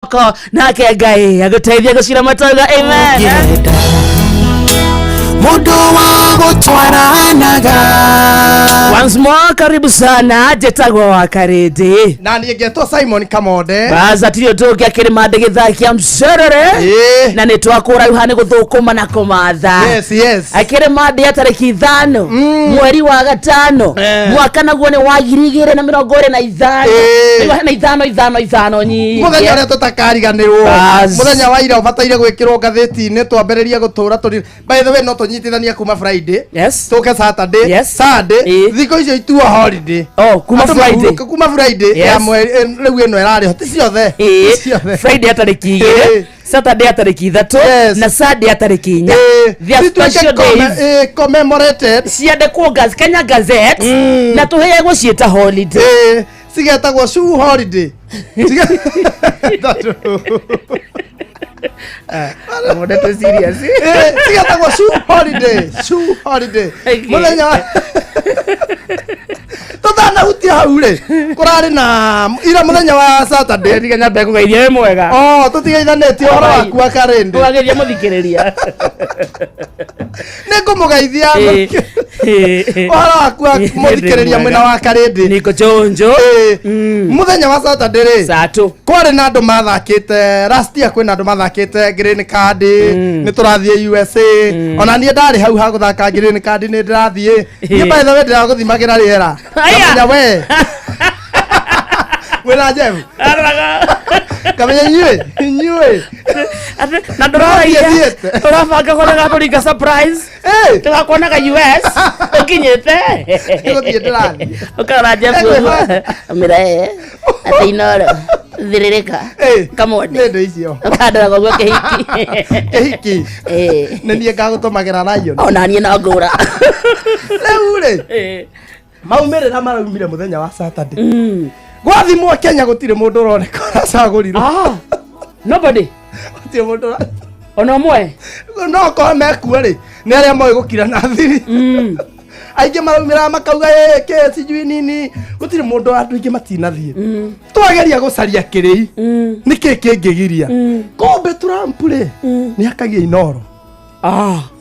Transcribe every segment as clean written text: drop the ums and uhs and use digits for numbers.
Moko nake Ngai agũteithie gũcira matauga amen. Ngĩenda mũndũ wa gũtwaranaga. Once more, karibu sana, njĩtagwo wa Karĩndĩ. Na niĩ ngetwo Simon Kamonde. Baza tirio tũngĩ akĩrĩ mandĩ gĩthaa kĩa mcerere. Na nĩ twakũraiha nĩ gũthũkũma na kũmatha. Yes. Akĩrĩ mandĩ ya tarĩki 5 mweri wa 5 mwaka naguo nĩ wa 2025. Rĩu hena ithano ithano ithano nyingĩ. Mũthenya ũrĩa tũtakariganĩrwo. Bas. Mũthenya wa ira ũbataire gwĩkĩrwo ngathĩti-inĩ twambĩrĩrie gũtũra tũri. By the way, no tũnyitithanie kuma Friday. Yes. Tũke Saturday. Yes. Sunday. Thikũ icio ituo holiday. Oh, kuma Andũ Friday. mahurũke kuma Friday ya mweri rĩu ĩno ĩrarĩho ti ciothe. Ti ciothe. Friday ya tarĩki 2, Saturday ya tarĩki 3 na Sunday ya tarĩki 4. They are Cituĩke special days. Commemorated. Ciandĩkwo Kenya Gazette na tũheagwo ciĩta holiday. Cigetagwo shoe holiday. Mũndũ tũ serious. Cigetagwo shoe holiday. Shoe holiday. Mũthenya wa tũtanahutia hau rĩ, kũrarĩ na ira mũthenya wa Saturday. Tiga nyambe kũgeithia wĩ mwega. Oh, tũtigeithanĩtie ũhoro waku wa Karĩndĩ. Ũgageithia mũthikĩrĩria. Nĩ ngũmũgeithia ũhoro waku wa mũthikĩrĩria mwena wa Karĩndĩ. Niko chonjo. Mũthenya wa Saturday rĩ, Sato. Kwarĩ na andũ mathakĩte last year, kwĩna andũ mathakĩte green card, nĩ tũrathiĩ USA. Ona niĩ ndarĩ hau ha gũthaka green card, nĩ ndĩrathiĩ. Niĩ by the way ndĩragũthimagĩra rĩera. Aya. Ngamenya we. Wĩna Jeff. Ngamenya inyuĩ. Na ndũroragia tũrabanga kũrĩa tũringa surprise. Tũgakuonaga US ũkinyĩte. Nĩgũthiĩ ndĩrathiĩ. Ũkarora Jeff ũguo. Amĩra atĩ Inoro thĩrĩrĩka Kamonde. Nĩ indo icio. Ũkandora ũguo kĩhiki. Kĩhiki. Nĩ niĩ ngagũtũmagĩra Lion. Ona niĩ no ngũra. Rĩu rĩ, maumĩrĩra maraumire mũthenya wa Saturday. Gwathimwo Kenya gũtirĩ mũndũ ũroneka ũracagũrirwo. Nobody. Gũtirĩ mũndũ ũra- Ona ũmwe. No korwo mekuo rĩ, nĩ arĩa moĩ gũkira na thiri. Aingĩ maraumĩra makauga ĩ kĩ sijui nini. Gũtirĩ mũndũ, andũ aingĩ matinathiĩ. Twageria gũcaria kĩrĩi. Nĩkĩ kĩngĩgiria? Kumbe Trump rĩ, nĩ akagia Inoro.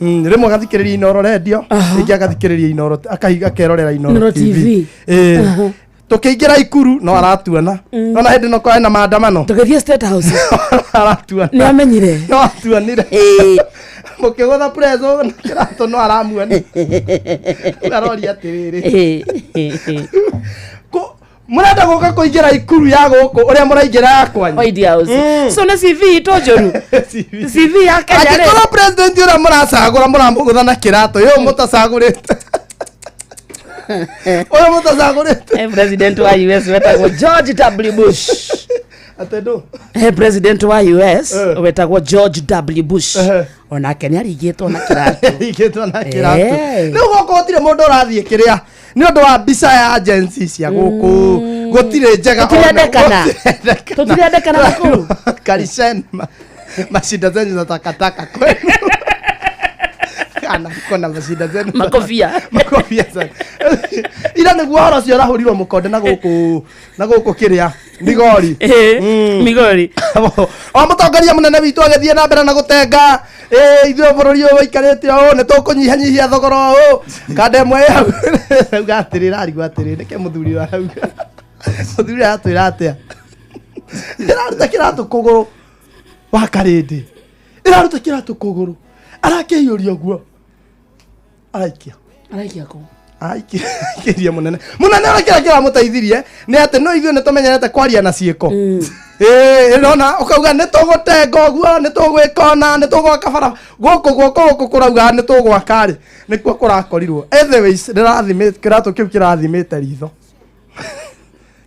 Rĩmwe agathikĩrĩria Inoro radio, rĩngĩ agathikĩrĩria Inoro, akerorera Inoro Inoro TV. TV. Tũkĩingĩra Ikuru no aratuona. Nona hĩndĩ no kwarĩ na maandamano. Tũgĩthiĩ State House. Aratuona. Nĩ amenyire. No atuonire. Mũkĩgũtha preso na kĩratũ no aramuona. Aroria atĩrĩrĩ. Mũrenda gũka kũingĩra Ikuru ya gũkũ ũrĩa mũraingĩra ya kwanyu. White House. So nĩ CV itũ njũru. CV ya Kenya rĩ. Angĩkorwo president ũrĩa mũracagũra mũramũgũtha na kĩratũ, yũ mũtacagũrĩte. Ũyũ mũtacagũrĩte. President wa US wetagwo George W Bush. Atĩ ndũ? President wa US wetagwo George W Bush. Onake nĩ arigĩtwo na kĩratũ. Arigĩtwo na kĩratũ. Rĩu gũkũ gũtirĩ mũndũ ũrathiĩ kĩrĩa nĩ ũndũ wa mbica ya agency cia gũkũ gũtirĩ njega. Tũtirendekana. Gũtirendekana. Tũtirendekana na kũu. Karishen mashinda zenyu za takataka kwenu. Kana mko na mashinda zenu za- Makobia. Makobia sana. Ira nĩguo ũhoro ũcio ũrahũrirwo mũkonde na gũkũ na gũkũ kĩrĩa Migori. Migori. O mũtongoria mũnene witũ agĩthiĩ na mbere na gũtenga, ithuĩ bũrũri ũyũ wĩikarĩte ũũ nĩ tũkũnyihanyihia thogora ũũ kanda ĩmwe ĩ hau auga atĩrĩ, ararigwo atĩrĩ, nĩkĩ mũthuri ũyũ arauga, mũthuri ũyũ aratwĩra atĩa? Ĩraruta kĩratũ kũgũrũ wa Karĩndĩ, ĩraruta kĩratũ kũgũrũ, arakĩhiũria ũguo araikia. Araikia kũ? Aikĩria mũnene mũnene ũrĩa kĩrĩa kĩramũteithirie nĩ atĩ no ithuĩ nĩ tũmenyerete kwaria na ciĩko. Ĩĩ, nona ũkauga nĩ tũgũtenga ũguo, nĩ tũgwĩka ũna, nĩ tũgwaka bara gũkũ, guoko gũkũ kũrauga nĩ tũgwaka rĩ, nĩkuo kũrakorirwo. Anyways, rĩrathimĩ kĩratũ kĩu kĩrathimĩte ritho,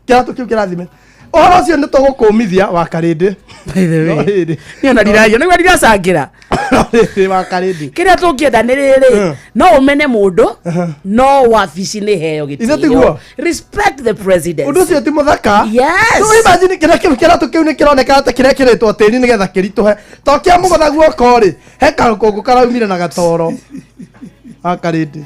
kĩratũ kĩu kĩrathimĩte ũhoro ũcio nĩ tũgũkũmithia wa Karĩndĩ. By the way. No rĩrĩ. Niĩ ona ndiraria nĩguo ndiracangĩra. No rĩrĩ, wa Karĩndĩ. Kĩrĩa tũngĩenda nĩ rĩrĩ, no ũmene mũndũ no wabici nĩ heo Ithe gĩtĩo. tiguo? Respect the president. Ũndũ ũcio ti mũthaka. Yes. Rĩu imagine kĩrĩa kĩu kĩratũ kĩu nĩ kĩroneka ta kĩrekĩrĩtwo tĩri nĩgetha kĩritũhe to kĩa mũgũtha guoko rĩ, he karũkũngũ karaumire na gatoro wa Karĩndĩ.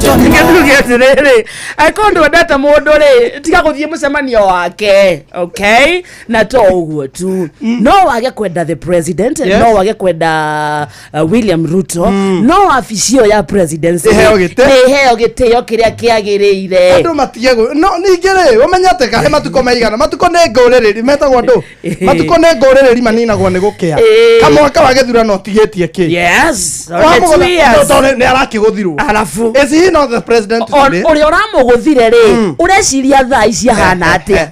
Ngetuge atĩrĩrĩ, angĩkorwo ndwendete mũndũ rĩ, tiga gũthiĩ mũcemanio wake, okay? Na to ũguo tu, no wage kwenda the president, no wage kwenda William Ruto, no wabici ĩyo ya presidency Ĩheo gĩtĩ. nĩ ĩheo gĩtĩo kĩrĩa kĩagĩrĩire. Andå matige no ningä rä ũmenye atä kahe matukå maigana matukå nä ngå rä rä metagwo andå matukå nä ngå rä rä ri maninagwo nä gå kä a kamwaka wa gä thurano tigä tie kä Yes, only 2 years. nä arakä gå thirwo. Arabu Is he not the president today? Ũrĩa ũramũgũthire rĩ, ũreciria thaa ici ahana atĩa?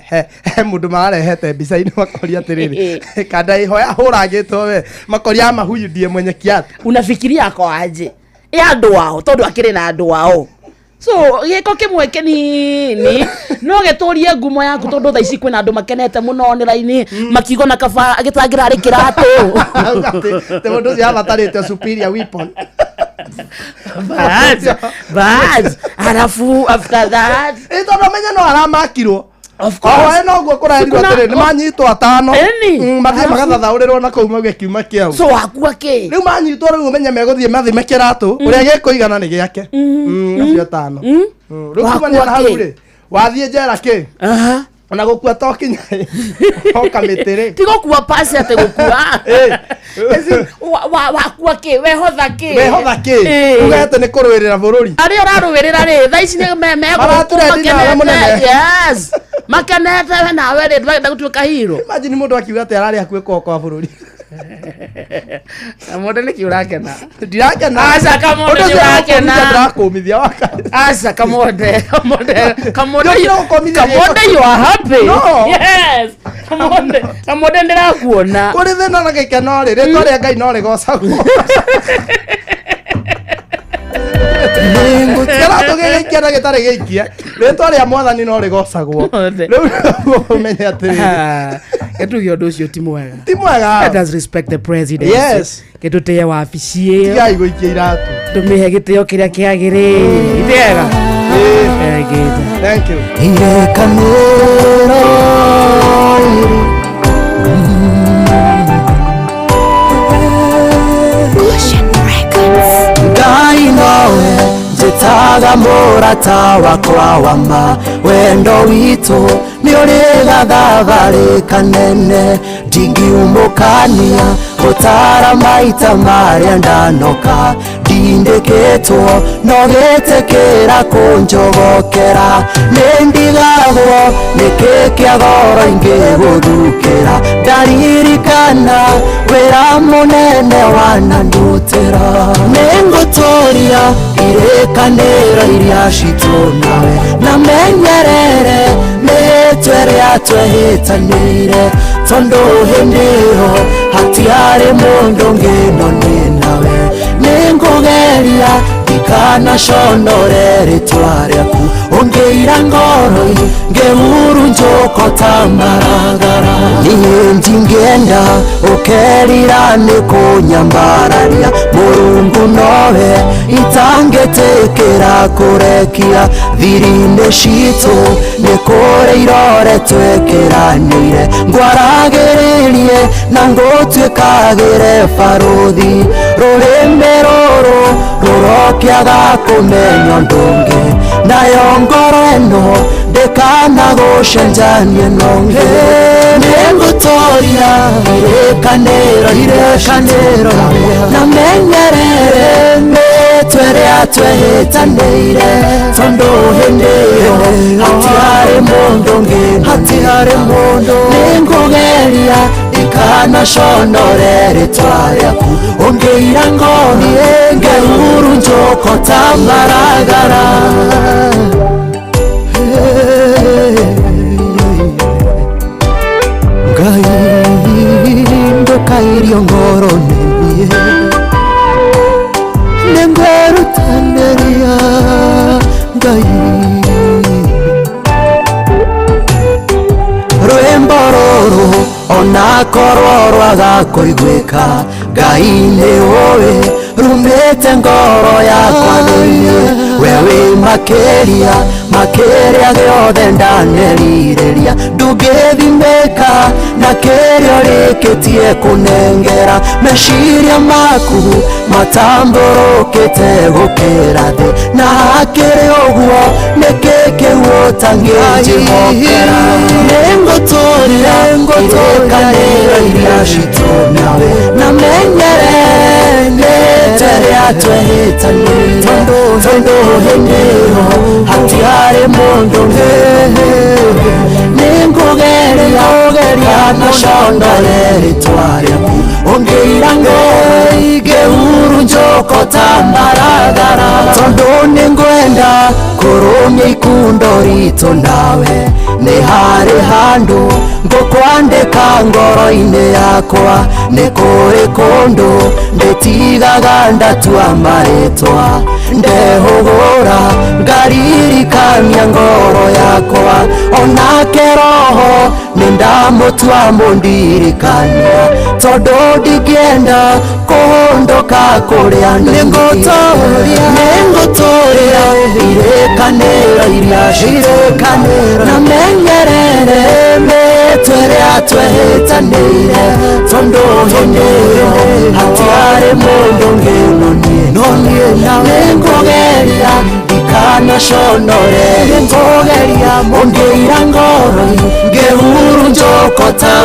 He mũndũ mararehete mbica-inĩ makoria atĩrĩrĩ, kanda ĩho yahũrangĩtwo we, makoria ama huyu ndiye mwenye kiatu. Unafikiria ako aje? Ĩ andũ ao, tondũ akĩrĩ na andũ ao, so gĩko kĩmwe kĩnini no gĩtũrie ngumo yaku, tondũ thaa ici kwĩna andũ makenete mũno online makiuga na kaba gĩtangĩra arĩ kĩratũ. Auga atĩ atĩ mũndũ ũcio abatarĩte superior weapon. But arafu after that Ĩ tondũ amenye no aramakirwo. Of course. Oe noguo kũrerirwo Sikuna- atĩrĩ nĩ manyitwo atano. Ĩni. Mathiĩ Arabu- magathathaũrĩrwo na kũu mauge kiuma kĩau. So wakua kĩ? Rĩu manyitwo rĩu ũmenye megũthiĩ mathime kĩratũ ũrĩa gĩkũigana nĩ gĩake. Acio atano. Rĩu Wakua kumania na hau kĩ? rĩ, wathiĩ njera kĩ, ona gũkua to kinya oka mĩtĩ rĩ. Ti gũkua pasi atĩ gũkua. Ĩ. Wakua kĩ? Wehotha kĩ? Wehotha kĩ? Uge atĩ nĩ kũrũĩrĩra bũrũri. Arĩa ũrarũĩrĩra rĩ, thaa ici nĩ Maratũrendi nawe mũnene. Yes, makenete. We nawe rĩ, ndũrenda gũtuĩka hero. Imagine mũndũ akiuga atĩ ararĩ hakuhĩ kũokoa bũrũri. Mũndũ nĩkĩ ũrakena? Ndirakena. Aca, Kamonde, Ũndũ ũcio nĩũrakena. ndĩrakũmithia waka. Aca, Kamonde, Kamonde, Kamonde. Ndio ndĩrakũmithia. Kamonde, you are happy. No. Yes, Kamonde, Kamonde, ndĩrakuona. Kũrĩ thĩna na gĩkeno rĩ, rĩtwa rĩa Ngai no rĩgocagwo. Kĩratũ gĩgĩikia na gĩtarĩ gĩikie, rĩtwa rĩa mwathani no rĩgocagwo. Mothe. Rĩu ũmenye atĩrĩrĩ, Gĩtuge ũndũ ũcio ti mwega. Ti mwega. Let us respect the president. Gĩtũtĩe wabici ĩyo. Tigai gũikia iratũ. Tũmĩhe gĩtĩo kĩrĩa kĩagĩrĩire. Itĩega. Ĩgĩte. Thank you. Irekanĩro irĩ. Ngai nowe njĩtaga mũrata wakwa wa ma, wendo witũ nĩ ũrĩ gathabarĩ kanene, ndingiumũkania gũtara maita marĩa ndanoka ndindĩkĩtwo no gĩtĩkĩra kũnjogokera, nĩ ndigagwo nĩkĩ kĩa goro ingĩgũthukĩra, ndaririkana wĩra mũnene wanandutĩra, nĩngũtũria irĩkanĩro iria citũ nawe na menyerere mĩhĩtwa ĩrĩa twehĩtanĩire, tondũ hĩndĩ ĩyo hatiarĩ mũndũ ũngĩ no nĩ nawe, nĩngũgeria ndikanaconore rĩtwa rĩaku, ũngĩira ngoro ngĩhurunjũko ta maragara, niĩ ndingĩenda ũkerira nĩ kũnyambararia, Mũrungu nowe itangĩtĩkĩra kũrekia, thiri-inĩ citũ nĩ kũrĩ irore twekĩranĩire, ngwaragĩrĩrie na ngũtuĩkagĩre barũthi, rũrĩmĩ rũrũ rũrokĩaga kũmenya ũndũ ũngĩ, nayo ngoro ĩno ndĩkanagũcenjanie nongĩ, nĩngũtũria irĩkanĩro irĩkanĩro na menyerere mĩtwe ĩrĩa twehĩtanĩire, tondũ hĩndĩ ĩyo hatiarĩ mũndũ ũngĩ, hatiarĩ mũndũ, nĩngũgeria ndikanaconore rĩtwa rĩaku, ũngĩira ngoro ngĩhurunjũko ta maragara. Ngai ndũkairio ngoro nĩniĩ, nĩngwerutanĩria Ngai, rwĩmbo rũrũ onakorwo rwaga kũiguĩka, Ngai nĩ ũĩ rumĩte ngoro yakwa thĩinĩ, we wĩ makĩria. Makĩrĩa gĩothe ndanerirĩria ndũngĩthimĩka na kĩrĩa ũrĩkĩtie kũnengera meciria maku matambũrũkĩte gũkĩra thĩ na hakĩrĩ ũguo nĩkĩ kĩu ũtangĩnjĩhokera nĩngũtũria irĩkanĩro iria citũ nawe na menyere mĩtwe ĩrĩa twehĩtanĩire tondũ hĩndĩ ĩyo hatiarĩ mũndũ nĩngũgeria kana condore rĩtwa rĩaku ũngĩira ngĩhurunjũko ta maragara tondũ nĩngwenda kũrũmia ikundo ritũ nawe nĩ harĩ handũ ngũkwandĩka ngoro-inĩ yakwa nĩ kũrĩ kũndũ ndĩtigaga ndatua marĩtwa ndehũgũra ngaririkania ngoro yakwa onake roho nĩ ndamũtua mũndirikania tondũ ndingĩenda kũhũndũka kũrĩa nĩngũtũria irĩkanĩro iria cirĩkanĩro na menyerere mĩtwe ĩrĩa twehĩtanĩire tondũ hĩndĩ ĩyo hatiarĩ mũndũ ũngĩ no niĩ no niĩ nĩngũgeria ndikanaconore nĩngũgeria ũngĩira ngoro ngĩhurunjũko ta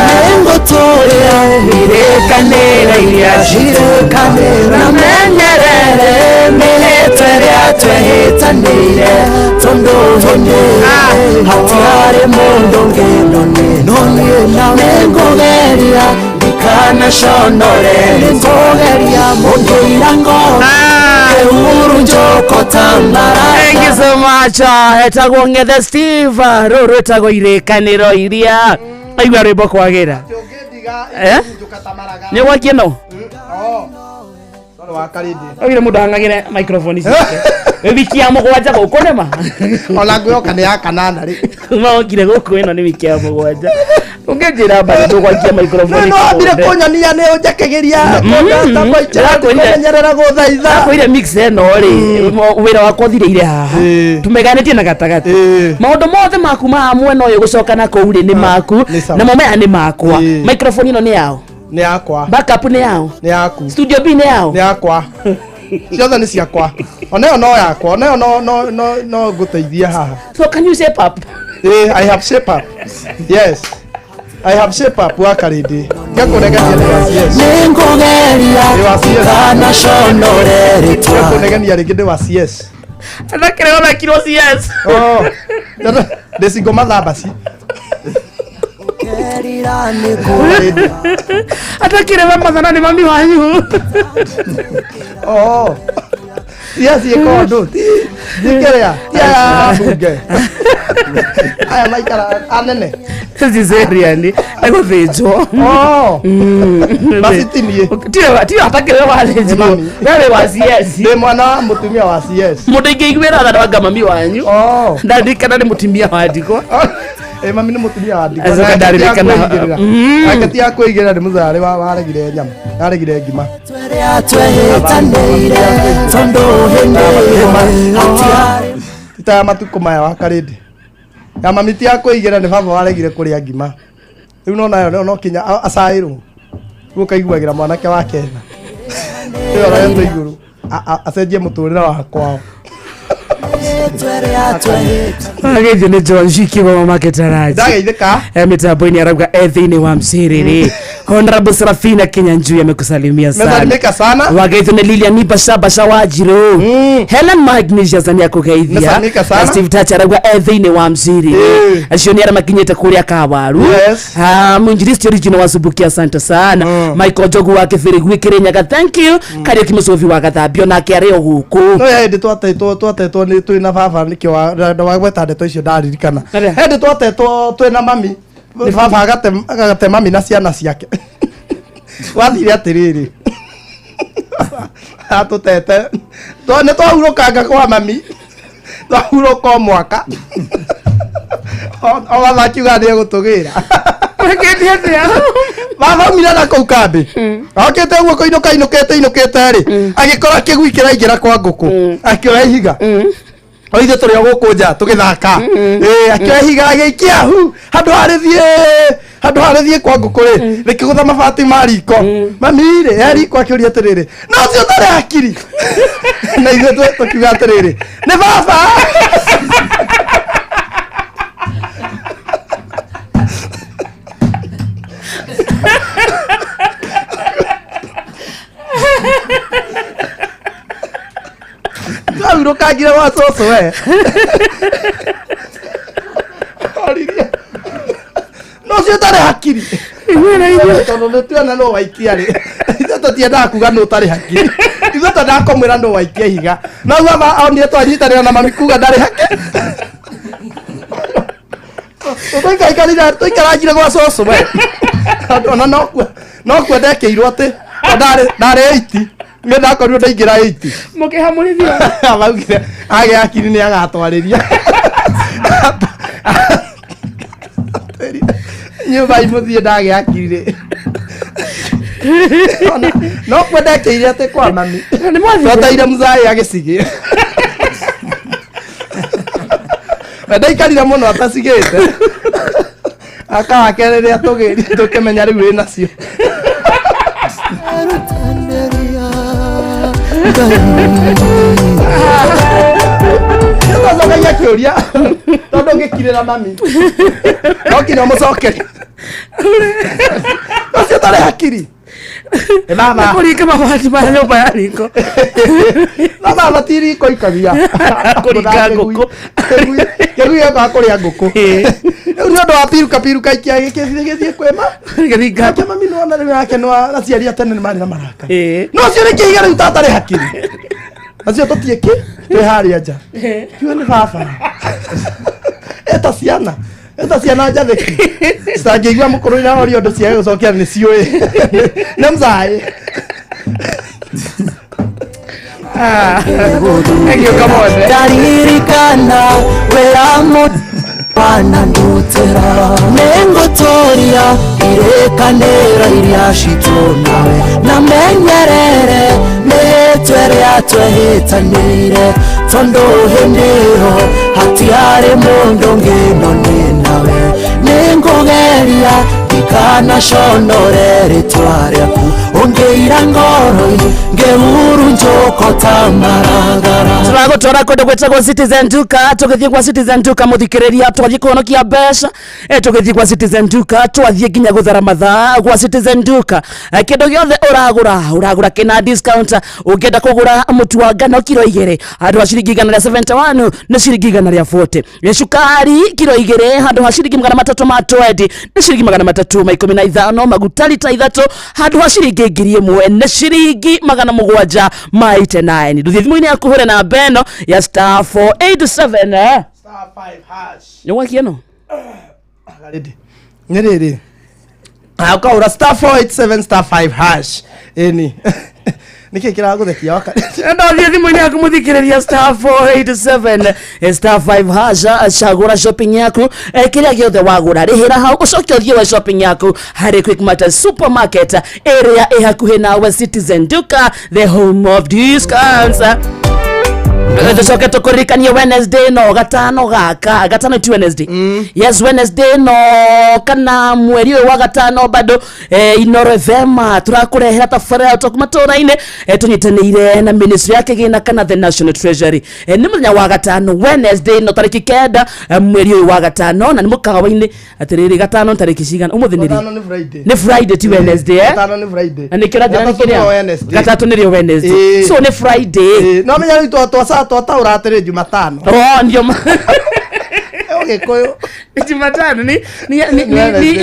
nĩngũtũria irĩkanĩro iria cirĩkanĩro na menyerere mĩtwe ĩrĩa twehĩtanĩire tondũ hĩndĩ ĩyo hatiarĩ mũndũ ũngĩ no niĩ no niĩ nĩngũgeria ndikanaconore nĩngũgeria ũngĩira ngoro ngĩhurunjũko ta Thank you so much. Etagwo Ng'ethe Steve rũrũ rwĩtagwo irĩkanĩro iria aigua rwĩmbo kwagĩra Eh? Nĩ gwakie no augire mũndũ ahang'agĩre microphone ciake wĩ wiki ya mũgwanja gũkũ nĩma Ona ngwĩhoka nĩ ya kanana rĩ. kuma wokire gũkũ ĩno nĩ wiki ya mũgwanja ũngĩnjĩra mbari tũgwakia microphone No wambire kũnyonia nĩ ũnjakagĩria kũmenyerera gũthaitha. Akwĩire mix ĩno rĩ wĩra wakwa ũthirĩire haha Ĩĩ. tũmeganĩtie na gatagatĩ Ĩĩ. maũndũ mothe maku ma mwena ũyũ gũcoka na kũu rĩ nĩ maku nĩ sawa. namo maya nĩ makwa Ĩĩ. microphone ĩno nĩ yao Nĩ yakwa. backup nĩ yao Nĩ yaku. studio B nĩ yao Nĩ yakwa. Ciothe nĩ ciakwa. Ona ĩyo no yakwa. Ona ĩyo no no no no ngũteithia haha. So can you shape up? Eh, I have shape up. Yes. I have shape up wa Karindi. Ngakũnegenia nĩ wa CS. nĩngũgeria Nĩ wa CS. ndikanaconore rĩtwa Ngakũnegenia rĩngĩ nĩ wa CS. Ndakĩrĩ kirwo CS. Oh. Ndĩ single mother basi. kerira nĩngũgeria Atakĩrĩ we mathana nĩ mami wanyu. Oh. Yes, ĩko andũ. Ti ti kĩrĩa. Ti aya mbunge. Aya maikara anene. Cesarean nĩ gũthĩnjwo. Oh. Basi ti niĩ. Tiwe atakĩrĩ wathĩnjwo. Mami. We wĩ wa CS. Ndĩ mwana wa mũtumia wa CS. Mũndũ ingĩiguĩra tha ndwanga mami wanyu. Oh. Ndarikana nĩ mũtumia wa ndigwa. Ĩ mami nĩ mũtumia wa ndigwa. Acoka ndaririkana. Nake ti akwĩigĩrĩra nĩ mũtharĩ waregire nyama. Waregire ngima. ĩrĩa twehĩtanĩire tondũ hĩndĩ ĩyo hatiarĩ Ti ta ya matukũ maya wa Karindi. Ya mami ti akwĩigĩrĩra nĩ baba waregire kũrĩa ngima. Rĩu no nayo no kinya acaĩrwo. Rĩu ũkaiguagĩra mwanake wake tha. Ĩyo aroyetwo igũrũ. Acenjie mũtũrĩre wa kwao. ĩrĩa twehĩtanĩire Agĩthio nĩ John Shikigoma makĩtaraji. Ndageithĩka. Mitambo-inĩ arauga e thĩinĩ wa mcirĩrĩ Honorable Serafina Kinyanjui amekusalimia sana. Mesalimika sana. Wageithio nĩ Lilian Basha wa Njirũ. Helen Magnesius nĩ akũgeithia. Mesalimika sana. Na Steve Tacha arauga e thĩinĩ wa mcirĩrĩ. Ĩĩ. Acio nĩ arĩa makinyĩte kũrĩa Kawaru. Yes. Mwinjilisti original wa Subukia asante sana. Michael Njogu wa Kĩbĩrĩgu Kĩrĩnyaga thank you. Kariũki Mũcũbi wa Gathambio nake arĩ o gũkũ. No ya hĩndĩ twatetwo nĩ twĩ na baba nĩkĩo wagweta ndeto icio ndaririkana. Atĩa? Hĩndĩ twatetwo twĩ na mami baba agate mami na ciana ciake. Wathire atĩrĩrĩ atũtete nĩ twahurũkanga kwa mami twahurũka o mwaka o baba akiuga nĩ egũtũgĩra. Wekĩte atĩa? Baba aumire na kũu kambĩ okĩte ũguo kũinũka inũkĩte inũkĩte rĩ agĩkora kĩgui kĩraingĩra kwa ngũkũ akĩoya ihiga. O ithuĩ tũrĩ o gũkũ nja tũgĩthaka. Ĩĩ, akĩoya ihiga agĩikia hu handũ harĩthiĩ, handũ harĩthiĩ kwa ngũkũ rĩ, rĩkĩgũtha mabati ma riko. Mami rĩ, e riko akĩũria atĩrĩrĩ, no ũcio ũtarĩ hakiri? Na ithuĩ tũkiuga atĩrĩrĩ, nĩ baba. Twahurũkangire gwa cũcũ we. Oririe. No ũcio ũtarĩ hakiri. Tondũ nĩ tuona nũ waikia rĩ. Ithuĩ tũtiendaga kuga nũ ũtarĩ hakiri. Ithuĩ twendaga kũmwĩra nũ waikia ihiga. No baba onire twanyitanĩra na mami kuga ndarĩ hakiri. Tũikarire tũikarangire gwa cũcũ we. Tondũ ona nokuo ndekĩirwo atĩ ndarĩ 80. Nĩ ndakorirwo ndaingĩra 80. Mũkĩhamũrithio. Maugire agĩa hakiri nĩ agatwarĩria. Nyũmba imũthiĩ ndagĩa hakiri rĩ. Ona no kuo ndekĩire atĩ kwa mami. Nĩ mwathire? Twataire mzai agĩcigĩ. Na ndaikarire mũno atacigĩte. Akawake rĩrĩa tũgĩrire tũkĩmenya rĩu wĩ nacio. Nĩtwacokagia kĩũria tondũ ngĩkirĩra mami no nginya ũmũcokerie ũcio ũtarĩ hakiri. Ĩ baba. Kũringa mabati ma nyũmba ya riko. Baba bati riko ikagia. Kũringa ngũkũ. Kĩgui gĩokaga kũrĩa ngũkũ. Rĩu nĩ ũndũ wa piruka piruka ikia gĩkĩthiĩ gĩthiĩ kwĩma. Gĩthinga. Nake mami nĩwona rĩu nake nĩ aciari a tene nĩ marĩ na marakara. Ĩĩ. No ũcio nĩ kĩhiga rĩu tatarĩ hakiri. Acio tũtiĩkĩ twĩ harĩa nja. Kiuga nĩ baba. Eta ciana. Eta ciana njathĩki. Citangĩigua mũkũrũ irahoria ũndũ ciage gũcokia nĩ ciũĩ. Nĩ mzaĩ. Agĩũka mothe. Ndaririkana wĩra wanandutĩra nĩngũtũria irĩkanĩro iria citũ nawe na menyerere mĩhĩtwa ĩrĩa twehĩtanĩire tondũ hĩndĩ ĩyo hatiarĩ mũndũ ũngĩ no nĩ nawe nĩngũgeria ndikanaconore rĩtwa rĩaku ũngĩira ngoro-inĩ ngĩhurunjũko ta maragara. Tũragũtwara kũndũ gwĩtagwo Citizen Duka. Tũgĩthiĩ gwa Citizen Duka mũthikĩrĩria, twathiĩ kũhonokia mbeca. Tũgĩthiĩ gwa Citizen Duka twathiĩ nginya gũthara mathaa gwa Citizen Duka. Kĩndũ gĩothe ũragũra ũragũra kĩna discount. Ũngĩenda kũgũra mũtu wa ngano kiro 2 handũ ha ciringi igana rĩa 71 nĩ ciringi igana rĩa 40. Cukari kiro 2 handũ ha ciringi magana matatũ ma 20 nĩ ciringi magana matatũ ma ikũmi na ithano. Maguta lita 3 handũ ha ciringi ngiri ĩmwe nĩ ciringi magana mũgwanja ma 89. Ndũthiĩ thimũ-inĩ yaku hũre namba ĩno ya star 487. Star 5 hash. Nĩ gwakia ĩno? Ready. Nĩ rĩrĩ. Ũkahũra star 487 star 5 hash. Ĩni. Nĩkĩ kĩragũthekia waka? Ndathiĩ thimũ-inĩ yaku mũthikĩrĩria star 487 star 5 hash, cagũra shopping yaku. Kĩrĩa gĩothe wagũra rĩhĩra hau ũcoke ũthiĩ we shopping yaku harĩ Quickmart supermarket ĩrĩa ĩ hakuhĩ nawe. Citizen Duka, the home of discounts. Tũcoke tũkũririkanie Wednesday no gatano gaka, gatano ti Wednesday, yes, Wednesday no kana mweri ũyũ wa gatano bado Inoro FM tũrakũrehera tabarĩra ya Talk matũra-inĩ, tũnyitanĩire na ministry ya kĩgĩna kana the National Treasury. Nĩ mũthenya wa gatano, Wednesday no tarĩki 9 mweri ũyũ wa gatano, na nĩ mũkawa-inĩ. Atĩrĩrĩ, gatano nĩ tarĩki cigana ũmũthĩ? Nĩ rĩ? Gatano nĩ Friday. Nĩ Friday, ti Wednesday, eh? Gatano nĩ Friday. Na nĩkĩo ũranjĩra nĩ Gatatũ nĩyo kĩrĩa Wednesday. gatatũ nĩrĩo Wednesday. Ĩĩ. So nĩ Friday. Ĩĩ, no menya rĩu twataũra atĩrĩ Jumatano. Oh, ndio Ũgĩkũyũ. Jumatano ni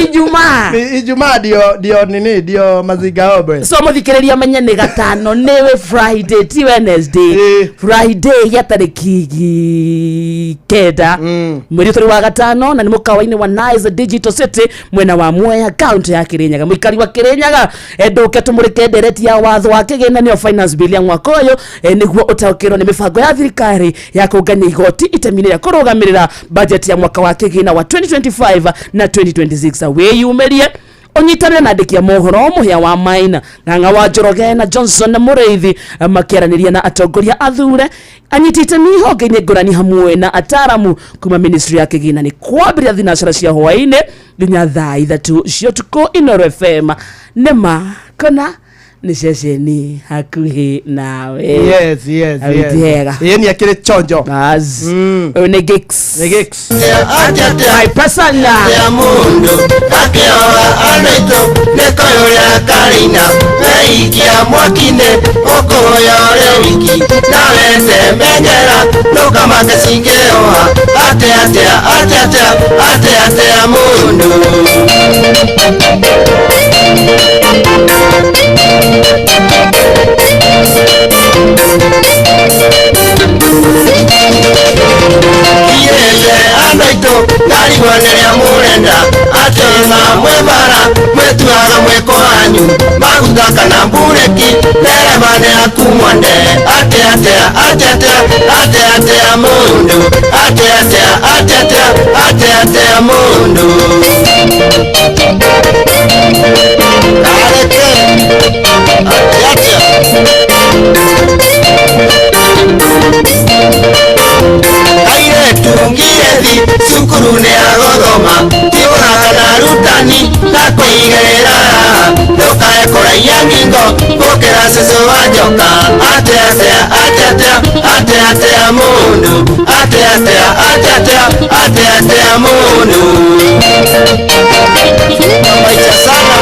Ijumaa. Ni Ijumaa ndio nini ndio mazinga ombe. So mũthikĩrĩria menye nĩ gatano nĩwe Friday, ti Wednesday. Ĩĩ. Friday ya tarĩki 9 mweri ũtũrĩ wa gatano, na nĩ mũkawa-inĩ wa Nice Digital City mwena wa Mwea, kaunti ya Kirinyaga. Mũikari wa Kirinyaga, ndũke tũmũrĩke ndereti ya watho wa kĩgĩna nĩyo finance bill ya mwaka ũyũ, nĩguo ũtaũkĩrwo nĩ mĩbango ya thirikari ya kũngania igoti itemi-inĩ rĩa kũrũgamĩrĩra budget ya mwaka wa kĩgĩna wa 2025 na 2026. Wĩyumĩrie Ũnyitanĩre na andĩki a mohoro Mũhĩa wa Maina, Ng'ang'a wa Njoroge na Johnson Mũrĩithi makĩaranĩria na atongoria athure, anyiti itemi honge-inĩ ngũrani hamwe na ataramu kuma ministry ya kĩgĩna. Nĩ kwambĩrĩria thinacara cia hwaĩ-inĩ nginya thaa 3 cia ũtukũ. Inooro FM nĩma kona nĩ ceceni hakuhĩ nawe. Yes. Yes. Wega. Ĩĩ, nĩ akĩrĩ chonjo. Bas. Ũyũ nĩ Giggs. Nĩ Giggs. My person. Ya mundu akĩoa anaitu nĩkoyũrĩa karina weikia mwaki-inĩ ũkũhoya ũrĩ wiki nawe temenyera ndũkamake cingĩoha atĩa atĩa atĩa atĩa atĩa atĩa mundu. Irete andũ aitũ ndarigwo nĩrĩa mũrenda atĩ ona mwĩ bara mwĩtuaga mwĩko wanyu maguta kana mburĩki ndereba nĩ aku mwende atĩa atĩa atĩa atĩa atĩa atĩa mũndũ atĩa atĩa atĩa atĩa atĩa atĩa mũndũ kareke atĩa atĩa. Airĩtu ngirĩthi cukuru nĩ agothoma ti ũrata na arutani na kũigĩrĩra ndũkae kũraiya ngingo gũkĩra cũcũ wa njoka atĩa atĩa atĩa atĩa atĩa atĩa mũndũ atĩa atĩa atĩa atĩa atĩa atĩa mũndũ maisha sana.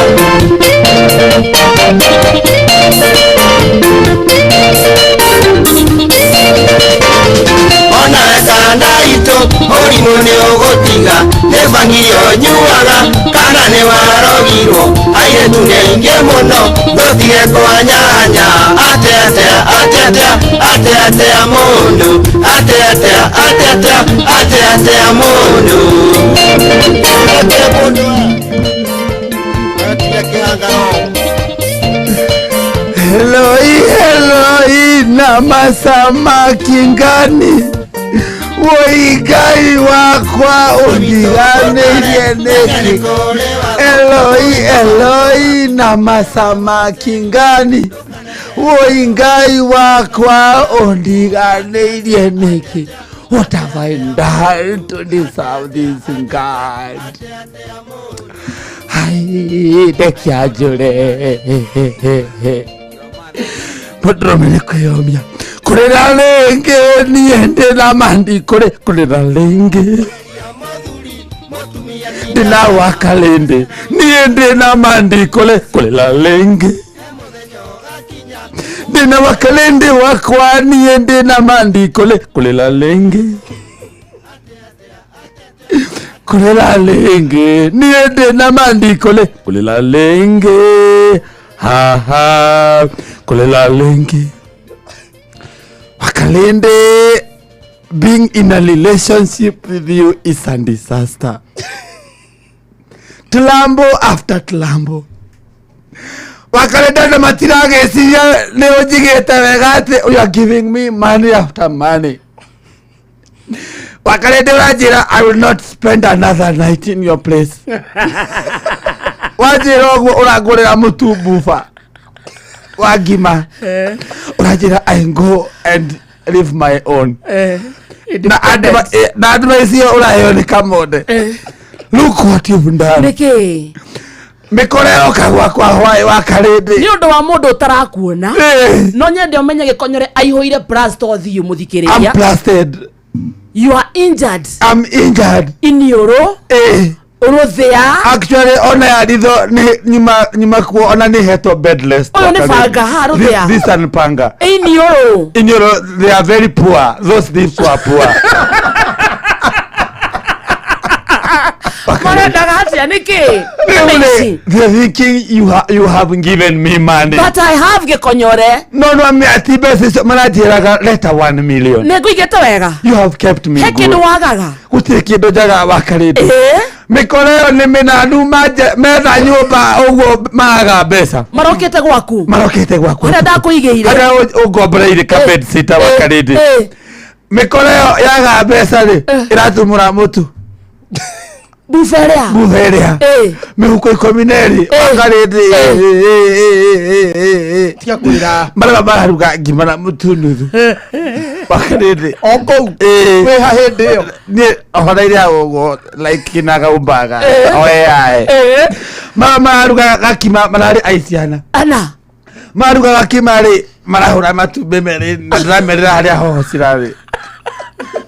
Ona kanda itũ mũrimũ nĩ ũgũtiga nĩ bangi ũnyuaga kana nĩ warogirwo airĩtu nĩ aingĩ mũno ndũtige kwanyanya atĩa atĩa atĩa atĩa atĩa atĩa mũndũ atĩa atĩa atĩa atĩa atĩa atĩa mũndũ atĩa mũndũ atiga kĩhangaro. Heloi, heloi, na masamaki ngani woi Ngai wakwa ũndiganĩirie nĩkĩ? Eloi, Eloi, na masamaki ngani woi Ngai wakwa ũndiganĩirie nĩkĩ? What have I done to deserve this, God? Ai, ndekia njũre mũndũrũme nĩ kwĩyomia kũrĩra rĩngĩ niĩ ndĩna mandi kũrĩ kũrĩra rĩngĩ ndĩna waka rĩndĩ niĩ ndĩna mandi kũrĩ kũrĩra rĩngĩ ndĩna waka rĩndĩ wakwa niĩ ndĩna mandi kũrĩ kũrĩra rĩngĩ kũrĩra rĩngĩ niĩ ndĩna mandi kũrĩ kũrĩra rĩngĩ haha kũrĩra rĩngĩ. Wakalende, being in a relationship with you is a disaster. Tlambo after tlambo. Wakalende andũ matiragĩciria nĩ ũnjigĩte wega atĩ you are giving me money after money. Wakalende ũranjĩra I will not spend another night in your place. Wanjĩra ũguo ũrangũrĩra mũtu buba wa ngima ũranjĩra I go and live my own na na advice ĩyo ũraheo nĩ Kamonde. Look what you've done. Nĩkĩ? Mĩkora yoka gwakwa hwaĩ wa karĩndĩ. Nĩ ũndũ wa mũndũ ũtarakuona. No nyende ũmenye gĩkonyore aihũire plaster ũthiũ. I'm Mũthikĩrĩria, plastered. you are injured. I'm injured. Iniũrũ rũthĩa. Actually ona ya ritho nĩ nyuma nyuma kuo ona nĩ hetwo bed rest. Ũyũ nĩ banga, ha, rũthĩa. This and panga. Iniũrũ. Inyoro, they are very poor. Those thieves were poor. Marendaga atĩa nĩkĩ? Rĩu they're thinking you have given me money. But I have gĩkonyore. No, no, ati mbeca icio maranjĩraga leta 1 million. Nĩ ngũigĩte wega. You have kept me He kĩndũ good. wagaga. Gũtirĩ kĩndũ njagaga wakarĩndĩ. Mĩkora ĩyo nĩ mĩnanu metha nyũmba ũguo maraga mbeca. Marokĩte gwaku. Marokĩte gwakwa. Kũrĩa ndakũigĩire. Harĩa ũngomboreire ka bed sitter wakarĩndĩ. Mĩkora ĩyo yaga mbeca rĩ ĩratumũra mũtu. Buba ĩrĩa. Buba ĩrĩa. Mĩhuko 12. Wakarĩndĩ. Tiga kwĩra. Marĩa mararuga ngima na mũtu nuthu. Wakarĩndĩ. O kũu. Wĩha hĩndĩ ĩyo. Niĩ horeire hau ũguo like kinaga umbaga. Oe ae. Mara mararuga gakima mararĩ aiciana. Ana. Maruga gakima rĩ marahũra matumbĩ merĩ na ndĩramerĩra harĩa hoho cirarĩ.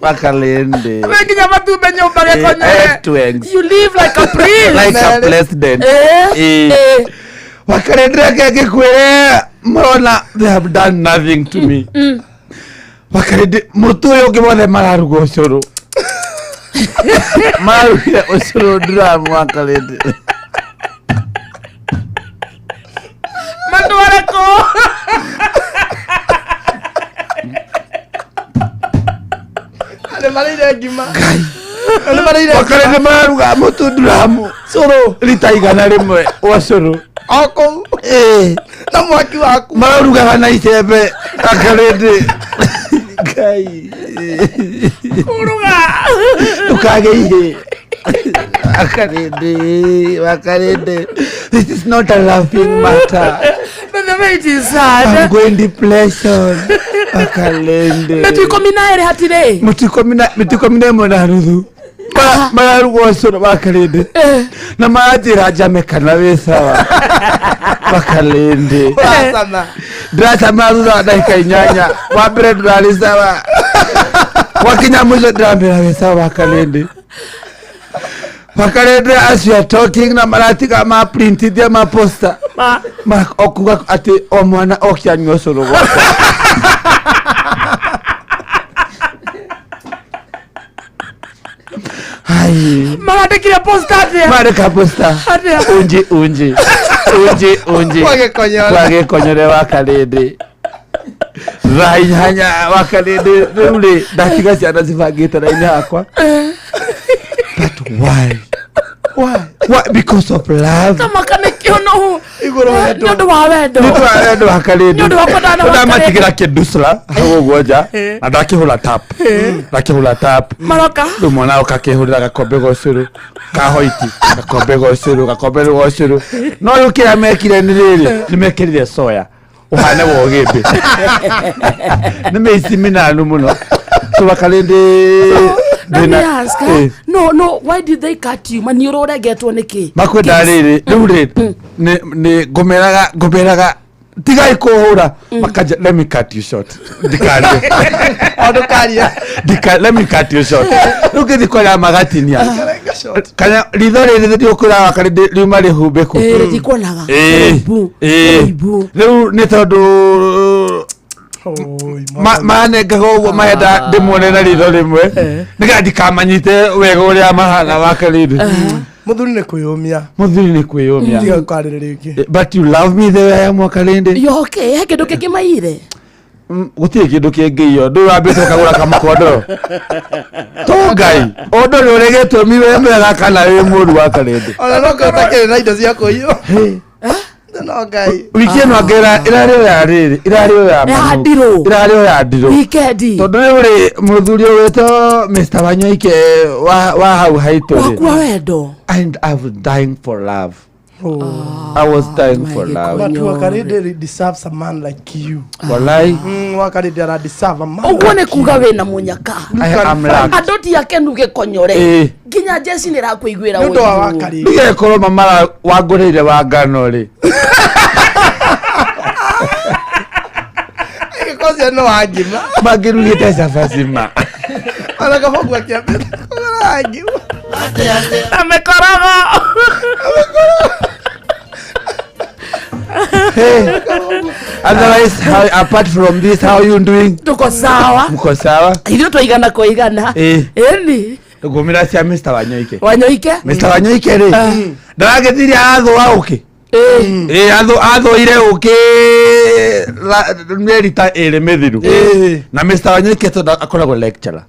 Wakalende. We nginya matumbĩ nyũmba I have gĩkonyore. two eggs. You live like a prince. Like a president. Wakalende reke ngĩkwĩre marona they have done nothing to me. Wakalende mũtu ũyũ ũngĩ wothe mararuga ũcũrũ. Mararugire ũcũrũ nduramu wakalende. Matware kũ? Nĩ marĩire ngima. Nĩ marĩire. Wakalende mararuga mũtu nduramu Cũrũ. Rita 100 wa ũcũrũ. O kũu. Na mwaki waku. Mararugaga na icembe wakalende. Ngai. Kũruga. Ndũkage ihĩ. Wakalende, wakalende. This is not a laughing matter. But the way it is sad. I'm going depression. Wakalende. Mĩtu 12 hatirĩ. Mũtu 11 na nuthu. Mararuga ũcũrũ wakalende. Na maranjĩra njame kana wĩ sawa. Wakalende. Ũracama. Ndĩracama thutha wa ndagĩka 8. Wa mbere ndũrarĩ sawa. Wakinya mũico ndĩramera wĩ sawa wakalende. Wakalende as you are talking na maratiga ma printithia ma poster. Ma okuga atĩ o mwana oke anyue ũcũrũ gwakwa. Ai. Marandĩkire poster atĩa? Marĩka poster. Atĩa? Unji unji. Unji unji. Kwa gĩkonyore. Kwa gĩkonyore wakalende. Thaa 8 wakalende rĩu rĩ ndatiga ciana cibangĩte raini hakwa. But why? Why? Why? Because of love. Kamaka nĩ kĩono. Igũrũ wendo. Nĩ ũndũ wa wendo. Nĩ ũndũ wa wendo wakalende. Nĩ ũndũ wa kwendana na Wakalende. Ndamatigĩra kĩndusla hau ũguo nja na ndakĩhũra tap. Ndakĩhũra tap. Maroka. Rĩu mwana oka akĩhũrĩra gakombe ga ũcũrũ ka hoiti gakombe ga ũcũrũ gakombe ga ũcũrũ no rĩu kĩrĩa mekire nĩ rĩrĩ nĩ mekĩrire soya ũhane wa ũgĩmbĩ nĩ mĩici mĩnanu mũno so wakalende. Let me ask, no, why did they cut you? Maniũrũ ũrengetwo nĩkĩ? Makwenda rĩrĩ rĩu rĩ nĩ ngũmeraga tigai kũhũra makanja let me cut you short ndikarie. O ndũkaria. Ndika let me cut you short rĩu ngĩthiĩ kwaria magatinia Karenga short. Kana ritho rĩrĩ rĩũkwĩra wakalende riuma rĩhumbĩku. Rĩtikuonaga. Rĩimbu. Rĩimbu. Rĩu nĩ tondũ Oi, manengaga ũguo mahenda ndĩmuone na ritho rĩmwe nĩgetha ndikamanyite wega ũrĩa mahana wakalende. Mũthuri nĩ kwĩyũmia. Mũthuri nĩ kwĩyũmia. Tiga kwarĩrĩria rĩngĩ. But you love me the way I am wakalende. You're okay. He kĩndũ kĩngĩ maire? Gũtirĩ kĩndũ kĩngĩiywo ndũĩ wambĩte ũkagũra kamũkondoro to ngai ũndũ nĩ ũregetwo mi we mwega kana wĩ mũru wakalende. Ona no korwo ũtakĩrĩ na indo cia kũiywo. No Ngai. Wiki ĩno angĩra ĩrarĩ o ya rĩrĩ ĩrarĩ o ya Ya manũ. ndirũ. Ĩrarĩ o ya ndirũ. Weekend. Tondũ rĩu rĩ mũthuri ũgwĩtwo Mr. Wanyoike wa hau haitũ rĩ Wakua wendo. And I was dying for love. I was dying for love. But Wakarede deserves a man like you. Walai. Wakarede ara deserve a man. Ũguo nĩ kuga wĩna mũnyaka. I am lucky. Andũ ti akenu gĩkonyore. Nginya jeci nĩ ĩrakũiguĩra Nĩ ũndũ wa ũiru. Wakarede. Ndigĩkorwo mamara wangũrĩire wa ngano rĩ. Gĩkocio nĩ wa ngima. Mangĩrugĩte cabaci ma. Ona kabogu akĩambĩte kũgũra wa ngima. Na mĩkorogo. Hey. Otherwise, how, apart from this, how you doing? Tuko sawa. Mko sawa? Ithuĩ twaigana kwa igana. Ĩni. Ngũmĩra cia Mr. Wanyoike. Wanyoike? Mr. Wanyoike rĩ ndaragĩthirie athũa ũkĩ. Athũire ũkĩ mĩeri ta ĩrĩ mĩthiru. Na Mr. Wanyoike tondũ akoragwo lecturer.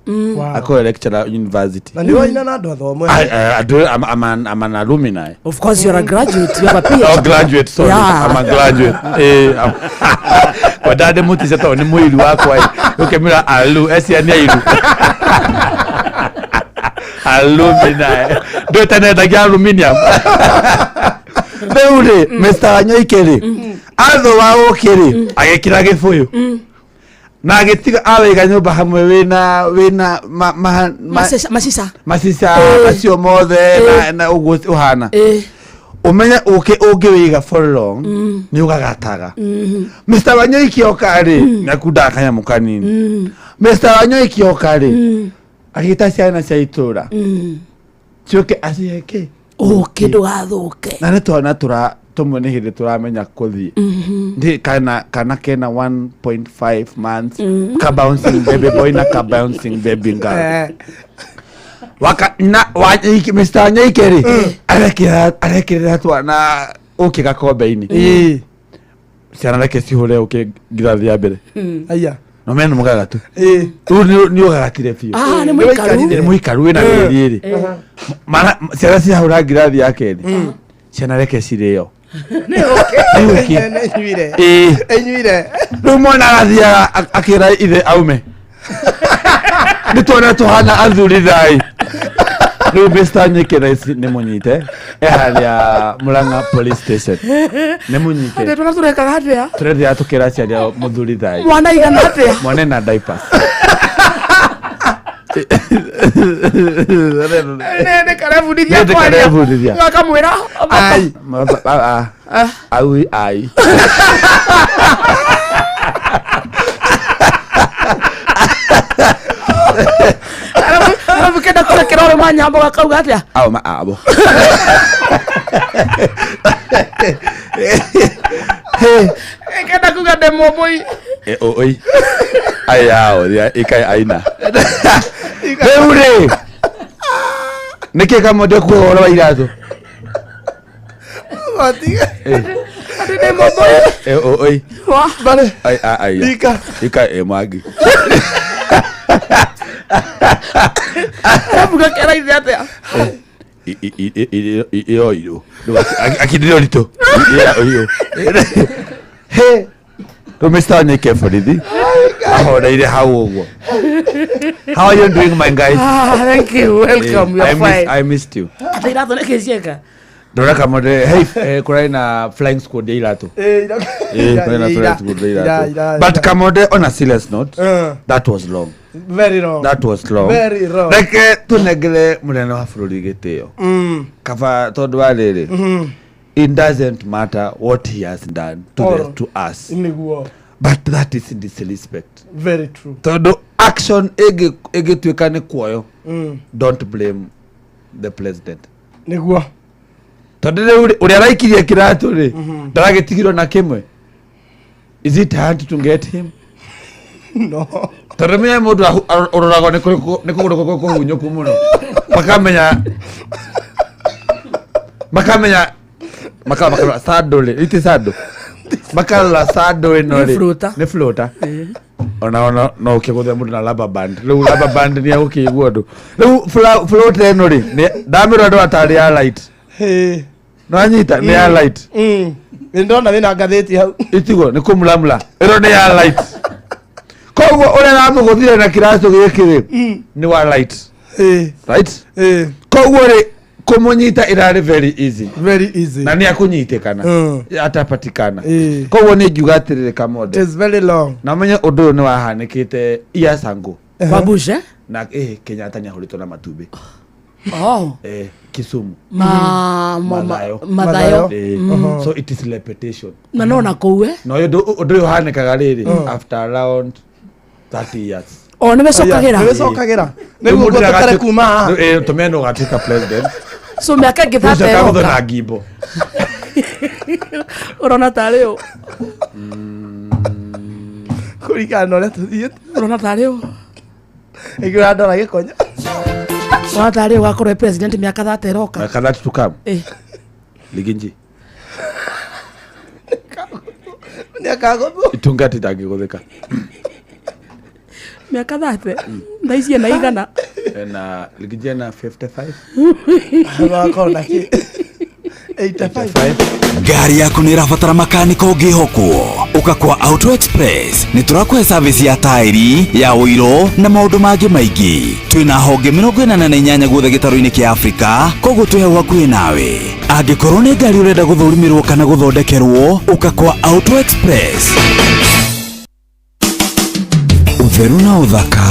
Akoragwo lecturer university. Na nĩ waina na andũ athomu. I'm an alumni. Of course you're a graduate. You have a PhD. Oh, graduate, sorry. Yeah. I'm a graduate. Kwa ndade mutice tondũ nĩ mũiru wakwa ĩ. Ũkĩmwĩra alu ecia nĩ airu. Alumina ndwĩtanendagia aluminium. Rĩu rĩ, Mr Wanyoike rĩ, athũa ũkĩ rĩ, agĩkĩra gĩbũyũ na agĩtiga awĩga nyũmba hamwe wĩna Macica. Macica macio mothe na ũguo ũhana. Ũmenye ũkĩ ũngĩwĩiga for long nĩ ũgagataga. Mr Wanyoike oka rĩ, nĩ akundaga kanyamũ kanini. Mr Wanyoike oka rĩ, agĩta ciana cia itũra ciũke acihe kĩ? Ũkĩ ndũgathũke. Na nĩ twana tũra tũmwe nĩ hĩndĩ tũramenya kũthiĩ. Ndĩ kana kena 1.5 months, ka bouncing baby boy na ka bouncing baby girl. Waka na Wanyoike, Mr Wanyoike rĩ, arekĩrĩra twana ũkĩ gakombe-inĩ. Ciana reke cihũre ũkĩ ngirathi ya mbere. Aya. No mena mũgagatu. Rĩu nĩ ũgagatire biũ. Ah, nĩ mũikaru. Nĩ mũikaru wĩna mĩeri ĩrĩ. Mara ciana ciahũra ngirathi ya kerĩ, ciana reke cirĩo Nĩ ũkĩ. Nĩ ũkĩ. Ĩnyuire. Ĩĩ. Ĩnyuire. Rĩu mwana agathiaga akĩra ithe aume nĩ tuona tũhana athuri thai. Rĩu Mr Nyike thaa ici nĩ mũnyite, e harĩa Murang'a police station, nĩ mũnyite. Atĩ twana tũrekaga atĩa? Tũrethiaga tũkĩra aciari ao mũthuri thai. Mwana igana atĩa? Mwana ena diapers. Nĩ karebundithia. Nĩ karebundithia. Gakamwĩra. Ai aui ai. Arabu kenda kũrekera ũrĩ manyambo gakauga atĩa? Ao ma abo. Hey. Kenda kuga ndĩ mũmbũi. E, o, oi. Ai ao, ya ikai aina. Rĩu rĩ. Nĩkĩ kamũndĩ kuo ũhoro wa iratũ? Matiga. Atĩ ndĩ mũmbũi. E, o, oi. Wa. Bare. Ai a ai. Rika. Ikai e mwangi. Arabu gakera ithe atĩa? Iro iro. Akindire ũritũ. Iro iro. He. Rĩu Mr. Wanyike borithi. Ahoreire hau ũguo. How are you doing, my guys? Ah, thank you. Welcome. We I are fine. I missed you. Atĩ iratũ nĩkĩ cieka? Ndora kamode, hey, kũrarĩ na flying squad ya iratũ. Kũrarĩ na flying squad ya iratũ. But kamode, on a serious note, that was long. Very wrong. That was long. Very wrong. Reke tũnengere mũnene wa bũrũri gĩtĩo. Kaba tondũ wa rĩrĩ, it doesn't matter what he has done to to us. Nĩguo. But that is disrespect. Very true. Tondũ action ĩngĩtuĩka nĩ kuoyo, don't blame the president. Nĩguo. Tondũ rĩu rĩ, ũrĩa araikirie kĩratũ rĩ, ndaragĩtigirwo na kĩmwe. Is it hard to get him? No. Tondũ menya mũndũ ũroragwo nĩ kũgũrũ kũrĩkũ kũhunyũku mũno, makamenya makarora sando rĩ, iti sando, makarora sando ĩno Nĩ rĩ floater. Nĩ floater. Ona no ũkĩgũthe mũndũ na rubber band, rĩu rubber band nĩ egũkĩigua ũndũ. Rĩu floater ĩno rĩ, ndamĩrora ndona tarĩ ya light. Hey. Nĩwanyita nĩ ya light. Nĩ ndona wĩna ngathĩti hau. Itigo nĩ kũmuramura, ĩno nĩ ya light. Koguo ũrĩa aramũgũthire na kĩratũ gĩkĩ rĩ, nĩ wa light. Right? Koguo rĩ, kũmũnyita ĩrarĩ very easy. Very easy. Na nĩ akũnyitĩkana. Atapatikana. Koguo nĩ ngiuga atĩrĩrĩ Kamode. It is very long. Na ũmenye ũndũ ũyũ nĩ wahanĩkĩte years ago. Wa Bush, eh? Na Kenyatta nĩ ahũrĩtwo na matumbĩ. Oh. Kisumu. Mathayo. Mathayo. So it is repetition. Na no na kũu, eh? Na ũyũ ũndũ ũyũ ũhanĩkaga rĩrĩ after around 30 years. O nĩ wecokagĩra. Nĩ wecokagĩra. Nĩguo Rĩu mũndũ tũtare kuma haha. Rĩu, tũmene nĩ ũgatuĩka president. So mĩaka ĩngĩ Ũcio thate akagũthwo ĩroka. na ngimbo. Ũrona tarĩ ũ? Kũringana na ũrĩa tũthiĩte. Ũrona tarĩ ũ? Ĩngĩ ũrandora gĩkonyo. Ũrona tarĩ ũgakorwo e president mĩaka thate ĩroka. Mĩaka 30 to come. Liginji. Nĩ akagũthwo. Itungati ndangĩgũthĩka. Mĩaka thate. Thaa ici ena igana. Ena Liginji ena 55. Agakorwo na kĩ? 85. Ngari yaku nä ĩrabatara makanika ũngĩhokwo, ũka kwa Auto Express. Nĩ tũrakũhe service ya taĩri ya ũiro na maũndũ mangĩ maingĩ. Twĩna honge 88 guothe gĩtarũ-inĩ kĩa Afrika, koguo twĩ hau hakuhĩ nawe. Angĩkorwo nĩ ngari ũrenda gũthũrimĩrwo kana gũthondekerwo, ũka kwa Auto Express. Ũtheru na ũthaka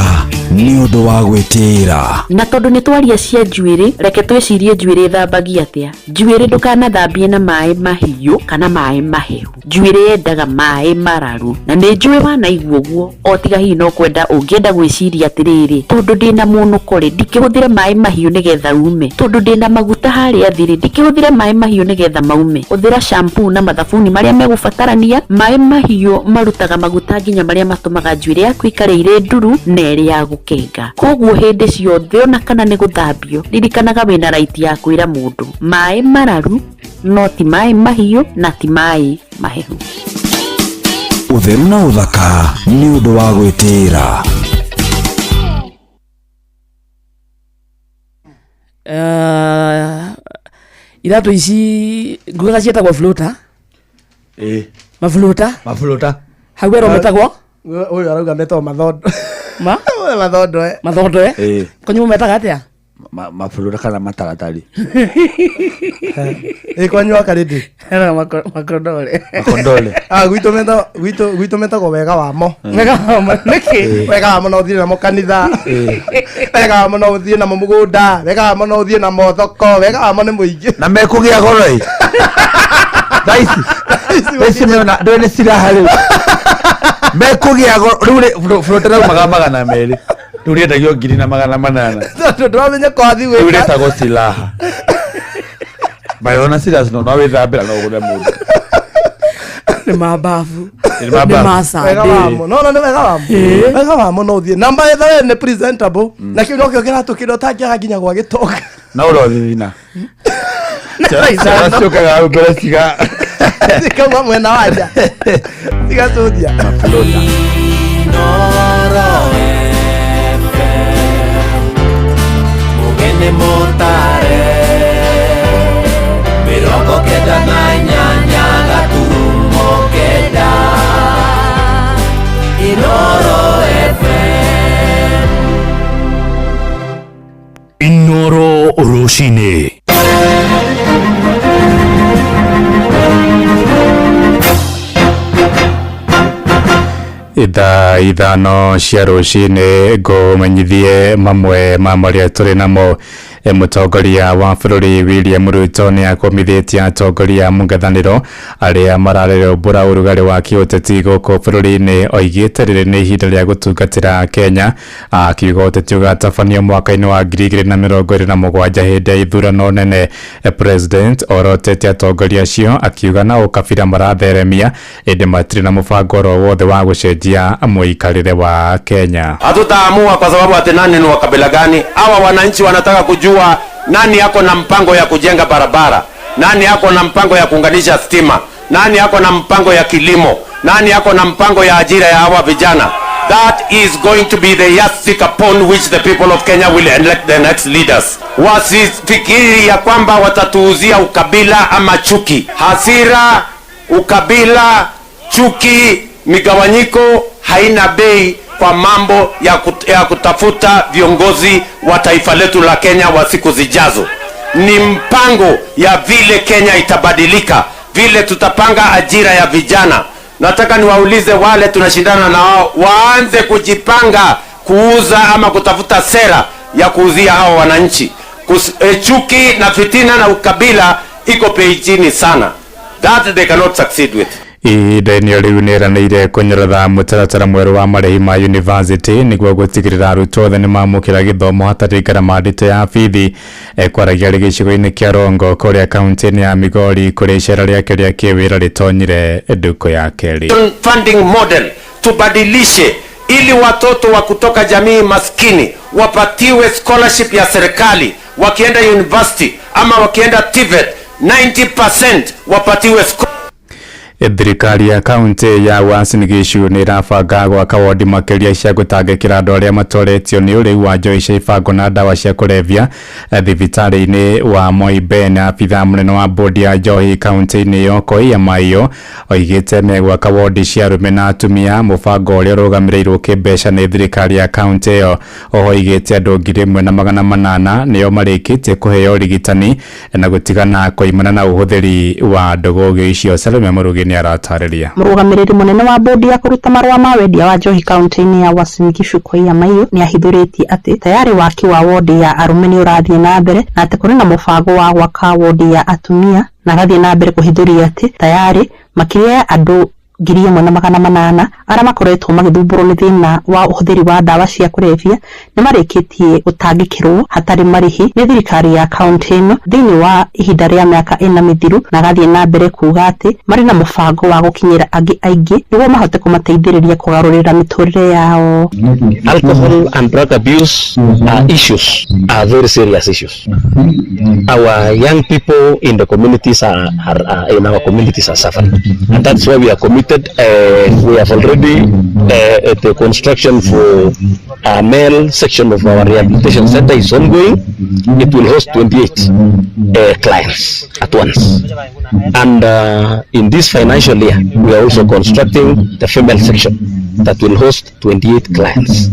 nĩ ũndũ wa gwĩtĩĩra. Na tondũ nĩ twaria cia njuĩrĩ, reke twĩcirie njuĩrĩ ĩthambagia atĩa. Njuĩrĩ ndũkanathambie na maĩ mahiũ kana maĩ mahehu. Njuĩrĩ yendaga maĩ mararu, na nĩ njũĩ wanaigua ũguo, o tiga hihi no kwenda ũngĩenda gwĩciria atĩrĩrĩ, tondũ ndĩna mũnũko rĩ, ndikĩhũthĩre maĩ mahiũ nĩgetha ume, tondũ ndĩna maguta harĩa thĩ rĩ, ndikĩhũthĩre maĩ mahiũ nĩgetha maume. Hũthĩra shampoo na mathabuni marĩa megũbatarania. Maĩ mahiũ marutaga maguta nginya marĩa matũmaga njuĩrĩ yaku ikare ĩrĩ nduru na ĩrĩ ya gũkenga. Koguo hĩndĩ ciothe ona kana nĩ gũthambio, ririkanaga wĩna right ya kwĩra mũndũ maĩ mararu, no ti maĩ mahiũ na ti maĩ mahehu. Ũtheru na ũthaka nĩ ũndũ wa gwĩtĩĩra. Iratũ ici ngugaga ciĩtagwo floater. Ĩĩ. Maflota. Maflota. Hau werwo metagwo? Ũyũ arauga metagwo mathondo. Ma? Mathondo, eh. Mathondo, eh? Ĩĩ. Kwanyu metaga atĩa? Maflota kana mataratari. Ĩ kwanyu akarĩndĩ? Makondore. Makondole. Ah, gwitũ metagwo gwitũ metagwo wega wamo. Wega wamo nĩkĩ? Wega wamo no ũthiĩ namo kanitha. Wega wamo no ũthiĩ namo mũgũnda. Wega wamo no ũthiĩ namo thoko. Wega wamo nĩ mũingĩ. Na mekũgĩa goro ĩ. Thaa ici. Thaa ici mena ndũĩ nĩ ciraha rĩu. Mekũgĩa goro rĩu rĩ flota raumaga 200. Rĩu rĩendagio 1800. Tondũ ndũramenya kwathi Rĩu gwĩka. rĩtagwo silaha. By ona serious no no wĩthambĩra no ũgũre mũndũ. Nĩ mababu. Nĩ mababu. Nĩ Wega macandĩ. wamo. No, no, nĩ wega wamo. Wega wamo no ũthiĩ. Na by the way nĩ presentable. Na kĩu nokĩo kĩratũ kĩrĩa ũtangĩaga nginya gwa gĩtonga. Na ũrothithina. Thaa Ciana ithano. ciũkaga hau mbere ciga. Cikauma mwena wa nja. Cigacũthia. Maflota. Inoro FM, mugene mutare 98 gaturumo 9 Inoro FM. Inoro Rũcinĩ. Ithaa 5 cia rũcinĩ ngũmenyithie mamwe ma marĩa tũrĩ namo. Mũtongoria wa bũrũri William Ruto nĩ akomithĩtie atongoria a mũng'ethanĩro arĩa mararĩrũmbũra ũrugarĩ wa kĩũteti gũkũ bũrũri-inĩ. Oigĩte rĩrĩ nĩ ihinda rĩa gũtungatĩra Kenya, akiuga ũteti ũgatabanio mwaka-inĩ wa 2027 hĩndĩ ya ithurano nene. President orotete atongoria acio akiuga na ũkabira maratheremia ĩndĩ matirĩ na mũbango oro wothe wa gũcenjia mũikarĩre wa Kenya. Hatutaamua kwa sababu ati nani ni wa kabila gani. Hawa wananchi wanataka kujua nani ako na mpango ya kujenga barabara, nani ako na mpango ya kuunganisha stima, nani ako na mpango ya kilimo, nani ako na mpango ya ajira ya hawa vijana. That is going to be the yardstick upon which the people of Kenya will elect the next leaders. Wasifikiri ya kwamba watatuuzia ukabila ama chuki. Hasira, ukabila, chuki, migawanyiko haina bei kwa mambo ya kutafuta viongozi wa taifa letu la Kenya wa siku zijazo. Ni mpango ya vile Kenya itabadilika, vile tutapanga ajira ya vijana. Nataka niwaulize wale tunashindana na wao waanze kujipanga kuuza ama kutafuta sera ya kuuzia hao wananchi. Chuki na fitina na ukabila iko bei chini sana. That they cannot succeed with. Ihinda-inĩ o rĩu nĩĩranĩire kũnyorotha mũtaratara mwerũ wa marĩhi ma university nĩguo gũtigĩrĩra arutwo othe nĩmamũkĩra gĩthomo hatarĩ ngarama nditũ ya bithi. Kwaragia arĩ gĩcigo-inĩ kĩa Rongo kũrĩa kaunti-inĩ ya Migori kũrĩa icera rĩake rĩa kĩwĩra rĩtonyire ndukũ ya kerĩ. Funding model tubadilishe ili watoto wa kutoka jamii maskini wapatiwe scholarship ya serikali wakienda university ama wakienda TVET 90% wapatiwe scholarship. Thirikari ya kaunti ya Uasin Gishu nĩ ĩrabanga gwaka wondi makĩria cia gũtangĩkĩra andũ arĩa matoretio nĩ ũrĩu wa njohi cia ibango na ndawa cia kũrebia thibitarĩ-inĩ wa Moi Ben. Abithaa mũnene wa bodi ya njohi kaunti-inĩ ĩyo Koiya Maiyo oigĩte megwaka wondi cia arũme na atumia, mũbango ũrĩa ũrũgamĩrĩirwo kĩmbeca nĩ thirikari ya kaunti ĩyo. Oho oigĩte andũ 1800 nĩo marĩkĩtie kũheo ũrigitani na gũtigana koimana na ũhũthĩri wa ndũgũgĩ icio. Salome Mũrugi nĩ aratarĩria. Mũrũgamĩrĩri mũnene wa bodi ya kũruta marũa ma wendia wa njohi kaunti-inĩ ya Uasin Gishu Koiya Maiyo nĩ ahithũrĩtie atĩ tayarĩ waki wa wondi ya arũme nĩ ũrathiĩ na mbere na atĩ kũrĩ na mũbango wa gwaka wondi ya atumia, na agathiĩ na mbere kũhithũria atĩ tayarĩ makĩria ya andũ 1800 arĩa makoretwo magĩthumbũrwo nĩ thĩna wa ũhũthĩri wa ndawa cia kũrebia nĩ marĩkĩtie gũtangĩkĩrwo hatarĩ marĩhi nĩ thirikari ya kaunti ĩno thĩinĩ wa ihinda rĩa mĩaka 4 mĩthiru, na agathiĩ na mbere kuuga atĩ marĩ na mũbango wa gũkinyĩra angĩ aingĩ nĩguo mahote kũmateithĩrĩria kũgarũrĩra mĩtũrĩre yao. Alcohol and drug abuse are issues, are very serious issues. Our young people in the communities are in our communities are suffering, and that's why we are committed. We have already the construction for a male section of our rehabilitation center is ongoing. It will host 28 clients at once, and in this financial year we are also constructing the female section that will host 28 clients.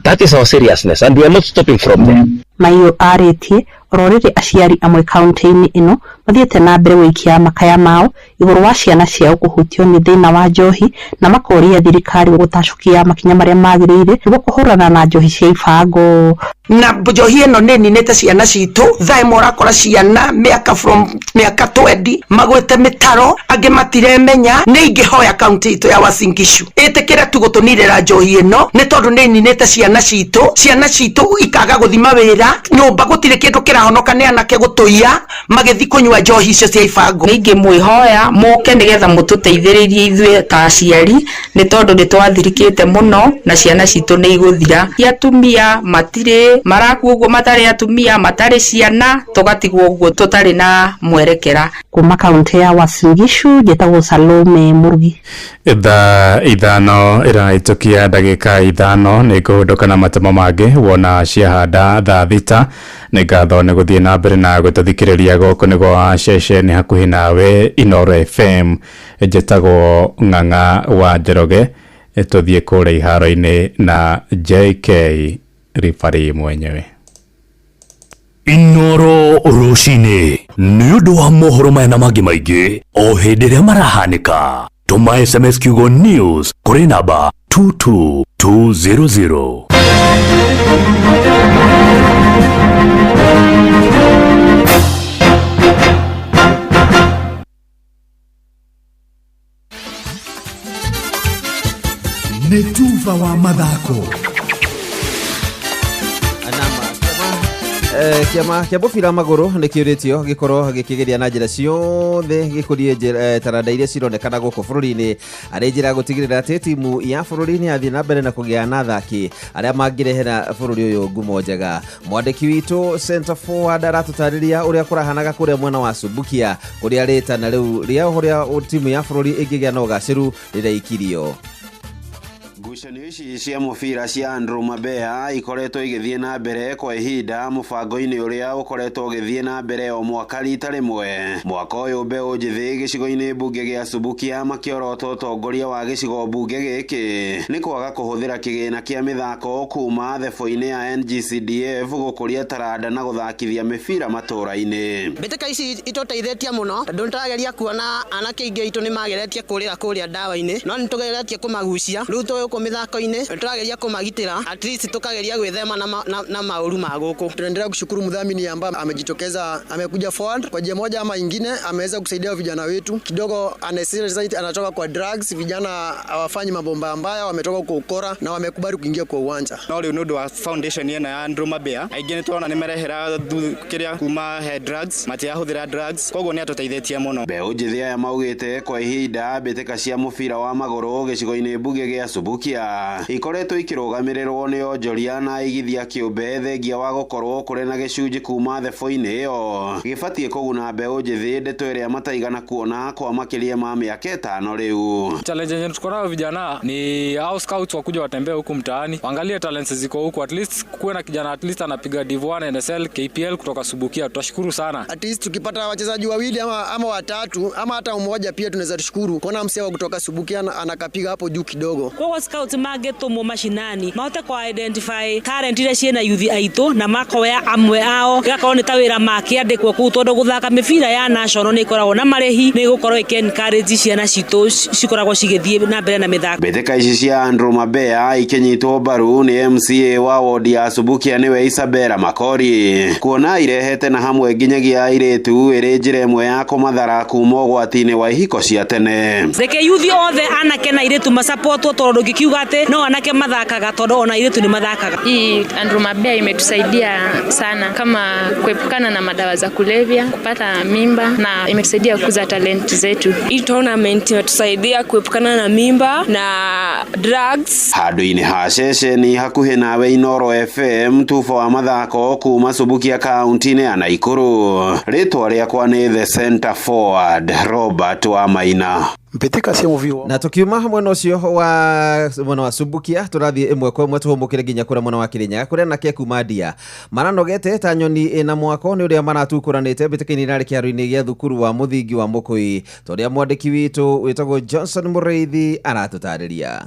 That is our seriousness, and we are not stopping from there. Maiyo arĩtie oro rĩrĩ aciari amwe kaunti-inĩ ĩno mathiĩte na mbere gũikia makaya mao igũrũ wa ciana ciao kũhutio nĩ thĩna wa njohi na makoria thirikari gũtacũkia makinya marĩa magĩrĩire nĩguo kũhũrana na njohi cia ibango. Na njohi ĩno nĩ ninĩte ciana citũ thaa ĩmwe ũrakora ciana mĩaka from mĩaka 20 magwĩte mĩtaro, angĩ matiremenya. Nĩ ingĩhoya kaunti itũ ya Uasin Gishu ĩtĩkĩre tu gũtũnirĩra njohi ĩno nĩ tondũ nĩ ninĩte ciana citũ, ciana citũ ikaga gũthima wĩra nyũmba, gũtirĩ kĩndũ kĩrahonoka nĩ anake gũtũiya magĩthiĩ kũnyua njohi icio cia ibango. Nĩ ingĩmwĩhoya mũke nĩgetha mũtũteithĩrĩrie ithuĩ ta aciari nĩ tondũ nĩ twathirikĩte mũno na ciana citũ nĩ igũthira. Atumia matirĩ marakua ũguo matarĩ atumia matarĩ ciana, tũgatigwo ũguo tũtarĩ na mwerekera. Kuma kaunti ya Uasin Gishu njĩtagwo Salome Mũrugi. Thaa 5 ĩrahĩtũkia ndagĩka 5 nĩ ngũhũndũka na matemo mangĩ wona ciahanda thaa 6. Nĩ ngatho nĩ gũthiĩ na mbere na gũtũthikĩrĩria gũkũ nĩ gwa ceceni hakuhĩ nawe Inooro FM. Njĩtagwo Ng'ang'a wa Njoroge, tũthiĩ kũrĩa iharo-inĩ na JK ribari mwenyewe. Inooro rũcinĩ nĩ ũndũ wa mohoro maya na mangĩ maingĩ o hĩndĩ ĩrĩa marahanĩka. Tũma SMS kiugo news kũrĩ namba 22200. Nĩ tuba wa mathako. Kĩama kĩa mũbira magũrũ nĩ kĩũrĩtio gĩkorwo gĩkĩgeria na njĩra ciothe gĩkũrie taranda iria cironekana gũkũ bũrũri-inĩ arĩ njĩra ya gũtigĩrĩra atĩ timu ya bũrũri nĩ yathiĩ na mbere na kũgĩa na athaki arĩa mangĩrehera bũrũri ũyũ ngumo njega. Mwandĩki witũ center forward aratũtarĩria ũrĩa kũrahanaga kũrĩa mwena wa Subukia kũrĩa rĩtana rĩu rĩa ũrĩa timu ya bũrũri ĩngĩgĩa na ũgacĩru rĩraikirio. Ngucanio ici cia mũbira cia Andrew Mabea ikoretwo igĩthiĩ na mbere kwa ihinda mũbango-inĩ ũrĩa ũkoretwo ũgĩthiĩ na mbere o mwaka rita rĩmwe. Mwaka ũyũ mbeũ njĩthĩ gĩcigo-inĩ mbunge gĩa Subukia makĩorota ũtongoria wa gĩcigo mbunge gĩkĩ nĩ kwaga kũhũthĩra kĩgĩna kĩa mĩthako kuma thebo-inĩ ya NGCDF gũkũria taranda na gũthakithia mĩbira matũũra-inĩ. Mbĩtĩka ici itũteithĩtie mũno tondũ nĩtũrageria kuona anake aingĩ aitũ nĩmageretie kũrĩra kũrĩa ndawa-inĩ, no nĩtũgeretie kũmagucia rĩu tũgũkũ mĩthako-inĩ nĩtũrageria kũmagitĩra at least tukageria gwĩthema na maũru ma gũkũ. Tunaendelea kushukuru mdhamini ambaye amejitokeza, amekuja forward kwa njia moja ama ingine, ameweza kusaidia vijana wetu kidogo, anatoka kwa drugs, vijana hawafanyi mambo mbaya mbaya, wametoka kwa ukora na wamekubali kuingia kwa uwanja. No rĩu nĩ ũndũ wa foundation ĩno ya Andrew Mabea aingĩ nĩtũrona nĩmarehera kĩrĩa kuma he drugs, matirahũthĩra drugs, koguo nĩ atũteithĩtie mũno. Mbeũ njĩthĩ aya maugĩte kwa ihinda mbĩtĩka cia mũbira wa magũrũ gĩcigo-inĩ mbunge gĩa Subukia Subukia ikoretwo ikĩrũgamĩrĩrwo nĩ onjoria na aigithia kĩũmbe thengia wa gũkorwo kũrĩ na gĩcunjĩ kuma thebo-inĩ ĩyo gĩbatiĩ kũguna mbeũ njĩthĩ, ndeto ĩrĩa mataigana kuona kwa makĩria ma mĩaka 5 rĩu. Challenge yenye tuko nayo vijana ni hao scouts wakuja watembee huku mtaani, waangalie talents ziko huku, at least kuwe na kijana at least anapiga Div 1 NSL KPL kutoka Subukia, tutashukuru sana. At least tukipata wachezaji wawili ama watatu ama hata mmoja pia tunaweza tushukuru kuona msewa kutoka Subukia anakapiga hapo juu kidogo. Koguo scouts mangĩtũmwo macinani mahote ku identify talent iria ciĩna youth aitũ na makoya amwe ao igakorwo nĩ ta wĩra makĩandĩkwo kũu, tondũ gũthaka mĩbira ya national nĩ ĩkoragwo na marĩhi, nĩ ĩgũkorwo ĩkĩ encourage ciana citũ cikoragwo cigĩthiĩ na mbere na mĩthako. Mbĩtĩka ici cia Andrew Mabea ikinyitwo mbaru nĩ MCA wa wodi ya Subukia nĩwe Isabella Makori, kuona irehete na hamwe nginyagia airĩtu ĩrĩ njĩra ĩmwe ya kũmathara kuma ũgwati-inĩ wa ihiko cia tene. Reke yuthi othe anake na airĩtu masapotwo, tondũ ndũngĩkiuga atĩ no anake mathakaga, tondũ ona airĩtu nĩ mathakaga. Hii Andrew Mabea imetusaidia sana kama kuepukana na madawa za kulevya, kupata mimba, na imetusaidia kukuza talent zetu. Hii tournament imetusaidia kuepukana na mimba na drugs. Handũ-inĩ ha ceceni hakuhĩ nawe Inooro FM, tubo wa mathako kuma Subukia kaunti-inĩ ya Naikuru. Rĩtwa rĩakwa nĩ The Center Forward Robert wa Maina. Mbĩtĩka cia mũbira na tukiuma mwena ũcio wa mwena wa Subukia tũrathiĩ ĩmwe kwa ĩmwe tũhũmũkĩre nginya kũrĩa mwena wa Kirinyaga kũrĩa anake kuma Ndia maranogete ta nyoni ĩna mwako nĩ ũrĩa maratukũranĩte mbĩtĩka-inĩ irarĩ kĩharo-inĩ gĩa thukuru wa mũthingi wa Mũkũi, ta ũrĩa mwandĩki witũ wĩtagwo Johnson Mũrĩithi aratũtarĩria.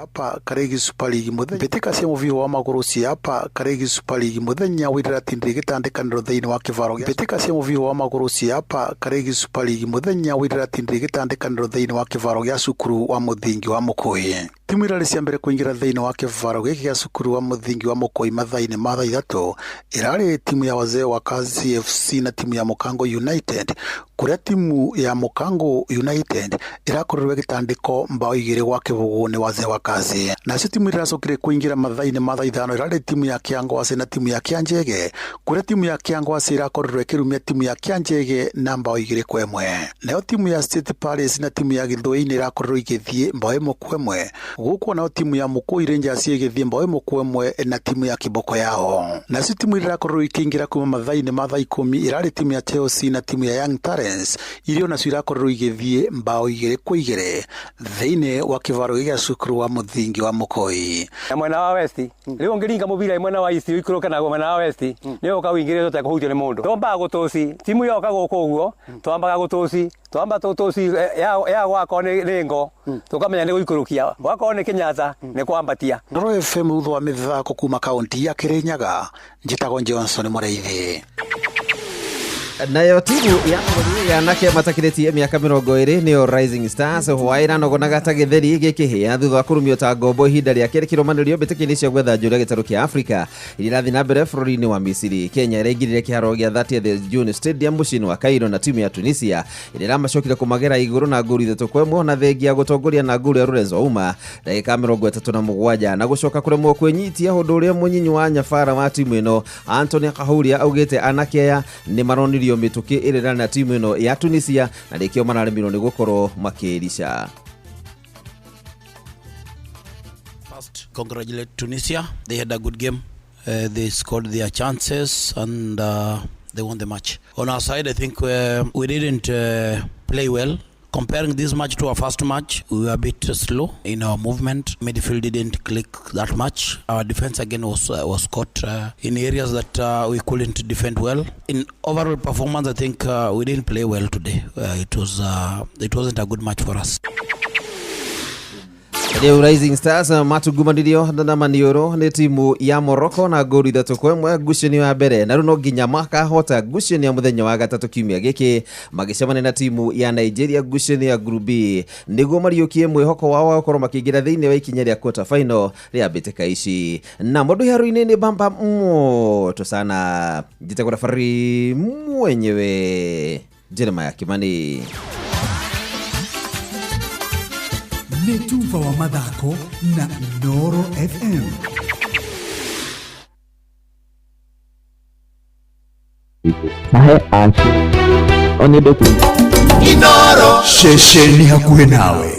Hapa Karegi Super League muthenya mbĩtĩka cia mũbira wa magũrũ cia hapa Karegi Super League muthenya wa iraratindire gĩtandĩkanĩro thĩinĩ wa kĩvaro gĩa mbĩtĩka cia mũbira wa magũrũ cia hapa Karegi Super League muthenya wa iraratindire gĩtandĩkanĩro thĩinĩ wa kĩvaro gĩa cukuru wa mũthingi wa Mũkũi. Timu irarĩ cia mbere kũingĩra thĩinĩ wa kĩvaro gĩkĩ gĩa cukuru wa mũthingi wa Mũkũi mathaa-inĩ ma thaa 3 ĩrarĩ timu ya Wazee wa Kazi FC na timu ya Mũkango United, kũrĩa timu ya Mũkango United ĩrakorirwo ĩgĩtandĩko mbao 2-0 nĩ Wazee wa Kazi. Nacio timu iracokire kũingĩra mathaa-inĩ ma thaa 5 ĩrarĩ timu ya Kĩangwacĩ na timu ya Kĩanjege, kũrĩa timu ya Kĩangwacĩ ĩrakorirwo ĩkĩrumia timu ya Kĩanjege na mbao 2-1. Nayo timu ya State Palace na timu ya Gĩthũi-inĩ ĩrakorirwo igĩthiĩ mbao 1-1, gũkũ nayo timu ya Mũkũi Rangers ĩgĩthiĩ mbao 1-1 na timu ya Kiboko yao. Nacio timu irakorirwo ikĩingĩra kuma mathaa-inĩ ma thaa 10 ĩrarĩ timu ya Chelsea na timu ya Young Talents, iria onacio irakorirwo igĩthiĩ mbao 2-2 thĩinĩ wa kĩvaro gĩa cukuru wa mũthingi wa Mũkũi. Na mwena wa West rĩu ũngĩringa mũbira mwena wa East ũikũrũke naguo mwena wa West nĩ ũka ũingĩrĩte ũtekũhutio nĩ mũndũ. Twambaga gũtũci timu yoka gũkũ ũguo, twambaga gũtũci, twamba tũtũci ya gwakorwo nĩ ngo tũkamenya nĩ gũikũrũkia, gwakorwo nĩ Kenyatta nĩ kwambatia. Inooro FM thutha wa mĩthako kuma kaunti ya Kirinyaga, njĩtagwo Johnson Mũrĩithi. Nayo timu ya bũrũri ya anake matakĩrĩtie mĩaka 20 nĩyo Rising Stars hwaĩ ĩranogonaga ta gĩtheri gĩkĩhĩa thutha wa kũrumio ta ngombo ihinda rĩa kerĩ kĩrũmanĩrĩrio mbĩtĩka-inĩ cia gwetha njũrĩa gĩtarũ kĩa Afrika iria irathiĩ na mbere bũrũri-inĩ wa Misiri. Kenya ĩraingĩrire kĩharo gĩa 30th June Stadium mũciĩ-inĩ wa Cairo na timu ya Tunisia ĩrĩa ĩramacokire kũmagera igũrũ na ngolu 3-1 na thengia gũtongoria na ngolu ya Lorenzo Auma ndagĩka 37 na gũcoka kũremwo kwĩnyitia ũndũ ũrĩa mũnyinyi wa nyabara wa timu ĩno Anthony Kahuria augĩte anake aya nĩ maronire mĩtũkĩ ĩrĩa na timu ĩno ya Tunisia na nĩkĩo mararemirwo nĩ gũkorwo makĩrica. First, congratulate Tunisia. They had a good game. They scored their chances and they won the match. On our side, I think we didn't play well. Comparing this match to our first match, we were a bit slow in our movement. Midfield didn't click that much. Our defense again was caught in areas that we couldn't defend well. In overall performance, I think we didn't play well today. It wasn't a good match for us. Rĩu Rising Stars matungumanirio na maniũrũ nĩ timu ya Morocco na ngolu 3-1 ngucanio ya mbere, na rĩu no nginya makahota ngucanio ya mũthenya wa gatatũ kiumia gĩkĩ magĩcemania na timu ya Nigeria ngucanio ya Group B nĩguo mariũkie mwĩhoko wao wa gũkorwo makĩingĩra thĩinĩ wa ikinya rĩa quarter final rĩa mbĩtĩka ici. Na mũndũ iharo-inĩ nĩ bamba moto sana, njĩtagwo referee mwenyewe Jeremiah Kimani. Nĩ tuba wa mathako na Inooro FM. Inooro ceceni hakuhĩ nawe.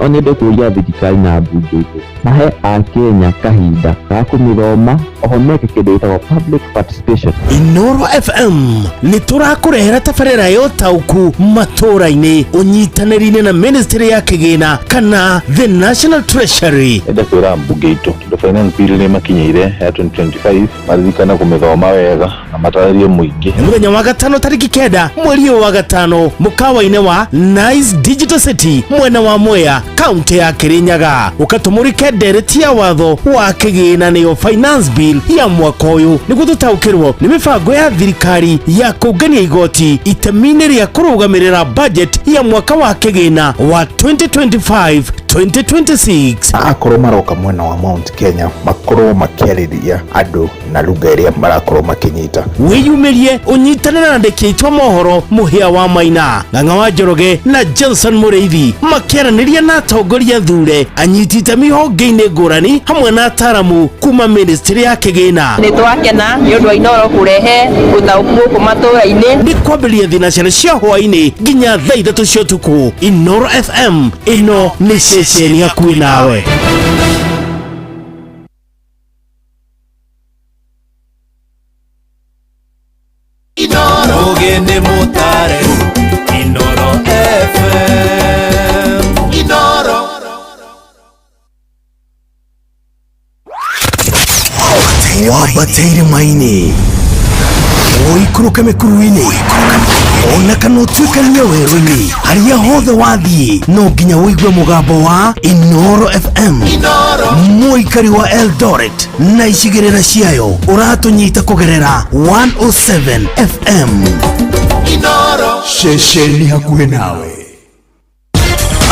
No nyende kũria thirikari na mbunge itũ mahe akenya kahinda ga kũmĩthoma oho meke kĩndũ gĩtagwo public participation. Inoro FM nĩ tũrakũrehera tabarĩra ya ũtaũku matũra-inĩ ũnyitanĩri-inĩ na ministry ya kĩgĩna kana the National Treasury. Enda kwĩra mbunge itũ tondũ finance bill nĩ makinyĩire ya 2025 maririkane kũmĩthoma wega na matarĩrie mũingĩ. Nĩ mũthenya wa gatano tarĩki 9 mweri ũyũ wa gatano mũkawa-inĩ wa Nice Digital City mwena wa Mwea kaunti ya Kirinyaga ũkatũmũrĩke ndereti ya watho wa kĩgĩna nĩyo finance bill ya mwaka ũyũ nĩguo tũtaũkĩrwo nĩ mĩbango ya thirikari ya kũngania igoti itemi-inĩ rĩa kũrũgamĩrĩra budget ya mwaka wa kĩgĩna wa 2025 2026. Akorwo maroka mwena wa Mount Kenya makorwo makĩarĩria andũ na lugha ĩrĩa marakorwo makĩnyita. Wĩyumĩrie ũnyitanĩre na andĩki aitũ a mohoro Mũhĩa wa Maina, Ng'ang'a wa Njoroge na Johnson Mũrĩithi makĩaranĩria na atongoria thure anyiti itemi honge-inĩ ngũrani hamwe na ataramu kuma ministry ya kĩgĩna. Nĩ twakena nĩ ũndũ wa Inoro kũrehe ũtaũku gũkũ matũra-inĩ. Nĩ kwambĩrĩria thinacara cia hwaĩ-inĩ nginya thaa 3 cia ũtukũ. Inoro FM ĩno nĩ ceceni hakuhĩ nawe. Mugeni mutare Inoro FM Inoro Wambatĩire maini ũikũrũke mĩkuru-inĩ ona kana ũtuĩkanie werũ-inĩ harĩa hothe wathiĩ no nginya ũigue mũgambo wa Inoro FM. Mũikari wa Eldoret na icigĩrĩra ciayo ũratũnyita kũgerera 107 FM. Inoro ceceni hakuhĩ nawe.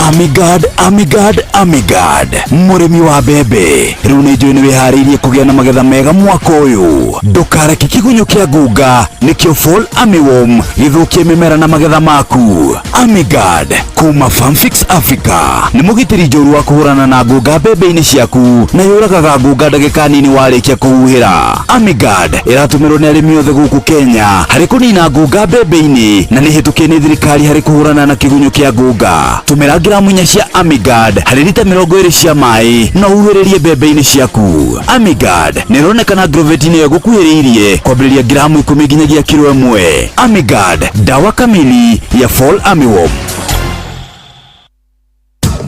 Amigad, Amigad, Amigad, mũrĩmi wa mbembe rĩu nĩ njũĩ nĩ wĩharĩirie kũgĩa na magetha mega mwaka ũyũ. Ndũkareke kĩgunyũ kĩa ngunga nĩkĩo Fall Armyworm gĩthũkie mĩmera na magetha maku. Amigad kuma Farmfix Africa nĩ mũgitĩri njũru wa kũhũrana na ngunga mbembe-inĩ ciaku na yũragaga ngunga ndagĩka nini warĩkia kũhuhĩra. Amigad ĩratũmĩrwo nĩ arĩmi othe gũkũ Kenya harĩ kũnina ngunga mbembe-inĩ na nĩ hĩtũkie nĩ thirikari harĩ kũhũrana na kĩgunyũ kĩa ngunga. Tũmĩra gramu 4 cia Amigad harĩ lita 20 cia maĩ na ũhuhĩrĩrie mbembe-inĩ ciaku. Amigad nĩ ĩronekana agrovet-inĩ ĩyo ĩgũkuhĩrĩirie kwambĩrĩria gramu 10 nginyagia kiro 1. Amigad, dawa kamili ya Fall Armyworm.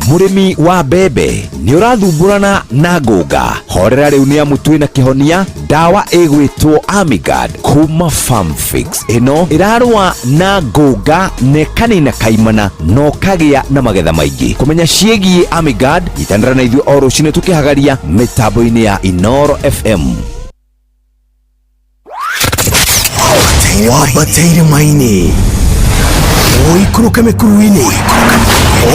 Mũrĩmi wa mbembe nĩ ũrathumbũrana na ngũnga, horera rĩu nĩ amu twĩna kĩhonia dawa ĩgwĩtwo Amigad kuma Farmfix. Ĩno ĩrarũa na ngũnga na ĩkanina kaimana na ũkagĩa na magetha maingĩ. Kũmenya ciĩgiĩ Amigad nyitanĩra na ithuĩ o rũcinĩ tũkĩhagaria mĩtambo-inĩ ya Inoro FM. Wambatĩire maini ũikũrũke mĩkuru-inĩ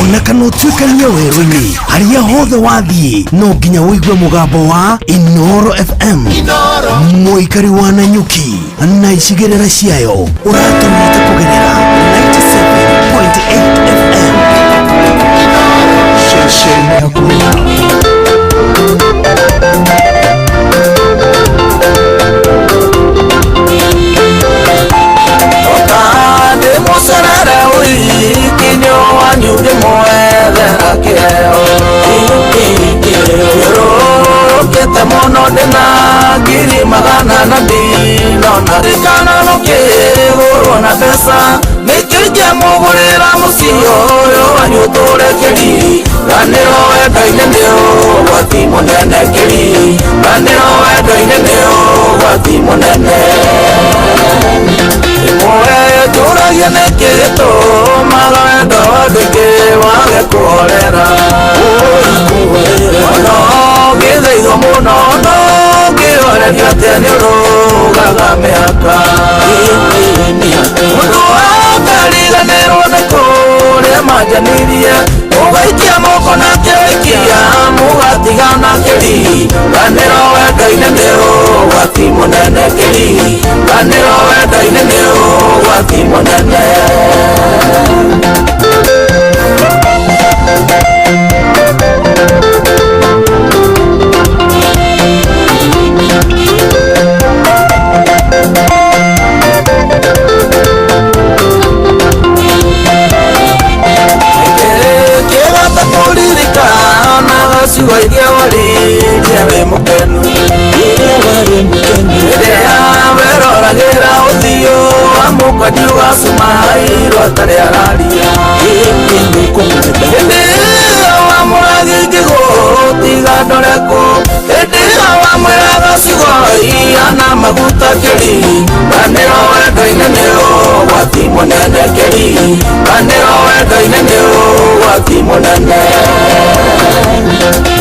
ona kana ũtuĩkanie werũ-inĩ harĩa hothe wathiĩ no nginya ũigue mũgambo wa Inoro FM. Mũikari wa Nanyuki na icigĩrĩra ciayo ũratũnyita kũgerera 97.8 FM. Ceceni hakuhĩ nawe. Muserere ũikinyo wanyu ngĩmwethera kĩheo Kĩrũkĩte mũno ndĩna 100,000 na ndinona ririkana nũkĩgũrwo na mbeca nĩkĩo ingĩamũgũrĩra mũciĩ ũyũ wanyu ũtũre kĩriganĩro wendo-inĩ nĩ ũgwati mũnene kĩriganĩro wendo-inĩ nĩ ũgwati mũnene. Tũragia nĩkĩ gĩtũmaga wendo wandĩke wage kũhorera no ngĩthaithwo mũno no ngĩhorerio atĩa nĩ ũrũgaga mĩhaka mũndũ akariganĩrwo nĩ kũrĩa manjanirie ũgaikia moko na kĩikia mũgatigana kĩriganĩro wendo-inĩ nĩ ũgwati mũnene kĩriganĩro wendo-inĩ nĩ ũgwati mũnene. Mũkanyu gacumai rwatarĩ araria. Hĩndĩ ĩyo wamũragia ingĩgũtiga ndore kũ. Hĩndĩ ĩyo wamwĩraga ciugo ihana maguta kĩri. Ganĩro wendo-inĩ nĩ ũgwati mũnene kĩri. Ganĩro wendo-inĩ nĩ ũgwati mũnene.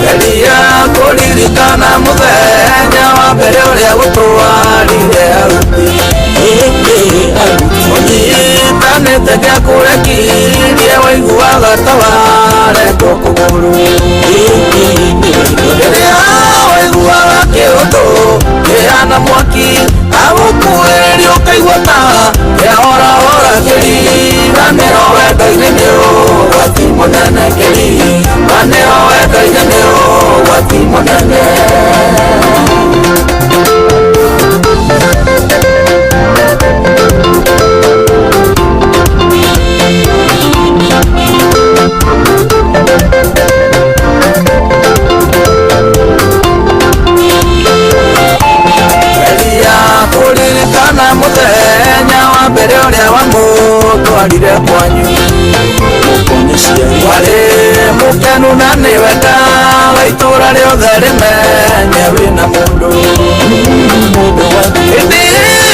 Geria kũririkana mũthenya wa mbere ũrĩa gũtwarire aruti. Ũnyitanĩte ngĩakũrekirie waiguaga ta warengwo kũgũrũ. Rĩrĩa waiguaga kĩũndũ kĩhana mwaki agũkuhĩrĩria ũkaigua ta kĩahorahora kĩriganĩro wendo-inĩ nĩ ũgwati mũnene kĩriganĩro wendo-inĩ nĩ ũgwati mũnene. Geria kũririkana mũthenya wa mbere ũrĩa wamũtwarire kwanyu. Warĩ mũkenu na nĩwendaga itũũra rĩothe rĩmenye wĩna mũndũ. Hĩndĩ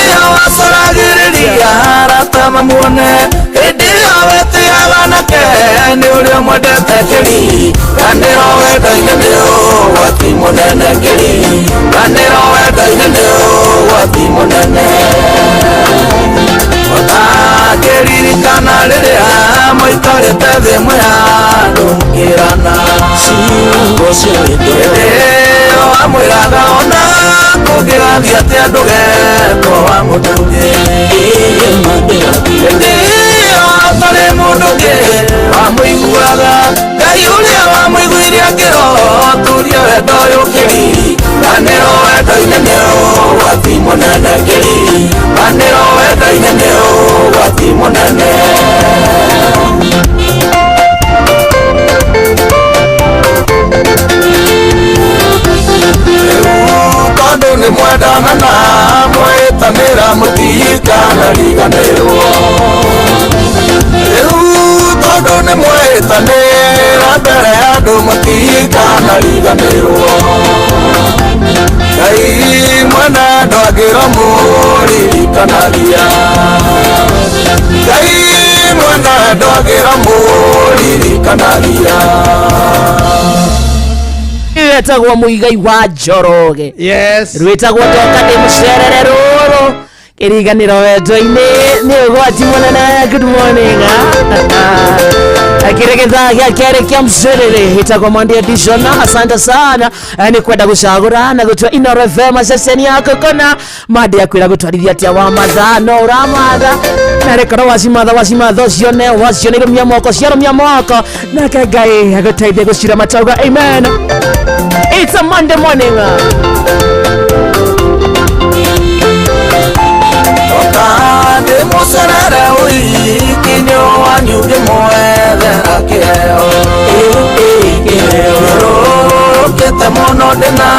ĩyo wacoragĩrĩria arata mamuone. Hĩndĩ ĩyo wetĩaga nake nĩ ũrĩa ũmwendete kĩri. Ganĩro wendo-inĩ nĩ ũgwati mũnene kĩri. Ganĩro wendo-inĩ nĩ ũgwati mũnene. Ũtangĩririkana rĩrĩa mũikarĩte thĩ mwĩ handũ mũkĩrana ciugo cia wendo. Hĩndĩ ĩyo wamwĩraga ona kũngĩgathiĩ atĩa ndũgetwo wa mũndũ ũngĩ. Hĩndĩ ĩyo hatarĩ mũndũ ũngĩ wamũiguaga. Ngai ũrĩa wamũiguire akĩroturia wendo ũyũ kĩri. Ganĩro wendo-inĩ nĩ ũgwati mũnene kĩri. Ganĩro wendo-inĩ nĩ ũgwati mũnene. Tondũ nĩ mwendana na mwĩtanĩra mũtikanariganĩrwo. Rĩu tondũ nĩ mwĩtanĩra mbere ya andũ mũtikanariganĩrwo. Ngai mwene ndwagĩra mũririkanagia. Ngai mwene ndwagĩra mũririkanagia. Rwĩtagwo Muigai wa Njoroge. Yes. Rwĩtagwo ndoka ndĩ mũcerere rũrũ kĩriganĩro wendo-inĩ nĩ ũgwati mũnene. Good morning. Kĩrĩ gĩthaa gĩa kerĩ kĩa mcerere ĩtagwo Monday edition. Asante sana nĩ kwenda gũcagũra na gũtua Inooro FM ceceni yaku kona Monday akwĩra gũtwarithia atĩa wa mathaa no ũramatha na rĩkorwo wacimatha wacimatha ũcione wacione irũmia moko ciarũmia moko nake Ngai agũteithie gũcira matauga amen. It's a Monday morning. Ndĩ mũcerere ũikinyo wanyu ngĩmwethera kĩheo. Rũkĩte mũno ndĩna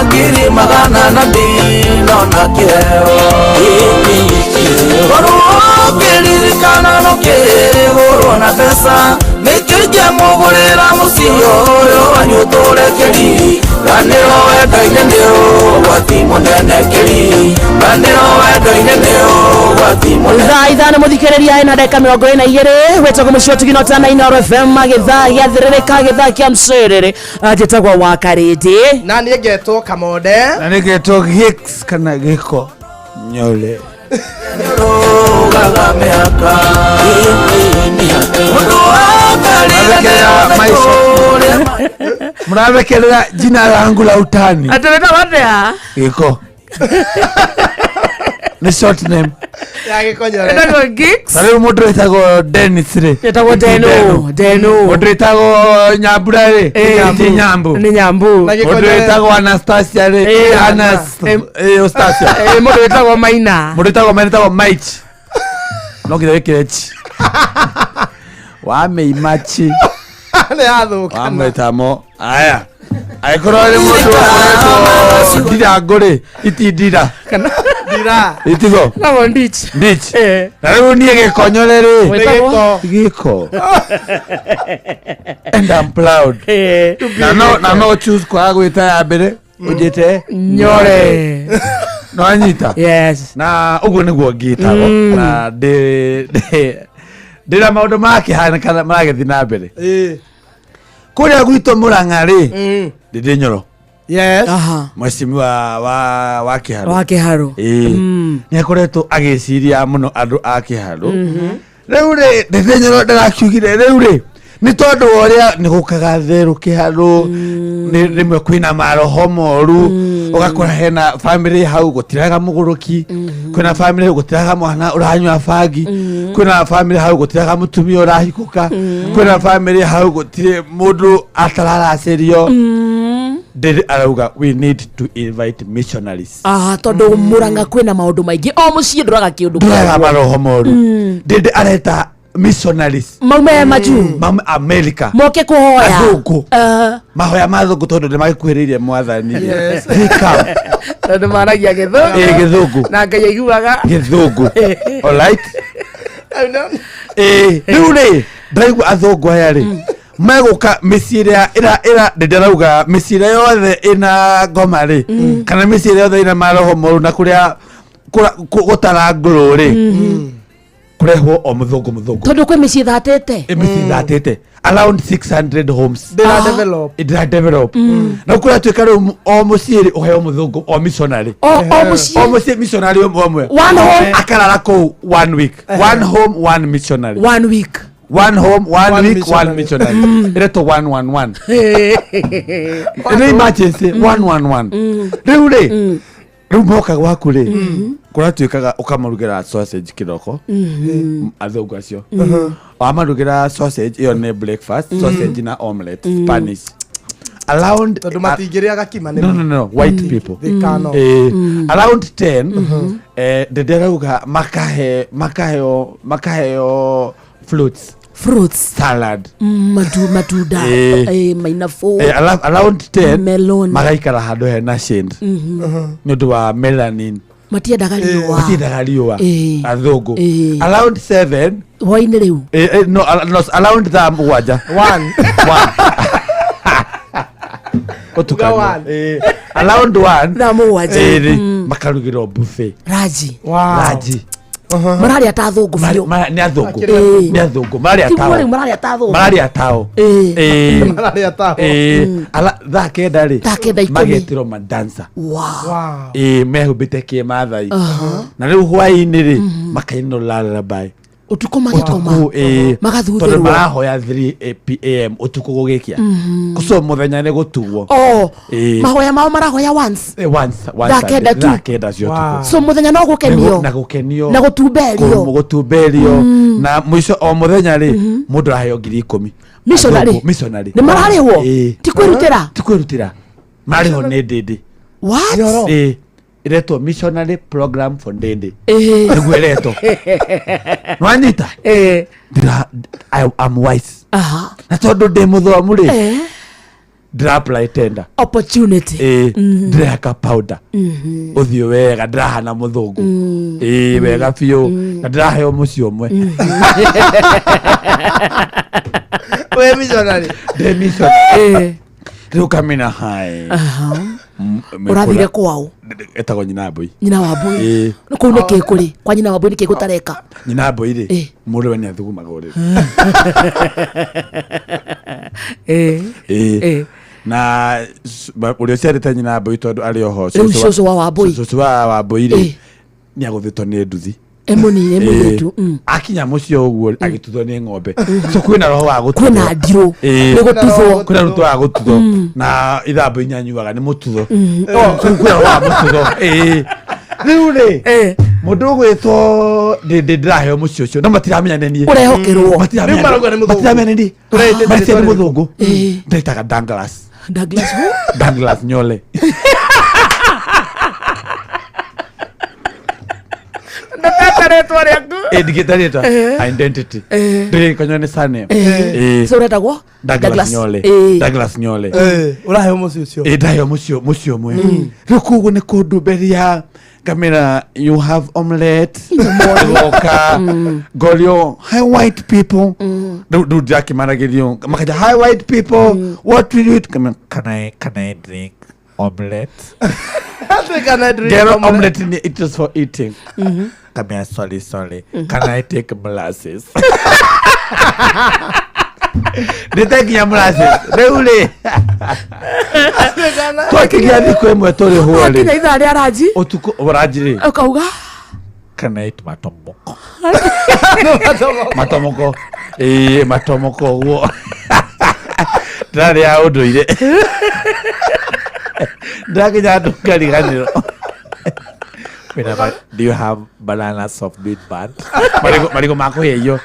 ngiri magana na ndinona kĩheo. Korwo ũkĩririkana nũkĩgũrwo na mbeca nĩkĩo ingĩamũgũrĩra mũciĩ ũyũ wanyu ũtũre kĩri. Ganĩro wendo-inĩ nĩ ũgwati mũnene kĩri. Ganĩro wendo-inĩ nĩ ũgwati mũnene. Thaa ithano mũthikĩrĩria ĩna ndagĩka 42 wĩtagwo mũciĩ ũtugino tana Inooro FM gĩthaa gĩathĩrĩrĩka gĩthaa kĩa mcerere njĩtagwo wa Karĩndĩ na niĩ ngetwo Kamonde na nĩ ngetwo Gix kana Gĩko Nyole. Rũgaga mĩhaka. Mũndũ Mnawekelea jina langu la utani. Ataweta wapi? Gĩko. Ni short name. Ya Gĩko Nyore. Etagwo Gix. Na rĩu mũndũ wĩtagwo Dennis rĩ. Etagwo Deno. Deno. Mũndũ wĩtagwo Nyambura rĩ. Ti Nyambu. Ni Nyambu. Mũndũ wĩtagwo Anastasia rĩ. Anas. Eustacia. Mũndũ wĩtagwo Maina. Mũndũ wĩtagwo Maina wĩtagwo Mike. No nginya wĩkĩre chi. Wamĩima chi. Nĩ yathũka. Wamwĩtamo. Aya. Angĩkorwo nĩ mũndũ ũkoretwo ndirangũ rĩ, iti ndira. Kana Chira. Itigo. Namo ndich. Ndich. Eh. Na rĩu niĩ gĩkonyore rĩ. Wĩtagwo? Gĩko. And I'm proud. Eh. Na no choose kwaga gwĩta ya mbere ũnjĩte Nyore. No anyita. Yes. Na ũguo nĩguo ngĩtagwo. Na ndĩ ndĩna maũndũ makĩhanĩka maragĩthiĩ na mbere. Kũrĩa gwitũ Mũrang'a rĩ, ndĩ Nyoro. Yes. Aha. Mheshimiwa wa Kĩharũ. Wa Kĩharũ. Ĩĩ. Nĩ akoretwo agĩciria mũno andũ a Kĩharũ. Rĩu rĩ, ndĩ Nyoro ndĩrakiugire rĩu rĩ, nĩ tondũ wa ũrĩa nĩ gũkaga therũ Kĩharũ, nĩ rĩmwe kwĩna maroho moru, ũgakora hena family hau gũtiraga mũgũrũki, kwĩna family hau gũtiraga mwana ũranyua bangi, kwĩna family hau gũtiraga mũtumia ũrahikũka, kwĩna family hau gũtirĩ mũndũ atararacĩrio. Ndĩrĩ arauga we need to invite missionaries. Aha, tondũ Mũrang'a kwĩna maũndũ maingĩ o mũciĩ ndũraga kĩũndũ Ndũraga kĩaguo. maroho moru. Ndĩndĩ areta missionaries. Maume majuu. Maume America. Moke kũhoya. Athũngũ. Mahoya ma athũngũ tondũ nĩ magĩkuhĩrĩirie mwathani. Yes. They come. Tondũ maragia gĩthũngũ. Ĩ, gĩthũngũ. Na Ngai aiguaga. Gĩthũngũ. Alright. Ĩ, rĩu rĩ, ndĩraigua athũngũ aya rĩ, megũka mĩciĩ ĩrĩa ĩra ĩra ndĩrauga mĩciĩ ĩrĩa yothe ĩna ngoma rĩ, kana mĩciĩ ĩrĩa yothe ĩna maroho moru na kũrĩa gũtarangũrũ rĩ, kũrehwo o mũthũngũ mũthũngũ. Tondũ kwĩ mĩciĩ ĩthatĩte. Ĩ, mĩciĩ ĩthatĩte around 600 homes. Ndĩra develop. Ndĩra develop. Na kũratuĩka rĩu o mũciĩ rĩ ũheo mũthũngũ o missionary. O mũciĩ. O mũciĩ missionary ũmwe ũmwe. One home. Akarara kũu one week. One home, one missionary. One week. One home, one One week, one missionary. Ĩretwo 111. Nĩ emergency 111. Rĩu rĩ, rĩu moka gwaku rĩ, kũratuĩkaga ũkamarugĩra sausage kĩroko, athũngũ acio. Wamarugĩra sausage, ĩyo nĩ breakfast, sausage na omelette, Spanish. Around Tondũ matingĩrĩa gakima nĩ no no no white people. They cannot. Around 10 ndĩndĩ arauga makaheo fruits. Fruits. Salad. Matunda. Mainabũ. Around 10 Melon. magaikara handũ hena shade nĩ ũndũ wa melanin. Matiendaga riũa. Matiendaga riũa. Athũngũ. Around 7 Hwaĩ-inĩ rĩu. No, no, around thaa mũgwanja. One. One. Ũtukanie. One. Around 1. Thaa mũgwanja. Rĩ, makarugĩrwo buffet. Raji. Wow. Raji. Mararĩa ta athũngũ biũ. Nĩ athũngũ. Nĩ athũngũ. Mararĩa Tiguo tao. rĩu mararĩa ta athũngũ. Mararĩa tao. Mararĩa tao. Thaa kenda rĩ. Thaa kenda ikũmi. Magetĩrwo madansa. Wow. Mehumbĩte kĩmathai. Na rĩu hwaĩ-inĩ rĩ, makainwo lullaby. Ũtukũ magĩkoma. Ũtukũ, Magathuthĩrwo. Tondũ marahoya 3 am ũtukũ gũgĩkĩa. Kũcio mũthenya nĩ gũtugwo. Oh, mahoya mao marahoya once. Once, once Thaa a day. kenda tu. Thaa kenda cia ũtukũ. So mũthenya no gũkenio. Na gũkenio. Na gũtumberio. Gũtumberio. Na mũico o mũthenya rĩ, mũndũ araheo 10,000. Missionary. Athũngũ, missionary. Nĩ mararĩhwo? Ti kwĩrutĩra? Ti kwĩrutĩra. Mararĩhwo nĩ ndĩndĩ. What? Ĩretwo missionary program for ndĩndĩ. Nĩguo ĩretwo. Nĩwanyita? I'm wise. Aha. Na tondũ ndĩ mũthomu rĩ, ndĩra apply tender. Opportunity. Ndĩrehaka powder. Ũthiũ wega ndĩrahana mũthũngũ. Wega biũ. Na ndĩraheo mũciĩ ũmwe. Wĩ missionary. Ndĩ missionary. Rĩu kamina hai. Aha. Ũrathire kwao? Etagwo nyina mbũi. Nyina wa mbũi. Kũu nĩ kĩ kũrĩ? Kwa nyina wa mbũi nĩ kĩ gũtareka? Nyina mbũi rĩ, mũndũ we nĩ athugumaga ũrĩrĩ. Na ũrĩa ũciarĩte nyina mbũi tondũ arĩ oho. Rĩu cũcũ wa Wambũi. Cũcũ wa Wambũi rĩ, nĩ agũthĩtwo nĩ nduthi. Mũirĩtu. Akinya mũciĩ ũguo agĩtuthwo nĩ ng'ombe. So kwĩna roho wa gũtuthwo. Kwĩna ndirũ. Nĩ gũtuthwo. Kwĩna roho wa gũtuthwo. Na ithambũ inyanyuaga nĩ mũtutho. So kwĩna roho wa mũtutho. Rĩu rĩ, mũndũ ũgwĩtwo ndĩ ndĩraheo mũciĩ ũcio no matiramenya nĩ niĩ. Ũrehokerwo. Matiramenya Rĩu marauga nĩ mũthũngũ. Matiramenya nĩ niĩ. Tũreĩtĩte Marĩtie nĩ rĩtwa mũthũngũ. Ndĩretaga Douglas. Douglas who? Douglas Nyole. Ndũgeta rĩtwa rĩaku. Ndigĩte rĩtwa. Identity. Ndĩgĩkonywo nĩ surname. So ũretagwo? Douglas Nyole. Douglas Nyole. Ũraheo mũciĩ ũcio. Ndaheo mũciĩ ũmwe. Rĩu koguo nĩ kũndumberia Ngamĩra, you have omelette. Ngoka ngorio, hi white people. Rĩu ndĩrakĩmaragĩrio makaja, hi white people, what will you eat? Ngamĩra, can I drink omelette? Ngero omelette ni it is for eating. Ngamĩra, sorry, sorry, can I take molasses? Ndĩte nginya molasses rĩu rĩ, twakinya thikũ ĩmwe tũrĩ hwo Wakinya rĩ, ithaa rĩa ranji, ũtukũ ũranji rĩ, ũkauga can I eat matomoko? Matomoko, ĩĩ, matomoko ũguo ndĩrarĩ ya ũndũire, ndĩrakinya andũ ngariganĩrwo. Kwĩna do you have bananas of big band? Marigũ, marigũ ma kũhĩhio.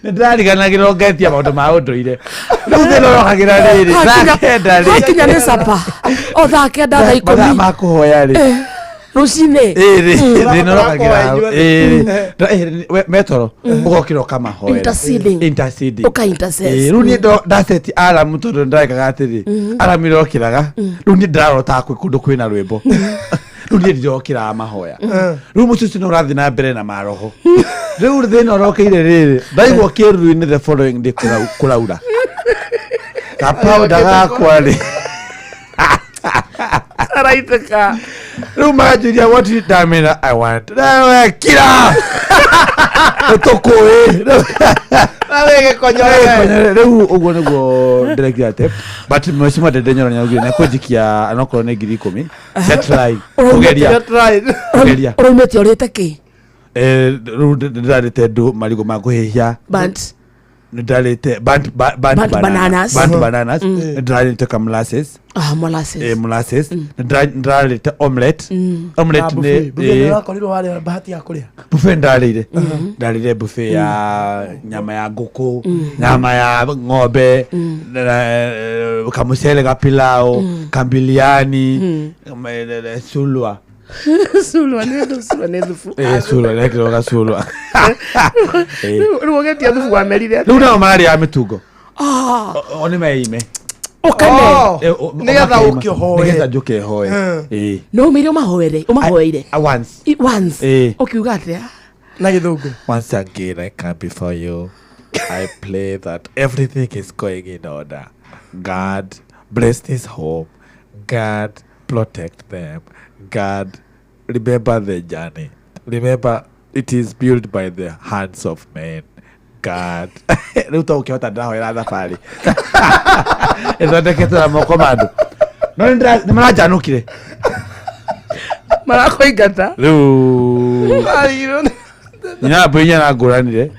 Nĩ ndĩrariganagĩrwo ngetia maũndũ ma ũndũire. Rĩu thĩna ũrokagĩra rĩrĩ thaa 9 rĩ, Wakinya nĩ sapa o thaa 9, thaa mathaa 10 ma kũhoya rĩ, rũcinĩ. Ĩrĩ thĩna ũrokagĩra hau. Ĩrĩ metoro ũgokĩra ũkamahoera. Interceding. Interceding. Ũka intercess. Ĩĩ, rĩu niĩ ndaceti aramu tondũ ndĩrekaga atĩrĩ, aramu ĩrokĩraga rĩu niĩ ndĩrarotaga kwĩ kũndũ kwĩna rwĩmbo, rĩu niĩ ndirokĩraga mahoya, rĩu mũciĩ ũcio nĩ ũrathiĩ na mbere na maroho. Rĩu thĩna ũrokeire rĩrĩ, ndaigua kĩruru-inĩ the following day kũraura kapauda gakwa rĩ, Araitĩka. Rĩu maganjũria, what you ndamĩra, I want nawe kira tũkũĩ. Rĩu ũguo nĩguo ndĩrekire atĩ, but mheshimiwa Ndende Nyoro nĩaugire nĩakũnjikia anokorwo nĩ 10,000 cia try kũgeria kũgeria. Ũraumĩte ũrĩte kĩ? Rĩu ndĩrarĩte ndũ marigũ ma kũhĩhia. Burnt. Nĩndarĩte burnt Burnt bananas. Burnt bananas. Nĩndĩrarĩte kamulases. Ah, molasses. Molasses. Nĩndĩrarĩte omelette. Omelette nĩ Ũrakorirwo warĩa bahati ya kũrĩa. Buffet ndarĩire, ndarĩire buffet ya nyama ya ngũkũ, nyama ya ng'ombe, na kamucere ga pilau, kambiliani, sulwa. Sulwa nĩ ũndũ, sulwa nĩ thubu. Sulwa nekĩrwo gasulwa. Rĩu ũgetia thubu wamerire. Rĩu nao mararĩa mĩtungo. Ah. O nĩ meime. Ũkane. Nĩgetha Makeima. ũke ũhoe. Nĩgetha njũke hoe. No umĩire ũmahoere, ũmahoeire? Once. Once. Ũkiuga atĩa na gĩthũngũ? Once again, I come before you. I pray that everything is going in order. God bless this home. God protect them. God remember the journey. Remember it is built by the hands of men. God. Rĩu to ũkĩhota ndĩrahoera thabarĩ ĩthondeketwo na moko ma andũ, no nĩ maranjanũkire. Marakũingata. Rĩu nyina mbũri nĩarangũranire.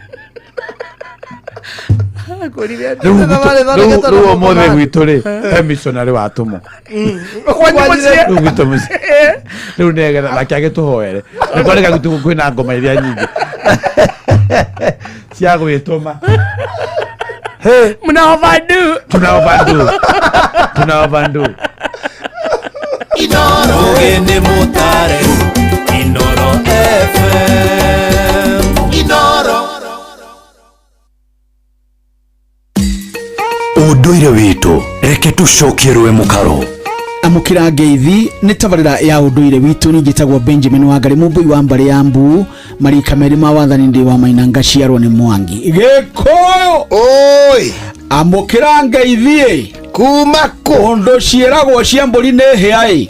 Akũrire atĩa? Rĩu ũmũthĩ gwitũ rĩ, he missionary watũmwo. Kwanyu mũciĩ? Rĩu gwitũ mũciĩ rĩu nĩgetha nake agĩtũhoere nĩ kwarĩka gwitũ kwĩna ngoma iria nyingĩ cia gwĩtũma. Mna overdo. Tuna overdo, tuna overdo. Mũgeni mũtare Inoro FM Inoro. Ũndũire witũ, reke tũcokie rũĩ mũkaro. Amũkĩra ngeithi nĩ tabarĩra ya ũndũire witũ. Ningĩ Benjamin Wangari, mũmbũi wa mbarĩ ya mbu marika merĩ ma wathani, ndĩ wa maina ngaciarwo nĩ Mwangi Gĩkũyũ. Oi, amũkĩra ngeithi kuma kũ ũndũ ciĩragwo cia mbũri nĩ hĩa ĩ.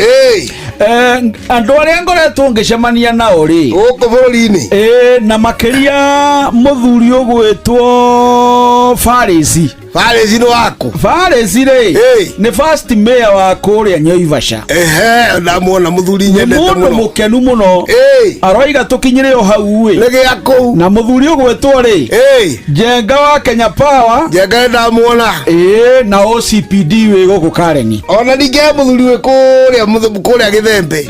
Andũ arĩa ngoretwo ngĩcemania nao rĩ gũkũ bũrũri-inĩ, na makĩria mũthuri ũgwĩtwo Farisi. Farisi nĩ waku? Farisi rĩ, nĩ first mayor wa kũrĩa Nyoivasha. Ehe, ndamuona mũthuri nyendete mũndũ mũno. Mũkenu mũno, aroiga tũkinyĩre o hau ĩ. Nĩ gĩa kũu. Na mũthuri ũgwĩtwo rĩ, Njenga wa Kenya Power. Njenga nĩ ndamuona. Ĩĩ, na OCPD wĩ gũkũ Kareni. Ona ningĩ he mũthuri wĩ kũrĩa kũrĩa Gĩthembe,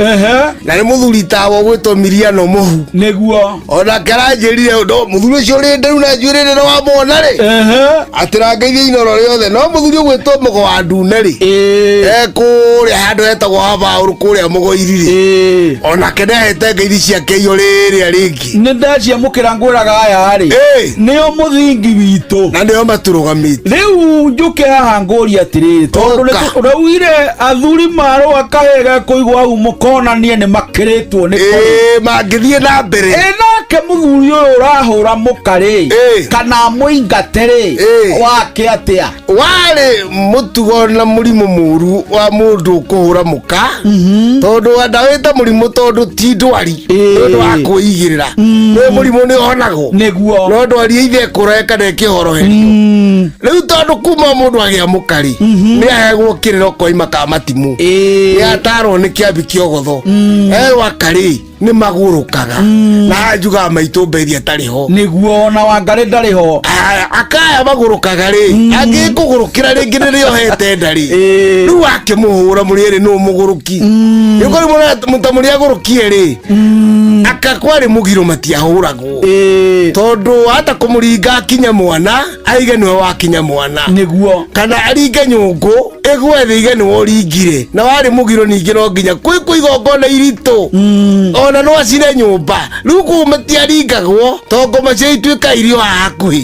na nĩ mũthuri tawa ũgwĩtwo Miriano Mũhu. Nĩguo. Onake aranjĩrire ũndũ mũthuri ũcio ũrĩ nderu na njuĩrĩ nĩ wamwona rĩ, atĩrangeire. ngeithie Inoro rĩothe no mũthuri ũgwĩtwo Mũgo wa Ndune rĩ e kũrĩa handũ hetagwo Habaũrũ kũrĩa Mũgoiri rĩ onake nĩahete ngeithi ciake iyo rĩrĩa rĩngĩ. Nĩ ndaciamũkĩra ngwĩraga aya rĩ nĩo mũthingi witũ na nĩo matũrũgamĩtie. Rĩu njũke haha ngũrie atĩrĩrĩ tondũ Ũka. ũraugire athuri marũa kahĩĩ gekũigwo hau mũkonanie nĩ makĩrĩtwo nĩ mangĩthiĩ na mbere. Ĩ nake mũthuri ũyũ ũrahũra mũka rĩ kana mũingate rĩ wake atĩa? Warĩ mũtugo na mũrimũ mũru wa mũndũ kũhũra mũka tondũ ndawĩta mũrimũ tondũ ti ndwari nĩ ũndũ wa kwĩigĩrĩra nĩ mũrimũ nĩ ũhonagwo nĩguo no ndwari ithe ĩkũroe kana ĩkĩhoroherio. Rĩu tondũ kuma mũndũ agĩa mũka rĩ nĩ ahegwo kĩrĩro koima ka matimũ nĩ atarwo nĩ kĩambi kĩogotho erwo akarĩ nĩ magũrũkaga na haha njugaga maitũ mbethi atarĩ ho nĩguo ona Wangarĩ ndarĩ ho. Akaya magũrũkaga rĩ angĩkũgũrũkĩra rĩngĩ nĩ rĩohete nda rĩ rĩu akĩmũhũra mũrĩ erĩ nũ mũgũrũki rĩu ta mũrĩ agũrũkie rĩ aka kwarĩ mũgiro matiahũragwo tondũ hata kũmũringa akinya mwana aige nĩwe wakinya mwana nĩguo kana aringe nyũngũ ĩgwe thĩ ige nĩwe ũringire na warĩ mũgiro ningĩ no nginya kwĩ kwĩ igongona iritũ ona no acine nyũmba rĩu kũu matiaringagwo to ngoma cia ituĩka irio haha hakuhĩ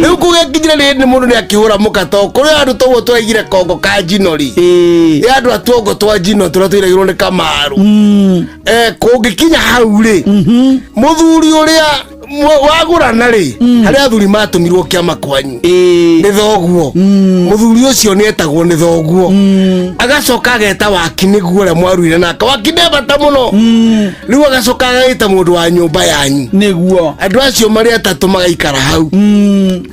rĩu kũgĩkinyire rĩrĩ nĩ mũndũ nĩ akĩhũra mũka to kũrĩ andũ toguo twaigire kongo ka njino rĩ ĩ andũ atuongo twa njino tũrĩa tũiragĩrwo nĩ kamaru kũngĩkinya hau rĩ mũthuri ũrĩa wagũrana rĩ harĩa athuri matũmirwo kĩama kwanyu nĩ thoguo mũthuri ũcio nĩ etagwo nĩ thoguo agacoka ageta waki nĩguo ũrĩa mwaruire nake waki nĩ bata mũno rĩu agacoka agagĩta mũndũ wa nyũmba yanyu nĩguo andũ acio marĩ atatũ magaikara hau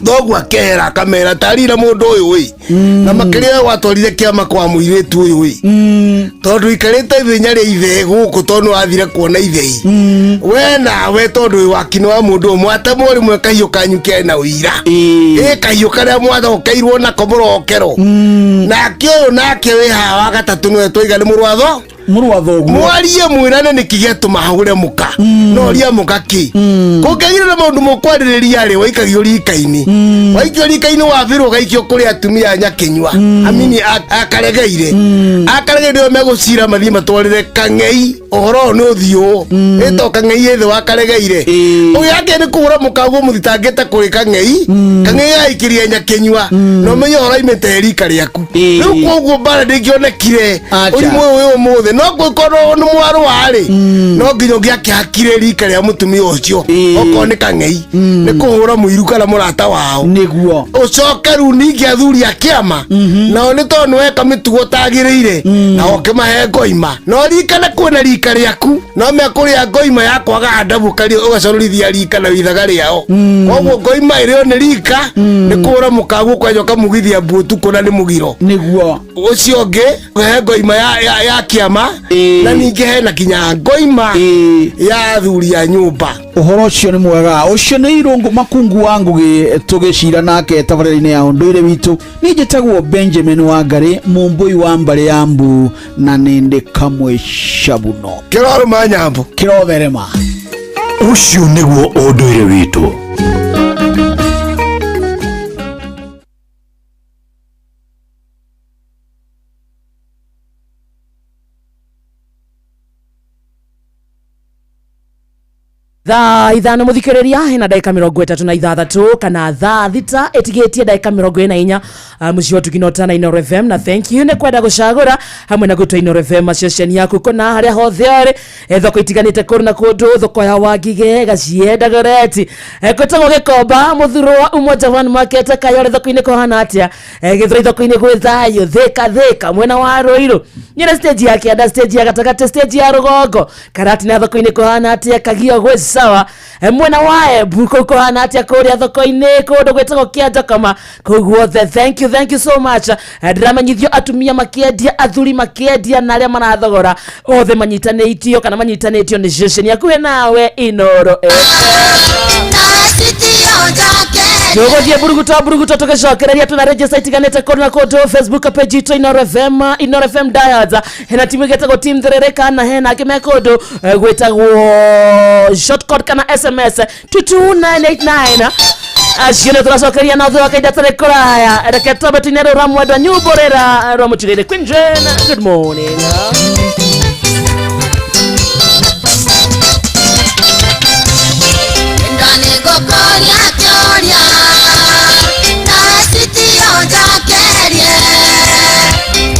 thoguo akehera akamera tarira mũndũ ũyũ ĩ na makĩria watwarire kĩama kwa mũirĩtu ũyũ ĩ tondũ ikarĩte ithenya rĩa ithe gũkũ tondũ nĩwathire kuona ithei we nawe tondũ wĩ wakini wa mũndũ ũmwe atemwo rĩmwe kahiũ kanyu kena ũira ĩ kahiũ karĩa mwathokeirwo nako mũrokerwo nake ũyũ nake wĩ haha wa gatatũ nĩwe twaiga nĩ mũrwatho mũrũ wa thoguo mwarie mwĩrane nĩkĩ gĩatũma hagũre mũka no ria mũka kĩ kũngĩagire na maũndũ mũkwarĩrĩria rĩ waikagio rika-inĩ waikio rika-inĩ wabĩrwo ũgaikio kũrĩ atumia a nyakĩnyua amini akaregeire akaregeire nĩo megũcira mathiĩ matwarĩre kang'ei ũhoro ũyũ nĩ ũthiũ ĩto kang'ei ĩthĩ wa karegeire ũyũ yake nĩ kũhũra mũka ũguo mũthitangĩte kũrĩ kang'ei kang'ei gaikĩria nyakĩnyua na ũmenye ũhoro aimĩte rika rĩaku rĩu koguo mbara ndĩngĩonekire Acha. ũrimũ ũyũ wĩ ũmũthĩ no ngũkorwo nĩ mwarũa rĩ no nginya ũngĩakĩhakire rika rĩa mũtumia ũcio okorwo nĩ kang'ei nĩ kũhũra mũiru kana mũrata wao nĩguo ũcoke rĩu ningĩ athuri a kĩama nao nĩ tondũ nĩweka mĩtugo tagĩrĩire na ũkĩmahe ngoima no rika na kwĩna rika rĩaku no mekũrĩa ngoima ya kwaga andabu ũgacororithia rika na ithaga rĩao koguo ngoima ĩrĩo nĩ rika nĩ kũhũra mũkaguo kwanja ũkamugithia mbu ũtukũ na nĩ mũgiro nĩguo ũcio ũngĩ he ngoima ya kĩama na ningĩ hena kinya ngoima ya athuri a nyũmba. Ũhoro ũcio nĩ mwega ũcio nĩ irũngũ makungu wa ngũgĩ tũgĩcira nake tabarĩra-inĩ ya ũndũire witũ niĩ njĩtagwo Benjamin Wangarĩ mũmbũi wa mbarĩ ya mbu na nĩndĩ kamwe cabuno kĩrorũma nyambo kĩrotherema. Ũcio nĩguo ũndũire witũ. Thaa 5 muthikiriria hena ndagika 36 kana thaa 6 itigitie ndagika 44 muciĩ wa Tukinota na Inoro FM na thank you nĩ kwenda gũcagũra hamwe na gũtua Inoro FM ceceni yaku kũna harĩa hothe ũrĩ thoko itiganĩte kũndũ na kũndũ thoko ya Wangige Gacie Dagoretti gwĩtagwo Gĩkomba Mũthurwa Umoja One Market Kayore thoko-inĩ kũhana atĩa Gĩthũrai thoko-inĩ gwĩ thayũ Thĩka Thĩka mwena wa Rũirũ nyene stage ya kĩanda stage ya gatagatĩ stage ya rũgongo Karatina thoko-inĩ kũhana atĩa Kagio gwĩ sawa mwena wa Embu kũu kũhana atĩa kũrĩa thoko-inĩ kũndũ gwĩtagwo Kĩanjakoma kũu guothe thank you thank you so much ndĩramenyithio atumia makĩendia athuri makĩendia na arĩa marathogora othe manyitanĩtio kana manyitanĩtio nĩ ceceni hakuhĩ nawe Inoro tũgũthiĩ buruguto buruguto tũgĩcokereria tũna register itiganĩte kũndũ na kũndũ Facebook page itũ Inoro FM Inoro FM Dials hena timu ĩgĩtagwo team Therereka na hena angĩ me kũndũ gwĩtagwo short code kana SMS 22989 Acio nĩ tũracokeria na thutha wa kahinda tarĩ kũraya. Reke twambe tũine rũra mwendwa nyumbo rĩra rwa mũtirĩrĩ Queen Jane. Good morning. Ndani ngũkũria kĩũria nawe citio njokerie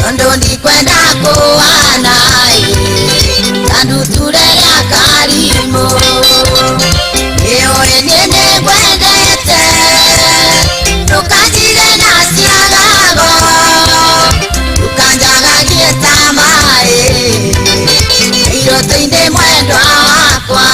tondũ ndikwenda kũhana ta ndutura ĩrĩa karimũ nĩũĩ niĩ nĩngwendete ndũkanjige na ciagago ndũkanjagagie ta maĩ irũtũ-inĩ mwendwa wakwa.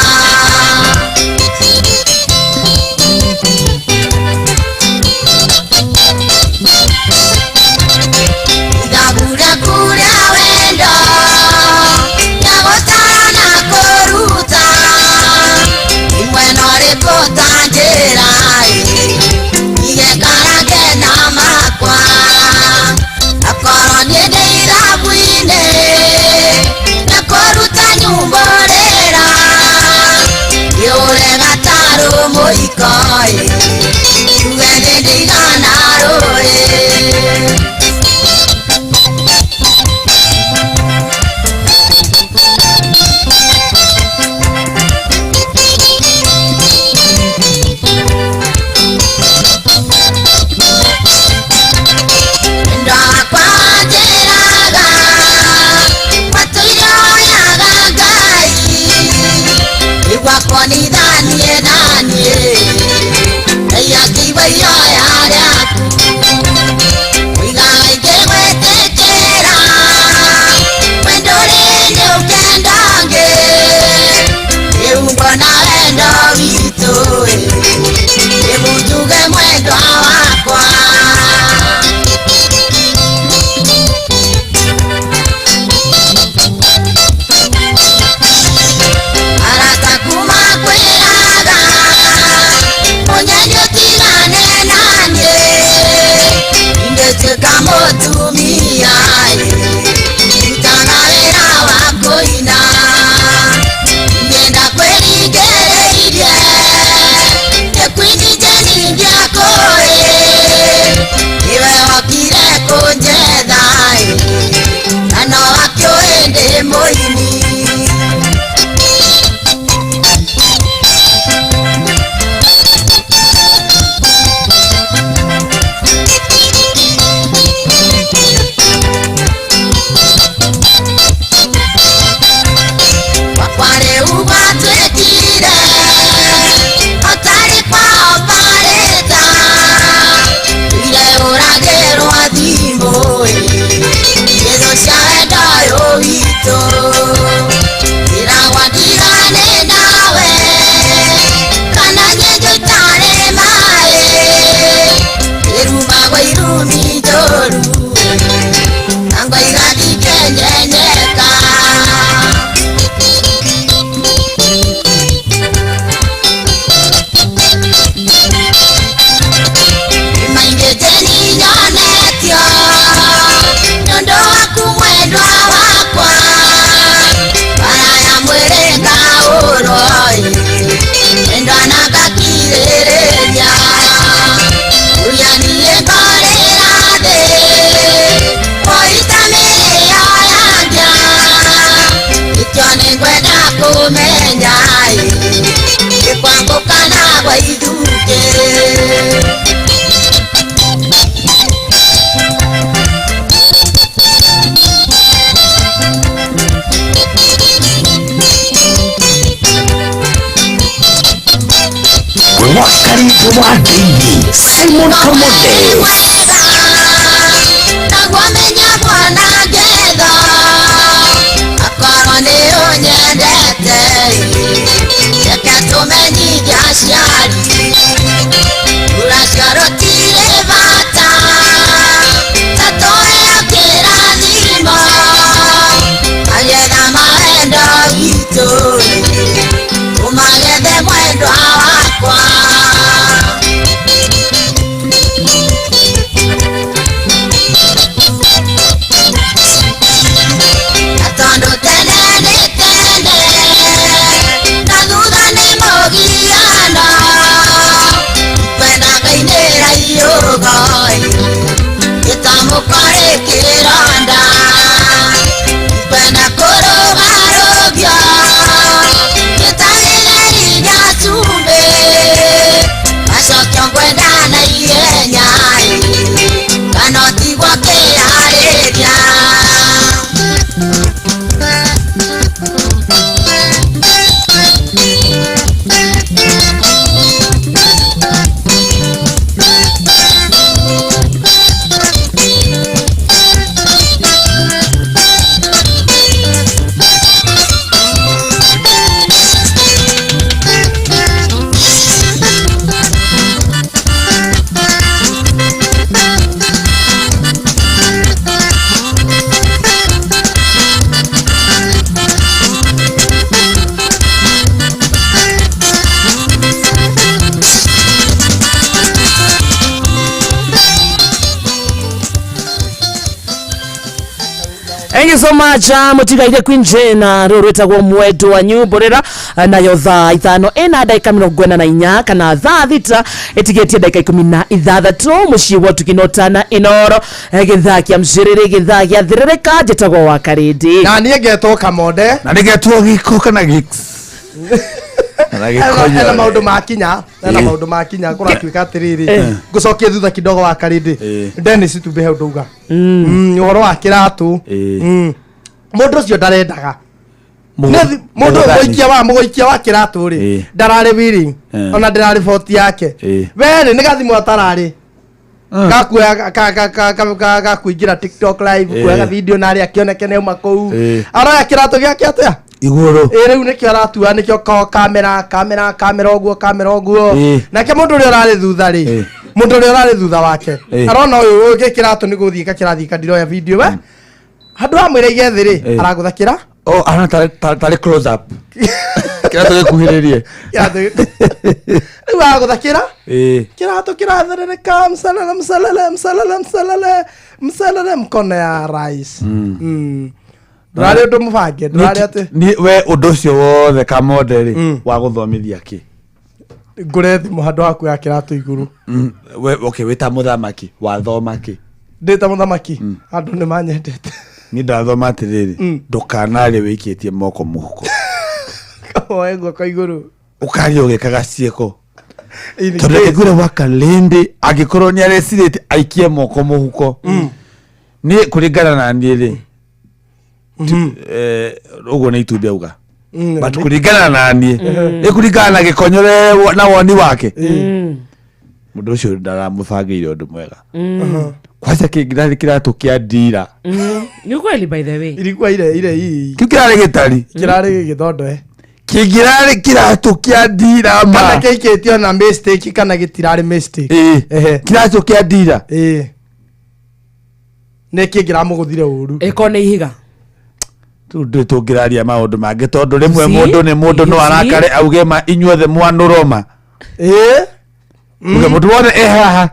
Wakaribu wa David Simon Kamonde. Tene, na thutha nĩ mũgiano. Thank you so much mutigaire Queen Jane rå rwĩtagwo mwendo wa nyumbũrĩra. Nayo thaa 5 ĩna ndagĩka 44 kana thaa 6 ĩtigĩtie ndagĩka 16 mũciĩ wa ũtugi na ũtana Inoro. Gĩthaa kĩa mcĩrĩrĩ, gĩthaa gĩa thĩrĩrĩka. Njĩtagwo wa Karĩndĩ. Na niĩ ngetwo Kamonde. Na nĩgetwo gĩko kana gĩks kana Ena gĩkonyo. maũndũ makinya, ena Eh. maũndũ makinya kũratuĩka atĩrĩrĩ, Eh. ngũcokie thutha kidogo wa Karĩndĩ. Eh. Dennis Itumbĩ he ũndũ uga ũhoro wa kĩratũ. Mũndũ ũcio ndarendaga. Mũndũ Mũgũthani. mũgũikia wa kĩratũ rĩ, Eh. ndararĩ willing. Eh. Ona ndĩrarĩ boti yake. Eh. We rĩ, nĩ gathimũ atararĩ gakuoya gakuingĩra TikTok live, Eh. kuoya video narĩ akĩoneke nĩ auma kũu. Eh. Aroya kĩratũ gĩake atĩa igũrũ. Ĩ rĩu nĩkĩo aratua, nĩkĩo kamera kamera kamera ũguo, kamera ũguo. Eh. Nake mũndũ ũrĩa ũrarĩ thutha rĩ, mũndũ ũrĩa ũrarĩ thutha wake Eh. arona ũyũ ũyũ kĩratũ nĩ gũthiĩka kĩrathiĩka, ndiroya video we handũ ha mwĩra ige thĩ rĩ, Eh. aragũtha kĩra Oh, arona tarĩ close up kĩratũ gĩkuhĩrĩrie. Kĩratũ rĩu aragũtha kĩra Eh. kĩratũ kĩratherereka, msalala msalala msalala msalala msalala mkono ya rais. Ndũrarĩ ũndũ mũbange, ndũrarĩ atĩ Ni we ũndũ ũcio wothe Kamonde rĩ, wa gũthomithia kĩ? Ngũre thimũ handũ ha kuoya kĩratũ igũrũ. We okay, wĩ ta mũthamaki wathoma kĩ? Ndĩ ta mũthamaki, andũ nĩ manyendete. Niĩ ndathoma atĩrĩrĩ, ndũkanarĩe wĩikĩtie moko mũhuko. Woe guoko igũrũ. Ũkaria ũgĩkaga ciĩko. In Tondũ case. reke ngwĩre Wakalĩndĩ angĩkorwo nĩ arecirĩtie aikie moko mũhuko, niĩ kũringana na niĩ rĩ, ũguo nĩ itumbĩ auga, but kũringana na niĩ, ĩ kũringana na gĩkonyore na woni wake, mũndũ ũcio ndaramũbangĩire ũndũ mwega. Kwanza kĩngĩrarĩ kĩratũ kĩa ndira. Ni kweli, by the way. Ilikuwa ile ile hii. Kĩu kĩrarĩ gĩtari. Kĩrarĩ gĩgĩthondoe. Kĩngĩrarĩ kĩratũ kĩa ndira ma. Kana kĩikĩtio na mistake kana gĩtirarĩ mistake. Ĩĩ, kĩratũ kĩa ndira. Ĩĩ, nĩ kĩngĩramũgũthire ũru. Ĩkorwo nĩ ihiga. Rĩu ndũĩ tũngĩraria maũndũ mangĩ tondũ rĩmwe See? mũndũ nĩ mũndũ, no You see? arakare auge ma inyuothe mwanũroma. Ĩĩ. Uge mũndũ wothe e haha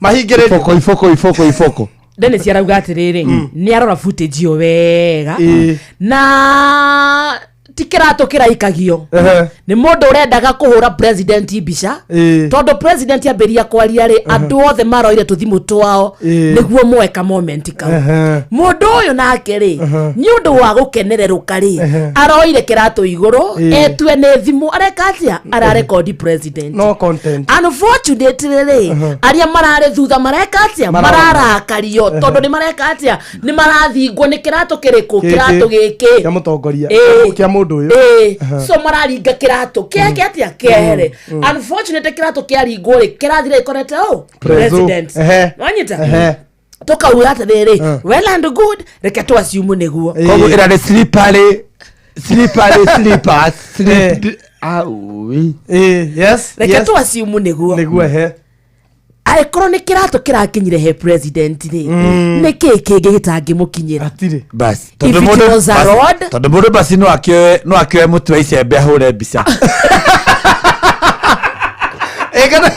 mahingĩrĩrio. Iboko iboko iboko iboko. Dennis arauga atĩrĩrĩ, nĩ arora footage ĩyo wega Ĩĩ. na ti kĩratũ kĩraikagio Ehe. nĩ mũndũ ũrendaga kũhũra president mbica, Ĩĩ. tondũ president ambĩrĩria kwaria rĩ, andũ othe maroire tũthimũ twao Ĩĩ. nĩguo moe ka moment kau. Ehe. Mũndũ ũyũ nake rĩ, nĩ ũndũ wa gũkenererũka rĩ, Ehe. aroire kĩratũ igũrũ, Ĩĩ. etue nĩ thimũ areka atĩa, ararekondi president. No content. Unfortunately rĩ, arĩa mararĩ thutha mareka atĩa? Mararora. Mararakario tondũ nĩ mareka atĩa? Nĩ marathingwo nĩ kĩratũ kĩrĩkũ? Kĩratũ gĩkĩ. Kĩa mũtongoria. Ĩĩ. Kĩa mũndũ ũyũ. Ĩĩ. Ehe. So mararinga kĩratũ kĩeke atĩa? Kĩehere. Unfortunately kĩratũ kĩaringwo rĩ, kĩrathire gĩkorete ũ? Prezo. President. Ehe. Wanyita? Ehe. Tũkauga atĩrĩrĩ, well and good, reke twasiumu nĩguo. Koguo ĩrarĩ slippery slippery slippers slip aui. Ĩĩ, yes. Reke yes. twasiumu nĩguo. Nĩguo, ehe. Angĩkorwo nĩ kĩratũ kĩrakinyire he president rĩ, nĩ kĩĩ kĩngĩ gĩtangĩmũkinyĩra? Hatirĩ. Bas If it was a road- tondũ mũndũ basi no akĩoe, no akĩoe mũtĩ wa icembe ahũre mbica. Ĩĩ, kana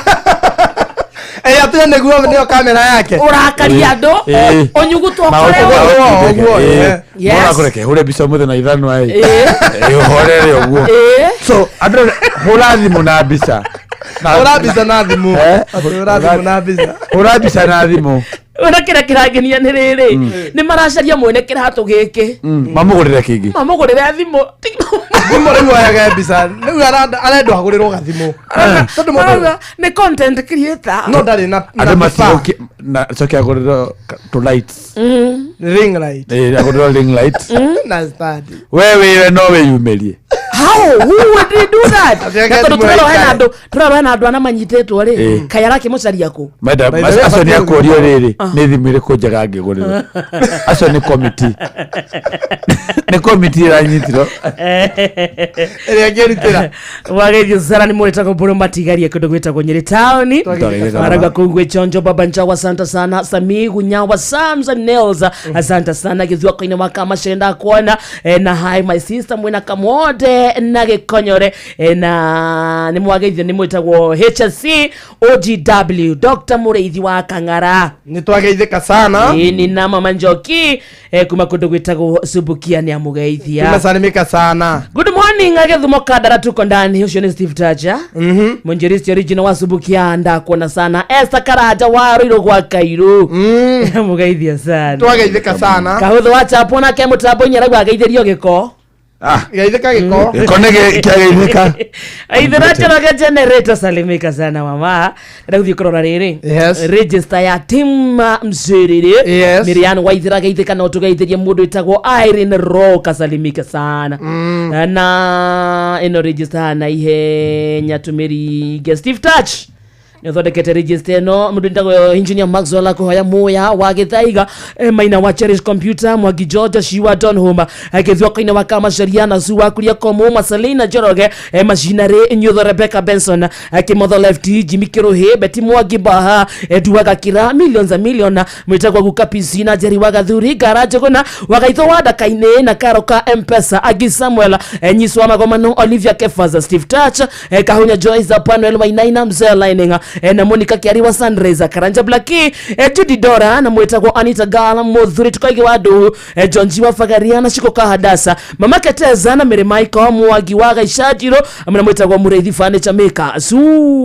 ĩĩ, atĩ nĩguo nĩyo kamera yake. Ũrakaria andũ. Ĩĩ. Ũnyugutwo Maũndũ kũrĩa. ma Ũguo, ũguo, ũguo, ĩĩ. Yes. Mũndũ akũreke hũre mbica ũmũthĩ na ithanwa ĩ. Ĩĩ. Ĩĩ, ũhorere ũguo. Ĩĩ. So andũ hũra thimũ na mbica. Hũra mbica na thimũ. Eh? Atĩ hũra thimũ na mbica. Hũra mbica na thimũ. Ona kĩrĩa kĩrangenia nĩ rĩrĩ, nĩ maracaria mwene kĩratũ gĩkĩ. Mamũgũrĩre kĩngĩ. Mamũgũrĩre thimũ. Thimũ rĩu oyage mbica. Rĩu arendwo agũrĩrwo gathimũ. Tondũ mũndũ Marauga nĩ content creator. no ndarĩ na na Andũ vifaa. matigũki na coke agũrĩrwo tũ lights. Ring light. Ĩĩ, agũrĩrwo ring light. Na stand. We wĩwe no wĩyumĩrie. How? Who would they do that? Atĩ Na tondũ thimũ tũrerwo hena ĩikare. andũ, tũrerwo hena andũ ana manyitĩtwo rĩ, Ĩĩ. kaĩ arakĩmũcaria kũ? Madam, By the way, acio nĩ abatiĩ akũrio gũthima. rĩrĩ, nĩ thimũ ĩrĩkũ njega angĩgũrĩrwo? Acio nĩ komiti, nĩ komiti ĩranyitirwo. Ĩrĩa angĩrutĩra. Wageithio sana nĩ mũrĩtagwo mbũrũ matigarie kũndũ gwĩtagwo Nyĩrĩ taũni. Twagĩrĩire. Marauga kũu gwĩ Chonjo baba Njawa, asante sana Samigu Nyawa Samson Nails, asante sana gĩthuako-inĩ wa Kamacenda kuona na hi my sister mwena Kamode. Njoroge na Gĩkonyore. Na nĩ mwageithio nĩ mwĩtagwo HSC OGW Dr. Mũrĩithi wa Kang'ara. Nĩ twageithĩka sana. Ĩni na mama Njoki kuma kũndũ gwĩtagwo Subukia nĩ amũgeithia. Tumesalimika sana. Good morning agĩthumo kandara tuko ndani ũcio nĩ Steve Taja. Mwinjilisti original wa Subukia ndakuona sana. Esther Karanja wa Ruiru gwa Kairu. Mũgeithia sana. Twageithĩka sana. Kahũthũ wa chapo nake mũtambo-inĩ arauga ageithĩrio gĩko. Geithĩka gĩko. Gĩko nĩ kĩageithĩka. Aithĩra Njoroge generator salimika sana mama. Ndĩra gũthiĩ kũrora rĩrĩ. Yes. Register ya team Mziriri. Yes. Miriam Waithĩra geithĩka no tũgeithĩrie mũndũ wĩtagwo Irene Roka salimika sana. Na ĩno register na ihenya tũmĩringe Steve Touch nä thondekete register ĩno mũndũ wĩtagwo engineer Maxwell akũhoya muya wa gĩthaiga maina wa Cherish Computer Mwangi George Shiwa Don Homa gĩthwako-inĩ wa Kamacaria na Su wa Kuria Komo Maselina Njoroge Macinarĩ Nyutho Rebecca Benson Kĩmotho Left Jimmy Kĩrũhĩ Betty Mwangi Baha Duaga Gakira millions a million mwĩtagwo Guka PC na Jerry wa Gathuri Ngara Njũgũna wa Gaitho wa Ndaka-inĩ na Karo ka Mpesa Agi Samuel Nyiso wa Magomano Olivia Kefas Steve Touch Kahunya Joyce Panuel Wainaina Mzee Lining na Monica Kiari wa Sunrise Karanja Blaki Judy Dora na mwĩtagwo Anita Gala Muthuri tukaige wa Nduhu John G wa Fagaria na Shiko Kahadasa Mama Keteza na Mary Michael Mwangi wa Gaicajiro na mwĩtagwo Mũrĩithi Furniture Maker Su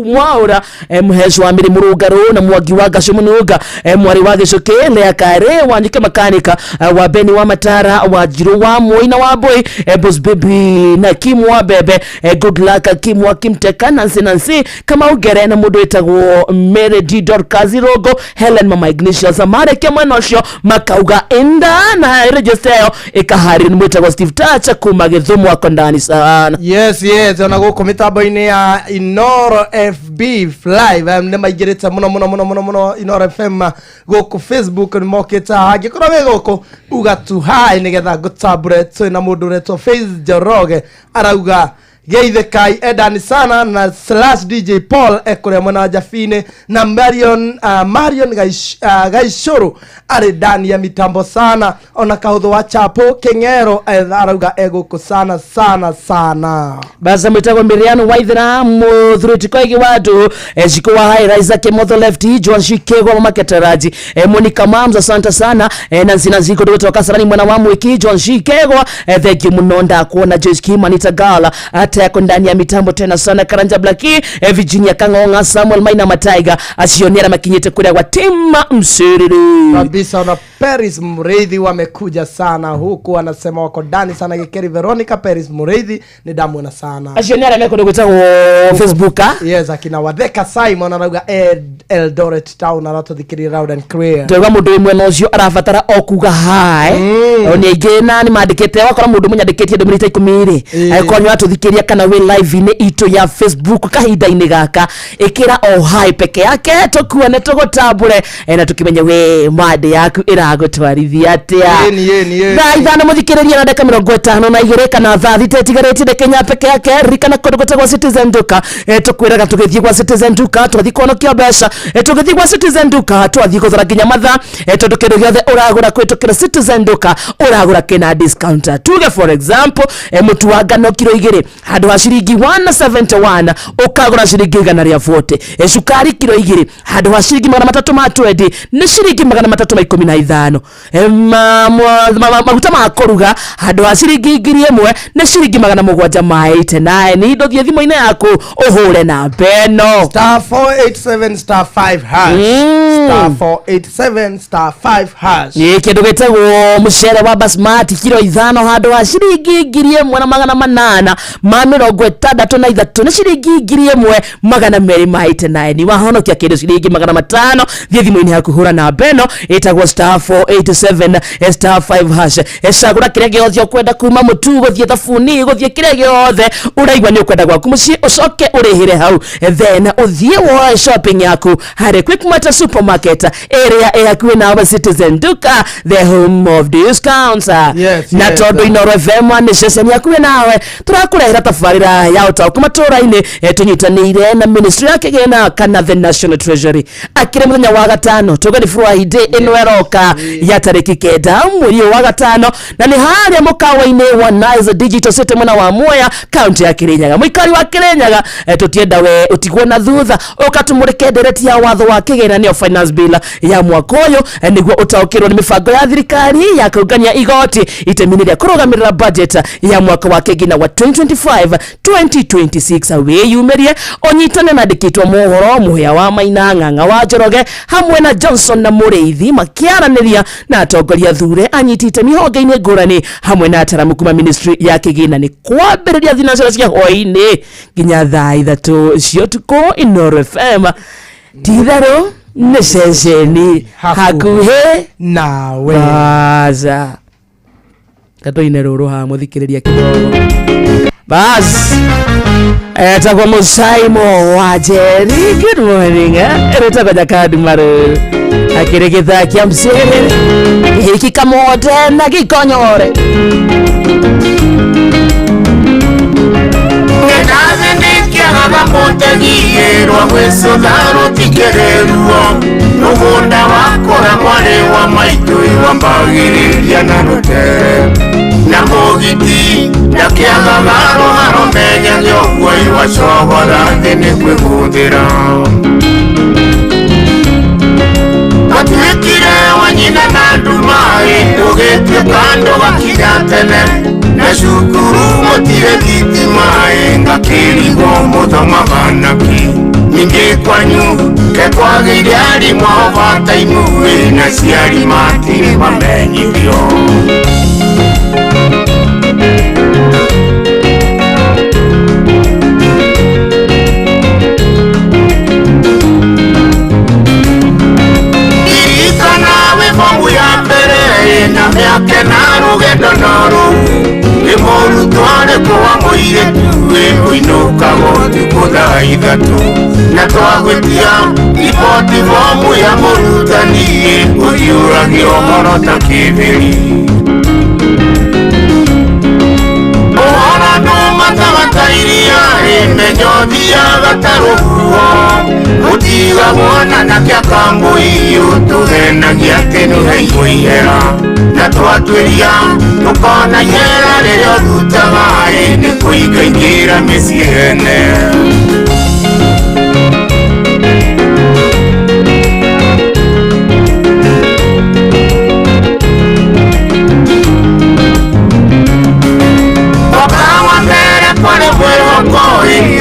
Mwaura Mũhecwa wa Mĩrĩ Mũrũngarũ na Mwangi wa Gacũ Mũnunga Mwarĩ wa Gĩcũkĩ Lea Kare Wanyike Makanika wa Beni wa Matara wa Njirũ wa Moi na wa Mbui Boss Baby na Kim wa Bebe Good Luck Kim wa Kimteka Nancy Nancy Kamau Ngere na mũndũ wĩtagwo Mary D Dorcas Rogo Helen Mama Ignatius Amareke mwena ũcio makauga enda na register ĩyo ĩkaharĩrio nĩ mwĩtagwo Steve Tacha kuma Gĩthumo ako ndani sana. Yes, yes, ona gũkũ mĩtambo-inĩ ya Inoro FB Live nĩ maingĩrĩte mũno mũno mũno mũno mũno Inoro FM gũkũ Facebook nĩ mokĩte haha. Angĩkorwo wĩ gũkũ uga tu hi nĩgetha ngũtambũre. Twĩ na mũndũ ũretwo Faith Njoroge arauga geithĩkai endani sana na slash DJ Paul ekũrĩa mwena wa Jabini na Marion Marion Gaicũrũ arĩ ndani ya mitambo sana. Ona kahũthũ wa Chapo Kĩng'ero arauga egũkũ sana sana sana. Baza mwĩtagwo Miriam Waithera Mũthuri Koigi wa Andũ Shiko wa Hai Isaac Motho Left John Shikego Mama Keteraji Monica Mams asante sana Nancy Nancy kũndũ gwĩtwo Kasarani mwena wa Mwiki John Shikego thank you mũno ndakuona Joyce Kimanita Gala ateko ndani ya mitambo tena sana Karanja Blaki Virginia Kang'ong'a Samuel Maina Mataiga acio nĩ arĩa makinyĩte kũrĩa gwa Tim Msiriri kabisa. Na Paris Mureithi wamekuja sana huku wanasema wako ndani sana. Gikeri Veronica Paris Mureithi ni ndamuona sana. Acio nĩ arĩa me kũndũ gwĩtagwo Facebook ah? Yes, akina Watheka Simon arauga Eldoret Town aratũthikĩria loud and clear. Twauga mũndũ wĩ mwena ũcio arabatara o kuga hi. Nĩ aingĩ na nĩ mandĩkĩte wakora mũndũ mũnyandĩkĩtie ndũmĩrĩri ta ikũmi rĩ angĩkorwo nĩ ũratũthikĩrĩria kana wĩ live-inĩ itũ ya Facebook kahinda-inĩ gaka ĩkĩra o hi peke yake tũkuone tũgũtambũre na tũkĩmenye we mandĩ yaku ĩragũtwarithia atĩa. Ĩni, ĩni, ĩni. Thaa 5 mũthikĩrĩria na ndagĩka 52 kana thaa 6 ĩtigarĩtie ndagĩka 4 peke yake. Ririkana kũndũ gwĩtagwo Citizen Duka tũkwĩraga tũgĩthiĩ gwa Citizen Duka twathiĩ kũhonokia mbeca tũgĩthiĩ gwa Citizen Duka twathiĩ gũthora nginya mathaa tondũ kĩndũ gĩothe ũragũra kũhĩtũkĩra Citizen Duka ũragũra kĩna discount. Tuge for example mũtu wa ngano kiro 2 handũ ha ciringi 171 ũkagũra ciringi 140. Cukari kiro 2 handũ ha ciringi 320 nĩ ciringi 315. Maguta ma kũruga handũ ha ciringi 1000 nĩ ciringi 789. Ndũthiĩ thimũ-inĩ yaku ũhũre namba ĩno star 487 star 5 hash star 487 star 5 hash. Nĩ kĩndũ gĩtagwo mũcere wa basmati kiro 5 handũ ha ciringi 1863 nĩ ciringi 1289. Wahonokia kĩndũ ciringi 500. Thiĩ thimũ-inĩ yaku hũra namba ĩno ĩtagwo star 487 star 5 hash. Cagũra kĩrĩa gĩothe ũkwenda kuma mũtu gũthiĩ thabuni gũthiĩ kĩrĩa gĩothe ũraigua nĩ ũkwenda gwaku mũciĩ ũcoke ũrĩhĩre hau then ũthiĩ woe shopping yaku harĩ Quickmart supermarket. Supermarket ĩrĩa ĩ hakuhĩ nawe. Citizen Duka, the home of discounts. Yes, Na yes. tondũ Inoro FM nĩ ceceni hakuhĩ nawe, tũrakũrehera tabarĩra ya ũtaũku matũra-inĩ, tũnyitanĩire na ministry ya kĩgĩna kana the National Treasury. Akĩrĩ mũthenya wa gatano tuge nĩ Friday ĩno ĩroka ya tarĩki 9 mweri ũyũ wa gatano, na nĩ harĩa mũkawa-inĩ wa Nice Digital City mwena wa Mwea, kaunti ya Kirinyaga. Mũikari wa Kirinyaga, tũtienda we ũtigwo na thutha, ũkatumũrĩke ndereti ya watho wa kĩgĩna nĩyo finance bill ya mwaka ũyũ, nĩguo ũtaũkĩrwo nĩ mĩbango ya thirikari ya kũngania igoti itemi-inĩ rĩa kũrũgamĩrĩra budget ya mwaka wa kĩgĩna wa 2025 2026. Wĩyumĩrie ũnyitane na ndĩkĩtwo mohoro Mũhĩa wa Maina, Ng'ang'a wa Njoroge hamwe na Johnson na Mũrĩithi makĩaranĩria na atongoria thure, anyiti itemi honge-inĩ ngũrani hamwe na ataramu kuma ministry ya kĩgĩna. Nĩ kwambĩrĩria thinacara cia hwaĩ-inĩ nginya thaa 3 cia ũtukũ. Inoro FM ti-itherũ nĩ ceceni hakuhĩ nawe. Baza katũine rũrũ haha mũthikĩrĩria kidogo bas. Etagwo Mũcaimo wa Njeri, good morning, eh? Ĩrĩtagwo Nyakandi Marũrũ akĩrĩ gĩthaa kĩa mcere gĩki kamote na gĩkonyore. Nĩkĩagaga mũtegiĩrwo gwĩcũtha rũtikĩrĩruo mũgũnda wakũra mwarĩ wa maitũ iwambagĩrĩria na rũtere na mũgiti ndakĩagaga rũharo menyage ũguo iwacogora thĩ nĩ kwĩgũthĩra watuĩkire wa nyina na ndumaĩ ũgĩtuĩka ndũgakinya tene na cukuru mũtirĩ thitimaĩ ngakĩrigwo mũthomaga naki ningĩ kwanyu kekwagĩire arimũ ao bataimuĩ na ciari matirĩ mamenyithio. Ririkana wĩ bomu ya mbere na mĩaka na rũgendo no rũu nĩ mũrutwo arĩkũ wa mũirĩtu wĩ ũinũkaga ũtukũ thaa 3 na twagwĩtia riboti bomu ya mũrutani ũhiũragia ũhoro ta kĩbĩri ũhoro ndũmataga ta iria menyo thiaga ta rũhuho ũtigagwo na nakĩa kambũi ũtũhenagia atĩ nĩũheirwo ihera na twatuĩria tũkona ihera rĩrĩa ũrutaga nĩ kũingaingĩra mĩciĩ ene. Mwaka wa mbere kwarĩ mwĩhoko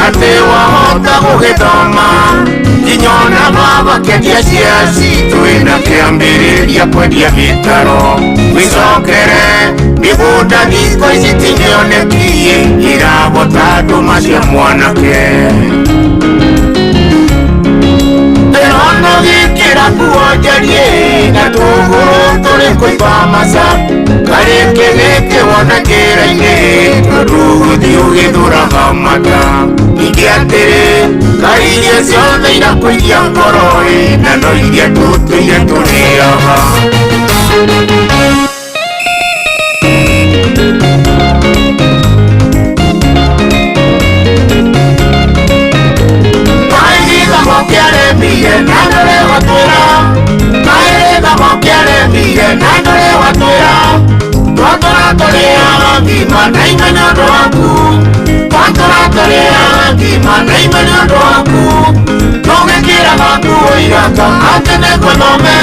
atĩ wahota gũgĩthoma nginya ona baba kĩendia cia citũ na kĩambĩrĩria kwendia mĩtaro wĩcokere mĩgũnda thikũ ici ti mĩonekie irabota ndũma cia mwanake ndĩrona gĩkĩra nguo njariĩ na tũgũrũ tũrĩ kũimba maca karĩkĩ gĩkĩ wona njĩra-inĩ tondũ ũgũthiĩ ũgĩthũraga mata ningĩ atĩrĩ kaĩ irio ciothe irakũiria ngoro na no iria tũtũire tũrĩaga. Kaĩ gĩthamo kĩaremire na ndũrĩ watwĩra kaĩ gĩthamo kĩaremire na ndũrĩ watwĩra twatũra tũrĩaga ngima na ime nĩ ũndũ waku twatũra tũrĩaga ngima na ime nĩ ũndũ waku tũgĩkĩraga nguo iraka atĩ nĩguo thome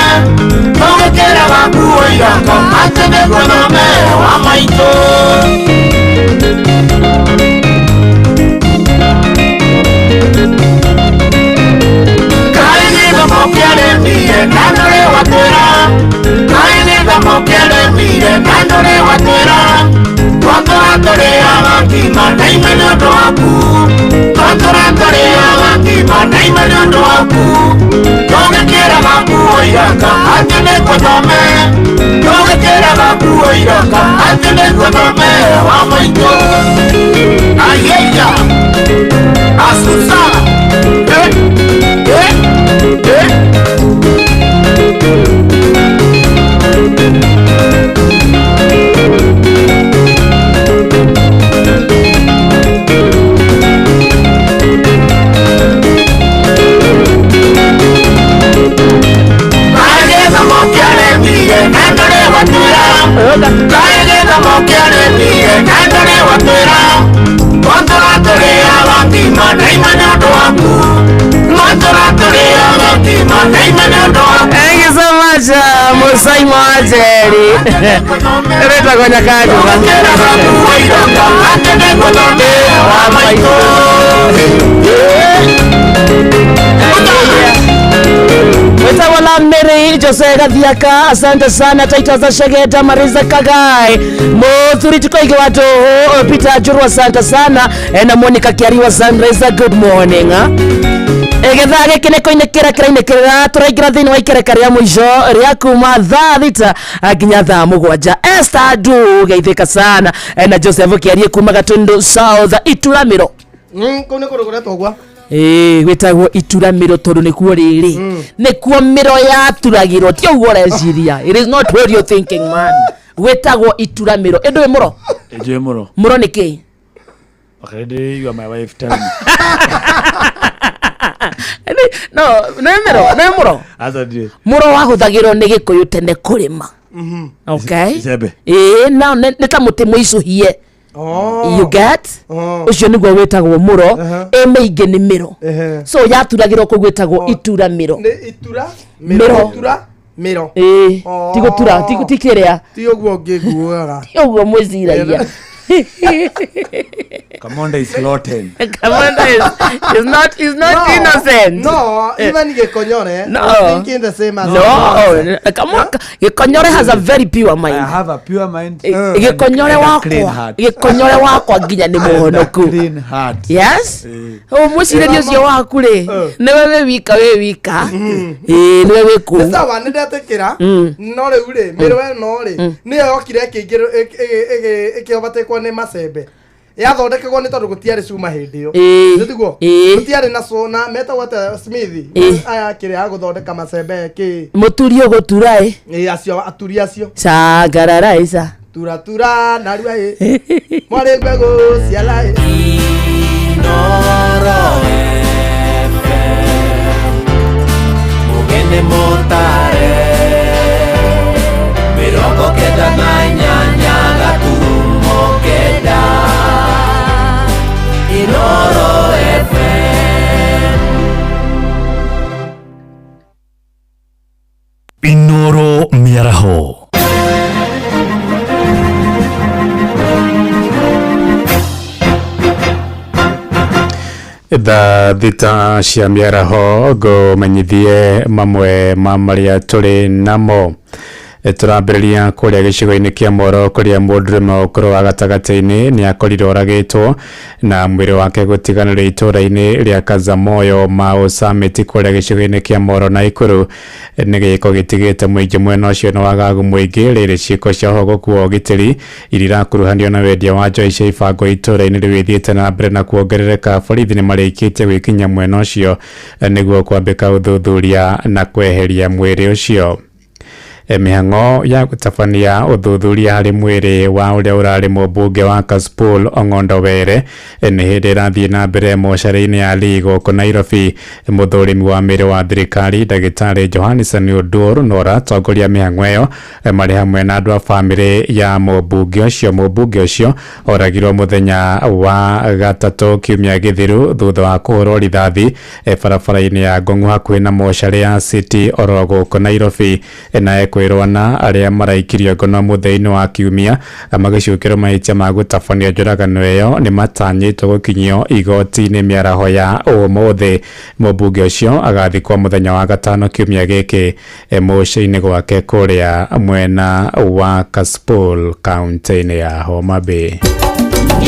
tũgĩkĩraga nguo iraka atĩ nĩguo thome wa maitũ. Kaĩ gĩthomo kĩaremire na ndũrĩ watwĩra kaĩ gĩthomo kĩaremire na ndũrĩ watwĩra twatũra tũrĩaga ngima na ime nĩ ũndũ waku twatũra tũrĩaga ngima na ime nĩ ũndũ waku tũgĩkĩraga nguo iraka atĩ nĩguo thome tũgĩkĩraga nguo iraka atĩ nĩguo thome wa maitũ. Ayeya asusa eh eh eh. Simon Jerry ĩretagwo Nyakanjũra. Wetagwo la Mary Jose Gathiaka, asante sana. Taita za Shegeta, Marisa Kagai, Muthuri Tukoige wa Tũhũ, Peter Njuru, asante sana. Na Monica Kiari wa Sunrise, good morning. Gĩthaa gĩkĩ nĩ kũinĩkĩra kĩrainĩkĩrĩra, tũraingĩra thĩinĩ wa ikereka rĩa mũico rĩa kuma thaa 6 nginya thaa 7. Esther Ndu geithĩka sana. Na Joseph Kĩarie kuma Gatundu South, Ituramĩro. Kũu nĩ kũndũ kũretwo gwa Ĩĩ, gwĩtagwo ituramĩro tondũ nĩkuo rĩrĩ nĩkuo mĩro yaturagĩrwo, ti ũguo ũreciria. It is not what you thinking, man. Gwĩtagwo ituramĩro. Ĩndũ ĩ mũro? Njũĩ mũro. Mũro nĩ kĩ? Okay, you are my wife, tell me. No nĩ mĩro, nĩ mũro. Aca ndiũĩ. Mũro wahũthagĩrwo nĩ Gĩkũyũ tene kũrĩma. Okay. Icembe. Ĩĩ, no nĩ ta mũtĩ mũicũhie, you get? Ũcio nĩguo wĩtagwo mũro. Ĩ mĩingĩ nĩ mĩro, so yaturagĩrwo kũu gwĩtagwo ituramĩro. Nĩ itura Mĩro. Itura mĩro. Ĩĩ, ti gũtura, ti kĩrĩa. Ti ũguo ngĩguaga. Ti ũguo mwĩciragia. Kamonda is rotten. Kamanda is not No, innocent. No, even Gĩkonyore No. was thinking the same as No, Kamanda, Gĩkonyore has a very pure mind. I have a pure mind. Gĩkonyore And a clean wakwa heart. Gĩkonyore wakwa nginya nĩ mũhonoku. Clean heart. Yes, mũcirĩrie ũcio waku rĩ, nĩwe wĩ wika, wĩ wika. Ĩĩ, nĩwe wĩ Nĩ kũu. sawa, nĩ ndetĩkĩra. No rĩu rĩ, mĩro ĩno rĩ, nĩyo yokire ĩkĩobatĩkwo nĩ macembe, yathondekagwo nĩ tondũ gũtiarĩ cuma hĩndĩ ĩyo. Ĩĩ. Nĩ tiguo? Ĩĩ. Gũtiarĩ na na metagwo atĩa, smithi aya kĩrĩa ya gũthondeka macembe kĩ. Mũturi ũgũtura ĩ. Ĩĩ, acio aturi acio. Cangararaisa. Tura tura narua ĩ, mwarĩ mbegũ ciara ĩ. Mugene motare 98.9 Inoro FM. Inoro Mĩaraho. Thaa 6 cia mĩaraho, ngũmenyithie mamwe ma marĩa tũrĩ namo. Tũrambĩrĩria kũrĩa gĩcigo-inĩ kĩa Moro, kũrĩa mũndũrũme wa ũkũrũ wa gatagatĩ-inĩ nĩ akorirwo oragĩtwo na mwĩrĩ wake gũtiganĩrio itũũra-inĩ rĩa Kazamoyo Mau Summit kũrĩa gĩcigo-inĩ kĩa Moro na Ikuru. Nĩ gĩko gĩtigĩte mũingĩ mwena ũcio na wagagu mũingĩ, rĩrĩ ciĩko cia ũhogoku wa ũgitĩri iria irakuruhanio na wendia wa njohi cia ibango itũũra-inĩ rĩu ithiĩte na mbere na kuongerereka. Borithi nĩ marĩkĩtie gwĩkinya mwena ũcio nĩguo kwambĩka ũthuthuria na kweheria mwĩrĩ ũcio. Mĩhang'o ya gũtabania ũthuthuria harĩ mwĩrĩ wa ũrĩa ũrarĩ mũmbunge wa Kasipul Ong'ondo Were nĩ hĩndĩ ĩrathiĩ na mbere mocarĩ-inĩ ya Lee gũkũ Nairobi. Mũthũrimi wa mĩrĩ wa thirikari ndagĩtarĩ Johanson Oduor no ũratongoria mĩhang'o ĩyo marĩ hamwe na andũ a bamĩrĩ ya mũmbunge ũcio. Mũmbunge ũcio oragirwo mũthenya wa gatatũ kiumia gĩthiru thutha wa kũhũrwo rithathi barabara-inĩ ya Ngong'u hakuhĩ na mocarĩ ya City oro gũkũ Nairobi. Na ekwĩrwo na arĩa maraikirio ngono mũthenya-inĩ wa kiumia magĩcukĩrwo mahĩtia ma gũtabania njũragano ĩyo nĩ matanyĩtwo gũkinyio igoti-inĩ mĩaraho ya ũmũthĩ. Mũmbunge ũcio agathikwo mũthenya wa gatano kiumia gĩkĩ mũciĩ-inĩ gwake kũrĩa mwena wa Kasipul, kaunti-inĩ ya Homa Bay.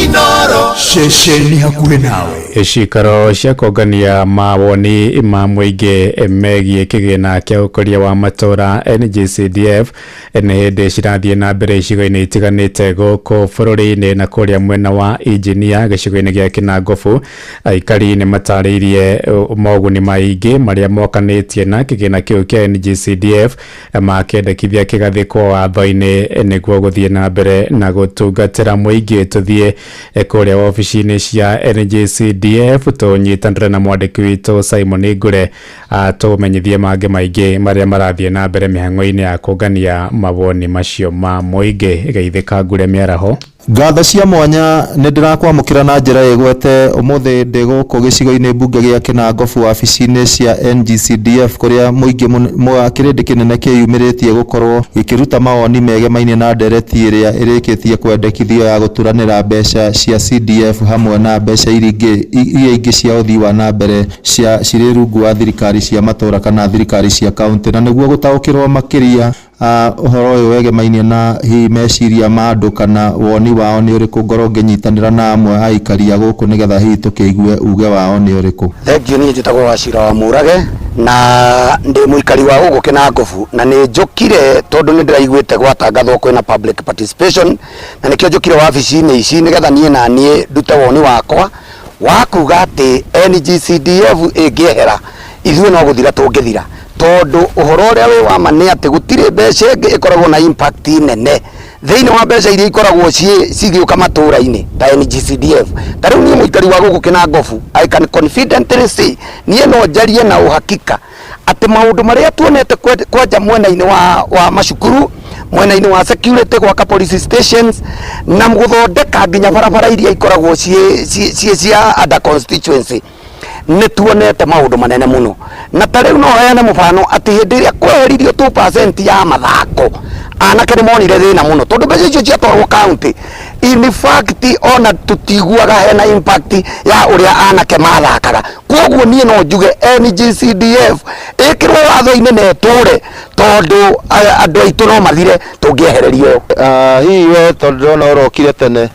Inoro. Ceceni hakuhĩ nawe. Cikaro cia kũngania mawoni ma mũingĩ megiĩ kĩgĩna kĩa ũkũria wa matũũra NGCDF nĩ hĩndĩ cirathiĩ na mbere icigo-inĩ itiganĩte gũkũ bũrũri-inĩ, na kũrĩa mwena wa Injinia gĩcigo-inĩ gĩa Kĩnangobu aikari nĩ matarĩirie moguni maingĩ marĩa mokanĩtie na kĩgĩna kĩu kĩa NGCDF, makĩendekithia kĩgathĩkwo watho-inĩ nĩguo gũthiĩ na mbere na gũtungatĩra mũingĩ. Tũthiĩ kũrĩa wabici-inĩ cia NGCDF tũnyitanĩre na mwandĩki witũ Simon Ngure atũmenyithie mangĩ maingĩ marĩa marathiĩ na mbere mĩhang'o-inĩ ya kũngania mawoni macio ma mũingĩ. Geithĩka Ngure mĩaraho. Ngatho cia mwanya nĩ ndĩrakwamũkĩra na njĩra ĩgwete ũmũthĩ ndĩ gũkũ gĩcigo-inĩ mbunge gĩa Kĩnangobu wabici-inĩ cia NGCDF kũrĩa mũingĩ kĩrĩndĩ kĩnene kĩyumĩrĩtie gũkorwo gĩkĩruta mawoni megemainie na ndereti ĩrĩa ĩrĩkĩtie kwendekithio ya gũturanĩra mbeca cia CDF hamwe na mbeca iria ingĩ cia ũthii wa na mbere cia cirĩ rungu wa thirikari cia matũra kana thirikari cia kaunti. Na nĩguo gũtaũkĩrwo makĩria ũhoro ũyũ wegemainie na hihi meciria ma andũ kana woni wao nĩ ũrĩkũ, ngorwo ngĩnyitanĩra na amwe a aikari a gũkũ nĩgetha hihi tũkĩigue uge wao nĩ ũrĩkũ. Thengiũ. Niĩ njĩtagwo Wacira wa Mũrage na ndĩ mũikari wa gũkũ Kĩnangobu, na nĩ njũkire tondũ nĩ ndĩraiguĩte gwatangathwo kwĩna public participation, na nĩkĩo njũkire wabici-inĩ ici nĩgetha niĩ na niĩ ndute woni wakwa wa kuga atĩ NGCDF ĩngĩehera ithuĩ no gũthira tũngĩthira, tondũ ũhoro ũrĩa wĩ wa ma nĩ atĩ gũtirĩ mbeca ĩngĩ ĩkoragwo na impact nene thĩinĩ wa mbeca iria ikoragwo cigĩũka matũra-inĩ ta NGCDF. Ta rĩu niĩ mũikari wa gũkũ Kĩnangobu, I can confidently say, niĩ no njarie na uhakika atĩ maũndũ marĩa tuonete kwanja mwena-inĩ wa macukuru, mwena-inĩ wa security, gwaka police stations na gũthondeka nginya barabara iria ikoragwo ciĩ cia under constituency, nĩ tuonete maũndũ manene mũno. Na ta rĩu no heane mũbano atĩ hĩndĩ ĩrĩa kweheririo 2% ya mathako, anake nĩ monire thĩna mũno tondũ mbeca icio ciatwarwo county, in fact ona tũtiguaga hena impact ya ũrĩa anake mathakaga. Koguo niĩ no njuge NGCDF ĩkĩrwo watho-inĩ na ĩtũre, tondũ andũ aitũ no mathire tũngĩehererio. Hihi we tondũ ndĩrona ũrokire tene,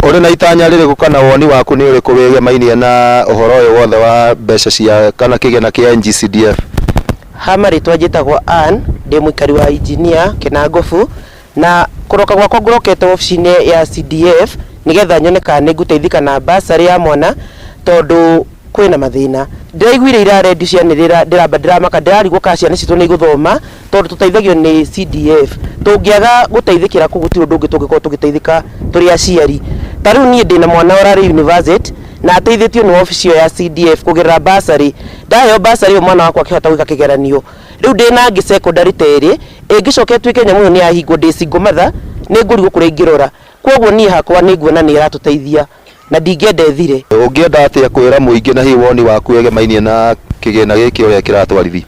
ũrĩ na itanya rĩrĩkũ kana woni waku nĩ ũrĩkũ wĩgemainie na ũhoro ũyũ wothe wa mbeca cia kana kĩgĩna kĩa NGCDF? Ha marĩtwa njĩtagwo Ann, ndĩ mũikari wa engineer Kĩnangobu, na kũroka gwakwa ngũrokete wabici-inĩ ya CDF nĩgetha nyone kana nĩ ngũteithĩka na bursary ya mwana tondũ kwĩna mathĩna. Ndĩraiguire ira redio cianĩrĩra, ndĩramba ndĩramaka, ndĩrarigwo kana ciana citũ nĩ igũthoma tondũ tũteithagio nĩ CDF. Tũngĩaga gũteithĩkĩra kũu gũtirĩ ũndũ ũngĩ tũngĩkorwo tũgĩteithĩka tũrĩ aciari. Ta rĩu niĩ ndĩna mwana ũrarĩ university na ateithĩtio nĩ wabici ĩyo ya CDF kũgerera bursary. Ndaheo bursary ĩyo mwana wakwa akĩhota gwĩka kĩgeranio. Rĩu ndĩna angĩ secondary ta ĩrĩ, ĩngĩcoka ĩtuĩke nyamũ ĩyo nĩ yahingwo ndĩ single mother, nĩ ngũrigwo kũrĩa ingĩrora. Koguo niĩ hakwa nĩ nguona nĩ ĩratũteithia na ndingĩenda ĩthire. Ũngĩenda atĩa kwĩra mũingĩ na hihi woni waku wegemainie na kĩgĩna gĩkĩ ũrĩa kĩratwarithio?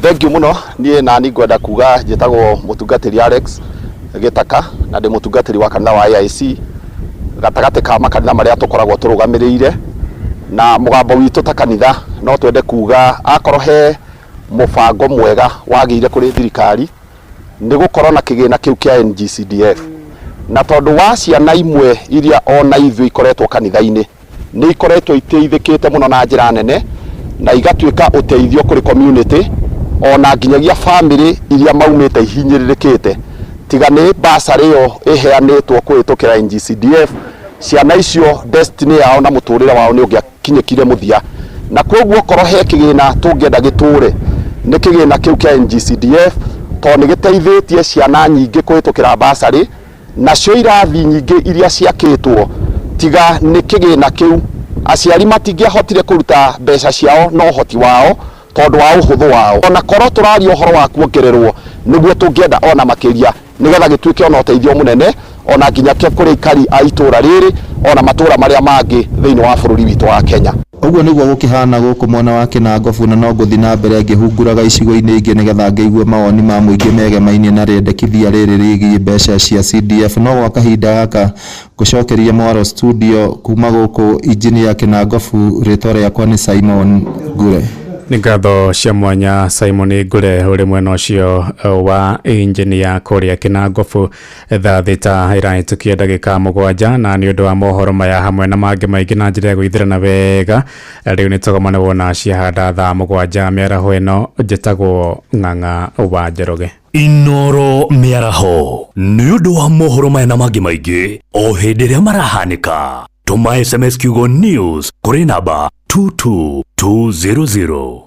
Thengiũ mũno. Niĩ nani ngwenda kuga njĩtagwo mũtungatĩri Alex Gĩtaka na ndĩ mũtungatĩri wa kanitha wa AIC gatagatĩ ka makanitha marĩa tũkoragwo tũrũgamĩrĩire, na mũgambo witũ ta kanitha no twende kuga akorwo he mũbango mwega wagĩire kũrĩ thirikari nĩ gũkorwo na kĩgĩna kĩu kĩa NGCDF, na tondũ wa ciana imwe iria ona ithuĩ ikoretwo kanitha-inĩ nĩ ikoretwo iteithĩkĩte mũno na njĩra nene na igatuĩka ũteithio kũrĩ community ona nginyagia family iria maumĩte ihinyĩrĩrĩkĩte, tiga nĩ bursary ĩyo ĩheanĩtwo kũhĩtũkĩra NGCDF, ciana icio destiny yao na mũtũrĩre wao nĩ ũngĩakinyĩkire mũthia. Na koguo korwo he kĩgĩna tũngĩenda gĩtũre nĩ kĩgĩna kĩu kĩa NGCDF, tondũ nĩ gĩteithĩtie ciana nyingĩ kũhĩtũkĩra bursary, nacio irathi nyingĩ iria ciakĩtwo tiga nĩ kĩgĩna kĩu aciari matingĩahotire kũruta mbeca ciao na ũhoti wao tondũ wa ũhũthũ wao. Ona korwo tũraria ũhoro wa kuongererwo nĩguo tũngĩenda ona makĩria nĩgetha gĩtuĩke ona ũteithio mũnene ona nginya kũrĩ aikari a itũra rĩrĩ ona matũra marĩa mangĩ thĩinĩ wa bũrũri witũ wa Kenya. Ũguo nĩguo gũkĩhana gũkũ mwena wa Kĩnangobu, na no ngũthiĩ na mbere ngĩhunguraga icigo-inĩ ingĩ nĩgetha ngĩigue mawoni ma mũingĩ megemainie na rĩendekithia rĩrĩ rĩgiĩ mbeca cia CDF. No gwa kahinda gaka ngũcokeria mwaro studio kuma gũkũ injinia Kĩnangobu, rĩtwa rĩakwa nĩ Simon Ngure. Nĩ ngatho cia mwanya Simon Ngure ũrĩ mwena ũcio wa injinia kũrĩa Kĩnangobu. Thaa 6 ĩrahĩtũkia ndagĩka 7, na nĩ ũndũ wa mohoro maya hamwe na mangĩ maingĩ na njĩra ya gwĩthirana wega, rĩu nĩ tũgomane wona ciahanda thaa 7 mĩaraho ĩno. Njĩtagwo Ng'ang'a wa Njoroge. Inoro mĩaraho nĩ ũndũ wa mohoro maya na mangĩ maingĩ o hĩndĩ ĩrĩa marahanĩka, tũma SMS kiugo news kũrĩ namba 22200.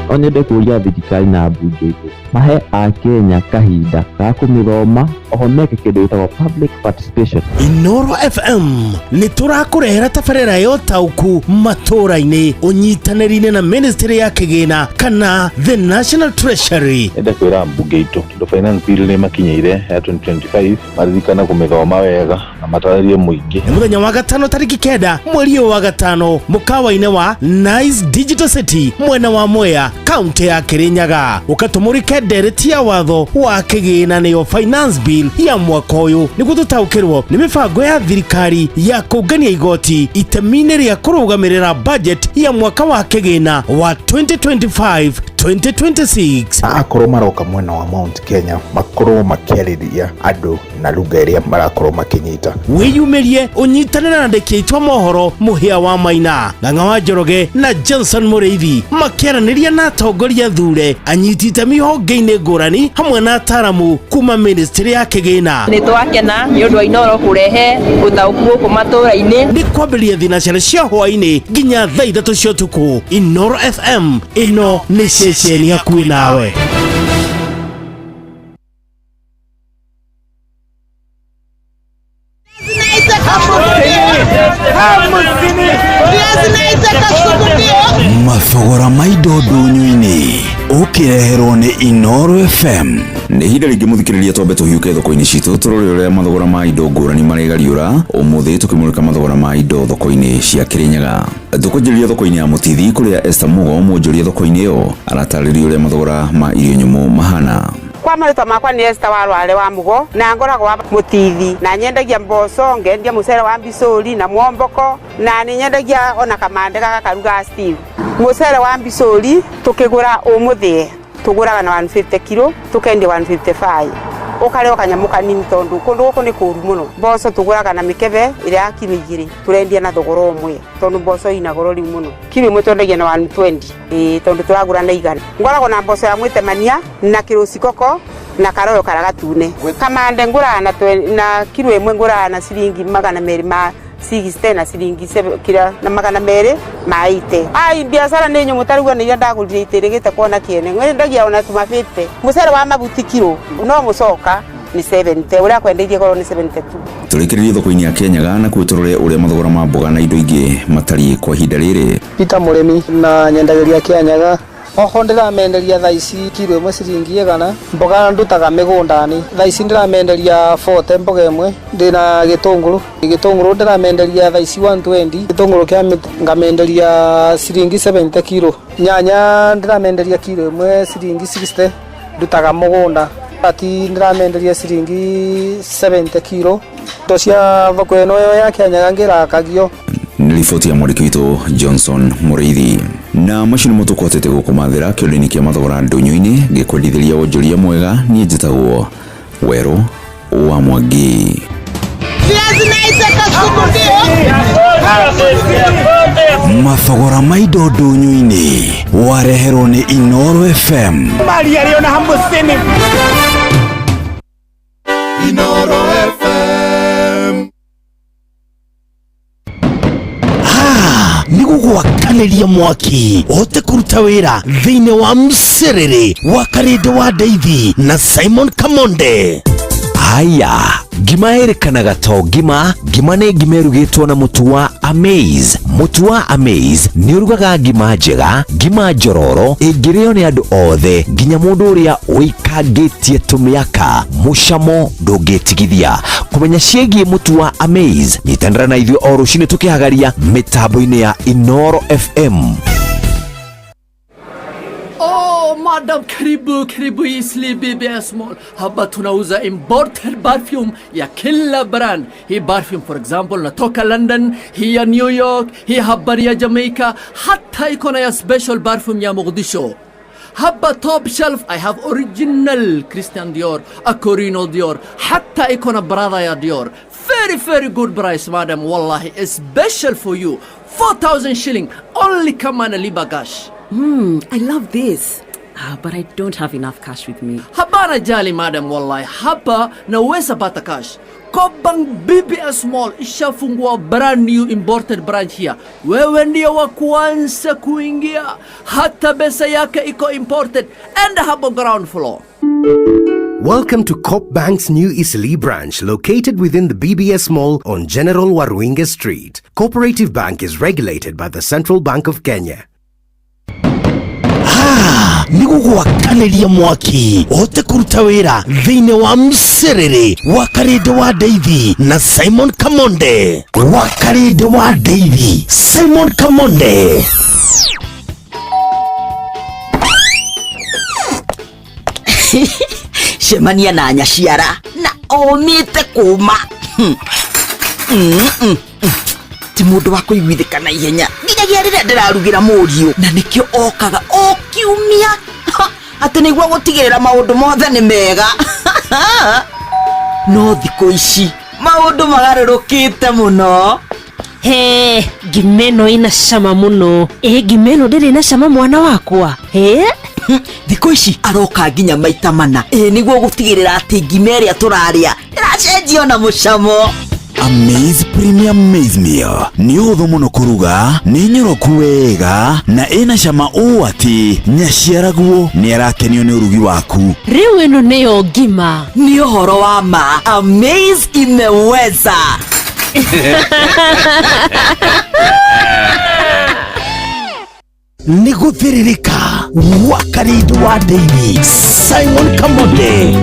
No nyende kũũria thirikari na mbunge Mahe akenya kahinda ga kũmĩthoma oho meke kĩndũ gĩtagwo public participation. Inoro FM nĩ tũrakũrehera tabarĩra ya ũtaũku matũũra-inĩ ũnyitanĩri-inĩ na ministry ya kĩgĩna kana the National Treasury. Ende kwĩra mbunge itũ tondũ finance bill nĩ makinyĩire ya 2025 maririkane kũmĩthoma wega na matarĩrie mũingĩ. Nĩ mũthenya wa gatano tarĩki 9 mweri ũyũ wa gatano mũkawa-inĩ wa Nice Digital City mwena wa Mwea, kaunti ya Kirinyaga, ũkatũmũrĩke ndereti ya watho wa kĩgĩna nĩyo finance bill ya mwaka ũyũ, nĩguo tũtaũkĩrwo nĩ mĩbango ya thirikari ya kũngania igoti itemi-inĩ rĩa kũrũgamĩrĩra budget ya mwaka wa kĩgĩna wa 2025 2026. Na akorwo maroka mwena wa Mount Kenya makorwo makĩarĩria andũ na lugha ĩrĩa marakorwo makĩnyita. Wĩyumĩrie ũnyitanĩre na andĩki aitũ a mohoro Mũhĩa wa Maina, Ng'ang'a wa Njoroge na Johnson Mũrĩithi makĩaranĩria na atongoria thure, anyiti itemi honge-inĩ ngũrani hamwe na ataramu kuma ministry ya kĩgĩna. Nĩ twakena nĩ ũndũ wa Inoro kũrehe ũtaũku gũkũ matũũra-inĩ. Nĩ kwambĩrĩria thinacara cia hwaĩ-inĩ nginya thaa 3 cia ũtukũ. Inoro FM, ĩno nĩ ceceni hakuhĩ nawe. Mathogora ma indo ndũnyũ-inĩ ũkĩreherwo nĩ Inoro FM. Nĩ ihinda rĩngĩ mũthikĩrĩria twambe tũhiũke thoko-inĩ citũ tũrore ũrĩa mathogora ma indo ngũrani marĩgariũra. Ũmũthĩ tũkĩmũrĩka mathogora ma indo thoko-inĩ cia Kĩrĩnyaga. Tũkwanjĩrĩria thoko-inĩ ya Mũtithi kũrĩa Esther Mugo mwonjoria thoko-inĩ ĩyo aratarĩria ũrĩa mathogora ma irio nyũmũ mahana. Kwa marĩtwa makwa nĩ Esther wa Rware wa Mugo na ngoragwo wa Mũtithi na nyendagia mboco, ngendia mũcere wa mbicũri na mwomboko na nĩ nyendagia ona kamande gaka karuga stew. Mũcere wa mbicũri tũkĩgũra ũmũthĩ tũgũraga na 150 kilo tũkendia 155, ũkarĩa kanyamũ kanini tondũ kũndũ gũkũ nĩ kũũru mũno. Mboco tũgũraga na mĩkebe ĩrĩa ya kilo 2 tũrendia na thogora ũmwe tondũ mboco ina goro rĩu mũno. Kilo 1 twendagia na 120, ĩĩ, tondũ tũragũra na 100. Ngoragwo na mboco ya mwĩtemania na kĩrũcikoko na karoyo karĩa gatune. Kamande ngũraga na kilo 1 ngũraga na ciringi 200 ma 60 na ciringi kira na 200 ma 80. Ai, biacara nĩ nyũmũ ta rĩu nĩ iria ndagũrire itĩrĩgĩte kuona kĩene. Ngwendagia ona tuma 50. Mũcere wa mabuti kilo no mũcoka nĩ 70, ũrĩa kwendeirie korwo nĩ 72. Tũrĩkĩrĩrie thoko-inĩ ya Kĩanyaga na kuo tũrore ũrĩa mathogora ma mboga na indo ingĩ matariĩ kwa ihinda rĩrĩ. Peter Mũrĩmi na nyendagĩria Kĩanyaga. Oho ndĩramenderia thaa ici kilo 1 ciringi 100. Mboga ndutaga mĩgũnda-inĩ. Thaa ici ndĩramenderia 40 mboga ĩmwe. Ndĩna gĩtũngũrũ. Gĩtũngũrũ ndĩramenderia thaa ici 120. Gĩtũngũrũ kĩa mĩtĩ ngamenderia ciringi 70 kilo. Nyanya ndĩramenderia kilo 1 ciringi 60. Ndutaga mũgũnda. Ati ndĩramenderia ciringi 70 kilo. Indo cia thoko ĩno ya Kĩanyaga ngĩrakagio. Nĩ riboti ya mwandĩki witũ Johnson Mũrĩithi. Na macio nĩmo tũkũhotete gũkũmathĩra kĩondo-inĩ kĩa mathogora ndũnyũ-inĩ ngĩkwendithĩria wonjoria mwega. Niĩ njĩtagwo Werũ wa Mwangi. Mathogora ma indo ndũnyũ-inĩ wareherwo nĩ Inoro FM. Maria rĩo na 50. Inoro FM. Nĩ gũgwakanĩria mwaki ũhote kũruta wĩra thĩinĩ wa mcerere wa Karĩndĩ wa Ndeithi na Simon Kamonde. Haya, ngima ĩrĩkanaga to ngima. Ngima nĩ ngima ĩrugĩtwo na mũtu wa Amaze. Mũtu wa Amaze nĩ ũrugaga ngima njega, ngima njororo ĩngĩrĩo nĩ andũ othe nginya mũndũ ũrĩa ũikangĩtie tũmĩaka. Mũcamo ndũngĩtigithia. Kũmenya ciĩgiĩ mũtu wa Amaze, nyitanĩra na ithuĩ o rũcinĩ tũkĩhagaria mĩtambo-inĩ ya Inoro FM. Oh, madam, karibu, karibu Eastleigh BBS Mall. Hapa tunauza imported perfume ya kila brand. Hii perfume for example natoka London, hii ya New York, hii hapa ya Jamaica, hata iko na ya special perfume ya Mogadishu. Hapa top shelf I have original Christian Dior, Acorino Dior, hata iko na Prada ya Dior. Very very good price madam, wallahi special for you. 4,000 shilling only, kama na liba cash. I love this. Ah, but I don't have enough cash with me. Hapana jali madam, wallahi hapa naweza pata cash. Cobank BBS Mall ishafungua brand new imported branch here. Wewe ndio wa kwanza kuingia, hata pesa yake iko imported. Enda hapo ground floor. Welcome to Cop Bank's new Isili branch located within the BBS Mall on General Waruinge Street. Cooperative Bank is regulated by the Central Bank of Kenya. Nĩ gũgwakanĩria mwaki ũhote kũruta wĩra thĩinĩ wa mcerere wa Karĩndĩ wa Ndeithi na Simon Kamonde. Wa Karĩndĩ wa Ndeithi, Simon Kamonde. Cemania na nyaciara na omĩte kũma. Ti mũndũ wa kũiguithĩka na ihenya nginyagia rĩrĩa ndĩrarugĩra mũriũ, na nĩkĩo okaga o kiumia atĩ nĩguo gũtigĩrĩra maũndũ mothe nĩ mega. No thikũ ici maũndũ magarũrũkĩte mũno. He, ngima ĩno ĩna cama mũno. Ĩ ngima ĩno ndĩrĩ na cama mwana wakwa. He? Thikũ ici aroka nginya maita mana, ĩ nĩguo gũtigĩrĩra atĩ ngima ĩrĩa tũrarĩa ĩracenjio na mũcamo. Amaze Premium Maize Meal nĩ ũhũthũ mũno kũruga, nĩ nyoroku wega na ĩna cama ũũ atĩ nyaciaraguo nĩ arakenio nĩ ũrugi waku. Rĩu ĩno nĩyo ngima. Nĩ ũhoro wa ma, Amaze imeweza. Nĩ gũthĩrĩrĩka wa Karĩndĩ wa Ndeithi, Simon Kamonde.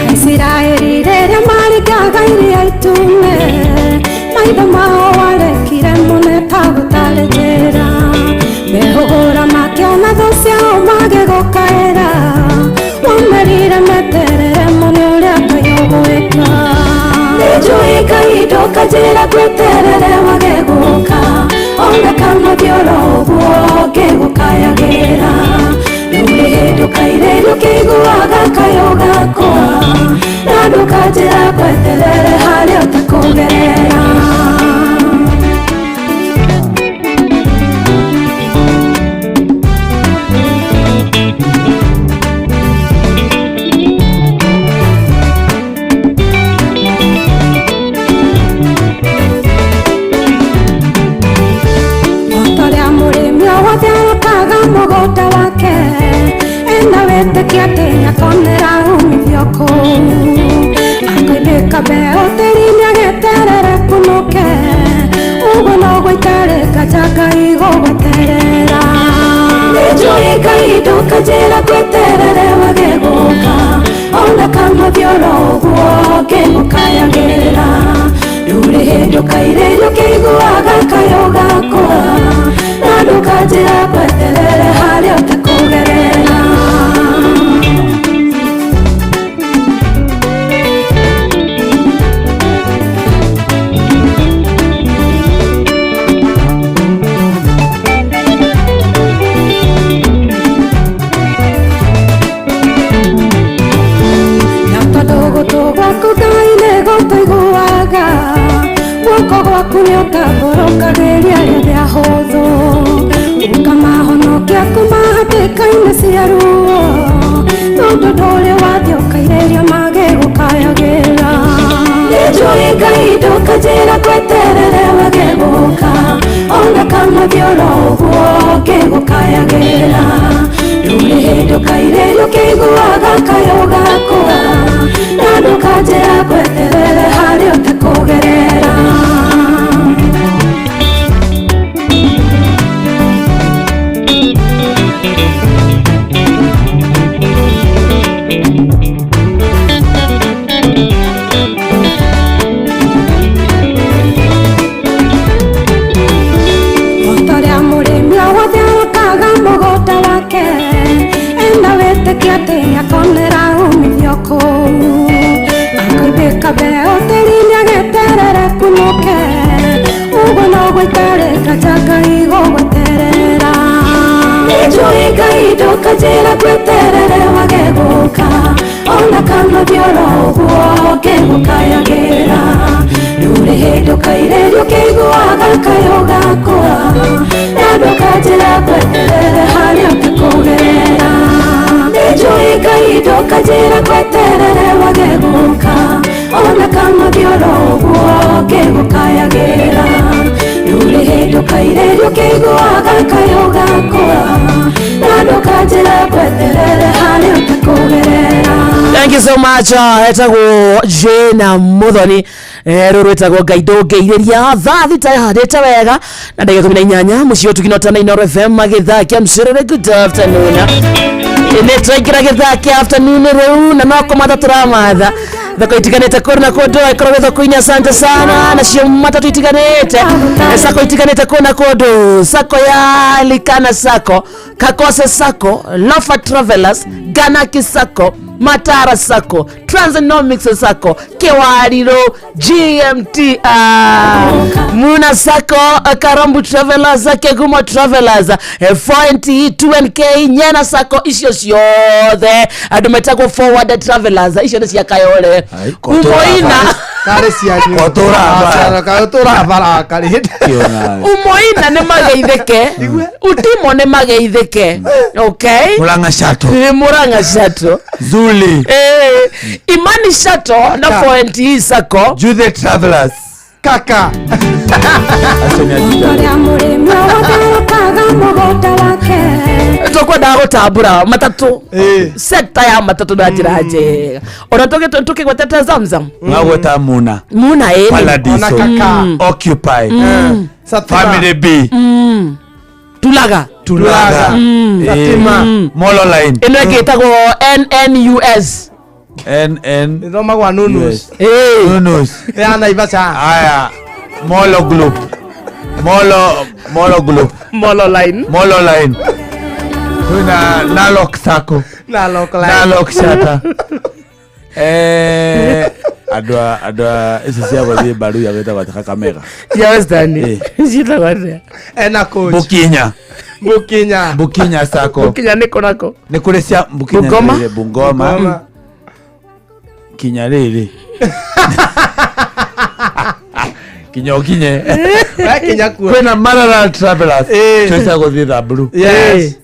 Aisiraeli rĩrĩa maringaga iria itune, maitho mao warekire mone ta gũtarĩ njĩra. Mehũgũra makĩona thũ ciao magĩgũkaĩra, wamerire meterere mone ũrĩa Ngai ũgwĩka. Nĩnjũĩ Ngai ndũkanjĩra ngweterere wage gũka, ona kana thiĩ oro ũguo ngĩgũkayagĩra. Ndũrĩ hĩndĩ ũkairĩrio ũkĩiguaga kayũ gakwa, na ndũkanjĩra ngweterere harĩa ũtakũgerera. Otorĩa mũrĩmi o wothe arokaga mũgũnda wake, ena wĩtĩkio atĩ nĩakonera umithio kũu. Akoimbĩka mbeũ tĩri-inĩ agĩeterere kunũke, ũguo noguo itarĩ nganja Ngai gũgweterera. Nĩnjũĩ Ngai ndũkanjĩra ngweterere wage gũka, ona kana thiĩ oro ũguo ngĩgũkayagĩra. Ndũrĩ hĩndĩ ũkairĩrio ũkĩiguaga kayũ gakwa, na ndũkanjĩra ngweterere harĩa ũtakũgerera. Na tondũ gũtũ gwaku Ngai nĩgũtũiguaga, guoko gwaku nĩũtambũrũkagĩria arĩa ahũthũ, ũkamahonokia kuma hatĩka-inĩ cia ruo, tondũ ndũrĩ wathiĩ ũkairĩrio magĩgũkayagĩra. Nĩnjũĩ Ngai ndũkanjĩra ngweterere wage gũka, ona kana thiĩ oro ũguo ngĩgũkayagĩra. Ndũrĩ hĩndĩ ũkairĩrio ũkĩiguaga kayũ gakwa, na ndũkanjĩra ngweterere harĩa ũtakũgerera. Otorĩa mũrĩmi o wothe arokaga mũgũnda wake, ena wĩtĩkio atĩ nĩakonera umithio kũu. Akoimbĩka mbeũ tĩri-inĩ agĩeterere kunũke, ũguo noguo itarĩ nganja Ngai gũgweterera. Nĩnjũĩ Ngai ndũkanjĩra ngweterere wage gũka ona kana thioro ũguo ngĩgũkayagĩra ndũrĩ hĩndĩ ũkairĩrio ũkĩiguaga kayũ gakwa na ndũkanjĩra ngweterere harĩa ũtekũgerera nĩnjũĩ Ngai ndũkanjĩra ngweterere wage gũka ona kana thioro ũguo ngĩgũkayagĩra ndũrĩ hĩndĩ ũkairĩrio ũkĩiguaga kayũ gakwa na ndũkanjĩra ngweterere harĩa ũtekũgerera. Thank you so much. Etagwo Jane Muthoni rũrũ ĩtagwo Ngai ndũngĩirĩria thaa thita ĩhandĩte wega na ndagĩka 18 mũciĩ ũtugino na Inooro FM gĩthaa kĩa mcĩrĩre. Good afternoon. Nĩ twaingĩra gĩthaa kĩa afternoon rĩu na no kũmatha tũramatha thoko itiganĩte kũndũ na kũndũ ĩkoragwo thoko-inĩ. Asante sana. Nacio matatũ itiganĩte, sako itiganĩte kũndũ na kũndũ, sako ya Likana Sacco, Kakose Sacco, Lofa Travelers, Ganaki Sacco, Matara Sacco, Transonomics Sacco, Kewariro, GMT, Muna Sacco, Karambu Travelers, Kegumo Travelers, 4NT, 2NK, Nyena Sacco, icio ciothe andũ metagwo Forward Travelers, icio nĩ cia Kayole Umoina. Karĩ cianyu tũra barakarĩ. Umoina nĩ mageithĩke, Utimo nĩ mageithĩke, okay. Murang'a Shuttle. Nĩ Murang'a Shuttle. Zuli. Imani Shuttle na 4NT Sacco. Jude Travelers. Kaka. Ũrĩa mũrĩmi wothe mũgũnda wake Tũkwendaga gũtambũra matatũ, sekta ya matatũ na njĩra njega ona tũkĩgwetete Zamzam. Ngagweta Muna. Muna ĩĩ. Paradiso. Ona Kaka. Occupy. Family B. Tulaga. Tulaga. Fatima. Molo Line. Ĩno ĩngĩ ĩtagwo NNUS. NN. Ĩthomagwa Nunus. Nunus. Ya Naivasha. Aya. Molo Group. Molo Group. Molo Line. Molo Line. Kuna Nalok Sacco. Nalok Line. Nalok Shata. Andũ a ici cia gũthiĩ Mbaruya gwĩtagwo atĩ Kakamega. Cia Western ciĩtagwo atĩa? Ena coach. Bukinya. Bukinya. Bukinya Sacco. Bukinya nĩ kũ nako? Nĩ kũrĩ cia Bukinya. Bungoma? Nĩ rĩrĩ, Bungoma. Kinya rĩrĩ. Kinya ũkinye. We kinya kuo. Kwĩna Maralal Travelers. Twĩ cia gũthiĩ Thamburu. Yes.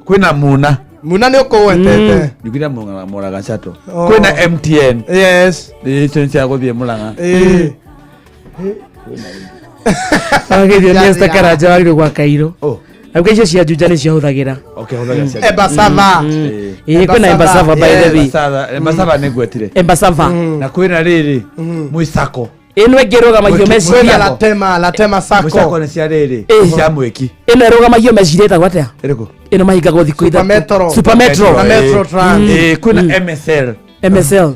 Kwĩna Muna. Muna nĩ ũkũgwetete. Ndigire Murang'a Shuttle. Oh. Kwĩna MTN. Yes. Icio nĩ cia gũthiĩ Murang'a. Wagĩthio nĩ Esther Karanja wagĩrĩirwo gwa Kairũ. Oh. Aguka icio cia Juja nĩ ciahũthagĩra. Okay, hũthagĩra cia Embasava. Ĩĩ kwĩna Embasava by the way. Embasava nĩ ngwetire. Embasava. Na kwĩna rĩrĩ Mwisako. Ĩno ĩngĩ ĩrũgamagio Kwĩna meciria. Latema, Latema Mwisako Sacco. nĩ cia rĩrĩ Ĩ. cia mwĩki. Ĩno ĩrũgamagio meciria ĩtagwo atĩa? Ĩrĩkũ? Ĩno mahingagwo thikũ Super ithatũ. Metro. Super Metro. Super Metro Trans. Ĩ, kwĩna MSL. MSL.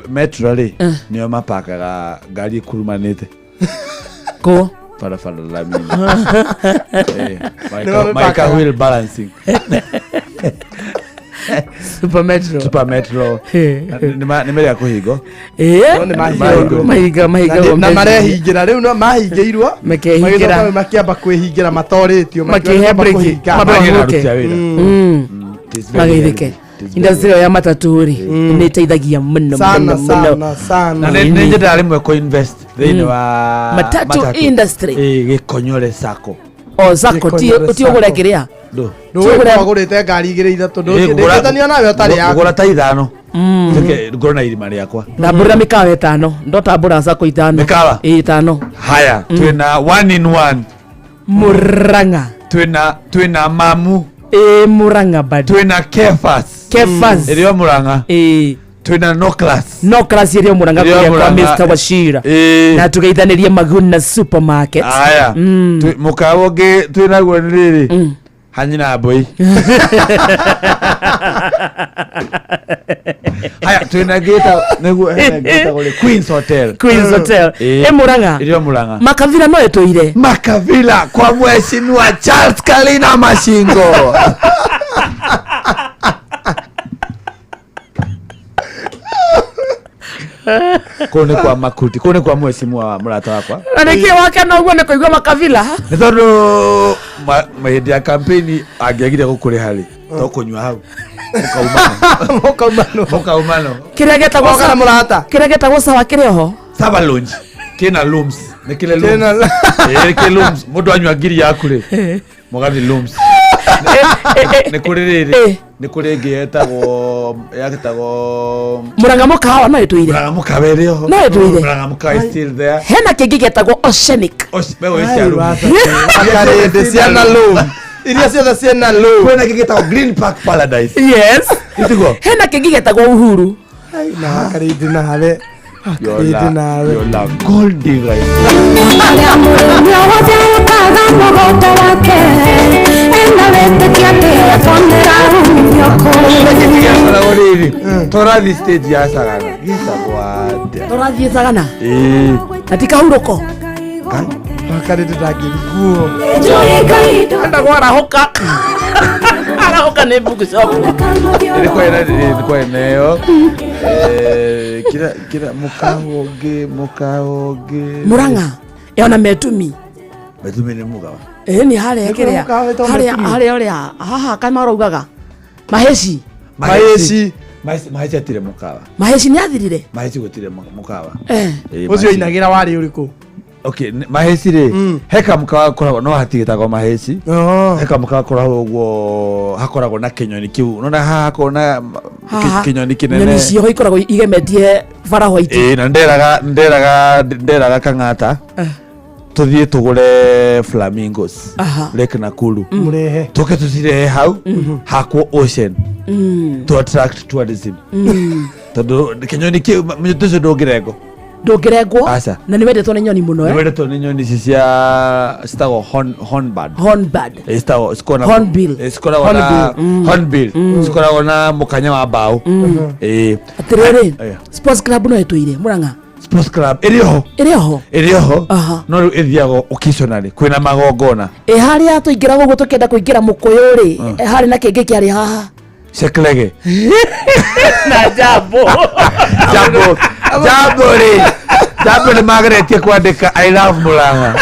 Metro rĩ nĩo mapakaga ngari ikurumanĩte Kũ? barabara lami-inĩ. Nĩo Maika mĩpakaga. wheel balancing. Super Metro. Super Metro. Nĩ merĩa kũhingo. Ĩĩ. No nĩ mahingwo. Mahinga mahingagwo Na meciria. marehingĩra rĩu no mahingĩirwo. Makehingĩra. Magĩcoka makĩamba kwĩhingĩra matorĩtio. Makĩhe break. Makĩhingĩra. Mambe Magĩra mahurũke. aruti a wĩra. It is very Mageithĩke. healthy. It is very Industry ĩyo ya matatũ rĩ nĩ ĩteithagia mũno Sana mũno mũno. sana sana. Na nĩ nyendaga rĩmwe kũ-invest thĩinĩ wa Matatu industry. Ĩ, Gĩkonyore Sacco. O Sacco ti Gĩkonyore ti ũgũre Sacco. kĩrĩa. Ndũ. Ndũĩ Tũgũre- wagũrĩte ngari igĩrĩ ithatũ Ĩ, ngũgũra- ndũngĩtanio nawe ũtarĩ yaku. ngũgũra ta ithano. Njoke ngorwo na irima rĩakwa. Ndambũrĩra mĩkawa ĩtano. Ndotambũra Sacco ithano. Mĩkawa? Ĩ ĩtano. Haya, twĩna one in one. Murang'a. Twĩna Mamu. Ĩ Murang'a bado. Twĩna Kefas. Kefas. Ĩrĩ o Murang'a. Ĩ. Twĩna No Class. No class ĩrĩ o Murang'a Ĩrĩ o kũrĩa kwa Murang'a. Mr. Wachira. Ĩ. Na tũgeithanĩrie Maguna Supermarket. Haya. Mũkawa ũngĩ twĩnaguo nĩ rĩrĩ. Hanyina mbũi. Haya, twĩna ngĩta nĩguo hena ngĩtagwo rĩ Queens Hotel. Queens Hotel. Ĩ. Ĩ Murang'a. Ĩrĩ o Murang'a. Makavila no ĩtũire. Makavila kwa mheshimiwa Charles Kalina Mashingo. Kũu nĩ kwa makuti, kũu nĩ kwa mheshimiwa wa mũrata wakwa. Na nĩkĩ wakena ũguo nĩ kũigua makabila? Nĩ tondũ hĩndĩ ya campaign angĩagire gũkũrĩha rĩ, to kũnyua hau. Mũkaumano. Mũkaumano. Kĩrĩa gĩtagwo Oka na mũrata. Kĩrĩa gĩtagwo sawa kĩrĩ oho? Saba lounge. Kĩna looms. Nĩ kĩrĩ Kĩna looms. Ĩĩ kĩ looms. Mũndũ anyua ngiri yaku rĩ, mũgathiĩ looms. Nĩ kũrĩ rĩrĩ, nĩ kũrĩ ĩngĩ yetagwo Mũrang'a mũkawa no ĩtũire. Mũrang'a mũkawa ĩrĩ oho. No ĩtũire. Mũrang'a mũkawa is still there. Hena kĩngĩ gĩtagwo oceanic. Wewe wĩ cia room. Akarĩndĩ ciana loom. Iria ciothe ciena loom. Kwĩna kĩngĩ gĩtagwo Green Park Paradise. Yes. Itiguo? Hena kĩngĩ gĩtagwo Uhuru. Na akarĩndĩ nawe. Akarĩndĩ nawe. Yola gold digger. Mũrĩmi wothe ũkaga mũgũnda wake ena wĩtĩkio atĩ akonera umithio kũu. Gĩkoragwo rĩrĩ, tũrathiĩ stage ya Sagana. Gĩtagwo atĩa? Tũrathiĩ Sagana. Ĩĩ. Na ti kahurũko. Akarĩndĩ ndangĩriguo. Endagwo arahũka. Arahũka nĩ bookshop. Nĩ kwa eneo. Kira mũkawa ũngĩ, mũkawa ũngĩ. Mũrang'a. Ĩona metumi. Metumi nĩ mũgawa. Ĩĩ nĩ harĩa Nĩ kũrĩ kĩrĩa. mũkawa wĩtagwo Harĩa Metumi? harĩa ũrĩa haha kana maraugaga. Maheci. Maheci. Maheci atirĩ mũkawa. Maheci nĩ athirire. Maheci gũtirĩ mũkawa. Eh. Ĩĩ, Ũcio Maheci. ainagĩra warĩ ũrĩkũ? Okay, maheci rĩ, he kamũkawa gakoragwo no hatigĩtagwo maheci. He kamũkawa gakoragwo ũguo hakoragwo na kĩnyoni kĩu. Unaona haha hakoragwo na Haha. kĩnyoni kĩnene. Nyoni cioho ikoragwo igemetie bara white. Ĩĩ, na nderaga Kang'ata tũthiĩ tũgũre flamingos Aha. Lake Nakuru. Mũrehe. Tũke tũcirehe hau hakwo ocean to attract tourism. Tondũ kĩnyoni kĩu mũtĩ ũcio ndũngĩrengwo. Ndũngĩrengwo. Aca. Na nĩ wendetwo nĩ nyoni mũno Nĩ eh. wendetwo nĩ nyoni ici cia citagwo hornbird. Hornbird. Ĩ, citagwo cikoragwo na- Hornbill. ĩ, cikoragwo na Hornbill. hornbill. Cikoragwo na mũkanya wa mbaũ. Ĩ. Atĩrĩrĩ, Aya. Sports club no ĩtũire Mũrang'a. Sports club ĩrĩ oho. Ĩrĩ oho. Ĩrĩ oho. Aha. No rĩu ĩthiagwo occasionally kwĩna magongona. Ĩ harĩa tũingĩraga ũguo tũkĩenda kũingĩra mũkũyũ rĩ, harĩ na kĩngĩ kĩarĩ haha. Sheklege. Na jambo. Jambo. Jambo rĩ. Jambo nĩ mageretie kwandĩka I love Murang'a.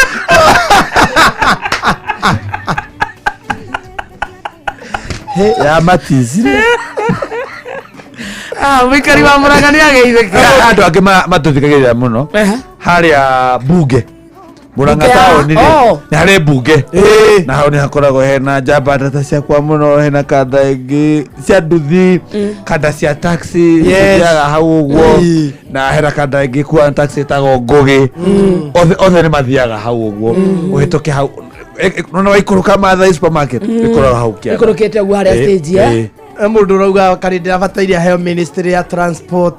He, ya maticire. Ah, mũikari wa Murang'a nĩ ageithĩka. Andũ angĩ matũthikagĩrĩria mũno harĩa bunge Murang'a Bunge ya- taũni rĩ oh. nĩ harĩ bunge na hau nĩ hakoragwo hena njamba ndata ciakwa mũno hena kanda ĩngĩ cia nduthi kanda cia taxi Yes. ithiaga hau ũguo na hena kanda ĩngĩ kuaga taxi ĩtagwo ngũgĩ othe nĩ mathiaga hau ũguo ũhĩtũke hau nona waikũrũka Maathai supermarket ĩkoragwo hau kĩanda. Ĩikũrũkĩte ũguo harĩa Ĩ, stage, eh? ĩ. Mũndũ ũrauga karĩndĩ abataire aheo ministry ya transport.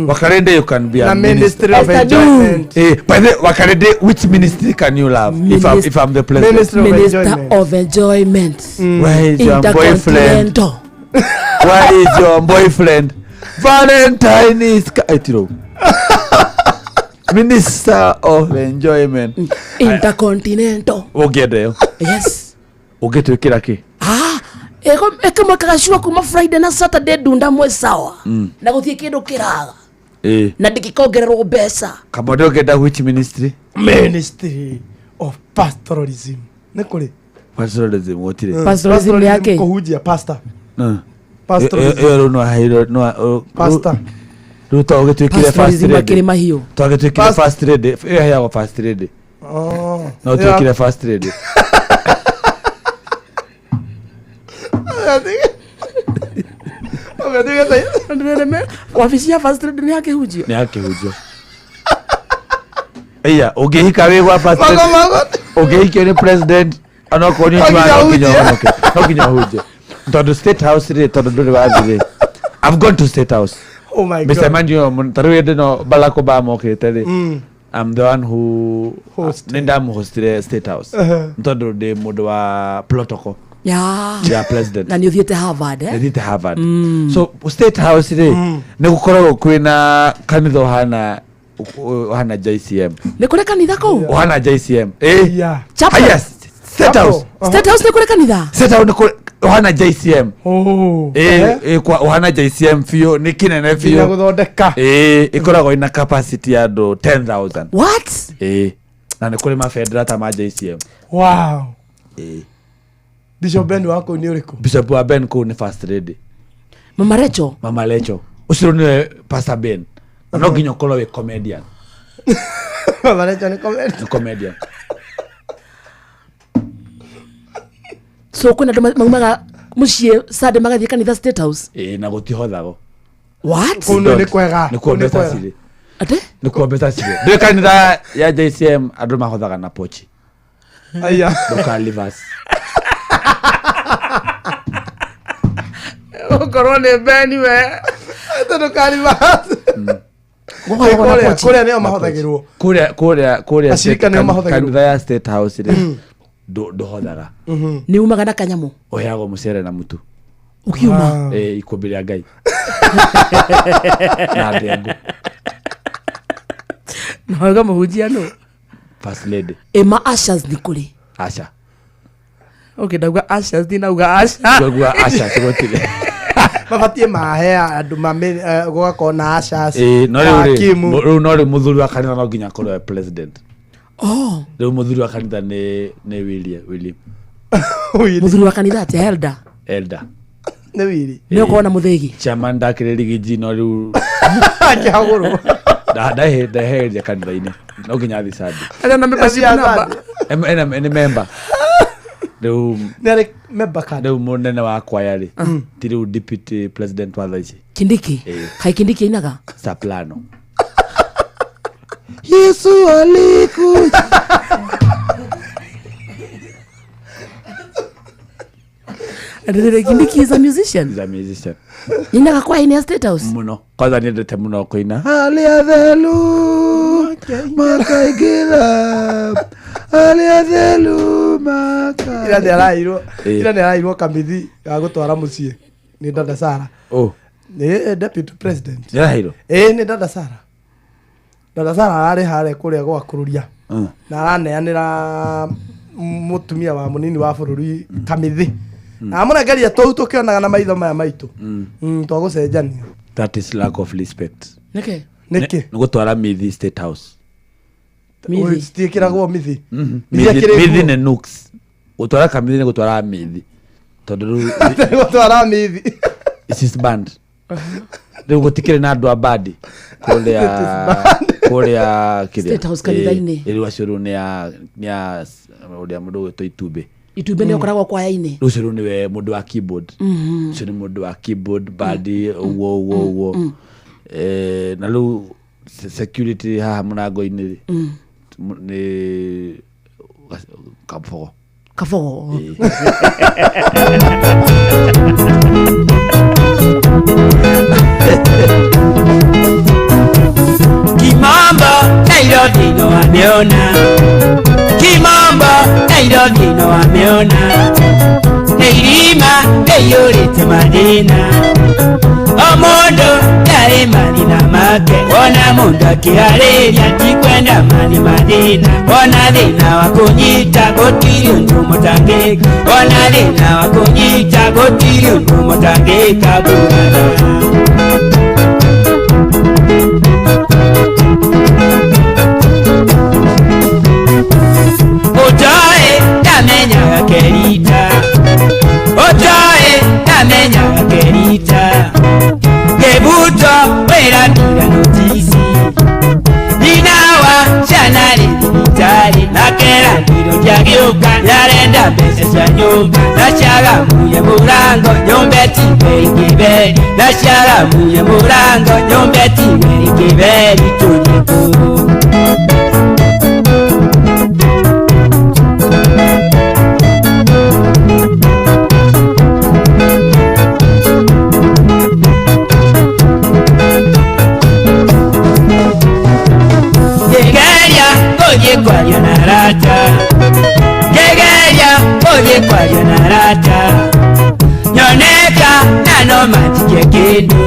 Wakarende, you can be a Na minister. Ministry of Enjoyment. By the way, Wakarende, which ministry can you love? If I'm the president. Ministry of Minister Enjoyment. of Enjoyment. Where is your boyfriend? Intercontinental. Where is your boyfriend? Valentine is Tiro. Minister of Enjoyment. Intercontinental. Ũngĩenda ĩyo. Yes. Ũngĩtwĩkĩra kĩ? Ah, ĩkamwĩkaga cua kuma Friday na Saturday ndunda mwe sawa. Na gũthiĩ kĩndũ kĩraga. Ĩ. Na ndĩngĩkongererwo mbeca. Kamande ũngĩenda which ministry? Ministry of Pastoralism. Nĩ kũrĩ? Pastoralism gũtirĩ. Pastoralism nĩ yakĩ? Kũhunjia pastor. Pastoralism. Ĩyo rĩu no aheirwo no Pastor. Rĩu to ũgĩtuĩkire first Pastoralism lady. akĩrĩ mahiũ. Twagĩtuĩkire first lady. Ĩyo ĩheagwo first lady. Oh. No ũtuĩkire first lady. Wabici ya first lady nĩ ya kĩhunjio. Nĩ ya kĩhunjio. Iya, ũngĩhika wĩ gwa first lady. Ũngĩhikio nĩ president onokorwo nĩ No no nginya nginya ũhonoke. No nginya ũhunjie. Tondũ state house rĩ, tondũ ndũrĩ wathiĩ rĩ. I've gone to state house. Oh my God. Mĩcemanio mũno ta rĩu hĩndĩ ĩno Barack Obama okĩte rĩ. I'm the one who nĩ ndamũhostire state house. Tondũ ndĩ mũndũ wa protocol Ya. ya president. Na nĩ ũthiĩte Harvard eh? Nĩthiĩte Harvard. So state house rĩ nĩ gũkoragwo kwĩna kanitha ũhana JCM. Nĩ kũrĩ kanitha kũu? Ũhana JCM. Ĩ. Chapel. Yes. State house. State house nĩ kũrĩ kanitha? State house nĩ kũrĩ Ũhana JCM. Eh. Ĩ, ĩ, ũhana JCM biũ, nĩ kĩnene Nginya biũ. gũthondeka. Ĩ, ĩkoragwo ina capacity ya andũ 10,000. What? Ĩ, na nĩ kũrĩ mabendera ta ma JCM. Wow. Ĩ. Bishop Ben wa kũu nĩ ũrĩkũ? Bishop wa Ben kũu nĩ first lady. Mama Rachel. Mama Rachel ũcio nĩwe Pastor Ben, na no nginya ũkorwo wĩ comedian. Mama Rachel nĩ comedian. Nĩ comedian. So kwĩna andũ maumaga mũciĩ Sunday magathiĩ kanitha State House. Ĩ, na gũtihothagwo. What? Kũu nĩ kwega. Nĩ kuo Kũu nĩ mbeca kwega. cirĩ. Ate? Nĩ kuo mbeca cirĩ. Ndũĩ kanitha ya JCM andũ mahothaga na pochi. Aya. Ndũkalivas. Ũkorwo nĩ Ben we. Ndũkalivas. Gũkoragwo na pochi. Kũrĩa nĩo mahothagĩrwo. Kũrĩa Acirika nĩo mahothagĩrwo. kanitha ya State House rĩ, ndũhothaga. Nĩ umaga na kanyamũ. Ũheagwo mũcere na mũtu. Ũkiuma. Ĩ, ikũmbĩ rĩa Ngai na ndengũ. Na wauga mũhunjia nũ? First lady. Ĩ, ma ushers nĩ kũrĩ? Aca. Okay, ndauga ushers, ndinauga asha. Ndauga ushers, gũtirĩ. Mabatie mahe andũ gũgakorwo na ushers. Ĩ, no rĩu rĩ, Hakimu. rĩu no rĩu mũthuri wa kanitha no nginya akorwo e president. Oh. Rĩu mũthuri wa kanitha nĩ William. Mũthuri wa kanitha atĩa elder? Elder. Nĩ Willy. Nĩ ũkorwo na mũthĩgi. Chairman ndakĩrĩ rigiji no rĩu Akĩhagũrwo. Ndahereria kanitha-inĩ no nginya athiĩ Sunday. Arĩa na membership number. Nĩ member. Rĩu Nĩ arĩ member card. Rĩu mũnene wa kwaya rĩ, ti rĩu deputy president wa thaa ici. Kindiki. Ĩ. Kaĩ Kindiki ainaga? Soprano. Yesu alikuja. Rĩrĩ, Kindiki is a musician. He's a musician. Ninaga kwaya-inĩ ya State House. Mũno. Kwanza niendete mũno kũina. Aliathelu makaingĩra, aliathelu maka. Ira nĩ araheirwo. Ĩ. Ira nĩ araheirwo kamithi ga gũtwara mũciĩ nĩ Dada Sara. Oh. Nĩ deputy president. Nĩ araheirwo? Ĩ, nĩ Dada Sara. Dada Sara ararĩ harĩa kũrĩa gwa kũrũria. Na araneanĩra mũtumia wa mũnini wa bũrũri kamithi. Na amũrengeria tũu tũkĩonaga na maitho maya maitũ. Twa gũcenjania. That is lack of respect. Nĩkĩ? Nĩkĩ? Nĩ gũtwara mithi State House. Mithi. Citiĩkĩragwo mithi. Mithi Mithi ĩkĩrĩ mithi nguo. nĩ nooks. Gũtwara kamithi nĩ gũtwara mithi. Tondũ rĩu Gũtwara mithi. it is banned. Rĩu gũtikĩrĩ na andũ a bandi kũrĩa kũrĩa kĩrĩa. State House kanitha-inĩ. Ĩ, rĩu acio rĩu nĩ ya ũrĩa mũndũ ũgwĩtwo Itumbĩ. Itumbĩ nĩ ũkoragwo kwaya-inĩ. Rĩu ũcio rĩu nĩwe mũndũ wa keyboard. Ũcio nĩ mũndũ wa keyboard bandi ũguo ũguo ũguo. Na rĩu security haha mũrango-inĩ rĩ, nĩ Kabogo. Kabogo. Kimambo Nairobi no ameona, Kimambo Nairobi no ameona, Neirima neyurite madina, Omondo yari madina make, ona mundu akirariria tikwenda mani madina, ona thina wa kunyita gutiri undu mutangika, ona thina wa kunyita gutiri undu mutangika bwana. Otoe ndamenyaga kerita, otoe ndamenyaga kerita, Kebuto wera ndira notisi, Ninawa ciana rĩ thibitarĩ, na kera ndiro ndiagĩũka, nĩarenda mbeca cia nyũmba, na ciagamuye mũrango nyũmba ĩtigwe ĩkĩberi, na ciagamuye mũrango nyũmba ĩtigwe ĩkĩberi tũthiĩ kũũ. Ngegeria gũthiĩ kwaria na arata, ngegeria gũthiĩ kwaria na arata, nyoneka na no manjikie kĩndũ,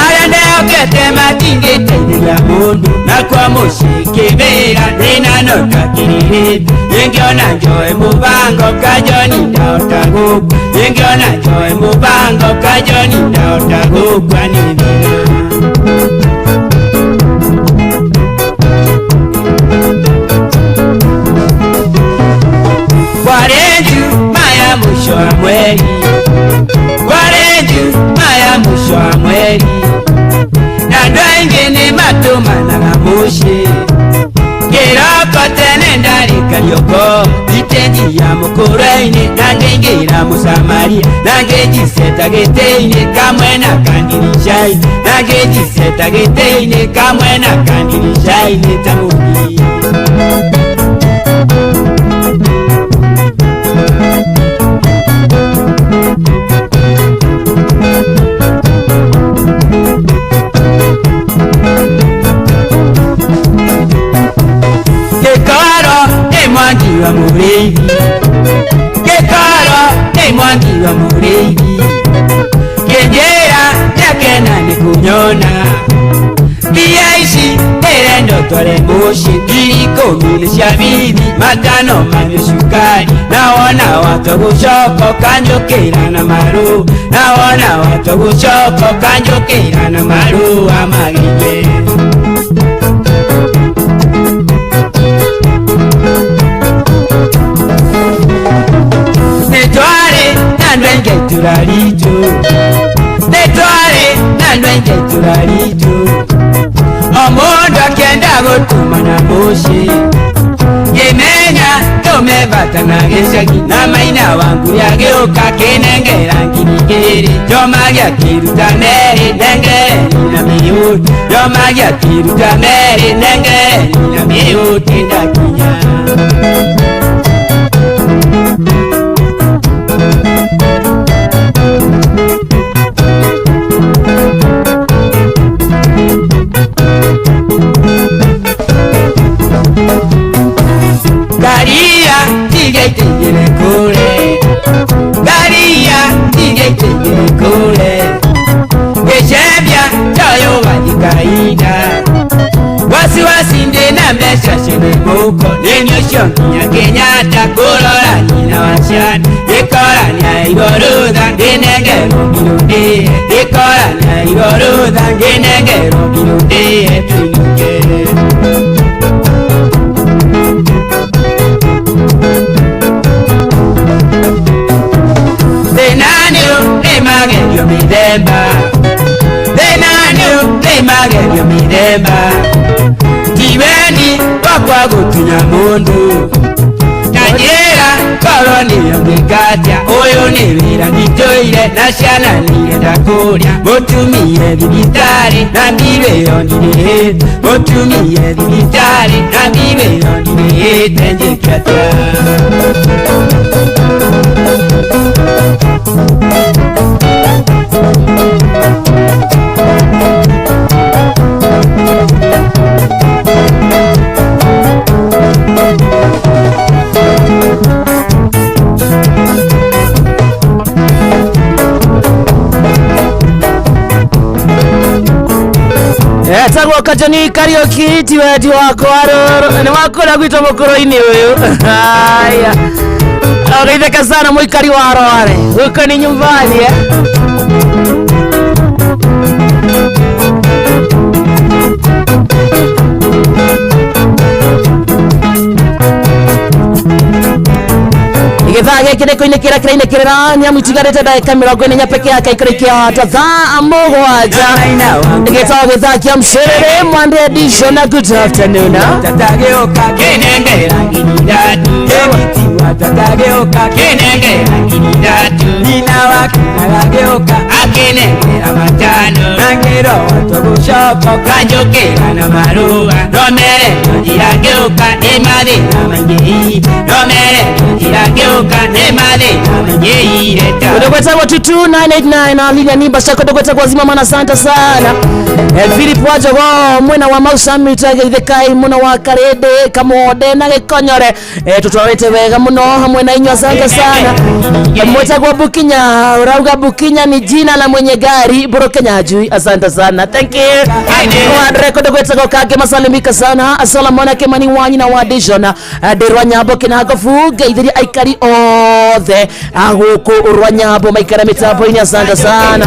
arĩa ndehokete Nyendete matingĩteithĩria mũndũ na kwa mũciĩ kĩwĩra thĩna no twakirĩrĩte Ningĩona njoe mũbango kajoni ndahota gũkua Ningĩona njoe mũbango kajoni ndahota gũkua nĩ thĩna. Kwarenju maya mwisho wa mweri, kwarenju maya mwisho wa mweri, na andũ aingĩ nĩ matũmanaga mũciĩ kĩroko tene ndarĩ Karioko itenji ya mũkũrwe-inĩ na ngĩingĩra mũsamaria na ngĩnjiceta gĩtĩ-inĩ kamwe na kandirisha-inĩ na ngĩnjiceta gĩtĩ-inĩ kamwe na kandirisha-inĩ ta mũgi. Gĩkoro nĩ mwangi wa mũrĩithi, gĩkoro nĩ mwangi wa mũrĩithi, kĩnjĩra nĩakena nĩ kũnyona mbia ici ndĩrenda ũtware mũciĩ 10,000 nĩ cia bithi 5 manyue cukari na wona watwa gũcoka ũkanjũkĩra na marũa na wona watwa gũcoka ũkanjũkĩra na marũa magĩire. Nĩtwarĩ na andũ aingĩ itũra ritũ, nĩtwarĩ na andũ aingĩ itũra ritũ, o mũndũ akĩenda gũtũmana mũciĩ ngĩmenya tũmebata na gĩcagi na maina wangu yagĩũka kĩnengera 2,000 njoma gĩakĩruta merĩ nengere na mĩyũti njoma gĩakĩruta merĩ nengere na mĩyũti ndakinya. Garia tigaitigire kure, garia tigaitigire kure, gĩcembia toyo wathikaida wasiwasi ndĩna mbeca ciĩ mũhuko nĩ ũcio nginya Kenyatta kũrora nyina wa ciana gĩkora nĩaigua rũtha ngĩnengerwo ngirũndĩe gĩkora nĩaigua rũtha ngĩnengerwo ngirũndĩe tũinũke. Thĩna nĩ magerio mĩthemba, thĩna nĩ magerio mĩthemba, ti wendi wakwa gũtunya mũndũ na njĩra korwo nĩyo ngĩkatia ũyũ nĩ wĩra nditũire na ciana nĩirenda kũrĩa mũtumie thibitarĩ na mbirũ ĩyo ndirĩhĩte mũtumie thibitarĩ na mbirũ ĩyo ndirĩhĩte njĩke atĩa. Etagwo Kajoni Kariuki ti wendi wakwa rũrũ nĩ wakũrĩa gwitũ mũkũrũ-inĩ ũyũ. Haya, Geithĩka sana mũikari wa Rware, huko ni nyumbani eh? Gĩthaa gĩkĩ nĩ kũinĩkĩra kĩrainĩkĩrĩra nĩamu itigarĩte ndagĩka 44 peke yake ikũrĩkia ta thaa 7 gĩtagwo gĩthaa kĩa mshiriri Monday edition na good afternoon. Tatageuka kinengera 3,000 kĩgitiwa tatageuka kinengera 3,000 nyina wake agageuka akinengera 5 na ngĩro watwa gũcoka ũkanjũkĩra na marũa nomere njira ngĩũka nĩ mathĩna maingĩ nomere njira ngĩũka nĩ mathĩna maingĩ. Kũndũ gwĩtagwo 22989 na linya nimba shako kũndũ gwĩtagwo zima mana, asante sana. Philip Wajogo mwena wa Mau Summit ageithĩkai mũno wa Karĩndĩ Kamonde na Gĩkonyore. Tũtwarĩte wega mũno hamwe na inyuĩ, asante sana. Mwetagwo Bukinya, urauga Bukinya ni jina la mwenye gari Boro Kenya jui, asante sana, thank you. Wadre kodo gwetagwo Kage masalimika sana Solomon Kimani wanyi na wadijona Ndirwa Nyambo kinagofu ngeithiria aikari othe a gũkũ Rwanyambo maikara mĩtambo-inĩ, asante sana.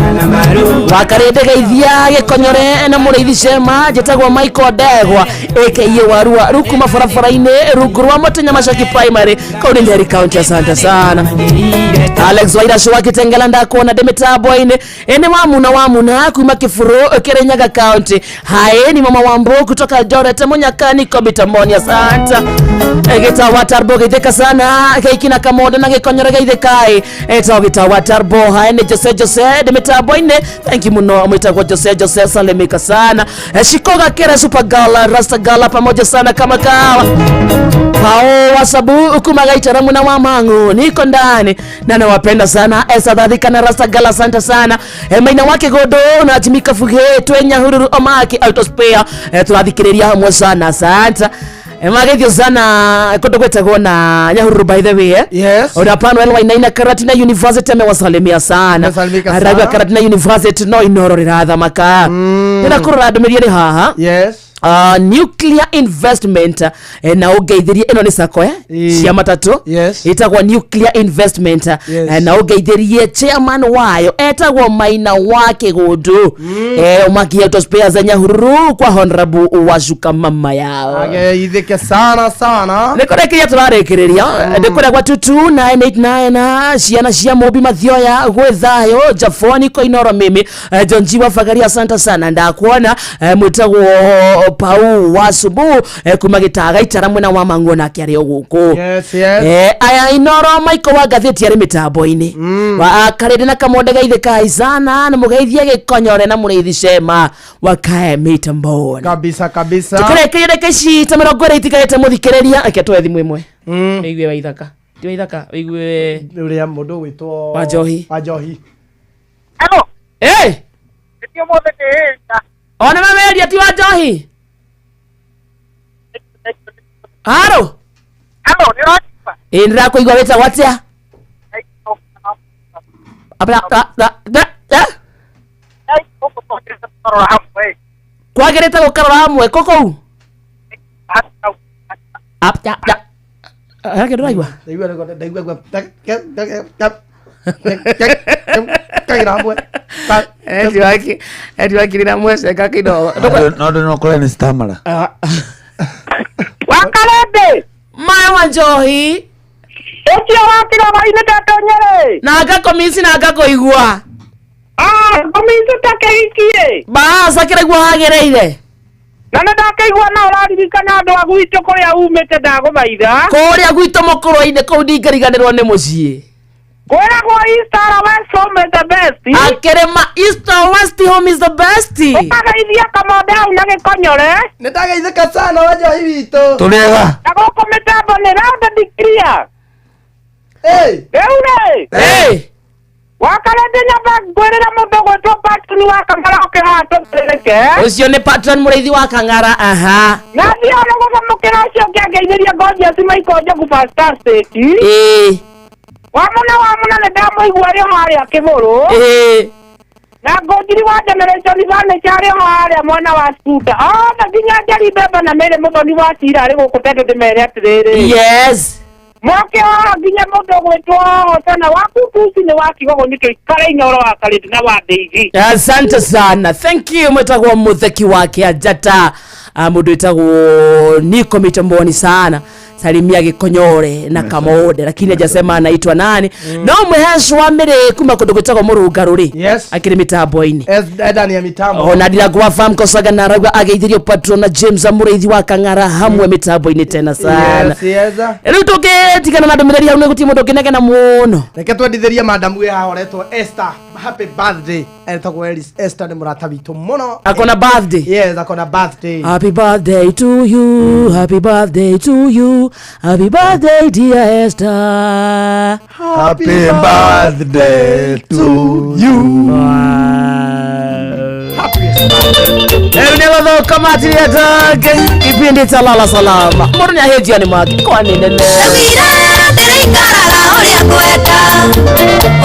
Wakarĩndĩ geithia Gĩkonyore na mũrĩithi Cema, njĩtagwo Michael Ndegwa aka Warua rukuma barabara-inĩ rungu rwa Mũtĩ Nyamacaki Primary kũu nĩ Nyeri County, asante sana. Alex Wairacũ wa Kitengela ndakuona ndĩ mĩtambo-inĩ ĩnĩ wamuna wamuna kuma Kĩbũrũ Kĩrĩnyaga County. Hae ni mama Wambo kutoka Eldoret Munyakani Kobitamoni, asante. Gĩtawa Tarbo geithĩka sana Gĩiki na Kamonde na Gĩkonyore geithĩkai etagwo Gĩtawa Tarbo. Hae ni Jose Jose ndĩ mĩtambo-inĩ, thank you mũno mwĩtagwo Jose Jose, salimika sana. Shikoga Kera Super Gala Rasta Gala pamoja sana kama kawa Pao wasabu kumagaita muna wa mangu niko ndani na nawapenda sana esadhadhika na Rasta Gala, asante sana. Maina wake godo na jimika fuge twenya hururu omaki autospare turathikiriria hamwe sana, asante. Magethio sana kondo gwetagwo na Nyahururu by the way. Yes. Ona Panuel Wainaina Karatina University amewasalimia sana. Aragwa Karatina University no inoro rirathamaka. Ndĩra kũrora ndũmĩrĩri ĩrĩ haha. Yes. Nuclear investment na ũngeithirie ĩno nĩ sako cia matatũ. Yes. Ĩtagwo nuclear investment. Yes. Na ũngeithirie chairman wayo etagwo Maina wa Kĩgũndũ. Ũmakia Auto Spares Nyahururu kwa honorable Wacuka mama yao. Ageithĩke sana sana. Nĩ kũrĩkĩria tũrarĩkĩrĩria nĩ kũrĩa gwa 22989 ciana cia Mũmbi Mathioya gwĩ thayũ Jafoni Koinoro mimi John G wa Fagari, asante sana ndakuona. Mwĩtagwo Pau wa Subu kuma Gĩtaga Itara mwena wa Manguo nake arĩ o gũkũ. Yes, yes. Aya Inoro Michael wa ngathĩti arĩ mĩtambo-inĩ wa Karĩndĩ na Kamonde geithĩkai sana na mũgeithie Gĩkonyore na mũrĩithi Cema wakae mĩtamboni kabisa kabisa. Tũkĩrĩkĩria ndagĩka ici ta mĩrongo ĩrĩ itigarĩte mũthikĩrĩria ake tũhe thimũ ĩmwe ũigue Waithaka ti Waithaka ũigue ũrĩa mũndũ ũgwĩtwo Wanjohi. Wanjohi. Hello. Nĩkĩo ũmũthĩ ndĩĩta. Ona mameria ti Wanjohi. Haro. Hello, nĩ ũranjigua? Ĩ ndĩrakũigua wĩtagwo atĩa? Abra da da da. Kwagĩrĩte gũkarora hamwe kũ kũu? Up da da. Hake ndũraigua? Ndaigua ndaigua kagira hamwe. Eti waki na mweceka kidogo. No no kore ni stamara. Wakarende. Maya Wanjohi. Ũcio wakĩra wa-inĩ ndatonyere. Na ngakomisi na ngakũigua. Ngomisi ta kĩhiki-ĩ. Bas akĩraigua hagĩrĩire. Na nĩ ndakĩigua na ũraririkana andũ a gwitũ kũrĩa umĩte ndagũthaitha. Kũrĩa gwitũ mũkũrũ-inĩ kũu ndingĩriganĩrwo nĩ mũciĩ. Kwĩragwo East or West home is the best. Akĩrĩma East or West home is the best. Ũkageithia Kamonde hau na Gĩkonyore. Nĩ ndageithĩka sana Wanjohi witũ. Tũrĩega. Na gũkũ mĩtambo nĩ round and clear. Rĩu rĩ. Wakarende nyamba ngwĩrĩra mũndũ ũgwĩtwo Patron wa Kang'ara oke haha tũthĩrĩke. Ũcio nĩ Patron mũrĩithi wa Kang'ara, aha. Na thiĩ ona gũthamũkĩra ũcio ũngĩ angeithĩria Gorgeous Michael Njogu Pastor State. Wamuna wamuna nĩ ndamũigua arĩ o harĩa Kĩbũrũ. Na Ngũnjiri wa Generation Furniture arĩ o harĩa mwena wa Scooter. Othe nginya Njeri Mbemba na Mary Mũthoni wa Cira arĩ gũkũ tondũ ndĩmere atĩrĩrĩ. Yes. Moke haha nginya mũndũ ũgwĩtwo Hosana wa Kutusi nĩ wa Kigogo nĩ tũikare Inoro wa Karĩndĩ na wa Ndĩithi. Asante sana, thank you. Mwĩtagwo Mũtheki wa Kĩanjata, mũndũ wĩtagwo Niko mitamboni sana, salimia Gĩkonyore na Kamonde, lakini hajasema anaitwa nani. No mũhesho wa mĩrĩ kuma kũndũ gwĩtagwo Mũrũngarũ rĩ akĩrĩ mĩtambo-inĩ Ndani ya mitambo. Ona ndiragwa farm kosaga na arauga ageithirio Patron na James Mũrĩithi wa Kang'ara hamwe mĩtambo-inĩ tena sana. Yes, yes. Rĩu tũngĩtigana na ndũmĩrĩri hau nĩ gũtirĩ mũndũ ũngĩnegena mũno. Reke twendithĩrie madamu wĩ haha ũretwo Esther. Happy birthday. Etagwo Esther nĩ mũrata witũ mũno. Akona birthday. Yes, akona birthday. Happy birthday to you, happy birthday to you, happy birthday dear Esther. Happy birthday to you. Happy birthday. Kamati ya Dog kipindi cha lala salama mundu ni ahĩnjia nĩ make kwa nĩ nene Ndĩrĩikaraga ũrĩa ngwenda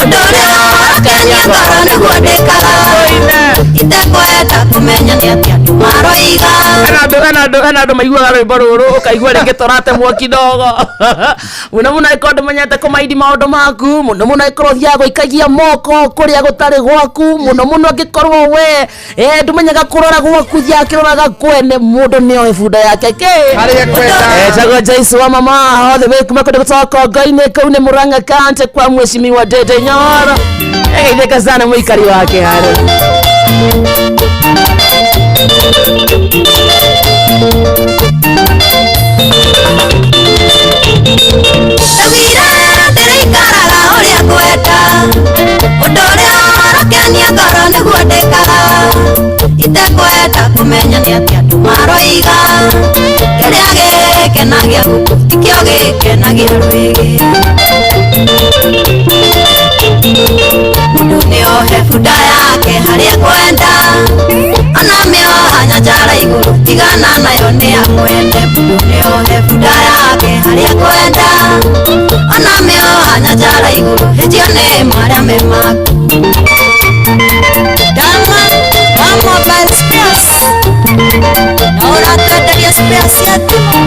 ũndũ ũrĩa ũrakenia ngoro nĩguo ndĩkaga itekwenda kũmenya nĩ atĩa andũ maroiga. Hena andũ maiguaga rwĩmbo rũrũ ũkaigua rĩngĩ tũratemwo kidogo mũno mũno ĩkorwo ndũmenyete kũmaindi maũndũ maku mũno mũno ĩkorwo ũthiaga gũikagia moko kũrĩa gũtarĩ gwaku mũno mũno angĩkorwo we ndũmenyaga kũrora gwaku thiaga kĩroraga kwene mũndũ nĩoĩ bunda yake kĩ Harĩa ekwenda. Etagwo Joyce wa mama othe wĩ kuma kũndũ gũtoka Kongo-inĩ kũu nĩ Murang'a County kwa mheshimiwa Ndindi Nyoro egeithĩka sana mũikari wake harĩ. Ndaugire ndĩrĩikaraga ũrĩa ngwenda ũndũ ũrĩa ũrakenia ngoro nĩguo ndĩkaga itekwenda kũmenya nĩ atĩa andũ maroiga kĩrĩa gĩkenagia gũkũ tikĩo gĩkenagia rwĩgĩ. Mũndũ nĩohe bunda yake harĩa ekwenda ona mĩoha nyanjara igũrũ tigana nayo nĩ ya mwene. Mũndũ nĩohe bunda yake harĩa ekwenda ona mĩoha nyanjara igũrũ hĩtio nĩ marĩa me maku. Dama wa mobile spares na ũratwenderia spares cia thimũ.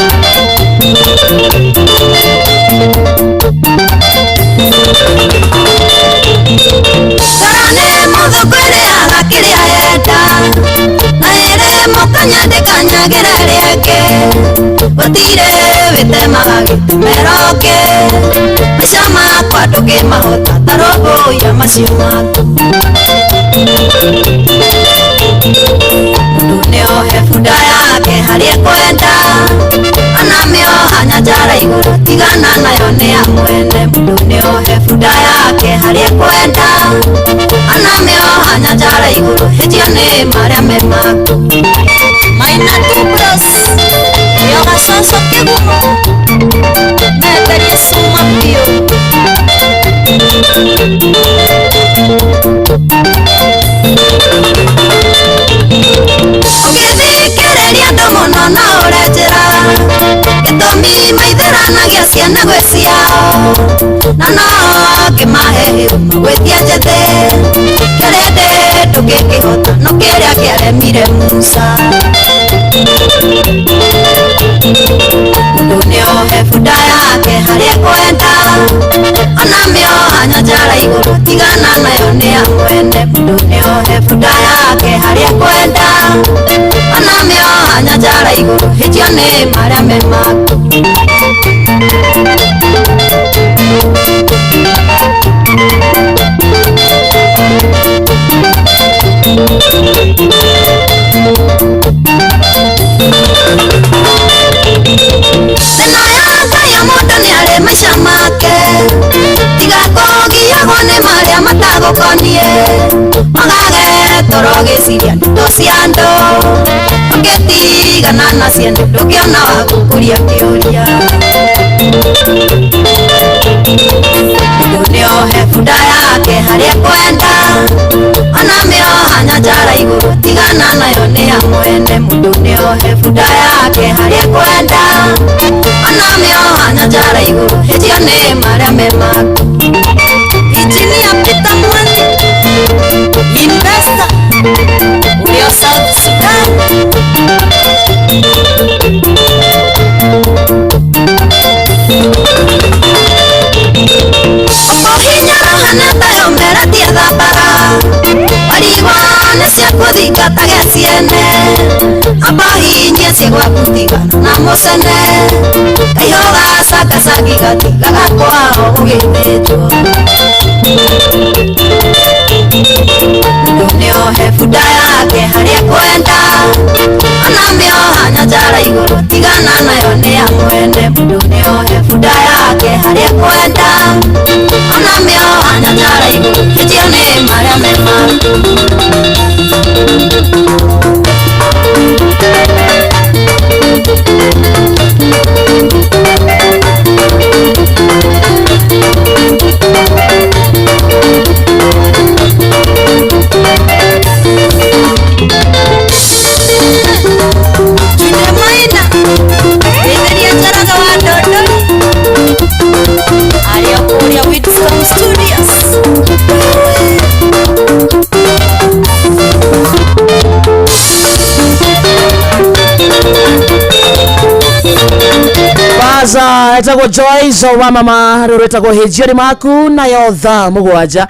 Ngoro nĩ mũthũkũ ĩrĩaga kĩrĩa yenda na ĩrĩ mũkanya ndĩkanyagĩra ĩrĩa ĩngĩ gũtirĩ wĩtemaga gĩtemero kĩ maica makwa ndũngĩmahota ta rũmbũiya macio maku. Mũndũ nĩohe bunda yake harĩa ekwenda ona mĩoha nyanjara igũrũ tigana nayo nĩ ya mwene. Mũndũ nĩohe bunda yake harĩa ekwenda ona mĩoha nyanjara igũrũ hĩtio nĩ marĩa me maku. Maina Tubros yo gacoco kĩgumo menderie cuma biũ. Ũngĩthikĩrĩria andũ mũno no ũre njĩra gĩtũmi maithĩranagia ciana gwĩ ciao na no ngĩmahe magwĩtia njĩthĩ kĩrĩndĩ ndũngĩkĩhota no kĩrĩa kĩaremire Musa. Mũndũ nĩohe bunda yake harĩa ekwenda ona mĩoha nyanjara igũrũ tigana nayo nĩ ya mwene. Mũndũ nĩohe bunda yake harĩa ekwenda ona mĩoha nyanjara igũrũ hĩtio nĩ marĩa me maku. Thĩna ya Ngai mũndũ nĩarĩ maica make tiga kũgiagwo nĩ marĩa matagũkoniĩ magage toro gĩciria ndeto cia andũ ũngĩtigana na ciende ndũngĩona wa gũkũria kĩũria. Mũndũ nĩohe bunda yake harĩa ekwenda ona mĩoha nyanjara igũrũ tigana nayo nĩ ya mwene. Mũndũ nĩohe bunda yake harĩa ekwenda ona mĩoha nyanjara igũrũ hĩtio nĩ marĩa me maku. Engineer Peter Mwangi investor ũrĩa South Sudan. Ũkũhinyara hana tayo meratia thabara warigwa nĩ cia kũthingatage ciene amba hinyie cia gwaku tigana na mũcene kaihoga cangacangĩ gatigaga kwao gũgĩthĩnjwo. Mũndũ nĩohe bunda yake harĩa ekwenda ona mĩoha nyanjara igũrũ tigana nayo nĩ ya mwene. Mũndũ nĩohe bunda yake harĩa ekwenda ona mĩoha nyanjara igũrũ hĩtio nĩ marĩa me maku. Aza etagwo Joyce wa mama rũrũ etagwo hĩnjiori maku nayo thaa 7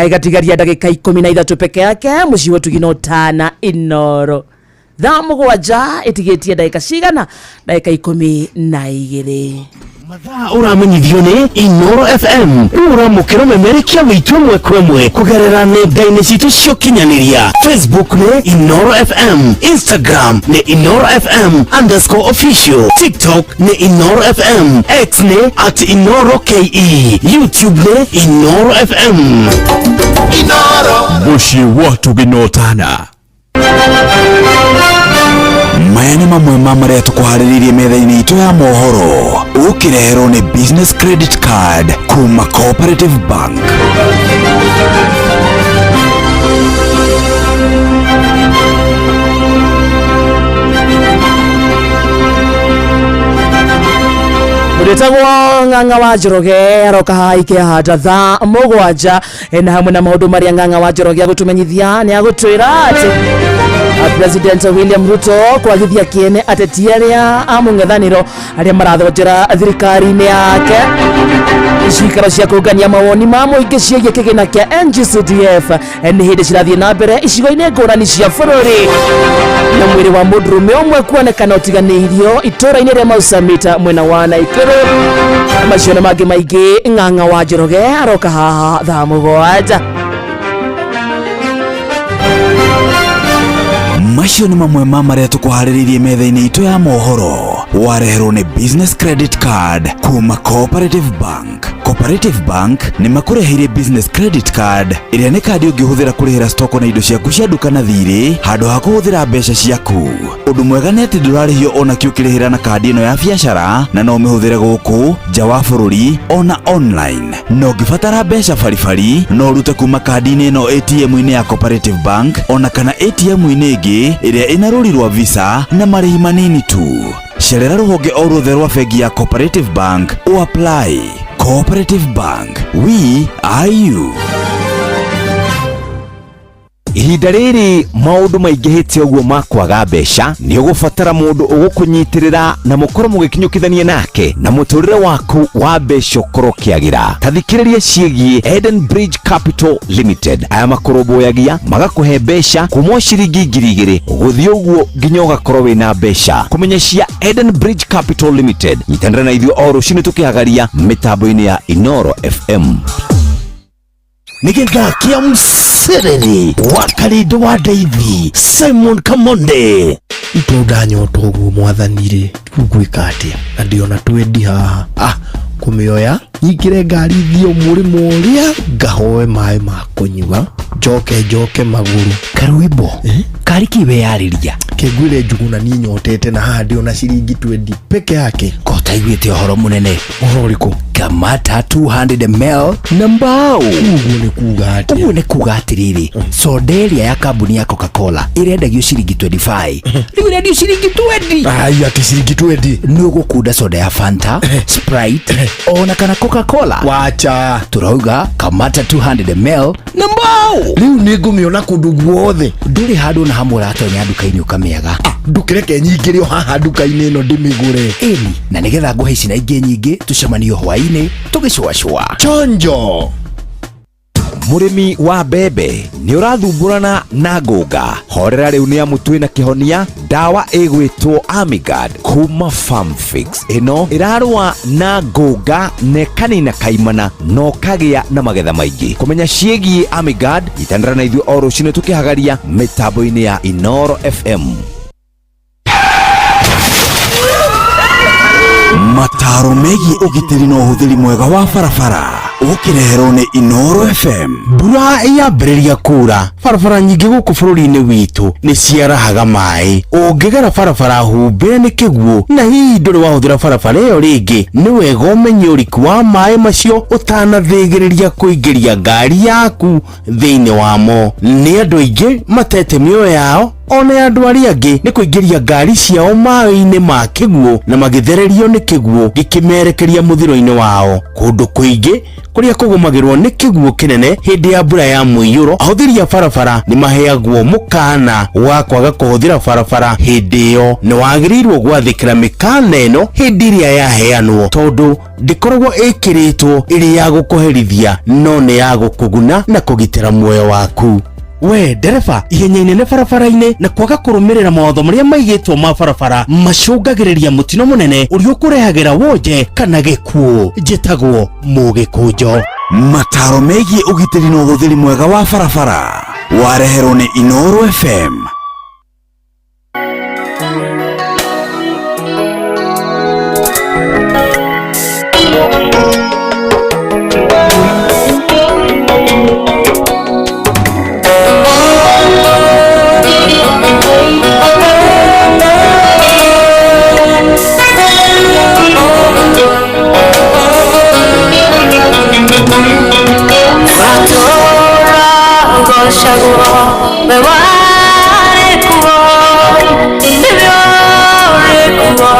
igatigaria ndagĩka 13 peke yake mũciĩ wa tugino tana Inoro. Thaa 7 ĩtigĩtie ndagĩka cigana? Ndagĩka 12. Mathaa ũramenyithio nĩ Inoro FM rĩu ũramũkĩra memerekia witũ ĩmwe kwa ĩmwe kũgerera nenda-inĩ citũ cia ũkinyanĩria. Facebook nĩ Inoro FM, Instagram nĩ Inoro FM underscore official, TikTok nĩ Inoro FM, X nĩ at Inoro KE, YouTube nĩ Inoro FM. Inoro Mũciĩ wa tũginotana. Maya nĩ mamwe ma marĩa tũkũharĩrĩirie metha-inĩ itũ ya mohoro ũkĩreherwo nĩ business credit card kuma Cooperative Bank. Mũndũ Ng'ang'a wa Njoroge aroka haha ikĩhanda thaa 7 na hamwe na maũndũ marĩa Ng'ang'a wa Njoroge agũtũmenyithia nĩ agũtwĩra atĩ President William Ruto kwagithia kĩene ateti arĩa a mũng'ethanĩro arĩa marathonjera thirikari-inĩ yake. Cikaro cia kũngania mawoni ma mũingĩ ciĩgiĩ kĩgĩna kĩa NGCDF nĩ hĩndĩ cirathiĩ na mbere icigo-inĩ ngũrani cia bũrũri. Na mwĩrĩ wa mũndũrũme ũmwe kuonekana ũtiganĩirio itũũra-inĩ rĩa Mau Summit mwena wa Naikuru. Macio na mangĩ maingĩ Ng'ang'a wa Njoroge aroka haha thaa 7. Macio nĩ mamwe ma marĩa tũkũharĩrĩirie metha-inĩ itũ ya mohoro wareherwo nĩ business credit card kuma Cooperative Bank. Cooperative Bank nĩ makũreheire business credit card ĩrĩa nĩ kandi ũngĩhũthĩra kũrĩhĩra stoko na indo ciaku cia nduka na thirĩ handũ ha kũhũthĩra mbeca ciaku. Ũndũ mwega nĩ atĩ ndũrarĩhio ona kĩ ũkĩrĩhĩra na kandi ĩno ya biacara na no ũmĩhũthĩre gũkũ nja wa bũrũri ona online. Na ũngĩbatara mbeca baribari no ũrute kuma kandi-inĩ ĩno ATM-inĩ ya Cooperative Bank ona kana ATM-inĩ ĩngĩ ĩrĩa ĩna rũri rwa Visa na marĩhi manini tu. Cerera rũhonge o ruothe rwa bengi ya Cooperative Bank ũapply. Cooperative Bank, we are you. Ihinda rĩrĩ maũndũ maingĩhĩte ũguo ma kwaga mbeca nĩ ũgũbatara mũndũ ũgũkũnyitĩrĩra na mũkorwo mũgĩkinyũkithania nake na mũtũrĩre waku wa mbeca ũkorwo ũkĩagĩra. Ta thikĩrĩria ciĩgiĩ Eden Bridge Capital Limited. Aya makũrũmbũyagia magakũhe mbeca kuma o ciringi 2,000 gũthiĩ ũguo nginya ũgakorwo wĩna mbeca. Kũmenya cia Eden Bridge Capital Limited, nyitanĩra na ithuĩ o rũcinĩ tũkĩhagaria mĩtambo-inĩ ya Inoro FM. Nĩ gĩthaa kĩa mũcereri wa Karindo wa Ndeithi Simon Kamonde. Itũ ndanyota ũguo mwathani rĩ, rĩu ngwĩka atĩa? Na ndĩona twendi haha. Kũmĩoya nyingĩre ngari thiĩ mũrĩmo ũrĩa ngahoe maĩ ma kũnyua njoke njoke magũrũ. Karwimbo kari kĩ weyarĩria? Kĩnguire njuguna niĩ nyotete na haha ndĩona ciringi 20 peke yake. Ko taiguĩte ũhoro mũnene? Ũhoro ũrĩkũ? Kamata 200 ml na mbao. Ũguo nĩ kuga atĩa? Ũguo nĩ kuga atĩrĩrĩ, soda ĩrĩa ya kambuni ya Coca-Cola ĩrendagio ciringi 25 rĩu ĩrendio ciringi 20. Ai, atĩ ciringi 20? Nĩ ũgũkunda soda ya Fanta, Sprite ona kana Coca-Cola. Wacha. Turauga kamata 200 ml na mbao. Rĩu nĩ ngũmĩona kũndũ guothe. Ndũrĩ handũ na hamwe ũratonya nduka-inĩ ũkamĩaga. Ndũkĩreke nyingĩre o haha nduka-inĩ ĩno ndĩmĩgũre. Ĩni, na nĩgetha ngũhe ici na ingĩ nyingĩ tũcemanio hwaĩ-inĩ tũgĩcũacũa. Chonjo. Mũrĩmi wa mbembe nĩ ũrathumbũrana na ngũnga, horera rĩu nĩ amu twĩna kĩhonia ndawa ĩgwĩtwo Amigard kuma Farmfix. Ĩno ĩrarũa na ngũnga na ĩkanina kaimana na ũkagĩa na magetha maingĩ. Kũmenya ciĩgiĩ Amigard, nyitanĩra na ithuĩ o rũcinĩ tũkĩhagaria mĩtambo-inĩ ya Inoro FM. Mataro megiĩ ũgitĩri na ũhũthĩri mwega wa barabara ũkĩreherwo nĩ Inoro FM. Mbura yambĩrĩria kura, barabara nyingĩ gũkũ bũrũri-inĩ witũ nĩ ciarahaga maĩ. Ũngĩgera barabara humbĩre nĩ kĩguũ na hihi ndũrĩ wahũthĩra barabara ĩyo rĩngĩ, nĩ wega ũmenye ũriku wa maĩ macio ũtanathĩgĩrĩria kũingĩria ngari yaku thĩinĩ wamo. Nĩ andũ aingĩ matete mĩoyo yao Ona ya andũ arĩa angĩ nĩ kũingĩria ngari ciao maĩ-inĩ ma kĩguũ na magĩthererio nĩ kĩguũ gĩkĩmerekeria mũthiro-inĩ wao. Kũndũ kũingĩ kũrĩa kũgũmagĩrwo nĩ kĩguũ kĩnene hĩndĩ ya mbura ya mũiyũro, ahũthĩri a barabara nĩ maheagwo mũkana wa kwaga kũhũthĩra barabara hĩndĩ ĩyo. Nĩ wagĩrĩirwo gwathĩkĩra mĩkana ĩno hĩndĩ ĩrĩa yaheanwo, tondũ ndĩkoragwo ĩkĩrĩtwo ĩrĩ ya gũkũherithia, no nĩ ya gũkũguna na kũgitĩra muoyo waku. We ndereba, ihenya inene barabara-inĩ na kwaga kũrũmĩrĩra mawatho marĩa maigĩtwo ma barabara macũngagĩrĩria mũtino mũnene ũrĩa ũkũrehagĩra wonje kana gĩkuũ. Njĩtagwo Mũgĩkũnjo. Mataro megiĩ ũgitĩri na ũhũthĩri mwega wa barabara wareherwo nĩ Inooro FM. Gocagwo we warĩ kuo, nĩwe ũrĩ kuo,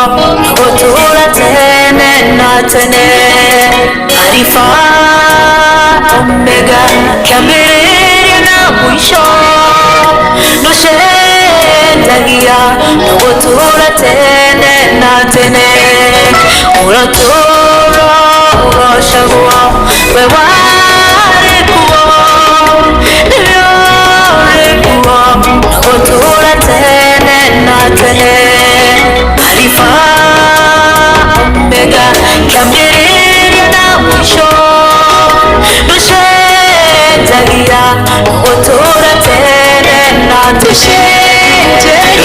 gũtũũra tene na tene. Alifa Omega, kĩambĩrĩria na mũico, ndũcenjagia, gũtũũra tene na tene. Ũratũũra ũgocagwo we warĩ kuo, nĩwe ũrĩ kuo, gũtũũra tene na tene. Alifa Omega, kĩambĩrĩria na mũico, ndũcenjagia, gũtũũra tene na tũcenjagia.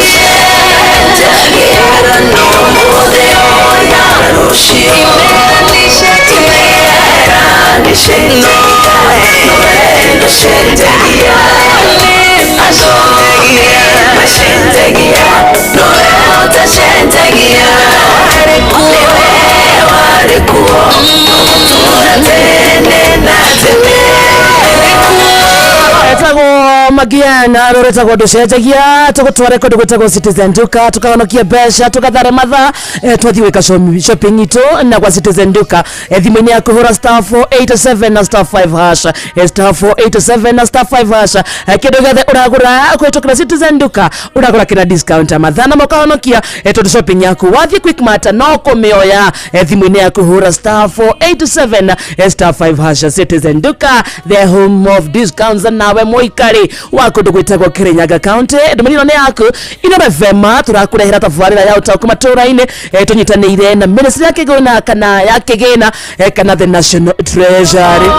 Etagwo Magiana, rũrĩtagwo ndũcenjagia. Tũgũtware kũndũ gwĩtagwo Citizen Duka, tũkahonokia mbeca, tũgathare mathaa, twathiĩ gwĩka shopping itũ na gwa Citizen Duka. Thimũ-inĩ yaku hũra star 487 na star 5 hash, star 487 na star 5 hash. Kĩndũ gĩothe ũragũra kũhĩtũkĩra Citizen Duka ũragũra kĩna discount, mathaa namo ũkahonokia, tondũ shopping yaku wathiĩ Quickmart no kũmĩoya. Thimũ-inĩ yaku hũra star 487, star 5 hash. Citizen Duka, the home of discounts. Nawe mũikari wa kũndũ gwĩtagwo Kirinyaga County, ndũmĩrĩri ĩno nĩ yaku. Inooro FM tũrakũrehera tabarĩra ya ũtaũku matũũra-inĩ, tũnyitanĩire na ministry ya kĩgĩna kana ya kĩgĩna, kana the National Treasury.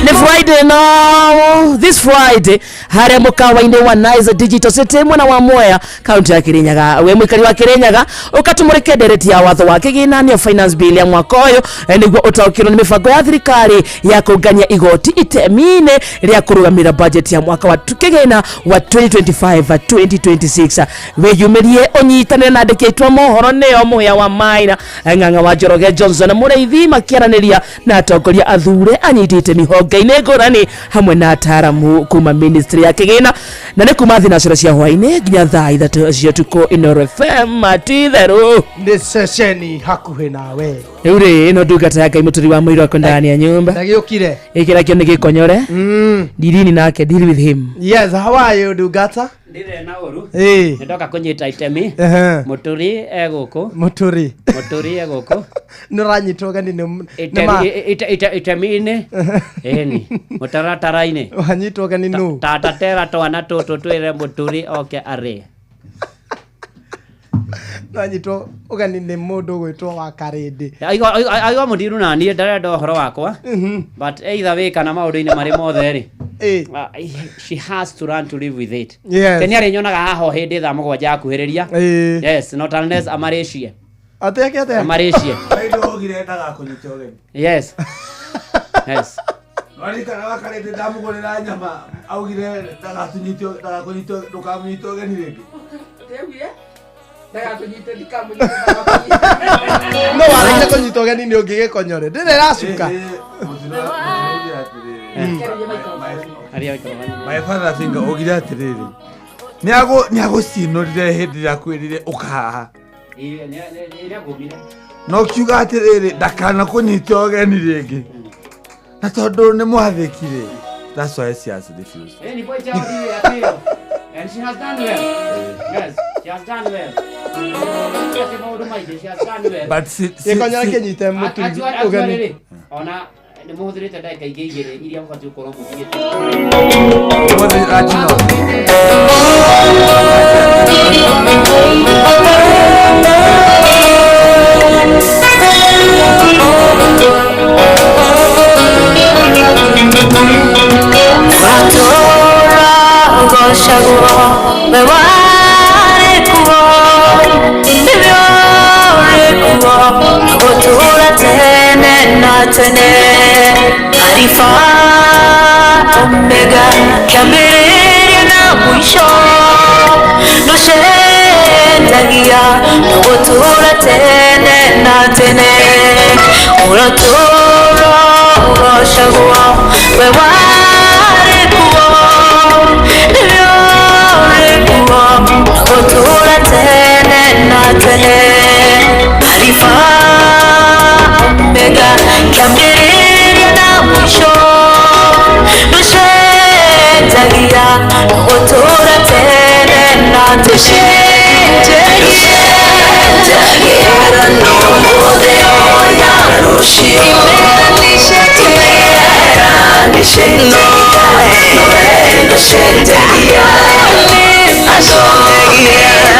Nĩ Friday, no this Friday harĩa mũkawa-inĩ wa Nice Digital City, mwena wa Mwea, kaunti ya Kirinyaga. We mũikari wa Kirinyaga, ũkatũmũrĩke ndereti ya watho wa kĩgĩna, nĩyo finance bill ya mwaka ũyũ, nĩguo ũtaũkĩrwo nĩ mĩbango ya thirikari ya kũngania igoti itemi-inĩ rĩa kũrũgamĩrĩra budget ya mwaka wa kĩgĩna wa 2025 2026. Wĩyumĩrie ũnyitanĩre na andĩki aitũ a mohoro, nĩo Mũhĩa wa Maina, Ng'ang'a wa Njoroge, Johnson Mũrĩithi, makĩaranĩria na atongoria athure, anyiti itemi honge-inĩ ngũrani, hamwe na ataramu kuma ministry ya kĩgĩna, na nĩ kuma thinacara cia hwaĩ-inĩ nginya thaa 3 cia ũtukũ. Inooro FM, ti-itherũ nĩ ceceni hakuhĩ nawe. Rĩu rĩ, ĩno ndungata ya Ngai, mũturi wa mũiro ako ndani ya nyũmba. Ndagĩũkire. Ĩkĩra kĩo nĩ gĩkonyore ndirini nake, deal with him. Yes, how are you, ndungata? Ndirĩ na ũru. Ĩĩ. Nĩ ndoka kũnyita itemi. Mũturi e gũkũ. Mũturi. Mũturi e gũkũ. Nĩ ũranyitwo ũgeni nĩ nĩ ma Itemi-inĩ, ĩni mũtaratara-inĩ. Wanyitwo ũgeni nũ? Tata tera twana tũtũ twĩre mũturi oke arĩe. Wanyitwo ũgeni nĩ mũndũ ũgwĩtwo wa Karĩndĩ. Aigua mũndiru na niĩ ndarenda ũhoro wakwa, but either way kana maũndũ-inĩ marĩ mothe rĩ, she has to learn to live with it. Tene arĩ nyonaga haha o hĩndĩ thaa 7 yakuhĩrĩria. Yes, not unless amarĩcie. Atĩa kĩ atĩa? Amarĩcie. Ndogire ndagakũnyita ũgeni. Yes. Waririkana wa Karĩndĩ ndamũgũrĩra nyama, augire ndagatunyite, ndagakũnyite, ndũkamũnyite ũgeni rĩngĩ. No warĩkia kũnyitwo ũgeni nĩ ũngĩ gĩkonyore ndĩrĩ ĩracuka. Aria microphone. My father finger augire atĩrĩrĩ, Nĩ agũcinũrire hĩndĩ ĩrĩa akwĩrire ũkahaha. Ĩrĩa ngũmire. No kiuga atĩrĩrĩ, ndakanakũnyite ũgeni rĩngĩ. Na tondũ nĩ mwathĩkire. That's why she has refused. Eh, ni boy chao appeal. And she has done well. Yes, she has done well. Ati maũndũ maingĩ, she has done well. But Gĩkonyora kĩnyite mũturi Actually ũgeni. rĩ, ona nĩ mũhũthĩrĩte ndagĩka ingĩ 2 iria mũbatiĩ gũkorwo mũtigĩte. Watora ugocagwo we warĩ kuo nĩwe ũrĩ kuo gũtũũra tene na tene. Alifa Omega, kĩambĩrĩria na mũico, ndũcenjagia, gũtũũra tene na tene. Ũratũũra ũgocagwo we warĩ kuo nĩwe ũrĩ kuo gũtũũra tene na tene. Alifa Omega, kĩambĩrĩria na mũico, ndũcenjagia, gũtũũra tene na tũcenjagia no mũthĩ ona rũciũ.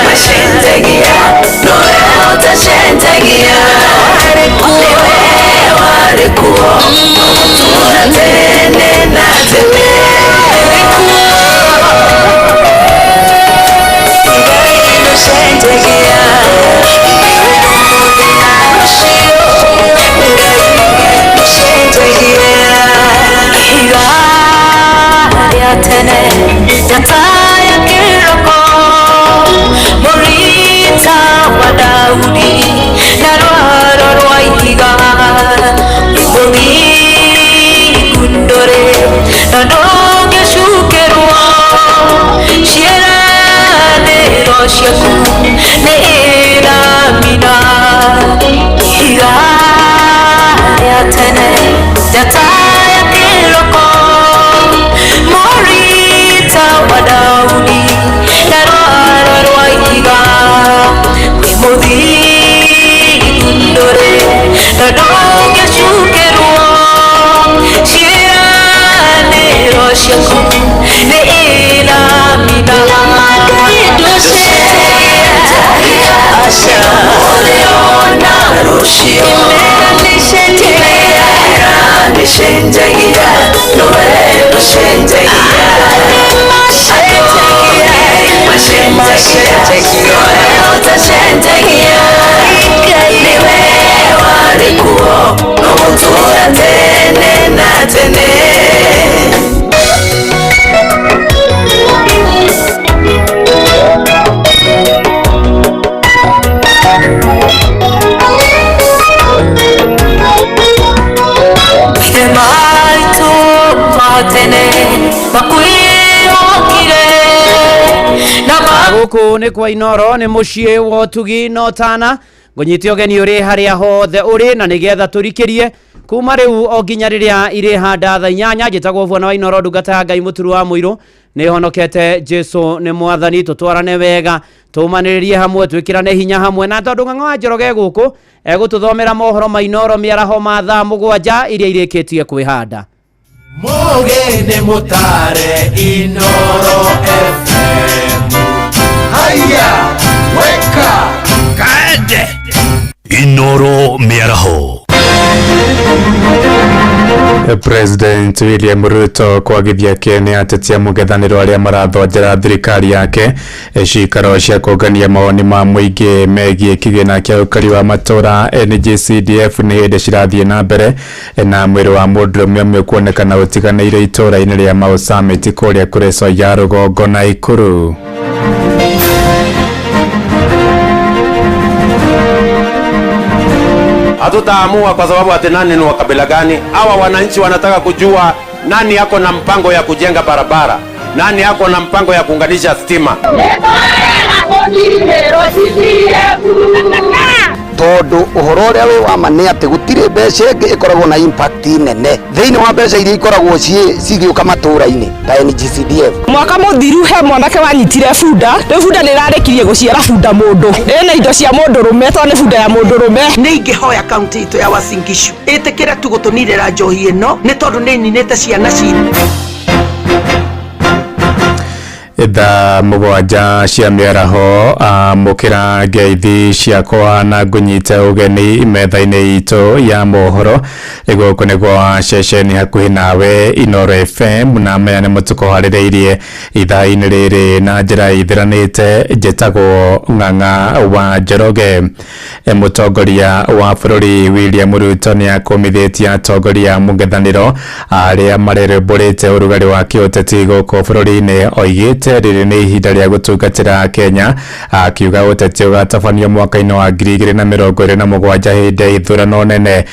Ndũcenjagia nowe ũtacenjagia, nĩwe warĩ kuo gũtũũra tene na tene. Ngai ndũcenjagia, ihiga rĩa tene, njata ya kĩroko, mũrita wa Daudi na rwaro rwa ihiga, mũthingu ndũrĩ na ndũngĩcukĩrwo, ciĩranĩro ciaku nĩ iramina. Ihiga rĩa tene, njata ya kĩroko, mũrita wa Daudi na rwaro rwa ihiga, wĩ mũthingu ndũrĩ na ndũngĩcukĩrwo, ciĩranĩro ciaku nĩ iramina. Ndũcenjagia nowe ndũcenjagia, nowe ũtacenjagia, nĩwe warĩ kuo no gũtũũra tene na tene. Maithe maitũ ma tene makwĩhokire na Gũkũ nĩ kwa Inoro, nĩ mũciĩ wa ũtugi no tana ngũnyite ũgeni ũrĩ harĩa hothe ũrĩ, na nĩgetha tũrikĩrie kuma rĩu o nginya rĩrĩa irĩhanda thaa 8. Njĩtagwo Bwana wa Inoro, ndungata ya Ngai, mũturu wa mũirũ, nĩ honokete Jesu nĩ mwathani. Tũtwarane wega, tũmanĩrĩrie hamwe, twĩkĩrane hinya hamwe, na tondũ Ng'ang'a wa Njoroge gũkũ egũtũthomera mohoro ma Inoro mĩaraho ma thaa 7 iria irĩkĩtie kwĩhanda. Mugene mutare Inoro FM. Haya, weka kaende. Inoro mĩaraho. President William Ruto kwagithia kĩene atetia mũng'ethanĩro arĩa marathonjera thirikari yake cikaro cia kũngania mawoni ma mũingĩ megiĩ kĩgĩna kĩa ũkari wa matũra NGCDF nĩ hĩndĩ cirathiĩ na mbere, na mwĩrĩ wa mũndũrũme ũmwe kuonekana ũtiganĩire itũra-inĩ rĩa Mau Summit kũrĩa kũrĩ ya rũgongo Nakuru. Hatutaamua kwa sababu ati nani ni wa kabila gani. Hawa wananchi wanataka kujua nani yako na mpango ya kujenga barabara, Nani ako na mpango ya kuunganisha stima? Tondu uhoro uria wi wa ma nĩ atĩ gũtirĩ mbeca ĩngĩ ĩkoragwo na impact nene thĩinĩ wa mbeca iria ikoragwo cigĩũka matũra-inĩ ta NGCDF. Mwaka mũthiru he mwanake wanyitire bunda, rĩu bunda nĩ ĩrarĩkirie gũciara bunda mũndũ, ĩna indo cia mũndũrũme tondũ nĩ bunda ya mũndũrũme. Nĩ ingĩhoya kaunti itũ ya Uasin Gishu ĩtĩkĩre tu gũtũnirĩra njohi ĩno nĩ tondũ nĩ ĩninĩte ciana citũ. Thaa 7 cia mĩaraho, amũkĩra ngeithi ciakwa na ngũnyite ũgeni metha-inĩ itũ ya mohoro. Gũkũ nĩ gwa ceceni hakuhĩ nawe Inooro FM, na maya nĩ mũtũkũharĩrĩirie ithaa-inĩ rĩrĩ na njĩra ithiranĩte. Njĩtagwo Ng'ang'a wa Njoroge. Mũtongoria wa bũrũri William Ruto nĩ akũmithĩtie atongoria a mũng'ethanĩro arĩa marerembũrĩte ũrugarĩ wa kĩũteti gũkũ bũrũri-inĩ. Oigĩte rĩrĩ nĩ ihinda rĩa gũtungatĩra Kenya, akiuga ũteti ũgatabanio mwaka-inĩ wa 2027 hĩndĩ ya ithurano nene.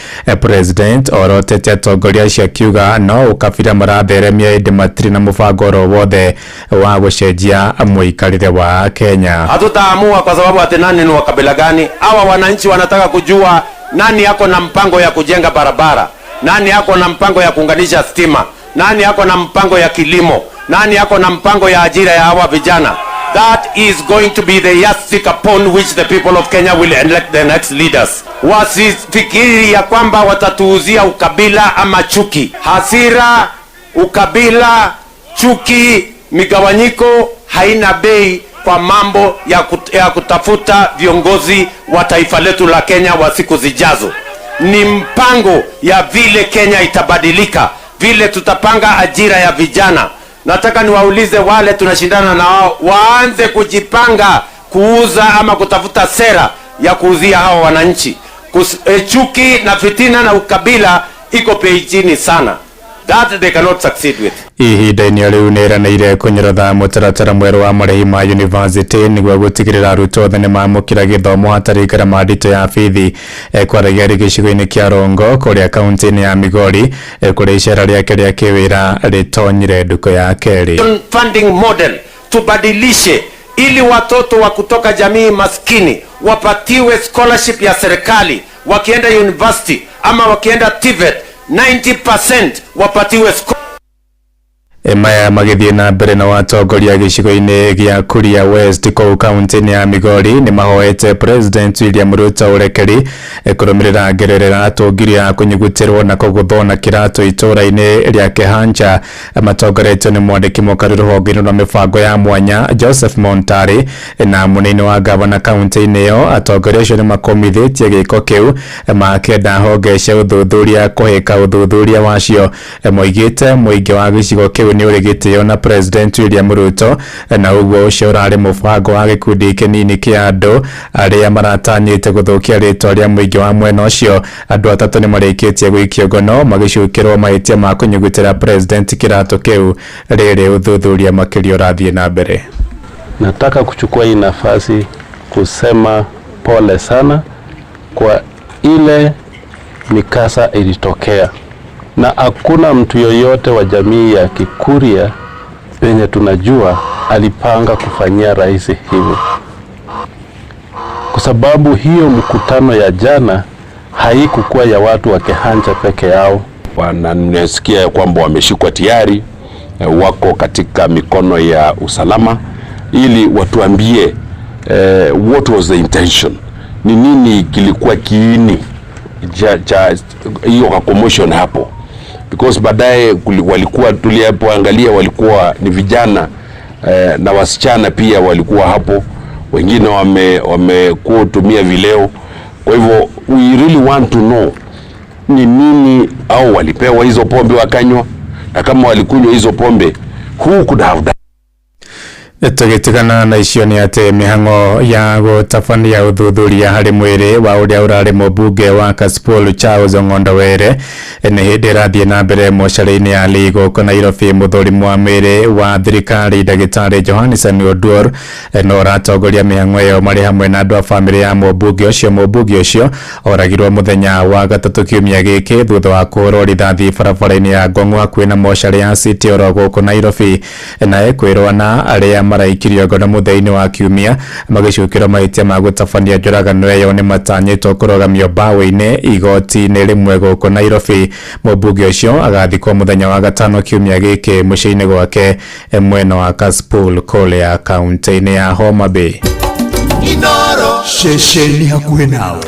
President orotete atongoria acio akiuga no ũkabira maratheremia ĩndĩ matirĩ na mũbango oro wothe wa gũcenjia mũikarĩre wa Kenya. Hatutaamua kwa sababu ati nani ni wa kabila gani. Hawa wananchi wanataka kujua nani ako na mpango ya kujenga barabara, nani ako na mpango ya kuunganisha stima, nani ako na mpango ya kilimo, nani ako na mpango ya ajira ya hawa vijana. That is going to be the yardstick upon which the people of Kenya will elect the next leaders. Wasifikiri ya kwamba watatuuzia ukabila ama chuki. Hasira, ukabila, chuki, migawanyiko haina bei kwa mambo ya kutafuta viongozi wa taifa letu la Kenya wa siku zijazo. Ni mpango ya vile Kenya itabadilika, vile tutapanga ajira ya vijana. Nataka niwaulize wale tunashindana na wao waanze kujipanga kuuza ama kutafuta sera ya kuuzia hawa wananchi. Chuki na fitina na ukabila iko bei chini sana. That they cannot succeed with. Ihinda-inĩ rĩu nĩ ĩranĩire kũnyorotha mũtaratara mwerũ wa marĩhi ma university nĩguo gũtigĩrĩra arutwo othe nĩ mamũkĩra gĩthomo hatarĩ ngarama nditũ ya bithi. Kwaragia rĩ gĩcigo-inĩ kĩa Rongo kũrĩa kaunti-inĩ ya Migori, kũrĩa icera rĩake rĩa kĩwĩra rĩtonyire ndukũ ya kerĩ. Funding model tubadilishe ili watoto wa kutoka jamii maskini wapatiwe scholarship ya serikali wakienda university ama wakienda TVET, 90% wapatiwe Maya magĩthiĩ na mbere na watongoria gĩcigo-inĩ gĩa Kuria West kũu kaunti-inĩ ya Migori nĩ mahoete President William Ruto ũrekeri kũrũmĩrĩra ngererera tũngiri ya kũnyugutĩrwo na kũgũthwo na kĩratũ itũũra-inĩ rĩa Kĩhanja. Matongoretio nĩ mwandĩki mũkaru rũhonge-inĩ rwa mĩbango ya mwanya Joseph Montari na mũnini wa gavana kaunti-inĩ ĩyo. Atongoria acio nĩ makũmithĩtie gĩko kĩu makĩenda honge cia ũthuthuria kũhĩka ũthuthuria wacio. Moigĩte mũingĩ wa gĩcigo kĩu nĩ ũrĩ gĩtĩo na President William Ruto, na ũguo ũcio ũrarĩ mũbango wa gĩkundi kĩnini kĩa andũ arĩa maratanyĩte gũthũkia rĩtwa rĩa mũingĩ wa mwena ũcio. Andũ atatũ nĩ marĩkĩtie gũikio ngono magĩcukĩrwo mahĩtia ma kũnyugutĩra President kĩratũ kĩu. Rĩrĩ ũthuthuria makĩria ũrathiĩ na mbere. Nataka kuchukua hii nafasi kusema pole sana kwa ile mikasa ilitokea, na hakuna mtu yoyote wa jamii ya Kikuria penye tunajua alipanga kufanyia rais hivyo, kwa sababu hiyo mkutano ya jana haikukuwa ya watu wa Kehanja peke yao. Wanasikia kwamba wameshikwa tayari, wako katika mikono ya usalama, ili watuambie what was the intention, ni nini kilikuwa kiini cha hiyo commotion hapo. Because baadaye walikuwa tulipoangalia walikuwa ni vijana na wasichana pia walikuwa hapo, wengine wamekuwa tumia vileo. Kwa hivyo we really want to know ni nini, au walipewa hizo pombe wakanywa, na kama walikunywa hizo pombe, who could have done. Tũgĩtigana na icio nĩ atĩ mĩhang'o ya gũtabania ũthuthuria harĩ mwĩrĩ wa ũrĩa ũrarĩ mũmbunge wa Kasipul Charles Ong'ondo Were nĩ hĩndĩ ĩrathiĩ na mbere mocarĩ-inĩ ya Lee gũkũ Nairobi. Mũthũrimu wa mwĩrĩ wa thirikari ndagĩtarĩ Johansen Oduor no ũratongoria mĩhang'o ĩyo marĩ hamwe na andũ a bamĩrĩ ya mũmbunge ũcio. Mũmbunge ũcio oragirwo mũthenya wa gatatũ kiumia gĩkĩ thutha wa kũhũrwo rithathi barabara-inĩ ya Ngong'o hakuhĩ na mocarĩ ya City oro gũkũ Nairobi. Na ekwĩrwo na arĩa maraikirio ngono mũthenya-inĩ wa kiumia magĩcukĩrwo mahĩtia ma gũtabania njũragano ĩyo nĩ matanyĩtwo kũrũgamio mbaũ-inĩ igoti-inĩ rĩmwe gũkũ Nairobi. Mũmbunge ũcio agathikwo mũthenya wa gatano kiumia gĩkĩ mũciĩ-inĩ gwake mwena wa Kasipul kũrĩa kaunti-inĩ ya Homa Bay. Ceceni hakuhĩ nawe.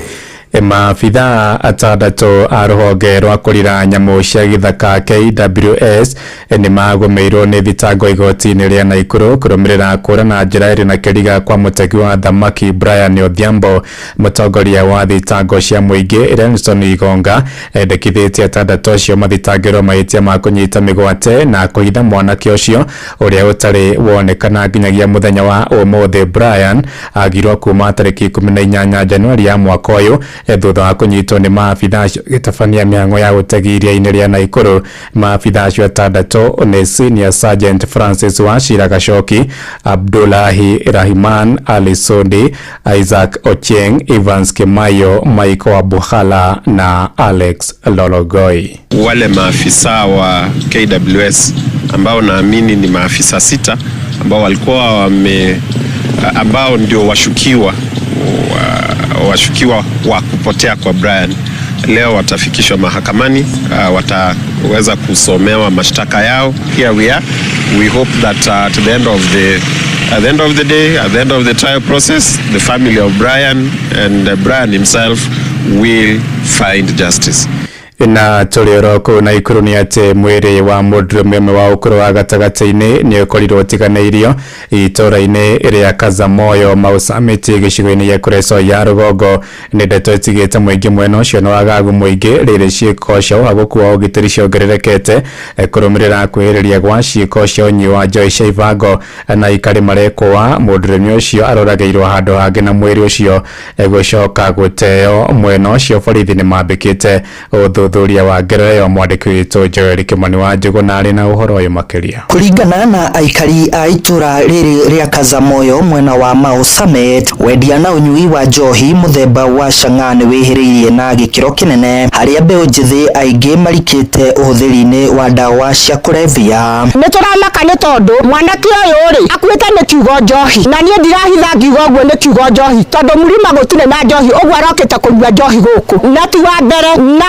Maabithaa atandatũ a rũhonge rwa kũrira nyamũ cia gĩthaka KWS nĩ magũmĩirwo nĩ thitango igoti-inĩ rĩa Naikuru kũrũmĩrĩra kũra na njĩra ĩrĩ na kĩriga kwa mũtegi wa thamaki Brian Odhiambo. Mũtongoria wa thitango cia mũingĩ Renson Igonga endekithĩtie atandatũ acio mathitangĩrwo mahĩtia ma kũnyita mĩgwate na kũhitha mwanake ũcio ũrĩa ũtarĩ wonekana nginyagia mũthenya wa ũmũthĩ. Brian agirwo kuma tarĩki 18 Januari ya mwaka ũyũ thutha wa kũnyitwo nĩ maabithaa acio gĩtabania mĩhang'o ya ũtegi iria-inĩ rĩa Naikuru. Maabithaa acio atandatũ nĩ Senior Sergeant Francis Wachira Gachoki, Abdullahi Rahiman Ali Sondi, Isaac Ochieng, Evans Kimayo, Michael Abuhala na Alex Lologoi. Wale maafisa wa KWS ambao naamini ni maafisa 6 ambao walikuwa ambao ndio washukiwa wa kupotea kwa Brian, leo watafikishwa mahakamani, wataweza kusomewa mashtaka yao. Here we are. We hope that at the end of the day, at the end of the trial process, the family of Brian and Brian himself will find justice. Na tũrĩ oro kũu Naikuru nĩ atĩ mwĩrĩ wa mũndũrũme ũmwe wa ũkũrũ wa gatagatĩ-inĩ nĩ ũkorirwo ũtiganĩirio itũũra-inĩ rĩa Kazamoyo Mau Summit gĩcigo-inĩ gĩa Kuresoi ya rũgongo. Nĩ ndeto ĩtigĩte mũingĩ mwena ũcio na wagagu mũingĩ rĩrĩ ciĩko cia ũhagũku wa ũgitĩri ciongererekete kũrũmĩrĩra kwĩhĩrĩria gwa ciĩko cia ũnyui wa njohi cia ibango na aikari marekũa. Mũndũrũme ũcio aroragĩirwo handũ hangĩ na mwĩrĩ ũcio gũcoka gũteo mwena ũcio. Borithi nĩ mambĩkĩte ũthuthuria wa ngero ĩyo. Mwandĩki witũ Joel Kimani wa Njũgũ arĩ na ũhoro ũyũ makĩria. Kũringana na aikari a itũra rĩrĩ rĩa Kazamoyo mwena wa Mau Summit, wendia na ũnyui wa njohi mũthemba wa chang'aa nĩ wĩhĩrĩirie na gĩkĩro kĩnene harĩa mbeũ njĩthĩ aingĩ marikĩte ũhũthĩri-inĩ wa ndawa cia kũrebia. Nĩ tũramaka nĩ tondũ mwanake ũyũ rĩ akuĩte nĩ kiugo njohi, na niĩ ndirahitha ngiuga ũguo nĩ kiugo njohi tondũ mũrima gũtirĩ na njohi, ũguo arokĩte kũnyua njohi gũkũ na ti wa mbere na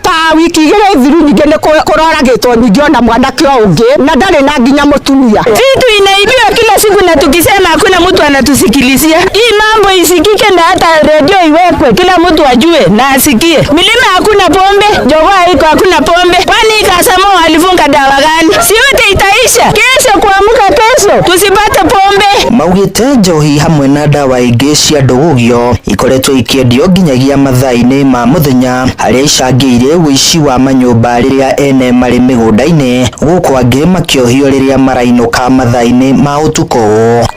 ta wiki igĩrĩ thiru nyingĩ nĩ kũroragĩtwo nyingĩ ona mwanake ũngĩ na ndarĩ na nginya mũtumia. Vitu inaibiwa kila siku na tukisema hakuna mtu anatusikilizia. Hii mambo isikike na hata redio iwekwe kila mtu ajue na asikie. Milima hakuna pombe, Jogoo iko hakuna pombe. Kwani Kasamo walifunga dawa gani? Si yote itaisha. Kesho kuamka kesho tusipate pombe. Maugĩte njohi hamwe na ndawa ingĩ cia ndũgũgio ikoretwo ikĩendio nginyagia mathaa-inĩ ma mũthenya harĩa icangĩire ũici wa manyũmba rĩrĩa ene marĩ mĩgũnda-inĩ gũkũ angĩ makĩohio rĩrĩa marainũka mathaa-inĩ ma ũtukũ.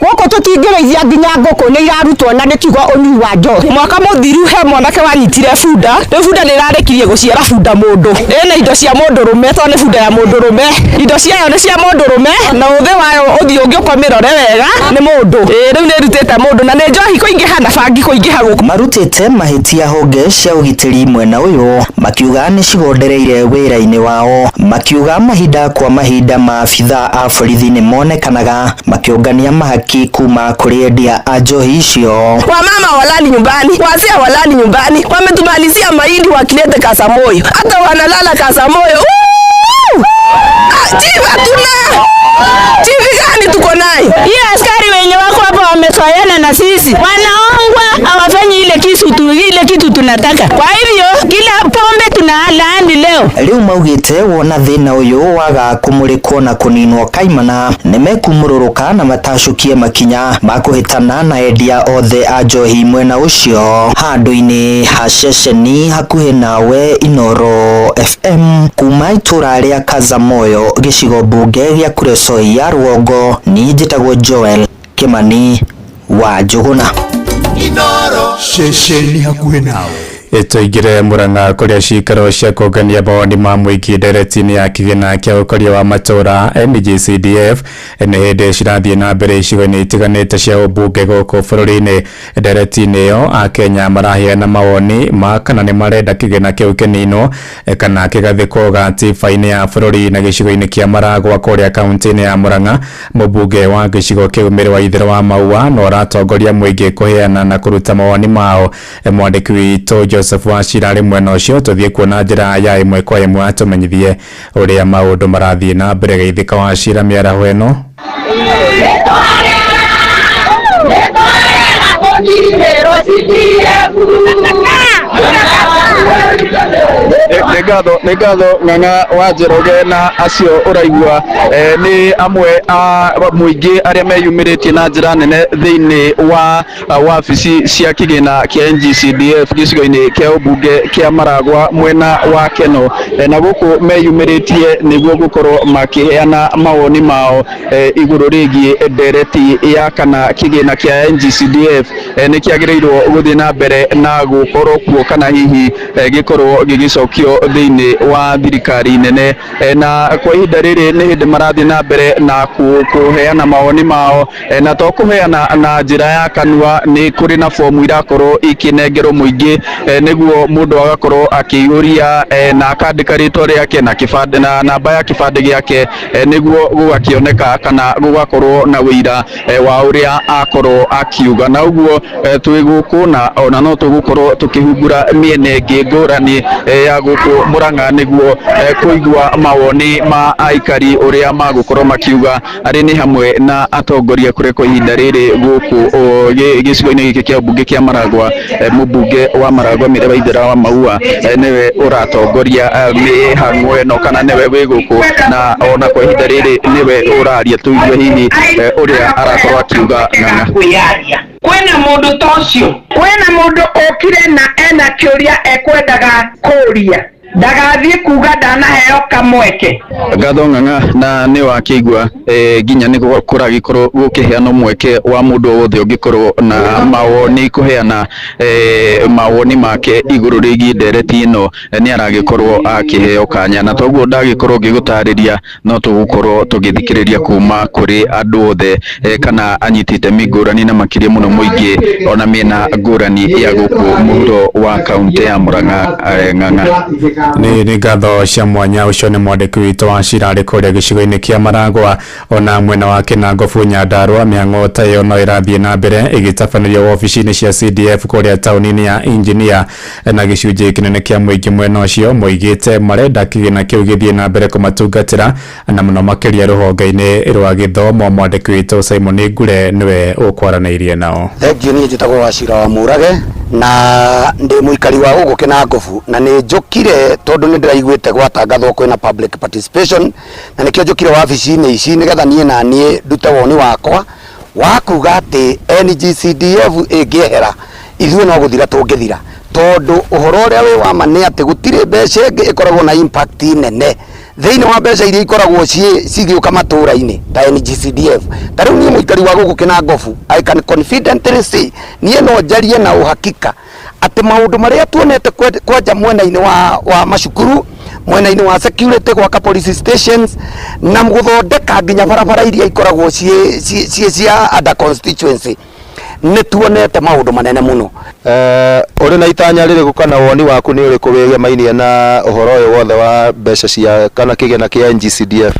Gũkũ tũtingĩrĩithia nginya ngũkũ nĩ irarutwo na nĩ kiugo ũnyui wa njohi. Mwaka mũthiru he mwanake wanyitire bunda, rĩu bunda nĩ ĩrarĩkirie gũciara bunda mũndũ. Ĩna indo cia mũndũrũme tondũ nĩ bunda ya mũndũrũme, indo ciayo nĩ cia mũndũrũme na ũthĩ wayo ũthiũ ũngĩũka ũmĩrore wega nĩ mũndũ. Rĩu nĩ ĩrutĩte mũndũ na nĩ njohi kũingĩha na bangi kũingĩha gũkũ. Marutĩte mahĩtia honge cia ũgitĩri mwena ũyũ makiuga nĩ cigondereire wĩra-inĩ wao, makiuga mahinda kwa mahinda maabithaa a borithi nĩ monekanaga makĩũngania mahaki kuma kũrĩ endia a njohi icio. Wamama walali nyumbani, wazee walali nyumbani, wametumalizia mahindi wakilete Kasamoyo, hata wanalala Kasamoyo. Chief hatuna. Chief gani tuko naye? Hii askari wenye wako hapa wamesoeana na sisi. Wanaongwa hawafanyi ile kitu tunataka. Kwa hivyo kila pombe tunalaani leo. Rĩu maugĩte wona thĩna ũyũ waga kũmũrĩkwo na kũninwo kaimana nĩmekumũrũrũka na matacũkie makinya ma kũhĩtana na endia othe a njohi mwena ũcio. Handũ-inĩ ha ceceni hakuhĩ nawe Inoro FM kuma itũra rĩa Kazamoyo gĩcigo mbunge gĩa Kuresoi ya Rũgongo, niĩ njĩtagwo Joel Kimani wa Njũgũna. Ceceni hakuhĩ nawe. Tũingĩre Murang'a kũrĩa cikaro cia kũngania mawoni ma mũingĩ ndereti-inĩ ya kĩgĩna kĩa ũkũria wa matũũra NGCDF nĩ hĩndĩ cirathiĩ na mbere icigo-inĩ itiganĩte cia ũmbunge gũkũ bũrũri-inĩ. Ndereti-inĩ ĩyo Akenya maraheana mawoni ma kana nĩ marenda kĩgĩna kĩu kĩninwo kana kĩgathĩkwo gatiba-inĩ ya bũrũri. Na gĩcigo-inĩ kĩa Maragwa kũrĩa kaunti-inĩ ya Murang'a, mũmbunge wa gĩcigo kĩu Mĩrĩ wa Itherũ wa Maua no aratongoria mũingĩ kũheana na kũruta mawoni mao. Mwandĩki witũ Joseph Wachira arĩ mwena ũcio, tũthiĩ kuona njĩra ya ĩmwe kwa ĩmwe atũmenyithie ũrĩa maũndũ marathiĩ na mbere. Geithĩka Wachira mĩaraho ĩno. Nĩ ngatho Ng'ang'a wa Njoroge na acio ũraigua nĩ amwe a mũingĩ arĩa meyumĩrĩtie na njĩra nene thĩinĩ wa wabici cia kĩgĩna kĩa NGCDF gĩcigo-inĩ kĩa ũmbunge kĩa Maragwa mwena wa Keno, na gũkũ meyumĩrĩtie nĩguo gũkorwo makĩheana mawoni mao igũrũ rĩgiĩ ndereti ya kana kĩgĩna kĩa NGCDF nĩ kĩagĩrĩirwo gũthiĩ na mbere na gũkorwo kuo kana hihi gĩkorwo gĩgĩcokio thĩinĩ wa thirikari nene. Na kwa ihinda rĩrĩ nĩ hĩndĩ marathiĩ na mbere na kũheana mawoni mao, na to kũheana na njĩra ya kanua, nĩ kũrĩ na fomu irakorwo ikĩnengerwo mũingĩ nĩguo mũndũ agakorwo akĩihũria na akandĩka rĩtwa rĩake na kĩbandĩ na namba ya kĩbandĩ gĩake, nĩguo gũgakĩoneka kana gũgakorwo na wĩira wa ũrĩa akorwo akiuga. Na ũguo twĩ gũkũ na ona no tũgũkorwo tũkĩhungura mĩena ĩngĩ ngũrani ya gũkũ Murang'a nĩguo kũigua mawoni ma aikari ũrĩa magũkorwo makiuga, arĩ nĩ hamwe na atongoria kũrĩa kwa ihinda rĩrĩ gũkũ gĩcigo-inĩ gĩkĩ kĩa mbunge kĩa Maragwa. Mũmbunge wa Maragwa Mĩrĩ wa Ithera wa Maua nĩwe ũratongoria mĩhang'o ĩno kana nĩwe wĩ gũkũ, na ona kwa ihinda rĩrĩ nĩwe ũraria, tũigue hihi ũrĩa arakorwo akiuga. Ng'ang'a kwĩna mũndũ ta ũcio, kwĩna mũndũ ũkire na ena kĩũria ekwendaga kũũria, ndagathiĩ kuga ndanaheo kamweke. Ngatho Ng'ang'a, na nĩ wakĩigua nginya nĩ kũragĩkorwo gũkĩheanwo mweke wa mũndũ o wothe ũngĩkorwo na mawoni kũheana mawoni make igũrũ rĩgiĩ ndereti ĩno, nĩ aragĩkorwo akĩheo kanya, na toguo ndagĩkorwo ngĩgũtarĩria no tũgũkorwo tũgĩthikĩrĩria kuma kũrĩ andũ othe kana anyiti itemi ngũrani na makĩria mũno mũingĩ ona mĩena ngũrani ya gũkũ mũhuro wa kaunti ya Murang'a. Ng'ang'a, Nĩ ngatho cia mwanya. Ũcio nĩ mwandĩki witũ wa Cira arĩ kũrĩa gĩcigo-inĩ kĩa Maragwa. Ona mwena wa Kĩnangobu Nyandarũa, mĩhang'o ta ĩyo no ĩrathiĩ na mbere ĩgĩtabanĩrio wabici-inĩ cia CDF kũrĩa taũni-inĩ ya Engineer, na gĩcunjĩ kĩnene kĩa mũingĩ mwena ũcio moigĩte marenda kĩgĩna kĩu gĩthiĩ na mbere kũmatungatĩra na mũno makĩria rũhonge-inĩ rwa gĩthomo. Mwandĩki witũ Simon Ngure nĩwe ũkwaranĩirie nao. Thengiũ, niĩ njĩtagwo Wacira wa Mũrage na ndĩ mũikari wa gũkũ Kĩnangobu, na nĩ njũkire tondũ nĩ ndĩraiguĩte gwatangathwo kwĩna public participation, na nĩkĩo njũkire wabici-inĩ ici nĩgetha niĩ na niĩ ndute woni wakwa wa kuga atĩ NGCDF ĩngĩehera ithuĩ no gũthira tũngĩthira, tondũ ũhoro ũrĩa wĩ wa ma nĩ atĩ gũtirĩ mbeca ĩngĩ ĩkoragwo na impact nene thĩinĩ wa mbeca iria ikoragwo cigĩũka matũũra-inĩ ta NGCDF. Ta rĩu niĩ mũikari wa gũkũ Kĩnangobu, I can confidently say, niĩ no njarie na uhakika atĩ maũndũ marĩa tuonete kwanja mwena-inĩ wa macukuru, mwena-inĩ wa security, gwaka police stations na gũthondeka nginya barabara iria ikoragwo ciĩ cia under constituency, nĩ tuonete maũndũ manene mũno. Ũrĩ na itanya rĩrĩkũ kana woni waku nĩ ũrĩkũ wĩgemainie na ũhoro ũyũ wothe wa mbeca cia kana kĩgĩna kĩa NGCDF?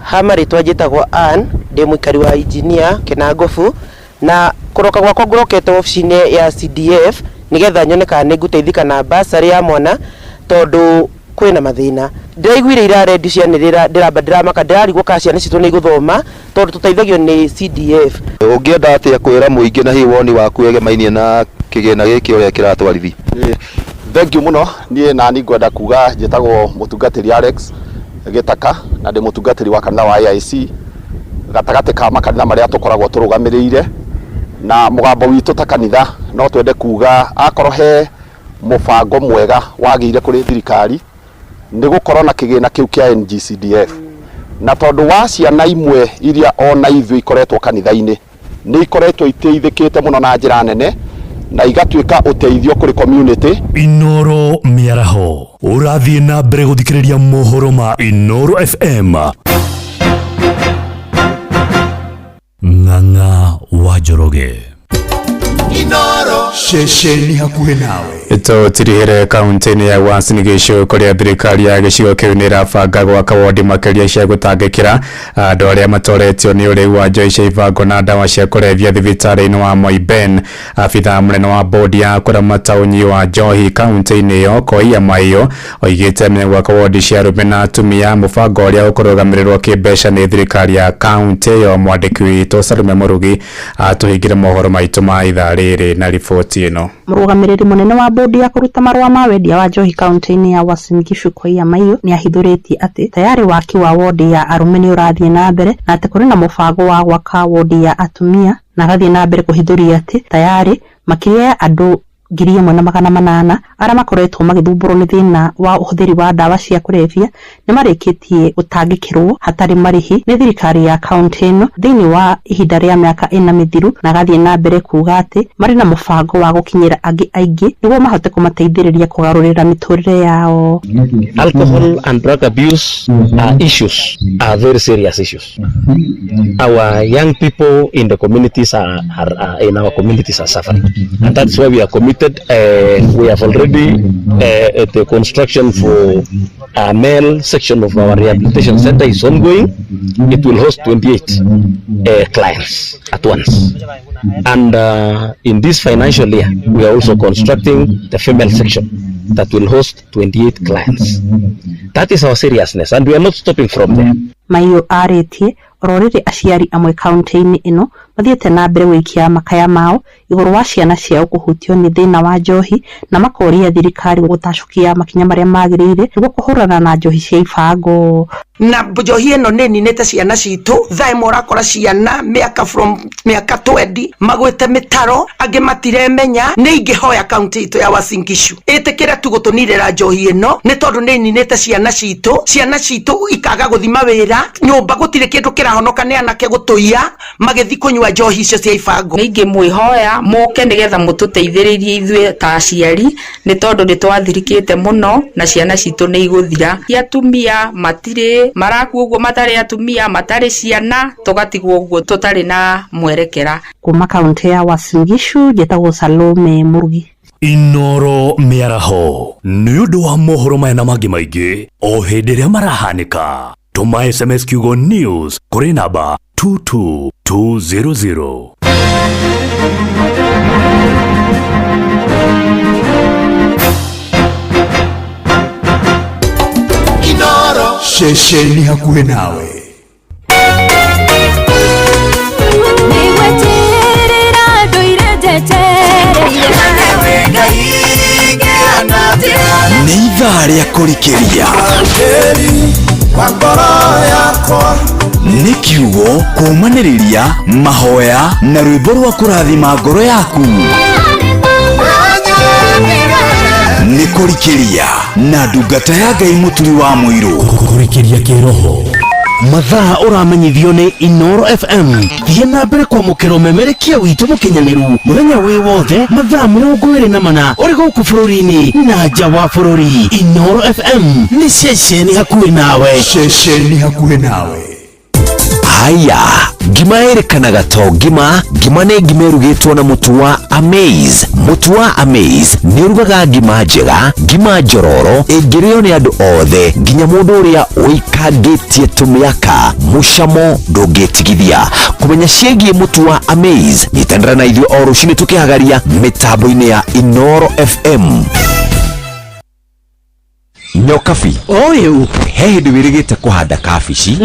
Ha marĩtwa njĩtagwo Ann, ndĩ mũikari wa Engineer Kĩnangobu, na kũroka gwakwa ngũrokete wabici-inĩ ya CDF nĩgetha nyone kana nĩ ngũteithĩka na bursary ya mwana, tondũ kwĩna mathĩna. Ndĩraiguire ira redio cianĩrĩra, ndĩramba ndĩramaka, ndĩrarigwo kana ciana citũ nĩ igũthoma tondũ tũteithagio nĩ CDF. Ũngĩenda atĩa kwĩra mũingĩ na hihi woni waku wĩgemainie na kĩgĩna gĩkĩ ũrĩa kĩratwarithio? Thank you muno. Niĩ nani ngwenda kuga njĩtagwo mũtungatĩri Alex Gĩtaka na ndĩ mũtungatĩri wa kanitha wa AIC gatagatĩ ka makanitha marĩa tũkoragwo tũrũgamĩrĩire na mũgambo witũ ta kanitha no twende kuga akorwo he mũbango mwega wagĩire kũrĩ thirikari nĩ gũkorwo na kĩgĩna kĩu kĩa NGCDF na tondũ wa ciana imwe iria ona ithuĩ ikoretwo kanitha-inĩ nĩ ikoretwo iteithĩkĩte mũno na njĩra nene na igatuĩka ũteithio kũrĩ community. Inoro mĩaraho ũrathiĩ na mbere gũthikĩrĩria mohoro ma Inoro FM. Ng'ang'a wa Njoroge. Inoro ceceni hakuhĩ nawe. Tũtirihĩre kaunti-inĩ ya Uasin Gishu kũrĩa thirikari ya gĩcigo kĩu nĩ ĩrabanga gwaka wondi makĩria cia gũtangĩkĩra andũ arĩa matoretio nĩ ũrĩu wa njohi cia ibango na ndawa cia kũrebia thibitarĩ-inĩ wa Moi Ben. Abithaa mũnene wa bodi ya kũramata ũnyui wa njohi kaunti-inĩ ĩyo Koiya Maiyo oigĩte megwaka wondi cia arũme na atumia, mũbango ũrĩa ũkũrũgamĩrĩrwo kĩmbeca nĩ thirikari ya kaunti ĩyo. Mwandĩki witũ Salume Mũrugi atũhingĩre mohoro maitũ ma ithaa rĩrĩ na riboti ĩno. Mũrũgamĩrĩri mũnene wa bodi ya kũruta marũa ma wendia wa njohi kaunti-inĩ ya Uasin Gishu Koiya Maiyo nĩ ahithũrĩtie atĩ tayarĩ waki wa wodi ya arũme nĩ ũrathiĩ na mbere na atĩ kũrĩ na mũbango wa gwaka wodi ya atumia, na agathiĩ na mbere kũhithũria atĩ tayarĩ makĩria ya andũ 1800 arĩa makoretwo magĩthumbũrwo nĩ thĩna wa ũhũthĩri wa ndawa cia kũrebia nĩ marĩkĩtie gũtangĩkĩrwo hatarĩ marĩhi nĩ thirikari ya kaunti ĩno thĩinĩ wa ihinda rĩa mĩaka 4 mĩthiru, na agathiĩ na mbere kuuga atĩ marĩ na mũbango wa gũkinyĩra angĩ aingĩ nĩguo mahote kũmateithĩrĩria kũgarũrĩra mĩtũrĩre yao. Alcohol and drug abuse are issues, are very serious issues. Our young people in the communities are in our communities are suffering, and that's why we are committed. We have already the construction for a male section of our rehabilitation center is ongoing. It will host 28 clients at once. And in this financial year, we are also constructing the female section that will host 28 clients. That is our seriousness, and we are not stopping from there. Maiyo arĩtie oro rĩrĩ aciari amwe kaunti-inĩ ĩno mathiĩte na mbere gũikia makaya mao igũrũ wa ciana ciao kũhutio nĩ thĩna wa njohi na makoria thirikari gũtacũkia makinya marĩa magĩrĩire nĩguo kũhũrana na njohi cia ibango. Na njohi ĩno nĩ ĩninĩte ciana citũ. Thaa ĩmwe ũrakora ciana mĩaka from mĩaka 20 magwĩte mĩtaro, angĩ matiremenya. Nĩ ingĩhoya kaunti itũ ya Uasin Gishu ĩtĩkĩre tu gũtũnirĩra njohi ĩno nĩ tondũ nĩ ĩninĩte ciana citũ. Ciana citũ ikaga gũthima wĩra nyũmba, gũtirĩ kĩndũ kĩrahonoka nĩ anake gũtũiya magĩthiĩ kũnyua njohi icio cia ibango. Nĩ ingĩmwĩhoya mũke nĩgetha mũtũteithĩrĩrie ithuĩ ta aciari nĩ tondũ nĩ twathirikĩte mũno na ciana citũ nĩ igũthira. Atumia matirĩ marakua ũguo, matarĩ atumia matarĩ ciana, tũgatigwo ũguo tũtarĩ na mwerekera. Kuma kaunti ya Uasin Gishu njĩtagwo Salome Mũrugi. Inoro mĩaraho nĩ ũndũ wa mohoro maya na mangĩ maingĩ o hĩndĩ ĩrĩa marahanĩka. Tũma SMS kiugo news kũrĩ namba 22200. Inoro ceceni hakuhĩ nawe. Nĩgweterera ndũire njetereire. Nĩ ithaa rĩa kũrikĩria nĩ kiugo kũũmanĩrĩria mahoya na rwĩmbo rwa kũrathima ngoro yaku. Nĩ kũrikĩria na ndungata ya Ngai Mũturi wa Mũirũ. Kũrikĩria kĩroho mathaa ũramenyithio nĩ Inoro FM. Thiĩ na mbere kwamũkĩra ũmemerekia witũ mũkinyanĩru mũthenya wĩ wothe mathaa 24 ũrĩ gũkũ bũrũri-inĩ na nja wa bũrũri. Inoro FM nĩ ceceni hakuhĩ nawe. Ceceni hakuhĩ nawe. Haya, ngima ĩrĩkanaga to ngima. Ngima nĩ ngima ĩrugĩtwo na mũtu wa Amaze. Mũtu wa Amaze nĩ ũrugaga ngima njega, ngima njororo ĩngĩrĩo nĩ andũ othe nginya mũndũ ũrĩa ũikangĩtie tũmĩaka. Mũcamo ndũngĩtigithia. Kũmenya ciĩgiĩ mũtu wa Amaze, nyitanĩra na ithuĩ o rũcinĩ tũkĩhagaria mĩtambo-inĩ ya Inoro FM. Nyokabi ũyũ he hĩndĩ wĩrĩgĩte kũhanda kabici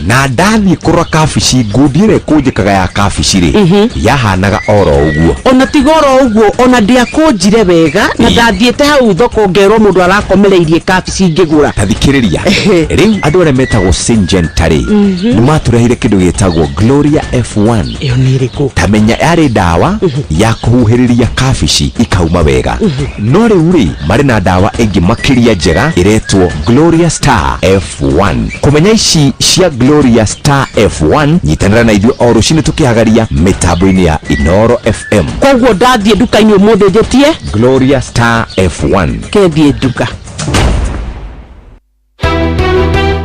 na ndathiĩ kũrora kabici ngundi ĩrĩa ĩkũnjĩkaga ya kabici rĩ yahanaga oro ũguo. Ona tiga oro ũguo, ona ndiakũnjire wega na ndathiĩte hau thoko ngerwo mũndũ arakomereirie kabici ngĩgũra. Ta thikĩrĩria, rĩu andũ arĩa metagwo Syngenta rĩ, nĩ matũreheire kĩndũ gĩtagwo Gloria F1. Ĩyo nĩ ĩrĩkũ? Tamenya yarĩ ndawa ya kũhuhĩrĩria kabici ikauma wega, no rĩu rĩ marĩ na ndawa ĩngĩ makĩria njega ĩretwo Gloria Star F1. Kũmenya ici cia Gloria Star F1, nyitanĩra na ithuĩ o rũcinĩ tũkĩhagaria mĩtambo-inĩ ya Inoro FM. Koguo ndathiĩ nduka-inĩ ũmũthĩ njĩtie Gloria Star F1. Kethiĩ nduka.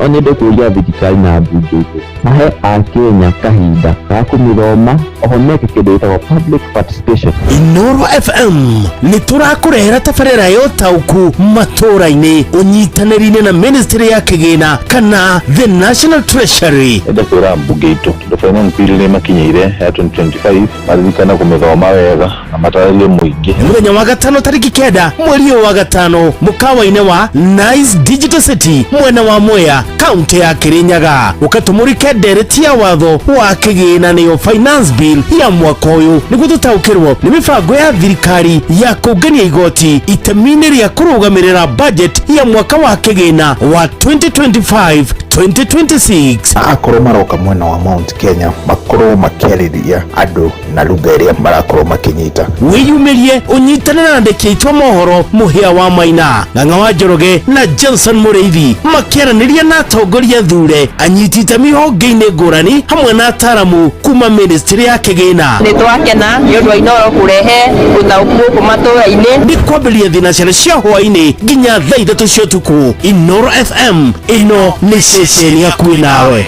No nyende kũũria thirikari na mbunge itũ mahe akenya kahinda ga kũmĩthoma oho meke kĩndũ gĩtagwo public participation. Inoro FM nĩ tũrakũrehera tabarĩra ya ũtaũku matũũra-inĩ ũnyitanĩri-inĩ na ministry ya kĩgĩna kana the National Treasury. Enda kwĩra mbunge itũ tondũ finance bill nĩ makinyĩire ya 2025 maririkane kũmĩthoma wega na matarĩrie mũingĩ. Nĩ mũthenya wa gatano tarĩki 9 mweri ũyũ wa gatano mũkawa-inĩ wa Nice Digital City mwena wa Mwea kaunti ya Kirinyaga, ũkatũmũrĩke ndereti ya watho wa kĩgĩna nĩyo finance bill ya mwaka ũyũ nĩguo tũtaũkĩrwo nĩ mĩbango ya thirikari ya kũngania igoti itemi-inĩ rĩa kũrũgamĩrĩra budget ya mwaka wa kĩgĩna wa 2025 2026. Akorwo maroka mwena wa Mount Kenya makorwo makĩarĩria andũ na lugha ĩrĩa marakorwo makĩnyita. Wĩyumĩrie ũnyitanĩre na andĩki aitũ a mohoro Mũhĩa wa Maina, Ng'ang'a wa Njoroge na Johnson Mũrĩithi makĩaranĩria na atongoria thure anyiti itemi honge-inĩ ngũrani hamwe na ataramu kuma ministry ya kĩgĩna. Nĩ twakena nĩ ũndũ wa Inoro kũrehe ũtaũku gũkũ matũũra-inĩ. Nĩ kwambĩrĩria thinacara cia hwaĩ-inĩ nginya thaa 3 cia ũtukũ. Inoro FM, ĩno nĩ ceceni hakuhĩ nawe.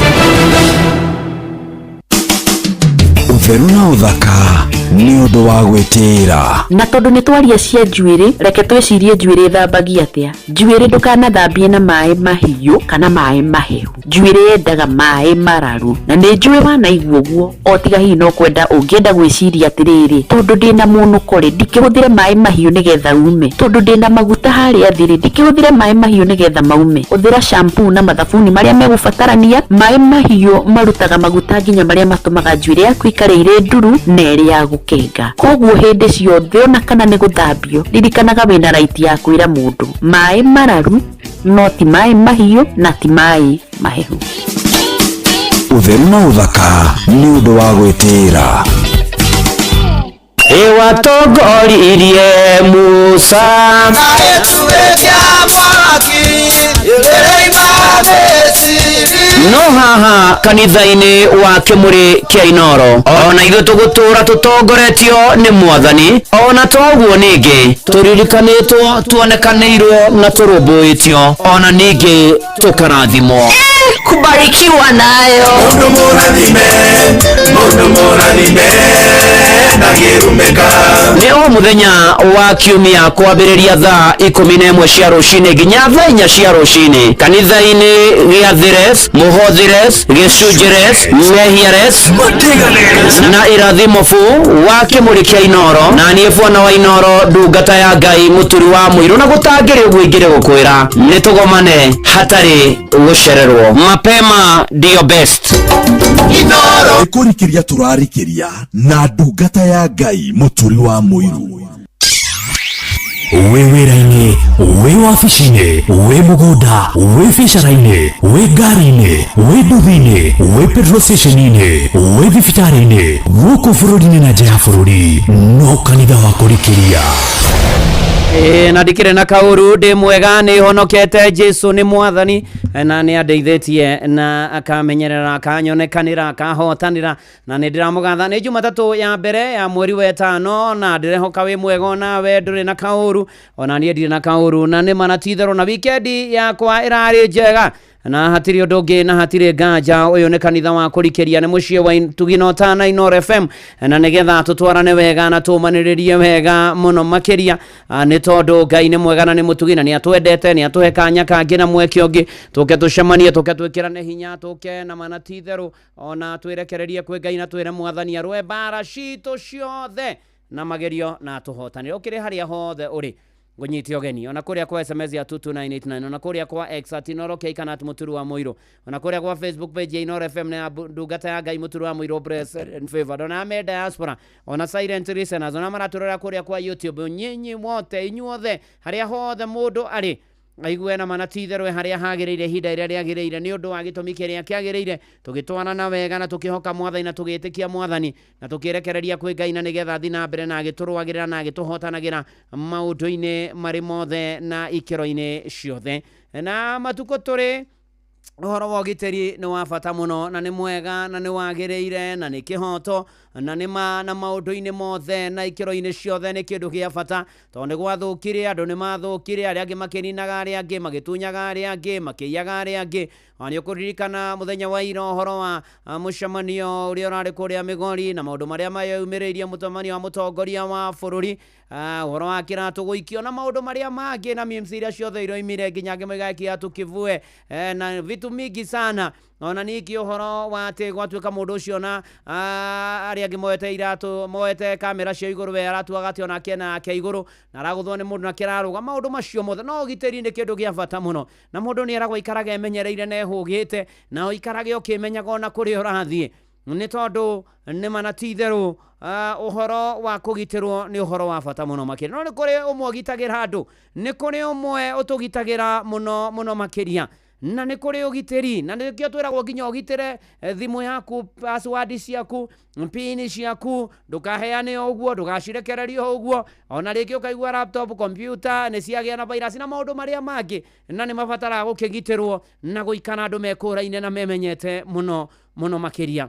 Ũtheru na ũthaka nĩ ũndũ wa gwĩtĩĩra. Na tondũ nĩ twaria cia njuĩrĩ, reke twĩcirie njuĩrĩ ĩthambagia atĩa. Njuĩrĩ ndũkanathambie na maĩ mahiũ kana maĩ mahehu. Njuĩrĩ yendaga maĩ mararu. Na nĩ njũĩ wanaigua ũguo, o tiga hihi no kwenda ũngĩenda gwĩciria atĩrĩrĩ, tondũ ndĩna mũnũko rĩ, ndikĩhũthĩre maĩ mahiũ nĩgetha ume. Tondũ ndĩna maguta harĩa thĩ rĩ, ndikĩhũthĩre maĩ mahiũ nĩgetha maume. Hũthĩra shampoo na mathabuni marĩa megũbatarania. Maĩ mahiũ marutaga maguta nginya marĩa matũmaga njuĩrĩ yaku ikare ĩrĩ nduru na ĩrĩ ya gũkenga. Koguo hĩndĩ ciothe ona kana nĩ gũthambio, ririkanaga wĩna right ya kwĩra mũndũ maĩ mararu no ti maĩ mahiũ na ti maĩ mahehu. Ũtheru na ũthaka nĩ ũndũ wa gwĩtĩĩra. Ĩwatongoririe Musa no haha kanitha-inĩ wa kĩmũrĩ kĩa Inoro ona ithuĩ tũgũtũra tũtongoretio nĩ mwathani, ona toguo ningĩ tũririkanĩtwo, tuonekanĩirwo na tũrũmbũĩtio, ona ningĩ tũkarathimwo. Kubarikiwa nayo. Mundu mũrathime, mundu mũrathime na gĩrumĩka. Nĩ o mũthenya wa kiumia kwambĩrĩria thaa 11 cia rũcinĩ nginya thaa 4 cia rũcinĩ kanitha-inĩ gĩa Thires, Mũhothires, Gĩcunjĩres, Mehiares na Irathimo bu wa kĩmũrĩ kĩa Inoro. Na niĩ bwana wa Inoro, ndungata ya Ngai, mũturi wa mũirũ, na gũtangĩrĩ ũguo ingĩrĩ gũkwĩra nĩ tũgomane hatarĩ gũcererwo. Mapema ndio best. Inoro kũrikĩria tũrarikĩria na ndungata ya Ngai mũturi wa mũiru. Wĩ wĩra-inĩ, wĩ wabici-inĩ, wĩ mũgũnda, wĩ biacara-inĩ, wĩ ngari-inĩ, wĩ nduthi-inĩ, wĩ petrol station-inĩ, wĩ thibitarĩ-inĩ, gũkũ bũrũri-inĩ na nja ya bũrũri, no kanitha wa kũrikĩria. Na ndikĩrĩ na kaũru, ndĩ mwega, nĩ honokete, Jesu nĩ mwathani na nĩ andeithĩtie na akamenyerera, akanyonekanĩra, akahotanĩra, na nĩ ndĩramũgatha. Nĩ Jumatatũ ya mbere ya mweri wa 5 na ndĩrehoka wĩ mwega onawe ndũrĩ na kaũru, ona niĩ ndirĩ na kaũru, na nĩ mana ti itherũ, na wikendi yakwa ĩrarĩ njega na hatirĩ ũndũ ũngĩ na hatirĩ nganja. Ũyũ nĩ kanitha wa kũrikĩria, nĩ mũciĩ wa Tugina Ũtana Inoro FM, na nĩgetha tũtwarane wega na tũmanĩrĩrie wega mũno makĩria, nĩ tondũ Ngai nĩ mwega na nĩ mũtugi na nĩ atwendete, nĩ atũhe kanya kangĩ na mweke ũngĩ tũke tũcemanie, tũke twĩkĩrane hinya, tũke na mana ti itherũ, ona twĩrekererie kwĩ Ngai na twĩre mwathani arũe mbara citũ ciothe na magerio na tũhotanĩre. Ũkĩrĩ harĩa hothe ũrĩ, Ngũnyite ũgeni ona kũrĩa kwa SMS ya 22989, ona kũrĩa kwa X at Inooro K kana at Mũturu wa Mũirũ, ona kũrĩa kwa Facebook page ya Inooro FM na ya ndungata ya Ngai Mũturu wa Mũirũ Blessed and Favored, ona me diaspora, ona silent listeners, ona maratũrora kũrĩa kwa YouTube, nyinyi wote, inyuothe harĩa hothe mũndũ arĩ aigue na mana ti itherũ harĩa hagĩrĩire ihinda rĩrĩa rĩagĩrĩire nĩ ũndũ wa gĩtũmi kĩrĩa kĩagĩrĩire, tũgĩtwarana wega na tũkĩhoka mwathani na tũgĩtĩkia mwathani na tũkĩrekereria kwĩ Ngai na nĩgetha athiĩ na mbere na agĩtũrũagĩrĩra na agĩtũhotanagĩra maũndũ-inĩ marĩ mothe na ikĩro-inĩ ciothe. Na matukũ tũrĩ ũhoro wa ũgitĩri nĩ wa bata mũno na nĩ mwega na nĩ wagĩrĩire na nĩ kĩhoto na nĩ ma na maũndũ-inĩ mothe na ikĩro-inĩ ciothe nĩ kĩndũ gĩa bata, tondũ nĩ gwathũkire, andũ nĩ mathũkire, arĩa angĩ makĩninaga arĩa angĩ, magĩtunyaga arĩa angĩ, makĩiyaga arĩa angĩ. Ona nĩ ũkũririkana mũthenya wa ira ũhoro wa mũcemanio ũrĩa ũrarĩ kũrĩa Migori na maũndũ marĩa mayumĩrĩirie mũcemanio wa mũtongoria wa bũrũri, ũhoro wa kĩratũ gũikio na maũndũ marĩa mangĩ na memes iria ciothe iroimire nginya angĩ moigaga kĩratũ kĩbue, na vitu mingi sana. Ona ningĩ ũhoro wa atĩ gwatuĩka mũndũ ũcio na arĩa angĩ moete iratũ, moete kamera cia igũrũ, we aratuaga atĩ onake ena yake igũrũ na aragũthwo nĩ mũndũ nake ararũga, maũndũ macio mothe. No ũgitĩri nĩ kĩndũ gĩa bata mũno na mũndũ nĩ eragwo aikarage emenyereire na ehũgĩte na ũikarage ũkĩmenyaga ona kũrĩa ũrathiĩ, nĩ tondũ nĩ ma na ti itherũ, ũhoro wa kũgitĩrwo nĩ ũhoro wa bata mũno makĩria. No nĩ kũrĩ ũmwe ũgitagĩra andũ, nĩ kũrĩ ũmwe ũtũgitagĩra mũno mũno makĩria, na nĩ kũrĩ ũgitĩri, na nĩkĩo twĩragwo nginya ũgitĩre thimũ yaku, password ciaku, pin ciaku, ndũkaheane o ũguo, ndũgacirekererie o ũguo. Ona rĩngĩ ũkaigua laptop, computer nĩ ciagĩa na virus na maũndũ marĩa mangĩ, na nĩ mabataraga gũkĩgitĩrwo na gũikara andũ mekũraine na memenyete mũno mũno makĩria.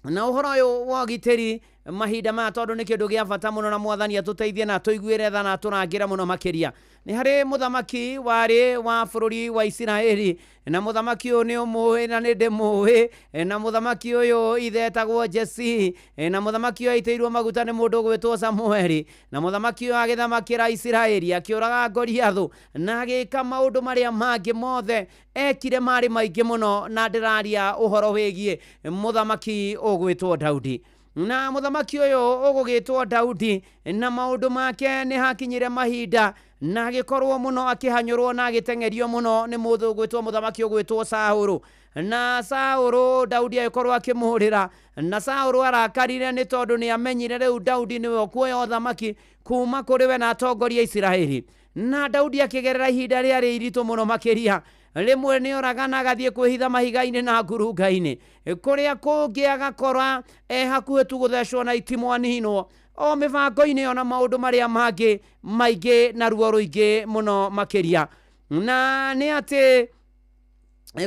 Na ũhoro ũyũ wa ũgitĩri mahinda maya, tondũ nĩ kĩndũ gĩa bata mũno, na mwathani atũteithie na atũiguĩre tha na atũrangĩre mũno makĩria. Nĩ harĩ mũthamaki warĩ wa bũrũri wa Isiraeli, na mũthamaki ũyũ nĩ ũmũĩ na nĩ ndĩmũĩ, na mũthamaki ũyũ ithe etagwo Jesse, na mũthamaki ũyũ aitĩirwo maguta nĩ mũndũ ũgwĩtwo Samueli, na mũthamaki ũyũ agĩthamakĩra Isiraeli, akĩũraga Goliathũ na agĩka maũndũ marĩa mangĩ mothe ekire marĩ maingĩ mũno, na ndĩraria ũhoro wĩgiĩ mũthamaki ũgwĩtwo Daudi. Na mũthamaki ũyũ ũgũgĩtwo Daudi na maũndũ make nĩ hakinyire mahinda na agĩkorwo mũno akĩhanyũrwo na agĩteng'erio mũno nĩ mũndũ ũgwĩtwo mũthamaki ũgwĩtwo Saũlũ. Na Saũlũ Daudi agĩkorwo akĩmũhũrĩra, na Saũlũ arakarire nĩ tondũ nĩ amenyire rĩu Daudi nĩwe ũkuoya ũthamaki kuma kũrĩ we na atongoria Isiraeli. Na Daudi akĩgerera ihinda rĩarĩ iritũ mũno makĩria, rĩmwe nĩ oragana agathiĩ kwĩhitha mahiga-inĩ na ngurunga-inĩ, kũrĩa kũngĩ agakora e hakuhĩ tu gũthecwo na itimũ aninwo, o mĩbango-inĩ ona maũndũ marĩa mangĩ maingĩ na ruo rũingĩ mũno makĩria. Na nĩ atĩ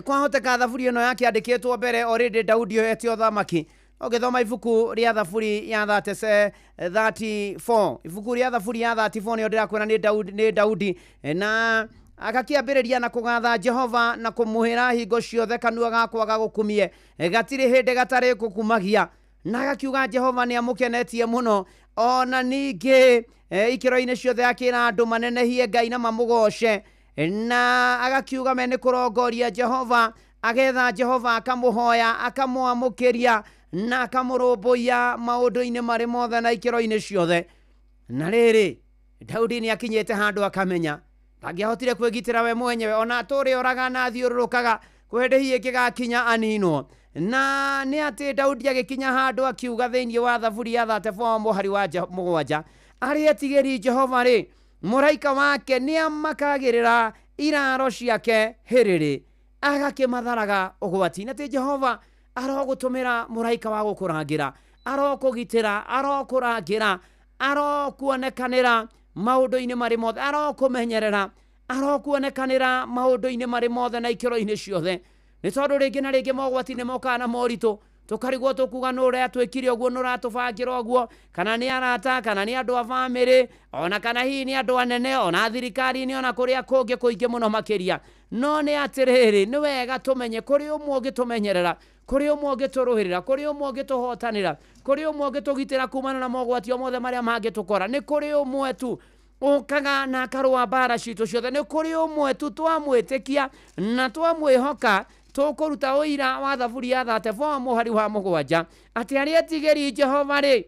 kwahoteka thaburi ĩno yakĩandĩkĩtwo mbere already Daudi oete ũthamaki. Ũgĩthoma ibuku rĩa thaburi ya 34, ibuku rĩa thaburi ya 34 nĩyo ndĩrakwĩra nĩ Daudi, nĩ Daudi, na agakĩambĩrĩria na kũgatha Jehova na kũmũhĩra hingo ciothe kanua gakwa gagũkumie, gatirĩ hĩndĩ gatarĩ gũkumagia. Na agakiuga Jehova nĩ amũkenetie mũno, ona ningĩ ikĩro-inĩ ciothe akĩra andũ manenehie Ngai na mamũgoce, na agakiuga me nĩ kũrongoria Jehova, agetha Jehova akamũhoya, akamwamũkĩria na akamũrũmbũiya maũndũ-inĩ marĩ mothe na ikĩro-inĩ ciothe. Na rĩrĩ, Daudi nĩ akinyĩte handũ akamenya ndangĩahotire kwĩgitĩra we mwenyewe, ona atũrĩ oraga na athiũrũrũkaga, kwĩ hĩndĩ hihi ĩngĩgakinya aninwo. Na nĩ atĩ Daudi agĩkinya handũ akiuga thĩinĩ wa thaburi ya 34 mũhari wa 7, arĩa etigĩri Jehova rĩ, mũraika wake nĩ amakagĩrĩra iraro ciake hĩrĩrĩ, agakĩmatharaga ũgwati. Na atĩ Jehova arogũtũmĩra mũraika wa gũkũrangĩra, arokũgitĩra, arokũrangĩra, arokuonekanĩra maũndũ-inĩ marĩ mothe, arokũmenyerera, arokuonekanĩra maũndũ-inĩ marĩ mothe na ikĩro-inĩ ciothe. Nĩ tondũ rĩngĩ na rĩngĩ mogwati nĩ mokaga na moritũ, tũkarigwo tũkuga nũ ũrĩa twĩkire ũguo, nũ ũratũbangĩra ũguo, kana nĩ arata, kana nĩ andũ a bamĩrĩ, ona kana hihi nĩ andũ anene, ona thirikari-inĩ, ona kũrĩa kũngĩ kũingĩ mũno makĩria. No nĩ atĩrĩrĩ, nĩ wega tũmenye kũrĩ ũmwe ũngĩtũmenyerera, kũrĩ ũmwe ũngĩtũrũĩrĩra, kũrĩ ũmwe ũngĩtũhotanĩra, kũrĩ ũmwe ũngĩtũgitĩra kumana na mogwati o mothe marĩa mangĩtũkora. Nĩ kũrĩ ũmwe tu ũkaga na akarũa mbara citũ ciothe, nĩ kũrĩ ũmwe tu twamwĩtĩkia na twamwĩhoka, tũkũruta ũira wa thaburi ya 34 mũhari wa 7, atĩ arĩa etigĩri Jehova rĩ,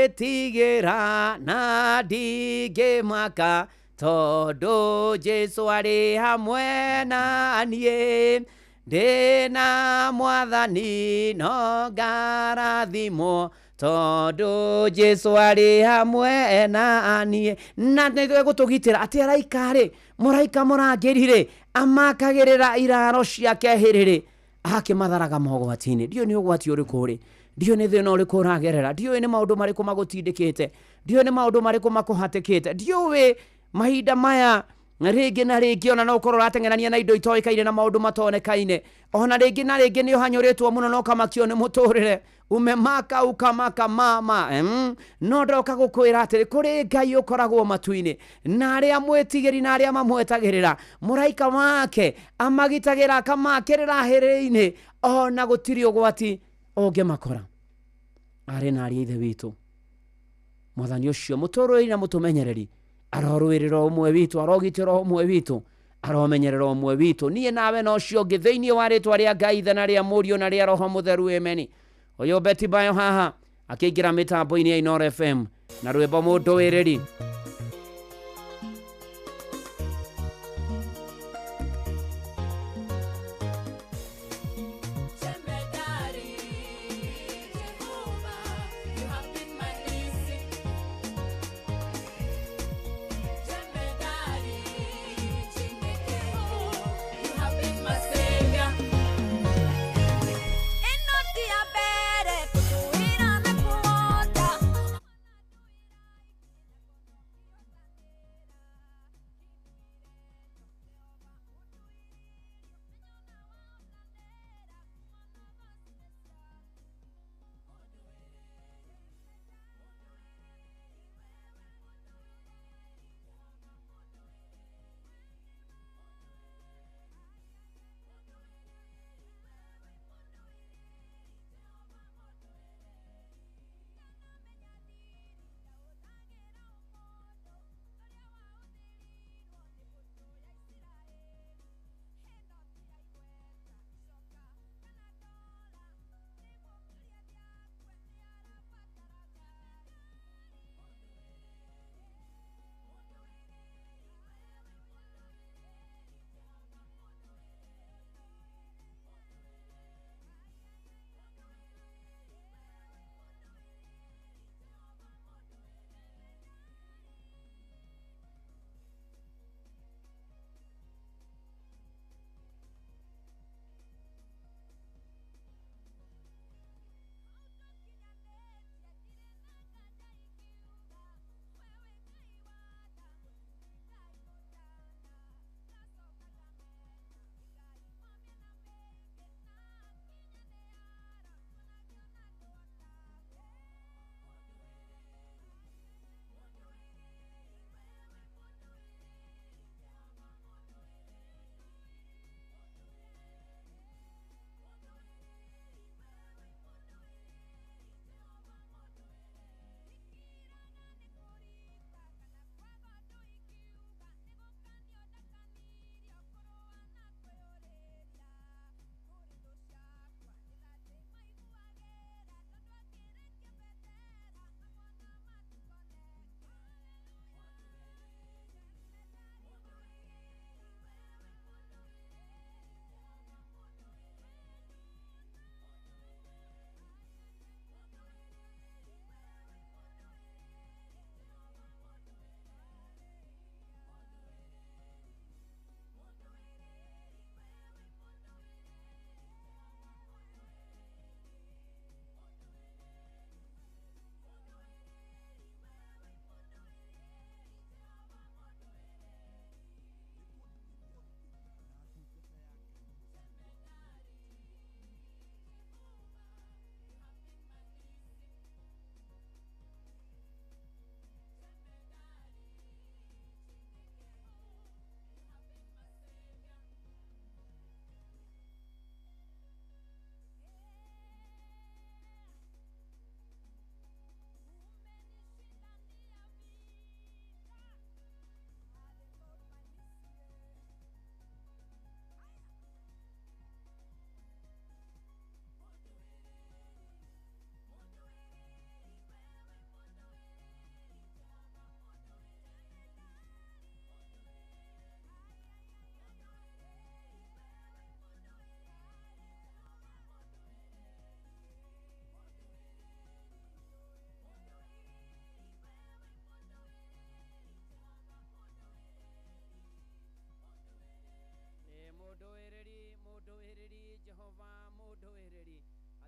Ndingĩtigĩra na ndingĩmaka tondũ Jesũ arĩ hamwe na niĩ. Ndĩna mwathani no ngarathimwo tondũ Jesũ arĩ hamwe na niĩ. Na nĩegũtũgitĩra atĩ araika rĩ, mũraika mũrangĩri rĩ, amakagĩrĩra iraro ciake hĩrĩrĩ akĩmatharaga mogwati-inĩ. Ndiũĩ nĩ ũgwati ũrĩkũ ũrĩ, ndiũĩ nĩ thĩna ũrĩkũ ũragerera, ndiũĩ nĩ maũndũ marĩkũ magũtindĩkĩte, ndiũĩ nĩ maũndũ marĩkũ makũhatĩkĩte, ndiũĩ mahinda maya rĩngĩ na rĩngĩ ona no ũkorwo ũrateng'erania na indo itoĩkaine na maũndũ matonekaine, ona rĩngĩ na rĩngĩ nĩ ũhanyũrĩtwo mũno na ũkamakio nĩ mũtũrĩre, umemaka ukamaka mama. No ndoka gũkwĩra atĩrĩ, kũrĩ Ngai ũkoragwo matu-inĩ na arĩa mwĩtigĩri na arĩa mamwetagĩrĩra, mũraika wake amagitagĩra akamakĩrĩra hĩrĩ-inĩ, ona gũtirĩ ũgwati ũngĩmakora. Arĩ na arĩa ithe witũ, mwathani ũcio mũtũrũĩri na mũtũmenyereri arorũĩrĩra ũmwe witũ, arogitĩra ũmwe witũ, aromenyerera ũmwe witũ, niĩ nawe na ũcio ũngĩ, thĩinĩ wa rĩtwa rĩa Ngai Ithe na rĩa Mũriũ na rĩa Roho Mũtheru, ameni. Ũyũ Betty Bayo haha akĩingĩra mĩtambo-inĩ ya Inooro FM na rwĩmbo mũndũĩrĩri.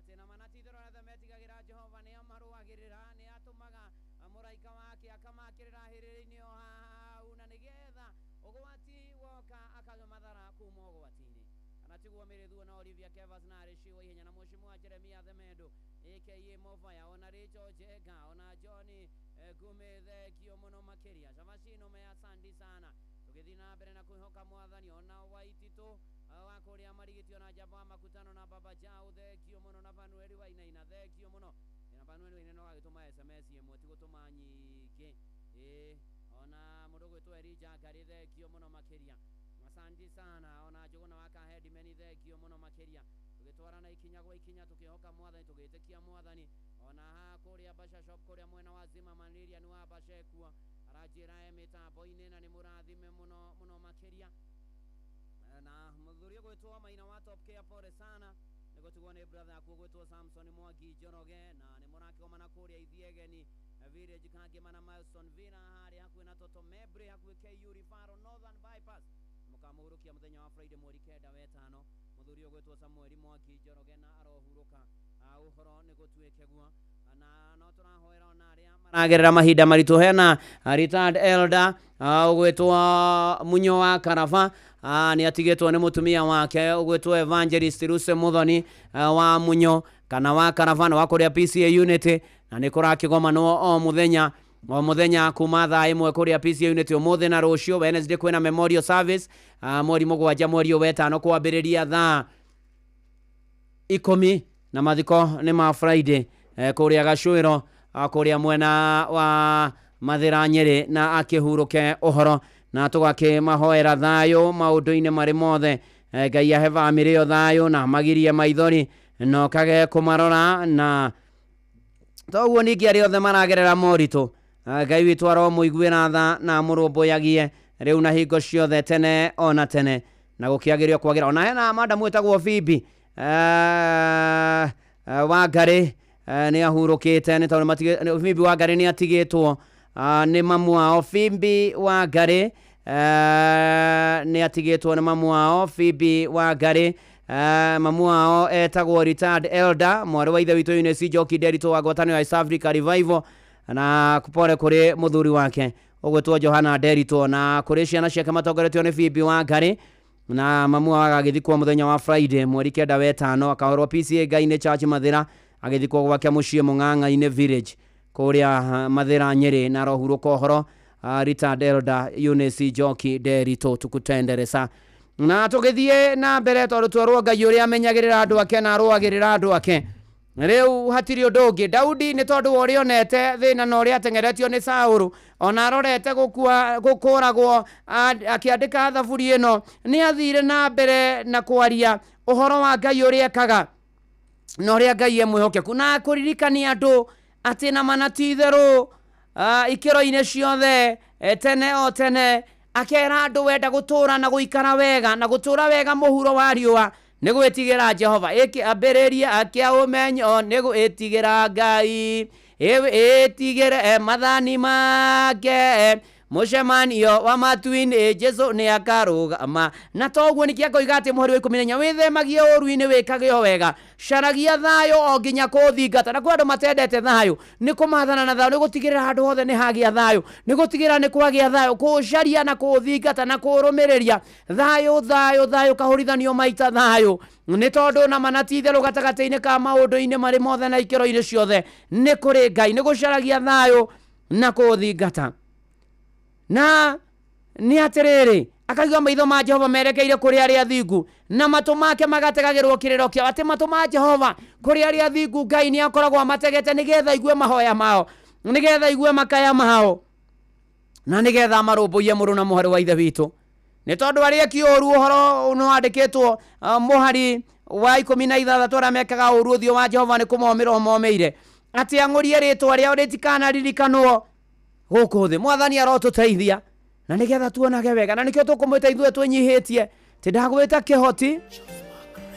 Atĩ na ma na ti-itherũ arĩa othe metigagĩra Jehova nĩ amarũagĩrĩra, nĩ atũmaga mũraika wake akamakĩrĩra hĩrĩrĩ-inĩ o hau, na nĩgetha ũgwati woka akamathara kuma ũgwati-inĩ. Kana tiguo Mĩrĩthuo na Olivia Kevas na Arĩci wa Ihenya na Mheshimiwa Jeremia Themendo aka Mofaya ona Rachel Njenga ona John Ngumĩ, thengio mũno makĩria. Cabaci nũme asandi sana. Tũgĩthiĩ na mbere na kwĩhoka mwathani ona Waititũ wa kũrĩa Marigiti ona Njamba wa Makutano na Baba Jau, thengio mũno, na Fanueli Wainaina, thengio mũno. Na Fanueli Wainaina no agĩtũma SMS ĩmwe, ti gũtũma nyingĩ. Ĩĩ, ona mũndũ ũgwĩtwo Elijah Ngarĩ, thengio mũno makĩria. Asante sana. Ona Njũgũna wa Kahedimeni, thengio mũno makĩria. Tũgĩtwarana ikinya gwa ikinya, tũkĩhoka mwathani, tũgĩtĩkia mwathani. Ona haha kũrĩa Basha Shop, kũrĩa mwena wa Zimmerman, Lilian wa Basha ekuo aranjĩra e mĩtambo-inĩ na nĩ mũrathime mũno mũno makĩria. Na mũthuri ũgwĩtwo Maina wa Top Care, pole sana nĩ gũtigwo nĩ brother yaku ũgwĩtwo Samson Mwangi Njoroge, na nĩ mũrakĩgomana kũrĩa Ithiegeni Village Kangema na Milestone Villa harĩa hakuhĩ na Toto Mebre hakuhĩ KU Referral Northern Bypass. Mũkamũhurũkia mũthenya wa Friday mweri 9 wetano. Mũthuri ũgwĩtwo Samuel Mwangi Njoroge na arohurũka. Ũhoro nĩ gũtuĩke guo, na no tũrahoera ona arĩa maragerera mahinda maritũ. Hena retired elder ũgwĩtwo Munyo wa Karaba, nĩ atigĩtwo nĩ mũtumia wake ũgwĩtwo Evangelist Ruse Muthoni wa Munyo kana wa Karaba na wa kũrĩa PCA Unity, na nĩ kũrakĩgomanwo o mũthenya o mũthenya kuma thaa 1 kũrĩa PCA Unity ũmũthĩ na rũciũ Wednesday kwĩna memorial service, mweri 7 mweri 5 kwambĩrĩria thaa 10, na mathiko nĩ ma Friday kũrĩa Gacũĩro, kũrĩa mwena wa Mathĩra Nyĩrĩ, na akĩhurũke ũhoro, na tũgakĩmahoera thayũ maũndũ-inĩ marĩ mothe. Ngai ahe bamĩrĩ ĩyo thayũ na magirie maithori na ũkage kũmarora, na toguo ningĩ arĩa othe maragerera moritũ, Ngai witũ aromũiguĩra tha na amũrũmbũyagie rĩu na hingo ciothe tene ona tene, na gũkĩagĩrio kwagĩra. Ona hena madamu ĩtagwo Phoebe Wangarĩ, nĩ ahurũkĩte nĩ tondũ Phoebe Wangarĩ nĩ atigĩtwo nĩ mamu wao. Phoebe Wangarĩ nĩ atigĩtwo nĩ mamu wao. Phoebe Wangarĩ, mamu wao etagwo retired elder mwarĩ wa ithe witũ Eunice Njoki Nderitu wa ngwatanĩro ya East Africa Revival, na pole kũrĩ mũthuri wake ũgwĩtwo Johana Nderitu, na kũrĩ ciana ciake matongoretio nĩ Phoebe Wangarĩ, na mamu wao agagĩthikwo mũthenya wa Friday mweri 9 wetano, akahorwo PCA Ngai-inĩ Church Mathĩra, agĩthikwo gwake mũciĩ Mũng'ang'a-inĩ Village kũrĩa Mathĩra Nyĩrĩ, na arohurũka ũhoro retired elder Eunice Njoki Nderitu. Tukutenderesa na tũgĩthiĩ na mbere tondũ twerwo Ngai ũrĩa amenyagĩrĩra andũ ake na arũagĩrĩra andũ ake. Rĩu hatirĩ ũndũ ũngĩ. Daudi nĩ tondũ wa ũrĩa onete thĩna na ũrĩa ateng'eretio nĩ Saũlũ, ona arorete gũkũragwo, akĩandĩka thaburi ĩno, nĩ athire na mbere na kwaria ũhoro wa Ngai ũrĩa ekaga na ũrĩa Ngai e mwĩhokeku, na kũririkania andũ atĩ na mana ti itherũ, ikĩro-inĩ ciothe, tene o tene, akera andũ wenda gũtũra na gũikara wega na gũtũra wega mũhuro wa riũa nĩ gwĩtigĩra Jehova. Ĩkĩambĩrĩria akĩa ũmenyo nĩ gwĩtigĩra Ngai, ĩtigĩre mathani make, mũcemanio wa matu-inĩ Jesu nĩ akarũgama. Na toguo nĩkĩ akoiga atĩ mũhari wa 14, wĩthemagie ũũru-inĩ wĩkage o wega, caragia thayũ o nginya kũũthingata. Na kwĩ andũ matendete thayũ, nĩ kũmathana na thayũ, nĩ gũtigĩrĩra handũ hothe nĩ hagĩa thayũ, nĩ gũtigĩrĩra nĩ kwagĩa thayũ, kũũcaria na kũũthingata na kũũrũmĩrĩria thayũ, thayũ, thayũ, kahũrithanio maita thayũ, nĩ tondũ na mana ti itherũ gatagatĩ-inĩ ka maũndũ-inĩ marĩ mothe na ikĩro-inĩ ciothe nĩ kũrĩ Ngai, nĩ gũcaragia thayũ na kũũthingata. Na nĩ atĩrĩrĩ, akauga maitho ma Jehova merekeire kũrĩ arĩa athingu, na matũ make magategagĩrwo kĩrĩro kĩao. Atĩ matũ ma Jehova kũrĩ arĩa athingu, Ngai nĩ akoragwo amategete nĩgetha aigue mahoya mao, nĩgetha aigue makaya mao, na nĩgetha amarũmbũiye mũrũ na mwarĩ wa ithe witũ. Nĩ tondũ arĩa eki ũũru, ũhoro nĩ wandĩkĩtwo mũhari wa 16, arĩa mekaga ũũru ũthiũ wa Jehova nĩ kũmomĩra ũmomĩire, atĩ ang'ũrie rĩtwa rĩao rĩtikanaririkanwo gũkũ thĩ. Mwathani arotũteithia na nĩgetha tuonage wega, na nĩkĩo tũkũmwĩta ithuĩ twĩnyihĩtie, ti ndagwĩta kĩhoti.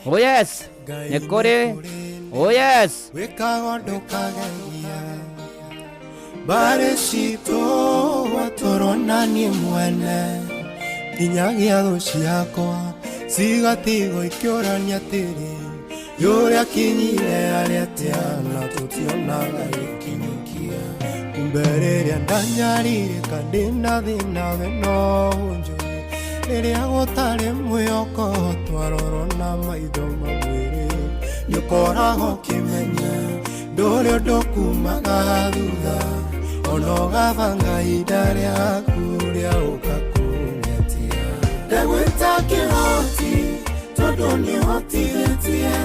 Oh yes, nĩ kũrĩ. Oh yes, wĩkaga ndũkageria mbarĩ citũ watũrona niĩ mwene, nginyagia thũ ciakwa cigatigwo ikĩũrania atĩrĩ, Yũrĩa kinyire arĩa atĩa na tũtionaga gĩkinyũkia. Kumbe rĩrĩa ndanyarirĩka ndĩna thĩna we no ũnjũĩ. Rĩrĩa gũtarĩ mwĩhoko twarorwo na maitho ma mwĩrĩ, nĩũkoragwo ũkĩmenya ndũrĩ ũndũ kumaga thutha, ona ũgabanga ihinda rĩaku rĩa ũka kũngetia. Ndagwĩta kĩhoti tondũ nĩũhotithĩtie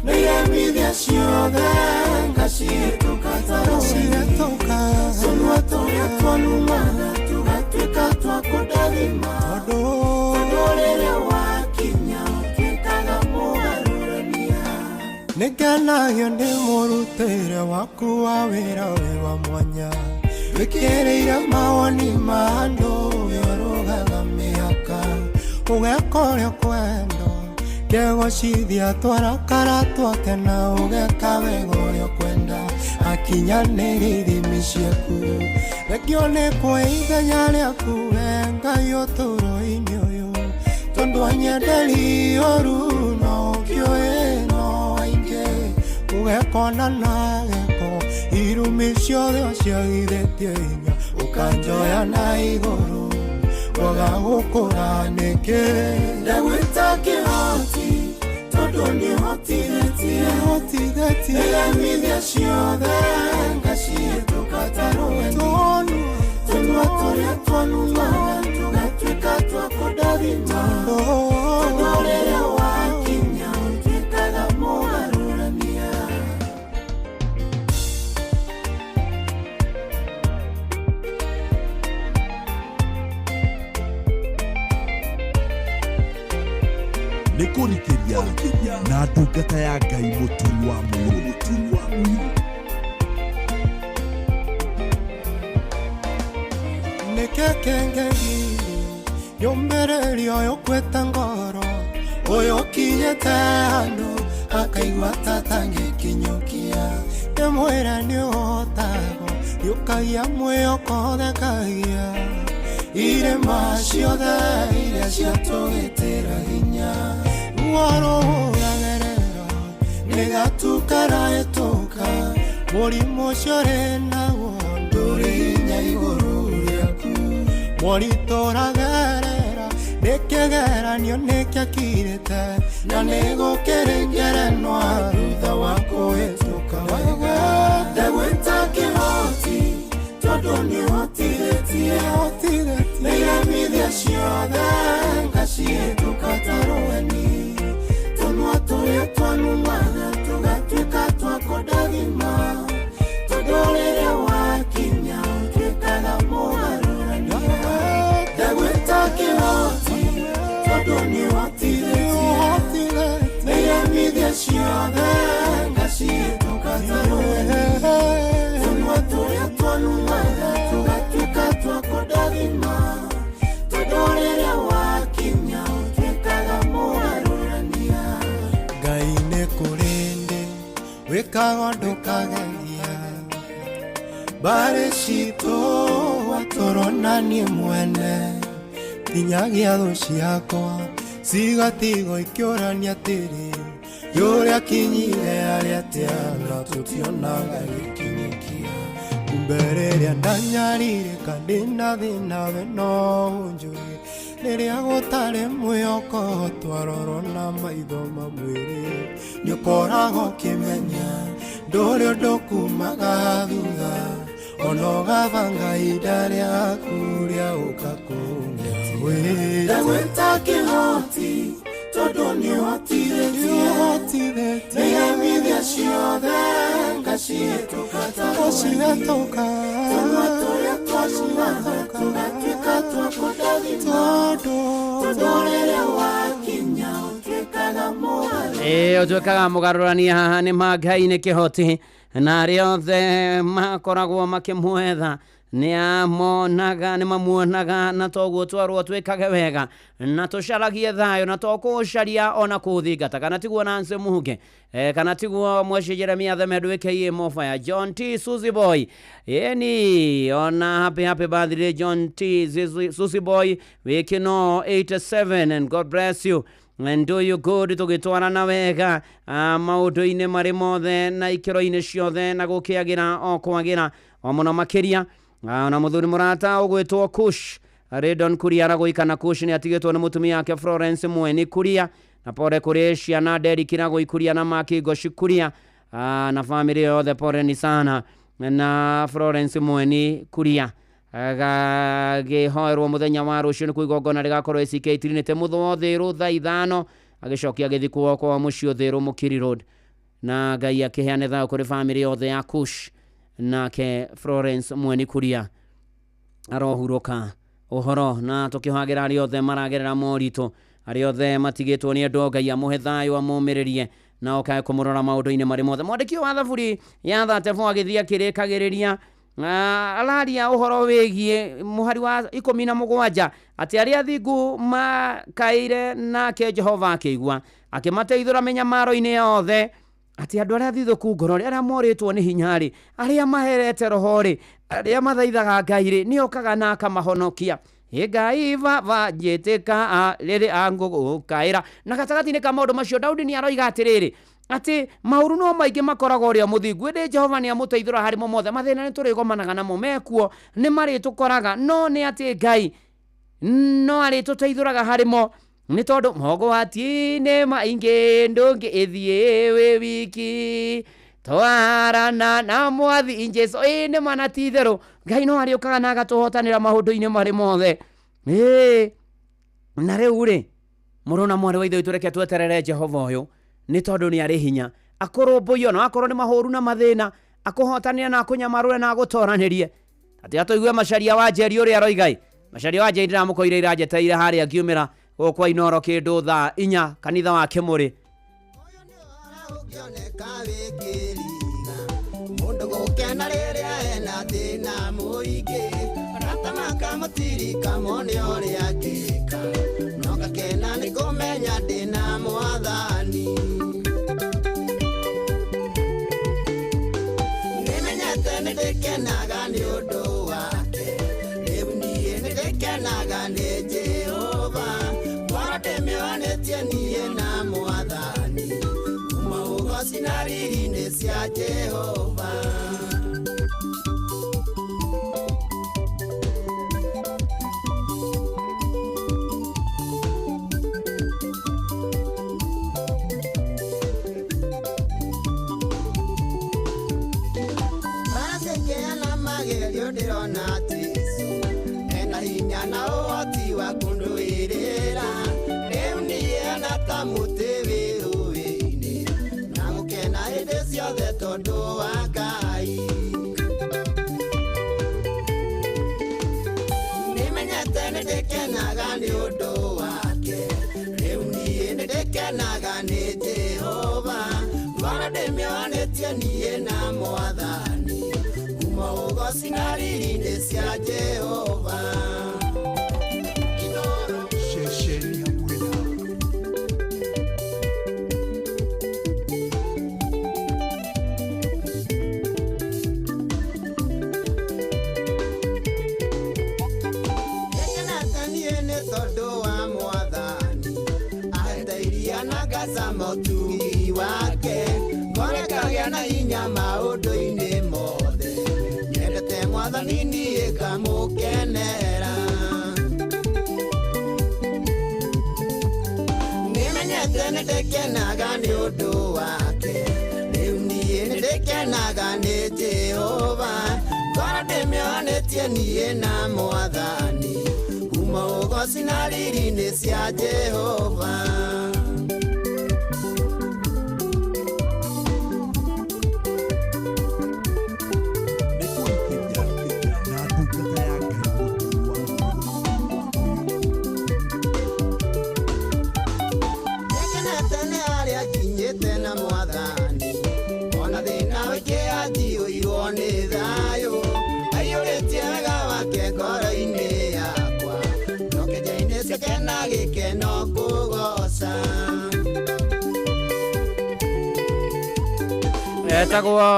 nĩ iremithia ciothe ngacihĩtũka ta rũheni. Tũnua tũrĩa twanumaga tũgatuĩka twa kũndathima, tondũ rĩrĩa wakinya ũtuĩkaga mũgarũrania. Nĩngenagio nĩ mũrutĩre waku wa wĩra wĩ wa mwanya, wĩkĩrĩire mawoni ma andũ ũrũgaga mĩhaka, ũgeka ũrĩa ũkwenda kegocithia twarakara twake na ũgeka wega ũrĩa ũkwenda akinyanĩrie ithimi ciaku. Thengio nĩ kwa ithenya rĩaku we Ngai ũtũũro-inĩ ũyũ, tondũ anyenderi ũru no ũkĩũĩ no aingĩ, ũgekona na gĩko irumi ciothe ũciagithĩtie hinya, ũkanjoya na igũrũ kwaga gũkũra nĩkĩ. Ndagwĩta kĩhoti tondũ nĩũhotithĩtie iremithia ciothe ngacihĩtũka ta rũheni. Tũnua tũrĩa twanumaga tũgatuĩka twa kũndathima, tondũ rĩrĩa wakinya ũtuĩkaga mũgarũrania. Nĩ kũrikĩria na ndungata ya Ngai Mũturi wa Mũirũ. Nĩkĩ kĩngĩgiria yũmĩrĩrio ũyũ kwĩte ngoro, ũyũ ũkinyĩte handũ akaigua ta atangĩkinyũkia. Ndĩmwĩre nĩũhotagwo, nĩũkagia mwĩhoko ũthekagia irĩma ciothe iria ciatũgĩtĩra hinya. Ruo rũhũragĩrĩra nĩgatukarahetũka, mũrimũ ũcio ũrĩ naguo ndũrĩ hinya igũrũ rĩaku. Moritũ ũragerera nĩ kĩgeranio nĩkĩakirĩte, na nĩgũkĩrĩ ngerenwa thutha wa kũhĩtũka wega. Ndagwĩta kĩhoti tondũ nĩũhotithĩtie nĩ iremithia ciothe ngacihĩtũka ta rũheni. Tũnua tũrĩa twanumaga tũgatuĩka twa kũndathima, tondũ rĩrĩa wakinya ũtuĩkaga mũgarũrania. Ndagwĩta kĩhoti tondũ nĩũhotithĩtie nĩ iremithia ciothe ngacihĩtũka ta rũheni. Tũnua tũrĩa twanumaga tũgatuĩka twa kũndathima, tondũ rĩrĩa wakinya ũtuĩkaga mũgarũrania. Ngai nĩ kũrĩ ndĩ wĩkaga ndũkageria, mbarĩ citũ watũrona niĩ mwene, nginyagia thũ ciakwa cigatigwo ikĩũrania atĩrĩ, yũrĩa kinyire arĩa atĩa na tũtionaga gĩkinyũkia. Kumbe rĩrĩa ndanyarirĩka ndĩna thĩna we no ũnjũĩ, rĩrĩa gũtarĩ mwĩhoko twarorwo na maitho ma mwĩrĩ, nĩũkoragwo ũkĩmenya ndũrĩ ũndũ kumaga thutha, ona ũgabanga ihinda rĩaku rĩa ũka kũngetia. Ndagwĩta kĩhoti tondũ nĩũhotithĩtie nĩ iremithia ciothe ngacihĩtũka ta rũheni. Tũnua tũrĩa twanumaga tũgatuĩka twa kũndathima, tondũ rĩrĩa wakinya ũtuĩkaga mũgarũrania. Ĩĩ ũtuĩkaga mũgarũrania haha nĩ ma Ngai nĩ kĩhoti, na arĩa othe makoragwo makĩmwetha nĩamonaga nĩmamuonaga, na toguo twarwo twĩkage wega na tũcaragie thayũ na to kũũcaria ona kũũthingata, kana tiguo Nancy Muhuke, kana tiguo Mweshi Jeremia Themendu aka Mofaya John T Suzy Boy ĩni ona happy happy birthday John T Suzy Boy wĩkĩno 87 and God bless you. And do you good tũgĩtwarana wega maũndũ-inĩ marĩ mothe na ikĩro-inĩ ciothe na gũkĩagĩra o kwagĩra o mũno makĩria. Na mũthuri mũrata ũgwĩtwo Kush Redon Kuria aragũika na Kush nĩ atigĩtwo nĩ mũtumia wake Florence Mweni Kuria, na pore kũrĩ ciana Derrick Kiragũi Kuria na Maki Ngoci Kuria, na famĩlĩ yothe pore ni sana na Florence Mweni Kuria. Agagĩhoerwo mũthenya wa rũciũ nĩ igongona rĩgakorwo ACK Trinity mũthwo Thĩrũ thaa 5, agĩcokia gĩthikwo kwa mũciĩ Thĩrũ Mũkiri Road, na Ngai akĩheane thayũ kũrĩ famĩlĩ yothe ya Kush. Nake Florence Mweni Kuria arohurũka ũhoro, na tũkĩhoagĩra arĩa othe maragerera moritũ, arĩa othe matigĩtwo nĩ andũ, Ngai amũhe thayũ amũmĩrĩrie na okae kũmũrora maũndũ-inĩ marĩ mothe. Mwandĩki wa thaburi ya 34 agĩthiĩ akĩrĩkagĩrĩria araria ũhoro wĩgiĩ mũhari wa 17 atĩ arĩa athingu makaire nake Jehova akĩigua akĩmateithũra mĩnyamaro-inĩ yothe, atĩ andũ arĩa athithũku ngoro rĩ, arĩa morĩtwo nĩ hinya rĩ, arĩa maherete roho rĩ, arĩa mathaithaga Ngai rĩ, nĩokaga na akamahonokia. Ĩ Ngai baba njĩtĩka rĩrĩ angũgũkaĩra. Na gatagatĩ-inĩ ka maũndũ macio Daudi nĩ aroiga atĩrĩrĩ, atĩ maũru no maingĩ makoragwo ũrĩa mũthingu, ĩndĩ Jehova nĩ amũteithũra harĩ mo mothe. Mathĩna nĩ tũrĩgomanaga namo, mekuo nĩ marĩtũkoraga, no nĩ atĩ Ngai no arĩtũteithũraga harĩ mo, nĩ tondũ mogwati-inĩ maingĩ ndũngĩthiĩ wĩ wiki, twarana na mwathi Jesũ. Ĩĩ nĩ ma na ti itherũ Ngai no arĩũkaga na agatũhotanĩra maũndũ-inĩ marĩ mothe. Ĩĩ na rĩu rĩ, mũrũ na mwarĩ wa ithe witũ, reke tweterere Jehova ũyũ, nĩ tondũ nĩ arĩ hinya akũrũmbũiyo, no akorwo nĩ mahũru na mathĩna akũhotanĩre na akũnyamarũre na agũtoranĩrie. Atĩ atũigue Macharia wa Njeri ũrĩa aroiga ĩ, Macharia wa Njeri ndĩramũkoire iranjeteire harĩa ngiumĩra gũkũ Inooro kĩndũ thaa 4 kanitha wa Kĩmũrĩ. Mũndũ gũkena rĩrĩa ena thĩna mũingĩ, arata makamũtirika mone ũrĩa angĩka, no ngakena nĩ kũmenya ndĩna mwathani. Nĩmenyete nĩndĩkenaga nĩ ũndũ wake, rĩu niĩ nĩndĩkenaga nĩ Jehova, ngoro ndĩmĩohanĩtie niĩ na mwathani, kuma ũgoci na riri-inĩ cia Jehova. Baracĩkĩana magerio ndĩrona Jesũ ena hinya na ũhoti wa kũndũĩrĩra, rĩu niĩ ana ta mũtĩ wĩ rũĩ-inĩ, na gũkena hĩndĩ ciothe tondũ wa Ngai. Nĩmenyete nĩndĩkenaga nĩ ũndũ wake, rĩu niĩ nĩndĩkenaga nĩ Jehova, ngoro ndĩmĩohanĩtie niĩ na mwathani, kuma ũgoci na riri-inĩ cia Jehova. Ceceni hakuhĩ nawe. Nĩngenete niĩ nĩ tondũ wa mwathani, ahete iria na ngacama ũtugi wake, ngoro ĩkagĩa na hinya maũndũ-inĩ mothe, nyendete mwathani niĩ ngamũkenera. Nĩmenyete nĩndĩkenaga nĩ ũndũ wake, rĩu niĩ nĩndĩkenaga nĩ Jehova, ngoro ndĩmĩohanĩtie niĩ na mwathani, kuma ũgoci na riri-inĩ cia Jehova. Na ndungata ya Ngai Mũturu wa Nĩngenete nĩ harĩa nginyĩte na mwathani, ona thĩna wĩkĩra njiyũirwo nĩ thayũ, aiyũrĩtie wega wake ngoro-inĩ yakwa, njoke nja-inĩ ciake na gĩkeno kũgoca. Etagwo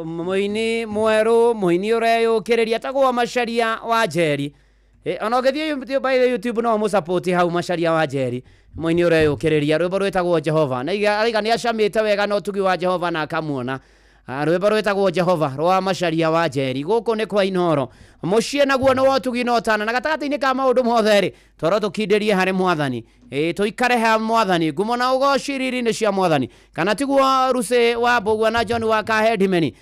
mũini mwerũ, mũini ũreyũkĩrĩria, etagwo Macharia wa Njeri. Ona ũngĩthiĩ YouTube, by the YouTube no ũmũsupport hau Macharia wa Njeri, mũini ũreyũkĩrĩria rwĩmbo rwĩtagwo Jehova. Na araiga nĩ acamĩte wega na ũtugi wa Jehova na akamuona. Rwĩmbo rwĩtagwo Jehova rwa Macharia wa Njeri. Gũkũ nĩ kwa Inooro. Mũciĩ naguo nĩ wa ũtugi na ũtana, na gatagatĩ-inĩ ka maũndũ mothe rĩ, toro tũkindĩrie harĩ Mwathani. Tũikare ha Mwathani, ngumo na ũgoci riri-inĩ cia Mwathani. Kana tiguo Rusi wa Mbũgua na John wa Kahedimeni.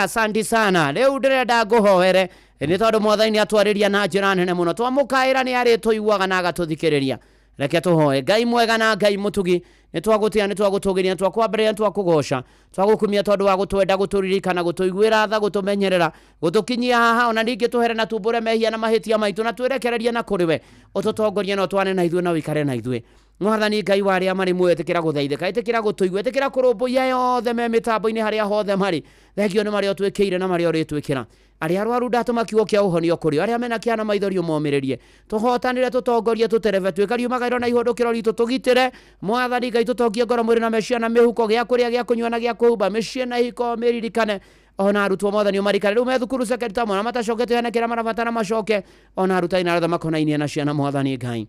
Asanti sana. Rĩu ndĩrenda ngũhoere nĩ tondũ Mwathani nĩ atwarĩria na njĩra nene mũno. Twamũkaĩra nĩ arĩtũiguaga na agatũthikĩrĩria. Reke tũhoe. Ngai mwega na Ngai mũtugi, nĩ twagũtĩa, nĩ twagũtũgĩria, nĩ twakwambĩrĩria, nĩ twakũgoca, twagũkumia tondũ wa gũtwenda, gũtũririkana, gũtũiguĩra tha, gũtũmenyerera, gũtũkinyia haha, ona ningĩ tũhere na tumbũre mehia na mahĩtia maitũ, na twĩrekererie na kũrĩ we. Ũtũtongorie na ũtwane na ithuĩ na ũikare na ithuĩ. Mwathani Ngai wa arĩa marĩ muoyo, ĩtĩkĩra gũthaithĩka, ĩtĩkĩra gũtũigua, ĩtĩkĩra kũrũmbũiya yothe me mĩtambo-inĩ harĩa hothe marĩ. Thengio nĩ marĩa ũtwĩkĩire na marĩa ũrĩtwĩkĩra. Arĩa arwaru ndatũma kiugo kĩa ũhonio kũrĩ o, arĩa mena kĩana maithori ũmomĩrĩrie. Tũhotanĩre, tũtongorie, tũterebe, twĩkarie magaĩro na ihũndũkĩro ritũ, tũgitĩre. Mwathani Ngai, tũtongie ngoro, mwĩrĩ na meciria na mĩhuko, gĩa kũrĩa, gĩa kũnyua na gĩa kũhumba, mĩciĩ na ihiko mĩririkane. Ona arutwo Mwathani ũmarikane rĩu me thukuru second term, ona matacokete hena kĩrĩa marabatara macoke, ona arutani na arĩa othe makonainie na ciana. Mwathani Ngai,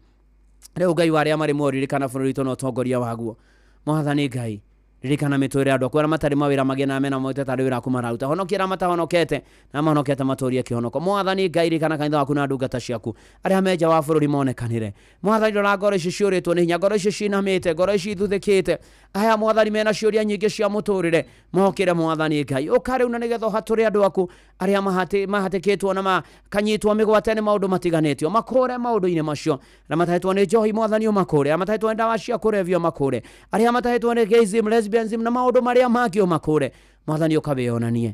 rĩu Ngai wa arĩa marĩ muoyo, ririkana bũrũri witũ na ũtongoria waguo. Mwathani Ngai, ririkana mĩtũrĩre ya andũ aku arĩa matarĩ mawĩra magĩe na mena moite tarĩ wĩra aku mararuta. Honokia arĩa matahonokete na mahonokete matũrie kĩhonoko. Mwathani Ngai, ririkana kanitha waku na ndungata ciaku arĩa me nja wa bũrũri monekanĩre. Mwathani, rora ngoro ici ciũrĩtwo nĩ hinya, ngoro ici cinamĩte, ngoro ici ithuthĩkĩte. Aya Mwathani mena ciũria nyingĩ cia mũtũrĩre, mokĩre Mwathani Ngai. Ũka rĩu na nĩgetha ũhatũre andũ aku arĩa mahatĩkĩtwo na makanyitwo mĩgwate nĩ maũndũ matiganĩtio, makũre maũndũ-inĩ macio. Arĩa matahĩtwo nĩ njohi, Mwathani ũmakũre. Arĩa matahĩtwo nĩ ndawa cia kũrebia ũmakũre. Arĩa matahĩtwo nĩ gayism, lesbianism na maũndũ marĩa mangĩ ũmakũre. Mwathani ũkawĩonanie.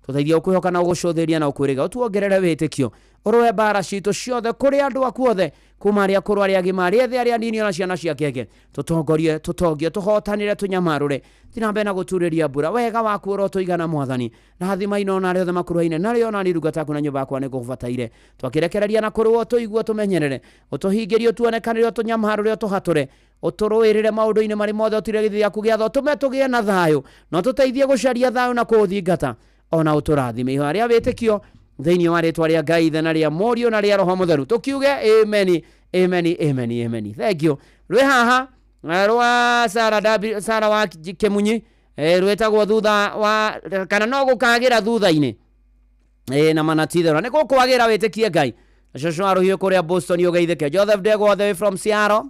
Tũteithie ũkwĩhoka na ũgũcũthĩria na ũkwĩrĩga, ũtuongerere wĩtĩkio, ũrũe mbara citũ ciothe kũrĩ andũ aku othe, kuma arĩa akũrũ, arĩa agima, arĩa ethĩ, arĩa anini, ona ciana cia kenge. Tũtongorie, tũtongie, tũhotanĩre, tũnyamarũre. Thiĩ na mbere na gũturĩria mbura. Wega waku ũrotũigana Mwathani. Rathima ino na arĩa othe makuruhaine narĩo, ona niĩ ndungata yaku na nyũmba yakwa nĩ ngũgũbataire. Twakĩrekereria na kũrũa, ũtũigue, ũtũmenyerere, ũtũhingĩrie, ũtuonekanĩre, ũtũnyamarũre, ũtũhatũre, ũtũrũĩrĩre maũndũ-inĩ marĩ mothe, ũtire gĩthithi gĩaku gĩa tha, ũtũme tũgĩe na thayũ, na ũtũteithie gũcaria thayũ na kũũthingata, ona ũtũrathime. Ihoya rĩa wĩtĩkio thĩinĩ wa rĩtwa rĩa Ngai Ithe na rĩa Mũriũ na rĩa Roho Mũtheru, tũkiuge amen, amen, amen, amen. Thank you. Rwĩ haha rwa Sara W, Sara wa Kĩmunyi, rwĩtagwo thutha wa kana no gũkagĩra thutha-inĩ. Na manatithera nĩ gũkwagĩra wĩtĩkie Ngai. Cũcũ wa rũhiũ kũrĩa Boston ũgeithĩke. Joseph Ndegwa all the way from Seattle.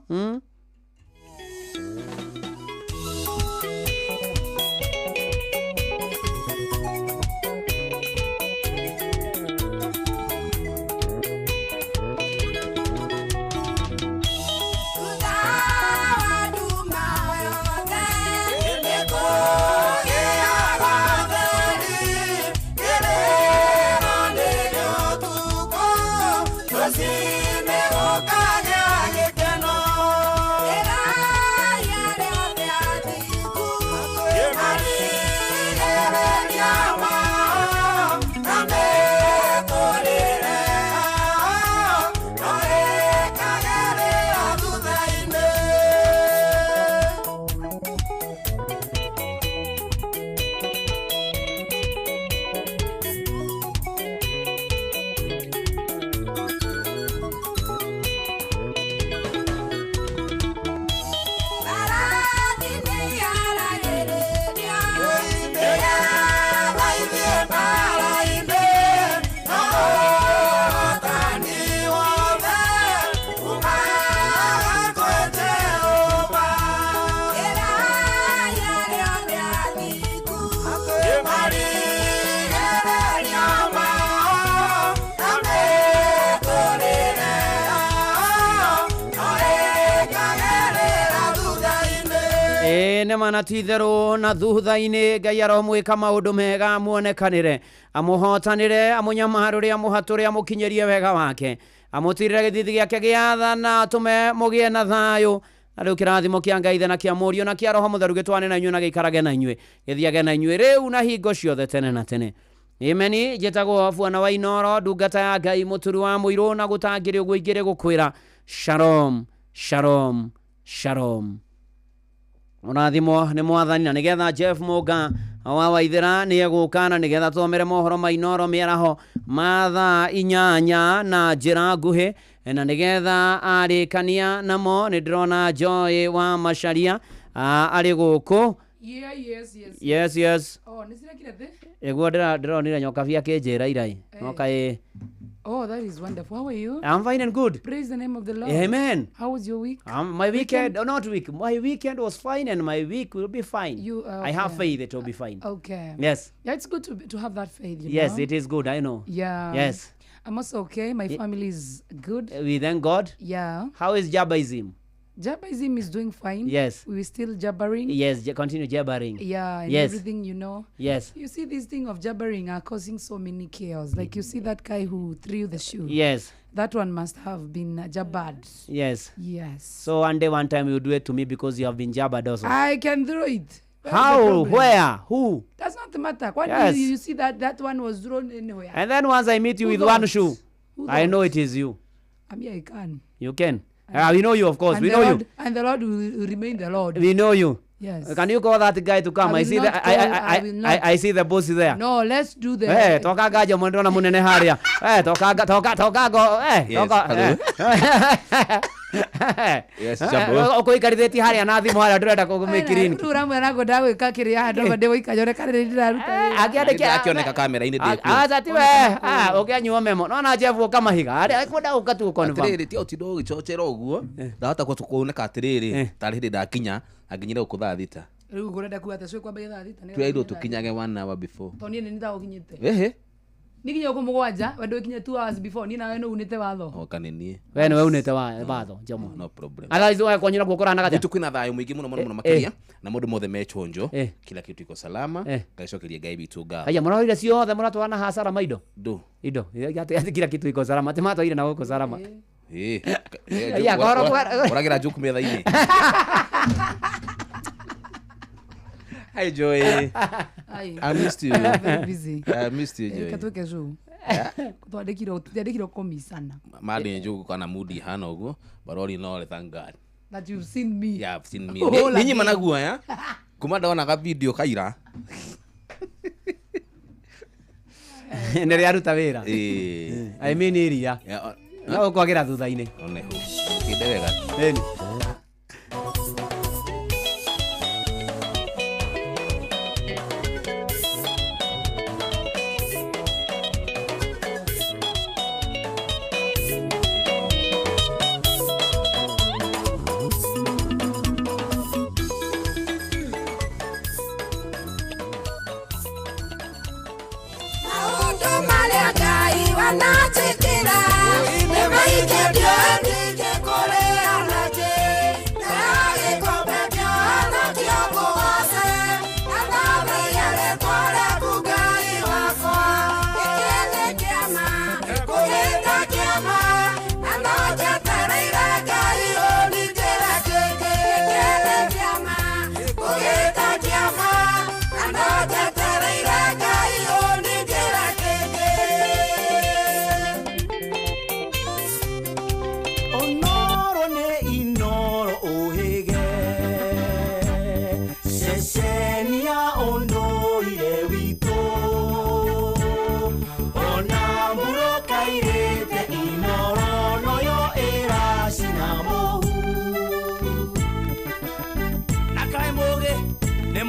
Nĩ mana ti itherũ na thutha-inĩ Ngai aromwĩka maũndũ mega, amuonekanĩre, amũhotanĩre, amũnyamarũre, amũhatũre, amũkinyĩrie wega wake, amũtirĩre gĩthithi gĩake gĩa tha na atũme mũgĩe na thayũ. Na rĩu kĩrathimo kĩa Ngai Ithe na kĩa Mũriũ na kĩa Roho Mũtheru gĩtwane na inyuĩ na gĩikarage na inyuĩ, gĩthiage na inyuĩ rĩu na hingo ciothe tene na tene. Ameni. Njĩtagwo Bwana wa Inooro, ndungata ya Ngai, mũturi wa mũirũ, na gũtangĩrĩ ũguo ingĩrĩ gũkwĩra shalom, shalom, shalom. Ũrathimwo nĩ Mwathani. Na nĩgetha Jeff Mũnga Wa Waithera nĩ egũka na nĩgetha tũthomere mohoro ma Inooro mĩaraho ma thaa 8 na njĩra nguhĩ, na nĩgetha arĩkania namo nĩ ndĩrona Joy wa Macharia arĩ gũkũ. Yeah, yes, yes. Yes, yes. Oh, nisirekire thi? Ĩguo ndĩronire nyokabi akĩnjĩra irai no kaĩ. Oh, that is wonderful. How are you? I'm fine and good. Praise the name of the Lord. Amen. How was your week? My weekend, oh, not week. My weekend was fine and my week will be fine. You, I have okay. faith it will be fine. Okay. Yes. Yeah, it's good to have that faith, you Yes, know? it is good, I know. Yeah. Yes. I'm also okay. My family is good. We thank God. Yeah. How is Jabbaism? Jabbaism is doing fine. Yes. We're still jabbering. Yes, continue jabbering. Yeah, and yes. everything, you know. Yes. You see, this thing of jabbering are causing so many chaos. Like you see that guy who threw the shoe. Yes. That one must have been jabbered. Yes. Yes. So one day, one time you do it to me because you have been jabbered also. I can throw it. Where is the How? problem? Where? Who? That's not the matter. Why Yes. do you see that one was thrown anywhere? And then once I meet you Who with thought? one shoe, Who I thought? know it is you. I'm here, I can. You can. We know you, of course. And We the know Lord, you. And the Lord will remain the Lord. We know you. Yes. Can you call that guy to come? I I will see the not call, I will not. I see the boss there. No, let's do the. Eh, toka gajo mwendona munene haria. Eh, toka toka toka go. Eh, Yes, toka. hello. Yes, jambo. Ukuikarithĩtie haria na thimũ haria ndĩrenda kũmĩkirini. Rĩu ũramwĩra ngwendaga gwĩka kĩrĩa handũ hama ndĩgũikara nyone kana nĩ ndĩraruta wĩra. Akĩandĩkia Akĩoneka kamera-inĩ ndĩkuo. Aca ti we. Ũkĩanyua memo. No na Jeff ũka mahiga. Arĩa kwenda ũka tu confirm. Atĩrĩrĩ, tiga ũtinda ũgĩcocera ũguo, ndahota kuoneka atĩrĩrĩ, tarĩ hĩndĩ ndakinya, anginyire gũkũ thaa 6. Rĩu ũrenda kuga atĩ cũĩ kwambagia thaa 6 nĩgetha Twerirwo ũkinye thaa tũkinyage 1 hour before. 6. Tondũ niĩ nĩ ndagũkinyĩte. Ehe. Niĩ nginya gũkũ 7, we ndũkinyie 2 hours before, niĩ nawe nĩ unĩte watho. Oka nĩ niĩ. We nĩwe unĩte watho, Jomo. No problem. Otherwise wewe kwanyura guoko ũrahana atĩa? Gwitũ kwĩna thayũ mũingĩ mũno mũno mũno makĩria, na maũndũ mothe me chonjo, kila kitu iko salama, ngacokeria Ngai witũ ngatho. Haya, mũroire ciothe mũratwarana hasara maindo? Ndũ. Indo. Ati kila kitu iko salama. Ati matwaire na gũkũ salama. Eh. Aya, Ũragĩra njuku metha-inĩ. Hi Joy. Hi. I missed you. Very busy. I missed you, Joy. Katweke show. Twandĩkirwo kũmicana. Madi njugu kana mood ihana ũguo, but all in all, thank God. That you've seen me. Yeah, I've seen me. All Nĩ again. nyima na guoya. Kuma ndona video kaira. Nĩ rĩaruta wĩra. Eh. I mean iria. No ũkwagĩra thutha-inĩ. One hu. Kĩnde wega. Ĩni.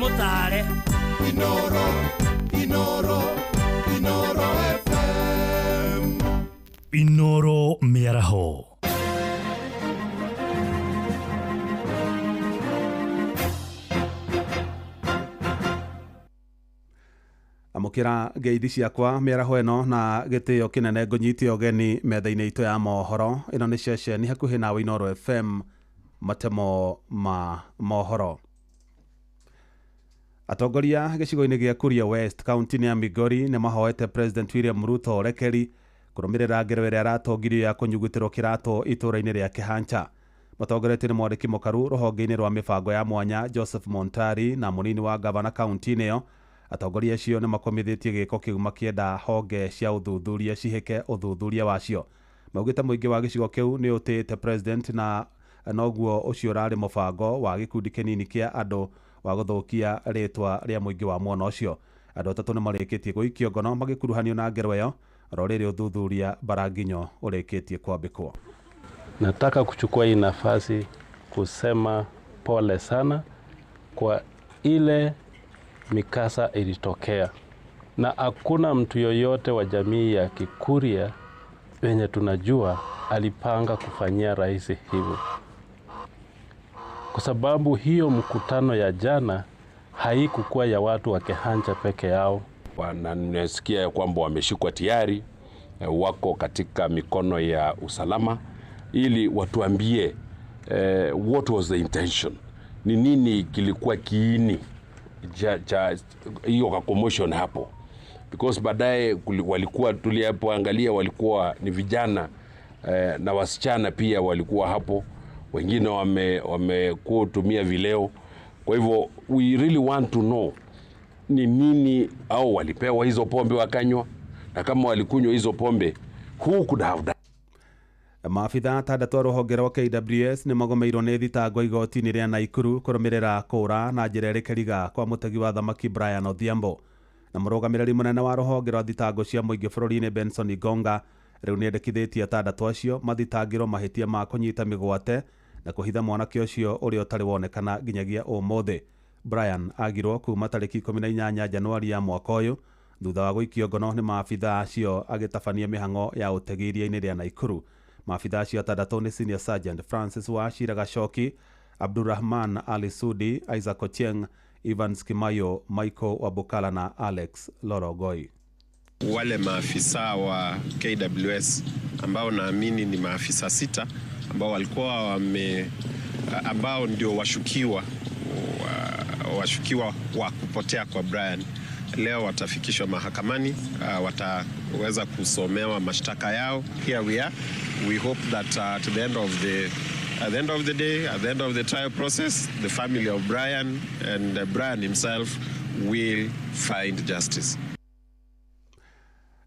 Mutare. Inoro, Inoro, Inoro FM. Inoro mĩaraho. Amũkĩra ngeithi ciakwa mĩaraho ĩno na gĩtĩo kĩnene ngũnyite ũgeni metha-inĩ itũ ya mohoro. Ĩno nĩ ceceni hakuhĩ nawe Inoro FM, matemo ma mohoro. Atongoria gĩcigo-inĩ gĩa Kuria West kaunti-inĩ ya Migori nĩ mahoete President William Ruto ũrekeri kũrũmĩrĩra ngero ĩrĩa aratongirio ya kũnyugutĩrwo kĩratũ itũũra-inĩ rĩa Kĩhancha. Matongoretio nĩ mwandĩki mũkaru rũhonge-inĩ rwa mĩbango ya mwanya Joseph Montari na mũnini wa gavana kaunti-inĩ ĩyo. Atongoria acio nĩ makomithĩtie gĩko kĩu makĩenda honge cia ũthuthuria cihĩke ũthuthuria wacio. Maugĩte mũingĩ wa gĩcigo kĩu nĩ ũtĩĩte president na noguo ũcio ũrarĩ mũbango wa gĩkundi kĩnini kĩa andũ wa gũthũkia rĩtwa rĩa mũingĩ wa mwena ũcio. Andũ atatũ nĩmarĩkĩtie gũikio ngono magĩkuruhanio na ngero ĩyo oro rĩrĩ ũthuthuria Baranginyo ũrĩkĩtie kwambĩkwo. Nataka kuchukua hii nafasi kusema pole sana kwa ile mikasa ilitokea, na hakuna mtu yoyote wa jamii ya Kikuria wenye tunajua alipanga kufanyia rais hivyo, kwa sababu hiyo mkutano ya jana haikukuwa ya watu wa Kehancha peke yao. Wanasikia kwamba wameshikwa tayari, wako katika mikono ya usalama, ili watuambie what was the intention, ni nini kilikuwa kiini cha hiyo commotion hapo, because baadaye walikuwa tulipoangalia walikuwa ni vijana na wasichana pia walikuwa hapo, wengine wamekuwa tumia vileo. Kwa hivyo we really want to know ni nini, au walipewa hizo pombe wakanywa, na kama walikunywa hizo pombe who could have done. Maabitha atandatũ a rũhonge rwa KWS nĩmagomeirwo nĩ thitango igoti-inĩ rĩa Naikuru kũrũmĩrĩra kũũra na njĩra ĩrĩ kĩriga kwa mũtegi wa thamaki Brian Odhiambo. Na mũrũgamĩrĩri mũnene wa rũhonge rwa thitango cia mũingĩ bũrũri-inĩ Benson Igonga rĩu nĩendekithĩtie atandatũ acio mathitangĩrwo mahĩtia ma kũnyita mĩgwate na kũhitha mwanake ũcio ũrĩa ũtarĩ wonekana nginyagia ũmũthĩ. Brian agirwo kuma tarĩki 18 Januari ya mwaka ũyũ thutha wa gũikio ngono nĩ maabitha acio agĩtabania mĩhang'o ya ũtegi iria-inĩ rĩa Naikuru. Maabitha acio atandatũ nĩ Senior Sergeant Francis Wachira Gachoki, Abdurrahman Ali Sudi, Isaac Ochieng, Evans Kimayo, Michael Wabukala na Alex Lorogoi. Wale maafisa wa KWS ambao naamini ni maafisa 6 ambao walikuwa ambao ndio washukiwa wa kupotea kwa Brian, leo watafikishwa mahakamani, wataweza kusomewa mashtaka yao. Here we are. We hope that at the end of the day, at the end of the trial process, the family of Brian and Brian himself will find justice.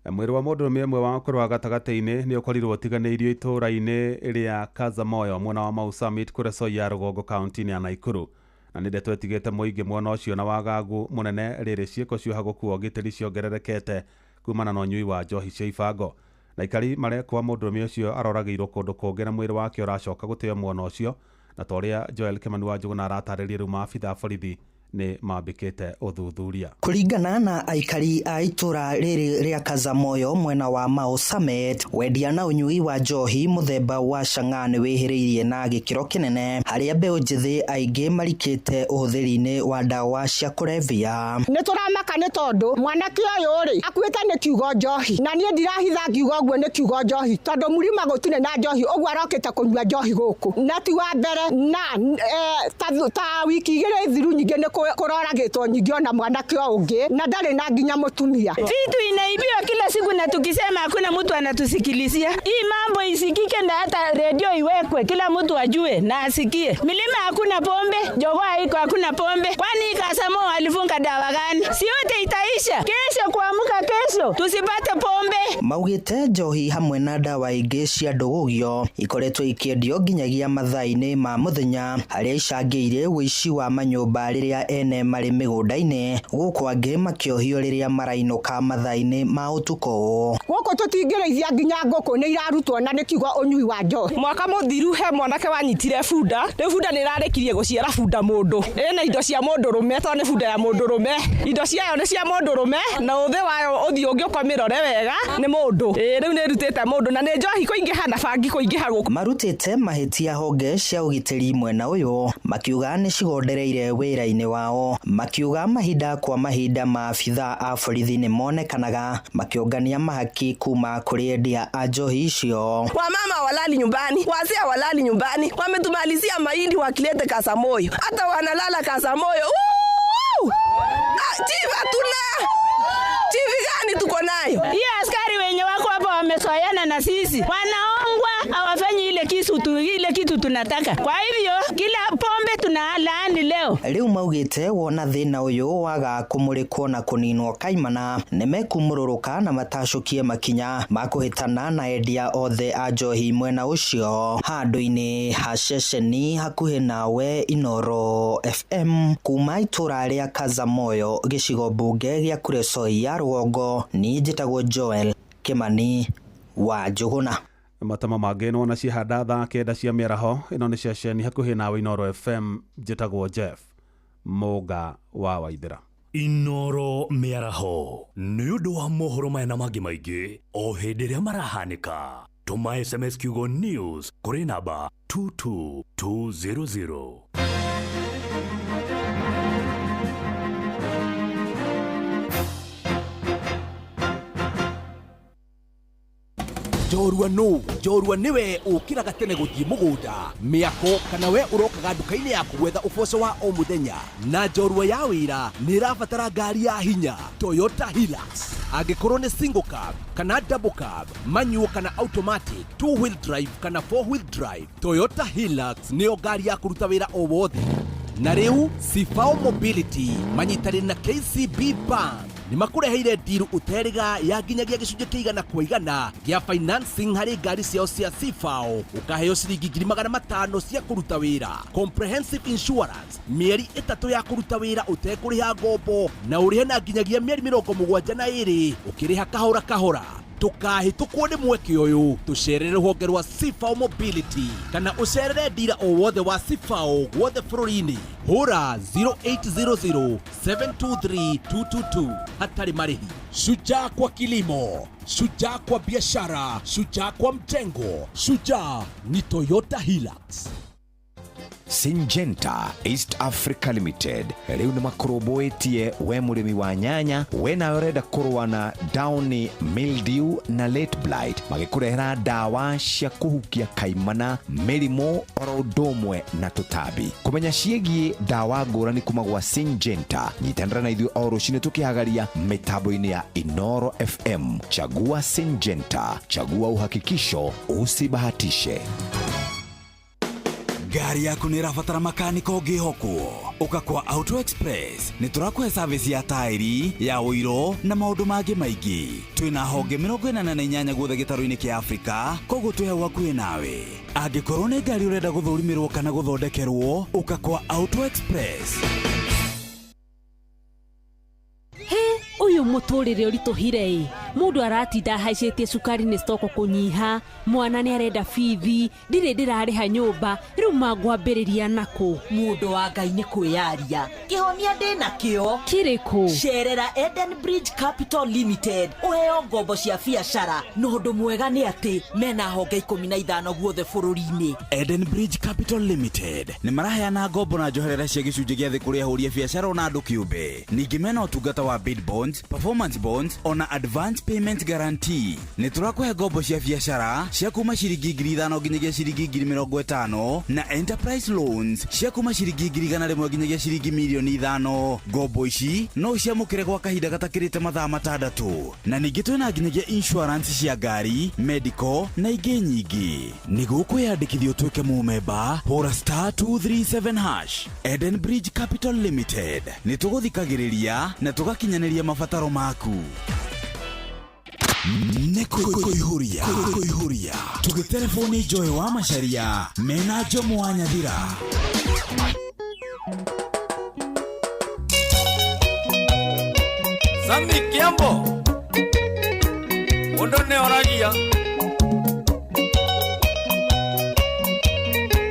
Mwĩrĩ wa mũndũrũme ũmwe wa ũkũrũ wa gatagatĩ-inĩ nĩ ũkorirwo ũtiganĩirio itũũra-inĩ rĩa Kazamoyo mwena wa Mau Summit kũrĩa Soia rũgongo kaunti-inĩ ya Naikuru. Na nĩ ndeto ĩtigĩte mũingĩ mwena ũcio na wagagu mũnene rĩrĩ ciĩko cioha gũkuo ũgitĩri ciongererekete kumana na ũnyui wa njohi cia ibango. Na aikari marekwa mũndũrũme ũcio aroragĩirwo kũndũ kũngĩ na mwĩrĩ wake ũracoka gũteo mwena ũcio, na ta ũrĩa Joel Kimani wa Njũgũna aratarĩria rĩu maabitha a borithi nĩ mambĩkĩte ũthuthuria. Kũringana na aikari a itũra rĩrĩ rĩa Kazamoyo mwena wa Mau Summit, wendia na ũnyui wa njohi mũthemba wa chang'aa nĩ wĩhĩrĩirie na gĩkĩro kĩnene, harĩa mbeũ njĩthĩ aingĩ marikĩte ũhũthĩri-inĩ wa ndawa cia kũrebia. Nĩ tũramaka nĩ tondũ mwanake ũyũ rĩ akuĩte nĩ kiugo njohi, na niĩ ndirahitha ngiuga ũguo nĩ kiugo njohi tondũ mũrima gũtirĩ na njohi, ũguo arokĩte kũnyua njohi gũkũ na ti wa mbere, na ta wiki igĩrĩ thiru nyingĩ nĩ kũroragĩtwo nyingĩ ona mwanake ũngĩ na ndarĩ na nginya mũtumia. Vitu inaibiwa kila siku na tukisema hakuna mtu anatusikilizia. Hii mambo isikike na hata redio iwekwe kila mtu ajue na asikie. Milima hakuna pombe, jogoo haiko hakuna pombe. Kwani Kasamo alifunga dawa gani? Si yote itaisha. Kesho kuamka kesho tusipate pombe. Maugĩte njohi hamwe na ndawa ingĩ cia ndũgũgio ikoretwo ikĩendio nginyagia mathaa-inĩ ma mũthenya, harĩa icangĩire ũici wa manyũmba rĩrĩa ene marĩ mĩgũnda-inĩ, gũkũ angĩ makĩohio rĩrĩa marainũka mathaa-inĩ ma ũtukũ. Gũkũ tũtingĩrĩithia nginya ngũkũ nĩ irarutwo na nĩ kiugo ũnyui wa njohi. Mwaka mũthiru he mwanake wanyitire bunda, rĩu bunda nĩ ĩrarĩkirie gũciara bunda mũndũ, ĩna indo cia mũndũrũme tondũ nĩ bunda ya mũndũrũme, indo ciayo nĩ cia mũndũrũme na ũthĩ wayo ũthiũ ũngĩ ũkamĩrore wega nĩ mũndũ. Rĩu nĩ ĩrutĩte mũndũ na nĩ njohi kũingĩha na bangi kũingĩha gũkũ. Marutĩte mahĩtia honge cia ũgitĩri mwena ũyũ makiuga nĩ cigondereire wĩra-inĩ wao, makiuga mahinda kwa mahinda maabitha a borithi nĩ monekanaga makĩũngania mahaki kuma kũrĩ endia a njohi icio. Wamama walali nyumbani, wazee walali nyumbani, wametumalizia mahindi wakilete Kasamoyo, hata wanalala Kasamoyo. Chief hatuna. Chief gani tuko nayo? Hiyo askari wenye wako hapa Wamezoeana na sisi, wanaongwa, hawafanyi ile kisu tu, ile kitu tunataka. Kwa hivyo kila pombe tunalaani leo. Rĩu maugĩte wona thĩna ũyũ waga kũmũrĩkwo na kũninwo kaimana nĩmekumũrũrũka na matacũkie makinya ma kũhĩtana na endia othe a njohi mwena ũcio handũ-inĩ ha ceceni hakuhĩ nawe Inoro FM kuma itũra rĩa Kazamoyo gĩcigo mbunge gĩa Kuresoi ya rũgongo. Niĩ njĩtagwo Joel Kimani wa Njũgũna. Matama mangĩ nĩwona ciahanda thaa 9 cia mĩaraho. Ĩno nĩ ceceni hakuhĩ nawe Inoro FM. Njĩtagwo Jeff Mũga wa Waithĩra. Inoro mĩaraho nĩ ũndũ wa mohoro maya na mangĩ maingĩ o hĩndĩ ĩrĩa marahanĩka. Tũma SMS kiugo news kũrĩ namba 22200. Njorua nũ? Njorua nĩwe ũkĩraga tene gũthiĩ mũgũnda, mĩako, kana we ũrokaga nduka-inĩ yaku gwetha ũboco wa o mũthenya. Na njorua ya wĩra nĩ ĩrabatara ngari ya hinya, Toyota Hilux. Angĩkorwo nĩ single cab kana double cab, manual kana automatic, two wheel drive kana four wheel drive, Toyota Hilux nĩyo ngari ya kũruta wĩra o wothe. Na rĩu Sifao Mobility manyitanĩire na KCB Bank nĩ makũreheire ndiru ũterĩga ya nginyagia gĩcunjĩ kĩa 100% gĩa financing harĩ ngari ciao cia Sifao, ũkaheo ciringi 500,000 cia kũruta wĩra, comprehensive insurance mĩeri 3 ya kũruta wĩra ũtekũrĩha ngombo, na ũrĩhe na nginyagia mĩeri 72 ũkĩrĩha kahora kahora. Tũkahĩtũkwo nĩ mweke ũyũ, tũcerere rũhonge rwa Sifao Mobility kana ũcerere ndira o wothe wa Sifao guothe bũrũri-inĩ. Hũra 0800 723 222 hatarĩ marĩhi. Shujaa kwa kilimo, shujaa kwa biashara, shujaa kwa mjengo, shujaa ni Toyota Hilux. Syngenta East Africa Limited rĩu nĩ makũrũmbũĩtie we mũrĩmi wa nyanya, we nawe ũrenda kũrũa na downy mildew na late blight, magĩkũrehera ndawa cia kũhukia kaimana, mĩrimũ oro ũndũ ũmwe na tũtambi. Kũmenya ciĩgiĩ ndawa ngũrani kuma gwa Syngenta, nyitanĩra na ithuĩ o rũcinĩ tũkĩhagaria mĩtambo-inĩ ya Inoro FM. Chagua Syngenta, chagua uhakikisho, usibahatishe. Ngari yaku nĩ ĩrabatara makanika ũngĩhokwo? Ũka kwa Auto Express nĩ tũrakũhe service ya taĩri, ya ũiro na maũndũ mangĩ maingĩ. Twĩna honge 48 guothe gĩtarũ-inĩ kĩa Afrika, koguo twĩ hau hakuhĩ nawe. Angĩkorwo nĩ ngari ũrenda gũthũrimĩrwo kana gũthondekerwo, ũka kwa Auto Express. He ũyũ mũtũrĩre ũritũhire ĩ, mũndũ aratinda ahaicĩtie cukari nĩ stoko kũnyiha, mwana nĩ arenda bithi, ndirĩ ndĩrarĩha nyũmba, rĩu mangwambĩrĩria nakũ? Mũndũ wa Ngai nĩ kwĩyaria, kĩhonia ndĩna kĩo. Kĩrĩkũ? Cerera Eden Bridge Capital Limited ũheo ngombo cia biacara, na ũndũ mwega nĩ atĩ mena honge 15 guothe bũrũri-inĩ. Eden Bridge Capital Limited nĩ maraheana ngombo na njoherera cia gĩcunjĩ gĩa thĩ kũrĩ ahũri a biacara ona andũ kĩũmbe. Ningĩ mena ũtungata wa bid bonds, performance bonds ona advance payment guarantee. Nĩ tũrakũhe ngombo cia biacara cia kuma ciringi 5,000 nginyagia ciringi 50,000 na enterprise loans cia kuma ciringi 100,000 nginyagia ciringi 5,000,000. Ngombo ici no ũciamũkĩre gwa kahinda gatakĩrĩte mathaa 6. Na ningĩ twĩna nginyagia insurance cia ngari, medical na ingĩ nyingĩ. Nĩguo kwĩyandĩkithia ũtuĩke mũmemba, hũra *237#. Eden Bridge Capital Limited nĩ tũgũthikagĩrĩria na tũgakinyanĩria mabataro maku. Nĩ kũihũria kũihũria tũgĩtelefoni Joy wa Macharia mena Jomo wa Nyathira. Sami Kiambo mũndũ nĩ oragia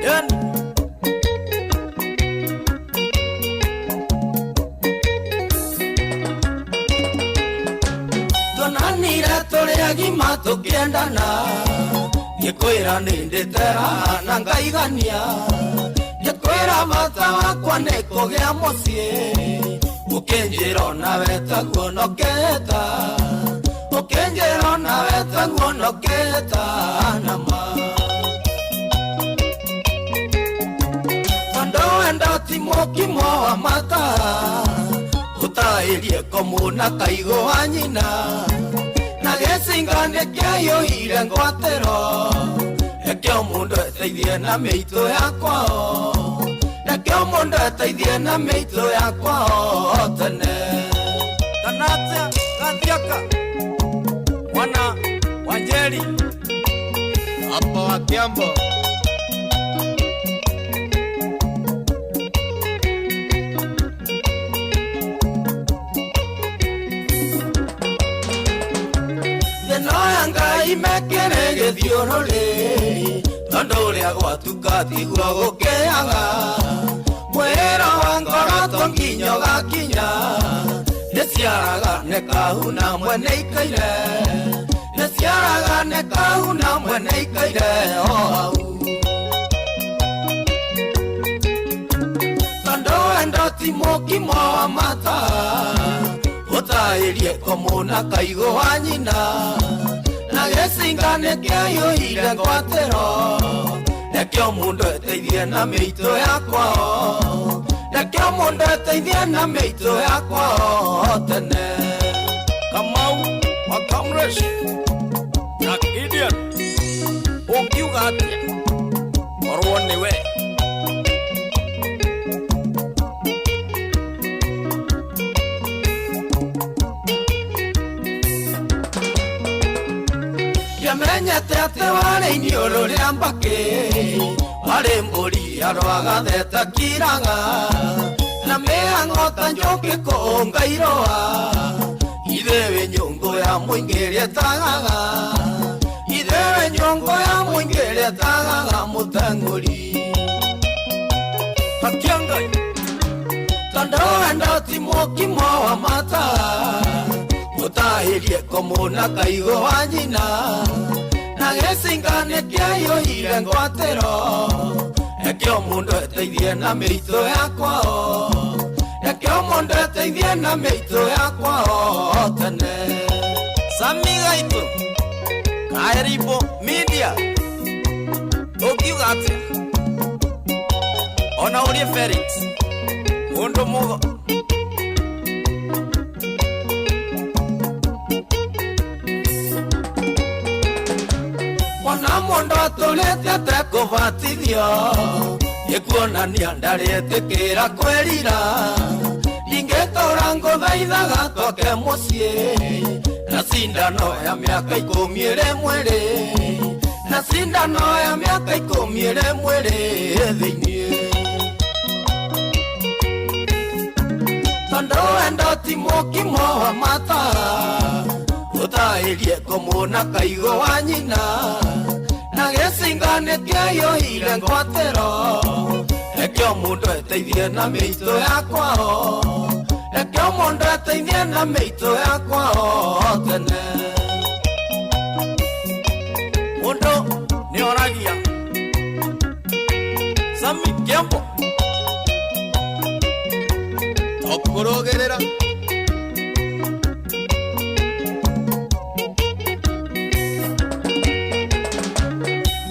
yani tuonanire tũrĩ agima tũkĩendana, ngĩkwĩra nĩ ndĩtera na ngaigania, ngĩkwĩra bata wakwa nĩ kũgĩa mũciĩ, ũkĩnjĩra onawe taguo noketa, ũkĩnjĩra onawe taguo noketa nama. Tondũ wendo ti mũkimo wa mata, ũtaĩrie komũ na kaigũ wa nyina, na gĩcunjĩ Gĩcinga nĩkĩaiyũire ngwatĩro Reke o mũndũ eteithie na mĩitũ yakwao Reke o mũndũ eteithie na mĩitũ yakwao tene Kana atĩa Gathiaka mwana wa Njeri Hapa wa Kiambo. Thĩna ya Ngai mekĩre gĩthiũrũrĩ Tondũ ũrĩa gwatuka tiguo gũkĩaga Mwĩrĩro wa ngoro to nginya ũgakinya Nĩciaraga nĩ kahuna mwene ikaire Nĩciaraga nĩ kahuna mwene ikaire o hau Tondũ wendo ti mũkimo wa mata Ũtaĩrie komũ na kaigũ wa nyina Na gĩcinga nĩkĩaiyũire ngwatĩro Reke o mũndũ eteithie na mĩitũ yakwao Reke o mũndũ eteithie na mĩitũ yakwao tene Kamau wa Kamresh na Gideon ũngiuga atĩa korwo nĩwe Ndiamenyete atĩ warĩ iniũrũ rĩa mbakĩ Warĩ mbũri yarwaga theta kiraga Na mĩhang'o ta njũkĩ kũũnga irũa Ithe wĩ nyũngũ ya mũingĩ ĩrĩa ĩtagaga Ithe wĩ nyũngũ ya mũingĩ ĩrĩa ĩtagaga mũteng'ũri Hakia Ngai Tondũ wendo ti mũkimo wa mata Mũtahĩrie komũ na kaigũ wa nyina Na gĩcinga nĩkĩaiyũire ngwatĩro Reke o mũndũ eteithie na mĩitũ yakwao Reke o mũndũ eteithie na mĩitũ yakwao tene Sami Gaitũ Kaeribo Media ũngiuga atĩa ona ũrie Felix mũndũ mũgo Ona mũndũ atũrĩte atekũbatithio Nĩkuonania ndarĩtĩkĩra kwĩrira Ndingĩtũra ngũthaithaga twake mũciĩ Na cindano ya mĩaka ikũmi ĩrĩ mwĩrĩ Na cindano ya mĩaka ikũmi ĩrĩ mwĩrĩ thĩiniĩ Tondũ wendo ti mũkimo wa mata Ũtaĩrie komũ na kaigũ wa nyina Na gĩcinga nĩkĩaiyũire ngwatĩro Reke o mũndũ eteithie na mĩitũ yakwao Reke o mũndũ eteithie na mĩitũ yakwao tene Mũndũ nĩoragia Sami Kiambo tokũrũgĩrĩra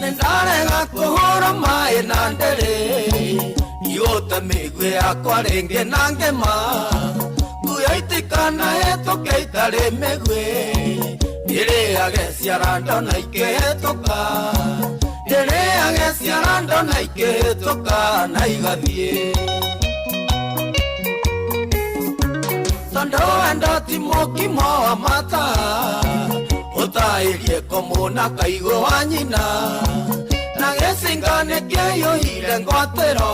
Nĩndarega kũhũra maĩ na ndĩrĩ Igũte mĩguĩ yakwa rĩngĩ na ngĩma Nguyo itikanahĩtũke itarĩ mĩguĩ Ndĩrĩage ciarando na ikĩhĩtũka Ndĩrĩage ciarando na ikĩhĩtũka na igathiĩ Tondũ wendo ti mũkimo wa mata Ũtaĩrie komũ na kaigũ wa nyina Na gĩcinga nĩkĩaiyũire ngwatĩro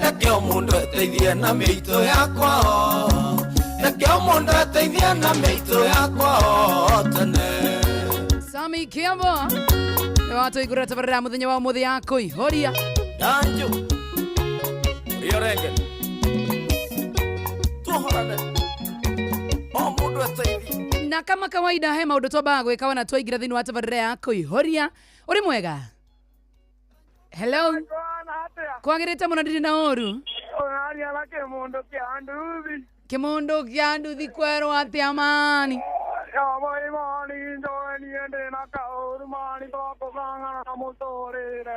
Reke o mũndũ eteithie na mĩitũ yakwao Reke o mũndũ eteithie na mĩitũ yakwao tene Sami Kiambo nĩ watũigũrĩra tabarĩra mũthenya wa ũmũthĩ ya kũihũria Danjo ũrĩa ũrenge tuohorane o mũndũ eteithie na kama kawaida he maũndũ twambaga gwĩka wana twaingĩra thĩinĩ wa tabarĩra ya kũihũria ũrĩ mwega hello kwagĩrĩte mũno ndirĩ na ũru Ũraria na kĩmũndũ kĩa nduthi kĩmũndũ kĩa nduthi kwerwo atĩa mani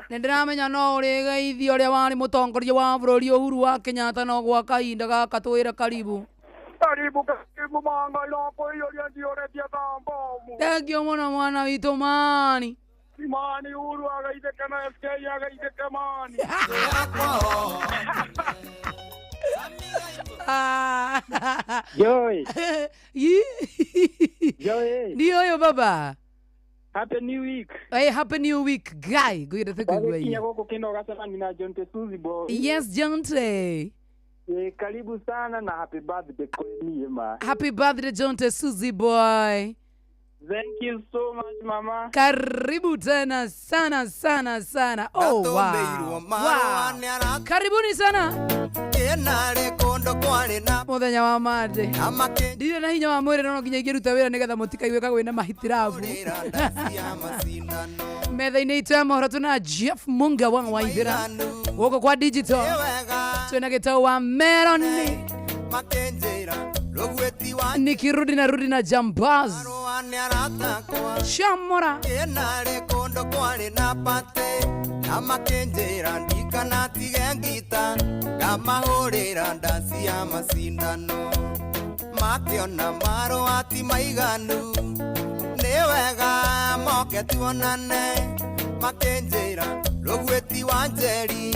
Nĩ ndĩramenya no ũrĩgeithia ũrĩa warĩ mũtongoria wa bũrũri Uhuru wa Kenyatta no gwa kahinda gaka twĩre karibu. Karibu karibu manga irakuiyũria njiyũrĩtie ta mbomu. Thank you mũno mwana witũ mani. Mani Uhuru agaithĩke na SK agaithĩke mani. Joy. Joy. Ndio yo baba. Happy New Week. Hey, happy new week guy. Ngwĩrĩte kũigua Kinya inya. gũkũ kĩno gacemani na John Tesuzi boy. Yes, Jonte. Eh, karibu sana na happy birthday kwenye ma. Happy birthday Jonte Suzy boy. Thank you so much mama. Karibu tena sana sana sana. Oh, wow. Wow. Karibuni sana. Muthenya wa Monday. Ndirĩ na hinya wa mwĩrĩ no nginya ingĩruta wĩra nĩgetha mũtikaigue kagwĩna mahitirabu. Metha-inĩ itũ ya mohoro tuna Jeff Munga wa Waithĩra gũkũ kwa digital twĩna gĩtau wa Meloni nikirudi na rudi na Jambaz Shamora Kenarĩ kũndũ kwarĩ na pate na makĩnjĩra ndikanatige ngita ngamahũrĩra ndaci ya macindano makĩona marũa ti maiganu nĩ wega moke tuonane makĩnjĩra rũgwĩti wa njeri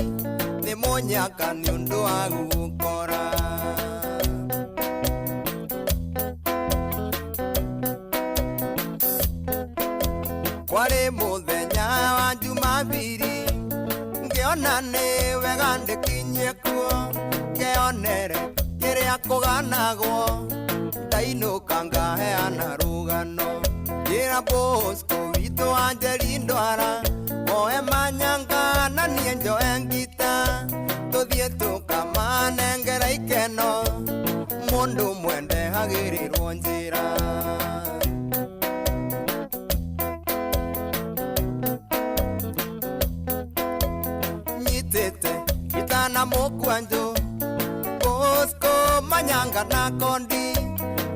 nĩ mũnyaka nĩ ũndũ wa gũgũkora. Kwarĩ mũthenya wa Jumapili ngĩona nĩ wega ndĩkinyie kuo ngĩonere kĩrĩa kũganagwo ndainũka ngaheana rũgano njĩra Bosco witũ wa Njeri ndwara oe manyanga na niĩ njoe ngita tũthiĩ tũkamanengera ikeno mũndũ mwende hagĩrĩrwo njĩra. Nyitĩte itana mũkwanjũ Bosco manyanga na kondi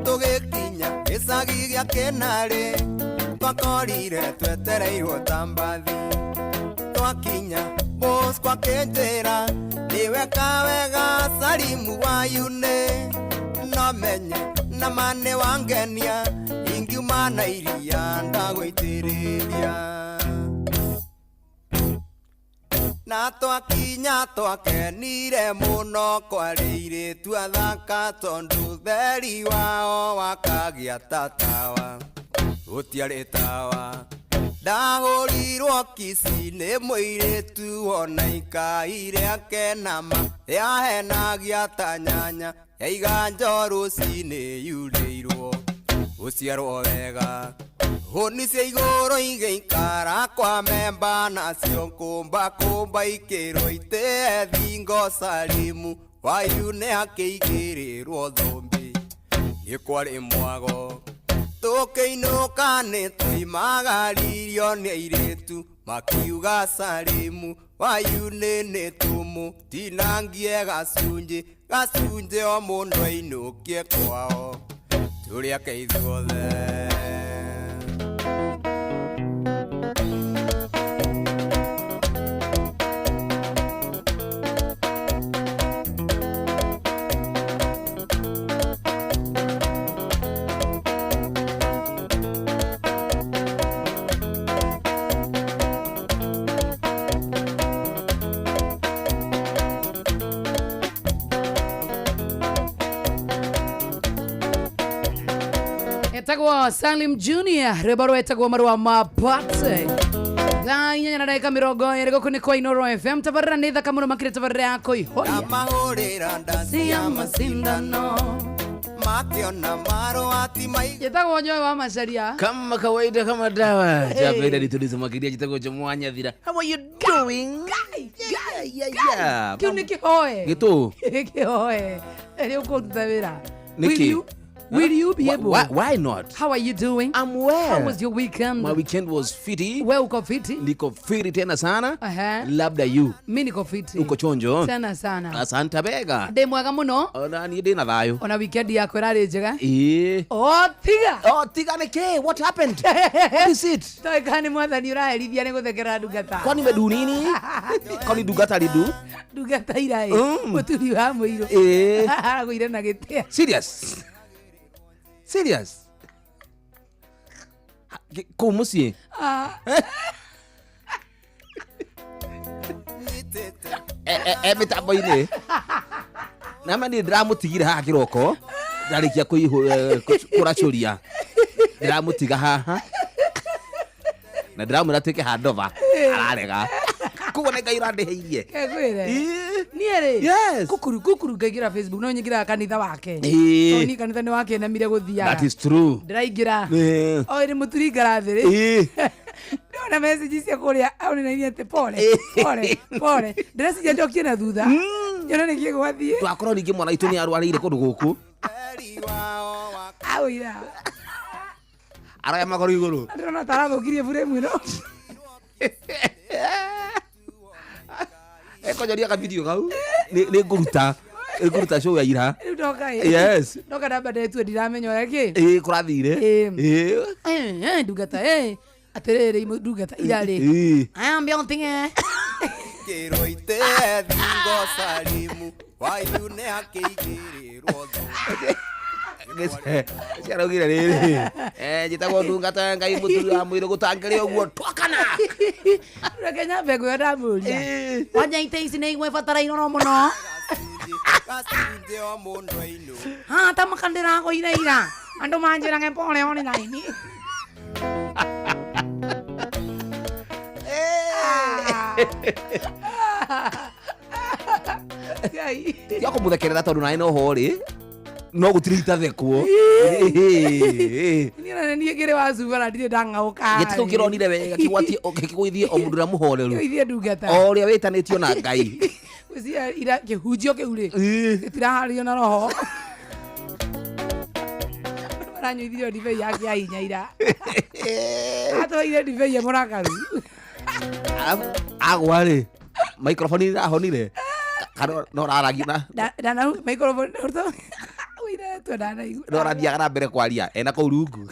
tũgĩkinya gĩcagi gĩa Kĩnarĩ twakorire twetereirwo ta mbathi twakinya Bosco akĩnjĩra nĩweka wega Salimu wa Yune no menye na ma nĩ wangenia ingiuma na iria ndagũitĩrĩria. Na twakinya twakenire mũno kwarĩ airĩtu athaka tondũ theri wao wakagĩa ta tawa gũtiarĩ tawa ndahũrirwo kici nĩ mũirĩtu ona ikai rĩake nama yahenagia ta nyanya yaiga rũcinĩ yurĩirwo gũciarwo wega hũni cia igũrũ igĩikara kwa memba nacio kũmba kũmba ikĩrwo itĩe thingo Salimu Wayune akĩigĩrĩrwo thũmbĩ nĩ kwarĩ mwago tũkĩinũka nĩ tũimagaririo nĩ airĩtu makiuga Salimu Wayune nĩ tũmũtinangie gacunjĩ gacunjĩ o mũndũ ainũkie kwao tũrĩ ake ithuothe. Etagwo Salim Junior rwĩmbo rwetagwo marũa ma Pate thaa inyanya na ndagĩka mĩrongo ĩrĩ gũkũ nĩ kwa Inoro FM tabarĩra nĩ thaka mũno makĩria tabarĩra ya kũihũria Mahũrĩra ndaci ya macindano makiona marũa ti maiganu Njĩtagwo Joy wa Macharia Kama kawaida kama dawa. Hey. Chapenda nitulize makiria jitako cha mwanya thira. How are you doing? Yeah. Kĩu nĩ kĩhoe Gĩtũ. Kĩhoe rĩu ũkũruta wĩra Nĩkĩ? Will you be able? Why not? How are you doing? I'm well. How was your weekend? My weekend was fiti. Wewe uko fiti? Niko fiti tena sana. Aha. Labda you. Mi niko fiti. Uko chonjo. Tena sana. Asante bega. Ndĩ mwega mũno. Ona niĩ ndĩ na thayũ. Ona weekend yakwa ĩrarĩ njega. Ĩĩ. O tiga. O tiga nĩkĩ? What happened? What is it? Toĩ kana nĩ mwathani ũraherithia nĩ gũthekera ndungata. Kwani medu nini? Kwani ndungata ridu? Ndungata ira ĩ. Mũturi wa mũirũ. Ĩĩ. Aragũire na gĩtĩa. Serious? Serious? Kũu mũciĩ? Ah. E mĩtambo-inĩ nama niĩ ndĩramũtigire haha kĩroko ndarĩkia kũracũria ndĩramũtiga haha na ndĩramwĩra tuĩke handova ararega koguo nĩ Ngai ũrandĩhĩirie. Kekwire niĩ rĩ Yes. kukuru kukuru ngaingĩra Facebook no nyingĩraga kanitha wake. Ĩĩ. Tondũ niĩ kanitha nĩ wakenamire gũthiaga. That is true. Ndĩraingĩra. Ĩĩ. O ĩrĩ mũturi ngarathĩ rĩ. Ĩĩ. Ndona message cia kũrĩa aonanagia atĩ pole pole pole, ndĩreciria njokie na thutha nyone nĩ kĩ gwathiĩ. Twakorwo ningĩ mwana witũ nĩ arwarĩire kũndũ gũkũ. Aũira. Aroya magũrũ igũrũ. Ndĩrona ta arathũkirie buremu ĩno. Ekonyoria kabidio kau nĩ ngũruta show ya ira. Rĩu ndoka ĩ. Yes. Ndoka ndamba ndetue ndiramenya ũrĩa kĩ. Ĩĩ, kũrathire. Ĩĩ. Ĩĩ. Eh, ndungata eh atĩrĩrĩ ndungata ira rĩ. Ĩĩ. Ayambia ũtige. Kĩroite thingo salimu wairu nĩ akĩigĩrĩrwo. Ciaraugire rĩrĩ, njĩtagwo ndungata ya Ngai mũturi wa mwĩrĩ gũtangĩrĩ ũguo twakana. Reke nyambe ngwĩra ndamũria wanja ite ici nĩ igwe batara iroro mũno. Gacunjĩ o mũndũ ainũ. Ha tamaka ndĩragũire ira andũ manjĩrage pole online. Ngai. Tiga kũmũthekerera tondũ nawe no ho rĩ no gũtirĩ itathekwo. Niĩ na niĩ ngĩrĩ wa cuba na ndirĩ ndang'aũka. Gĩtĩ kĩu kĩronire wega kĩgwatie kĩgũithie o mũndũ ũrĩa mũhoreru. Kĩgũithie ndungata. O ũrĩa wĩtanĩtio na Ngai. Gwĩciria ira kĩhunjio kĩu rĩ gĩtiraharĩrio na roho. Andũ maranyuithirio ndibei ya kĩahinya ira. Atwaire ndibei ya mũrakaru. Agwa rĩ microphone ĩrahonire kana no ũraragia na Ndana microphone ũiretwo ndanaigua. no ũrathiaga na mbere kwaria ena kũu rungu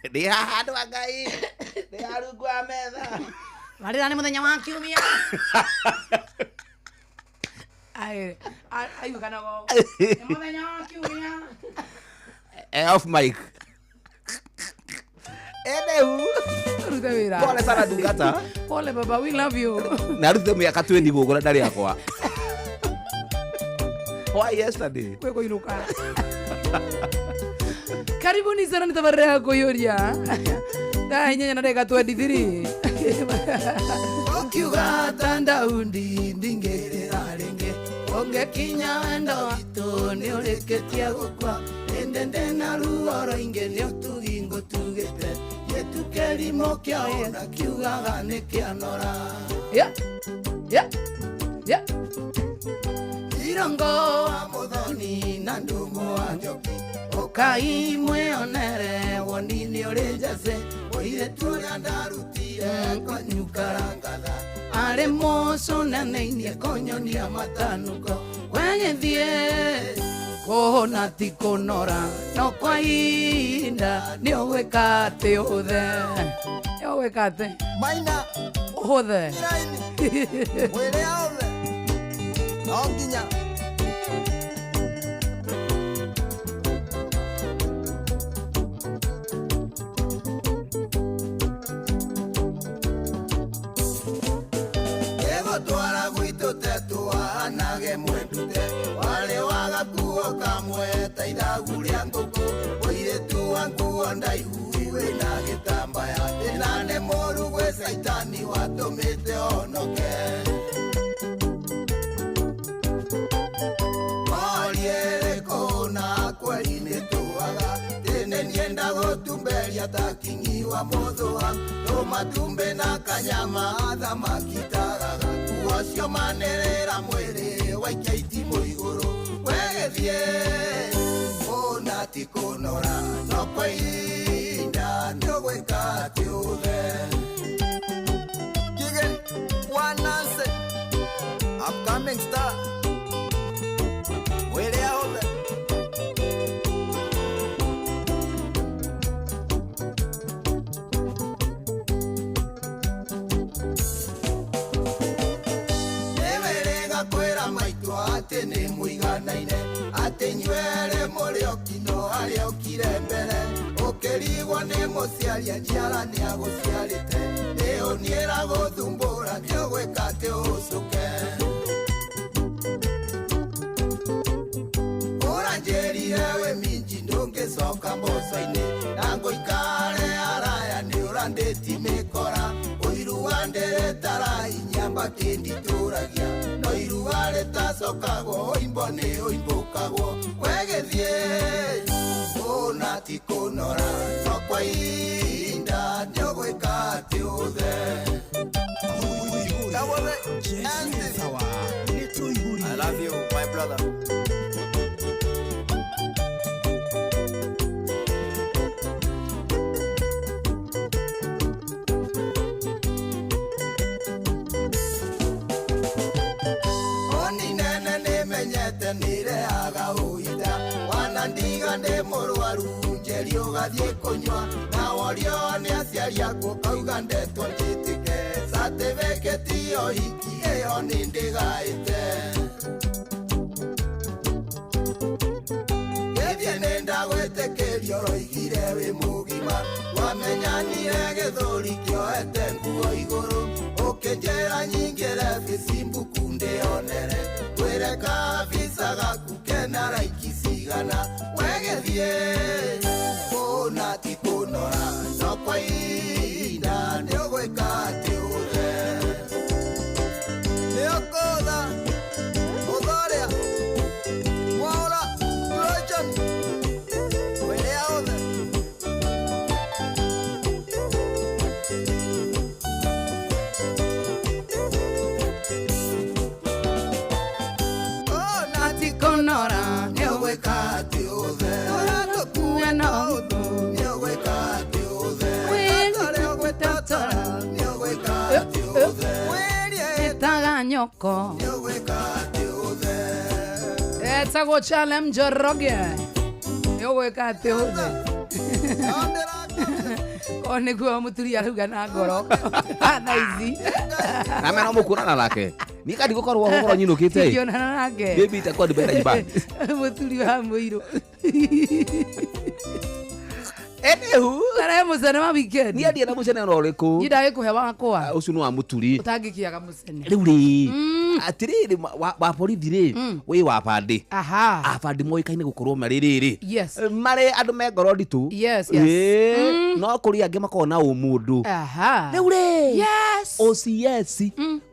ndĩ haha andũ a Ngai ndĩ haha rungu wa metha. Marĩra nĩ mũthenya wa kiumia. Ai, aigua kana go. Nĩ mũthenya wa kiumia. Off mic. Eneu. Rute wĩra. Pole sana ndungata. Pole baba, we love you. Na arutite mĩaka 20 gũkũ na ndarĩ akwa. Why yesterday? Kwĩ kũinũka. Karibuni sana nĩ tabarĩra ya kũiyũria. Thaa inyanya na ndagĩka 23. Ũkiuga ta Daudi ndingĩrĩra rĩngĩ ũngĩkinya wendo witũ nĩ ũrĩkĩtie gũkua ĩndĩ ndĩna ruo rũingĩ nĩ ũtugi ngũtugĩte gĩtukĩrimo kĩa ũna kiugaga nĩ kĩanora. Yeah. Yeah. Yeah. Irongo wa mũthoni na ndumo wa njoki ũkai mwĩonere woni nĩ ũrĩ njacĩ mũirĩtu ũrĩa ndarutire konyukarangatha arĩ mũcũnaneinie kũnyonia matanuko wegĩthiĩ kũhũna ti kũnora no kwa ihinda nĩ ũgwĩka atĩ ũhũthe nĩ ũgwĩka atĩ maina ũhũthe mwĩrĩ othe no nginya Gĩgũtwara gwitũ tetũhanage mwendute warĩ wa gakuo kamwe ta ithagu rĩa ngũkũ mũirĩtu wa nguo ndaihu wĩna gĩtambaya thĩna nĩ mũru gwĩ caitani watũmĩte honoke. Morie kũna kweri nĩ tũaga tene nienda gũtumberia ta kingi wa mũthũa tũmatumbĩ na kanyama thamaki tagaga nguo cio manĩrĩra mwĩrĩ waikia itimũ igũrũ wegĩthiĩ kũna ti kũnora no kwa ihinda nĩũgwĩka atĩ ũthe. Gige wanase upcoming star mwĩrĩ ahothe. Nĩwĩrĩga kwĩra maitũ atĩ nĩ mũiganaine atĩ inyuerĩ mũrĩ okino harĩa okire mbere. Mũciari anjiara nĩ agũciarĩte Nĩũniĩra gũthumbũra nĩũgwĩka atĩ ũcũke Ũranjĩrire wĩ minji ndũngĩcoka mboco-inĩ Na ngũikare araya nĩũrandĩti mĩkora Ũiru wa ndĩrĩtara inyamba kĩnditũragia No iruga rĩtacokagwo ũimbo nĩ ũimbũkagwo Wegĩthiĩ kũna ti kũnora No kwa ihinda nĩũgwĩka atĩ ũthe I love you, my brother. Oni nene nĩmenyete nĩrehaga ũita Wana ndiga ndĩ mũrwaru njeri ũgathiĩ kũnyua Na worio nĩ aciari aku ũkauga ndetwo njĩtĩke Certificate ĩyo hiki ĩyo nĩ ndĩgaĩte Gĩthiĩ nĩ ndagwĩtĩkĩria ũroigire wĩ mũgima Wamenyanire gĩthũri kĩoete nguo igũrũ Ũkĩnjĩra nyingĩre Facebook ndĩonere Ngwĩre kabisa gaku kena raiki cigana Wegĩthiĩ kũna ti kũnora No kwa ihinda nĩũgwĩka atĩ ũthe Nĩũkũtha ũthoria Mwaũra Rojan Wĩrĩa ũthe Kũna ti kũnora nĩũgwĩka atĩ ũthe Tũratũkue na ũthũ nĩũgwĩka atĩ ũthe Tũrĩa ũgwĩtotora nĩũgwĩka atĩ ũthe Wĩrie Ĩtaga nyoko nĩũgwĩka atĩ ũthe etagwo Chalem Njoroge nĩũgwĩka atĩ ũthe o nĩguo mũturi arauga na ngoro thaa ici Na mena mũkuonana nake. Niĩ kandi gũkorwo gũkorwo nyinũkĩte. Ndingĩonana nake Maybe itakuwa ni better nyumbani. Mũturi wa mũirũ Anywho, Tarehe mũcene wa weekend. Niĩ ndienda mũcene ona ũrĩkũ. Niĩ ndagĩkũhe wakwa. Ũcio nĩ wa mũturi. Ũtangĩkĩaga mũcene. Rĩu rĩ, atĩrĩrĩ wa borithi rĩ, wĩ wa bandĩ. Aha. Abandĩ moĩkaine gũkorwo marĩ rĩrĩ. Yes. Marĩ andũ me ngoro nditũ. Yes, yes. Ĩĩ, no kũrĩ angĩ makoragwo na ũmũndũ. Aha. Rĩu rĩ, Yes. OCS,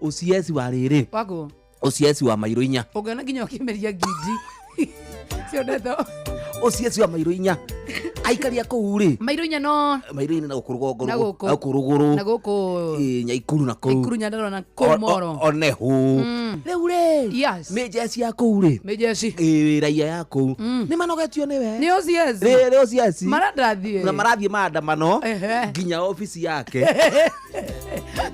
OCS wa rĩrĩ. Waguo. OCS wa mairũ inya. Ũngĩona nginya ũkĩmeria ngindi. Cio ndeto. OCS wa mairũ inya. Aikari a kũu rĩ. Mairũ inya no. Mairũ inya na gũkũ rũgongo Na gũkũ. na gũkũ rũgũrũ. Na gũkũ. Ĩĩ, Nyaikuru na kũu. Nyaikuru Nyandarua na kũu Moro. Onehu. Rĩu rĩ. Yes. Mĩjeci ya kũu rĩ. Mĩjeci. Ĩĩ, raia ya kũu. Nĩ manogetio nĩwe. Nĩ OCS. Rĩ, nĩ OCS. Marandathiĩ. Na marathiĩ maandamano Ehe. nginya obici yake.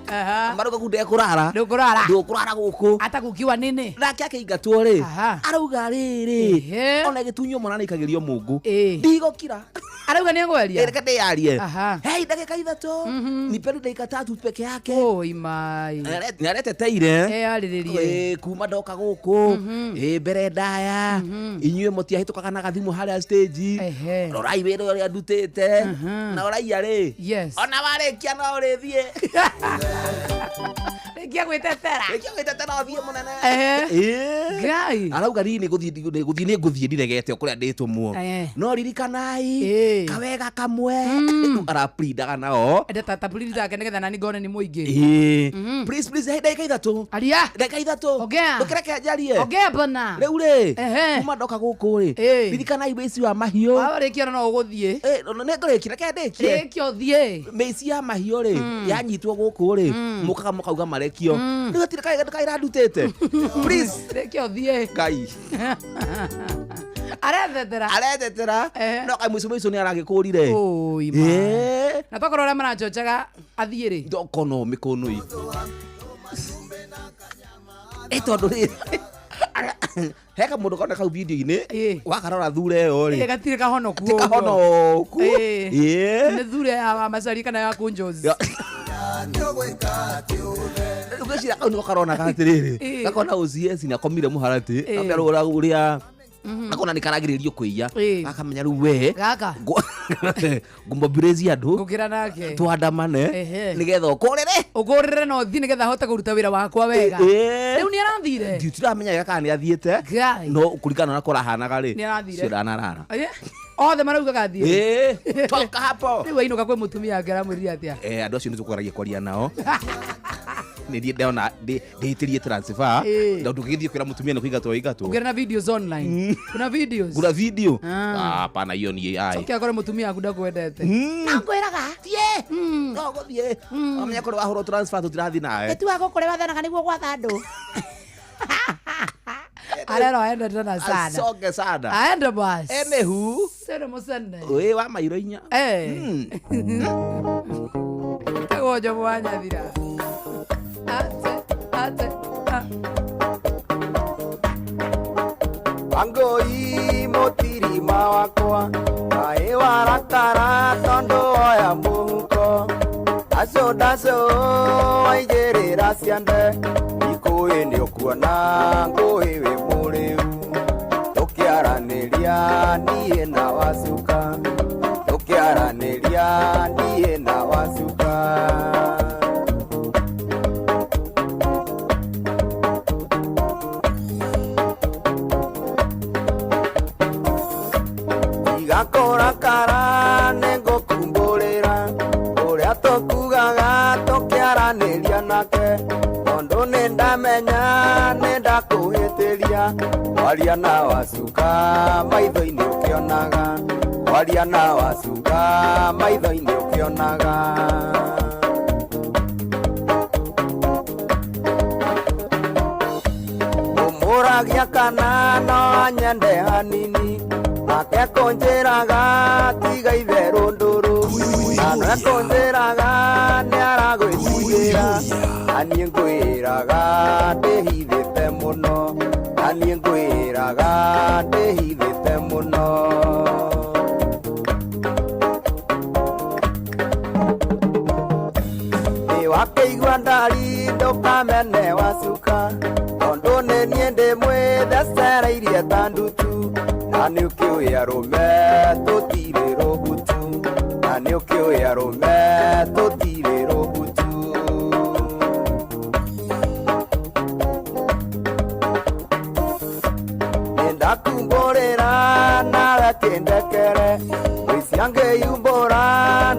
Aha. Marauga kuu ndekũrara. Ndũkũrara. Ndũkũrara gũkũ. Hata kukiwa nini? Nake akĩingatwo rĩ. Aha. Arauga rĩrĩ. Ehe. Ona gĩtunywo mwana nĩaikagĩrio mũngũ. Ĩĩ. Ndigũkira. Arauga nĩ egweria. Reke ndĩyarie. Aha. Hei, ndagĩka ithatũ. Nipeni ndagĩka tatu peke yake. Oi mai. Nĩareteteire. Eyarĩrĩrie. Ĩĩ, kuma ndoka gũkũ. Ĩĩ, mbere ndaya. Inyuĩ mũtiahĩtũkaga na gathimũ harĩa stage. Ehe. Rorai wĩra ũrĩa ndutĩte. Na ũraiya rĩ. Yes. Ona warĩkia no ũrĩthiĩ. Rĩkia gwĩtetera. Rĩkia gwĩtetera ũthiĩ mũnene. Ehe. Ĩĩ. Ngai. Arauga niĩ nĩ gũthiĩ nĩ ngũthiĩ ndiregete o kũrĩa ndĩtũmwo. Eh. No ririkanai Ĩĩ. kawega kamwe. Rĩu araprindaga nao. Enda ta please take nĩgetha nani ngone nĩ mũingĩ. Ĩĩ. Please please hey, ndagĩka ithatũ. Aria. Ndagĩka ithatũ. Ongea. Ndũkĩreke njarie. Ongea bana. Rĩu rĩ. Ehe. Kuma ndoka gũkũ rĩ. Ĩĩ. Ririkanai wĩici wa mahiũ. Warĩkia no ũgũthiĩ. Ĩ, nĩ ngũrĩkia reke ndĩkie. Rĩkia ũthiĩ. Mĩici ya mahiũ rĩ yanyitwo gũkũ rĩ mũkaga mũkauga marekio rĩu hatirĩ kaĩ kaĩ irandutĩte please Rĩkia ũthiĩ. Ngai Arethetera. aretetera Ehe. no kaĩ mũico mũico nĩ aragĩkũrire Oi ma. Ĩĩ. Na tokorwo ũrĩa marachochaga athiĩ rĩ. ndokono mĩkũnũi ĩ tondũ rĩ he kamũndũ kona kau video-inĩ Ĩĩ. wakarora thura ĩyo Ĩ, rĩ gatirĩ kahonoku ti ũguo. kahonoku Ĩĩ. Ĩĩ. Nĩ thure ya Wamacaria kana ya Kunjos. Ya. Nĩũgwĩka atĩ ũthe Rĩu ngwĩciria kau nĩko karonaga atĩrĩrĩ Ĩĩ. gakona OCS nĩ akomire mũharatĩ Ĩĩ. kamenya rĩu ũrĩa akona nĩ karagirĩrĩrio kũiya Ĩĩ. akamenya rĩu we Gaka. Ngũmobilise andũ Ngũkĩra nake. Twandamane Ehe. nĩgetha ũkũrĩre. Ũkũrĩre na ũthiĩ nĩgetha hote kũruta wĩra wakwa wega. Ĩĩ. Rĩu nĩ arathire. Nditiramenya wega kana nĩ athiĩte. Ngai. No kũringana na kũrahanaga rĩ. Nĩ arathire. Cio ndanarara. Ĩĩ. Othe maraugaga athiĩ. Ĩĩ, toka hapo. Rĩu ainũka kwĩ mũtumia wake aramwĩrire atĩa? Eh, andũ acio nĩ tũkũgeragia kwaria nao. Nĩ thiĩ ndona ndĩhĩtĩrie transfer. Ĩĩ. Na ndũgĩthiĩ kwĩra mũtumia nĩ kũingatwo ingatwo. Ũkĩra na videos online. Kuna videos. Ngura video. Ah. Ah, hapana hiyo ni AI. Cokia akore mũtumia waku ndakwendete. Ngwĩraga thiĩ. No gũthiĩ. Amenya korwo wahũrwo transfer tũtirathiĩ nawe. Tiwa gũkũrĩ wathanaga nĩguo gwatha andũ. Arero aende tena sana. Asoge sana. Aende basi. Enehu. Sere musende. Ĩ wa mairo inya. Eh. Kagojo mwanyathira. Ate ate. ah. Wangũi mũtirima wakwa maĩ warakara tondũ oya mũhuko ndaco ndaco waigĩrĩra ciande ikũĩ nĩ ũkuona ngũĩ wĩ mũrĩu tũkĩaranĩria niĩ na wacuka tũkĩaranĩria niĩ na wacuka. Igakũrakara nĩngũkumbũrĩra ũrĩa tũkugaga tũkĩaranĩria nake tondũ nĩndamenya nĩndakũhĩtĩria waria na wacuka maitho-inĩ ũkĩonaga waria na wacuka maitho-inĩ ũkĩonaga. Ũmũragia kana no anyende hanini nake kũnjĩraga tiga itherũ ndũrũ na no ekũnjĩraga nĩ aragwĩtigĩra na niĩ ngwĩraga ndĩhithĩte mũno na niĩ ngwĩraga ndĩhithĩte mũno. Nĩ wakĩigua ndari ndũkamene wacuka tondũ nĩ niĩ ndĩmwĩthecereirie ta ndutu na nĩ ũkĩũĩ arũme tũtirĩ rũgutu na nĩ ũkĩũĩ arũme tũtirĩ rũgutu. Nĩndakumbũrĩra nawe kĩndekere mũici angĩyumbũra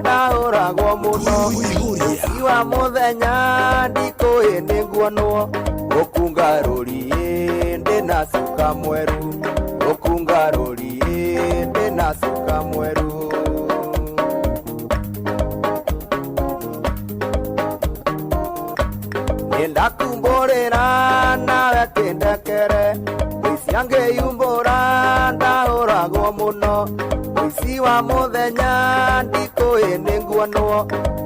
ndahũragwo mũno mũici wa mũthenya ndikũĩ nĩnguonwo gũkunga rũriĩ ndĩna cuka mwerũ gũkunga rũriĩ ndĩna cuka mwerũ. Nĩndakumbũrĩra nawe kĩndekere mũici angĩyumbũra ndahũragwo mũno mũici wa mũthenya ndikũĩ nĩnguonwo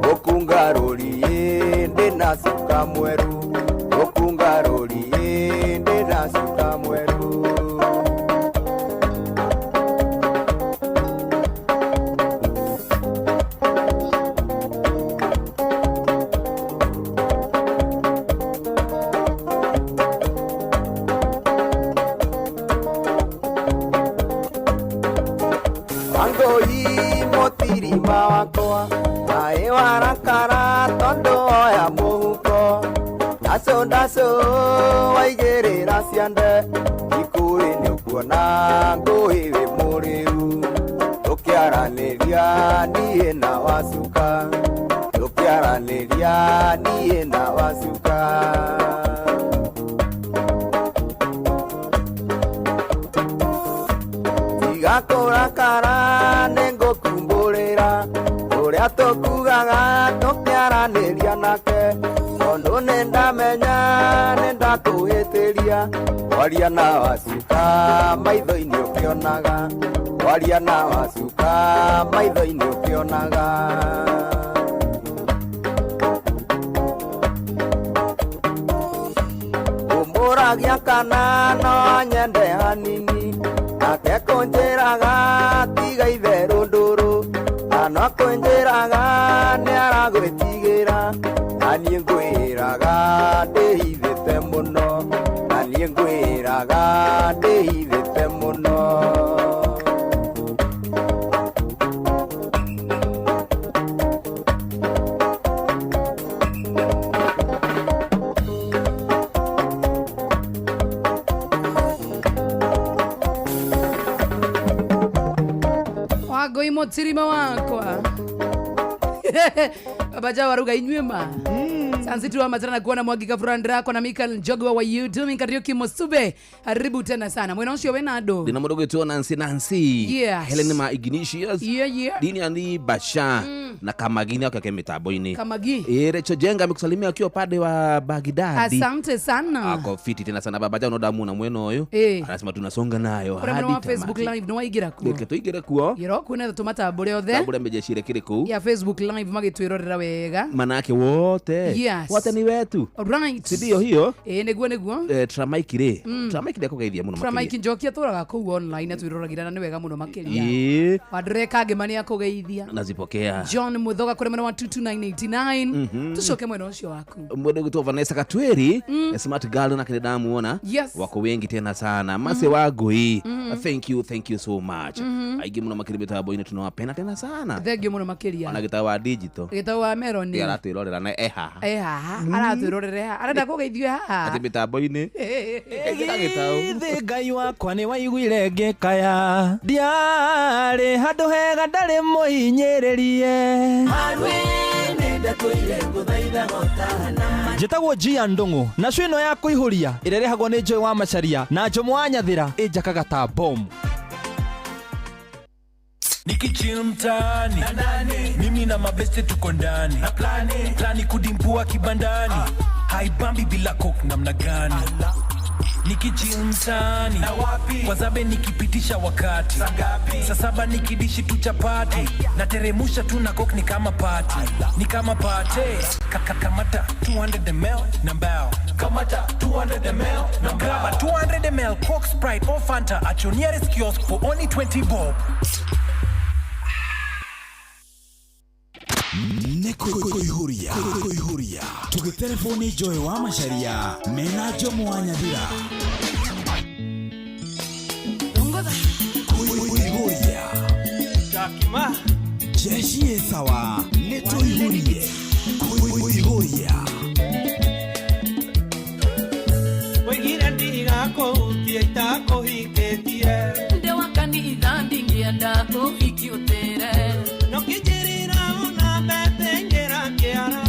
gũkunga rũriĩ ndĩna cuka mwerũ gũkunga rũriĩ ndĩna cuka mwerũ. Wangũi mũtirima wakwa maĩ warakara tondũ oya mũhuko ndaco ndaco waigĩrĩra ciande ikũĩ nĩ ũkuona ngũĩ wĩ mũrĩu tũkĩaranĩria niĩ na wacuka tũkĩaranĩria niĩ na wacuka. Igakũrakara nĩngũkumbũrĩra ũrĩa tũkugaga tũkĩaranĩria nake tondũ nĩndamenya nĩndakũhĩtĩria waria na wacuka maitho-inĩ ũkĩonaga waria na wacuka maitho-inĩ ũkĩonaga. Ũmũragia kana no anyende hanini nake kũnjĩraga tiga itherũ ndũrũ na no kũnjĩraga nĩ aragwĩtigĩra na niĩ ngwĩraga ndĩhithĩte mũno na niĩ ngwĩraga ndĩhithĩte mũno. Mutirima wakwa. Baba Jao aruga inyuĩ ma. Sansitu wa matana kuona Mwangi Kafurandra na Michael Njogwa wa YouTube Kariuki Musube. Karibu tena sana. Mwena ucio wena andũ. Ndina mũndũ ũgwĩtwo Nancy Nancy. Yes. Helen ma Ignatius. Yeah. Dini ani Basha na Kamagi nĩ ake mitambo-inĩ. Kamagi. Rachel Jenga amekusalimia akiwa pande wa Baghdad. Asante sana. Ako fiti tena sana Baba Jao no ndamuona mwena ũyũ. Anasema tunasonga nayo Kũrĩa hadi mwena wa Facebook tamati. Live nĩ waingĩra kuo. Reke tũingĩre kuo. Gĩro kwĩna tũmatambũre othe. Tambũre mĩjecire kĩrĩ kũu. Ya Facebook Live magĩtwĩrorera wega. Manake wote. Yes. Wote ni wetu. Alright. Si ndio hiyo? Nĩguo nĩguo. Tramaiki rĩ. Tramaiki ndekũgeithia mũno makĩria. Tramaiki Njoki atũraga kũu online atwĩroragĩra na nĩ wega mũno makĩria. Wandũre Kangema nĩ akũgeithia. Nazipokea. John Muthoga kũrĩ mwena wa 22989. Tucoke mwena ũcio waku. Mwena ũgwĩtwo Vanessa Katweri, smart girl na kile ndamuona. Yes. Wako wengi tena sana. Mase wa Ngui. Thank you so much. Aingĩ mũno makĩria mĩtambo-inĩ tunawapenda tena sana. Thank you mũno makĩria. Ona gĩtau wa digital. Gĩtau wa Meroni. Aratwĩrorera na haha. Haha. Aratwĩrorera haha. Arenda kũgeithio haha. Atĩ mĩtambo-inĩ. Gĩtau. Thĩ Ngai wakwa nĩ waiguire ngĩkaya. Ndiarĩ handũ hega ndarĩ mũhinyĩrĩrie. Njĩtagwo Gia Ndung'u na cio ĩno ya kũihũria ĩrĩa ĩrehagwo nĩ Joy wa Macharia na Njomo wa Nyathĩra ĩnjakaga ta bomu. Nikichill mtaani mimi na mabeste tuko ndani na plani kudimbua kibandani haibambi bila coke namna gani. Nikichill mtaani kwa zabe nikipitisha wakati saa saba nikidishi tu chapati na teremusha tu na coke ni kama party ni kama party. Kamata 200 ml na mbao kamata 200 ml na grab 200 ml Coke, Sprite or Fanta at your nearest kiosk for only 20 bob. Nĩ kũihũria tũgĩtelefoni Joy wa Macharia mena Njomo wa Nyathira. Kũihũria jeshi ĩ sawa nĩ tũihũrie. Kũihũria Oigire ndigakũhutie itakũhikĩtie ndĩ wa kanitha ndingĩenda ũhiki ũtĩre nokĩnjĩrĩra ona mbete ngĩra kĩara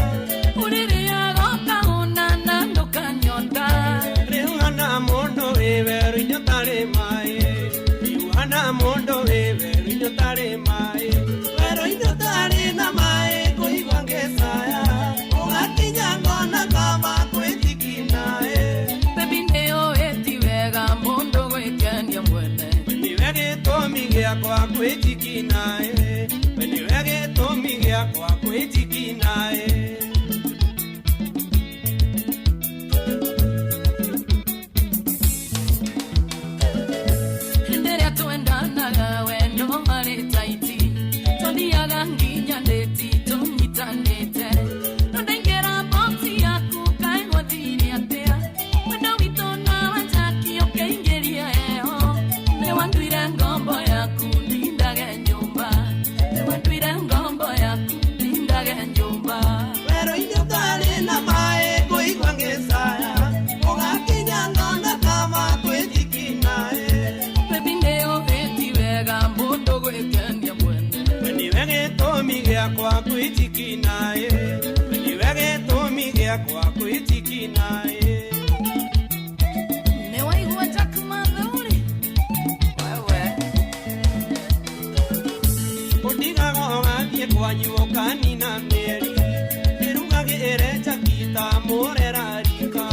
ũrĩrĩaga ũkahũna na ndũkanyota rĩu hana mũndũ wĩ werũ-inĩ ũtarĩ maĩ rĩu hana mũndũ wĩ werũ-inĩ ũtarĩ maĩ werũ-inĩ ũtarĩ na maĩ kũigua ngĩcaya ũgakinya ngona kama kwĩtikinaĩ. Baby nĩũĩ ti wega mũndũ gwĩkenia mwene nĩwe gĩtũmi gĩakwa kwĩtikinaĩ nĩwe gĩtũmi gĩakwa kwĩtikinaĩ. Hĩndĩ ĩrĩa twendanaga wendo warĩ taiti twathiaga nginya ndĩti tũnyitanĩte no ndaingĩra box yaku kaĩ gwathire atĩa wendo witũ nawe Jackie ũkĩingĩria heho nĩwanduire ngombo yaku ndindage nyũmba nĩwanduire ngombo yaku ndindage nyũmba werũ-inĩ ũtarĩ na maĩ kũigua ngĩcaya ũgakinya ngona kama kwĩtikinaĩ. Baby nĩũĩ ti wega mũndũ gwĩkenia mwene nĩwe gĩtũmi gĩakwa kwĩtikinaĩ nĩwe gĩtũmi gĩakwa kwĩtikinaĩ. Nĩwaigua Jack Mathuri wewe ũndigaga ũgathiĩ kwanyu ũkanina mĩeri ndĩrugagĩre Jackie ta mũrera rika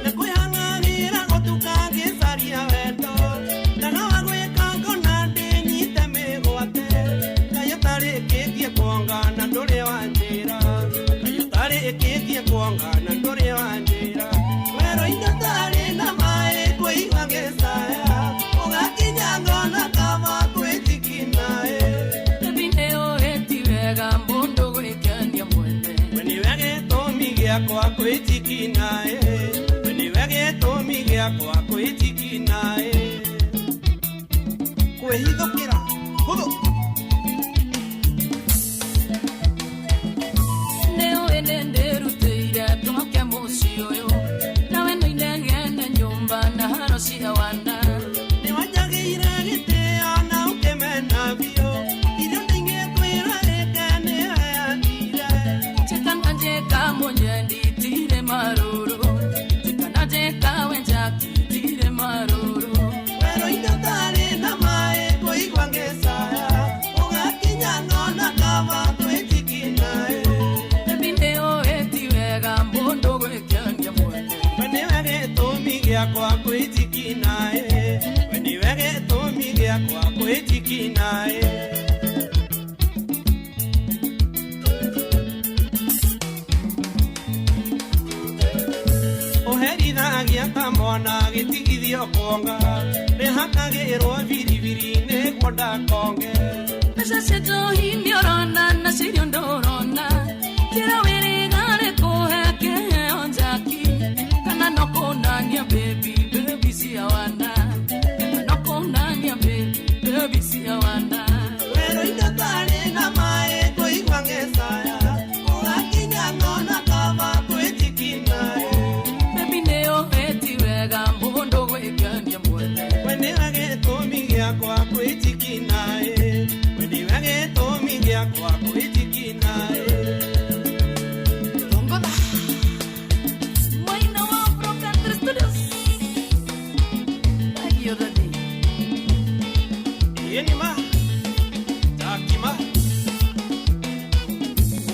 na kwĩhang'agĩra gũtuka ngĩcaria wendo ndaga wa gwĩka ngona ndĩnyite mĩgwate kaĩ ũtarĩkĩtie kuonga na ndũrĩ wanjĩra kaĩ ũtarĩkĩtie kuonga na ndũrĩ wanjĩra werũ-inĩ ũtarĩ na maĩ kũigua ngĩcaya ũgakinya ngona kama kwĩtikinaĩ. Baby nĩũĩ ti wega mũndũ gwĩkenia mwene nĩwe gĩtũmi gĩakwa kwĩtikinaĩ nĩwe gĩtũmi gĩakwa kwĩtikinaĩ kwĩhithũkĩra hũthũ nĩũĩ nĩndĩrutĩire twake mũciĩ ũyũ nawe nĩinegene nyũmba na haro cia wana nĩwanjagĩire gĩtĩo na ũkĩmena biũ irio ndĩ Gĩakwa kwĩjikinaĩ we nĩwe gĩtũmi gĩakwa kwĩjikinaĩ. Ũherithagia ta mwana gĩtigithio kuonga rĩhakagĩrwo biribiri nĩguo ndakonge. Mbeca cia njohi nĩũrona na cirio ndũrona kĩrĩa wĩrĩga kũhe kĩheo njaki kana no kũnania baby baby cia wana kana no kũnania baby baby cia wana. Werũ-inĩ ũtarĩ na maĩ ngũigua ngĩcaya ũgakinya ngona kaba kwĩjikinaĩ. Baby nĩũhĩti wega mũndũ gwĩkenia mwene. We nĩwe gĩtũmi gĩakwa kwĩjikinaĩ we nĩwe gĩtũmi gĩakwa kwĩjikinaĩ. Mwena wa Afro Country Studios. Thank you, Daddy. Yenima takima.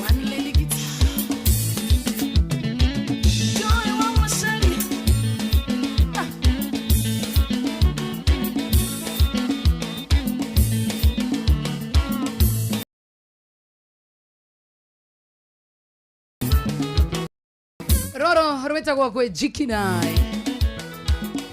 One lady guitar. Joy wa Mushari. Roro rwĩtagwo kwĩjikinai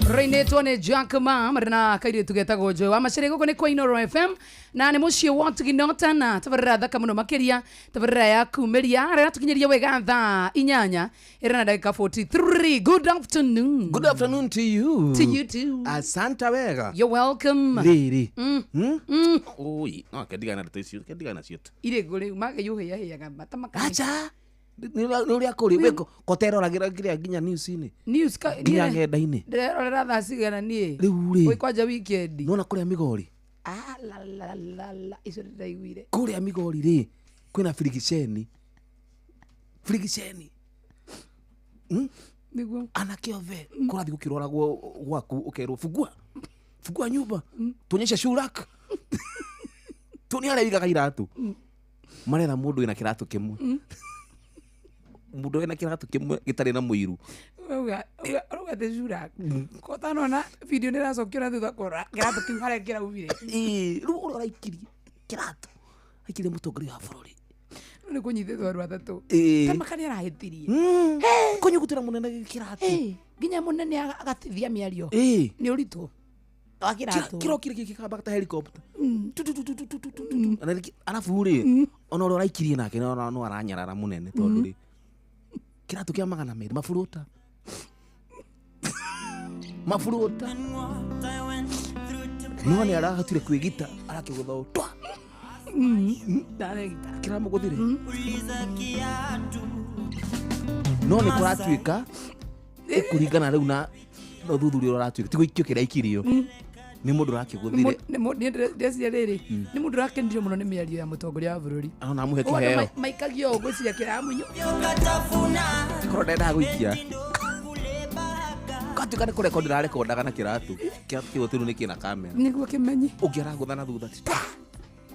rũinĩtwo nĩ Jack Ma marĩ na kairĩtu getagwo Joy wa Macere. Gũkũ nĩ kwa Inooro FM na nĩ mũciĩ wa Tuginota na tabarĩra thaka mũno makĩria tabarĩra ya kumĩria rĩratũkinyĩria wega thaa 8 ĩrĩ na ndagĩka 43. Good afternoon. Good afternoon to you. To you too. Asante wega. You're welcome. Rĩrĩ. Mm. Oi, no kendigana na ndeto icio, kendigana nacio tu. Irĩngũ rĩu makeyũhĩahĩaga mata maka. Acha. Nĩ ũrĩa kũrĩ wĩko koteroragĩra kĩrĩa nginya news-inĩ. News ka Nginya ng'enda-inĩ. Ndĩrerorera thaa cigana niĩ. Rĩu rĩ. Oi kwanja weekend. Nĩwona kũrĩa Migori. Ah la la la la icio ndĩraiguire. Kũrĩa Migori rĩ kwĩna birigiceni. Birigiceni. Nĩguo. Anake othe kũrathiĩ gũkĩroragwo gwaku ũkerwo fungua. Fungua nyumba. Tuonyeshe shoe rack. Tuonie harĩa ũigaga iratũ. Maretha mũndũ wĩna kĩratũ kĩmwe. Mũndũ wĩna kĩratũ kĩmwe gĩtarĩ na mũiru. Ũrauga atĩ cura kotanona video nĩ ĩracokio na thutha kũrora kĩratũ kĩu harĩa kĩraumire. Ĩĩ, rĩu ũrĩa ũraikirie kĩratũ aikirie mũtongoria wa bũrũri. Rĩu nĩ kũnyitĩtwo andũ atatũ. Ĩĩ. Ta maka nĩ arahĩtirie. Kũnyugutĩra mũnene kĩratũ. Nginya mũnene agatithia mĩario. Ĩĩ. Nĩ ũritũ wa kĩratũ. Kĩrokire gĩkĩkamba ta helicopter. Tu tu tu tu tu tu tu tu. Arabu rĩ ona ũrĩa ũraikirie nake no aranyarara mũnene tondũ rĩ kĩratũ kĩa 200 maburuta. Maburuta. No nĩ arahotire kwĩgita arakĩgũtha ũũ twa. Ndaregita. Kĩramũgũthire. No nĩ kũratuĩka ĩkũringana rĩu na ũthuthuria ũrĩa ũratuĩka ti gũikio kĩraikirio nĩ mũndũ ũrakĩgũthire. Ndeciria rĩrĩ nĩ mũndũ ũrakenirio mũno nĩ mĩario ya mũtongoria wa bũrũri. Ona amũhe Ũguo andũ kĩheo. maikagio ũũ ngwĩciria kĩramunyu. Korwo ndendaga gũikia. Gatuĩka nĩ kũrekondi rarekondaga na kĩratũ. Kĩratũ kĩu gũtirĩ nĩ kĩna kamera. Nĩguo kĩmenyi. Ũngĩ aragũtha na thutha ti twa.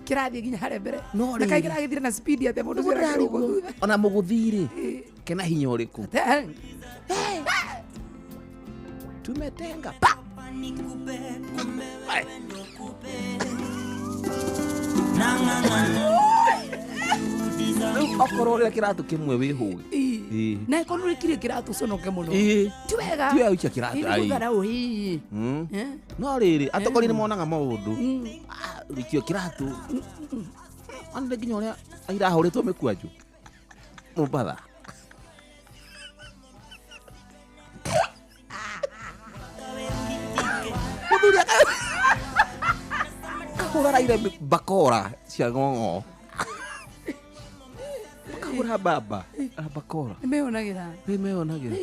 Kĩrathiĩ nginya harĩa mbere. No Na kaĩ rĩrĩ. kĩragĩthire na speed atĩa mũndũ ũcio arakĩrũgwo thutha. Ona mũgũthi rĩ kena hinya ũrĩkũ. Tumetenga pa. Rĩu okorwo ũrĩa kĩratũ kĩmwe wĩhũge. Ĩĩ. Na ĩkorwo ũrĩkirie kĩratũ ũconoke mũno. Ĩĩ. Ti wega. Ti wega gũikia kĩratũ, Ĩĩ, ai. nĩ gũtharaũ, ĩĩ. No rĩrĩ atongoria nĩ monaga maũndũ. Gũikio kĩratũ. Ona nginya ũrĩa irahũrĩtwo mĩkwanjũ. Mombatha. Mũthuri akahũra raire bakora cia ng'ong'o. Akahũra baba na bakora. Nĩ meyonagĩra. Nĩ meyonagĩra.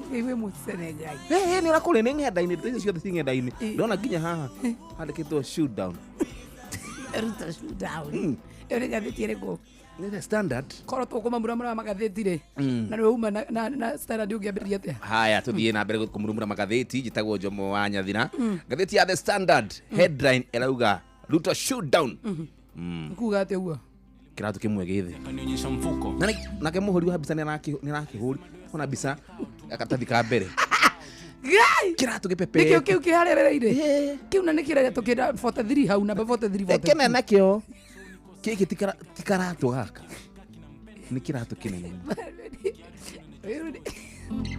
Ngai wĩ mũcene Ngai. Nĩ ũrakũrĩ nĩ ng'enda-inĩ, ndeto icio ciothe ci ng'enda-inĩ. Ndĩrona nginya haha handĩkĩtwo shoot down. Ruto shoot down. Ĩyo nĩ ngathĩti ĩrĩkũ? Nĩ The Standard. Korwo tũkũmamuramura magathĩti rĩ. Na nĩwe uma na Standard ũngĩambĩrĩria atĩa? Haya, tũthiĩ na mbere kũmurumura magathĩti. Njĩtagwo Jomo wa Nyathira. Ngathĩti ya The Standard headline ĩrauga Ruto shoot down. Kuga atĩa ũguo? Kĩratũ kĩmwe gĩ thĩ. Kanionyesha mfuko. Na nake mũhũri wa mbica nĩ arakĩhũri. Ona mbica karatathi ka mbere. Ngai! Kĩratũ gĩpepete. Nĩkĩo kĩu kĩharereire. Kĩu na nĩkĩrĩa tũkĩra 43 hau namba 43 43. Kena nakĩo. Gĩkĩ ti karatũ gaka. Nĩ kĩratũ kĩnene.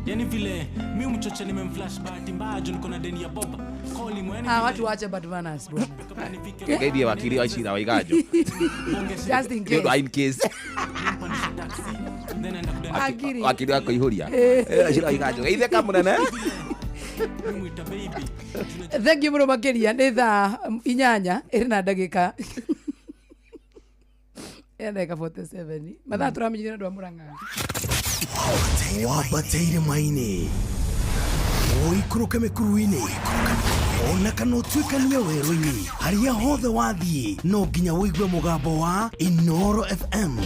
Yani vile mi mchoche nimemflash bahati mbaya juu niko na deni ya boba. Call him yani. Ah, watu waache bad manners bwana. Ngeithie wakiri wa cira wa Iganjo. Just in case. Nĩ ũndũ in case. Wakiri wa kũihũria. Cira wa Iganjo. Geithie kamũnene. Thank you mũno makĩria. Nĩ thaa 8 ĩrĩ na ndagĩka. Ĩna ndagĩka 47. Mathaa tũramenyithia nĩ andũ a Murang'a. Wambateire maini ũikũrũke mĩkuru-inĩ ona kana ũtuĩkanie werũ-inĩ harĩa hothe wathiĩ no nginya ũigue mũgambo wa Inoro FM.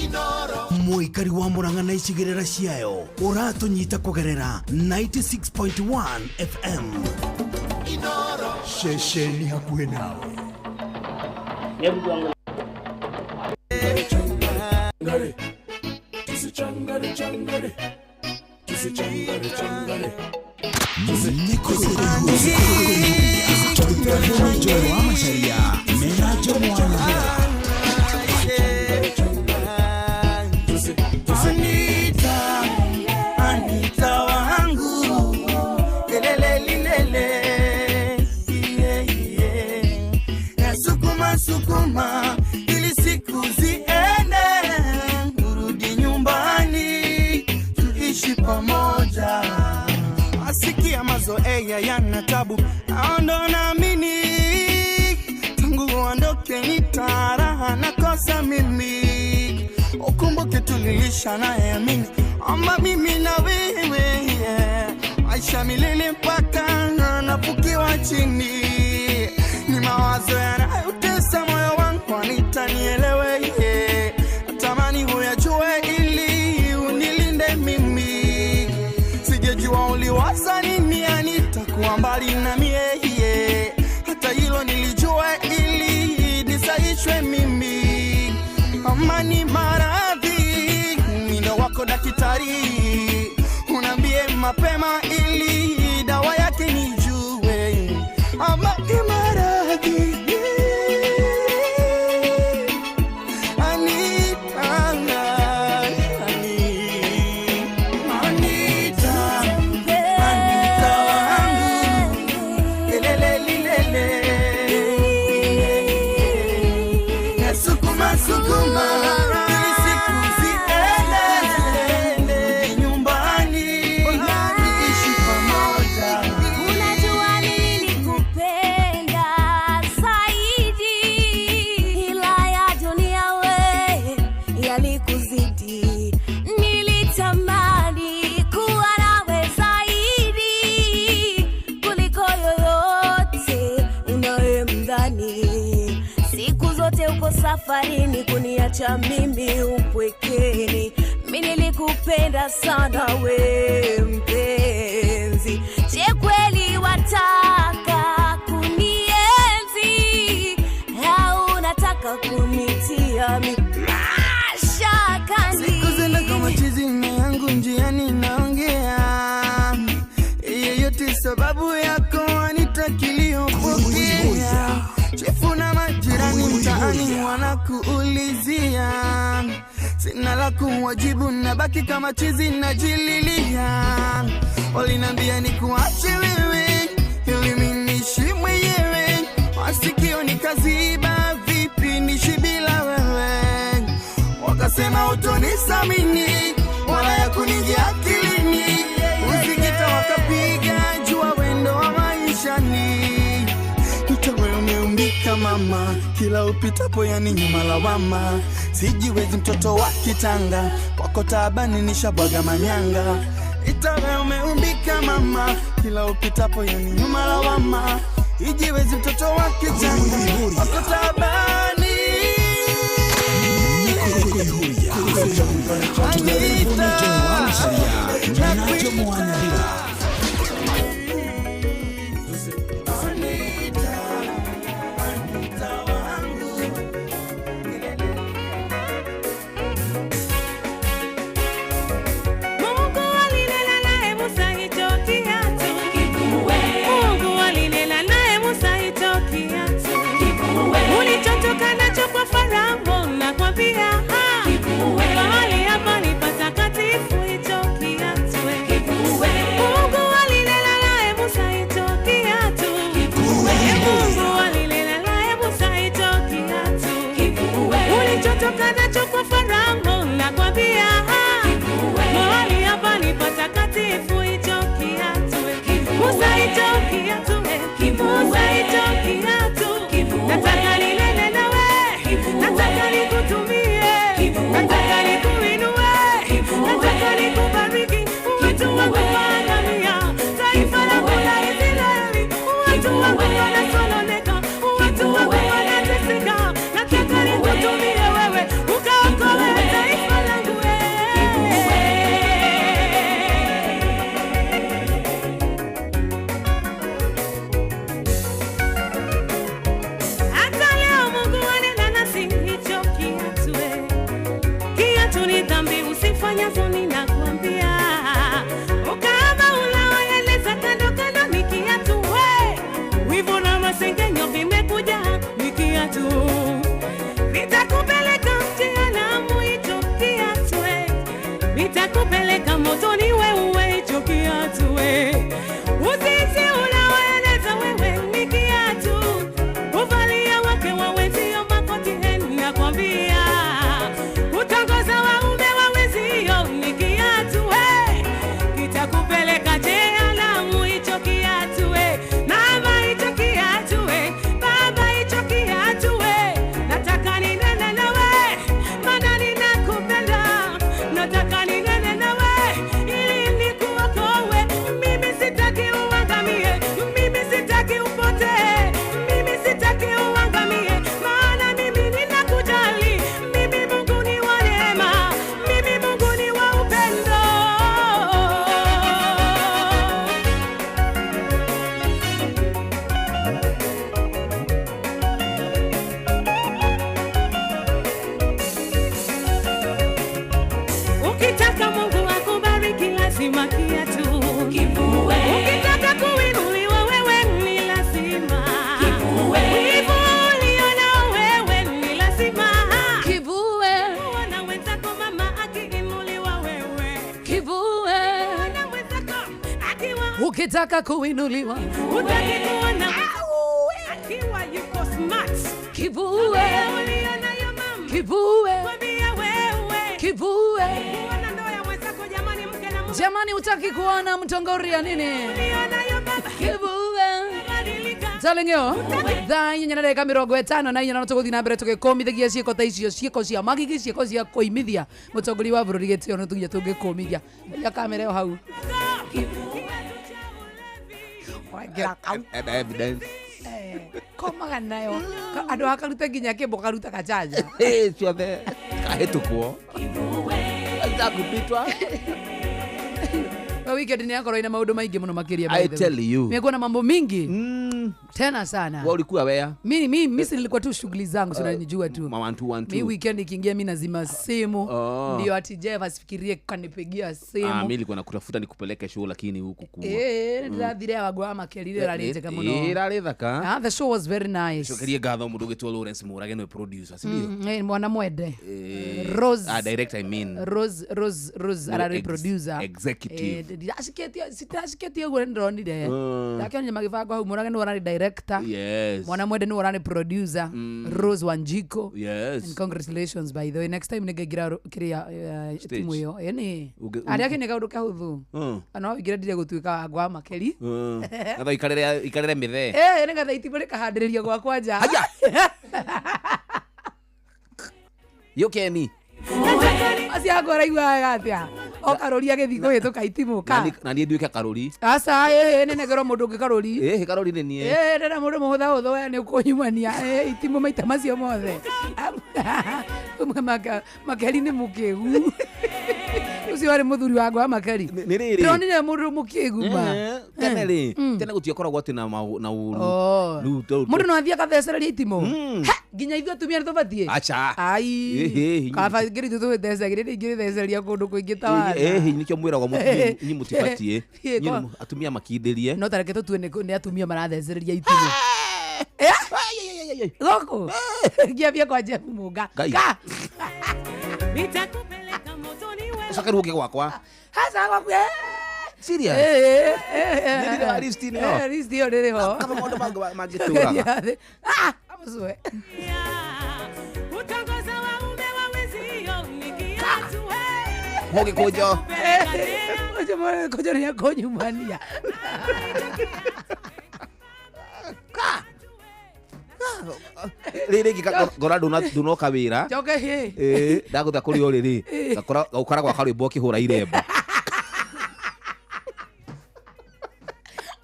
Mũikari wa Murang'a na icigĩrĩra ciayo ũratũnyita kũgerera 96.1 FM. Ceceni hakuhĩ nawe. Anita, Anita wangu, lelele lelele, yeah, yeah. Nasukuma sukuma ili siku ziende, urudi nyumbani tuishi pamoja. Asikia mazoea yana tabu, aondo naamini tangu uondoke ni taraha nakosa mimi. Ukumbuke tulilisha naye amini, ama mimi na wewe, yeah. Maisha milele mpaka nafukiwa chini. Ni mawazo yanayotesa moyo wangu, Anita nielewe, yeah. Natamani uyajue ili unilinde mimi. Sijejua uliwaza nini Anita kuwa mbali na mie, yeah. Hata hilo nilijua ili nisaishwe mimi. Amani maradhi, mino wako daktari, unambie mapema ili dawa yake nijue. Amani maradhi, Anita, Anita, Anita wangu, lelele lelele, nasukuma sukuma ili siku ziende nyumbani tuishi pamoja. Unajua nilikupenda zaidi, ila ya dunia we yalikuzidi. Nilitamani kuwa nawe zaidi kuliko yoyote unayemdhani. Siku zote uko safarini kuniacha mimi upwekeni. Mimi nilikupenda sana we mpenzi. Je, kweli wataka kunienzi au unataka kunitia mashakani? Siku zenda kama chizi na yangu njiani naongea, yeyote sababu yako Anita kiliyopokea. Chefu na majirani mtaani wanakuulizia, sina la kuwajibu nabaki kama chizi najililia. Walinambia nikuache wewe ili mimi niishi mwenyewe, masikio nikaziba vipi niishi bila wewe. Wakasema utonisamini wala ya kuningia akilini, usikita wakapiga jua wendo wa maishani. Itawe umeumbika mama, kila upitapo yani nyuma lawama. Sijiwezi mtoto wa kitanga, kwako taabani nishabwaga manyanga. Itawe umeumbika mama, kila upitapo yani nyuma lawama. Sijiwezi mtoto wa kitanga, kwako taabani. Anita, Mungu alinena naye Musa hicho kiatu. Nilichokuwa nacho kwa Farao nakwambia, mahali hapa ni patakatifu, hicho kiatu Musa, hicho kiatu Musa, hicho kiatu. Nataka ninene nawe, nataka nikutumie, nataka nikuinue, nataka nikubariki. Watu wangu waangamia, taifa langu la Israeli, watu wangu wanasononeka, watu wangu wanateseka. Nataka nikutumie wewe, ukaokoe taifa langu. Hata leo Mungu anena nasi, hicho kiatu kiatu ni dhambi usifanyazo, ninakwambia. Ukahaba unaoeleza kando kando ni kiatu we, wivu na masengenyo vimekuja ni kiatu, vitakupeleka jehanamu, hicho kiatu we, vitakupeleka motoni wewe, hicho kiatu we. Uzinzi unaoeleza wewe ni kiatu, uvalia wake wa wenzio makoti, nakwambia. Kutongoza waume wa wenzio ni kiatu we, kitakupeleka jehanamu, hicho kiatu we. Mama, hicho kiatu we, baba, hicho kiatu we. Nataka ninene nawe, maana ninakupenda. Nataka ninene nawe ili nikuokoe. Mimi sitaki uangamie, mimi sitaki upotee, mimi sitaki uangamie, maana mimi ninakujali. Mimi Mungu ni wa neema, mimi Mungu ni wa upendo. Ukitaka Mungu akubariki lazima kiatu kivue. Ukitaka kuinuliwa wewe ni lazima kivue. Wivu ulionao wewe ni lazima kivue. Kuona wenzako mama akiinuliwa wewe kivue. Kuona mwenzako akiwa Ukitaka kuinuliwa hutaki kuona akiwa yuko smart kivue, Tabia ulionayo mama kivue, kwambia wewe kivue. Kuona ndoa ya mwenzako jamani, mke na mume Jamani, utaki kuona mtongoria nini? ulionayo baba Kivue. badilika. Talengeo thaa inya na ndagĩka 54 na tũgũthiĩ na mbere tũgĩkũmithagia ciĩko ta icio, ciĩko cia magigi, ciĩko cia kũimithia mũtongoria wa bũrũri gĩtĩo no tũginya tũngĩkũmithia ya kamera ĩyo hau Waingĩra kau. Enda evidence. Komaga nayo andũ akarute nginya kĩmbo karuta kachanja. Eh, ciothe kahĩtũkwo Atakupitwa. Kwa weekend ni yakorwo ina maũndũ maingĩ mũno makĩria by I the way. tell you. Nimekuwa na mambo mingi tena sana. Wewe ulikuwa wea? Mimi si nilikuwa tu shughuli zangu, si unanijua tu. Ma one two, one Mi two. weekend ikiingia mi nazima simu. Oh. Ndio ati Jeff asifikirie kanipigia simu. Ah, mimi nilikuwa nakutafuta nikupeleke show lakini huku kuwa. Eh, ndĩrathire wagwa makerire rarĩ njega mũno. Ĩrarĩ thaka. Ah, the show was very nice. Cokerie ngatho mũndũ ũgĩtwo Lawrence Mũrage nĩwe producer, si ndio? Mwana mwende. Eh, Rose. Ah, director I mean. Rose Rose Rose Nĩwe ararĩ producer. executive. Ndiracikätie ũguo nĩndĩronire. Ndakĩonire magĩbangwo hau Mũrage nĩwe ũrarĩ director. Yes. Mwana mwende nĩwe ũrarĩ producer. Rose Wanjiko. Yes. And congratulations by the way. Next time nĩngaingĩra kĩrĩa Stage. timu ĩyo. Ĩni. Ũngĩ- Arĩa kĩ nĩ kaũndũ kahũthũ. Ona no ũingĩre ndire gũtuĩka wa ngwa makeri. Gatho ikarĩre ikarĩre mĩthee. Eh, nĩgetha itimũ rĩkahandĩrĩrio gwakwa nja. Haya. Yũkeni. Acio akwa ũraiguaga atĩa? O karũri agĩthiĩ kũhĩtũka itimũ ka. Na niĩ nduĩke karũri. Aca, nĩnegerwo mũndũ ũngĩ karũri. Ĩĩ, karũri nĩ niĩ. Ndĩrenda mũndũ mũhũthahũthũ we nĩ ũkũnyumania itimũ maita macio mothe. Makeri nĩ mũkĩgu. Ũcio warĩ mũthuri wakwa wa Makeri. Nĩ rĩrĩ. Ndĩronire mũndũ mũkĩgu ma. Tene rĩ, tene gũtiakoragwo atĩ na na ũru. Oh. Rĩu tondũ- Mũndũ no athiĩ akathecereria itimũ. He, nginya ithuĩ atumia nĩ tũbatiĩ. Aca. Ai. Ĩhĩ, Kaba ngĩrĩ ithuĩ tũgĩthecagĩrĩria ingĩrĩthecereria kũndũ kũingĩ ta wana. Ĩhĩ, nĩkĩo mwĩragwo inyuĩ mũtibatiĩ. Ĩĩ, Inyuĩ nĩ atumia makindĩrie. No tareke tũtue nĩ atumia marathecereria itimũ. Gũkũ ngĩambia kwa Jeff Mũnga. Ngai. Ka. Nitakupeleka motoni wewe. Ũcoke rĩu ũke gwakwa. Haca gwaku. Serious? Nĩ ndĩrĩ wa list ĩno? List ĩyo ndĩrĩ ho. Kaba maũndũ mangĩtũraga. Ah, amũcwe. Kutongoza waume wa Ho gĩkũnjo. Ũcio gĩkũnjo nĩ akũnyumania. Rĩrĩ rĩngĩ ngora ndunoka wĩra. Njoke hĩ. Ĩĩ, ndagũtha kũrĩ o rĩrĩ. Ngakora ũkoragwo karwĩmbo ũkĩhũra irembo.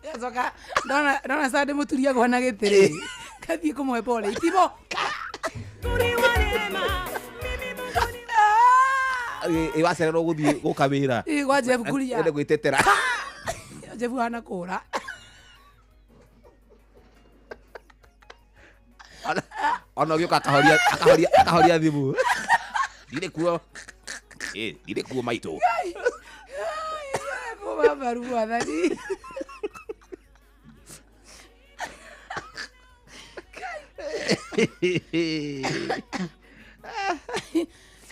Ngacoka ndona ndona sande mũturi agwa na gĩtĩ rĩ. Ngathiĩ kũmũhe pole. Itimo. Ĩ wacererwo gũthiĩ gũka wĩra. Ĩ gwa Jeff Kuria. Ende gwĩtetera. Jeff hana kũra. Ona ũgĩũka akahoria akahoria akahoria thimũ. Ndirĩ kuo. Ĩ, ndirĩ kuo maitũ. Kuma mbaru mwathani.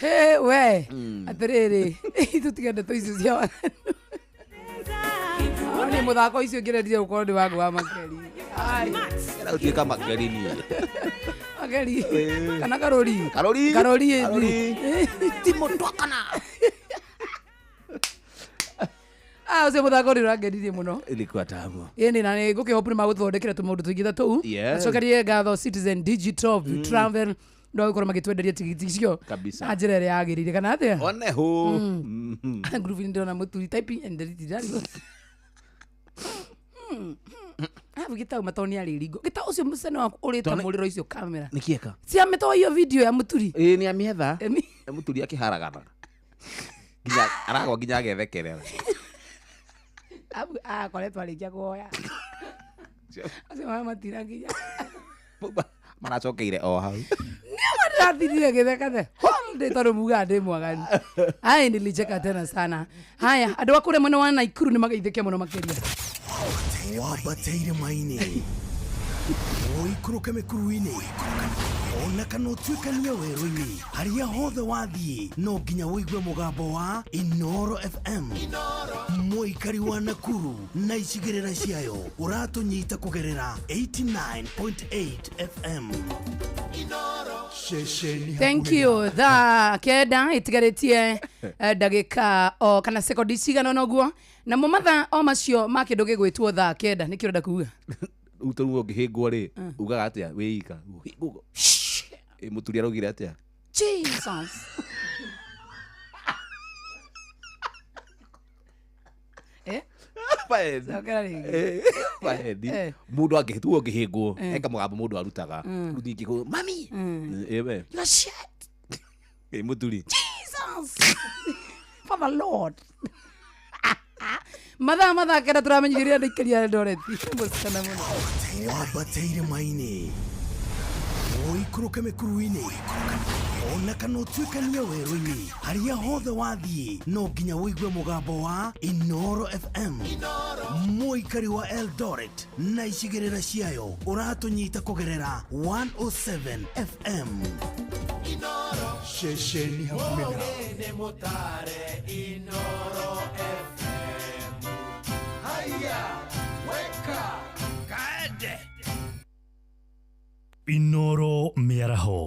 Hey, we atĩrĩrĩ tũtige ndeto icio cia waganu. Nĩ mũthako icio ngĩrendire gũkorwo nĩ wangu wa makeri. Ĩra ũtuĩka makeri niĩ. Makeri kana karori. Karori. Karori Karori. ĩthi. Timo twakana. Ah, ũcio mũthako nĩ ũrangenirie mũno. Ilikuwa tamu. Ĩni na nĩ ngũkĩhope nĩ magũthondekera tũmaũndũ tũingĩ ta tũu. Yes. Acokerie ngatho Citizen Digital Travel no gũkorwo magĩtwenderia tigiti icio Kabisa. na njĩra ĩrĩa yagĩrĩire kana atĩa? One ho. Groove ndĩrona mũturi typing and delete ndarigwo. Arabu gĩtau matoni arĩ ringo. Gĩtau ũcio mũcene waku ũrĩte Tone- mũrĩro icio kamera. Nĩ kĩeka. Ciamĩtoa iyo video ya mũturi. Ĩ nĩ amĩetha. Mũturi akĩharagana. Nginya aragwa nginya agethekerera. Arabu akoretwo arĩkia kuoya. Acio maya matira nginya. Maracokeire o hau. Nĩma ndĩrathirire gĩtheka the whole day tondũ mugaga ndĩ mwaganu. Haya nilicheka tena sana. Haya andũ a kũrĩa mwena wa Naikuru nĩ mageithĩke mũno makĩria. Wambate irĩma-inĩ, ũikũrũke mĩkuru-inĩ, ona kana ũtuĩkanie werũ-inĩ, harĩa hothe wathiĩ no nginya ũigue mũgambo wa Inoro FM. Mũikari wa Nakuru na icigĩrĩra ciayo ũratũnyita kũgerera 89.8 FM. Ceceni Thank you. Thaa kenda ĩtigarĩtie ndagĩka o kana sekondi cigana ũna ũguo namo mathaa o macio ma kĩndũ gĩgwĩtwo thaa kenda nĩkĩo ũrenda kuga. Rĩu tondũ ũngĩhĩngwo rĩ, ugaga atĩa wĩ ika? Hĩngwo. Ĩ mũturi araugire atĩa? Jesus. Eh? Cokera rĩngĩ. Baendi. Eh. Mũndũ angĩ tu ũngĩhĩngwo, Eh. eka mũgambo mũndũ arutaga. Rĩu ningĩ kũ- mami. Ĩ we. You are shit. Ĩ mũturi. Jesus. Father Lord. Mathaa mathaa kenda tũramenyithirie andũ aikaria a Eldoret. Mũcikana mũno. Wambate irĩma-inĩ, ũikũrũke mĩkuru-inĩ, ona kana ũtuĩkanie werũ-inĩ, harĩa hothe wathiĩ no nginya ũigue mũgambo wa Inoro FM. Mũikari wa Eldoret na icigĩrĩra ciayo ũratũnyita kũgerera 107 FM. Ceceni hakuhĩ nawe. Inoro mĩaraho.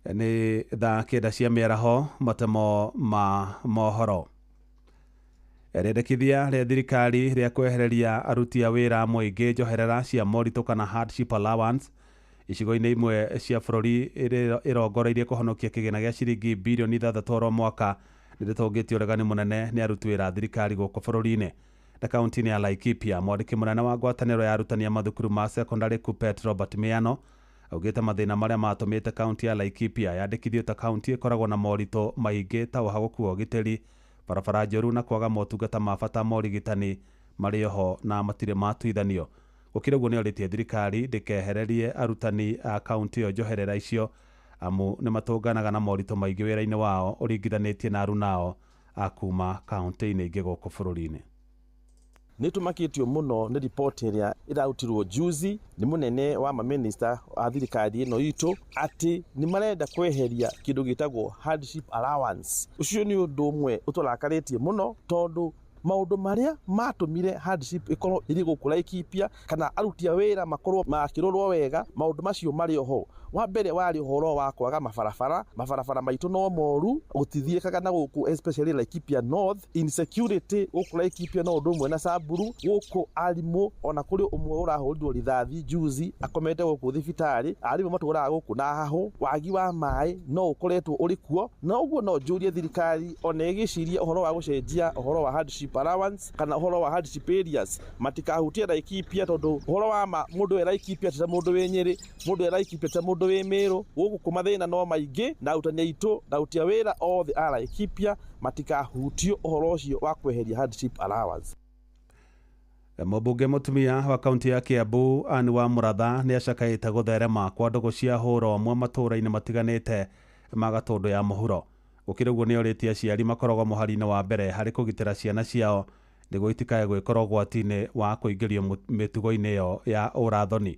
Nĩ thaa kenda cia mĩaraho matemo ma mohoro. Rĩendekithia rĩa thirikari rĩa kwehereria aruti a wĩra mũingĩ njoherera cia moritũ kana hardship allowance icigo-inĩ imwe cia bũrũri ĩrongoreirie kũhonokia kĩgĩna gĩa ciringi birioni 6 oro mwaka nĩ rĩtũngĩtie ũregani mũnene nĩ aruti wĩra a thirikari gũkũ bũrũri-inĩ. Na kaunti-inĩ ya Laikipia, mwandĩki mũnene wa ngwatanĩro ya arutani a mathukuru ma secondary KUPPET Robert Miano augĩte mathĩna marĩa matũmĩte kaunti ya Laikipia yandĩkithio ta kaunti ĩkoragwo na moritũ maingĩ ta ũhagũku wa ũgitĩri, barabara njũru na kwaga motungata ma bata ma ũrigitani marĩ oho na matirĩ matuithanio. Gũkĩrĩ ũguo nĩorĩtie thirikari ndĩkehererie arutani a kaunti ĩyo njoherera icio amu nĩmatũnganaga na moritũ maingĩ wĩra-inĩ wao ũringithanĩtie na arunao a kuma kaunti-inĩ ingĩ gũkũ bũrũri-inĩ. Nĩ tũmakĩtio mũno nĩ riboti ĩrĩa ĩrarutirwo juzi nĩ mũnene wa mamĩnĩsta a thirikari ĩno itũ atĩ nĩ marenda kweheria kĩndũ gĩtagwo hardship allowance. Ũcio nĩ ũndũ ũmwe ũtũrakarĩtie mũno tondũ Maũndũ marĩa matũmire hardship ĩkorwo ĩrĩ gũkũ Laikipia kana aruti a wĩra makorwo makĩrorwo wega, maũndũ macio marĩ oho. Wa mbere warĩ ũhoro wa kwaga mabarabara. Mabarabara maitũ no moru, gũtithiĩkaga na gũkũ especially Laikipia North. Insecurity gũkũ Laikipia no ũndũ ũmwe na Samburu. Gũkũ arimũ ona kũrĩ ũmwe ũrahũrirwo rithathi juzi akomete gũkũ thibitarĩ. Arimũ matũraga gũkũ na hahũ. Wagi wa maĩ no ũkoretwo ũrĩ kuo, na ũguo no njũrie thirikari ona ĩgĩciria ũhoro wa gũcenjia ũhoro wa hardship allowance kana ũhoro wa hardship areas, matikahutie Laikipia, tondũ ũhoro wa ma mũndũ wĩ Laikipia ti ta mũndũ wĩ Nyĩrĩ, mũndũ wĩ Laikipia ti ta mũndũ wĩ Mĩrũ. Gũkũ mathĩna no maingĩ, na arutani aitũ na aruti a wĩra othe a Laikipia matikahutio ũhoro ũcio wa kweheria hardship allowance. Mũmbunge mũtumia wa kaunti ya Kiambu Anne wa Mũratha nĩ acakaĩte gũtherema kwa ndũgũ cia hũra ũmwe matũũra-inĩ matiganĩte ma Gatũndũ ya mũhuro. Gũkĩrĩ ũguo nĩ orĩtie aciari makoragwo mũhari-inĩ wa mbere harĩ kũgitĩra ciana ciao nĩguo itikae gwĩkora ũgwati-inĩ wa kũingĩrio mĩtugo-inĩ ĩyo ya ũrathoni.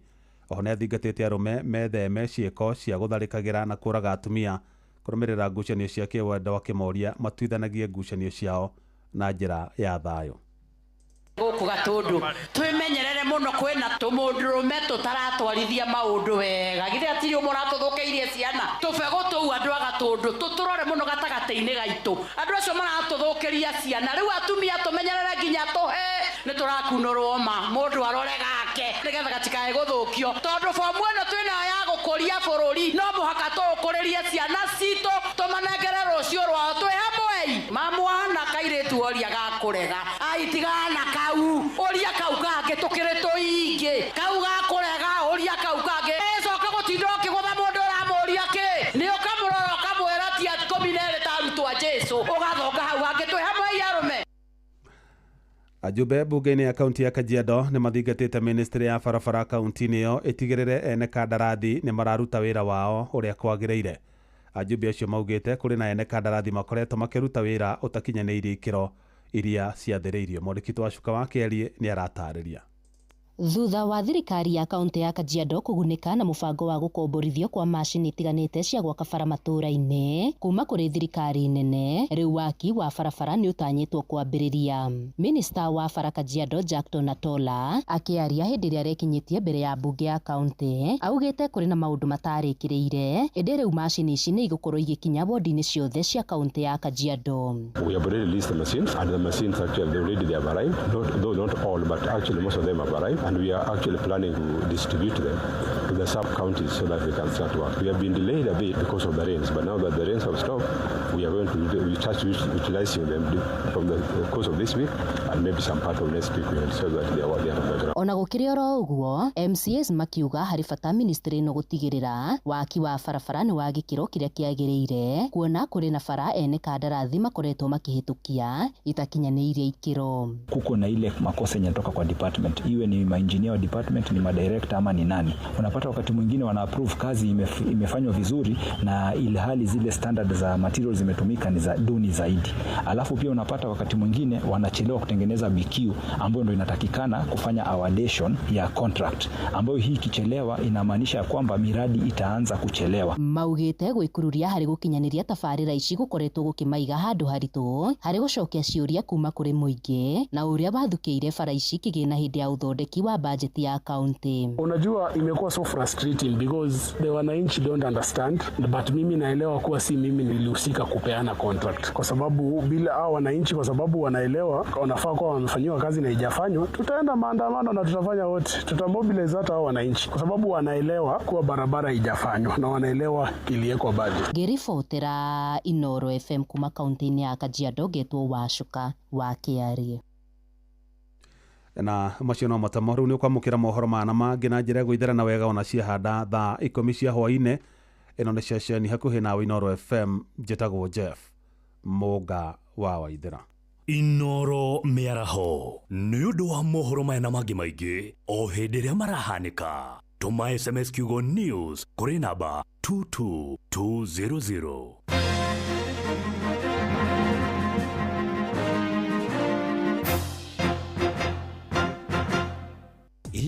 Oho nĩ athingatĩte arũme metheme ciĩko cia gũtharĩkagĩra na kũraga atumia kũrũmĩrĩra ngucanio cia kĩwendo, akĩmoria matuithanagie ngucanio ciao na njĩra ya thayũ. Gũkũ Gatũndũ twĩmenyerere mũno, kwĩna tũmũndũrũme tũtaratwarithia maũndũ wega. Githĩ hatirĩ ũmwe ũratũthũkĩirie ciana? Tũbegũ tũu andũ a Gatũndũ tũtũrore mũno gatagatĩ-inĩ gaitũ. Andũ acio maratũthũkĩria ciana. Rĩu atumia tũmenyerere nginya tũhe nĩ tũrakunũrwo ma mũndũ arore gake nĩgetha gatikae gũthũkio, tondũ bomu ĩno twĩnayo ya gũkũria bũrũri no mũhaka tũũkũrĩrie ciana citũ tũmanengere rũciũ rwao twĩ hamwe. Mamwana kairĩtu oria gakũrega, aitigana kau ũria kau kangĩ tũkĩrĩ tũingĩ, kau gakũrega ũria kau kangĩ. Ĩcoka gũtinda ũkĩgũtha mũndũ ũramũria kĩ, nĩ ũkamũrora ũkamwĩra ti 12 ta arutwo a Jesũ, ũgathonga hau hangĩ. Twĩ hamwe arũme. Ajumbe mbunge-inĩ ya kaunti ya Kajiado nĩ mathingatĩte ministry ya barabara kaunti-inĩ ĩyo ĩtigĩrĩre ene kandarathi nĩ mararuta wĩra wao ũrĩa kwagĩrĩire. Ajumbe acio maugĩte kũrĩ na ene kandarathi makoretwo makĩruta wĩra ũtakinyanĩirie ikĩro iria ciathĩrĩirio. Mwandĩki wa Cuka wa Kĩarie nĩ aratarĩria. Thutha wa thirikari ya kaunti ya Kajiado kũgunĩka na mũbango wa gũkomborithio kwa macini itiganĩte cia gwaka bara matũũra-inĩ kuma kũrĩ thirikari nene, rĩu waki wa barabara nĩ ũtanyĩtwo kwambĩrĩria. Minista wa bara Kajiado Jackton Atola akĩaria hĩndĩ ĩrĩa arekinyĩtie mbere ya mbunge ya kaunti augĩte kũrĩ na maũndũ matarĩkĩrĩire, ĩndĩ rĩu macini ici nĩ igũkorwo igĩkinya wodi-inĩ ciothe cia kaunti ya Kajiado. We have already released the machines, and the machines actually already they have arrived. Not, though not all, but actually most of them have arrived. And we are actually planning to distribute them to the sub-counties so that they can start work. We have been delayed a bit because of the rains, but now that the rains have stopped, we are going to start utilizing them from the course of this week and maybe some part of next week, so that they are on the ground. Ona gũkĩrĩ oro ũguo, MCAs makiuga harĩ bata ministry ĩno gũtigĩrĩra waki wa barabara nĩ wa gĩkĩro kĩrĩa kĩagĩrĩire, kuona kũrĩ na bara ene kandarathi makoretwo makĩhĩtũkia itakinyanĩirie ikĩro. Kuko na ile makosa yenye yanatoka kwa department, iwe ni maengineer wa department, ni madirector ama ni nani. Unapata wakati mwingine wana approve kazi imefanywa vizuri na ilhali zile standard za materials zimetumika ni za duni zaidi. Alafu pia unapata wakati mwingine wanachelewa kutengeneza BQ ambayo ndio inatakikana kufanya awardation ya contract, ambayo hii ikichelewa inamaanisha kwamba miradi itaanza kuchelewa. Maugĩte gwĩkururia harĩ gũkinyanĩria tabarĩra ici gũkoretwo gũkĩmaiga handũ haritũ harĩ gũcokia ciũria kuma kũrĩ mũingĩ na ũrĩa wathukĩire bara ici kĩgĩna hĩndĩ ya ũthondeki wa bajeti ya kaunti. Unajua imekuwa so frustrating because the wananchi don't understand, but mimi naelewa kuwa si mimi nilihusika kupeana contract, kwa sababu bila hao wananchi, kwa sababu wanaelewa wanafaa kuwa wamefanyiwa kazi na haijafanywa, tutaenda maandamano na tutafanya wote, tutamobilize hata hao wananchi, kwa sababu wanaelewa kuwa barabara haijafanywa na wanaelewa iliwekwa budget. Ngĩribotera Inoro FM kuma kaunti-inĩ ya Kajiado, ngetwo Wacuka wa Kĩarie. Na macio no matamo. Rĩu nĩ ũkwamũkĩra mohoro mana mangĩ na njĩra ya gũitherana wega ona ciahanda thaa 10 cia hwaĩ-inĩ. Ĩno nĩ ceceni hakuhĩ nawe Inoro FM. Njĩtagwo Jeff Mũnga wa Waithĩra. Inoro mĩaraho nĩ ũndũ wa mohoro maya na mangĩ maingĩ o hĩndĩ ĩrĩa marahanĩka. Tũma SMS kiugo news kũrĩ namba 22200.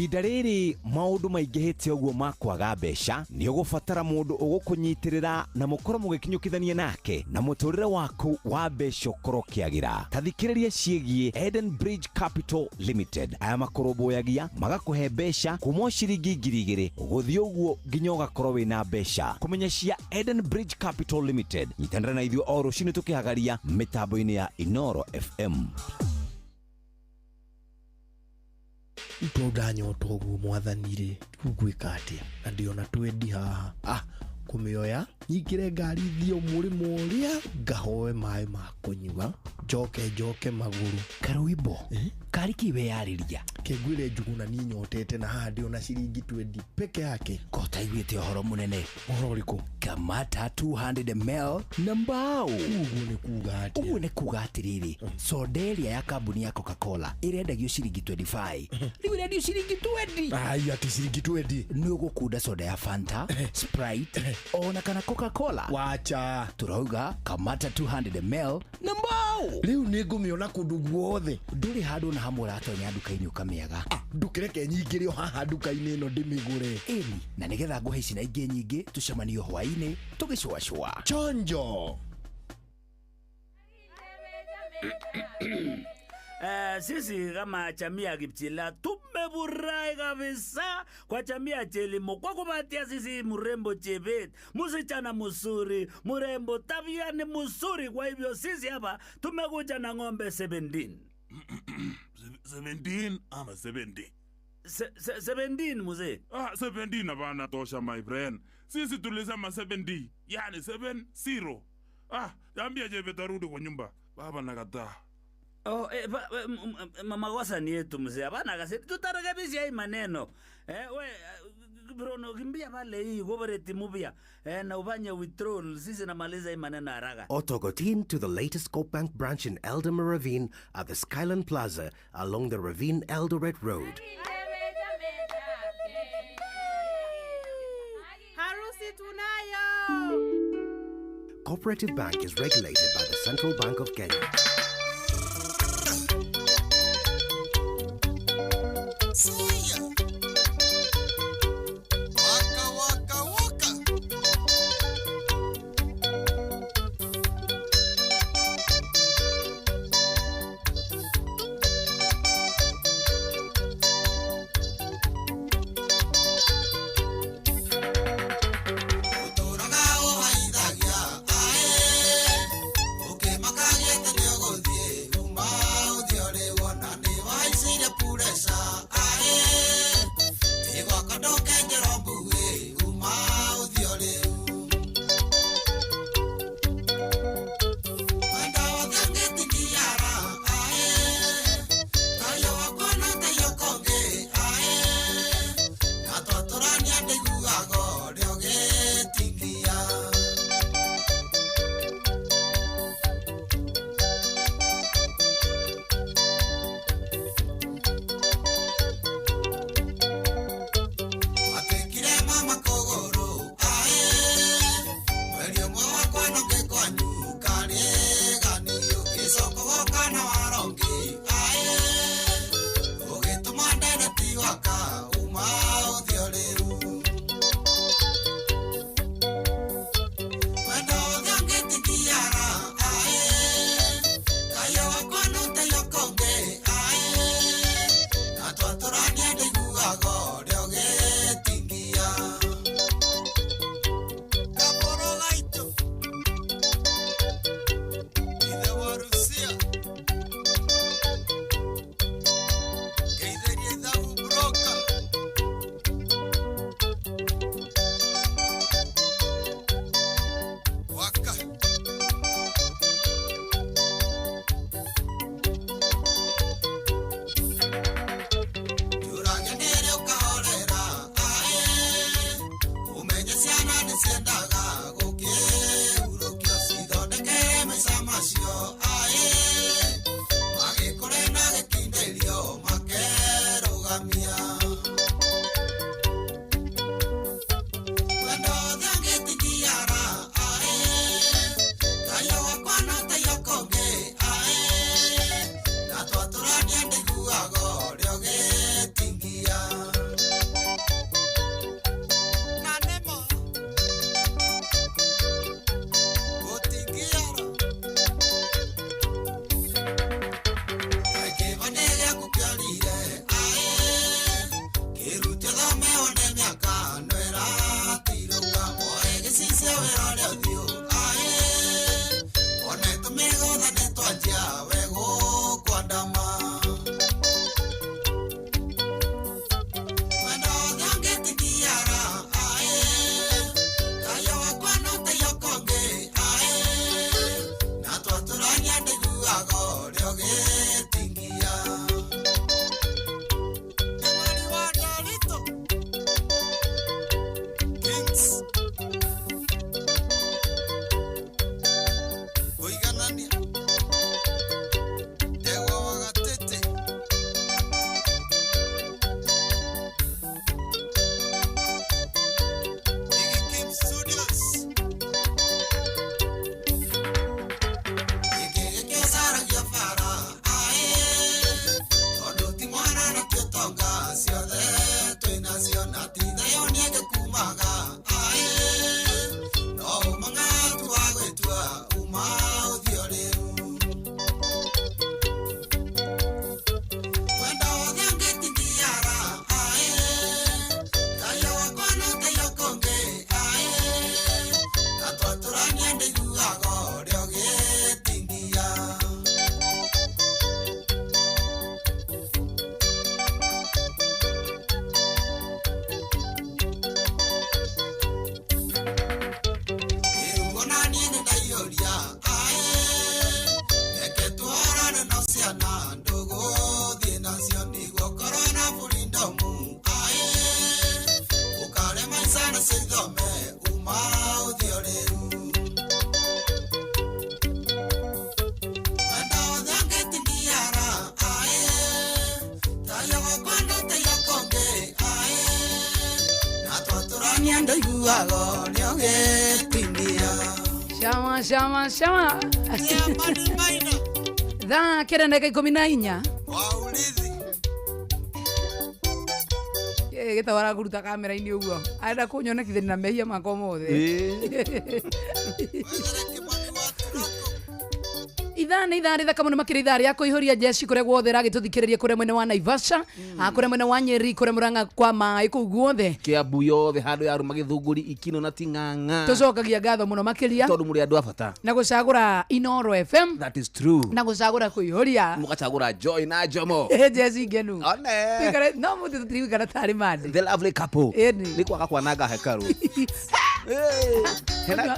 Ihinda rĩrĩ maũndũ maingĩhĩte ũguo ma kwaga mbeca, nĩ ũgũbatara mũndũ ũgũkũnyitĩrĩra na mũkorwo mũgĩkinyũkithania nake na mũtũrĩre waku wa mbeca ũkorwo ũkĩagĩra. Ta thikĩrĩria ciĩgiĩ Eden Bridge Capital Limited. Aya makũrũmbũyagia magakũhe mbeca kuma o ciringi 2,000 gũthiĩ ũguo nginya ũgakorwo wĩna mbeca. Kũmenya cia Eden Bridge Capital Limited, nyitanĩra na ithuĩ o rũcinĩ tũkĩhagaria mĩtambo-inĩ ya Inoro FM. To ndanyota ũguo mwathani rĩ, rĩu ngwĩka atĩa? Na ndĩona twendi haha. Ah, kũmĩoya nyingĩre ngari thiĩ mũrĩmo ũrĩa ngahoe maĩ ma kũnyua njoke njoke magũrũ. Karũimbo kari kĩ weyarĩria? Kĩngwĩre Njuguna niĩ nyotete na haha ndĩona ciringi twendi peke yake. Ko ũtaiguĩte ũhoro mũnene? Ũhoro ũrĩkũ? Kamata 200 ml na mbao. Ũguo nĩ kuga atĩa? Ũguo nĩ kuga atĩrĩrĩ, soda ĩrĩa ya kambuni ya Coca-Cola ĩrendagio ciringi 25, rĩu ĩrendio ciringi 20. Ai, atĩ ciringi 20? Nĩ ũgũkunda soda ya Fanta, Sprite ona kana Coca-Cola. Wacha. Turauga kamata 200 ml na mbao. Rĩu nĩ ngũmĩona kũndũ guothe. Ndũrĩ handũ na hamwe ũratonya nduka-inĩ ũkamĩaga. Ndũkĩreke nyingĩre o haha nduka-inĩ ĩno ndĩmĩgũre. Ĩni, na nĩgetha ngũhe ici na ingĩ nyingĩ tũcemanio hwaĩ-inĩ tũgĩcũacũa. Chonjo. Sisi kama jamii ya Kipchila tumefurahi kabisa kwa jamii ya Chelimo kwa kupatia sisi mrembo Chebet, msichana mzuri, mrembo, tabia ni mzuri. Kwa hivyo sisi hapa tumekuja na ng'ombe 17. 17 ama 70? 17 mzee. Ah, 17 hapana tosha my friend. Sisi tulisema 70, yani 70. Ah, ambia Chebet arudi kwa nyumba. Baba nakataa. Oh, makosa ni yetu mzee. Hapana kasi tutarekebisha hii maneno. We Bruno kimbia pale hii cooperative mpya. Na ufanye withdrawal, sisi namaliza hii maneno haraka. Otogotin to the latest Coop Bank branch in Eldama Ravine at the Skyland Plaza along the Ravine Eldoret Road. Harusi tunayo. Cooperative Bank is regulated by the Central Bank of Kenya. Ciana cithome uma ũthio rĩu. Wendo wothe ũngĩtiniara, ae. Tayo gwakwa ndũteire kũngĩ, ae. Na twatũrania ndaiguaga ũrĩa ũgĩtinia. Shama shama shama. Thaa kenda ndagĩka 14. Gĩtawara kũruta kamera-inĩ ũguo arenda kũnyonekithania na mehia makwa mothe. Ithaa nĩ ithaa rĩthaka mũno makĩria ithaa rĩa kũihũria jeshi kũrĩa guothe ragĩtũthikĩrĩria kũrĩa mwena wa Naivasha, kũrĩa mwena wa Nyeri, kũrĩa Murang'a kwa maĩ kũu guothe. Kiambu yothe handũ yarũma Gĩthũngũri Ikino na Ting'ang'a. Tũcokagia ngatho mũno makĩria tondũ mũrĩ andũ a bata na gũcagũra Inoro FM. That is true. Na gũcagũra kũihũria mũgacagũra Joy na Jomo. Jeshi ngenu. One. Tuikare no mũndũ tũtirigũikara tarĩ mande. The lovely couple. Ĩni. Nĩ kwaga kwananga hekarũ.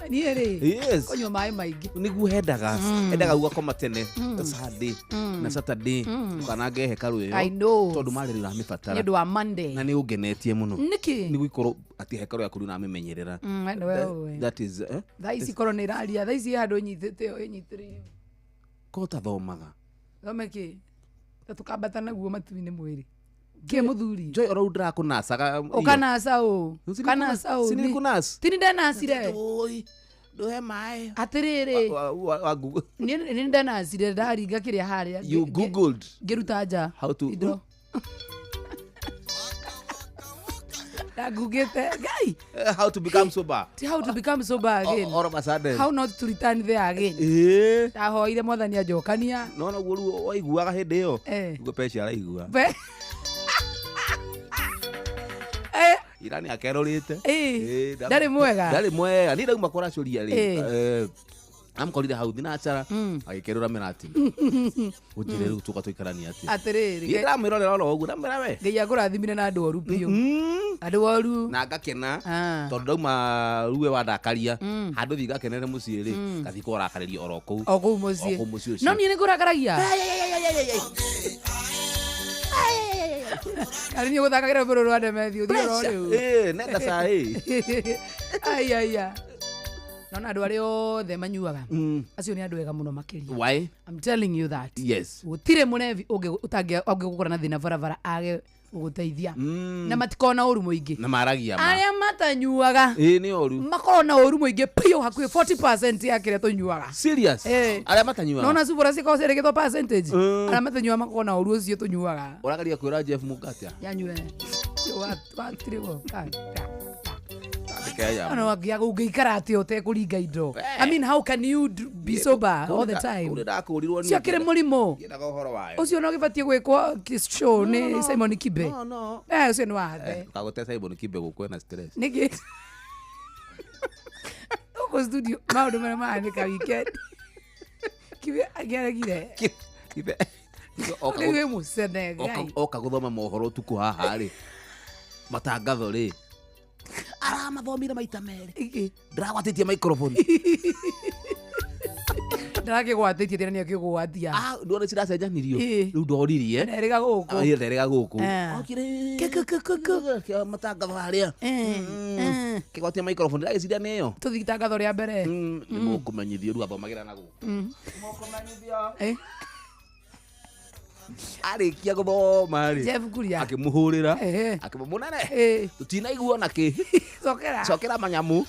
Niĩ rĩ. Yes. Kũnyua maĩ maingĩ. Nĩguo hendaga. Hendaga gũgakoma tene Sunday na Saturday ũkanange hekarũ ĩyo. I know. Tondũ marĩ rĩu ũramĩbatara. Nĩ ũndũ wa Monday. Na nĩ ũngenetie mũno. Nĩkĩ? Nĩ gũikorwo atĩ hekarũ yaku rĩu ũramĩmenyerera. Nĩwe ũĩ. That is Thaa ici korwo nĩ ĩraria, thaa ici handũ ĩnyitĩte ĩnyitĩrĩire. Ko ũtathomaga. Thome kĩ? Ta tũkambata naguo matu-inĩ mwĩrĩ. Kĩ mũthuri? Joy oro ndĩrakũnacaga. Ũkanaca ũ? Ũkanaca ũ? Sinikunaca. Ti nĩ ndanacire. Ndũhe maĩ. Atĩrĩrĩ. Wa Google. Niĩ nĩ ndanacire ndaringa kĩrĩa harĩa. You googled. Ngĩruta nja. How to Indo. Ndangugĩte. Ngai. How to become sober. Ti how to become sober again. All of a sudden. How not to return there again. Ndahoire mwathani anjokania. No naguo rĩu waiguaga hĩndĩ ĩyo. Nĩguo Pesha araigua. Irani akerorĩte. Ndarĩ mwega. Ndarĩ mwega. Niĩ ndauma kũracũria rĩ. Amkorire hau thinacara agĩkerũra mĩratini. Ũnjĩre rĩu tũka tũikarania atĩa. Atĩrĩrĩ. Niĩ ndĩramwĩrorera oro ũguo ndamwĩra we. Ngai akũrathimire na andũ oru biũ. Andũ oru. Na ngakena tondũ ndauma ruwe wandakaria handũ thiĩ ngakenere mũciĩ rĩ ngathiĩ kũrakarĩria oro kũu. O kũu mũciĩ. O kũu mũciĩ ũcio. No niĩ nĩ ngũrakaragia. Karĩ niĩ gũthakagĩra rwĩmbo rũrũ rwa Demethi ũthiĩ oro rĩu. Nenda sahi. Ai ai ai. Nona andũ arĩa othe manyuaga acio nĩ andũ ega mũno makĩria. Why? I'm telling you that. Yes. Gũtirĩ mũrevi ũngĩgũkora na thĩna barabara age gũgũteithia. Na matikona ũru mũingĩ. Na maragia ma. Arĩa matanyuaga. Ĩĩ nĩ ũru. Makorwo na ũru mũingĩ biũ hakuhĩ 40% ya kĩrĩa tũnyuaga. Serious? Arĩa matanyuaga. Nona cubura cikoragwo ciandĩkĩtwo percentage. Arĩa matanyuaga makoragwo na ũru ũcio tũnyuaga. Ũrageria kwĩra Jeff Munga atĩa? Yanyue. Watirĩgwo. Kenya. No, ũngĩikara atĩa ũtekũringa indo? I mean, how can you be sober all the time? Cio kĩrĩ mũrimũ. Ũcio no gĩbatiĩ gwĩkwo show nĩ Simon Kibe. No, no. Ũcio nĩ wathe. Ndũkagũte Simon Kibe gũkũ ena stress. Nĩkĩ? Gũkũ studio maũndũ marĩa mahanĩka weekend. Kibe angĩaregire. Kibe. Nĩ mũcene Ngai. Oka gũthoma mohoro ũtukũ haha rĩ. Matangatho rĩ. Aramathomire maita merĩ. Ndĩragwatĩtie microphone. Ndĩrakĩgwatĩtie tena nĩakĩgwatia. Ndũrona ciracenjanirio. Rĩu ndoririe. Nderĩga gũkũ. Nderĩga gũkũ. Okire. Matangatho harĩa. Kĩgwatia microphone ndĩragĩciria nĩ ĩyo. Tũthiĩ itangatho rĩa mbere. Nĩ mũkũmenyithio rĩu athomagĩra na gũkũ. Mũkũmenyithio. Arĩkia gũthoma rĩ Jeff Kuria akĩmũhũrĩra akĩmwĩra mũnene tũtinaigua ona kĩ cokera cokera manyamu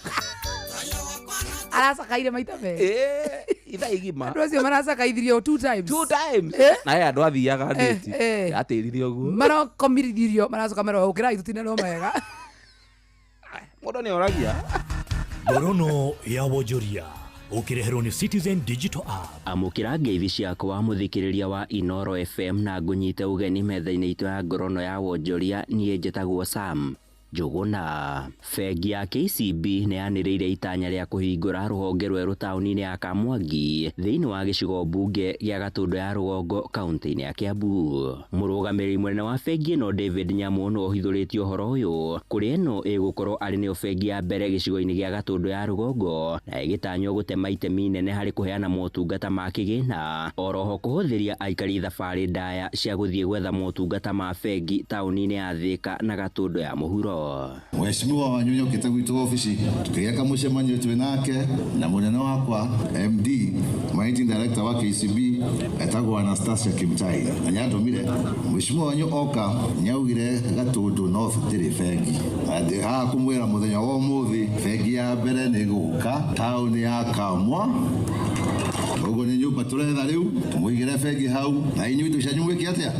aracakaire maita merĩ ithaa igima andũ acio maracakaithirio two times two times na he andũ athiaga ndĩti atĩrire ũguo marokomithirio maracoka merwo ũkĩrai tũtinarwo mega mũndũ nĩ oragia. Ngorono ya wonjoria ũkĩreherwo nĩ Citizen Digital App. Amũkĩra ngeithi ciakwa mũthikĩrĩria wa Inoro FM na ngũnyite ũgeni metha-inĩ itũ ya ngorono ya wonjoria. Niĩ njĩtagwo Sam Njũgũna. Bengi ya KCB nĩ yanĩrĩire itanya rĩa kũhingũra rũhonge rwerũ taũni-inĩ ya Kamwangi thĩinĩ wa gĩcigo mbunge gĩa Gatũndũ ya Rũgongo kaunti-inĩ ya Kiambu. Mũrũgamĩrĩri mũnene wa bengi ĩno David Nyamu nĩwe ũhithũrĩtie ũhoro ũyũ kũrĩa ĩno ĩgũkorwo arĩ nĩyo bengi ya mbere gĩcigo-inĩ gĩa Gatũndũ ya Rũgongo na ĩgĩtanywo gũtema itemi inene harĩ kũheana motungata ma kĩgĩna oroho kũhũthĩria aikari thabarĩ ndaya cia gũthiĩ gwetha motungata ma bengi taũni-inĩ ya Thĩka na Gatũndũ ya Mũhuro. Ithũĩro. Mheshimiwa wanyu nĩokĩte gwitũ obici tukĩgĩka mũcemanio twĩ nake na mũnene wakwa MD, Managing Director wa KCB, etagwo Anastasia Kimtai, na nĩandũmire. Mheshimiwa wanyu oka nĩaugire Gatũndũ North ndĩrĩ bengi, na ndĩ haha kũmwĩra mũthenya wa ũmũthĩ bengi ya mbere nĩ gũka taũni ya Kamwa. Koguo nĩ nyũmba tũretha rĩu tũmũigĩre bengi hau, na inyuĩ indo cianyu mwĩke atĩa,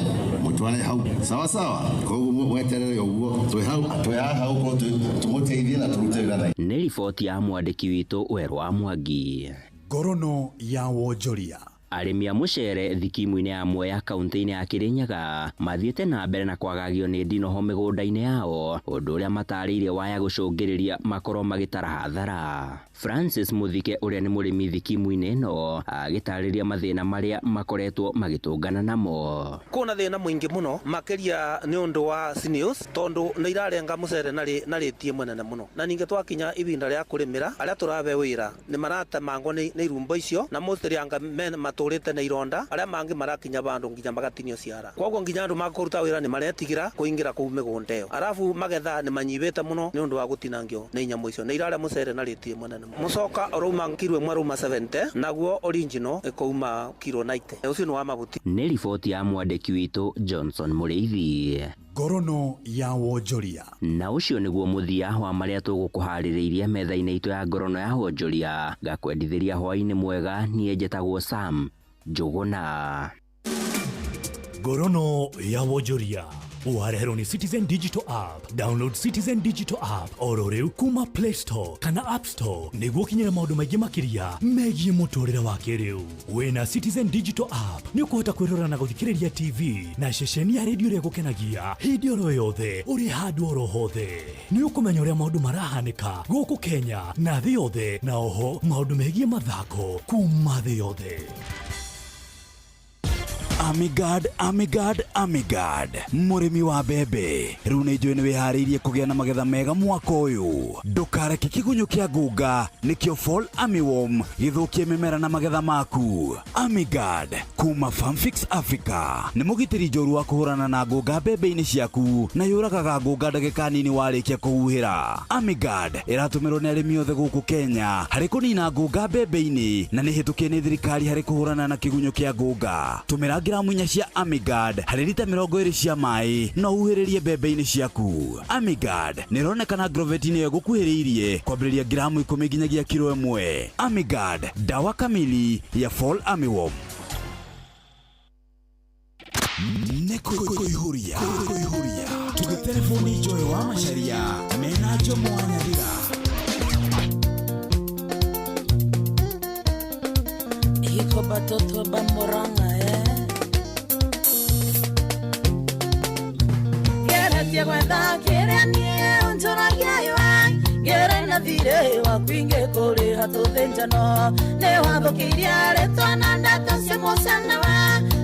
mũtware hau, sawa sawa. Koguo mweterere ũguo, twĩ hau, twĩ haha ũguo tũmũteithie na tũrute wĩra na Nĩ riboti ya mwandĩki witũ Werũ wa Mwangi. Ngorono ya wonjoria. Arĩmi a mũcere thikimu-inĩ ya Mwea kaunti-inĩ ya Kirinyaga mathiĩte na mbere na kwagagio nĩ ndinoho mĩgũnda-inĩ yao, ũndũ ũrĩa matarĩirie waya gũcũngĩrĩria makorwo magĩtara hathara. Francis Muthike ũrĩa nĩ mũrĩmi thikimu-inĩ ĩno agĩtarĩria mathĩna marĩa makoretwo magĩtũngana namo. Kwĩna thĩna mũingĩ mũno makĩria nĩ ũndũ wa snails, tondũ nĩ irarenga mũcere na rĩti ĩmwe nene mũno, na ningĩ twakinya ibinda rĩa kũrĩmĩra arĩa tũrabe wĩra nĩ maratemangwo nĩ irumbo icio, na mostly anga men matũrĩte na ironda, arĩa mangĩ marakinya bandũ nginya magatinio ciara. Koguo nginya andũ makũruta wĩra nĩ maretigĩra kũingĩra kũu mĩgũnda ĩyo, arabu magetha nĩ manyibĩte mũno nĩ ũndũ wa gũtinangio nĩ nyamũ icio, nĩ irarĩa mũcere na rĩti ĩmwe nene. Mũcoka ũrauma kiro ĩmwe rauma 70, naguo original ĩkauma kiro 90. Ũcio nĩ wa mabuti. Nĩ riboti ya mwandĩki witũ Johnson Mũrĩithi. Ngorono ya wonjoria. Na ũcio nĩguo mũthia wa marĩa tũgũkũharĩrĩirie metha-inĩ itũ ya ngorono ya wonjoria. Ngakwendithĩria hwaĩ-inĩ mwega, niĩ njĩtagwo Sam Njũgũna. Ngorono ya wonjoria wareherwo nĩ Citizen Digital App. Download Citizen Digital App oro rĩu kuma Play Store kana App Store nĩguo ũkinyĩre maũndũ maingĩ makĩria megiĩ mũtũrĩre wa kĩrĩu. Wĩna Citizen Digital App nĩ ũkũhota kwĩrora na gũthikĩrĩria TV na ceceni ya redio ĩrĩa ĩgũkenagia hĩndĩ oro yothe ũrĩ handũ oro hothe. Nĩ ũkũmenya ũrĩa maũndũ marahanĩka gũkũ Kenya na thĩ yothe, na oho maũndũ megiĩ mathako kuma thĩ yothe. Amigard, Amigard, Amigard, mũrĩmi wa mbembe, rĩu nĩ njũĩ nĩ wĩharĩirie kũgĩa na magetha mega mwaka ũyũ. Ndũkareke kĩgunyũ kĩa ngũnga nĩkĩo Fall Armyworm gĩthũkie mĩmera na magetha maku. Amigard kuma Farmfix Africa nĩ mũgitĩri njoru wa kũhũrana na ngũnga mbembe-inĩ ciaku, na yũragaga ngũnga ndagĩka nini warĩkia kũhuhĩra. Amigard ĩratũmĩrwo nĩ arĩmi othe gũkũ Kenya harĩ kũnina ngũnga mbembe-inĩ, na nĩ hĩtũkie nĩ thirikari harĩ kũhũrana na kĩgunyũ kĩa ngũnga. Tũmĩra gramu 4 cia Amigard harĩ rita 20 cia maĩ no huhĩrĩrie mbembe-inĩ ciaku. Amigard nĩ ĩronekana Agrovet-inĩ ĩyo ĩgũkuhĩrĩirie kwambĩrĩria gramu 10 nginyagia kiro 1. Amigard, dawa kamili ya Fall Armyworm. Nĩ kũihũria tũgĩtelefoni Joy wa Macharia mena Jomo wa Nyathira. Iko batoto ba Murang'a Geretie gwetha kĩrĩa niĩ ũnjũragia iwe, ngere na thirĩ waku ingĩkũrĩha tũthĩnjano, nĩ wathũkĩirie rĩtwa na ndeto cia mũcene we,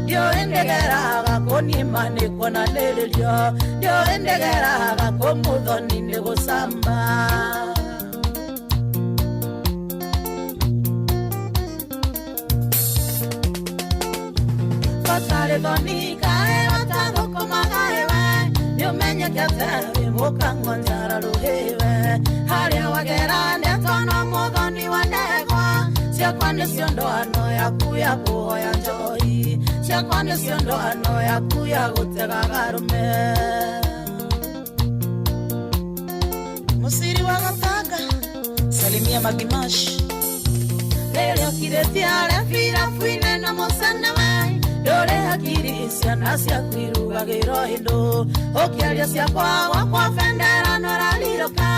ndiũĩ ndĩgeraga kũnima nĩ kuonanĩrĩrio, ndiũĩ ndĩgeraga kũmũthoni nĩ gũcamba. Batarĩ thoni kaĩ ũtathũkũmaga iwe, nĩũmenyekete wĩ mũkang'onjara rũhĩwe, harĩa wagera nĩatono mũthoni wa ndegwa, ciakwa nĩcio ndoano yaku ya kũhoya njohi, ciakwa nĩcio ndoano yaku ya gũtegaga arũme. Mũciri wa Gatanga, salimia Magimash. Rĩrĩa ũkirĩtie arĩa birabu-inĩ na mũcene we, ndũrĩ hakiri ciana ciaku irugagĩrwo hĩndũ, ũkĩaria ciakwa gwakwa bendera norarirũka,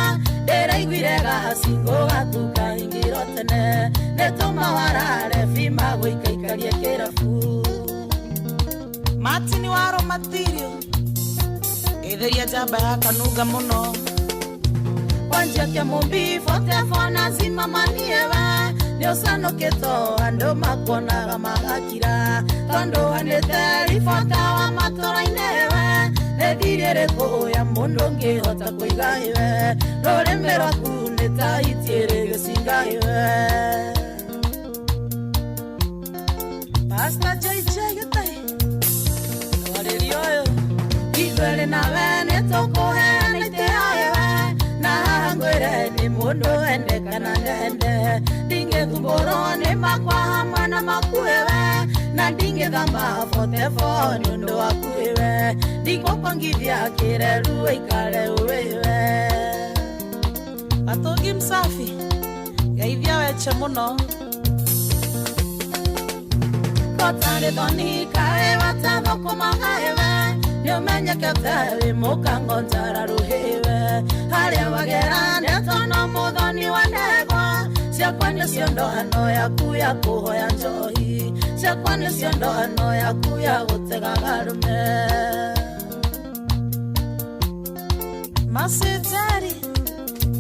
ndĩraiguire gacingũ gaku kahingĩrwo tene, nĩtũma warare bima gũikaikarie kĩrabu. Martin wa Romatirio, getheria njamba ya kanunga mũno. Wanjia kĩamũmbi botefona zimamaniewe, nĩũcanũkĩtwo andũ makuonaga magakira, tondũ hanĩte ribota wa matũra-inĩ we, nĩ thirĩ ĩrĩkũ ya mũndũ ũngĩhota kũiga iwe, rũrĩmĩ rwaku nĩ ta hiti ĩrĩ gĩcinga iwe. Pastor JJ Gĩtai, twarĩrio ũyũ. Ithuerĩ nawe nĩtũkũheana itĩo iwe, Nĩ mũndũ ende kana ndende ndingĩthumbũrwo nĩ makwa hamwe na makuĩwe na ndingĩthamba botebo nĩ ũndũ wakuĩwe ndingũkwongithia kĩreru ũikare ũĩwe. Atũngi msafi geithia weche mũno. Kotarĩ thoni kaĩ watathũkũmaga ĩwe nĩũmenyekete wĩ mũkango njara rũhĩwe harĩa wagera ndeto no mũthoni wa ndegwa ciakwa nĩcio ndoano yaku ya kũhoya njohi ciakwa nĩcio ndoano yaku ya gũtegaga arũme. Masitari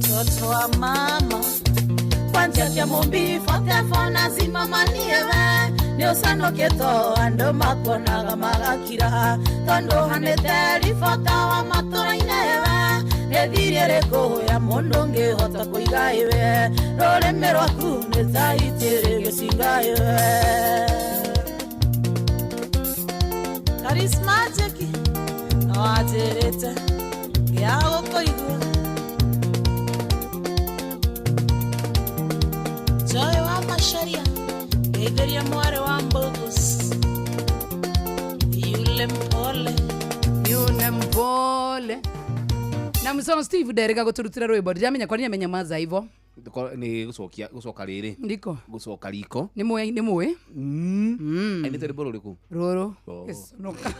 toto wa mama kwanja kĩa mũmbi botebo na zimamaniewe nĩũcanũkĩtwo andũ makuonaga magakira tondũ hanĩte ribota wa matũra-inĩ we nĩ thiri ĩrĩkũ ya mũndũ ũngĩhota kũiga ĩwe rũrĩmĩ rwaku nĩ ta itĩ rĩgĩcinga ĩwe. Charismatic no anjĩrĩte ngĩaga gũkũigua. Joy wa Macharia geithĩria mwarĩ wa Mbogus yule mpole yule mpole na msomo Steve Dereka gũtũrutĩra rwĩmbo ndiramenya kwa nini amenyamaza hivyo. Nĩ gũcokia gũcoka rĩrĩ ndiko gũcoka riko nĩ mũĩ nĩ mũĩ ainĩte rwĩmbo rũrĩkũ rũrũ Oh. gĩconoka.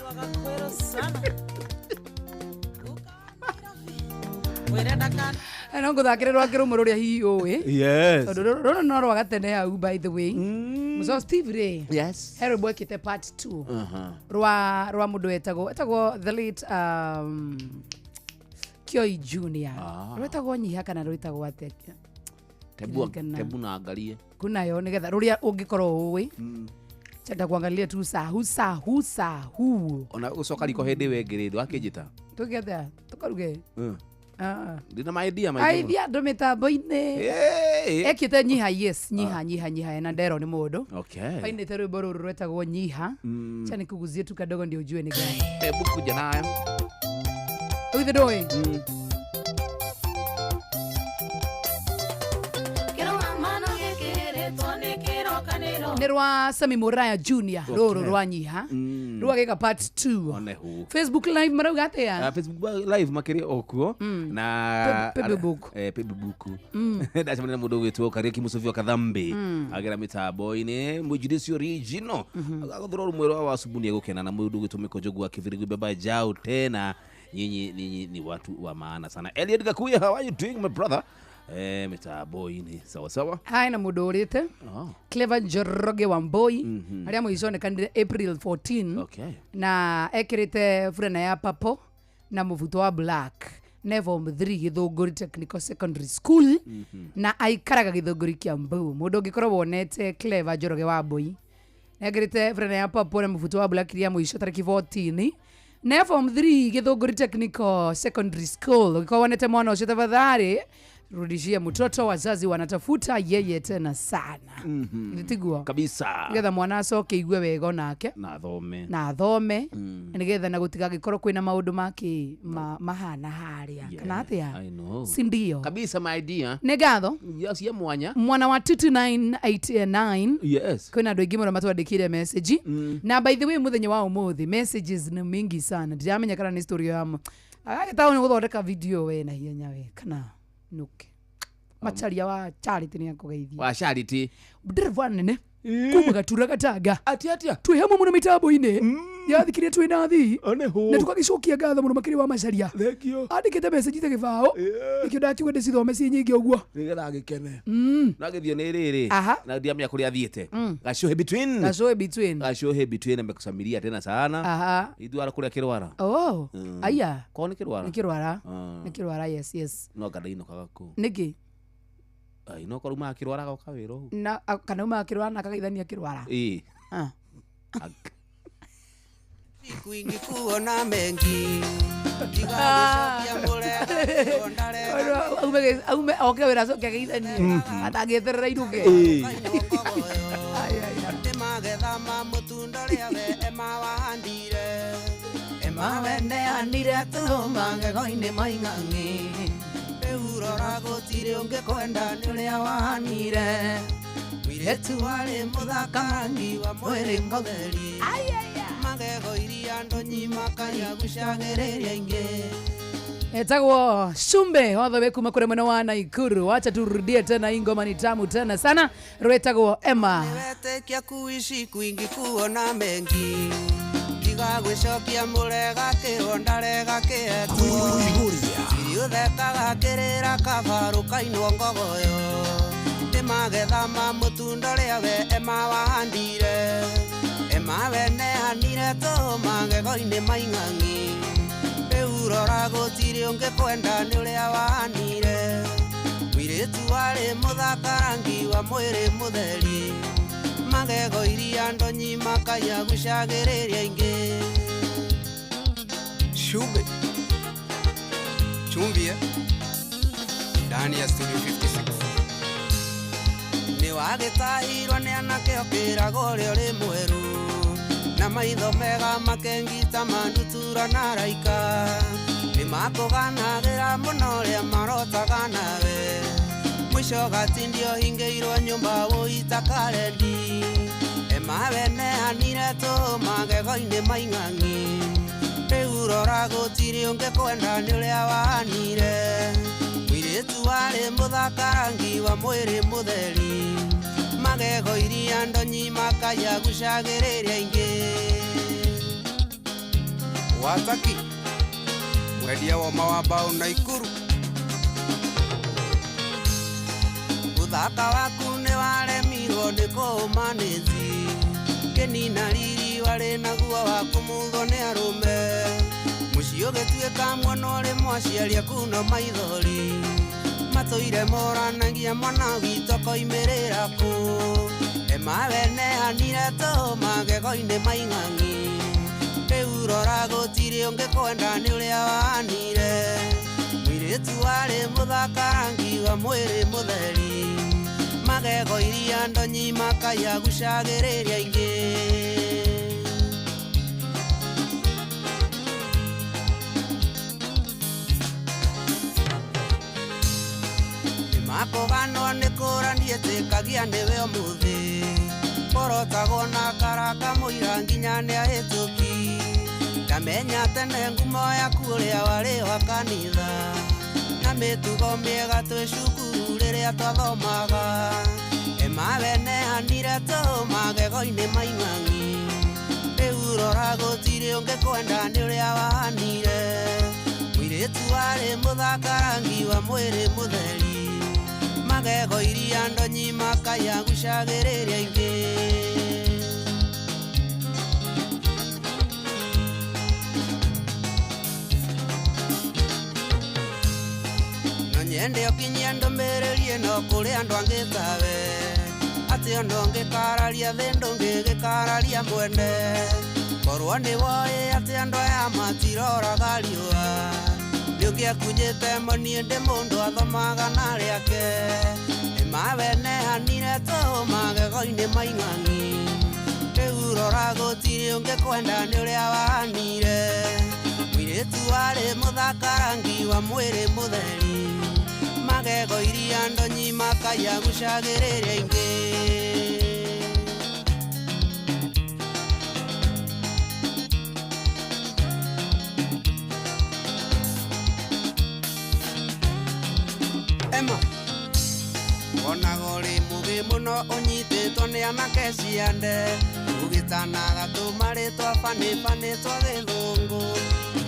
No ngũthakĩre rwake rũmwe rũrĩa hihi ũĩ Yes. tondũ rũrũ no rwa gatene hau by the way. Msomo Steve rĩ Yes. he rwĩmbo ekĩte part 2 Aha. rwa mũndũ etagwo the late Kioi Junior. Ah. Rwĩtagwo nyiha kana rwĩtagwo atĩa? Tebu Kĩririkana. tebu na angalie. Kunayo nigetha rũrĩa ũngĩkorwo ũĩ chenda kuangalia tu sahu sahu sahu Ona gũcoka riko hĩndĩ ĩyo ĩngĩ rĩ ndwakĩnjĩta. twĩke atĩa tũkaruge. Ah. Ndina maidia maingĩ mũno. Aithia andũ mĩtambo-inĩ ekĩte nyiha yes nyiha nyiha nyiha na ndero nĩ mũndũ Okay. ainĩte rwĩmbo rũrũ rwetagwo nyiha. Cha nikuguzie tu kadogo ndio ujue ni gani. Tebu kuja nayo. Ũgithĩ ndũĩ? Kĩrũgamano gĩkĩrĩtwo nĩ kĩrokanĩro nĩ rwa Sami Muraya Junior Okay. rũrũ rwa nyiha rũu agĩka part 2 One hu. Facebook live marauga atĩa? Facebook live makĩrĩ o kuo na Facebook. Facebook ndacemania na mũndũ ũgwĩtwo Kariuki Mũcũbio Kathambi agera mĩtambo-inĩ Mũjudisi original agathũra rũmwe rwa wasubu nĩ egũkena na mũndũ ũgwĩtwo Mĩkonjogu wa Kĩbĩrĩgũ baba jao tena nyinyi ninyi ni watu wa maana sana. Eliud Gakuya, how are you doing my brother? Mĩtambo-inĩ sawa sawa. Hai na mũndũ ũrĩte Oh. Clever Njoroge wa Mboi arĩa mũico onekanire April 14 Okay. na ekĩrĩte burana ya papo na mũbuto wa black ne form 3 Gĩthũngũri Technical Secondary School na aikaraga Gĩthũngũri Kiambu. Mũndũ ũngĩkorwo wonete Clever Njoroge wa Mboi ekĩrĩte burana ya papo na mũbuto wa black iria mũico tarĩki 14 ne form 3 Gĩthũngũri Technical Secondary School. Ũngĩkorwo wonete mwana ũcio tafadhali rudishia mtoto, wazazi wanatafuta yeye tena sana. Tiguo Kabisa. nigetha mwana acoke igue wega onake Na thome. na athome nigetha na gũtigagĩkorwo kwĩna maũndũ makĩ mahana harĩa kana atĩa I know. si ndio? Kabisa my dear. Nĩ ngatho Yes, ya mwanya. mwana wa 22989 Yes. kwĩna andũ aingĩ mũno matwandĩkire message na by the way mũthenya wa ũmũthĩ messages nĩ mingi sana ndiramenya kana nĩ story ya agagĩtaũ nĩ gũthondeka video we na hinya we kana nuke macharia wa Charity nĩ akũgeithia Wa Charity. ndereva nene kuma Gatura Gatanga Atia atia. twĩ hamwe mũno mĩtambo-inĩ yathikirie twĩ na thii One hu. na tũgagĩcokia ngatho mũno makĩria wa Macharia andĩkĩte message ta gĩbaũ nĩkĩo ndakiuga ndĩcithome ciĩ nyingĩ ũguo. Nĩgetha agĩkene. No agĩthiĩ nĩ rĩrĩ. Aha. Na ndiamenya kũrĩa athiĩte. Gacuhe between. Gacuhe between. Gacuhe between amekusamiria tena sana. Aha. Ithuara kũrĩa kĩrwara. Oh, aya. Ko nĩ kĩrwara? Nĩ kĩrwara. Ah. Nĩ kĩrwara yes yes. No anga ndainũkaga kũu. Nĩkĩ? Ai no korwo umaga kĩrwara agoka wĩra ũguo. Na kana umaga kĩrwara na akagaithania kĩrwara. Ĩĩ. Ah. Kwingi kuona mengi Aume oke wĩra acoke ageithanie atangĩeterera inũke. Magetha ma mũtunda rĩa we ema wahandire ema wendeanire tũrũma ngego-inĩ maing'ang'i. Rĩu rora gũtirĩ ũngĩ kwenda nĩ ũrĩa wahanire. Mũirĩtu warĩ mũthaka rangi wa mwĩrĩ mũtheri. Magego iria ndonyi makayagucagĩrĩria ingĩ. Etagwo Shumbe all the way kuma kure mwena wa Naikuru. Wacha turudie tena, hii ngoma ni tamu tena sana. Rwetagwo Emma. Wetĩkia kuishi kwingi kuona mengi. Tiga gwĩcokia mũrega kĩrwo ndarega kĩetwo. Iriũthekaga kĩrĩra kabarũ kainwo ngogoyo. Nĩ magetha ma mũtunda ũrĩa we Emma wahandire. Emma we neanire tũhũ magego-inĩ maing'ang'i. Rĩu rora gũtirĩ ũngĩ kwenda nĩ ũrĩa wahanire. Mũirĩtu warĩ mũthaka rangi wa mwĩrĩ mũtheri. Magego iria ndonyi makayagucagĩrĩria ingĩ. Shube Chumbia ndani ya studio 56. Nĩ wagĩtahirwo nĩ anake ũkĩragwo ũrĩa ũrĩ mwerũ. Na maitho mega makengita mandutura na raika. Nĩ makũganagĩra mũno ũrĩa marotaga nawe. Mũico gatindio hingĩirwo nyũmba wũita karendi. Emma we neanire tũhũ magego-inĩ maing'ang'i. Rĩu rora gũtirĩ ũngĩ kwenda nĩ ũrĩa wahanire. Mũirĩtu warĩ mũthaka rangi wa mwĩrĩ mũtheri. Magego iria ndonyi makayagucagĩrĩria ingĩ. Wataki mwendia woma wa mbaũ Naikuru. Ũthaka waku nĩ waremirwo nĩ kũũma nĩ nzi. Kĩnina riri warĩ naguo wa kũmuthwo nĩ arũme. Mũciĩ ũgĩtuĩka mwana ũrĩ mwaciari aku no maithori. Matũire moranagia mwana witũ koimĩrĩra kũ. Emma we neanire tũhũ magego-inĩ maing'ang'i. Rĩu rora gũtirĩ ũngĩ kwenda nĩ ũrĩa wahanire. Mũirĩtu warĩ mũthaka rangi wa mwĩrĩ mũtheri. Magego iria ndonyi makayagucagĩrĩria ingĩ. Makũganwo nĩ kũra ndiĩtĩkagia nĩwe ũmũthĩ. Kũrotagwo na karaka mũira nginya nĩahĩtũki. Ndamenya tene ngumo yaku ũrĩa warĩ wa kanitha. Na mĩtugo mĩega twĩ cukuru rĩrĩa twathomaga. Emma we neanire tũhũ magego-inĩ maing'ang'i. Rĩu rora gũtirĩ ũngĩ kwenda nĩ ũrĩa wahanire. Mũirĩtu warĩ mũthaka rangi wa mwĩrĩ mũtheri. Magego iria ndonyi makayagucagĩrĩria ingĩ. No nyende ũkinyie ndũmĩrĩri ĩno kũrĩ andũ angĩ tawe. Atĩ ona ũngĩkararia thĩ ndũngĩgĩkararia mwene. Korwo nĩ woĩ atĩ andũ aya matiroraga riũa. Nĩũngĩakunyĩte mo niĩ ndĩ mũndũ athomaga na rĩake. Emma we neanire tũhũ magego-inĩ maing'ang'i. Rĩu rora gũtirĩ ũngĩ kwenda nĩ ũrĩa wahanire. Mũirĩtu warĩ mũthaka rangi wa mwĩrĩ mũtheri. Magego iria ndonyi makayagucagĩrĩria ingĩ. Emma wonaga ũrĩ mũgĩ mũno ũnyitĩtwo nĩ anake ciande. Ũgĩtanaga tũmarĩtwa banĩ banĩ twa gĩthũngũ.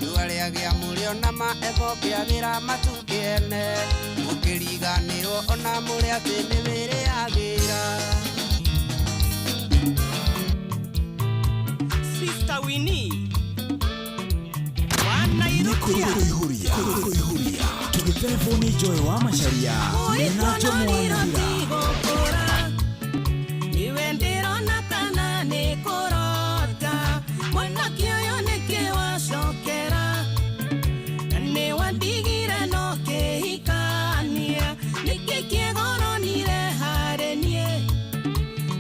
Riũa rĩagĩa mũrĩo na maembo kĩagĩra matu kĩene. Mũkĩriganĩrwo ona mũrĩ atĩ nĩ wĩrĩagĩra. Sister Winnie wanairukia Kuihuria tugitelefoni Joy wa Macharia ninacho mwanahira. Niwe ndĩrona kana nĩ kũrota. Mwanake ũyũ nĩkĩ wacokera. Na nĩ wandigire no kĩhikania. Nĩkĩ kĩgoronire harĩ niĩ.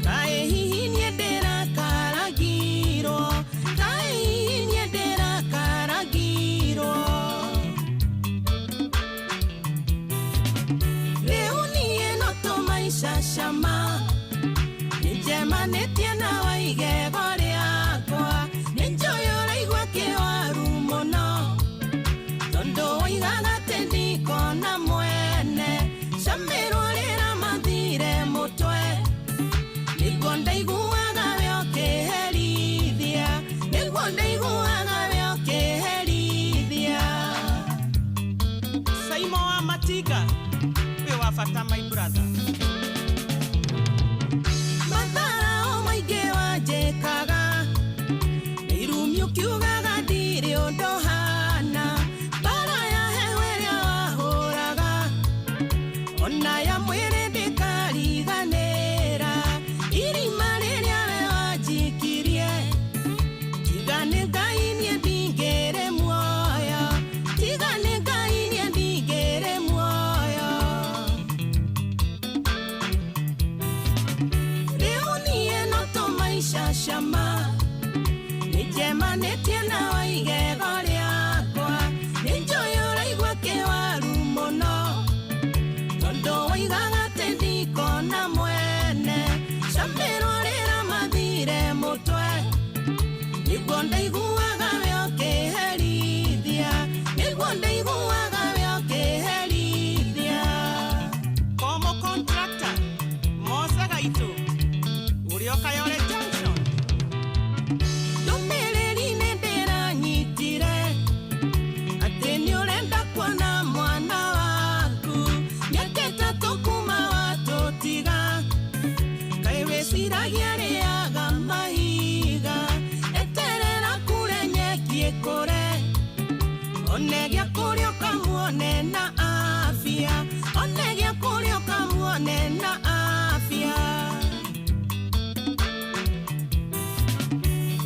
Kaĩ hihi niĩ ndĩrakaragirwo. Kaĩ hihi niĩ ndĩrakaragirwo. Mombatha. Matharao maingĩ wanjĩkaga irumi ũkiugaga ndirĩ ũndũ hana mbara ya heho ĩrĩa wahũraga ona ya mwĩrĩ ndĩkariganĩra irima rĩrĩa we wanjikirie tiga nĩ Ngai niĩ ndingĩrĩ muoyo tiga nĩ Ngai niĩ ndingĩrĩ muoyo rĩu niĩ no tũmaica cama nĩnjemanĩtie na wa igego rĩakwa nĩnjũĩ ũraigua kĩwaru mũno tondũ woigaga atĩ ndikona mwene camĩrwo rĩra mathire mũtwe nĩguo ndaiguaga we ũkĩherithia nĩguo ndaiguaga we ũkĩherithia Komo contractor Mose Gaitũ ũrĩa Kayole Junction. Ndũmĩrĩri nĩ ndĩranyitire atĩ nĩ ũrenda kuona mwana waku mĩaka ĩtatũ kuma watũtiga kaĩ wĩciragia rĩaga mahiga eterera kure nyeki ĩkũre one gĩa kũrĩa ũkamuone na afya one gĩa kũrĩa ũkamuone na afya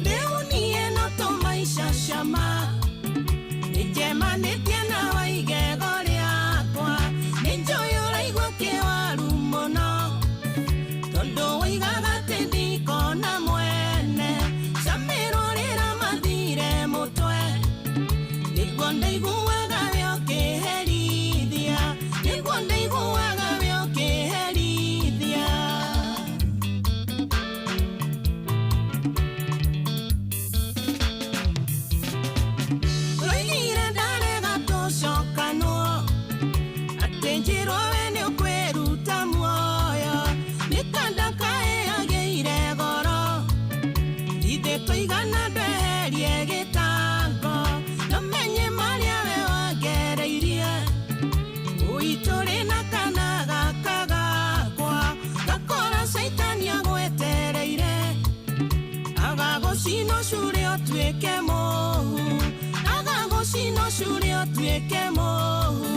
rĩu niĩ no tũmaica cama nĩnjemanĩtie na wa igego rĩakwa nĩnjũĩ ũraigua kĩwaru mũno tondũ woigaga atĩ ndikona mwene camĩrwo rĩra mathire mũtwe nĩguo ndaiguaga we ũkĩherithia nĩguo ndaiguaga we ũkĩherithia Roigire ndarega tũcokanwo atĩ njĩrwo we nĩ ũkwĩruta muoyo mĩkanda kaĩ yagĩire goro ithe tũigana ndweherie gĩtango nomenye marĩa we wangereirie ũitũrĩ na kana gaka gakwa gakora caitani agwetereire agagũcina ũcure ũtuĩke mũhu agagũcina ũcure ũtuĩke mũhu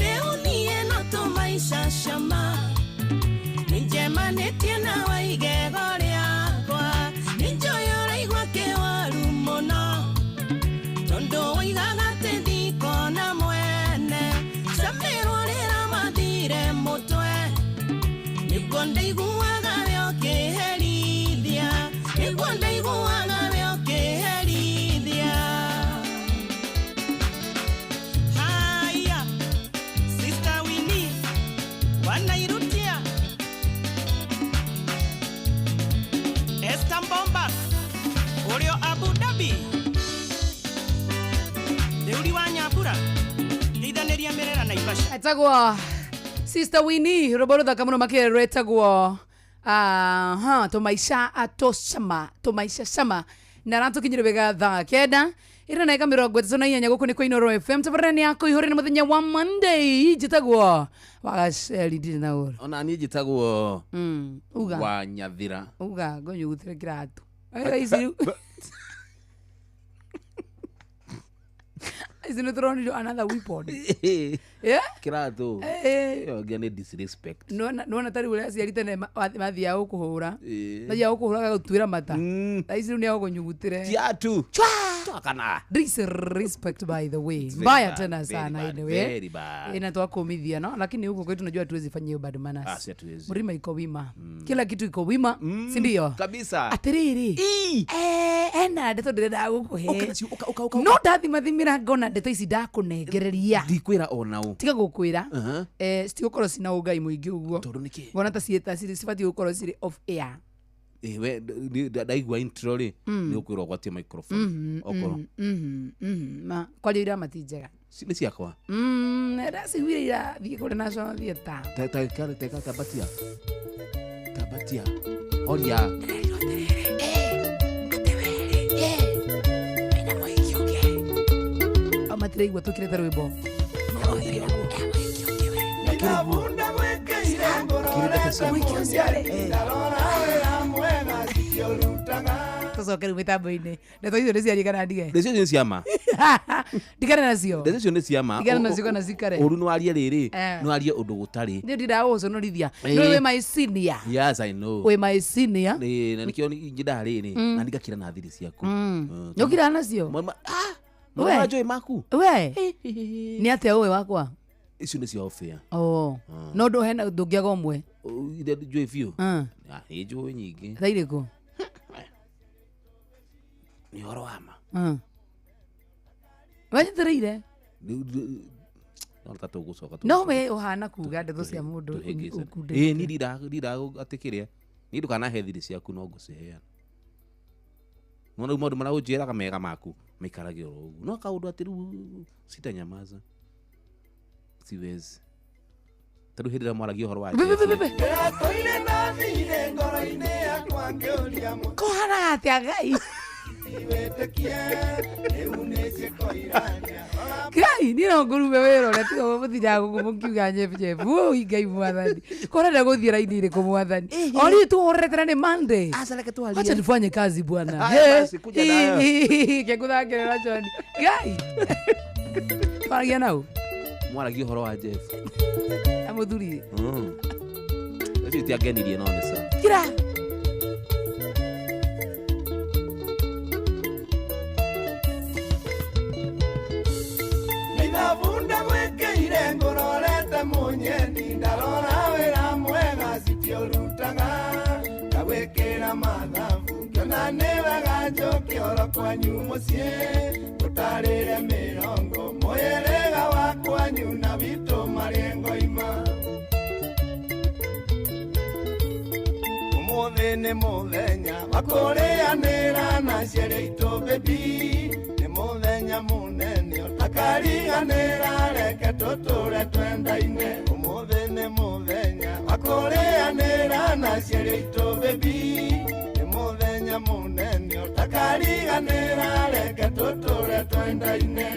rĩu niĩ no tũmaica cama nĩnjemanĩtie na wa igego rĩakwa nĩnjũĩ ũraigua kĩwaru mũno tondũ woigaga atĩ ndikona mwene camĩrwo rĩra mathire mũtwe nĩguo ndaiguaga we ũkĩherithia nĩguo ndaiguaga we ũkĩherithia Haya, Sister Winnie wanairutia Esther Mbombas ũrĩa Abu Dhabi Deuri wa Nyambura ndeithanĩria Merera Naivasha. Etagwo Sister Winnie rwĩmbo rũthaka mũno makĩria rwĩtagwo aha tũmaica atũcama tũmaica cama na ratũkinyire wega thaa 9 ĩrĩ na 38 gũkũ nĩ kwa Inooro FM tabarĩra nĩ ya kũihũrĩ nĩ mũthenya wa Monday njĩtagwo Wagaceri ndirĩ na ũru Ona niĩ njĩtagwo uga wa Nyathira. uga ngũnyugutĩre kĩratũ Thaa ici rĩu ici nĩ tũronirio another weapon yeah? Kĩratũ. Eh. Ĩyo ĩngĩ nĩ disrespect. Nĩwona ta rĩu ũrĩa aciari tene mathiaga gũkũhũra Ĩĩ. mathiaga gũkũhũra gagũtuĩra mata thaa ici rĩu nĩ agũkũnyugutĩre Kiatu. Kana. Disrespect by the way Very mbaya bad, tena very sana bad, anyway very bad. ina twakumithia no lakini huko kwetu najua hatuwezi fanya hiyo bad manners. Ah, si hatuwezi. Mlima iko wima kila kitu iko wima si ndio Kabisa. atiriri ena ndeto ndĩrenda gũkũhe no ndathimathimĩra ngona ndeto ici ndakũnengereria Ndikwĩra ona ũ. tiga gũkwĩra Aha. citigũkorwo cina ũngai mũingĩ ũguo Tondũ nĩkĩ? ngona ta ciĩta cibatiĩ gũkorwo cirĩ off air Eh, we ndaigua intro rĩ nĩ ũkwĩrwo ũgwatie microphone. Okorwo. Ma kwaria ira mati njega Nĩ ciakwa. Ndaciguire irathiĩ kũrĩ National Theatre Ta ta ta ta tabatia. Tabatia. Oria. Au matiraigua tũkĩrĩte rwĩmbo Mũhiki ũcio rĩ. Tũcoke rĩu mĩtambo-inĩ. Ndeto icio nĩ ciarie kana ndige? Ndeto icio nĩ ciama. Ndigane nacio. Ndeto icio nĩ ciama. Ndigane nacio kana cikare. Ũru nĩ warie rĩrĩ, Eh. nĩ warie ũndũ gũtarĩ. Nĩ ndindaga gũgũconorithia. Eh. Nĩ wĩ my senior. Yes, I know. Wĩ my senior. Ĩĩ, na nĩkĩo nyendaga rĩrĩ, na ndigakira na thiri ciaku. Nĩ ũkiraga nacio? We. We. Njũĩ maku. We. Nĩ atĩa ũĩ wakwa? Icio nĩ cia off-air. Oh. No ndũ hena ndũngĩaga ũmwe. Iria njũĩ biũ. Ah, nĩ njũĩ nyingĩ. Tha irĩkũ? Nĩ ũhoro wa ma. Wanyitĩrĩire? No ta tũgũcoka. No we ũhana kuga ndeto cia mũndũ Ĩĩ, ũkundĩte. niĩ ndindaga atĩ kĩrĩa. Niĩ ndũkanahe thiri ciaku no ngũciheana. Nĩwona rĩu maũndũ marĩa ũnjĩraga mega maku maikarage oro ũguo. No kaũndũ atĩ rĩu sitanyamaza. Siwezi. Ta rĩu hĩndĩ ĩrĩa mwaragia ũhoro wa Be, be, be, Jeff. be. Kũhanaga atĩa Ngai? Ngai, niĩ no ngũrume wĩra ũrĩa tiga mũtindaga gũkũ mũkiuga nyebu Ũi Ngai mwathani. Kũrenda gũthiĩ raini ĩrĩkũ mwathani? O rĩu tũhorerete na nĩ Monday. Wacha tufanye kazi bwana. Haya basi, kuja nayo. Kegũthakĩrĩra John. Ngai. Twaragia nau Mwaragia ũhoro wa Jeff. na mũthuri. Ũcio itiangenirie no nĩ sawa. Kira. Nĩthabunda gwĩkĩire ngũrorete mũnyendi ndarora wĩra mwega citiũrutaga ngagwĩkĩra mathabu ngĩona nĩ wega njũke oro kwanyu mũciĩ ngũtarĩre mĩrongo mũyĩrĩga wa kwanyu na witũ marĩ ngoima. Ũmũthĩ nĩ mũthenya wa kũrĩanĩra na ciarĩ aitũ baby, nĩ mũthenya mũnene ũtakariganĩra, reke tũtũre twendaine. Ũmũthĩ nĩ mũthenya wa kũrĩanĩra na ciarĩ aitũ baby, nĩ mũthenya mũnene ũtakariganĩra, reke tũtũre twendaine.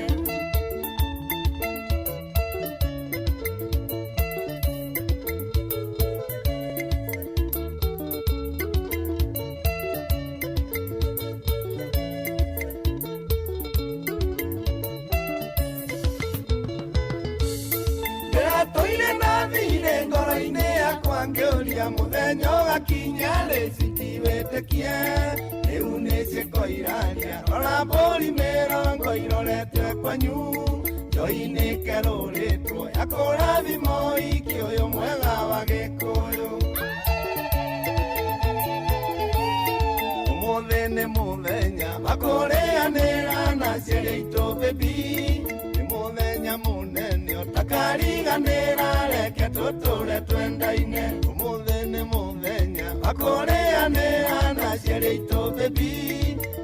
Ndĩratũire na thirĩ ngoro-inĩ yakwa ngĩũria mũthenya ũgakinya rĩ citiwĩtĩkie, rĩu nĩ ciĩko iraria, rora mbũri mĩrongo iroretwe kwanyu, njũi nĩkerũrĩtwo ya kũrathima ũhiki ũyũ mwega wa Gĩkũyũ. Ũmũthĩ nĩ mũthenya wa kũrĩanĩra na ciarĩ aitũ baby, nĩ mũthenya mũnene ũtakariganĩra, reke tũtũre twendaine. Ũmũthĩ nĩ mũthenya wa kũrĩanĩra na ciarĩ aitũ baby,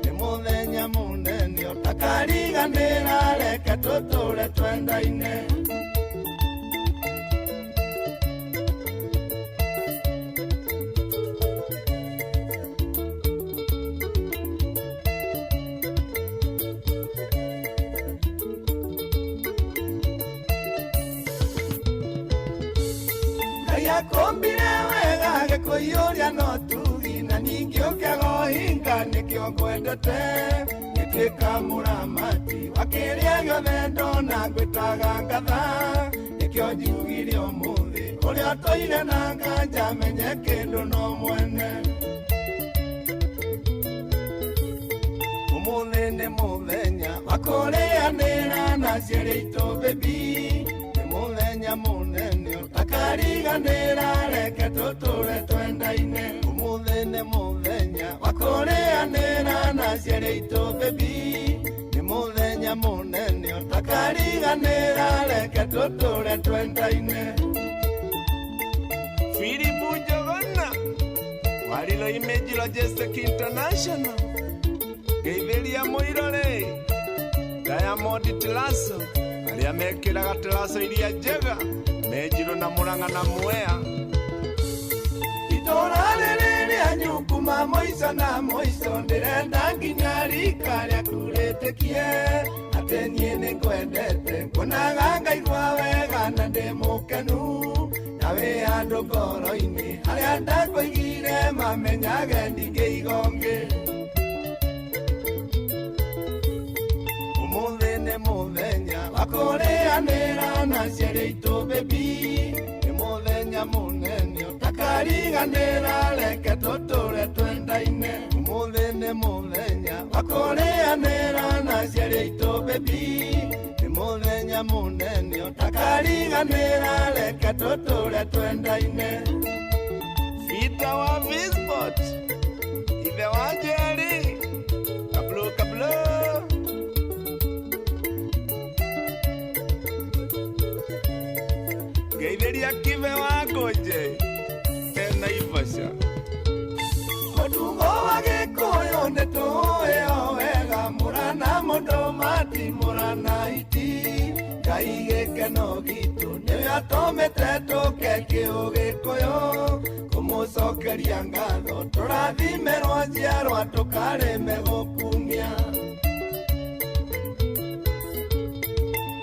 nĩ mũthenya mũnene ũtakariganĩra, reke tũtũre twendaine. Ngai akũmbire wega agĩkũiyũria no tugi, na ningĩ ũkĩaga ũhinga nĩkĩo ngwendete, ngĩtuĩka mũramati wa kĩrĩa gĩothe ndona ngwĩtaga ngatha, nĩkĩo njugire ũmũthĩ ũrĩa ũtũire na nganja menye kĩndũ no mwene. Ũmũthĩ nĩ mũthenya wa kũrĩanĩra na ciarĩ aitũ baby, nĩ mũthenya mũnene ũtakariganĩra, reke tũtũre twendaine. Ũmũthĩ nĩ mũthenya wa kũrĩanĩra na ciarĩ aitũ baby, nĩ mũthenya mũnene ũtakariganĩra, reke tũtũre twendaine. Philip Njogona warilo Image Logistic International ngeithĩria mũirore Diamond Tilaso arĩa mekĩraga tilaso iria njega menjirũ na Mũrang'a na Mwea. Itũra rĩrĩ rĩanyu kuma mũico na mũico ndĩrenda nginya rika rĩaku rĩtĩkie atĩ niĩ nĩngwendete, nguonaga ngaigua wega na ndĩ mũkenu, na wĩ handũ andũ ngoro-inĩ arĩa ndakũigire mamenyage ndingĩigonge ũmũthĩ nĩ mũthenya wa kũrĩanĩra na ciarĩ aitũ bebi nĩ mũthenya mũnene ũtakariganĩra reke tũtũre twendaine ũmũthĩ nĩ mũthenya wa kũrĩanĩra na ciarĩ aitũ bebi nĩ mũthenya mũnene ũtakariganĩra reke tũtũre twendaine Peter wa Visport, ithe wa Jerry, kablo kablo. Geithĩria kibe wa ngũnje e Naivasha. Mũtugo wa Gĩkũyũ nĩ tũĩ o wega mũrana mũndũ mati mũrana iti Ngai gĩkeno gitũ nĩwe atũmĩte tũke kĩũgĩkũyũ kũmũcokeria ngatho tũrathimĩrwo njiarwa tũkarĩme gũkumia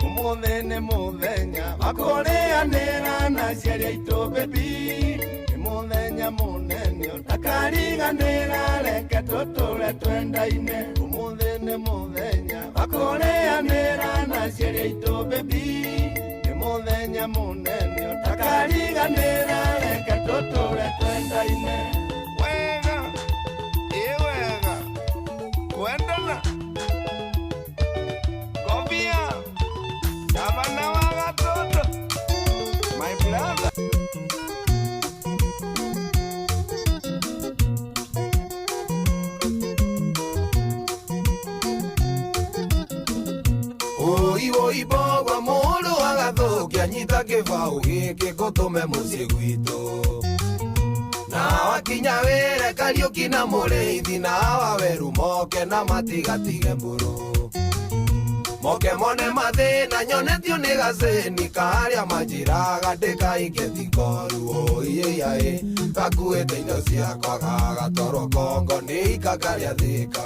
ũmũthĩ nĩ mũthenya wa kũrĩanĩra na aciari aitũ bebi nĩ mũthenya mũnene ũtakariganĩra reke tũtũre twendaine ũmũthĩ nĩ mũthenya wa kũrĩanĩra na aciari aitũ bebi nĩ mũthenya mũnene ũtakariganĩra reke tũtũre twendaine Wega, ĩ wega, kwendana, Kobia, gavana wa Gatoto, my brother. Oi oi bogwa mũndũ agathũkia nyita kĩbaũ gĩkĩ ngũtũme mũciĩ gwitũ na wakinya wĩre Kariũki na Mũrĩithi na Waweru moke na matigatige mbũrũ moke mone mathĩna nyonetio nĩ gacĩni karĩa manjĩraga ndĩkaike tikoru oi gakuĩte indo ciakwa gagatwarwo Kongo nĩ ikakarĩa Thĩka.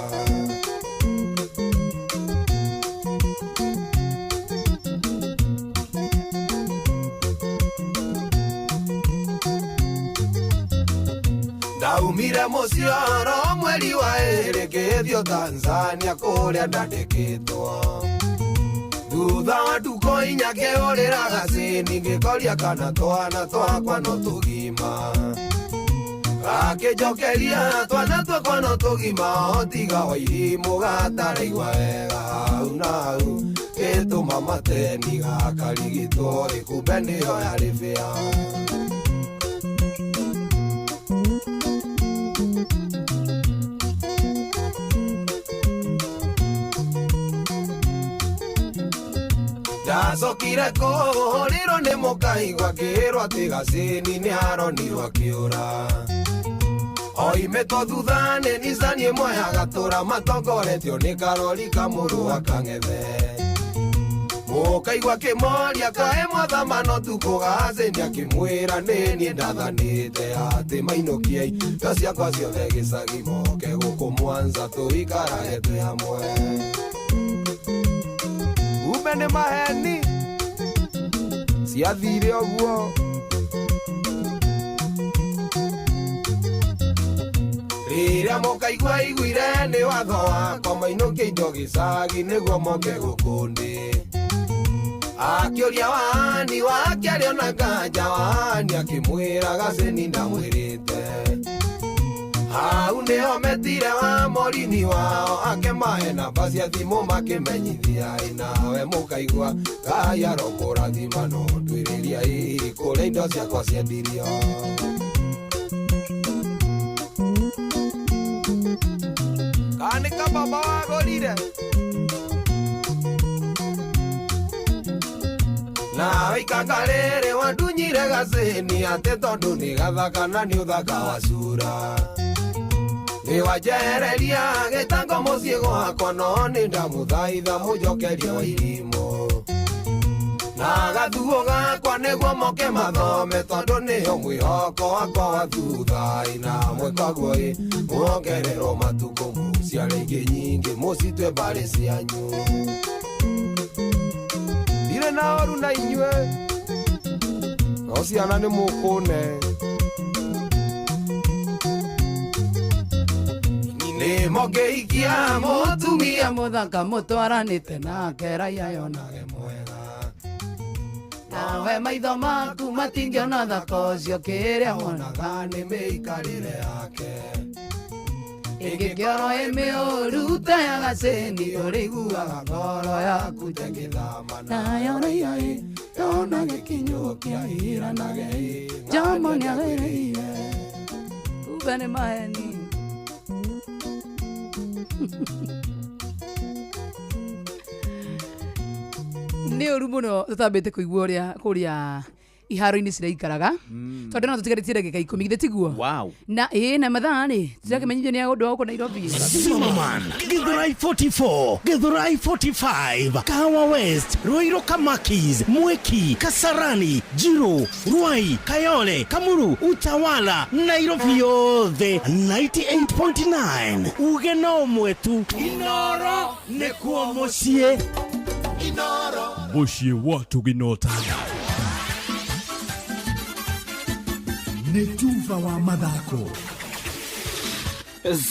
Ndaumire mũcioro mweri wa ĩrĩ ngĩthiĩ Tanzania kũrĩa ndandĩkĩtwo thutha wa ndukũ inya ngĩũrĩra gacĩni ngĩkoria kana twana twakwa no tũgima gakĩnjokeria twana twakwa no tũgima o tiga Wairimũ gataraigua wega hau na hau gĩtũma mateni gakarigitwo ĩ kumbe nĩyo yarĩ bĩa. Ndacokire kũhũrĩrwo nĩ mũkaigua ngĩrwo atĩ gacĩni nĩ aronirwo akĩũra oimĩtwo thutha nĩ nicani ĩmwe ya gatũra matongoretio nĩ karori kamũrũ wa kang'ethe mũkaigua kĩmoria kaĩ mwathama no tukũ gacĩni akĩmwĩra nĩ niĩ ndathanĩte atĩ mainũkie indo ciakwa ciothe gĩcagi moke gũkũ Mwanza tũikarage twĩ hamwe. Kumbe nĩ maheni ciathire ũguo. Rĩrĩa mũkaigua aiguire nĩ watho wakwa mainũkie indo gĩcagi nĩguo moke gũkũ ndĩ akĩũria wani wake arĩ ona nganja wani akĩmwĩra gacĩni ndamwĩrĩte hau nĩho metire wa morini wao akĩmahe namba cia thimũ makĩmenyithia ĩ nawe mũkaigua Ngai arokũrathima no ndwĩrĩria ĩ kũrĩa indo ciakwa ciendirio. Kana nĩ kababa wagũrire nawe ikanga rĩrĩ wandunyire gacĩni atĩ tondũ nĩ gathaka na nĩ ũthaka wa cura nĩ wanjehereria gĩtango mũciĩ gwakwa no nĩ ndamũthaitha mũnjokerie Wairimũ na gathuo gakwa nĩguo moke mathome tondũ nĩyo mwĩhoko wakwa wa thutha ĩ na mwĩkaguo ĩ muongererwo matukũ mũciare ingĩ nyingĩ mũcitue mbarĩ cianyu ndirĩ na ũru na inyuĩ No ciana nĩ mũkũne. Nĩ mũngĩhikia mũtumia mũthaka mũtwaranĩte nake raia yonage mwega. Nawe maitho maku matingĩona thaka ũcio, kĩrĩa wonaga nĩ mĩikarĩre yake. Ĩngĩkĩorwo ĩ mĩũru ta ya gacĩni, ũrĩiguaga ngoro yaku tegĩthama. Nayo raia ĩ yona gĩkinyũkia iranage ĩ jambo nĩagĩrĩire kumbe nĩ maheni. Nĩ ũru mũno tũtambĩte kũigua ũrĩa kũrĩa iharo-inĩ ciraikaraga, tondũ no tũtigarĩtie ndagĩka 10, githĩ tiguo? Wow. Na ĩ na mathaa rĩ, tũrakĩmenyithio nĩ ũndũ wa gũkũ Nairobi. Zimmerman, Githurai 44, Githurai 45, Kahawa West, Ruiru Kamakis, Mwiki, Kasarani, Jiro, Ruai, Kayole, Kamuru, Utawala, Nairobi yothe 98.9. Uge no mwetu. Inoro nĩkuo mũciĩ. Inoro. Mũciĩ wa Tuginotana nĩ tuba wa mathako.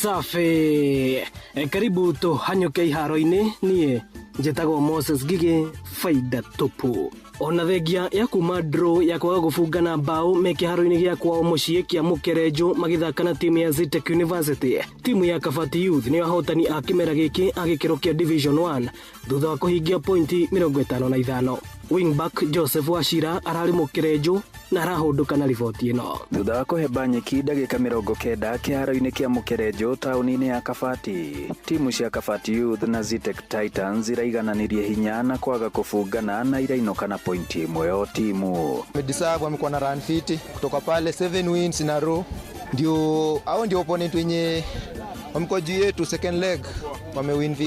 Safi. Karibu tũhanyũke iharo-inĩ. Niĩ njĩtagwo Moses Ngigĩ, faida tupu. Ona thengia ya kuma draw ya kwaga gũbungana mbaũ me kĩharo-inĩ gĩa kwao mũciĩ kĩa Mũkerenjũ magĩthaka na timu ya Zetech University, timu ya Kabati Youth nĩo ahotani a kĩmera gĩkĩ a gĩkĩro kĩa Division 1 thutha wa kũhingia pointi 55. Wingback Joseph Wachira ararĩ Mũkerenjũ na arahũndũka na riboti ĩno. Thutha wa kũhemba nyeki ndagĩka 90 kĩharo-inĩ kĩa Mũkerenjũ taũni-inĩ ya Kabati, timu cia Kabati Youth na Zetech Titans iraigananirie hinya na kwaga kũbungana na irainũka na pointi ĩmwe o timu. Wamedeserve, wamekuwa na run fiti kutoka pale 7 wins in a row. Ndio hao ndio opponent wenye wamekuwa juu yetu second leg,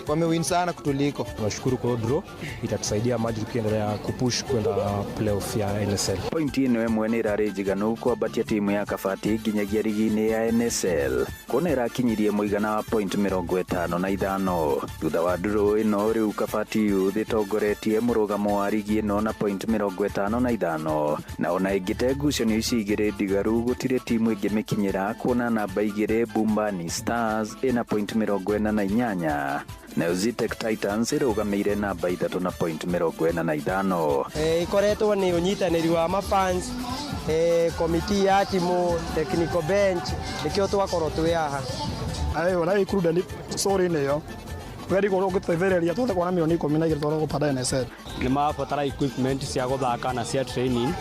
wamewin sana kutuliko. Tunashukuru kwa draw, itatusaidia maji tukiendelea kupush kwenda playoff ya NSL. Pointi ĩno ĩmwe nĩ ĩrarĩ njiganu kwambatia timu ya Kabati nginyagia rigi-inĩ ya NSL, kuona ĩrakinyirie mũigana wa point 55. Thutha wa draw ĩno rĩu Kabati Youth ĩtongoretie mũrũgamo wa rigi ĩno na point 55, na ona ĩngĩte ngucanio ici igĩrĩ ndigaru gũtirĩ timu ĩngĩmĩkinyĩra, kuona namba 2 Bumbani Stars ĩna point 48, nayo Zetech Titans ĩrũgamĩire namba 3 na point 45. Ikoretwo nĩ ũnyitanĩri wa mafans, komiti ya timu, technical bench, nĩkĩo twakorwo twĩ haha. Ayo na ikuru ni sorry nĩyo weri goro gũteithĩrĩria tuothe kuona milioni 12 twarwo gũpanda NSL. Nĩ marabatara equipment cia gũthaka na cia training,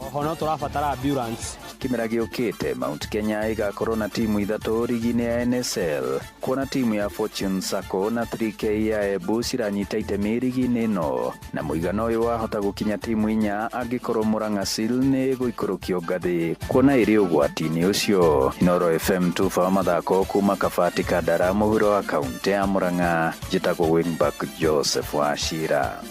oho no tũrabatara ambulance. Kĩmera gĩũkĩte Mount Kenya ĩgakorwo na timu 3 rigi-inĩ ya NSL, kuona timu ya Fortune Sacco na 3K ya Embu ciranyita itemi rigi-inĩ ĩno, na mũigana ũyũ wahota gũkinya timu 4 angĩkorwo Murang'a Seal nĩ ĩgũikũrũkio ngathĩ, kuona ĩrĩ ũgwati-inĩ ũcio. Inoro FM tuba wa mathako kuma Kabati Kandara, mũhuro wa kaunti ya Murang'a, njĩtagwo Wingback Joseph Wachira.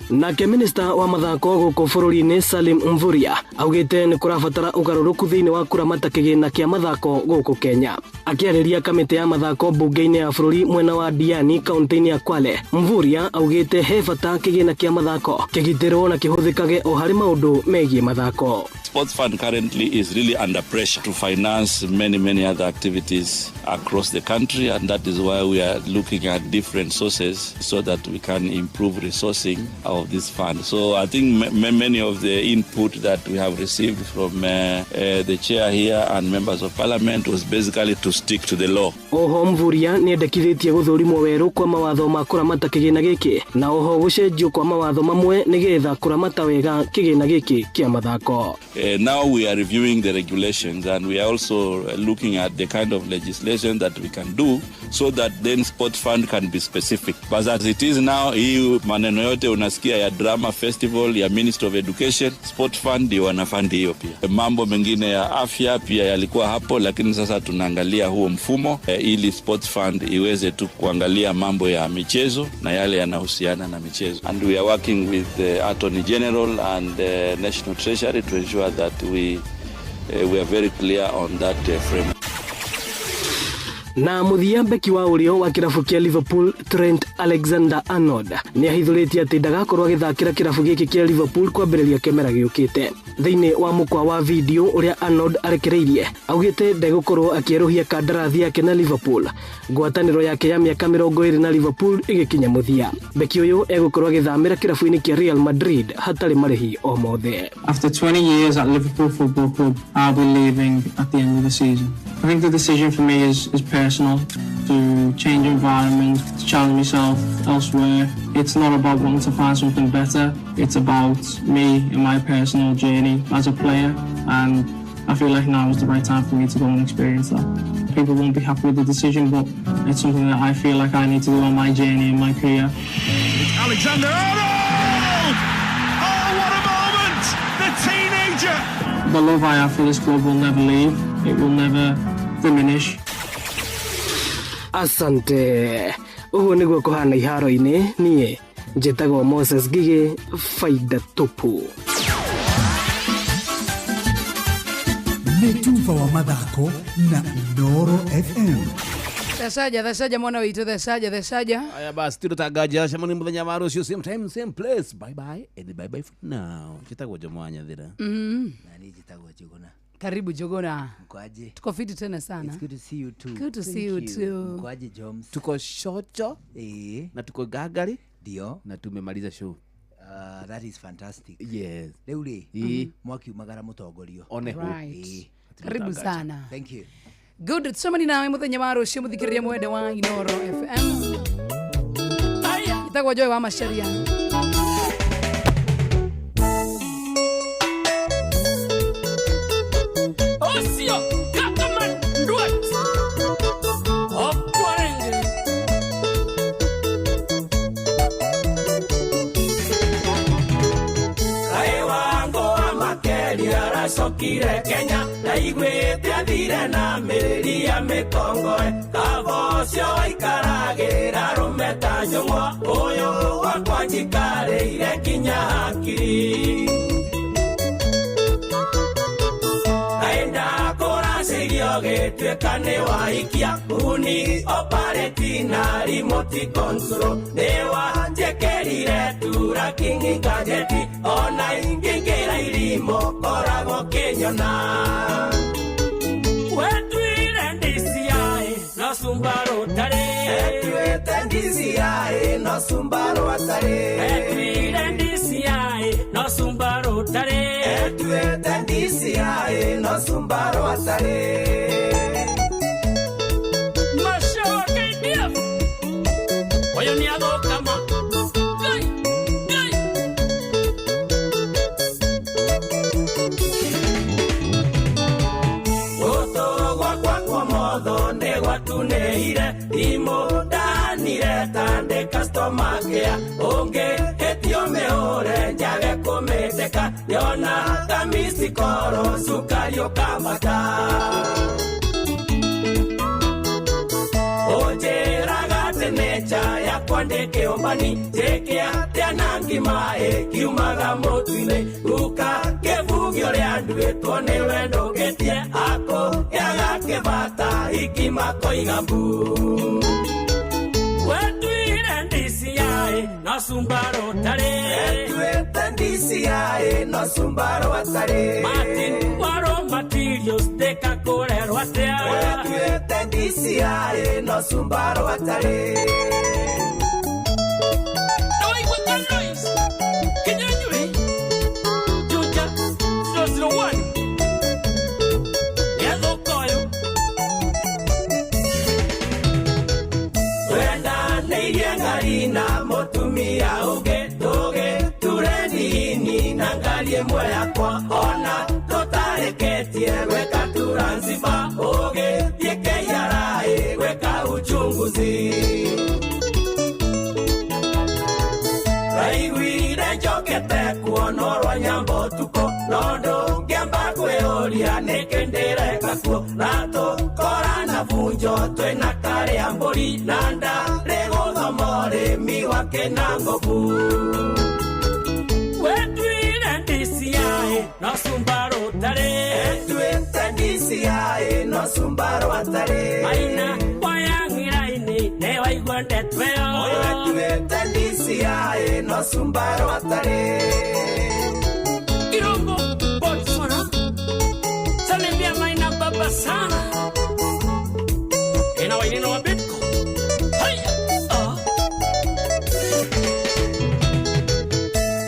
Nake minista wa mathako gũkũ bũrũri-inĩ Salim Mvurya augĩte nĩ kũrabatara ũgarũrũku thĩinĩ wa kũramata kĩgĩna kĩa mathako gũkũ Kenya. Akĩarĩria kamĩtĩ ya mathako mbunge-inĩ ya bũrũri mwena wa Diani kaunti-inĩ ya Kwale, Mvurya augĩte he bata kĩgĩna kĩa mathako kĩgitĩrwo na kĩhũthĩkage o harĩ maũndũ megiĩ mathako. Sports Fund currently is really under pressure to finance many, many other activities across the country, and that is why we are looking at different sources so that we can improve resourcing of this fund. So I think many of the input that we have received from the chair here and members of parliament was basically to stick to the law. Oho Mvurya nĩendekithĩtie gũthũrimwo werũ kwa mawatho ma kũramata kĩgĩna gĩkĩ, na oho gũcenjio kwa mawatho mamwe nĩgetha kũramata wega kĩgĩna gĩkĩ kĩa mathako. Now we are reviewing the regulations, and we are also looking at the kind of legislation that we can do so that then sport fund can be specific. But as it is now, hii maneno yote unasikia ya drama festival, ya Ministry of Education, sport fund ndio wanafund hiyo pia. Mambo mengine ya afya pia yalikuwa hapo, lakini sasa tunaangalia huo mfumo ili sport fund iweze tu kuangalia mambo ya michezo na yale yanahusiana na michezo. And we are working with the Attorney General and the National Treasury to ensure that we are very clear on that framework. Na mũthia beki wa ũrĩo wa kĩrabu kĩa Liverpool Trent Alexander-Arnold nĩ ahithũrĩtie atĩ ndagakorwo agĩthakĩra kĩrabu gĩkĩ kĩa Liverpool kwambĩrĩria kĩmera gĩũkĩte. Thĩinĩ wa mũkwa wa video ũrĩa Arnold arekereirie, augĩte ndegũkorwo akĩerũhia kandarathi yake na Liverpool, ngwatanĩro yake ya mĩaka 20 na Liverpool ĩgĩkinya mũthia. Beki ũyũ egũkorwo agĩthamĩra kĩrabu-inĩ kĩa Real Madrid hatarĩ marĩhi o mothe. After 20 years at Liverpool Football Club, I'll be leaving at the end of the season. I think the decision for me is personal, to change environment, to challenge myself elsewhere. It's not about wanting to find something better, it's about me and my personal journey as a player, and I feel like now is the right time for me to go and experience that. People won't be happy with the decision, but it's something that I feel like I need to do on my journey and my career. It's Alexander Arnold! Oh, what a moment! The teenager! The love I have for this club will never leave. It will never diminish. Asante. Ũguo nĩguo kũhana iharo-inĩ. Niĩ njĩtagwo Moses Ngigĩ, faida tupu. Nĩ tuba wa mathako na Inooro FM. Thecaja, thecaja mwana witũ, thecaja, thecaja. Aya basi tũtangaja cemani mũthenya wa rũciũ, same time, same place. Bye bye and bye bye for now. Njĩtagwo Jomo wa Nyathira. Na niĩ njĩtagwo Njũgũna. Karibu Njũgũna. Mkoaje? Tuko fiti tena sana. It's good to see you too. Good to see Thank you you. too. Mkoaje Joms? Tuko shocho. Na tuko gagari. Ndio. Na tumemaliza show. That is fantastic. Yes. Rĩu rĩ, mwakiumagara mũtongorio. One ho. Right. Karibu sana. Thank you. Good. Tucemani nawe muthenya wa rũciũ, mũthikĩrĩria mwende wa Inooro FM. Ĩtagwo Joy wa Macharia. Osio Kakaman Duat Okwarenge Kae wango wa makeri aracokire Kenya, ndaiguĩte athire na mĩri ya mĩkongoe, kaba ũcio waikaragĩra rũme ta njũng'wa, ũyũ wakwa njikarĩire kinya hakiri. Kaenda kũracĩrio gĩtuĩka nĩ waikia, uni opareti na remote control, nĩ wanjĩkĩrire tura kingi gajeti, ona ingĩingĩra irimũ koragwo kĩnyona. Wetuire DCI no Subaru tarĩ. Etuĩte DCI no Subaru atarĩ. Etuire DCI no Subaru tarĩ. Etuĩte DCI no Subaru atarĩ. Mashawa KDF ũyũ nĩ athũkama. Ngai, Ngai. Gũtũ gwakwa kwa motho nĩ gwatunĩire, thimũ ndanire ta ndĩ customer care, ũngĩhĩtio mĩhũre njage kũmĩtĩka, nyona kamisi koro cukari ũkambata. Ũnjĩraga atĩ nĩ nja yakwa ndĩ kĩũmbani, njĩke atĩa na ngima ĩkiumaga mũtu-inĩ, guka kĩbugio ũrĩa nduĩtwo nĩwe ndũngĩtie, akũgĩaga kĩbata ikima koiga mbu. Wetuire DCI no Subaru tarĩ. Etuĩte DCI no Subaru atarĩ. Martin Waro materials ndĩkakũrerwo atĩa. Etuĩte DCI no Subaru atarĩ. Ndawaigua Kalois Kinyanyuri Juja 001 nĩathũka ũyũ. Twendanĩirie ngari na mũtumia ũngĩ, tũgĩture nini na ngari ĩmwe yakwa, ona tũtarĩkĩtie gwĩka turansifa, ũgĩthiĩ KRA gwĩka uchunguzi. Raiguire njokete kuonwo rwa nyambo ũtukũ, no ndũngĩamba kwĩyũria nĩkĩ ndĩreka kuo, na tũkorana bunjo twĩna karĩa mbũri, na ndarĩ gũthoma ũrĩmi wa kĩnangobu. Wetuire DCI no Subaru tarĩ. Etuĩte DCI no Subaru atarĩ. Maina twendetwe Ũyũ etuĩte DCI no Subaru atarĩ. Irungu Botswana salimia maina baba sana ina wainino wa Bitco haya ah.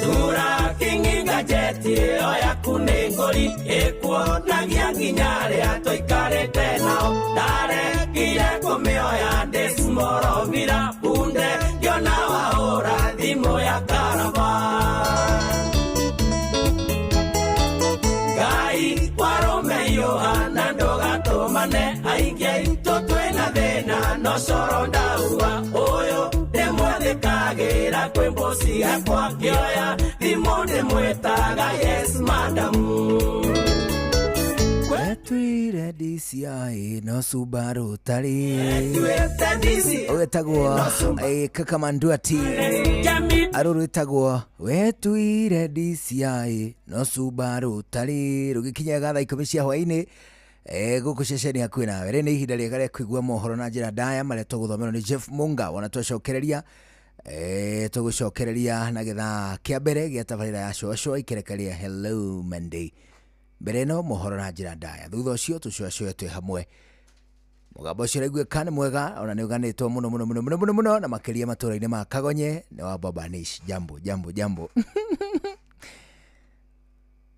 Tura kingi gajeti ĩyo yaku nĩ ngũri ĩkuonagia nginya arĩa tũikarĩte nao ndaregire kũmĩoya ndĩ smorovira bunde ngĩona wahũra thimũ ya karaba Ngai warũme iũha na ndũgatũmane aingĩ aitũ twĩna thĩna no coro ndauga ũyũ ndĩmwathĩkagĩra kwĩ mbũci yakwa ngĩoya thimũ ndĩmwĩtaga yes madam. Wetwire DCI no Subaru tarĩ. Tuĩte DCI Wetagwo Kakamanduati arũ rwĩtagwo Wetwire DCI no Subaru tarĩ rũgĩkinyaga thaa 10 cia hwaĩ-inĩ gũkũ ceceni hakuhĩ nawe. Rĩrĩ nĩ ihinda rĩega rĩa kũigua mohoro na njĩra ndaya marĩa tũgũthomerwo nĩ Jeff Munga. Wona twacokereria tũgũcokereria na gĩthaa kĩa mbere gĩa tabarĩra ya cũacũa ikereka rĩa Hello Monday. Mbere ĩno mohoro na njĩra ndaya, thutha ũcio tũcũacũe twĩ hamwe. Mũgambo ũcio ũraiguĩka nĩ mwega ona nĩ ũganĩtwo mũno mũno mũno mũno mũno mũno na makĩria matũra-inĩ ma Kagonye nĩ wa Baba Nish. Jambo jambo jambo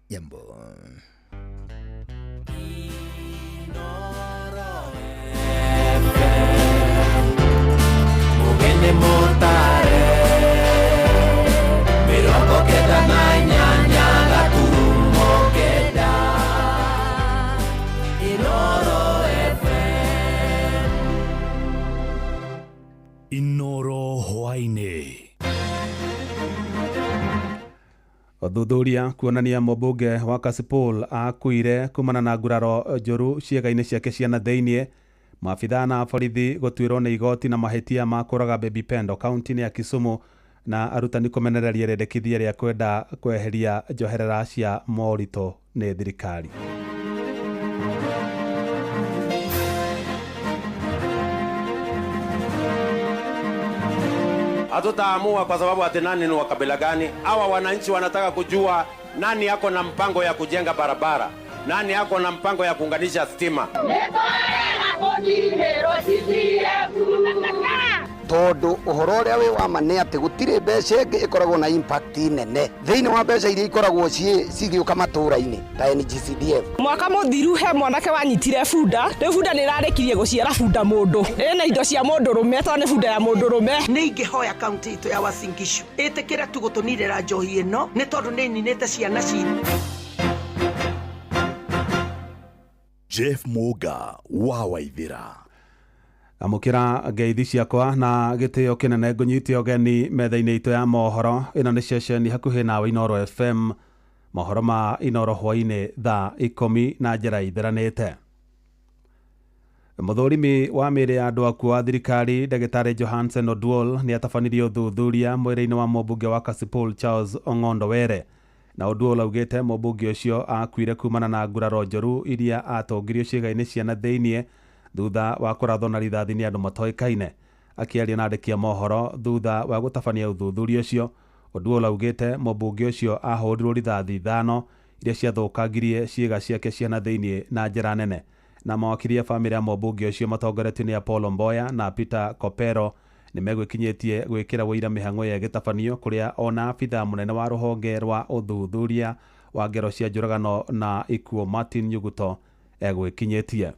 jambo. Mugende mutare 98 gaturumo kenda Inoro FM. Inoro hwaĩ-inĩ. Ũthuthuria kuonania mũmbunge wa Kasipul akuire kumana na nguraro njũru ciĩga-inĩ ciake cia na thĩiniĩ. Maabithaa na borithi gũtuĩrwo nĩ igoti na mahĩtia ma kũraga Baby Pendo kaunti-inĩ ya Kisumu na arutani kũmenereria rĩendekithia rĩa kwenda kweheria njoherera cia moritũ nĩ thirikari. Hatutaamua kwa sababu ati nani ni wa kabila gani. Hawa wananchi wanataka kujua nani ako na mpango ya kujenga barabara, nani ako na mpango ya kuunganisha stima. Tondu uhoro uria wi wa ma nĩ atĩ gũtirĩ mbeca ĩngĩ ĩkoragwo na impact nene thĩinĩ wa mbeca iria ikoragwo cigĩũka matũra-inĩ ta NGCDF. Mwaka mũthiru he mwanake wanyitire bunda, rĩu bunda nĩ ĩrarĩkirie gũciara bunda mũndũ ĩna indo cia mũndũrũme tondũ nĩ bunda ya mũndũrũme. Nĩ ingĩhoya kaunti itũ ya Uasin Gishu ĩtĩkĩre tu gũtũnirĩra njohi ĩno nĩ tondũ nĩ ĩninĩte ciana citũ. Jeff Muga wa Waithira. Amũkĩra ngeithi ciakwa na gĩtĩo kĩnene ngũnyite ũgeni metha-inĩ itũ ya mohoro. Ĩno nĩ ceceni hakuhĩ nawe Inoro FM. Mohoro ma Inoro hwaĩ-inĩ thaa 10 na njĩra itheranĩte. Mũthũrimi wa mĩĩrĩ ya andũ akuũ wa thirikari ndagĩtarĩ Johansen Oduol nĩ atabanirie ũthuthuria mwĩrĩ-inĩ wa mũmbunge wa Kasipul Charles Ong'ondo Were. Na Oduol augĩte mũmbunge ũcio akuire kumana na nguraro njũru iria atongirio ciĩga-inĩ cia na thĩiniĩ thutha wa kũrathwo na rithathi nĩ andũ matoĩkaine. Akĩaria na andĩki a mohoro thutha wa gũtabania ũthuthuria ũcio, Oduol augĩte mũmbunge ũcio ahũrirwo rithathi 5 iria ciathũkangirie ciĩga ciake cia na thĩiniĩ na njĩra nene. Na mawakiri a bamĩrĩ ya mũmbunge ũcio matongoretio nĩ Apollo Mboya na Peter Kopero nĩ megwĩkinyĩtie gwĩkĩra wũira mĩhang'o ya gĩtabanio kũrĩa ona abithaa mũnene wa rũhonge rwa ũthuthuria wa ngero cia njũragano na ikuũ Martin Nyuguto egwĩkinyĩtie.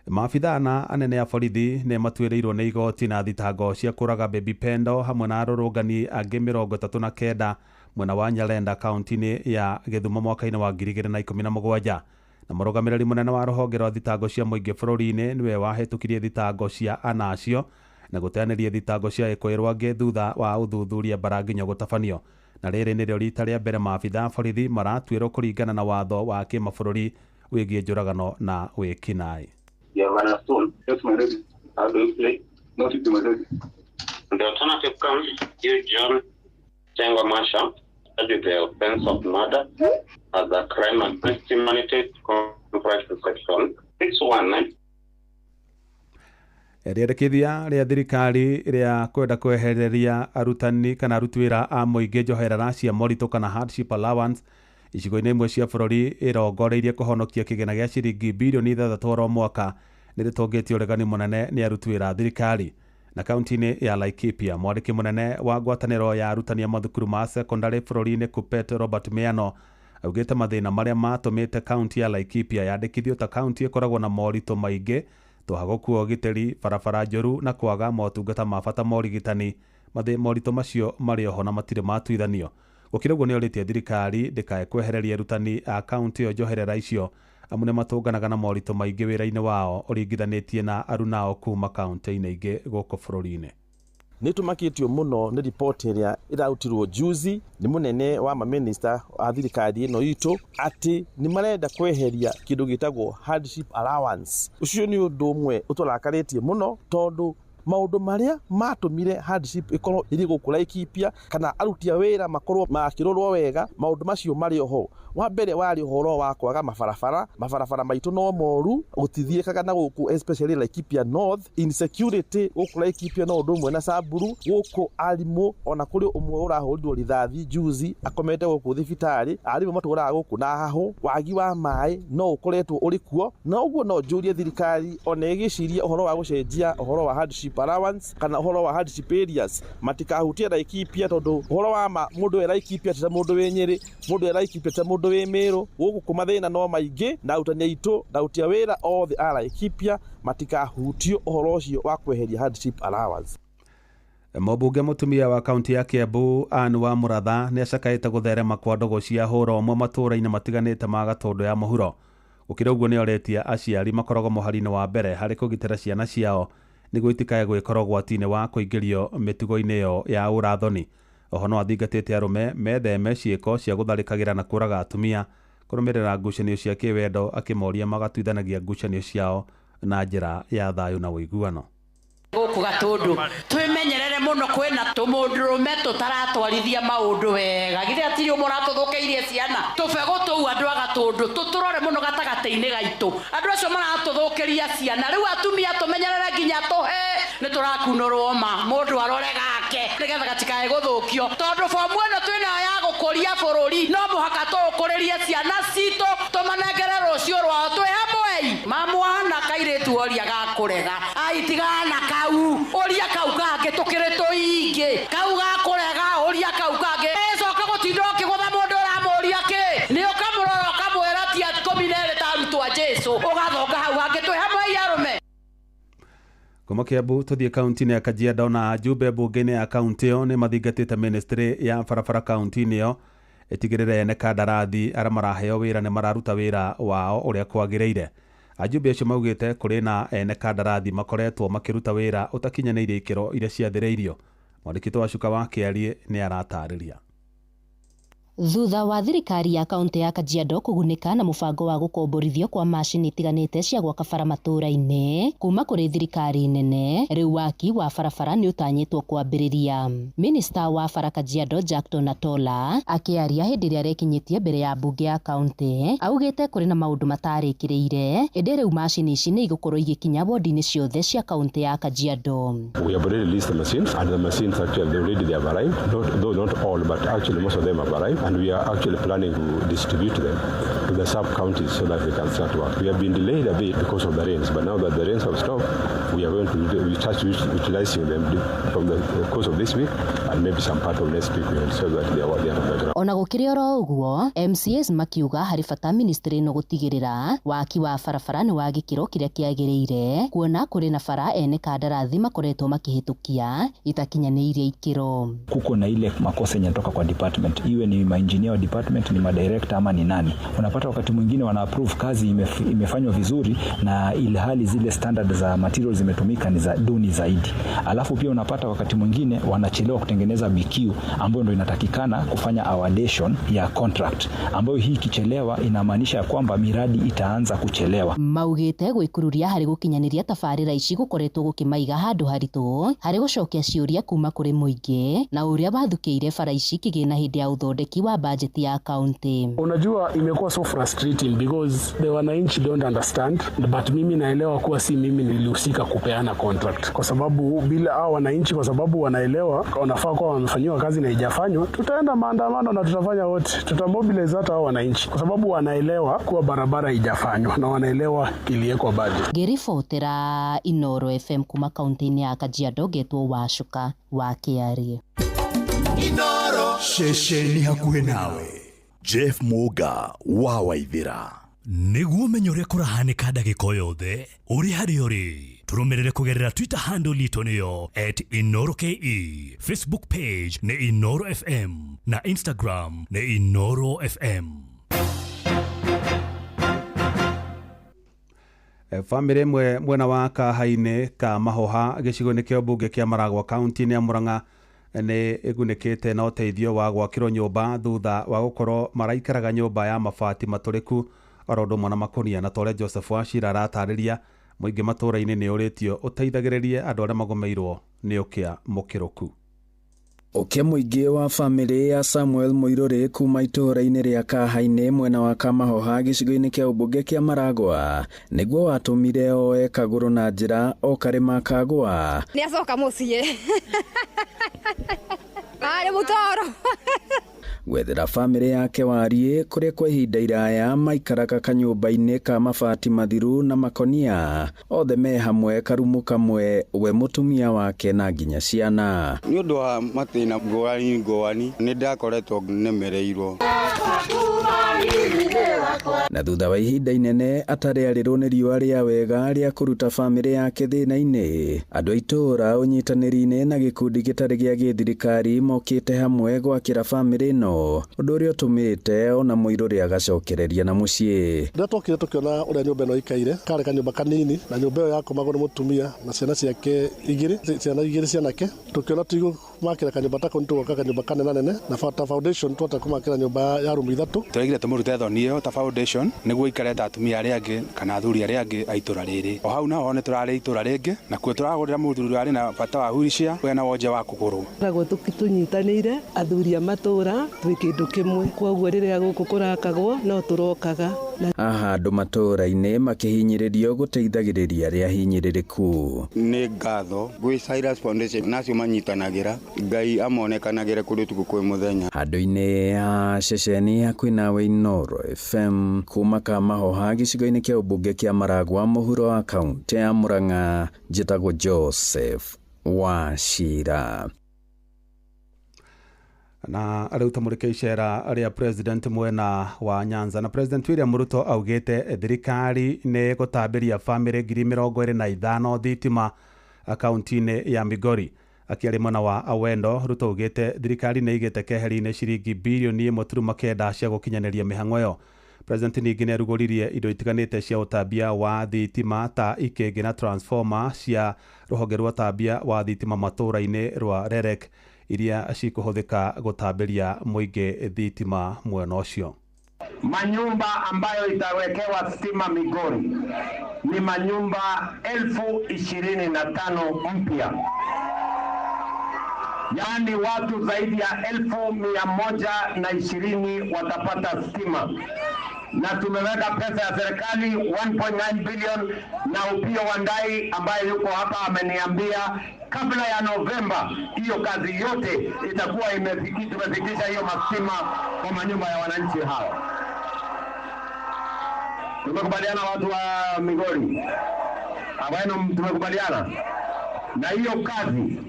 Maabithaa na anene a borithi nĩ matuĩrĩirwo nĩ igoti na thitango cia kũraga Baby Pendo hamwe na arũrũngani angĩ 39 mwena wa Nyalenda kaunti-inĩ ya Gĩthumo mwaka-inĩ wa 2017. Na mũrũgamĩrĩri mũnene wa rũhonge rwa thitango cia mũingĩ bũrũri-inĩ nĩwe wahĩtũkirie thitango cia ana acio na gũteanĩria thitango cia ĩkũĩrwo angĩ thutha wa ũthuthuria mbaranginyo gũtabanio. Na rĩrĩ nĩrĩo rita rĩa mbere maabithaa a borithi maratuĩrwo kũringana na watho wa kĩmabũrũri wĩgiĩ njũragano na wĩkinaĩ. The alternative comes, you John Tengo Masha, charged with the offense of murder as a crime against humanity, comprised section 619. Rĩendekithia rĩa thirikari rĩa kwenda kwehereria arutani kana aruti wĩra a mũingĩ njoherera cia moritũ kana hardship allowance icigo-inĩ imwe cia bũrũri ĩrongoreirie kũhonokia kĩgĩna gĩa ciringi birioni 6 oro mwaka nĩ rĩtũngĩtie ũregani mũnene nĩ aruti wĩra a thirikari. Na kaunti-inĩ ya Laikipia, mwandĩki mũnene wa ngwatanĩro ya arutani a mathukuru ma sekondarĩ bũrũri-inĩ KUPPET Robert Miano augĩte mathĩna marĩa matũmĩte kaunti ya Laikipia yandĩkithio ta kaunti ĩkoragwo na moritũ maingĩ tũhagũku wa ũgitĩri, barabara njũru na kwaga motungata ma bata ma ũrigitani. Moritũ macio marĩ oho na matirĩ matuithanio. Gũkĩrĩ ũguo nĩorĩtie thirikari ndĩkae kwehereria arutani a kaunti ĩyo njoherera icio amu nĩ matũnganaga na moritũ maingĩ wĩra-inĩ wao ũringithanĩtie na arunao kuma kaunti-inĩ ingĩ gũkũ bũrũri-inĩ. Nĩ tũmakĩtio mũno nĩ riboti ĩrĩa ĩrarutirwo juzi nĩ mũnene wa mamĩnĩsta a thirikari ĩno itũ atĩ nĩ marenda kweheria kĩndũ gĩtagwo hardship allowance. Ũcio nĩ ũndũ ũmwe ũtũrakarĩtie mũno tondũ maũndũ marĩa matũmire hardship ĩkorwo ĩrĩ gũkũ Laikipia kana aruti a wĩra makorwo makĩrorwo wega, maũndũ macio marĩ oho. Wa mbere warĩ ũhoro wa kwaga mabarabara, mabarabara maitũ no moru, gũtithiĩkaga na gũkũ especially Laikipia North, insecurity gũkũ Laikipia no ũndũ ũmwe na Samburu, gũkũ arimũ ona kũrĩ ũmwe ũrahũrirwo rithathi juzi akomete gũkũ thibitarĩ, arimũ matũraga gũkũ na hahũ, wagi wa maĩ no ũkoretwo ũrĩ kuo. Na ũguo no njũrie thirikari ona ĩgĩcirie ũhoro wa gũcenjia ũhoro wa hardship allowance kana ũhoro wa hardship areas, matikahutie Laikipia tondũ ũhoro wa ma mũndũ wĩ Laikipia ti ta mũndũ wĩ Nyĩrĩ, mũndũ wĩ Laikipia ti ta mũndũ wĩ Mĩrũ. Gũkũ mathĩna no maingĩ na arutani aitũ na aruti a wĩra othe a Laikipia matikahutio ũhoro ũcio wa kweheria hardship allowance. Mũmbunge mũtumia wa kaunti ya Kiambu Anne wa Mũratha nĩ acakaĩte gũtherema kwa ndũgũ cia hũra ũmwe matũũra-inĩ matiganĩte ma Gatũndũ ya mũhuro. Gũkĩrĩ ũguo nĩ orĩtie aciari makoragwo mũhari-inĩ wa mbere harĩ kũgitĩra ciana ciao nĩguo itikae gwĩkora ũgwati-inĩ wa kũingĩrio mĩtugo-inĩ ĩyo ya ũrathoni. Oho no athingatĩte arũme metheme ciĩko cia gũtharĩkagĩra na kũraga atumia kũrũmĩrĩra ngucanio cia kĩwendo, akĩmoria magatuithanagia ngucanio ciao na njĩra ya thayũ na ũiguano. Gũkũ Gatũndũ twĩmenyerere mũno, kwĩna tũmũndũrũme tũtaratwarithia maũndũ wega, githĩ hatirĩ ũmwe ũratũthũkĩirie ciana. Tũbegũ tũu andũ a Gatũndũ tũtũrore mũno gatagatĩ-inĩ gaitũ, andũ acio maratũthũkĩria ciana. Rĩu atumia tũmenyerere nginya tũhe nĩ tũrakunũrwo ma mũndũ arore gake nĩgetha gatikae gũthũkio, tondũ bomu ĩno twĩnayo ya gũkũria bũrũri no mũhaka tũũkũrĩrie ciana citũ tũmanengere rũciũ rwao twĩ hamwe. Mamwana kairĩtu oria gakũrega aitigana kau ũria kau kangĩ tũkĩrĩ tũingĩ kau gakũrega ũria kau kangĩ ĩcoka gũtinda ũkĩgũtha mũndũ ũramũria kĩ nĩ ũkamũrora ũkamwĩra ti 12 ta arutwo a Jesũ ũgathonga hau hangĩ twĩ hamwe arũme. Kuma Kiambu tuthiĩ kaunti-inĩ ya Kajiado na ajumbe mbunge-inĩ ya kaunti ĩyo nĩ mathingatĩte ministry ya barabara kaunti-inĩ ĩyo ĩtigĩrĩre ene kandarathi arĩa maraheo wĩra nĩ mararuta wĩra wao ũrĩa kwagĩrĩire. Ajumbe acio maugĩte kũrĩ na ene kandarathi makoretwo makĩruta wĩra ũtakinyanĩirie ikĩro iria ciathĩrĩirio. Mwandĩki wa Cuka wa Kĩarie nĩ aratarĩria. Thutha wa thirikari ya kaunti ya Kajiado kũgunĩka na mũbango wa gũkomborithio kwa macini itiganĩte cia gwaka bara matũũra-inĩ kuma kũrĩ thirikari nene, rĩu waki wa barabara nĩ ũtanyĩtwo kwambĩrĩria. Minista wa bara Kajiado Jackton Atola akĩaria hĩndĩ ĩrĩa arekinyĩtie mbere ya mbunge ya kaunti augĩte kũrĩ na maũndũ matarĩkĩrĩire, ĩndĩ rĩu macini ici nĩ igũkorwo igĩkinya wodi-inĩ ciothe cia kaunti ya Kajiado. We have already released the machines, and the machines actually already they have arrived, not, though not all, but actually most of them have arrived. And we are actually planning to distribute them to the sub-counties so that they can start work. We have been delayed a bit because of the rains, but now that the rains have stopped, we are going to start utilizing them from the course of this week and maybe some part of next week we will so that they are on the ground. Ona gũkĩrĩ oro ũguo, MCAs makiuga harĩ bata ministry ĩno gũtigĩrĩra waki wa barabara nĩ wa gĩkĩro kĩrĩa kĩagĩrĩire, kuona kũrĩ na bara ene kandarathi makoretwo makĩhĩtũkia itakinyanĩirie ikĩro. Kuko na ile makosa yenye yanatoka kwa department, iwe ni maengineer wa department, ni madirector ama ni nani. Unapata wakati mwingine wana approve kazi imefanywa vizuri na ilhali zile standard za materials zimetumika ni za duni zaidi. Alafu pia unapata wakati mwingine wanachelewa kutengeneza BQ ambayo ndio inatakikana kufanya awardation ya contract, ambayo hii ikichelewa inamaanisha kwamba miradi itaanza kuchelewa. Maugĩte gwĩkururia harĩ gũkinyanĩria tabarĩra ici gũkoretwo gũkĩmaiga handũ haritũ harĩ gũcokia ciũria kuma kũrĩ mũingĩ na ũrĩa wathukĩire bara ici kĩgĩna hĩndĩ ya ũthondeki wandĩki wa bajeti ya kaunti. Unajua, imekuwa so frustrating because the wananchi don't understand, but mimi naelewa kuwa si mimi nilihusika kupeana contract, kwa sababu bila hao wananchi, kwa sababu wanaelewa wanafaa kuwa wamefanyiwa kazi na haijafanywa, tutaenda maandamano na tutafanya wote, tutamobilize hata hao wananchi, kwa sababu wanaelewa kuwa barabara haijafanywa na wanaelewa iliwekwa budget. Ngĩribotera Inoro FM kuma kaunti-inĩ ya Kajiado ngetwo Wacuka wa Kĩarie. Ceceni hakuhĩ nawe Jeff Muga wa Waithĩra. Nĩguo ũmenye ũrĩa kũrahanĩka ndagĩka o yothe ũrĩ harĩa ũrĩ, tũrũmĩrĩre kũgerera Twitter handle itũ nĩyo @InoroKE, Facebook page nĩ Inoro FM na Instagram nĩ Inoro FM. Bamĩrĩ ĩmwe mwena wa Kahainĩ ka Mahoha gĩcigo-inĩ kĩa ũmbunge kĩa Maragwa kaunti-inĩ ya Murang'a nĩ ĩgunĩkĩte na ũteithio wa gwakĩrwo nyũmba thutha wa gũkorwo maraikaraga nyũmba ya mabati matũrĩku oro ũndũ ũmwe na makũnia. Na ta ũrĩa Joseph Wachira aratarĩria, mũingĩ matũũra-inĩ nĩ ũrĩtio ũteithagĩrĩrie andũ arĩa magũmĩirwo nĩ ũkĩa mũkĩrũku. Ũkĩa mũingĩ wa bamĩrĩ ya Samuel Mũirũrĩ kuma itũũra-inĩ rĩa Kahainĩ mwena wa Kamahoha gĩcigo-inĩ kĩa ũmbunge kĩa Maragwa nĩguo watũmire oe kagũrũ na njĩra o karĩma kagwa. Nĩ acoka mũciĩ arĩ mũtoro. Gwethera bamĩrĩ yake wariĩ kũrĩa kwa ihinda iraya maikaraga kanyũmba-inĩ ka mabati mathiru na makonia, othe me hamwe karumu kamwe, we mũtumia wake na nginya ciana. Nĩ ũndũ wa mathĩna ngũrani ngũrani nĩ ndakoretwo nemereirwo. Na thutha wa ihinda inene atarĩ arĩrwo nĩ riũa rĩa wega rĩa kũruta bamĩrĩ yake thĩna-inĩ, andũ a itũũra ũnyitanĩri-inĩ na gĩkundi gĩtarĩ gĩa gĩthirikari mokĩte hamwe gwakĩra bamĩrĩ ĩno, ũndũ ũrĩa ũtũmĩte ona Mũirũrĩ agacokereria na mũciĩ. Rĩrĩa twokire tũkĩona ũrĩa nyũmba ĩno ĩikaire, karĩ kanyũmba kanini na nyũmba ĩyo yakomagwo nĩ mũtumia na ciana ciake igĩrĩ, ciana igĩrĩ cianake. Tũkĩona tũigũmakĩra kanyũmba ta kau, nĩtũgwaka kanyũmba kanenanene na ta foundation twahota kũmakĩra nyũmba ya rumu ithatũ. Tũraigire tũmũrute thoni ĩyo ta foundation nĩguo ikare ta atumia arĩa angĩ kana athuri arĩa angĩ a itũra rĩrĩ. O hau naho nĩ tũrarĩ itũra rĩngĩ na kuo tũragũrĩra mũthuri ũrĩa arĩ na bata wa wheelchair wena wonje wa kũgũrũ. Tũkoragwo tũnyitanĩire athuri a matũra twĩ kĩndũ kĩmwe, koguo rĩrĩa gũkũ kũrakagwo no tũrokaga. Haha andũ matũũra-inĩ makĩhinyĩrĩrio gũteithagĩrĩria arĩa ahinyĩrĩrĩku. Nĩ ngatho gwĩ Cyrus Foundation nacio manyitanagĩra, Ngai amonekanagĩre kũrĩ ũtukũ kwĩ mũthenya. Handũ-inĩ ha ceceni hakuhĩ nawe Inoro FM kuma Kamahoha gĩcigo-inĩ kĩa ũmbunge kĩa Maragwa mũhuro wa kaunti ya Murang'a, njĩtagwo Joseph Wachira. Na rĩu tũmũrĩke icera rĩa president mwena wa Nyanza. Na President William Ruto augĩte thirikari nĩ gũtambĩria bamĩrĩ 25,000 thitima kaunti-inĩ ya Migori. Akĩaria mwena wa Awendo, Ruto augĩte thirikari nĩ ĩigĩte keheri-inĩ ciringi birioni 1.9 cia gũkinyanĩria mĩhang'o ĩyo. President ningĩ nĩ arugũririe indo itiganĩte cia ũtambia wa thitima ta ikĩngĩ na transformer cia rũhonge rwa ũtambia wa thitima matũũra-inĩ rwa REREC iria cikũhũthĩka gũtambĩria mũingĩ thitima mwena ũcio. Manyumba ambayo itawekewa stima Migori ni manyumba 25,000 mpya, yaani watu zaidi ya 120,000 watapata stima, na tumeweka pesa ya serikali 1.9 billion, na Opiyo Wandayi ambaye yuko hapa ameniambia kabla ya Novemba hiyo kazi yote itakuwa tumefikisha hiyo mastima kwa manyumba ya wananchi hawa. Tumekubaliana watu wa Migori, ambayo tumekubaliana na hiyo kazi.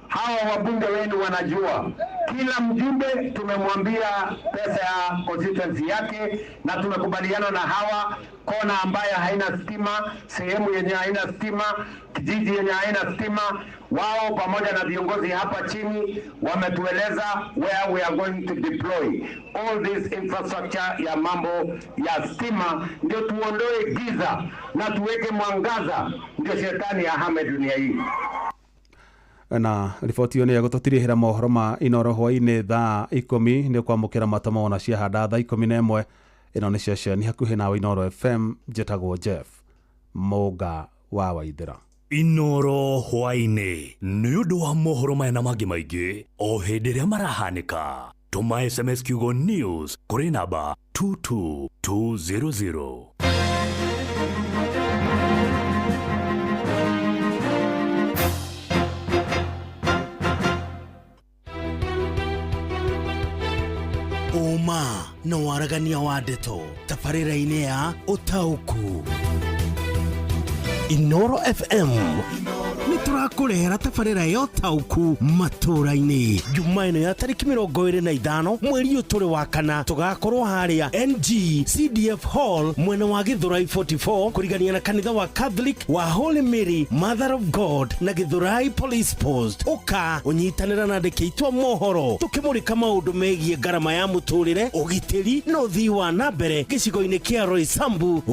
Hawa wabunge wenu wanajua, kila mjumbe tumemwambia pesa ya constituency yake, na tumekubaliana na hawa kona ambayo haina stima, sehemu yenye haina stima, kijiji yenye haina stima, wao pamoja na viongozi hapa chini wametueleza where we are going to deploy all this infrastructure ya mambo ya stima, ndio tuondoe giza na tuweke mwangaza, ndio shetani ahame dunia hii. Na riboti ĩyo nĩ yagũtũtirihĩra mohoro ma Inoro hwaĩ-inĩ thaa 10 nĩ kwamũkĩra matamo ona ciahanda thaa 11. Ĩno nĩ ceceni hakuhĩ nawe Inoro FM, njĩtagwo Jeff Mũga wa Waithĩra. Inoro hwaĩ-inĩ nĩ ũndũ wa mohoro maya na mangĩ maingĩ o hĩndĩ ĩrĩa marahanĩka. Tũma SMS kiugo news kũrĩ namba 22200. Ũma na waragania wa ndeto tabarĩra-inĩ ya ũtaũku. Inoro FM nĩ tũrakũrehera tabarĩra ya ũtaũku matũũra-inĩ. Juma ĩno ya tarĩki 25 mweri ũyũ tũrĩ wa kana, tũgakorwo harĩa NG CDF Hall mwena wa Githurai 44 kũrigania na kanitha wa Catholic wa Holy Mary Mother of God na Githurai Police Post. Ũka ũnyitanĩra na andĩki aitũ a mohoro tũkĩmũrĩka maũndũ megiĩ ngarama ya mũtũrĩre, ũgitĩri na ũthii wa na mbere gĩcigo-inĩ kĩa Roysambu.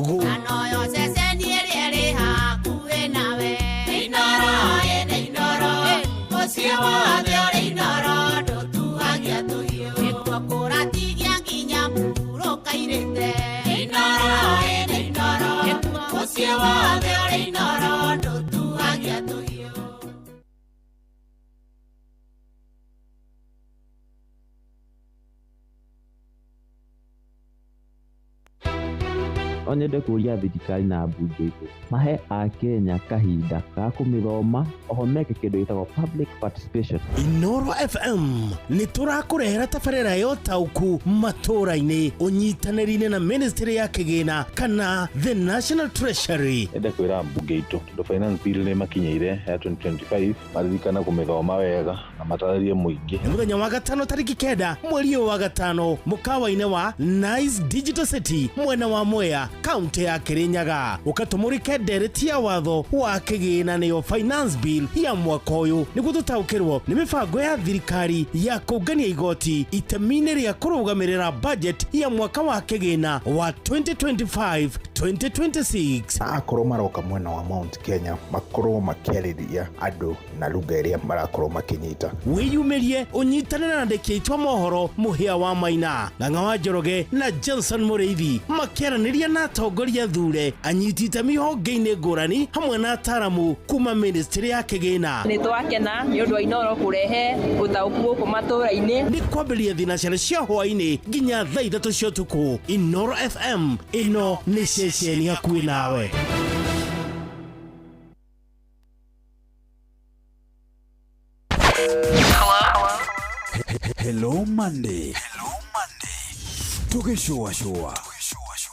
No nyende kũria thirikari na mbunge itũ mahe akenya kahinda ga kũmĩthoma oho meke kĩndũ gĩtagwo public participation. Inoro FM nĩ tũrakũrehera tabarĩra ya ũtaũku matũũra-inĩ ũnyitanĩri-inĩ na Ministry ya Kĩgĩna kana the National Treasury. Ende kwĩra mbunge itũ tondũ finance bill nĩ makinyĩire ya 2025 maririkana kũmĩthoma wega na matarĩrie mũingĩ. Nĩ mũthenya wa gatano tarĩki 9 mweri ũyũ wa gatano mũkawa-inĩ wa Nice Digital City mwena wa Mwea kaunti ya Kirinyaga. Ũkatũmũrĩke ndereti ya watho wa kĩgĩna nĩyo finance bill ya mwaka ũyũ nĩguo tũtaũkĩrwo nĩ mĩbango ya thirikari ya kũngania igoti itemi-inĩ rĩa kũrũgamĩrĩra budget ya mwaka wa kĩgĩna wa 2025-2026. Akorwo maroka mwena wa Mount Kenya makorwo makĩarĩria andũ na lugha ĩrĩa marakorwo makĩnyita. Wĩyumĩrie ũnyitanĩre na andĩki aitũ a mohoro Mũhĩa wa Maina, Ng'ang'a wa Njoroge na Johnson Mũrĩithi makĩaranĩria na atongoria thure anyiti itemi honge-inĩ ngũrani hamwe na ataramu kuma Ministry ya Kĩgĩna. Nĩ twakena nĩ ũndũ wa Inoro kũrehe ũtaũku gũkũ matũũra-inĩ. Nĩ kwambĩrĩria thinacara cia hwaĩ-inĩ nginya thaa 3 cia ũtukũ. Inoro FM ĩno nĩ ceceni hakuhĩ nawe. Hello Monday. Hello Monday. Tugĩcũacũa.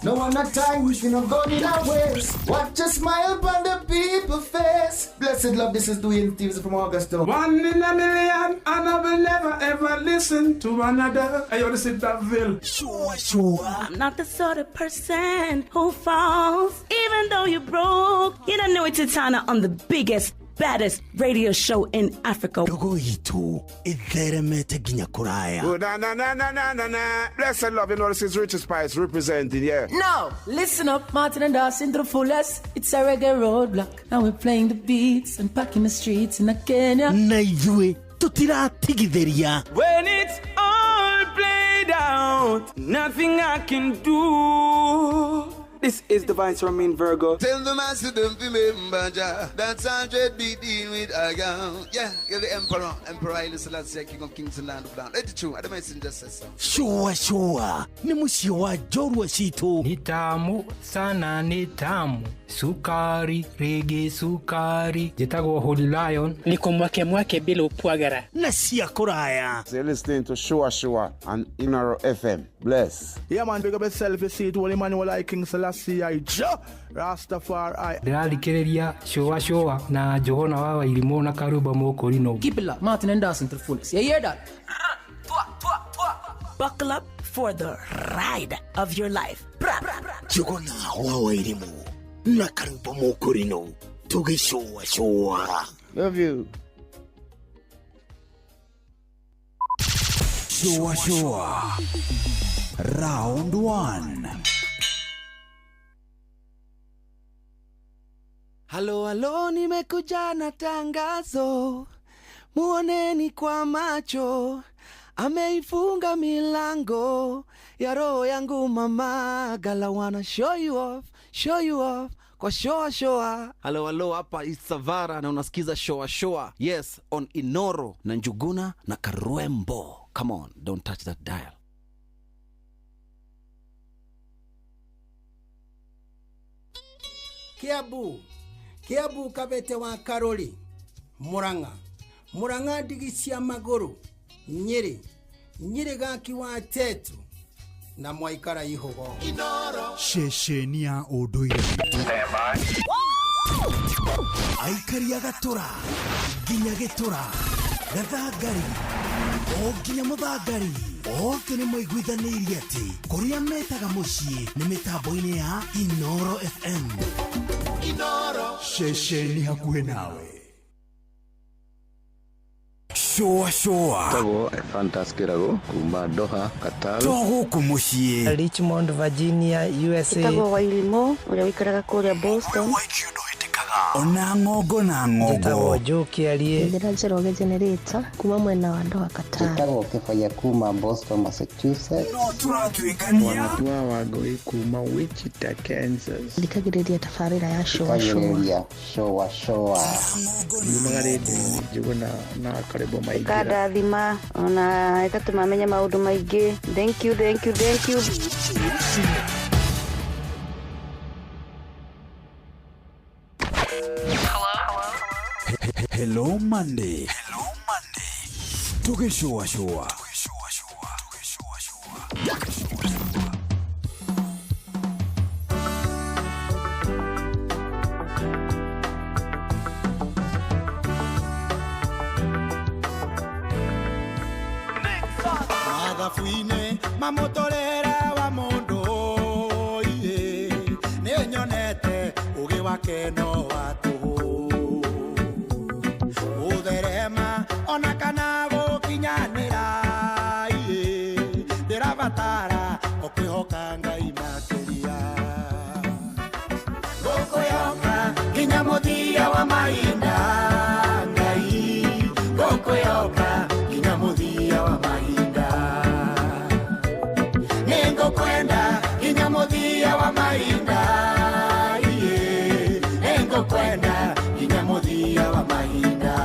No one not time, we can go in our ways. Watch a smile upon the people's face. Blessed love, this is Dwayne Stevens from Augusta. One in a million, and I will never ever listen to another. I want to sit that bill. Sure, sure. I'm not the sort of person who falls, even though you're broke. You don't know it's Titana on the biggest, baddest radio show in Africa. Ndogo itu itheremete nginya kuraya. Oh, na na na na na na na. Blessed love, you know this is Richard Spice representing, yeah. No, listen up, Martin and Dawson to the fullest. It's a reggae roadblock. Now we're playing the beats and packing the streets in Kenya. Na ithuĩ tutiratigithĩria. When it's all played out, nothing I can do. This is the Vice Romain Virgo. Tell the master don't remember Jah. That's 100 be dealing with a gun. Yeah, you're the emperor. Emperor Haile Selassie, King of Kings and Land of Land. Let it true. I don't messenger says so. Shua shua. Ni mũciĩ wa njorua citũ. Ni tamu sana, ni tamu. Sukari, rege sukari. Njĩtagwo Holy Lion. Niko mwake mwake bila upwagara. Na cia kũraya. So you're listening to Shua Shua on Inoro FM. Bless. Yeah man, big up yourself, you see it. Holy Emmanuel I King Selassie I Jah Rastafari. Ndĩrathikĩrĩria Shua Shua na Njũgũna wa Wairimũ na Karumba Mũkũrinũ. Keep it locked, Martin and Dawson to the fullest. You hear that? Buckle up for the ride of your life. Njũgũna wa Wairimũ na Karumba Mũkũrinũ tũgĩcũa cũa. Love you. Shua Shua. Round 1. Halo halo, nimekuja na tangazo, muoneni kwa macho, ameifunga milango ya roho yangu mama, gala wanna show you off kwa shoa shoa. Halo halo, hapa Isavara na unasikiza shoa shoa. Yes, on Inoro na Njuguna na Karwembo. Come on, don't touch that dial. Kiambu, Kiambu Kabete wa Karori, Murang'a, Murang'a ndigi cia magũrũ, Nyĩrĩ, Nyĩrĩ gaki wa Tetu na mwaikara ihugo. Ceceni ya ũndũire aikaria gatũra nginya gĩtũra gathangari o nginya mũthangari othe nĩ maiguithanĩirie atĩ kũrĩa metaga mũciĩ nĩ mĩtambo-inĩ ya Inoro FM. Inoro ceceni hakuhĩ nawe. Shũa shũa Tagwo Fantas Kĩrago kuma Doha, Qatar. To gũkũ mũciĩ Richmond, Virginia, USA. Ĩtagwo Wairimo ũrĩa ũikaraga kũrĩa Boston. Ona ng'ongo na ng'ongo. Njĩtagwo Joe Kĩarie. Njĩra Njoroge Generator kuma mwena wa Doha, Qatar. Njĩtagwo Kĩbaya kuma Boston, Massachusetts. No tũratuĩkania. Wanatua Wangũi kuma Wichita, Kansas. Thikagĩrĩria tabarĩra ya Shũa Shũa. Thikagĩrĩria Shũa Shũa. Yumaga rĩndiũ-inĩ Njũgũna na Karĩbo Maingĩra. Ĩkandathima ona ĩgatũma menye maũndũ maingĩ. Thank you, thank you, thank you. Hello Monday. Hello Monday. Tugĩcũa shũa. Mathabu-inĩ mamũtũrĩre wa mũndũ iĩ nĩnyonete ũgĩ wake no wa tũhũ gũtherema ona kana gũkinyanĩra iĩ ndĩrabatara o kwĩhoka Ngai makĩria ngũkwĩhoka nginya mũthia wa mahinda Ngai ngũkwĩhoka nginya mũthia wa mahinda nĩngũkwenda nginya mũthia wa mahinda iĩ nĩngũkwenda nginya mũthia wa mahinda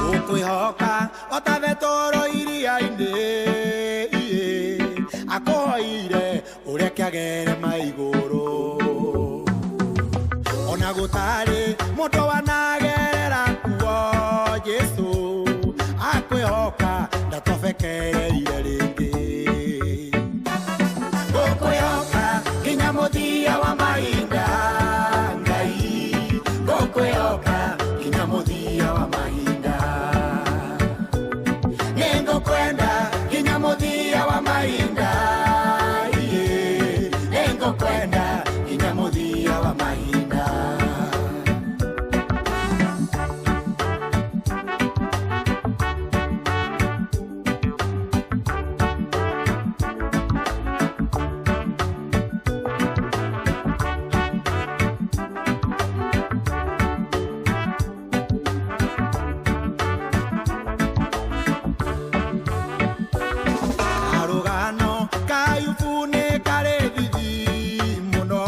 ngũkwĩhoka o ta Betũrũ iria-inĩ iĩ akũhoire ũrĩa kĩagere maigũrũ ona gũtarĩ mũndũ wanagerera kuo Jesũ akwĩhoka ndatobekereire rĩngĩ ngũkwĩhoka nginya mũthia wa mahinda Ngai ngũkwĩhoka nginya mũthia wa mahinda nĩngũkwenda nginya mũthia wa mahinda iĩ nĩngũkwenda nginya mũthia wa mahinda. Karũgano ka Ayubu nĩ karĩ thithi mũno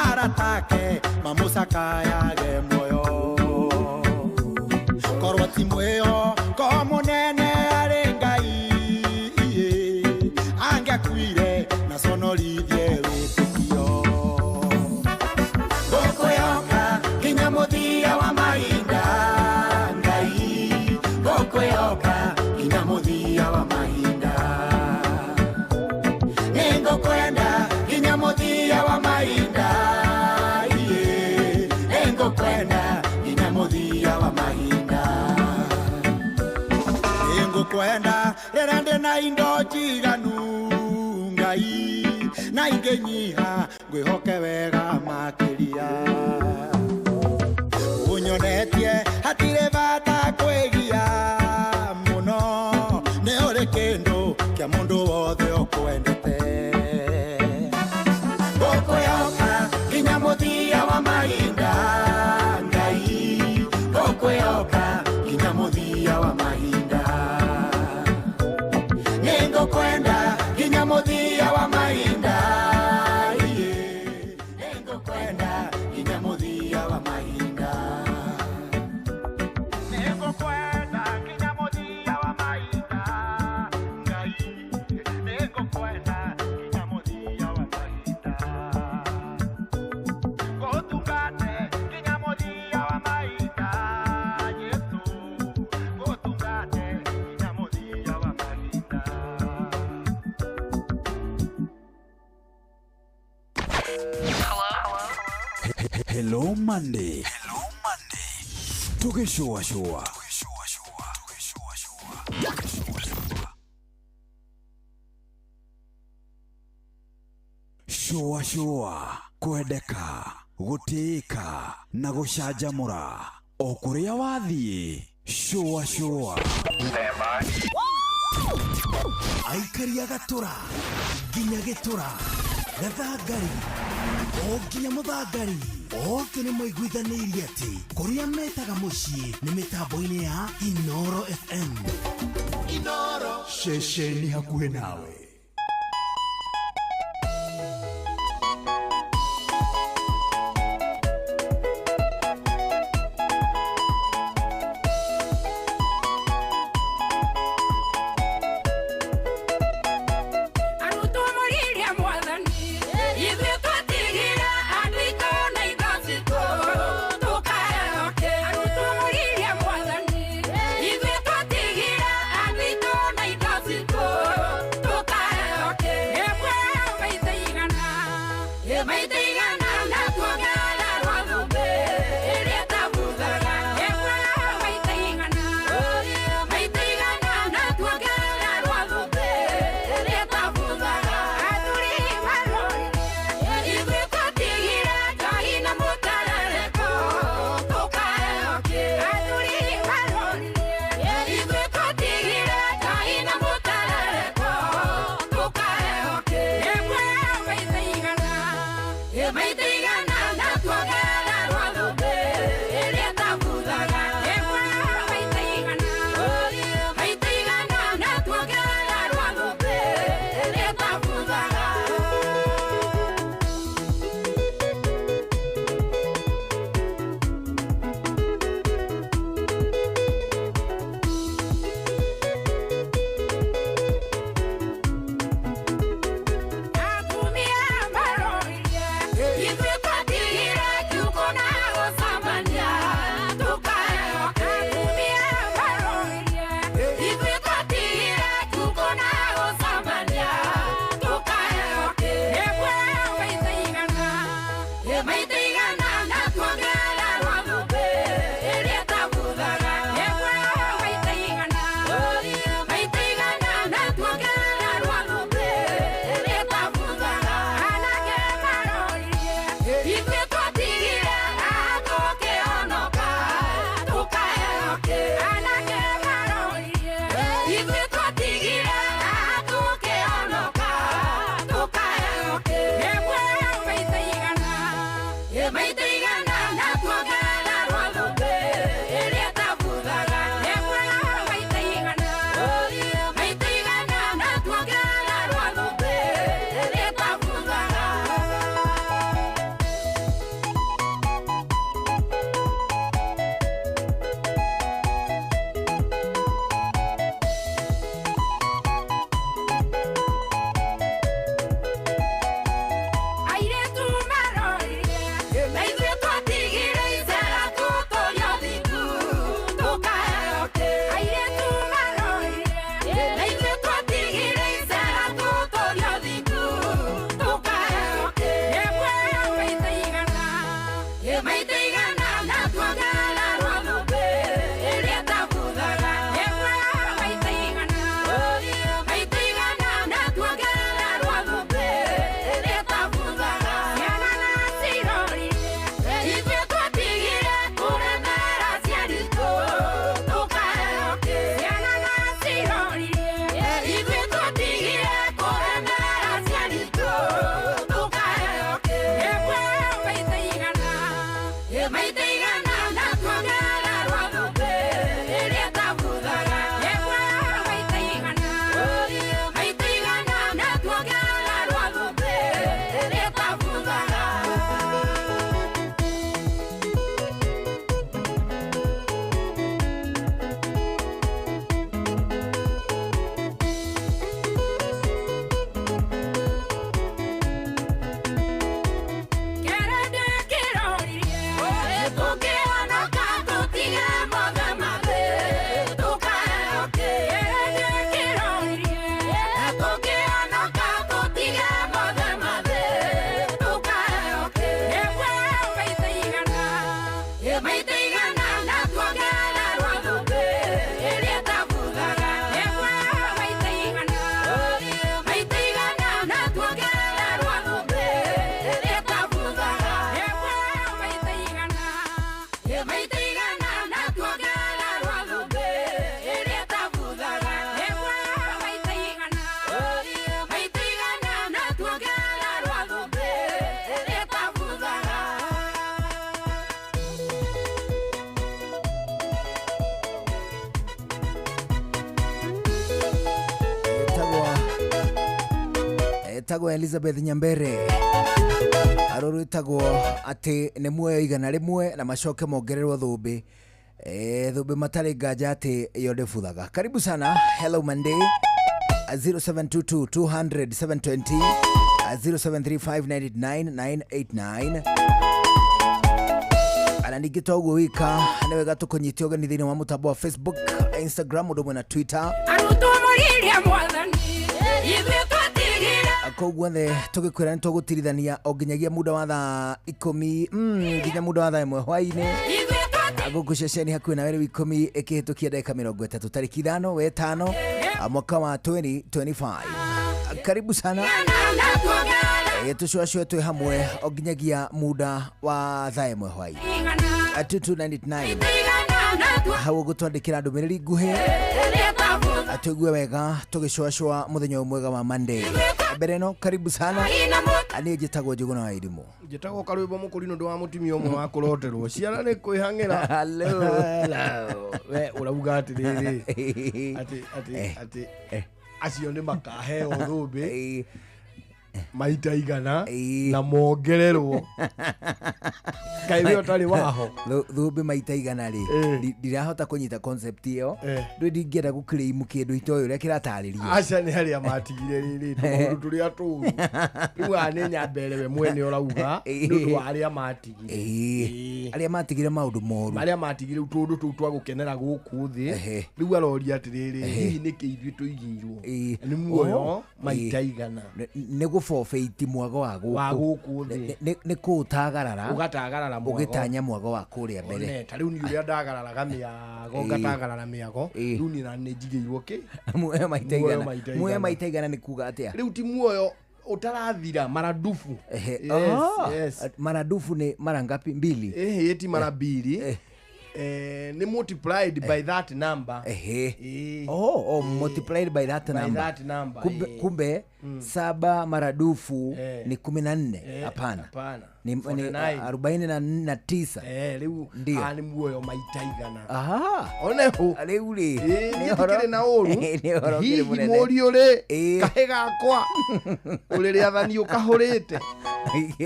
aratake mamũcakayage muoyo korwo ti mwĩhoko mũnene arĩ Ngai iĩ angĩakuire na conorithie wĩtĩkio ngũkwĩhoka nginya mũthia wa mahinda Ngai ngũkwĩhoka nginya mũthia wa mahinda nĩngũkwenda nginya mũthia wa mahinda iĩ nĩngũkwenda nginya mũthia wa mahinda nĩngũkwenda rĩrĩa ndĩna indo njiganu Ngai na ingĩnyiha ngwĩhoke wega makĩria ũnyonetie hatirĩ bata kwĩgia mũno nĩ ũrĩ kĩndũ kĩa mũndũ wothe ũkwendete ngũkwĩhoka nginya mũthia wa mahinda Ngai ngũkwĩhoka nginya mũthia wa mahinda nĩngũkwenda nginya mũthia wa mahinda iĩ nĩngũkwenda nginya mũthia wa mahinda nĩngũkwenda nginya mũthia wa Hello Monday, tũgĩcũacũa. Shũa shũa, kwendeka, gũtĩĩka na gũcanjamũra o kũrĩa wathiĩ. Shũa shũa. Aikaria gatũra nginya gĩtũra, gathangari o nginya mũthangari, othe nĩ maiguithanĩirie atĩ kũrĩa metaga mũciĩ nĩ mĩtambo-inĩ ya Inoro FM. Inoro ceceni hakuhĩ nawe. Arutwo mũrĩria mwathani, ithuĩ twatigire andũ aitũ na indo citũ tũkaehoke. Arutwo mũrĩria mwathani, ithuĩ twatigire andũ aitũ na indo citũ tũkaehoke. Etagwo Elizabeth Nyambere arorwitagwo ati ni muoyo 100 na macoke mongererwo thumbi thumbi matari nganja ati yo ndibuthaga. Karibu sana. Hello Monday. 0722 200 720, 0735999989. Ana ningĩ to ũguo wika nĩ wega tũkũnyite ũgeni thĩinĩ wa mũtambo wa Facebook, Instagram ũndũ na Twitter. Koguo the tũgĩkwĩra nĩ tũgũtirithania o nginyagia muda wa thaa 10 nginya muda wa thaa 1 hwaĩ-inĩ. Gũkũ ceceni hakuhĩ na rĩu 10 ĩkĩhĩtũkia ndagĩka 30 tarĩki 5 wetano mwaka wa 2025. Karibu sana. Tũcũacũe twĩ hamwe o nginyagia muda wa thaa 1 hwaĩ-inĩ. 2299 hau ũgũtwandĩkĩra ndũmĩrĩri nguhĩ atũigue wega tũgĩcũacũa mũthenya ũyũ mwega wa Monday. Mbere no karibu sana. Niĩ njĩtagwo Njũgũna wa Irimũ. Njĩtagwo Karwĩmbo Mũkũrinũ ndũ wa mũtumia ũmwe wa kũroterwo ciana nĩ kwĩhang'ĩra. Hello. We ũrauga atĩrĩrĩ atĩ atĩ atĩ acio nĩ makaheo thũmbĩ maita 100 na mongererwo. Kaĩ we ũtarĩ waho thũmbĩ maita 100 rĩ ndirahota kũnyita concept ĩyo ndũ ndingĩenda gũclaim kĩndũ itoĩ ũrĩa kĩratarĩrio. Aca nĩ arĩa matigire rĩrĩ tũmaũndũ tũrĩa tũũru rĩu haha nĩ nyambere we mwene ũrauga nĩ ũndũ wa arĩa matigire arĩa matigire maũndũ moru arĩa matigire tũũndũ tũu twa gũkenera gũkũ thĩ. Rĩu aroria atĩrĩrĩ hihi nĩkĩ ithuĩ tũigĩirwo nĩ muoyo maita 100 nĩ gũforfeit mwago wa gũkũ thĩ nĩ kũũtagarara ũgatagarara mwago ũgĩtanya mwago wa kũrĩa mbere. Ta rĩu niĩ ũrĩa ndagararaga mĩago ngatagarara mĩago rĩu niĩ na nĩ njigĩirwo kĩ muoyo maita 100. Muoyo maita 100 nĩ kuga atĩa? Rĩu ti muoyo utarathira maradufu. Yes. Maradufu ni mara ngapi? Mbili. Ti mara mbili. Ni multiplied by that number. Oh, multiplied by that number. By that number. Kumbe 7 maradufu ni 14. Hapana. Ni 49. Rĩu ni muoyo maita 100. Aha. Oneho. Rĩu rĩ. Nĩ kĩrĩ na ũru. Hihi mũriũ rĩ kahe gakwa ũrĩ rĩathani ũkahũrĩte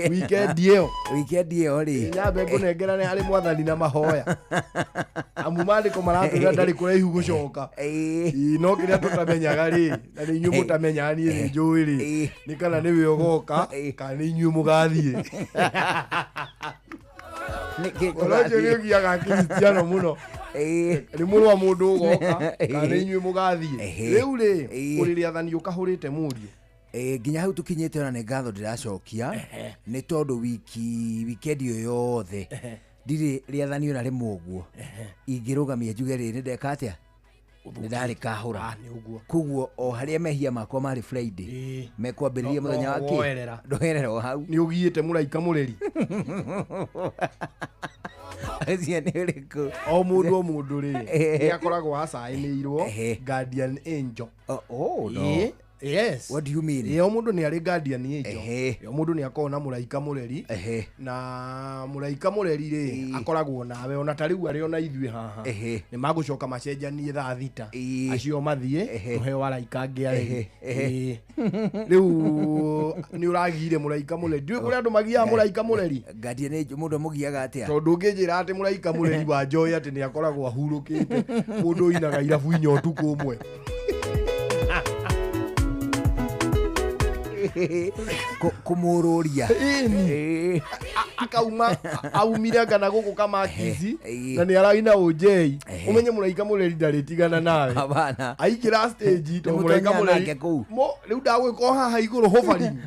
weekend ĩyo. Weekend ĩyo rĩ. Nyambe ngũnengerane harĩ mwathani na mahoya. Amu maandĩko maratwĩra ndarĩ kũraihu gũcoka. No kĩrĩa tũtamenyaga rĩ na nĩ inyuĩ mũtamenyaga niĩ nĩ njũĩ rĩ nĩ kana nĩwe ũgoka kana nĩ inyuĩ mũgathiĩ. Ũhoro ũcio nĩ ũgiaga Kristiano mũno. Nĩ mũrũ wa mũndũ ũgoka kana nĩ inyuĩ mũgathiĩ. Rĩu rĩ ũrĩ rĩathani ũkahũrĩte mũriũ. Nginya hau tũkinyĩte ona nĩ ngatho ndĩracokia nĩ tondũ wikendi ĩyo yothe ndirĩ rĩathani ona rĩmwe ũguo ingĩrũgamia njuge rĩ nĩ ndeka atĩa nĩ ndarĩkahũra. Koguo o harĩa mehia makwa marĩ Friday mekwambĩrĩria mũthenya wa kĩ ndoerera o hau. Nĩ ũgiĩte mũraika mũreri. Acio nĩ ũrĩkũ? O mũndũ rĩ nĩ akoragwo acaĩnĩirwo guardian angel. Oh no. Yes. What do you mean? O mũndũ nĩ arĩ guardian angel. O mũndũ nĩ akoragwo na mũraika mũreri. Na mũraika mũreri rĩ akoragwo nawe ona ta rĩu arĩ ona ithuĩ haha. Nĩ magũcoka macenjanie thaa 6 acio mathiĩ tũheo araika angĩ arĩ. Rĩu nĩ ũragire mũraika mũreri. Ndiũĩ kũrĩa andũ magiaga mũraika mũreri. Guardian angel mũndũ amũgiaga atĩa? Tondũ ũngĩnjĩra atĩ mũraika mũreri wa Joy atĩ nĩ akoragwo ahurũkĩte mũndũ ũinaga irabu inya ũtukũ ũmwe. Kumururia akauma aumire kana gũkũ kamakici na nĩ araina ũnjei ũmenye mũraika mũreri ndarĩtigana nawe aingĩra stage to mũraika mũreri rĩu ndagwĩka o haha igũrũ hovering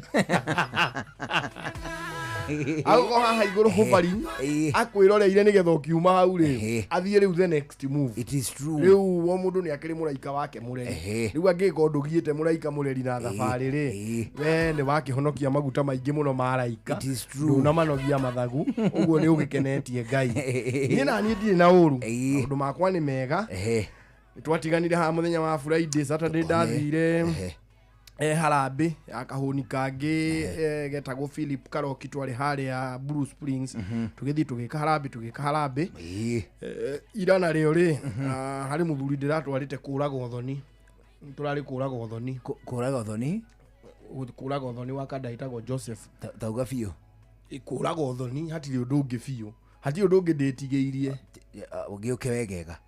agũka haha igũrũ hovering akwĩroreire nĩgetha ũkiuma hau rĩ athiĩ rĩu the next move. It is true. Rĩu o mũndũ nĩ akĩrĩ mũraika wake mũreri. Rĩu angĩka ũndũ ũgiĩte mũraika mũreri na thabarĩ rĩ we nĩ wakĩhonokia maguta maingĩ mũno ma araika ndũnamanogia mathagu ũguo nĩ ũgĩkenetie Ngai. Niĩ na niĩ ndirĩ na ũru maũndũ makwa nĩ mega. Twatiganire haha mũthenya wa Friday Saturday ndathire harambĩ ya kahũni kangĩ getagwo Philip Karoki twarĩ harĩa Blue Springs tũgĩthiĩ tũgĩka harambĩ ira narĩo rĩ harĩ mũthuri ndĩratwarĩte kũraga ũthoni tũrarĩ kũraga ũthoni kũraga ũthoni Kũraga ũthoni wa kanda ĩtagwo Joseph. Tauga biũ. Kũraga ũthoni hatirĩ ũndũ ũngĩ biũ. Hatirĩ ũndũ ũngĩ ndĩtigĩirie. Ũgĩũke wegega.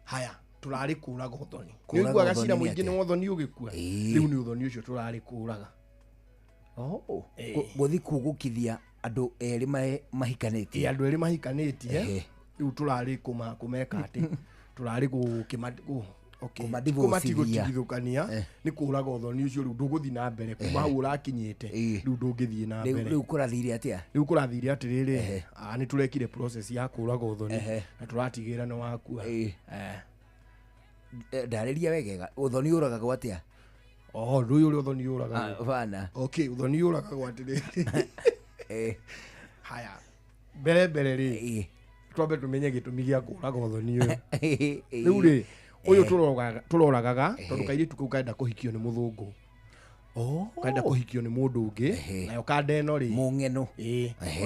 Haya, tũrarĩ kũraga ũthoni. Kũraga Nĩũiguaga ũthoni cira nĩ mũingĩ atĩa? nĩ ũthoni ũgĩkua. Rĩu nĩ ũthoni ũcio tũrarĩ kũraga. Gũthiĩ kugũkithia andũ erĩ mahikanĩtie. Andũ erĩ mahikanĩtie. Rĩu tũrarĩ kũmeka atĩ tũrarĩ kũmatigũtigithũkania nĩ kũraga ũthoni ũcio rĩu ndũgũthiĩ na mbere kuma hau ũrakinyĩte rĩu ndũngĩthiĩ na mbere. Rĩu kũrathire atĩa? Rĩu kũrathire atĩrĩrĩ, nĩ tũrekire process ya kũraga ũthoni na tũratigĩra nĩ wakua. Ndarĩria wegega, ũthoni ũragagwo atĩa? Ũndũ ũyũ ũrĩa ũthoni ũragagwo. Bana. Okay, ũthoni ũragagwo atĩrĩrĩ. Haya, mbere mbere rĩ, twambe tũmenye gĩtũmi gĩa kũraga ũthoni ũyũ. Rĩu rĩ, ũyũ tũroragaga tondũ kairĩtu kau karenda kũhikio nĩ mũthũngũ. Karenda kũhikio nĩ mũndũ ũngĩ, nayo kanda ĩno rĩ, mũng'eno.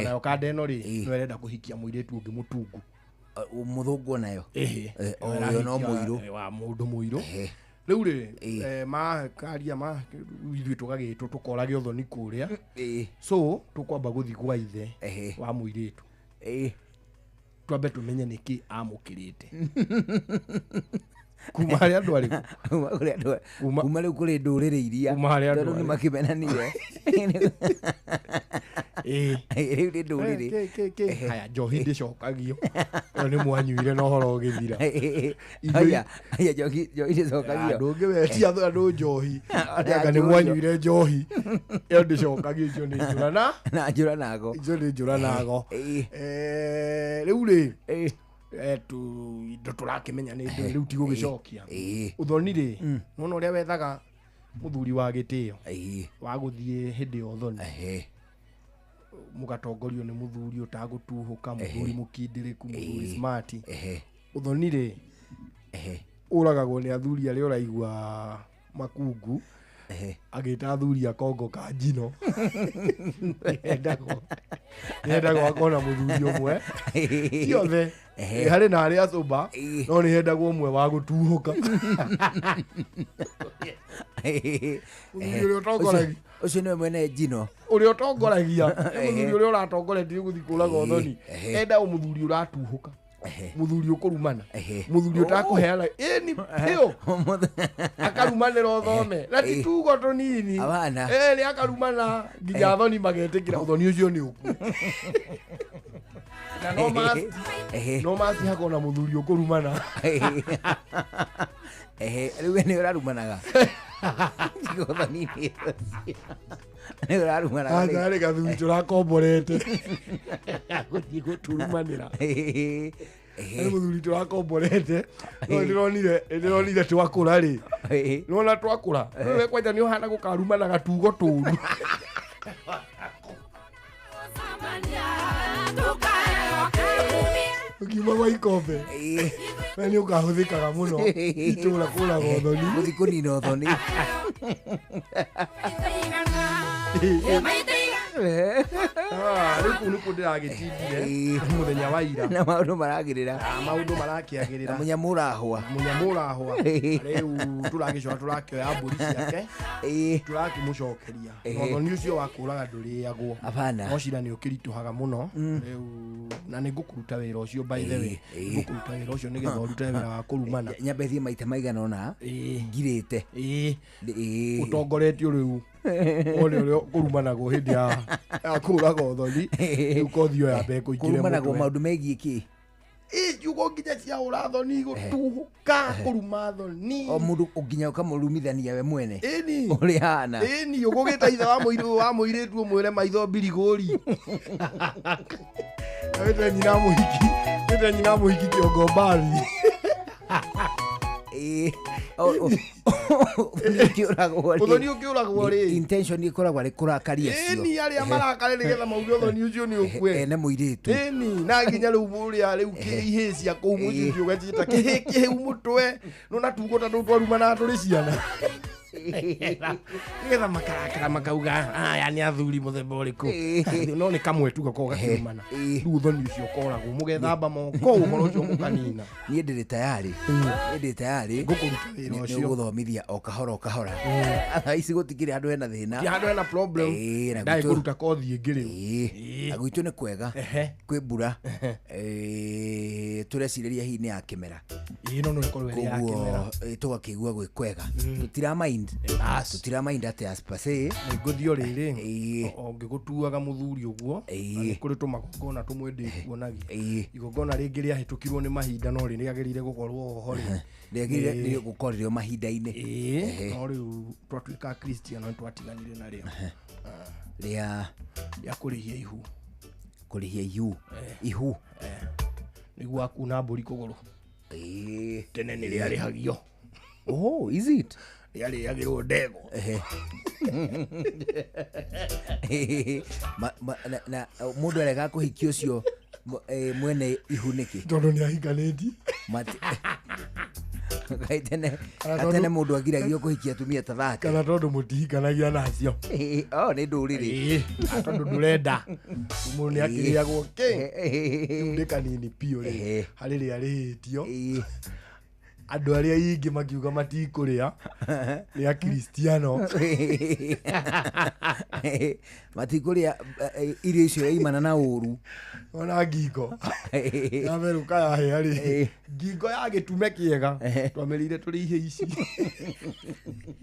Nayo kanda ĩno rĩ, no ĩrenda kũhikia mũirĩtu ũngĩ mũtungu. Mũthũngũ onayo? Ũyũ no mũirũ. Wa mũndũ mũirũ. Rĩu rĩ, makaria ma ithuĩ tũgagĩtwo tũkorage ũthoni kũrĩa. So tũkwamba gũthiĩ gwa ithe wa mũirĩtu. Twambe tũmenye nĩkĩ amũkĩrĩte. Kuma harĩa andũ arĩkũ? Kuma rĩu kũrĩ ndũrĩrĩ iria tondũ nĩ makĩmenanire. Rĩu nĩ ndũrĩrĩ. Haya, njohi ndĩcokagio. Ĩyo nĩ mwanyuire na ũhoro ũgĩthira. Haya, njohi ndĩcokagio. Ndũngĩwetia andũ njohi. Anga nĩ mwanyuire njohi. Ĩyo ndĩcokagio, icio nĩ njũra na? Na njũra nago. Icio nĩ njũra nago. Rĩu rĩ, indo tũrakĩmenya nĩ indo rĩu tigũgĩcokia. Ũthoni rĩ, nĩwona ũrĩa wethaga mũthuri wa gĩtĩo wa gũthiĩ hĩndĩ ya ũthoni. Mũgatongorio nĩ mũthuri ũtagũtuhũka, mũthuri mũkindĩrĩku, mũthuri smart. Ũthoni rĩ, ũragagwo nĩ athuri arĩa ũraigua makungu agĩta athuri a Kongo ka njino. Nĩendagwo akona mũthuri ũmwe. Ti othe. Harĩ na arĩa acũmba, no nĩhendagwo ũmwe wa gũtuhũka. Mũthuri ũrĩa ũtongoragia. Ũcio nĩwe mwene njino. Ũrĩa ũtongoragia, mũthuri ũrĩa ũratongoretie gũthiĩ kũraga ũthoni. Enda mũthuri ũratuhũka. Mũthuri ũkũrumana. Mũthuri ũtakũheana. Ĩni biũ. Akarumanĩra ũthome. Na ti tugo tũnini. Nĩ akarumana nginya athoni magetĩkĩra ũthoni ũcio nĩ ũkue. Na no must. No must hakona mũthuri ũkũrumana. Rĩu we nĩ ũrarumanaga. Ũthoni-inĩ ũcio. Nĩ ũrarumanaga rĩu. Aca, harĩ gathuri tũrakomborete. Gũthiĩ gũturumanĩra. Harĩ mũthuri tũrakomborete. No nĩndĩronire twakũra rĩ. Nĩwona twakũra. We kwanja nĩ ũhana gũkarumana gatugo tũru. Ũkiuma gwa ikombe. We nĩ ũkahũthĩkaga mũno. Itũra kũraga ũthoni. Gũthiĩ kũnina ũthoni. Rĩu kũu nĩkuo ndĩragĩtindire mũthenya wa ira. Na maũndũ maragĩrĩra. Maũndũ marakĩagĩrĩra. Na mũnyamũ ũrahũa. Mũnyamũ ũrahũa. Rĩu tũragĩcoka tũrakĩoya mbũri ciake. Tũrakĩmũcokeria. Na ũthoni ũcio wa kũraga ndũrĩagwo. Hapana. No cira nĩ ũkĩritũhaga mũno. Rĩu na nĩ ngũkũruta wĩra ũcio by the way. Ngũkũruta wĩra ũcio nĩgetha ũrute wĩra wa kũrumana. Nyambe thiĩ maita maigana ũna. Ngirĩte. Ũtongoretio rĩu. Wone ũrĩa kũrumanagwo hĩndĩ ya kũraga ũthoni. Rĩu kothi ĩyo yambe ĩkũingĩre Kũrumanagwo mũtwe. maũndũ megiĩ kĩ? Ciugo nginya cia ũrathoni gũtuhũka kũruma thoni. O mũndũ nginya ũkamũrumithania we mwene. Ĩni. Ũrĩa ahana. Ĩni, ũgũgĩta ithe wa mũirĩtu ũmwĩre maitho mbirigũri. Na wĩte nyina mũhiki. Wĩte nyina mũhiki kĩongo mbathi. Ũthoni ũkĩũragwo rĩ. Intention ĩkoragwo arĩ kũrakaria acio. Ĩni, arĩa marakare nĩgetha mauge ũthoni ũcio nĩ ũkue. Ene mũirĩtu. Ĩni, na nginya rĩu ũrĩa rĩu ihĩĩ cia kũu mũciĩ ũcio ũgaciĩta kĩhĩ kĩhĩu mũtwe. Nĩwona tugo ta tũu twarumanaga tũrĩ ciana. Nigetha makarakara makauga aya nĩ athuri mũthemba ũrĩkũ. No nĩ kamwe tu gakoragwo gakĩrumana. Rĩu ũthoni ũcio ũkoragwo mũgethamba moko ũhoro ũcio mũkanina. Niĩ ndĩrĩ tayari. Niĩ ndĩ tayari. Ngũkũruta wĩra ũcio. Nĩ ũgũthomithia o kahora o kahora. Thaa ici gũtikĩrĩ handũ hena thĩna. Ti handũ hena problem. Ndagĩ kũruta kothi ĩngĩ rĩu. Na gwitũ nĩ kwega. Kwĩ mbura. Tũrecirĩria hihi nĩ ya kĩmera. Ĩĩ no no ĩkorwo ĩrĩ ya kĩmera. Koguo tũgakĩigua gwĩ kwega. Tũtira mind. Tũtira mind atĩ as per se. Ngũthiĩ o rĩrĩ. O ngĩgũtuaga mũthuri ũguo. Nĩ kũrĩ tũmagongona tũmwe ndĩkuonagia. Igongona rĩngĩ rĩahĩtũkirwo nĩ mahinda no rĩagĩrĩire gũkorwo ho rĩ. Rĩagĩrĩire gũkorwo rĩo mahinda-inĩ. No rĩu twatuĩka Christian no twatiganire narĩo. Rĩa rĩa kũrĩhia ihu. Kũrĩhia ihu. Ihu. Nĩguo akuna mbũri kũgũrũ. Tene nĩ rĩarĩhagio. Oh, is it? Rĩarĩagĩrwo ndego. Na mũndũ arega kũhikia ũcio mwene ihu nĩkĩ? Tondũ nĩ ahikanĩtie. Gatene mũndũ agiragio kũhikia atumia ta thate. Kana tondũ mũtihikanagia nacio. Oh, nĩ ndũrĩrĩ. Tondũ ndũrenda. Mũndũ nĩ akĩrĩagwo kĩ. Rĩu nĩ kanini biũ rĩ. Harĩ rĩarĩhĩtio. Andũ arĩa aingĩ makiuga matikũrĩa nĩ akristiano. Matikũrĩa irio icio yaimana na ũru. Ona ngingo yamerũka yahĩa rĩ, ngingo ya gĩtume kĩega twamĩrĩire tũrĩ ihe ici.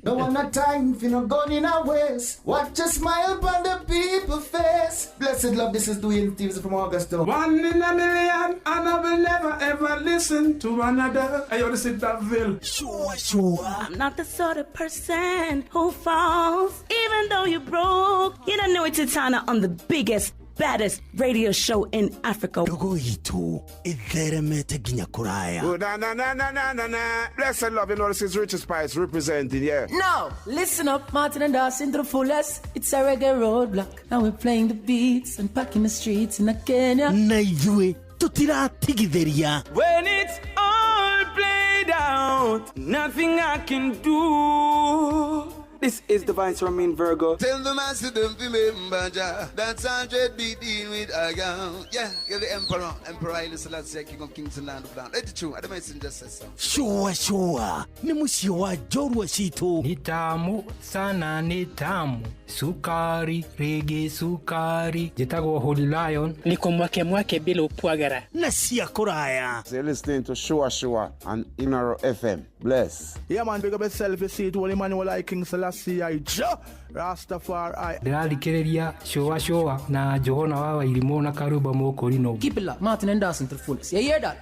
Don't want no time for no gun in our waist. Watch a smile upon the people's face. Blessed love, this is Dwayne Stevens from Augusta. One in a million, and I will never ever listen to another. I ought to sit that ville. Sure, sure. I'm not the sort of person who falls, even though you broke. You don't know it's Tana on the biggest, baddest radio show in Africa. Ndogo itu itheremete nginya kuraya. Oh, na na na na na na na. Blessed love, you know this is Richard Spice representing, yeah. No, listen up, Martin and Dawson to the fullest. It's a reggae roadblock. Now we're playing the beats and packing the streets in Kenya. Na ithuĩ tutiratigithĩria. When it's all played out, nothing I can do. This is the Vice Ramin Virgo. Tell the master don't remember Jah. That's 100 be dealing with a girl. Yeah, you're the emperor. Emperor Haile Selassie, King of Kings and Land of Land. Let it true. I don't messenger says so. Sure, sure. Ni mũciĩ wa njorua citũ. Ni tamu sana, ni tamu. Sukari, rege sukari. Njĩtagwo Holy Lion. Niko mwake mwake bila upwagara. Na cia kũraya. So you're listening to Sure Sure on Inoro FM. Bless. Yeah man, big up yourself, you see it, Holy Emmanuel I King Selassie I Jah Rastafari. Ndĩrathikĩrĩria Sure Sure na Johana wa Wairimũ na Karuba Mũkũrinũ. Keep it locked, Martin and Dawson to the fullest. You hear that?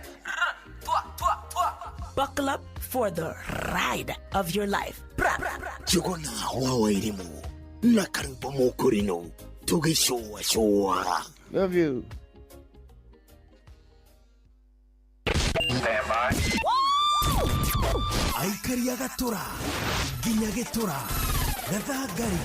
Buckle up for the ride of your life. Johana wa Wairimũ na Karuba Mũkũrinũ tũgĩcũa cũa. Love you. Stand by. Aikaria gatura nginya gĩtura gathangari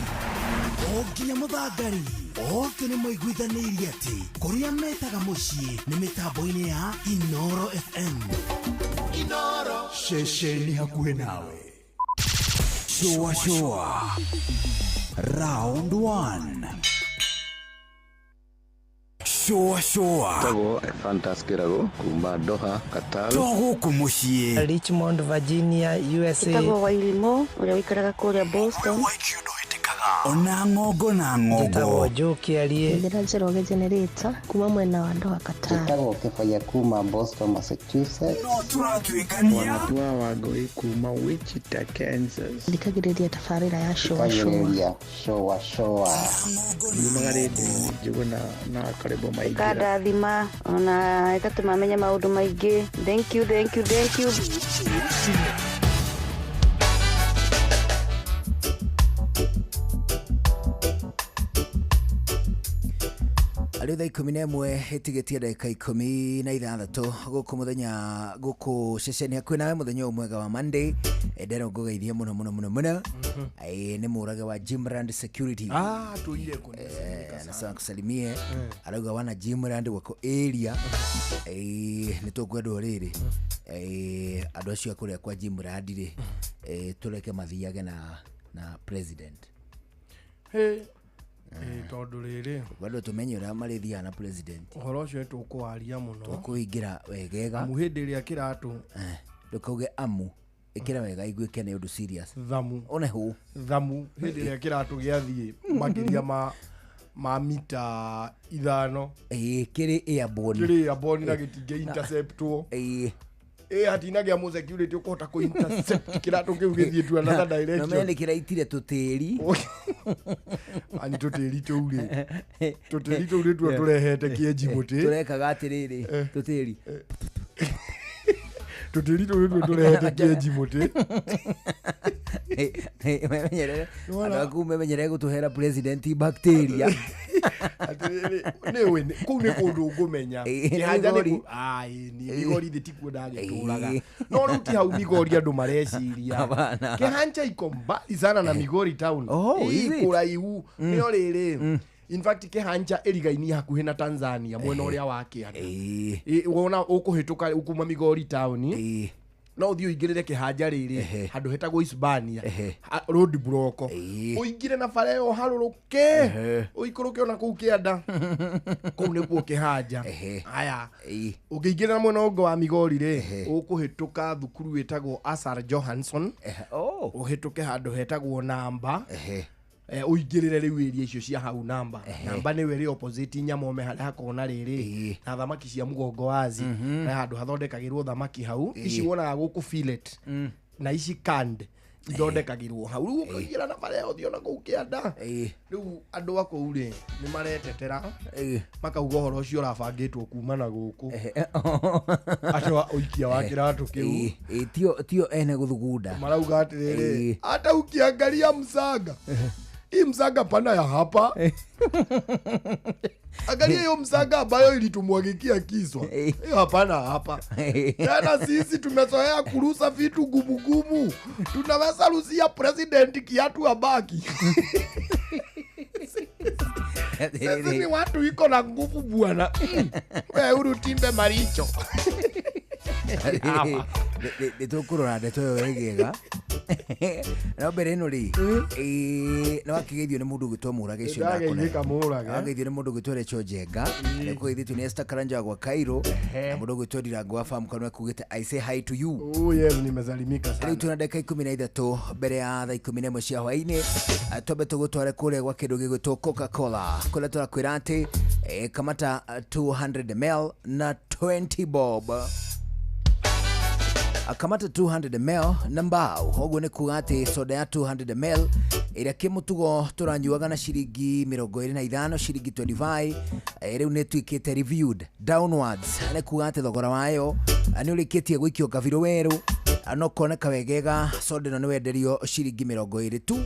o nginya mũthangari othe nĩ maiguithanĩirie atĩ kũrĩa metaga mũciĩ nĩ mĩtambo-inĩ ya Inoro FM. Inoro ceceni hakuhĩ nawe. Sure Sure Round 1. Sure Sure. Tagwo Fantas Kirago kuma Doha, Qatar. Togũkũ mũciĩ. Richmond, Virginia, USA. Tagwo Wairimũ ũrĩa ũikaraga kũrĩa Boston. Ona ng'ongo na ng'ongo. Njĩtagwo Joe Kĩarie. Njĩra Njoroge Generator kuma mwena wa Doha, Qatar. Njĩtagwo Kĩbaya kuma Boston, Massachusetts. No tũratuĩkania. Wanatua Wangũi kuma Wichita, Kansas. Thikagĩrĩria tabarĩra ya Sure Sure. Sure Sure. Nyumaga rĩndiũ-inĩ Njũgũna na Karĩmbo Maingĩra. Ĩkandathima ona ĩgatũma menye maũndũ maingĩ. Thank you, thank you, thank you. Arĩ thaa 11 ĩtigĩtie ndagĩka 16 gũkũ mũthenya gũkũ ceceni hakuhĩ nawe mũthenya ũyũ mwega wa Monday. Ndero ngũgeithie mũno mũno mũno mũno. Nĩ mũrage wa Jimrand Security. Tuire kunisalimika sana. Kusalimie. Arauga wana Jimrand wako area. Nĩ tũkwendwo rĩrĩ. Andũ acio a kũrĩa kwa Jimrand rĩ, tũreke mathiage na Na president. Hĩ, ĩ, tondũ rĩrĩ Bado tũmenye ũrĩa marĩthiaga na president. Ũhoro ũcio nĩtũkũwaria mũno. Tũkũingĩra wegega. Amu hĩndĩ ĩrĩa kĩratũ Ndũkauge amu ĩkĩra wega iguĩke nĩ ũndũ serious. Thamu. One hũ. Thamu hĩndĩ ĩrĩa kĩratũ gĩathiĩ makĩria ma mita 5. Ĩĩ, kĩrĩ airborne. Kĩrĩ airborne na gĩtingĩ interceptwo. Ĩĩ. Ĩ, hatinagĩa mũ security ũkũhota kũ intercept kĩratũ kĩu gĩthiĩ to another direction. No mene kĩraitire tũtĩri. Ani tũtĩri tũu rĩ, tũtĩri tũu nĩtuo tũrehete kĩenji mũtĩ. Tũrekaga atĩrĩrĩ, tũtĩri. Tũtĩri tũu nĩtuo tũrehete kĩenji mũtĩ. Memenyerere Nĩwona? andũ aku, memenyerere gũtũhera president bacteria. Atĩrĩrĩ, nĩũĩ kũu nĩ kũndũ ngũmenya. Ĩĩ, nĩ Kĩhanja nĩ Migori. Ai, nĩ Migori thĩ tikuo ndagĩtũraga. Ĩĩ. No rĩu ti hau Migori andũ mareciria. Hapana. Kĩhanja iko mbali sana na Migori town. Oh, Ĩ, is it? kũraihu nĩo rĩrĩ. In fact, Kĩhanja ĩrigainie hakuhĩ na Tanzania mwena ũrĩa wa kĩanda. Ĩ, wona ũkũhĩtũka kuma Migori town no ũthiĩ ũingĩrĩre Kĩhanja rĩrĩ handũ hetagwo Hispania, road block, ũingĩre na bara ĩyo harũrũke ũikũrũke ona kũu kĩanda, kũu nĩkuo Kĩhanja. Aya, ũngĩingĩra mwena ũngĩ wa Migori rĩ, ũkũhĩtũka thukuru ĩtagwo Asar Johansson, ũhĩtũke handũ hetagwo Namba, ũingĩrĩre rĩu area icio cia hau Namba. Namba nĩwe ĩrĩ opposite Nyamome harĩa hakoragwo na rĩrĩ na thamaki cia mũgongo wazi, na handũ hathondekagĩrwo thamaki hau. Ici wonaga gũkũ fillet na ici canned ithondekagĩrwo hau. Rĩu ũkaingĩra na bara ĩyo ũthiĩ ona kũu kĩanda. Rĩu andũ a kũu rĩ nĩ maretetera makauga ũhoro ũcio ũrabangĩtwo kuma na gũkũ andũ a ũikia wa kĩratũ kĩu. Ĩĩ, tio ene gũthugunda. Marauga atĩrĩrĩ, hata ukiangalia msanga hii, msanga pana ya hapa, angalia hiyo msanga ambayo ilitumwagikia kiswa, hiyo hapana hapa tena. Sisi tumezoea kurusa vitu gumu gumu, tunaweza rusia president kiatu abaki. Sisi ni watu iko na nguvu bwana. We urutimbe maricho. Nĩ tũkũrora ndeto ĩyo wegega. No mbere ĩno rĩ, nĩ wakĩgeithio nĩ mũndũ ũgwĩtwo Mũrage ũcio. Ndageithĩka Mũrage. Wageithio nĩ mũndũ ũgwĩtwo Recho Njenga, nĩ kũgeithĩtio nĩ Esther Karanja gwa Cairo, na mũndũ ũgwĩtwo Ndirango wa Farm Kanua kugĩte "I say hi to you." Oh yes, nimesalimika sana. Rĩu twĩna ndagĩka 13 mbere ya thaa 11 cia hwaĩ-inĩ. Twambe tũgũtware kũrĩa gwa kĩndũ gĩgwĩtwo Coca-Cola, kũrĩa tũrakwĩra atĩ kamata 200 ml na 20 bob. Akamata 200 ml na mbao. Ũguo nĩ kuga atĩ soda ya 200 ml ĩrĩa kĩmũtugo tũranyuaga na ciringi 25, ciringi 25, rĩu nĩ ĩtuĩkĩte reviewed downwards. Nĩ kuga atĩ thogora wayo nĩ ũrĩkĩtie gũikio kabirũ werũ. No koneka wegega soda ĩno nĩ wenderio ciringi 20 tu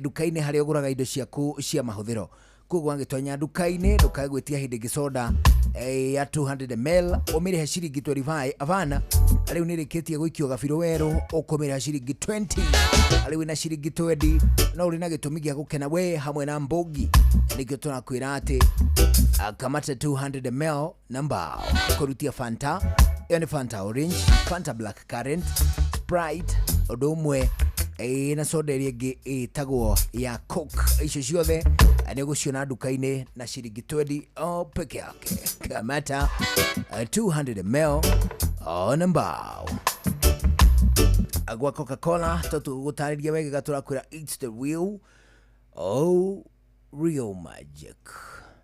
nduka-inĩ harĩa ũgũraga indo ciaku cia mahũthĩro. Koguo wagĩtonya nduka-inĩ ndũkae gwĩtia hĩndĩ ĩngĩ soda ya 200 ml ũmĩrĩhe ciringi 25. Avana, rĩu nĩ ĩrĩkĩtie gũikio gabirũ werũ, ũkũmĩrĩha ciringi 20. Rĩu wĩna ciringi 20 no ũrĩ na gĩtũmi gĩa gũkena we hamwe na mbũgi. Nĩkĩo tũrakwĩra atĩ kamata 200 ml na mbao. Kũrutia Fanta, ĩyo nĩ Fanta Orange, Fanta Black Currant, Sprite, ũndũ ũmwe na soda ĩrĩa ĩngĩ ĩtagwo ya Coke. Icio ciothe nĩ ũgũciona nduka-inĩ na ciringi 20 o peke yake. Kamata 200 ml o na mbao gwa Coca-Cola. Tũtũgũtarĩria wega, tũrakwĩra it's the real, oh, real magic.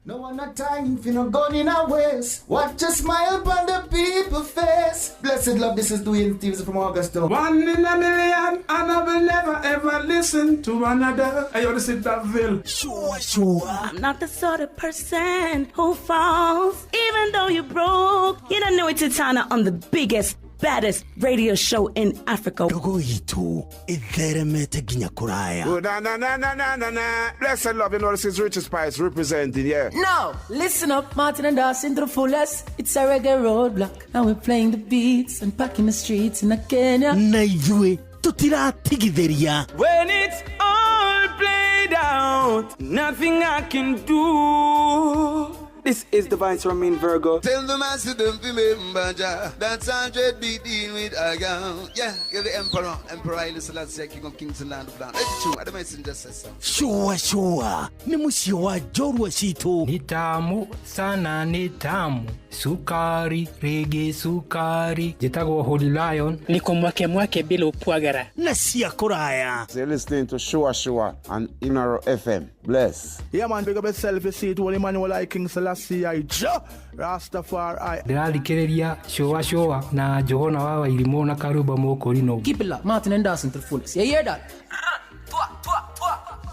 No one a time for no gun in a waste. Watch a smile upon the people face. Blessed love, this is Dwayne Stevens from Augusta. One in a million, and I will never ever listen to another. I ought to sit that bill. Sure, sure. I'm not the sort of person who falls, even though you broke. You don't know it's Titana on the biggest, baddest radio show in Africa. Ndogo itũ ĩtheremete nginya kũraya. Oh, na na na na na na na. Blessed love, you know this is Richard Spice representing, yeah. No, listen up, Martin and Dawson to the fullest. It's a reggae roadblock, and we're playing the beats and packing the streets in Kenya. Na ithuĩ tũtiratigithĩria. When it's all played out, nothing I can do. This is the Vice Ramin Virgo. Tell the master them remember Jah. That's 100 be dealing with a gun. Yeah, you're the emperor, Emperor Haile Selassie, King of Kings and Land of Land. It's true. The messenger says so. Shua shua nĩ mũciĩ wa njorua citũ. Nĩ tamu sana nĩ tamu sukari rege sukari njĩtagwo Holy Lion niko mwake mwake bila upwagara na cia kũraya. So you're listening to Shua Shua on Inaro FM. Bless. Yeah, man, big up yourself. You see it, Holy Emmanuel I King Selassie I Jah Rastafari. Ndĩrathikĩrĩria Shua Shua na Johana wa Wairimũ na Karumba Mũkũrinũ. Keep it locked, Martin and Dawson to the fullest. You hear that?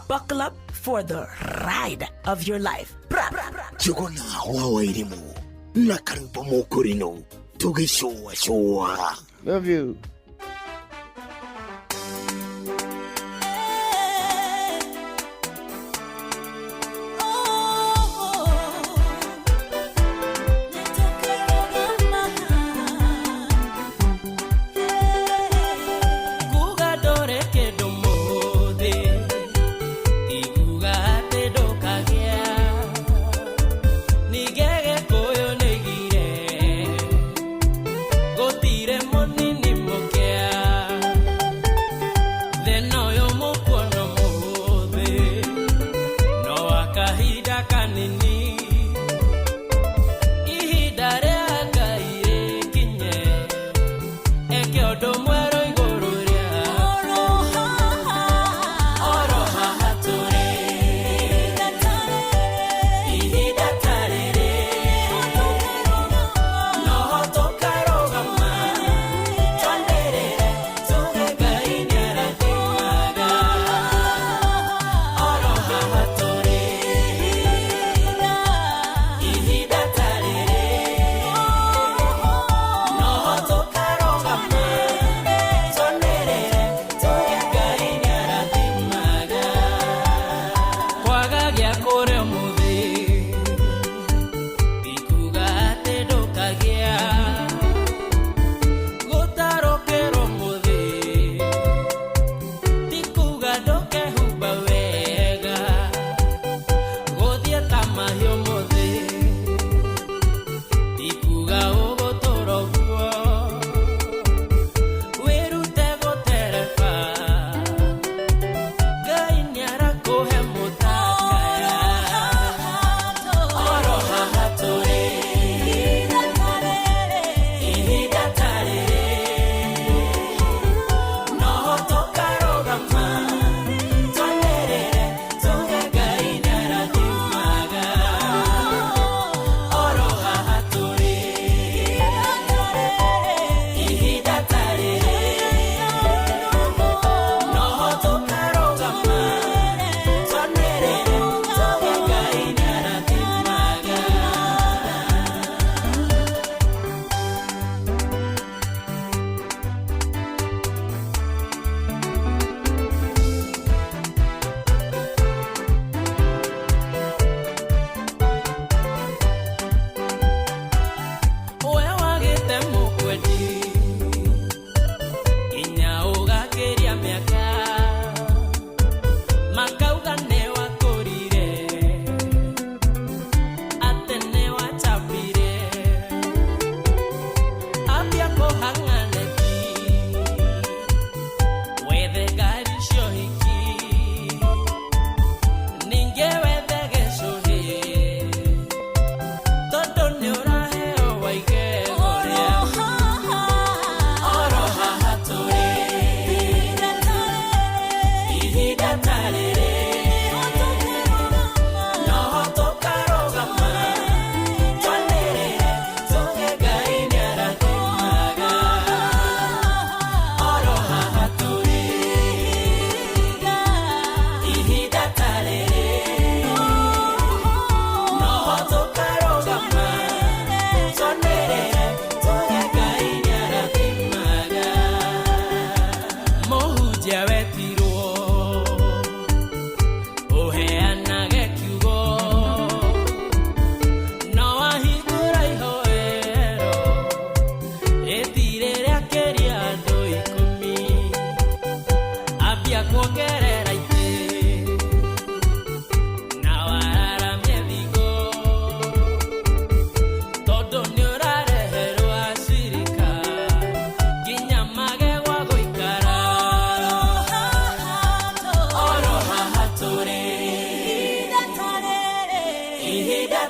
Buckle up for the ride of your life. Bra, bra, bra. Njũgũna wa Wairimũ na Karumba Mũkũrinũ tũgĩcũacũa. Love you. Kuga ndore kĩndũ mũthĩ, ti kuga atĩ ndũkagĩa. Ningĩ Gĩkũyũ nĩoigire, gũtirĩ mũnini mũkĩru.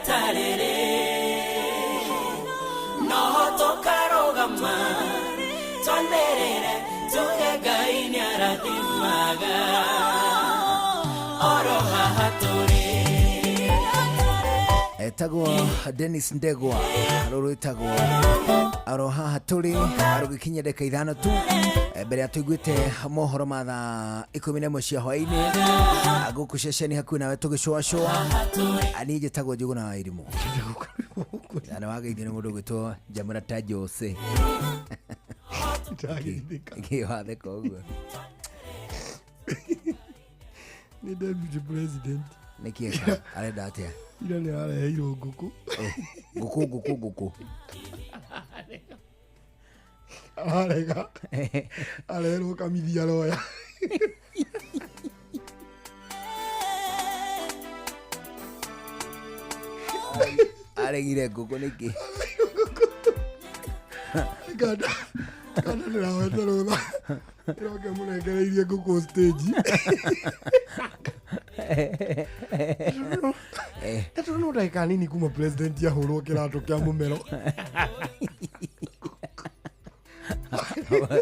Ta rĩrĩ noho tũkarũgama twanĩrĩre tuge Ngai nĩarathimaga oro haha tũrĩ. Etagwo Dennis Ndegwa, rũrũ rwĩtagwo aro haha tũrĩ, rũgĩkinyia ndagĩka 5 tu mbere ya tũiguĩte mohoro ma thaa 11 cia hwaĩ-inĩ gũkũ ceceni hakuhĩ nawe tũgĩcũacũa. Niĩ njĩtagwo Njũgũna wa Irimũ na nĩ wageithio nĩ mũndũ ũgwĩtwo Njamũra ta Jose. Kĩ watheka ũguo? Nĩ deputy president. Nĩkĩ eka? Arenda atĩa? Ira nĩ areheirwo ngũkũ. Ngũkũ, ngũkũ, ngũkũ. Ararega, areherwo kamithi, aroya. Aregire ngũkũ nĩkĩ? Kanda kanda ndĩrawete rũtha ĩroke mũnengereirie ngũkũ stage. Tondũ no ndagĩka nini kuma president ahũrwo kĩratũ kĩa mũmero.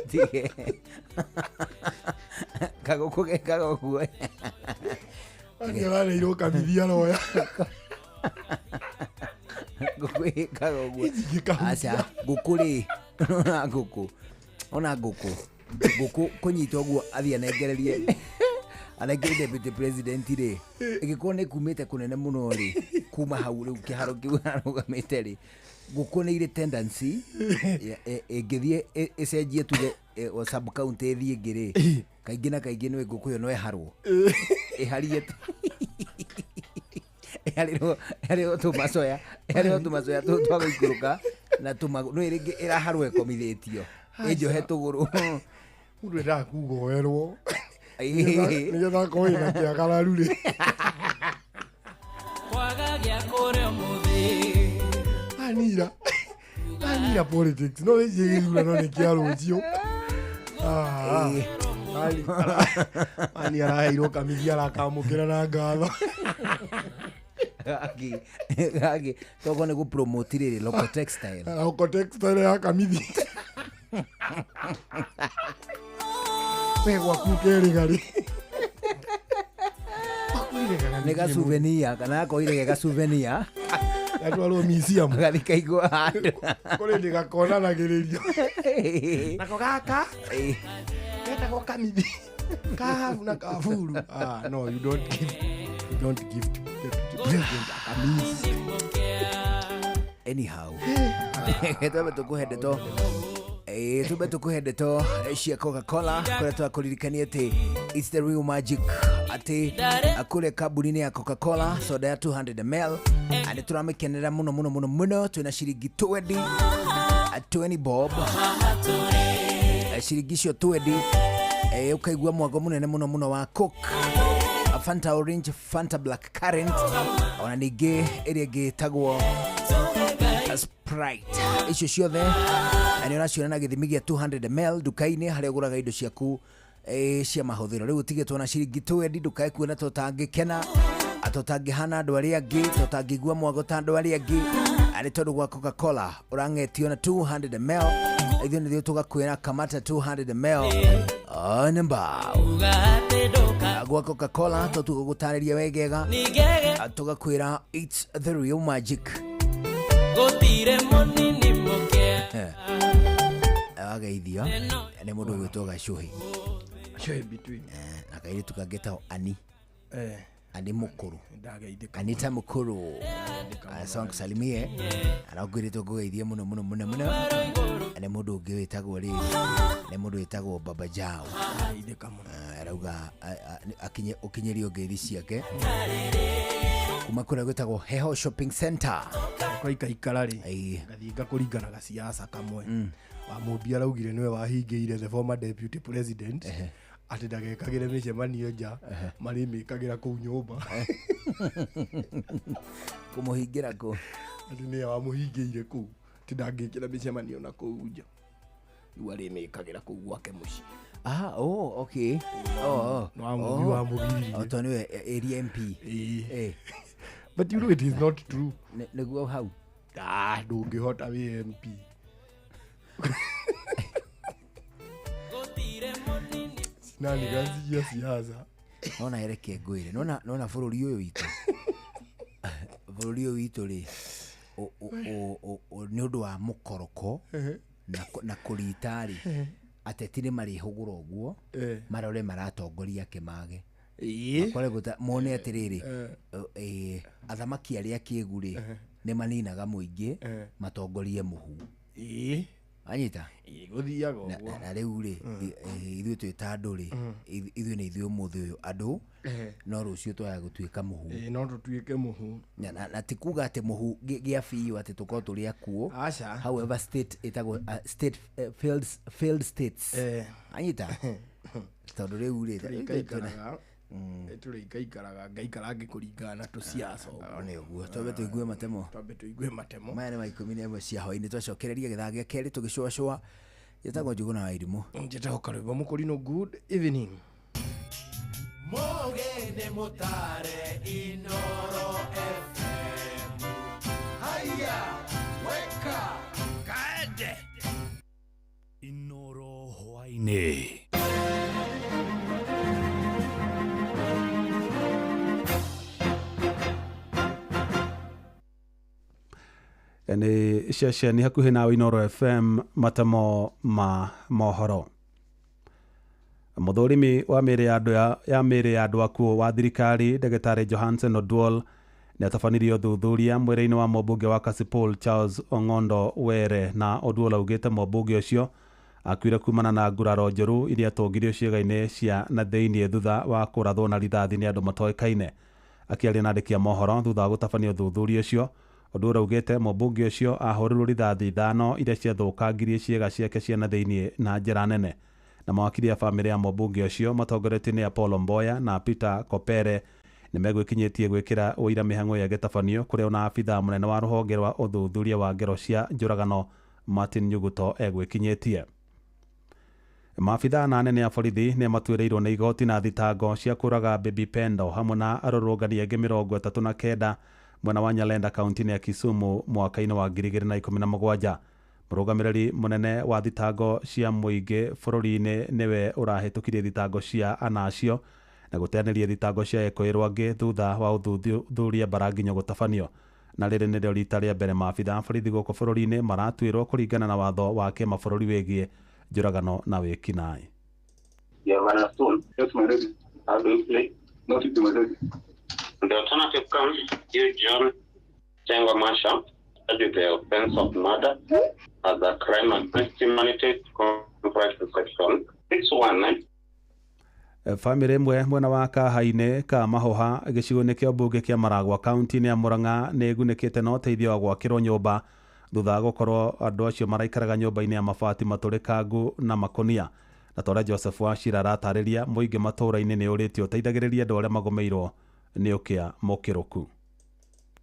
Tige kagũkũ gekaga ũguo. Nĩ arareirwo kamithi, aroya. Ngũkũ ĩkaga ũguo? Aca, ngũkũ rĩ, ona ngũkũ, ona ngũkũ, ngũkũ kũnyita ũguo athiĩ anengererie, anengererie deputy president rĩ, ĩgĩkorwo nĩ kumĩte kũnene mũno rĩ, kuma hau rĩu kĩharo kĩu arũgamĩte rĩ, ngũkũ nĩ irĩ tendency ĩngĩthiĩ ĩcenjie tuge o sub county ĩthiĩ ĩngĩ rĩ, kaingĩ na kaingĩ nĩ ngũkũ ĩyo no ĩharwo, ĩharie, ĩharĩrwo, ĩharĩrwo tũmacoya, ĩharĩrwo tũmacoya tũu twa gũikũrũka na tũmagũ nĩ rĩngĩ ĩraharwo ĩkomithĩtio ĩnjohe tũgũrũ. Mũndũ endaga kuga oerwo nĩgetha akorwo ĩna kĩagararu rĩ. Kwaga gĩa kũrĩa ũmũthĩ. Anira anira politics no wĩcie gĩthurano nĩ kĩa rũciũ. Ah, ani araheirwo kamithi, arakamũkĩra na ngatho. Gaki gaki tokorwo nĩ gũpromote rĩrĩ local textile. Local textile ya kamithi we gwaku kerĩga rĩ. Nĩ gacuvenia kana gakoire ge gacuvenia. Gatwarwo museum. Gathi kaigwo handũ. Kũrĩ ndĩ gakonanagĩrĩrio nako gaka getagwo kamithi kahabu na kaburu. Ah, no, you don't give, you don't give to deputy president a kamisi. Anyhow, twambe tũkũhe ndeto, tumbe tũkũhe ndeto cia Coca-Cola kũrĩa twakũririkania atĩ it's the real magic, atĩ kũrĩa kambuni-inĩ ya Coca-Cola soda ya 200 ml nĩ tũramĩkenera mũno mũno mũno mũno. Twĩna ciringi 20, 20 bob. Ciringi icio 20 ũkaigua mwago mũnene mũno mũno wa Coke, Fanta Orange, Fanta Black Current, ona ningĩ ĩrĩa ĩngĩ ĩtagwo Sprite. Icio ciothe nĩ ũraciona na gĩthimi gĩa 200 ml nduka-inĩ harĩa ũgũraga indo ciaku cia mahũthĩro. Rĩu ũtigĩtwo na ciringi 20, ndũkae kuona ta ũtangĩkena, tũtangĩhana andũ arĩa angĩ, tũtangĩigua mwago ta andũ arĩa angĩ, nĩ tondũ gwa Coca-Cola ũrang'etio na 200 ml, ithuĩ nĩthuĩ tũgakwĩra kamata 200 ml nĩ mbao. Uga atĩ ndũka Gwa Coca-Cola tũtugũgũtarĩria wegega. Ningege. Tũgakwĩra it's the real magic. Gũtirĩ mũnini mũkĩa. Wageithio nĩ mũndũ ũgwĩtwo Gacũhĩ. Gacũhĩ between. Na kairĩtu kangĩ tao Ani. Ani mũkũrũ. Ndageithĩka. Anita mũkũrũ. So nkusalimie arangwĩrĩtwo ngũgeithie mũno mũno mũno mũno nĩ mũndũ ũngĩ wĩtagwo rĩ, nĩ mũndũ wĩtagwo Baba Jao. Ndageithĩka mũno. Arauga akinye ũkinyĩrio ngeithi ciake kuma kũrĩa gwĩtagwo Heho Shopping Center. Kwa ikaikara rĩ, Ĩĩ. ngathiĩ ngakũringana gaciaca kamwe. Wamũmbi araugire nĩwe wahingĩire the former deputy president atĩ ndagekagĩre mĩcemanio nja, marĩmĩkagĩra kũu nyũmba. Kũmũhingĩra kũ? Atĩ nĩwe wamũhingĩire kũu, atĩ ndangĩkĩra mĩcemanio na kũu nja, rĩu arĩmĩkagĩra kũu gwake mũciĩ. Ah, oh, okay. Oh, oh. Nĩ Wamũmbi Oh. wamũgiririe. Oh, tondũ nĩwe area MP. Ĩĩ. But you know it is not true. Nĩguo hau. Ah, ndũngĩhota wĩ MP. Nani gacia siasa. Nona hereke ngwĩre. Nona bũrũri ũyũ witũ. Bũrũri ũyũ witũ rĩ nĩ ũndũ wa mũkoroko na kũrita rĩ ateti nĩ marĩhũgũra ũguo marore maratongoria kĩmage. Makore mone atĩrĩrĩ athamaki arĩa akĩgu rĩ nĩ maninaga mũingĩ matongorie mũhu. Anyita? Gũthiaga ũguo. Na rĩu rĩ ithuĩ twĩ ta andũ rĩ ithuĩ nĩ ithuĩ ũmũthĩ ũyũ andũ no rũciũ twaya gũtuĩka mũhu. No tũtuĩke mũhu. Na ti kuga atĩ mũhu gĩa biũ atĩ tũkorwo tũrĩ akuũ. Aca. However state ĩtagwo state failed states. Anyita? Tondũ rĩu rĩ tũrĩikaikaraga ngaikara ngĩkũringana na tũciaca ũguo. Nĩ ũguo twambe tũigue matemo. Twambe tũigue matemo. Maya nĩ ma 11 cia hwaĩ-inĩ twacokereria gĩthaa gĩa kerĩ tũgĩcũacũa. Njĩtagwo Njuguna wa Irimũ. Njĩtagwo Karwĩmbo Mũkũrinũ. Good evening. Mũgene mũtare Inoro FM. Haya, weka kaende. Inoro hwaĩ-inĩ. Nĩ ceceni hakuhĩ nawe Inoro FM matemo ma mohoro. Mũthũrimi wa mĩĩrĩ ya andũ ya mĩĩrĩ ya andũ akuũ wa thirikari ndagĩtarĩ Johansen Oduol nĩ atabanirie ũthuthuria mwĩrĩ-inĩ wa mũmbunge wa Kasipul Charles Ong'ondo Were na Oduol augĩte mũmbunge ũcio akuire kumana na nguraro njũru iria atũngirio ciĩga-inĩ cia na thĩinĩ thutha wa kũrathwo na rithathi nĩ andũ matoĩkaine. Akĩaria na andĩki a mohoro thutha wa gũtabania ũthuthuria ũcio Oduol augĩte mũmbunge ũcio ahũrĩrwo rithathi 5 iria ciathũkangirie ciĩga ciake cia na thĩinĩ na njĩra nene. Na mawakiri a bamĩrĩ ya mũmbunge ũcio matongoretio nĩ Apollo Mboya na Peter Kopere nĩ megwĩkinyĩtie gwĩkĩra ũira mĩhang'o ya gĩtabanio kũrĩa ona abithaa mũnene wa rũhonge rwa ũthuthuria wa ngero cia njũragano Martin Nyuguto egwĩkinyĩtie. Maabithaa na anene a borithi nĩ matuĩrĩirwo nĩ igoti na thitango cia kũraga Baby Pendo hamwe na arũrũngani angĩ 39 mwena wa Nyalenda kaunti-inĩ ya Kisumu mwaka-inĩ wa 2017. Mũrũgamĩrĩri mũnene wa thitango cia mũingĩ bũrũri-inĩ nĩwe ũrahĩtũkirie thitango cia ana acio na gũteanĩria thitango cia ekũĩrwo angĩ thutha wa ũthuthuria mbaranginyo gũtabanio. Na rĩrĩ nĩrĩo rita rĩa mbere maabithaa a borithi gũkũ bũrũri-inĩ maratuĩrwo kũringana na watho wa kĩmabũrũri wĩgiĩ njũragano na wĩkinaĩ. The alternative comes you John Tengo Masha charged with the offense of murder as a crime against humanity comprised of section 619. Bamĩrĩ ĩmwe mwena wa Kahainĩ ka Mahoha gĩcigo-inĩ kĩa mbunge kĩa Maragwa kaunti-inĩ ya Murang'a nĩ ĩgunĩkĩte na ũteithio wa gwakĩrwo nyũmba thutha wa gũkorwo andũ acio maraikaraga nyũmba-inĩ ya mabati matũrĩkangu na makũnia. Na ta ũrĩa Joseph Wachira aratarĩria mũingĩ matũũra-inĩ nĩ ũrĩtio ũteithagĩrĩria andũ arĩa magũmĩirwo nĩ ũkĩa mũkĩrũku.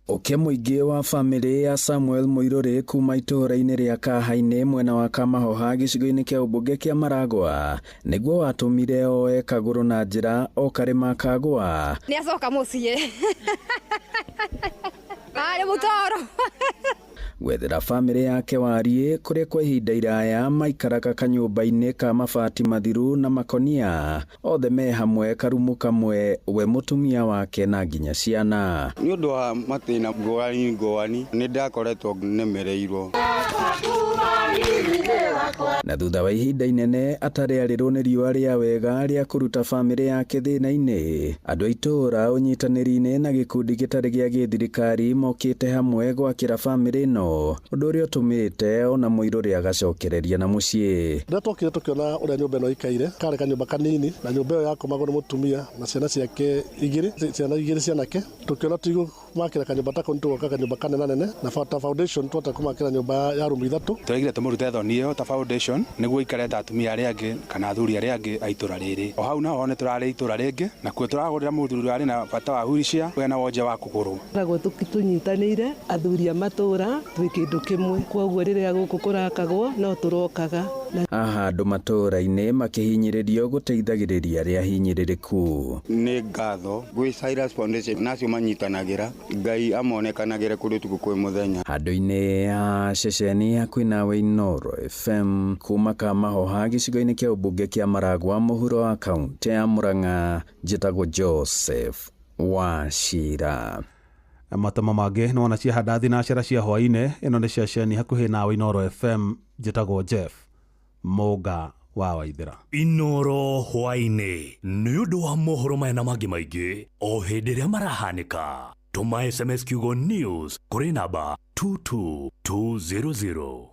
Ũkĩa mũingĩ wa bamĩrĩ ya Samuel Mũirũrĩ kuma itũũra-inĩ rĩa Kahainĩ mwena wa Kamahoha gĩcigo-inĩ kĩa ũmbunge kĩa Maragwa nĩguo watũmire oe kagũrũ na njĩra o karĩma kagwa. Nĩacoka mũciĩ arĩ mũtoro gwethera bamĩrĩ yake wariĩ kũrĩa kwa ihinda iraya maikaraga kanyũmba-inĩ ka mabati mathiru na makonia othe me hamwe karumu kamwe we mũtumia wake na nginya ciana. Nĩ ũndũ wa mathĩna ngũrani ngũrani nĩ ndakoretwo nemereirwo. Na thutha wa ihinda inene atarĩ arĩrwo nĩ riũa rĩa wega rĩa kũruta bamĩrĩ yake thĩna-inĩ andũ a itũũra ũnyitanĩri-inĩ na gĩkundi gĩtarĩ gĩa gĩthirikari mokĩte hamwe gwakĩra bamĩrĩ ĩno ũndũ ũrĩa ũtũmĩte ona Mũirũrĩ agacokereria na mũciĩ. Rĩrĩa twokire tũkĩona ũrĩa nyũmba ĩno ĩikaire karĩ kanyũmba kanini na nyũmba ĩyo yakomagwo nĩ mũtumia na ciana ciake igĩrĩ ciana igĩrĩ cianake tũkĩona tũigũmakĩra kanyũmba ta kau nĩtũgwaka kanyũmba kanenanene na ta foundation twahota kũmakĩra nyũmba ya rumu ithatũ. Tũraigire tũmũrute thoni ĩyo ta foundation nĩguo ikare ta atumia arĩa angĩ kana athuri arĩa angĩ a itũra rĩrĩ. O hau naho nĩ tũrarĩ itũra rĩngĩ na kuo tũragũrĩra mũthuri ũrĩa arĩ na bata wa wheelchair wena wonje wa kũgũrũ. Tũkoragwo tũnyitanĩire athuri a matũra twĩ kĩndũ kĩmwe koguo rĩrĩa gũkũ kũrakagwo no tũrokaga A handũ matũũra-inĩ makĩhinyĩrĩrio gũteithagĩrĩria arĩa ahinyĩrĩrĩku. Nĩ ngatho gwĩ Cyrus Foundation nacio manyitanagĩra, Ngai amonekanagĩre kũrĩ ũtukũ kwĩ mũthenya. Handũ-inĩ ha ceceni hakuhĩ nawe Inooro FM kuma Kamahoha gĩcigo-inĩ kĩa ũmbunge kĩa Maragwa mũhuro wa kaũntĩ ya Murang'a, njĩtagwo Joseph Wachira. Matemo mangĩ nĩ wona ciahanda thinacera cia hwaĩ-inĩ. Ĩno nĩ ceceni hakuhĩ nawe Inooro FM, njĩtagwo Jeff Mũnga wa Waithĩra. Inooro hwaĩ-inĩ nĩ ũndũ wa mohoro maya na mangĩ maingĩ o hĩndĩ ĩrĩa marahanĩka. Tũma SMS kiugo news kũrĩ namba 22200.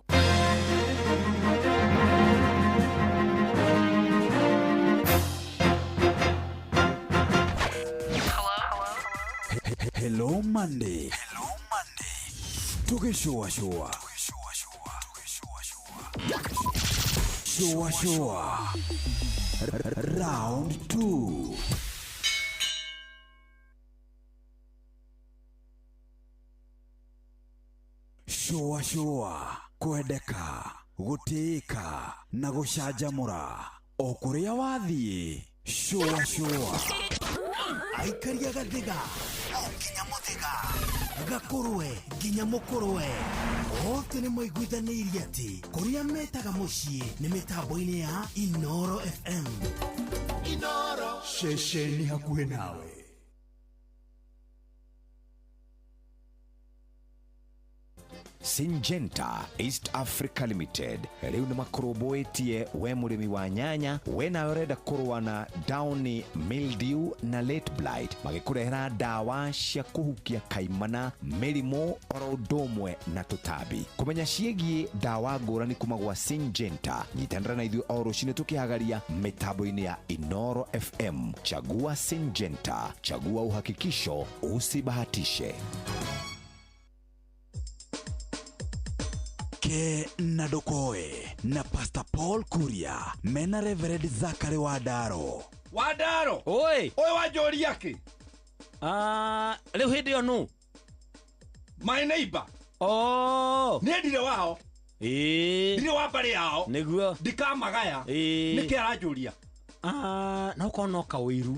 Hello Monday. Tũgĩcũacũa. Shua shua. Round 2. Shua shua. Kwendeka, gũtĩĩka na gũcanjamũra o kũrĩa wathiĩ. Shua shua. Aikaria gathiga o nginya mũthĩga, gakũrwe nginya mũkũrwe, othe nĩ maiguithanĩirie atĩ kũrĩa metaga mũciĩ nĩ mĩtambo-inĩ ya Inooro FM. Inooro ceceni hakuhĩ nawe. Syngenta East Africa Limited rĩu nĩ makũrũmbũĩtie we mũrĩmi wa nyanya, we nawe ũrenda kũrũa na downy mildew na late blight, magĩkũrehera ndawa cia kũhukia kaimana, mĩrimũ oro ũndũ ũmwe na tũtambi. Kũmenya ciĩgiĩ ndawa ngũrani kuma gwa Syngenta, nyitanĩra na ithuĩ o rũcinĩ tũkĩhagaria mĩtambo-inĩ ya Inooro FM. Chagua Syngenta, chagua uhakikisho, usibahatishe. Ke na Ndokoe na Pastor Paul Kuria mena Reverend Zachary Wandaro. Wandaro. Oi. Ũyũ wanjũria kĩ? Ah, rĩu hĩndĩ ĩyo nũ? My neighbor. Oh. Niĩ ndirĩ wao. Ĩĩ. Ndirĩ wa mbarĩ yao. Nĩguo. Ndikamagaya. Ĩĩ. Nĩkĩ aranjũria? Ah, no korwo no kaũiru.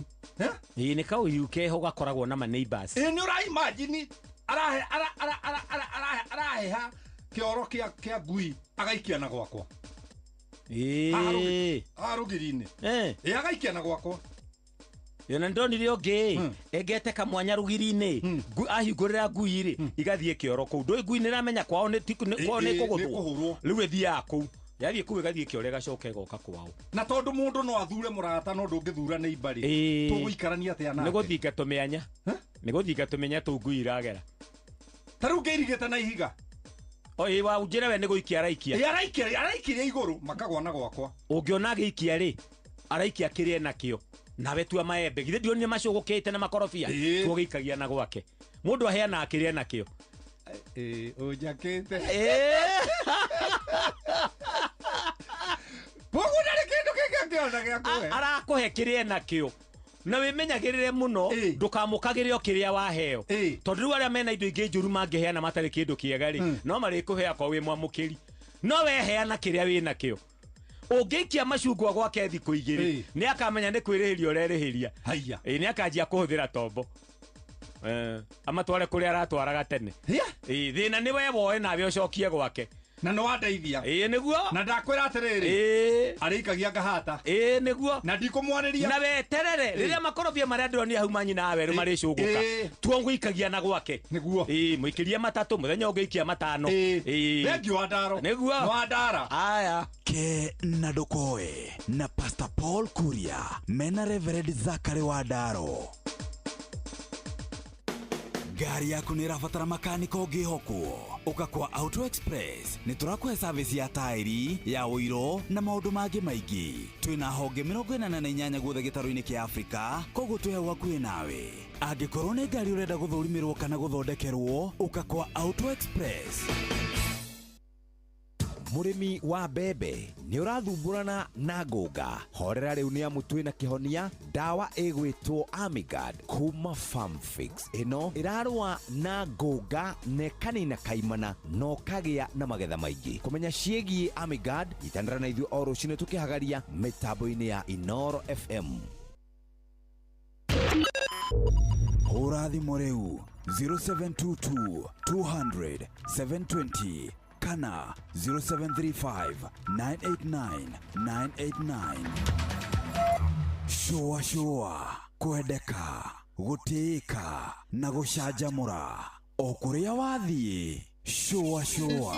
Ĩĩ, nĩ kaũiru keho gakoragwo na ma neighbors. Ĩĩ, nĩ ũra imagine arahe ara ara ara ara ara araheha kĩoro kĩa ngui agaikia na gwakwa. Ĩĩ. Haha rũgiri-inĩ. Eh. Ĩĩ, agaikia na gwakwa. Ĩyo ndonire ũngĩ engete kamwanya rũgiri-inĩ, ahingũrĩra ngui rĩ igathiĩ kĩoro kũu. Ndũĩ ngui nĩ ĩramenya kwao nĩ kwao nĩ kũgũthwo. Rĩu ĩthiaga kũu, yathiĩ kũu ĩgathiĩ kĩoro ĩgacoka ĩgoka kwao. Na tondũ mũndũ no athure mũrata no ndũngĩthura nĩ ibarĩ, tũgũikarania atĩa nake? Nĩ gũthinga tũmĩanya, nĩ gũthinga tũmĩanya tũu ngui iragera. Ta rĩu ngĩirigĩte na ihiga. Oi wa njĩra we nĩ gũikia araikia. Ĩĩ, araikia araikirie igũrũ makagwa na gwakwa. Ũngĩona agĩikia rĩ, araikia kĩrĩa enakĩo. Nawe tua maembe, githĩ ndionire macũgũkĩte na makorobia, tuo gĩikagia na gwake. Mũndũ aheanaga kĩrĩa enakĩo. Ĩĩ, ũnjakĩte. Koguo ndarĩ kĩndũ kĩngĩ angĩona gĩa kũhe. Arakũhe kĩrĩa enakĩo. Na wĩmenyagĩrĩre mũno ndũkamũkagĩre o kĩrĩa waheo, tondũ rĩu arĩa mena indo ingĩ njũru mangĩheana matarĩ kĩndũ kĩega rĩ, no marĩkũhe akorwo wĩ mwamũkĩri. No weheana kĩrĩa wĩnakĩo. Ũngĩikia macungwa gwake thikũ igĩrĩ, nĩ akamenya nĩ kwĩrĩhĩria ũrerĩhĩria. Ĩĩ, nĩ akanjia kũhũthĩra tombo. Amatware kũrĩa aratwaraga tene. Ĩĩ, thĩna nĩ we woe nawe ũcokie gwake. Na nĩ wandeithia. Ĩĩ, nĩguo. Na ndakwĩra atĩrĩrĩ. Ĩĩ. Arĩikagia ngahata. Ĩĩ, nĩguo. Na ndikũmwarĩria. Na weterere rĩrĩa makorobia marĩa ndĩronire hau manyina wa werũ marĩcũgũka, tuo ngũikagia na gwake. Nĩguo. Ĩĩ, mũikĩrie matatũ, mũthenya ũngĩikia matano. Ĩĩ. Thengiũ Wandaro. Nĩguo. Nĩ Wandara. Aya. Ke na Ndokoe na Pastor Paul Kuria mena Reverend Zachary Wandaro. Ngari yaku nĩ ĩrabatara makaniko ũngĩhokwo. Ũka kwa Auto Express, nĩ tũrakũhe service ya taĩri, ya ũiro na maũndũ mangĩ maingĩ. Twĩna honge 48 guothe gĩtarũ-inĩ kĩa Afrika, koguo twĩ hau hakuhĩ nawe. Angĩkorwo nĩ ngari ũrenda gũthũrimĩrwo kana gũthondekerwo, ũka kwa Auto Express. Mũrĩmi wa mbembe nĩ ũrathumburana na ngũnga, horera rĩu nĩ amu twĩna kĩhonia, ndawa ĩgwĩtwo Amigard kuma Farmfix. Ĩno ĩrarũa na ngũnga na ĩkanina kaimana na ũkagĩa na magetha maingĩ. Kũmenya ciĩgiĩ Amigard, nyitanĩra na ithuĩ o rũcinĩ tũkĩhagaria mĩtambo-inĩ ya Inoro FM. Hũra thimũ rĩu 0722 200 720 kana 0735 989 989. Shũa shũa, kwendeka, gũtĩĩka na gũcanjamũra o kũrĩa wathiĩ. Shũa shũa.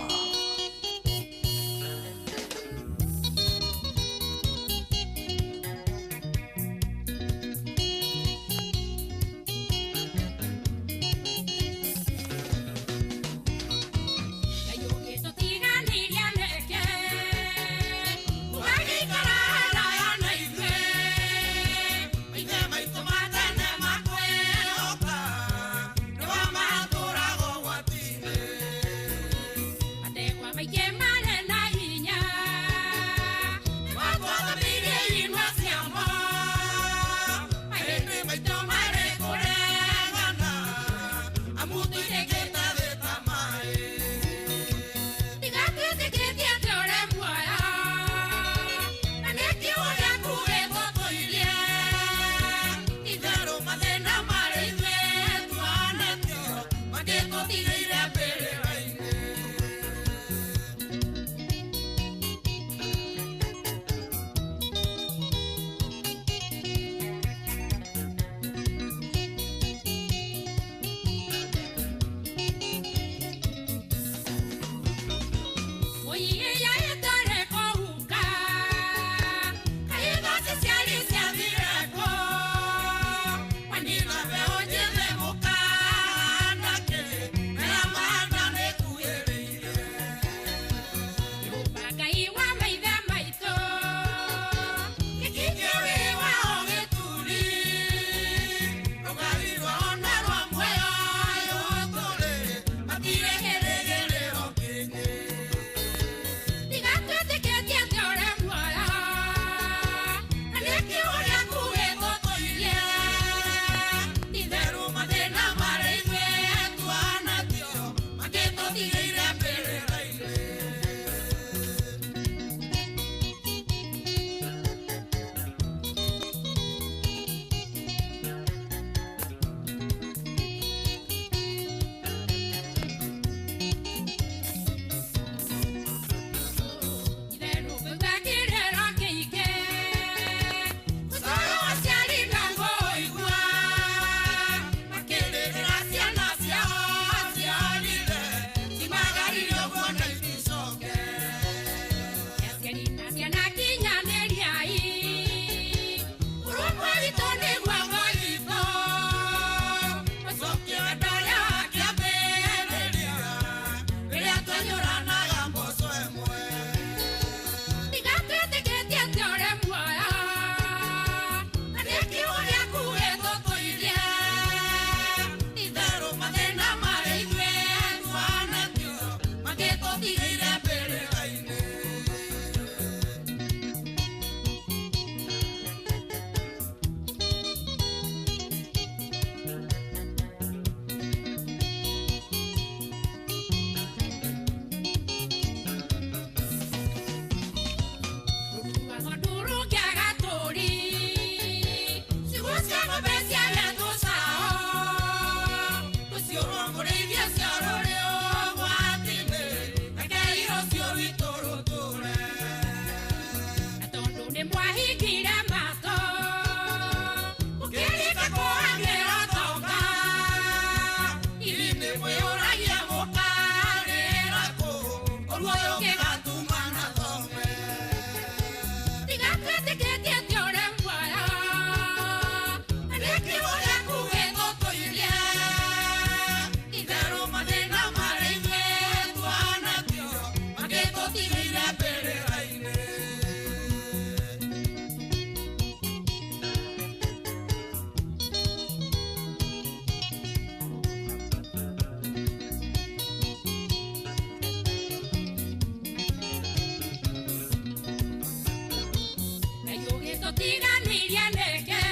Watũtiganĩria nĩkĩ?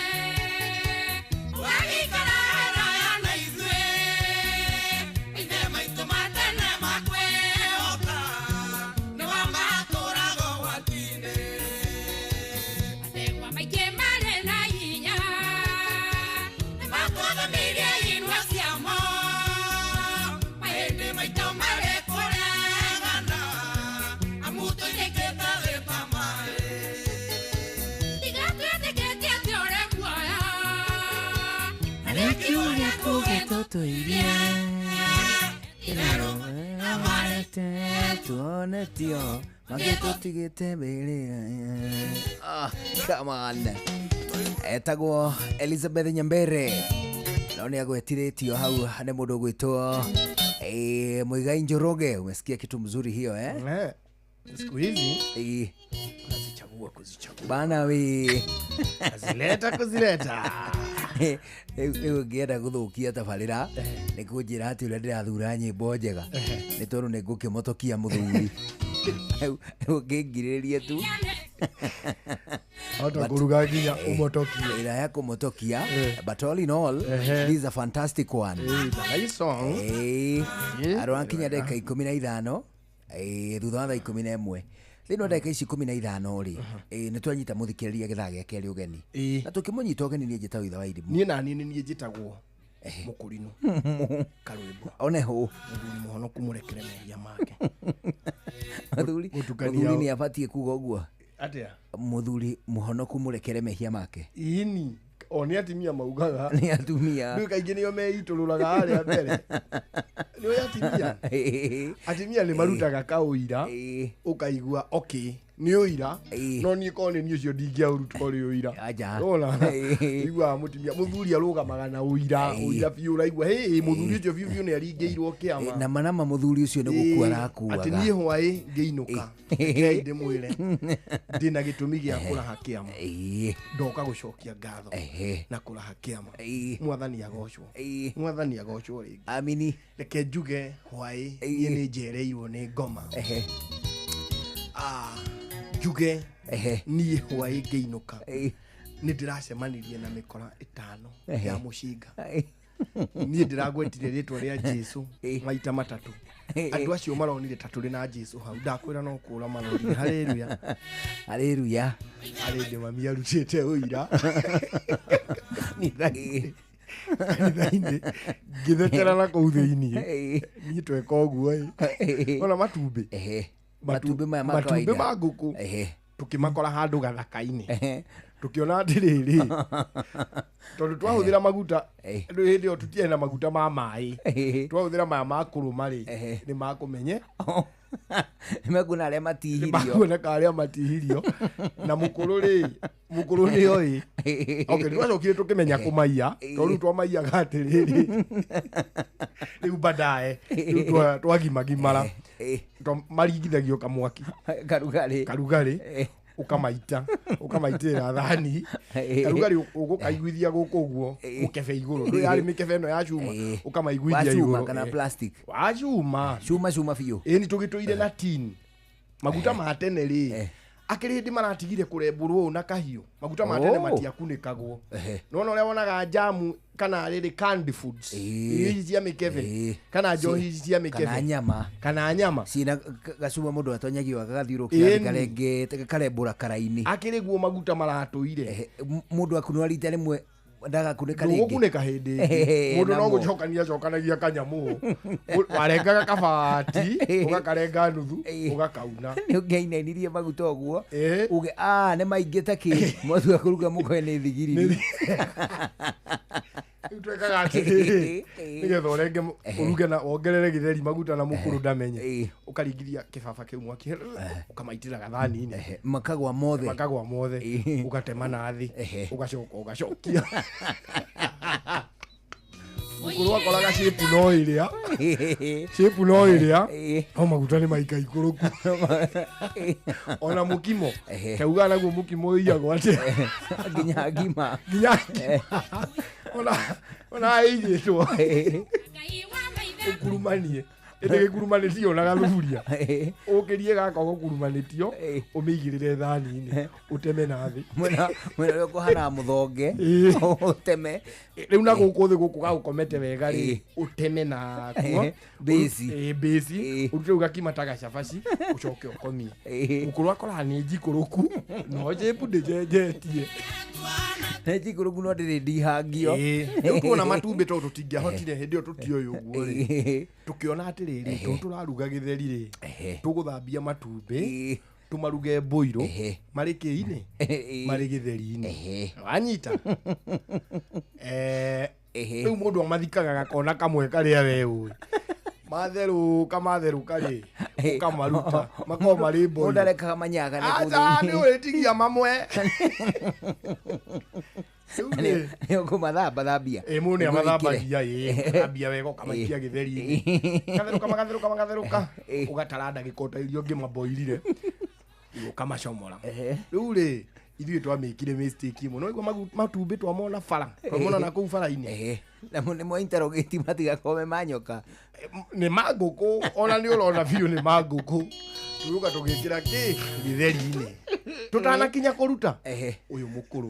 Wagĩikara haraya na ithuĩ. Maithe maitũ ma tene makwĩhoka, nĩwamatũraga ũgwati-inĩ. Mategwa maingĩ marĩ na hinya, nĩmatwathamirie inua ciamo. Mahĩndĩ maitũ marĩ kũregana, amu tũitĩkĩte thĩ ta maĩ. Tiga twĩtĩkĩtie atĩ ũrĩ muoyo, na nĩkĩo ũrĩa tugĩtwo tũirie tuonetio magĩtũtigĩte mbĩrĩra. Ah, come on. Etagwo Elizabeth Nyambere no nĩ agwetirĩtio hau nĩ mũndũ ũgwĩtwo Muigai Njoroge. Umesikia kitu mzuri hiyo eh? Siku hizi nazichagua kuzichagua bana we Nazileta kuzileta. Rĩu ngĩenda gũthũkia tabarĩra nĩ kũnjĩra atĩ ũrĩa ndĩrathura nyĩmbo njega nĩ tondũ nĩ ngũkĩmotokia mũthuri. Rĩu ũngĩngirĩrĩria tu Hata kũruga nginya ũmotokie. Ĩra ya kũmotokia, but all in all this is a fantastic one. Nice song. Arwakinya ndagĩka 15 thutha wa thaa 11 thĩinĩ wa ndagĩka ici 15 rĩ, nĩ twanyita mũthikĩrĩria gĩthaa gĩa kerĩ ũgeni na tũkĩmũnyita ũgeni niĩ njĩtagwo ithe wa irimũ. Niĩ naniĩ nĩ niĩ njĩtagwo mũkũrinũ karwĩmbo one hũ mũthuri mũhonoku mũrekere mehia make. Mũthuri Gũtukania- mũthuri nĩ abatiĩ kuga ũguo. Atĩa? Mũthuri mũhonoku mũrekere mehia make. Ini o nĩ atimia maugaga. Nĩ atumia. Rĩu kaingĩ nĩo meitũrũraga harĩa mbere. Nĩũĩ atimia, atimia nĩ marutaga kaũira ũkaigua okay nĩ ũira, no niĩ korwo nĩ niĩ ũcio ndingĩaũruta ũrĩ ũira. Aja. Wona? Ũiguaga mũtumia mũthuri arũgamaga na ũira ũira biũ, ũraigua hĩ mũthuri ũcio biũ biũ nĩ aringĩirwo kĩama. Na manama mũthuri ũcio nĩ gũkua Atĩ arakuaga. niĩ hwaĩ ngĩinũka, rekei ndĩmwĩre ndĩna gĩtũmi gĩa kũraha kĩama, ndoka gũcokia ngatho na kũraha kĩama. Mwathani agocwo, mwathani agocwo rĩngĩ. Amini. Reke njuge hwaĩ niĩ nĩ njereirwo nĩ ngoma. Ah, njuge niĩ hwaĩ ngĩinũka nĩ ndĩracemanirie na mĩkora 5 ya mũcinga. Niĩ ndĩragwetire rĩtwa rĩa Jesu maita matatũ. Andũ acio maronire ta tũrĩ na Jesu hau, ndakwĩra no kũra maronire. Haleluya, haleluya. Arĩ ndĩ mami arutĩte ũira kanitha-inĩ, ngĩthekera na kũu thĩiniĩ. Niĩ tweka ũguo ĩ, ona matumbĩ Matumbĩ maya ma matumbĩ kawaida. ma ngũkũ tũkĩmakora handũ gathaka-inĩ, tũkĩona atĩrĩrĩ, tondũ twahũthĩra maguta rĩu hĩndĩ ĩyo tũtiarĩ na maguta ma maĩ, twahũthĩra maya ma kũrũma rĩ, nĩ makũmenye nĩmekuona arĩa matihirio, nĩmakuoneka arĩa matihirio. Na mũkũrũ rĩ, mũkũrũ nĩoĩ. Okay, twacokire tũkĩmenya kũmaiya, tondũ rĩu twamaiyaga atĩrĩrĩ, rĩu baadaye rĩu twagimagimara maringithagio kamwaki karugarĩ karugarĩ, ũkamaita ũkamaitĩrĩra thani karugarĩ, ũgũkaiguithia gũkũ ũguo mũkebe igũrũ, ndũĩ yarĩ mĩkebe ĩno ya cuma, ũkamaiguithia Wa cuma igũrũ kana plastic? Wa cuma. Cuma cuma biũ. Ĩni tũgĩtũire na tin. Maguta ma tene rĩ, akĩrĩ hĩndĩ maratigire kũrembũrwo ũũ na kahiũ, maguta ma tene matiakunĩkagwo. Nĩwona ũrĩa wonaga jamu kana rĩrĩ canned foods, irio ici cia mĩkebe kana njohi ici cia mĩkebe kana nyama, kana nyama cina gacuma mũndũ atonyagio gagathiũrũkia karengete gakarembũra karaini. Akĩrĩ guo maguta maratũire. Mũndũ akunũra rita rĩmwe ndagakunĩka rĩngĩ. Ndũgũkunĩka hĩndĩ ĩngĩ. Mũndũ no gũcokania acokanagia kanyamũ, warengaga kabati ũgakarenga nuthu ũgakauna. Nĩ ũngĩainainirie maguta ũguo uge nĩ maingĩ ta kĩ mwatua kũruga mũkoe nĩ thigiriri. Rĩu twekaga atĩrĩrĩ, nĩgetha ũrenge ũruge na wongerere gĩtheri maguta na mũkũrũ ndamenye, ũkaringithia kĩbaba kĩu mwaki ũkamaitĩra gathani-inĩ, makagwa mothe, makagwa mothe, ũgatema na thĩ, ũgacoka ũgacokia. Mũkũrũ akoraga shape no ĩrĩa, shape no ĩrĩa, no maguta nĩ maika ikũrũku. Ona mũkimo kauga naguo mũkimo ũiyagwo atĩa? Nginya ngima, nginya ngima ona ona ĩigĩtwo ũkurumanie Ĩndĩ gĩkurumanĩtio na gathuburia ũkĩrie gaka gũkurumanĩtio ũmĩigĩrĩre thani-inĩ ũteme na thĩ Mwena mwena ũrĩa ũkũhana mũthonge ũteme. Rĩu na gũkũ thĩ gũkũ gagũkomete wega rĩ, ũteme nakuo Bĩci. Bĩci ũrute rĩu gakima ta gacabaci ũcoke ũkomie. Mũkũrũ akoraga nĩ njikũrũku no njĩmbu ndĩcenjetie. Nĩ njikũrũku no ndĩrĩ ndihangio. Rĩu tuona matumbĩ tondũ tũtingĩahotire hĩndĩ ĩyo tũtiũĩ ũguo rĩ, tũkĩona atĩrĩrĩ, tondũ tũraruga gĩtheri rĩ, tũgũthambia matumbĩ tũmaruge mbũirũ marĩ kĩinĩ marĩ gĩtheri-inĩ, wanyita? Rĩu mũndũ amathikaga gakona kamwe karĩa we ũĩ matherũka matherũka rĩ, ũkamaruta makorwo marĩ Mũndũ mbũirũ. arekaga manyagane kũu Aca thĩinĩ. nĩ ũrĩtigia mamwe. Nĩ ũkũmathambathambia. Ĩ mũndũ nĩ Nĩguo amathambagia ĩkĩre. ĩ thambia wega ũkamaikia gĩtheri-inĩ gatherũka magatherũka magatherũka ũgatara ndagĩka o ta iria ũngĩ maboirire ũkamacomora. Rĩu rĩ ithuĩ twamĩkire mistake ĩmwe no igua matumbĩ twamona bara twamona na kũu bara-inĩ. Namo nĩ mwa interrogate matigakome ma nyoka. Nĩ ma ngũkũ ona nĩ ũrona biũ nĩ ma ngũkũ tũgĩũka tũgĩkĩra kĩ gĩtheri-inĩ tũtanakinya kũruta ũyũ mũkũrũ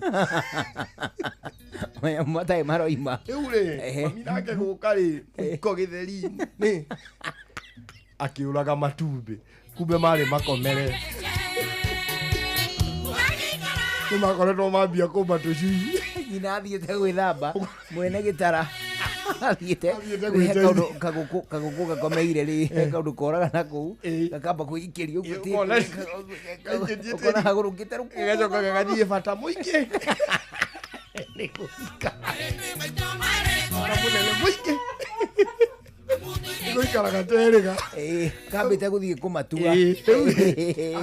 Maya matarĩ maroima. Rĩu rĩ mami nake gũka rĩ iko gĩtheri-inĩ akĩũraga matumbĩ kumbe marĩ makomere nĩ makoretwo mambia kũmba tũcui. Nyina athiĩte gwĩthamba mwene gĩtara athiĩte gwĩteithia. He kaũndũ kagũkũ gakomeire rĩ, he kaũndũ koraga na kũu gakamba kwĩikĩria ũguo tĩri. Ũkona- Ũkona hagũrũkĩte rũkũngũ. Gagacoka gagathiĩ bata mũingĩ bata mũnene mũingĩ gũikara gaterĩga kambĩte gũthiĩ kũmatua.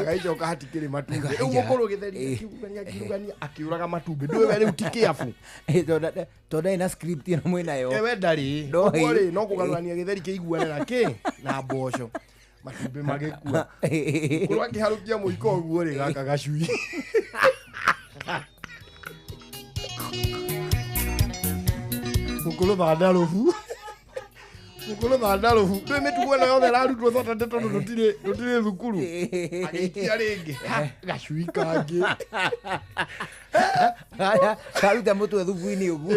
Agaicoka hatikĩrĩ matumbĩ rĩu mũkũrũ gĩtheri akiurugania akiurugania akĩũraga matumbĩ ndũĩ we rĩu ti kĩabu. Tondũ ndarĩ na script ĩno mwĩnayo. We ndarĩ Ndoĩ. ũguo rĩ no kũgarũrania gĩtheri kĩiguane na kĩ na mboco matumbĩ magĩkua mũkũrũ akĩharũkia mũiko ũguo rĩ gaka gacui mũkũrũ thandarũbu mũkũrũ thandarũbu ndũĩ mĩtugo ĩno yothe ĩrarutwo Saturday tondũ tũtirĩ tũtirĩ thukuru agĩikia rĩngĩ Ha, gacui kangĩ. Karuta mũtwe thubu-inĩ ũguo.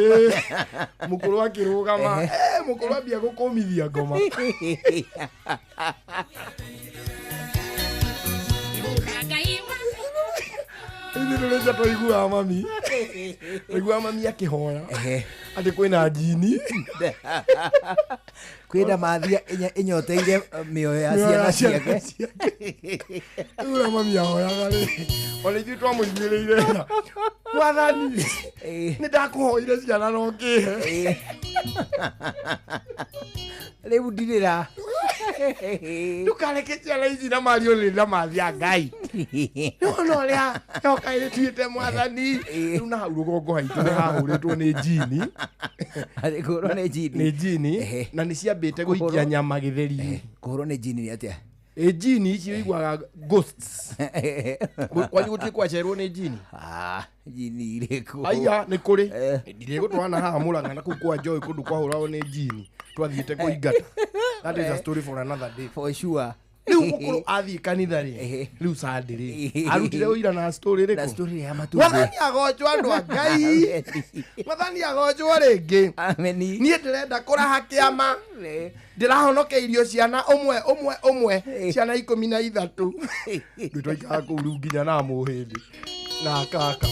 Mũkũrũ akĩrũgama. Mũkũrũ ambia gũkũmithia ngoma. Ithuĩ tũrĩca twaiguaga mami twaiguaga mami akĩhoya atĩ kwĩna njini. Kwĩ ndamathia ĩnyoteire mĩoyo ya Mĩoyo ya ciana ciana ciake. Rĩu ũrĩa mami ahoyaga rĩ ona ithuĩ twamũiguĩrĩire tha. Mwathani nĩ ndakũhoire ciana no kĩhe. Rĩu ndirĩra. Ndũkareke ciana ici na mario nĩ ndamathia ngai nĩwona ũrĩa yoka ĩtuĩte mwathani rĩu na hau rũgongo haitũ nĩ hahũrĩtwo nĩ njini. Kũhũrwo nĩ njini. Nĩ njini na nĩ ciambĩte gũikia nyama gĩtheri-inĩ. Kũhũrwo nĩ njini nĩ atĩa? Ĩ njini ici ũiguaga ghosts. Kwanyu gũtirĩ kwacerwo nĩ njini? Njini irĩkũ? Aya nĩ kũrĩ ndirĩgũtwarana haha Mũrang'a na kũu kwa Joy kũndũ kwahũragwo nĩ njini twathiĩte kũingata. That is a story for another day. For sure. Rĩu mũkũrũ athiĩ kanitha rĩ rĩu Sunday rĩ arutire ũira na story Na ĩrĩkũ? story ya matumbĩ. Mwathani agocwo andũ a Ngai mwathani agocwo rĩngĩ. Niĩ ndĩrenda kũraha kĩama ndĩrahonokeirio ciana ũmwe ũmwe ũmwe ciana 13 ndũ twaikaraga kũu rĩu nginya na mũhĩndĩ na kaka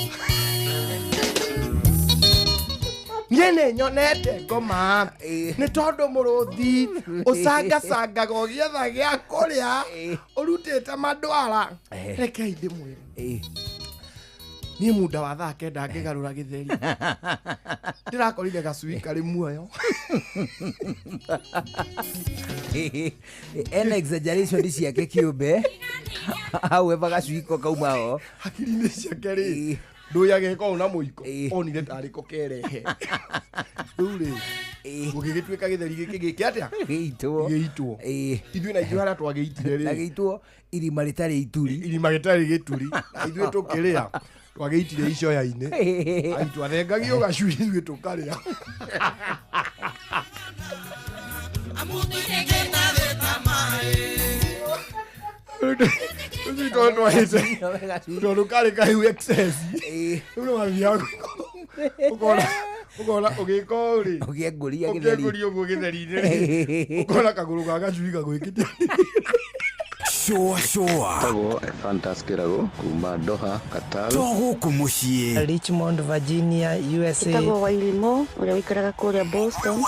niĩ nĩ nyonete ngoma nĩ tondũ mũrũthi ũcangacangaga ũgĩetha gĩa kũrĩa ũrutĩte mandwara rekei ndĩmwĩre niĩ munda wa thaa kenda ngĩgarũra gĩtheri ndĩrakorire gacui karĩ muoyo. Ena exaggeration ciake kĩũmbe however gacui ko kauma ho hakiri-inĩ ciake rĩ ndũĩ ageka ũũ na mũiko onire tarĩ ko kerehe rĩu rĩ gũgĩgĩtuĩka gĩtheri gĩkĩ gĩkĩ atĩa gĩitwo gĩitwo ithuĩ na ithuĩ harĩa twagĩitire na rĩ gĩitwo irima rĩtarĩ ituri irima gĩtarĩ gĩturi na ithuĩ tũkĩrĩa twagĩitire icoya-inĩ ai twathengagio gacui ithuĩ tũkarĩa. Tũcui tondũ twahĩte tondũ karĩ kahiũ excess. Rĩu nĩ wathiaga ũkona ũgĩka ũũ rĩ, ũkĩengũria gĩtheri, ũkĩengũria ũguo gĩtheri-inĩ rĩ, ũkona kagũrũ ga gacui gagwĩkĩte. Shũa shũa. Tagwo Ephantus Kĩrago kuma Doha, Qatar. To gũkũ mũciĩ. Richmond, Virginia, USA. Ĩtagwo Wairimũ ũrĩa ũikaraga kũrĩa Boston.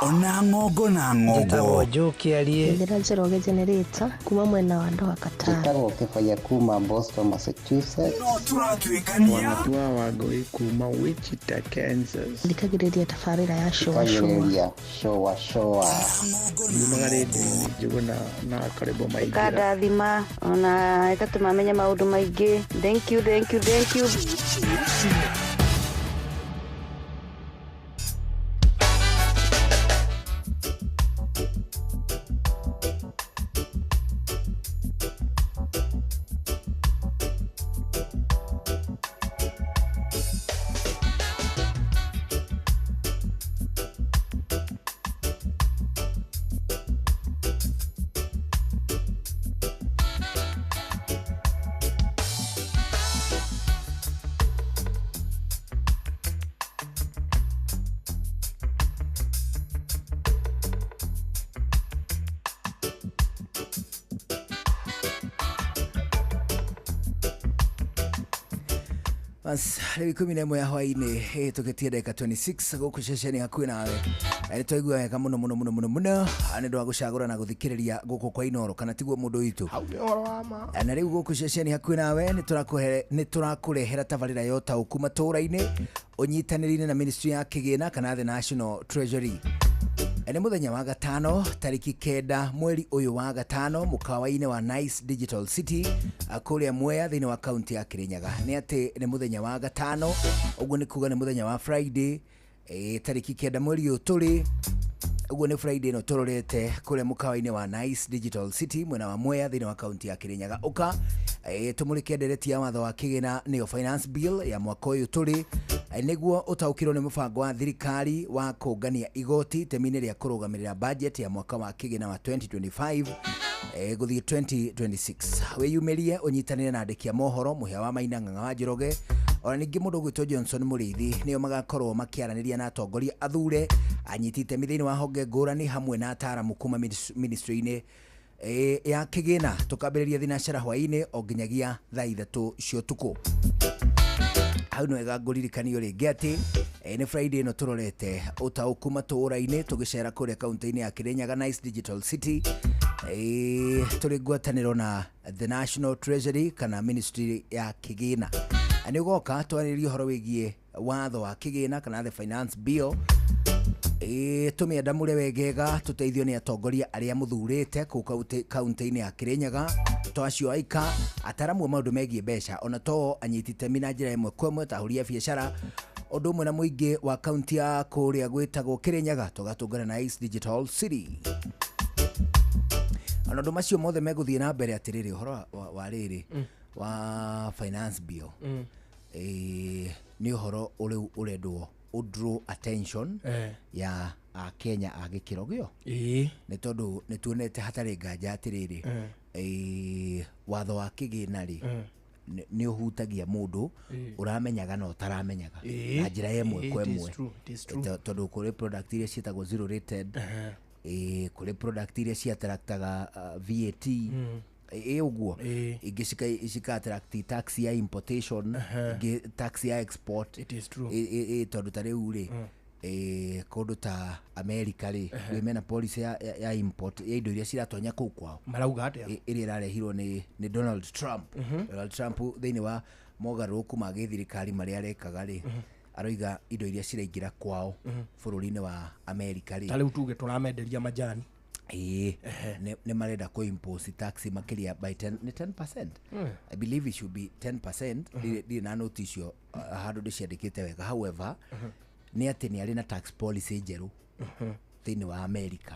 Ona ng'ongo na ng'ongo. Njĩtagwo Joe Kĩarie. Njĩra Njoroge Generator kuma mwena wa Doha, Qatar. Njĩtagwo Kĩbaya kuma Boston, Massachusetts. No tũratuĩkania. Wanatua Wangũi kuma Wichita, Kansas. Thikagĩrĩria tabarĩra ya Shũa Shũa. Thikagĩrĩria Shũa Shũa. Yumaga rĩndiũ-inĩ Njũgũna na Karĩbo Maingĩra. Ĩkandathima ona ĩgatũma menye maũndũ maingĩ. Thank you, thank you, thank you. Bas, rĩu 11 ya hwaĩ-inĩ ĩhĩtũkĩtie ndagĩka 26 gũkũ ceceni hakuhĩ nawe. Nĩ twaigua wega mũno mũno mũno mũno mũno nĩ ũndũ wa gũcagũra na gũthikĩrĩria gũkũ kwa Inooro, kana tiguo mũndũ witũ? Hau nĩ ũhoro wa ma. Na rĩu gũkũ ceceni hakuhĩ nawe nĩ tũrakũrehera tabarĩra ya ũtaũku matũũra-inĩ ũnyitanĩrĩire na Ministry ya Kĩgĩna kana the National Treasury. Nĩ mũthenya wa gatano tarĩki 9 mweri ũyũ wa gatano mũkawa-inĩ wa Nice Digital City kũrĩa Mwea thĩinĩ wa kaunti ya Kĩrĩnyaga. Nĩ atĩ nĩ mũthenya wa gatano, ũguo nĩ kuga nĩ mũthenya wa Friday, tarĩki 9 mweri ũyũ tũrĩ, ũguo nĩ Friday ĩno tũrorete kũrĩa mũkawa-inĩ wa Nice Digital City mwena wa Mwea thĩinĩ wa kaunti ya Kĩrĩnyaga. Ũka tũmũrĩke ndereti ya watho wa kĩgĩna nĩyo Finance Bill ya mwaka ũyũ tũrĩ, nĩguo ũtaũkĩrwo nĩ mũbango wa thirikari wa kũngania igoti itemi-inĩ rĩa kũrũgamĩrĩra budget ya mwaka wa kĩgĩna wa 2025 gũthiĩ 2026. Wĩyumĩrie ũnyitanĩre na andĩki a mohoro Mũhĩa wa Maina, Ng'ang'a wa Njoroge, ona ningĩ mũndũ ũgwĩtwo Johnson Mũrĩithi nĩo magakorwo makĩaranĩria na atongoria athure anyiti itemi thĩinĩ wa honge ngũrani hamwe na ataaramu kuma ministry-inĩ ya kĩgĩna. Tũkambĩrĩria thinacara hwaĩ-inĩ o nginyagia thaa 3 cia ũtukũ. Hau nĩ wega ngũririkanio rĩngĩ atĩ nĩ Friday ĩno tũrorete ũtaũku matũũra-inĩ tũgĩcera kũrĩa kaunti-inĩ ya Kĩrĩnyaga Nice Digital City, tũrĩ ngwatanĩro na the National Treasury kana Ministry ya Kĩgĩna. Nĩ ũgoka twarĩrĩrie ũhoro wĩgiĩ watho wa kĩgĩna kana the Finance Bill, tũmĩandamũre wegega tũteithio nĩ atongoria arĩa mũthurĩte kũu kaunti-inĩ ya Kĩrĩnyaga, to acio aika ataramu a maũndũ megiĩ mbeca, ona to anyiti itemi na njĩra ĩmwe kwa ĩmwe ta ahũri a biacara ũndũ ũmwe na mũingĩ wa kaunti ya kũrĩa gwĩtagwo Kĩrĩnyaga. Tũgatũngana na Ace Digital City. Ona ũndũ macio mothe megũthiĩ na mbere atĩrĩrĩ, ũhoro wa rĩrĩ wa Finance Bill nĩ ũhoro ũrĩu ũrendwo ũdraw attention ya Akenya a gĩkĩro gĩo, nĩ tondũ nĩ tuonete hatarĩ nganja atĩrĩrĩ, watho wa kĩgĩna rĩ nĩ ũhutagia mũndũ ũramenyaga na ũtaramenyaga na njĩra ĩmwe kwa ĩmwe, tondũ kũrĩ product iria ciĩtagwo zero rated, kũrĩ product iria ciattractaga VAT, ũguo ingĩ cika attract tax ya importation, ingĩ tax ya export. Tondũ ta rĩu rĩ kũndũ ta America rĩ rĩ mena policy ya import ya indo iria ciratonya kũu kwao. Marauga atĩa? Ĩrĩa ĩrarehirwo nĩ Donald Trump. Donald Trump thĩinĩ wa mogarũrũku ma gĩthirikari marĩa arekaga rĩ, aroiga indo iria ciraingĩra kwao bũrũri-inĩ wa America rĩ, ta rĩu tuge tũramenderia majani, nĩ marenda kũ impose tax makĩria by 10, nĩ 10%. I believe it should be 10%. Ndirĩ na note icio handũ ndĩciandĩkĩte wega, however nĩ atĩ nĩ arĩ na tax policy njerũ thĩinĩ wa America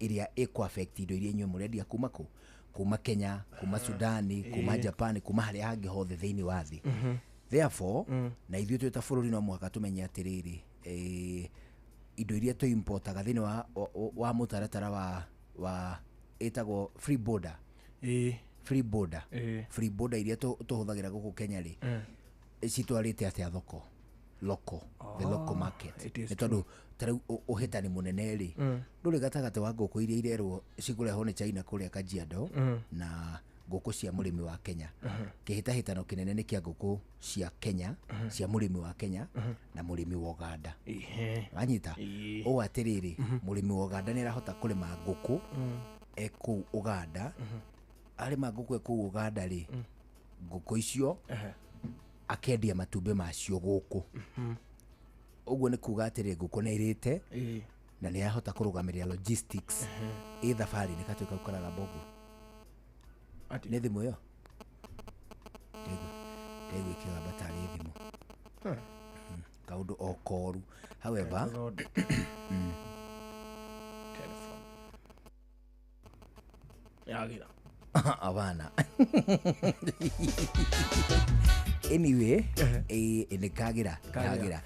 ĩrĩa ĩkũ affect indo iria inyuĩ mũrendia kuma kũ, kuma Kenya, kuma Sudani, kuma Japan, kuma harĩa hangĩ hothe thĩinĩ wa thĩ. Therefore na ithuĩ twĩ ta bũrũri no mũhaka tũmenye atĩrĩrĩ, indo iria tũ importaga thĩinĩ wa mũtaratara wa ĩtagwo free border. Free border. Free border iria tũhũthagĩra gũkũ Kenya rĩ, citwarĩte atĩa thoko local, the local market? It is nĩ tondũ ta rĩu ũhĩtani mũnene rĩ, ndũrĩ gatagatĩ wa ngũkũ iria irerwo cikũrehwo nĩ China kũrĩa Kajiado na ngũkũ cia mũrĩmi wa Kenya. Kĩhĩtahĩtano kĩnene nĩ kĩa ngũkũ cia Kenya, cia mũrĩmi wa Kenya na mũrĩmi wa Uganda. Wanyita? Ũũ atĩrĩrĩ, mũrĩmi wa Uganda nĩ arahota kũrĩma ngũkũ e kũu Uganda. Arĩma ngũkũ e kũu Uganda rĩ, ngũkũ icio akendia matumbĩ macio gũkũ. Ũguo nĩ kuga atĩrĩ, ngũkũ nĩ ĩrĩte na nĩ yahota kũrũgamĩrĩra logistics ĩ thabarĩ nĩ gatuĩka karagamba ũguo. Nĩ thimũ ĩyo ndaigua ĩkĩgamba tarĩ thimũ. Kaũndũ o koru. However, Telephone. Yagira. Abana. Anyway, nĩ kagira kagira.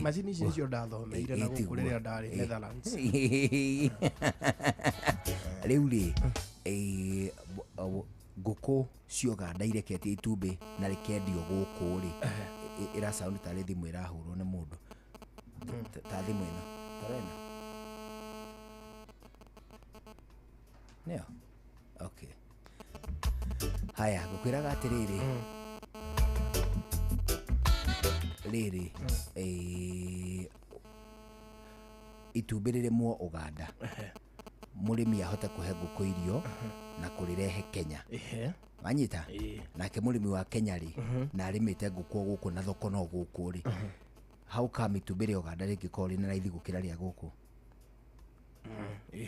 Macini ici nicio ndathomeire na gũkũ rĩrĩa ndarĩ Netherlands. Rĩu rĩ, ngũkũ cia Uganda ireketie itumbĩ na rĩkendio gũkũ rĩ, ĩra sound tarĩ thimũ ĩrahũrwo nĩ mũndũ. Ta thimũ ĩno tarena nĩyo. Okay, haya, ngũkwĩraga atĩrĩrĩ, rĩrĩ itumbĩ rĩrĩmwo Uganda, mũrĩmi ahote kũhe ngũkũ irio na kũrĩrehe Kenya. Wanyita? Nake mũrĩmi wa Kenya rĩ, na arĩmĩte ngũkũ gũkũ na thoko no gũkũ rĩ, how come itumbĩ rĩa Uganda rĩngĩkorwo rĩna raithi gũkĩra rĩa gũkũ?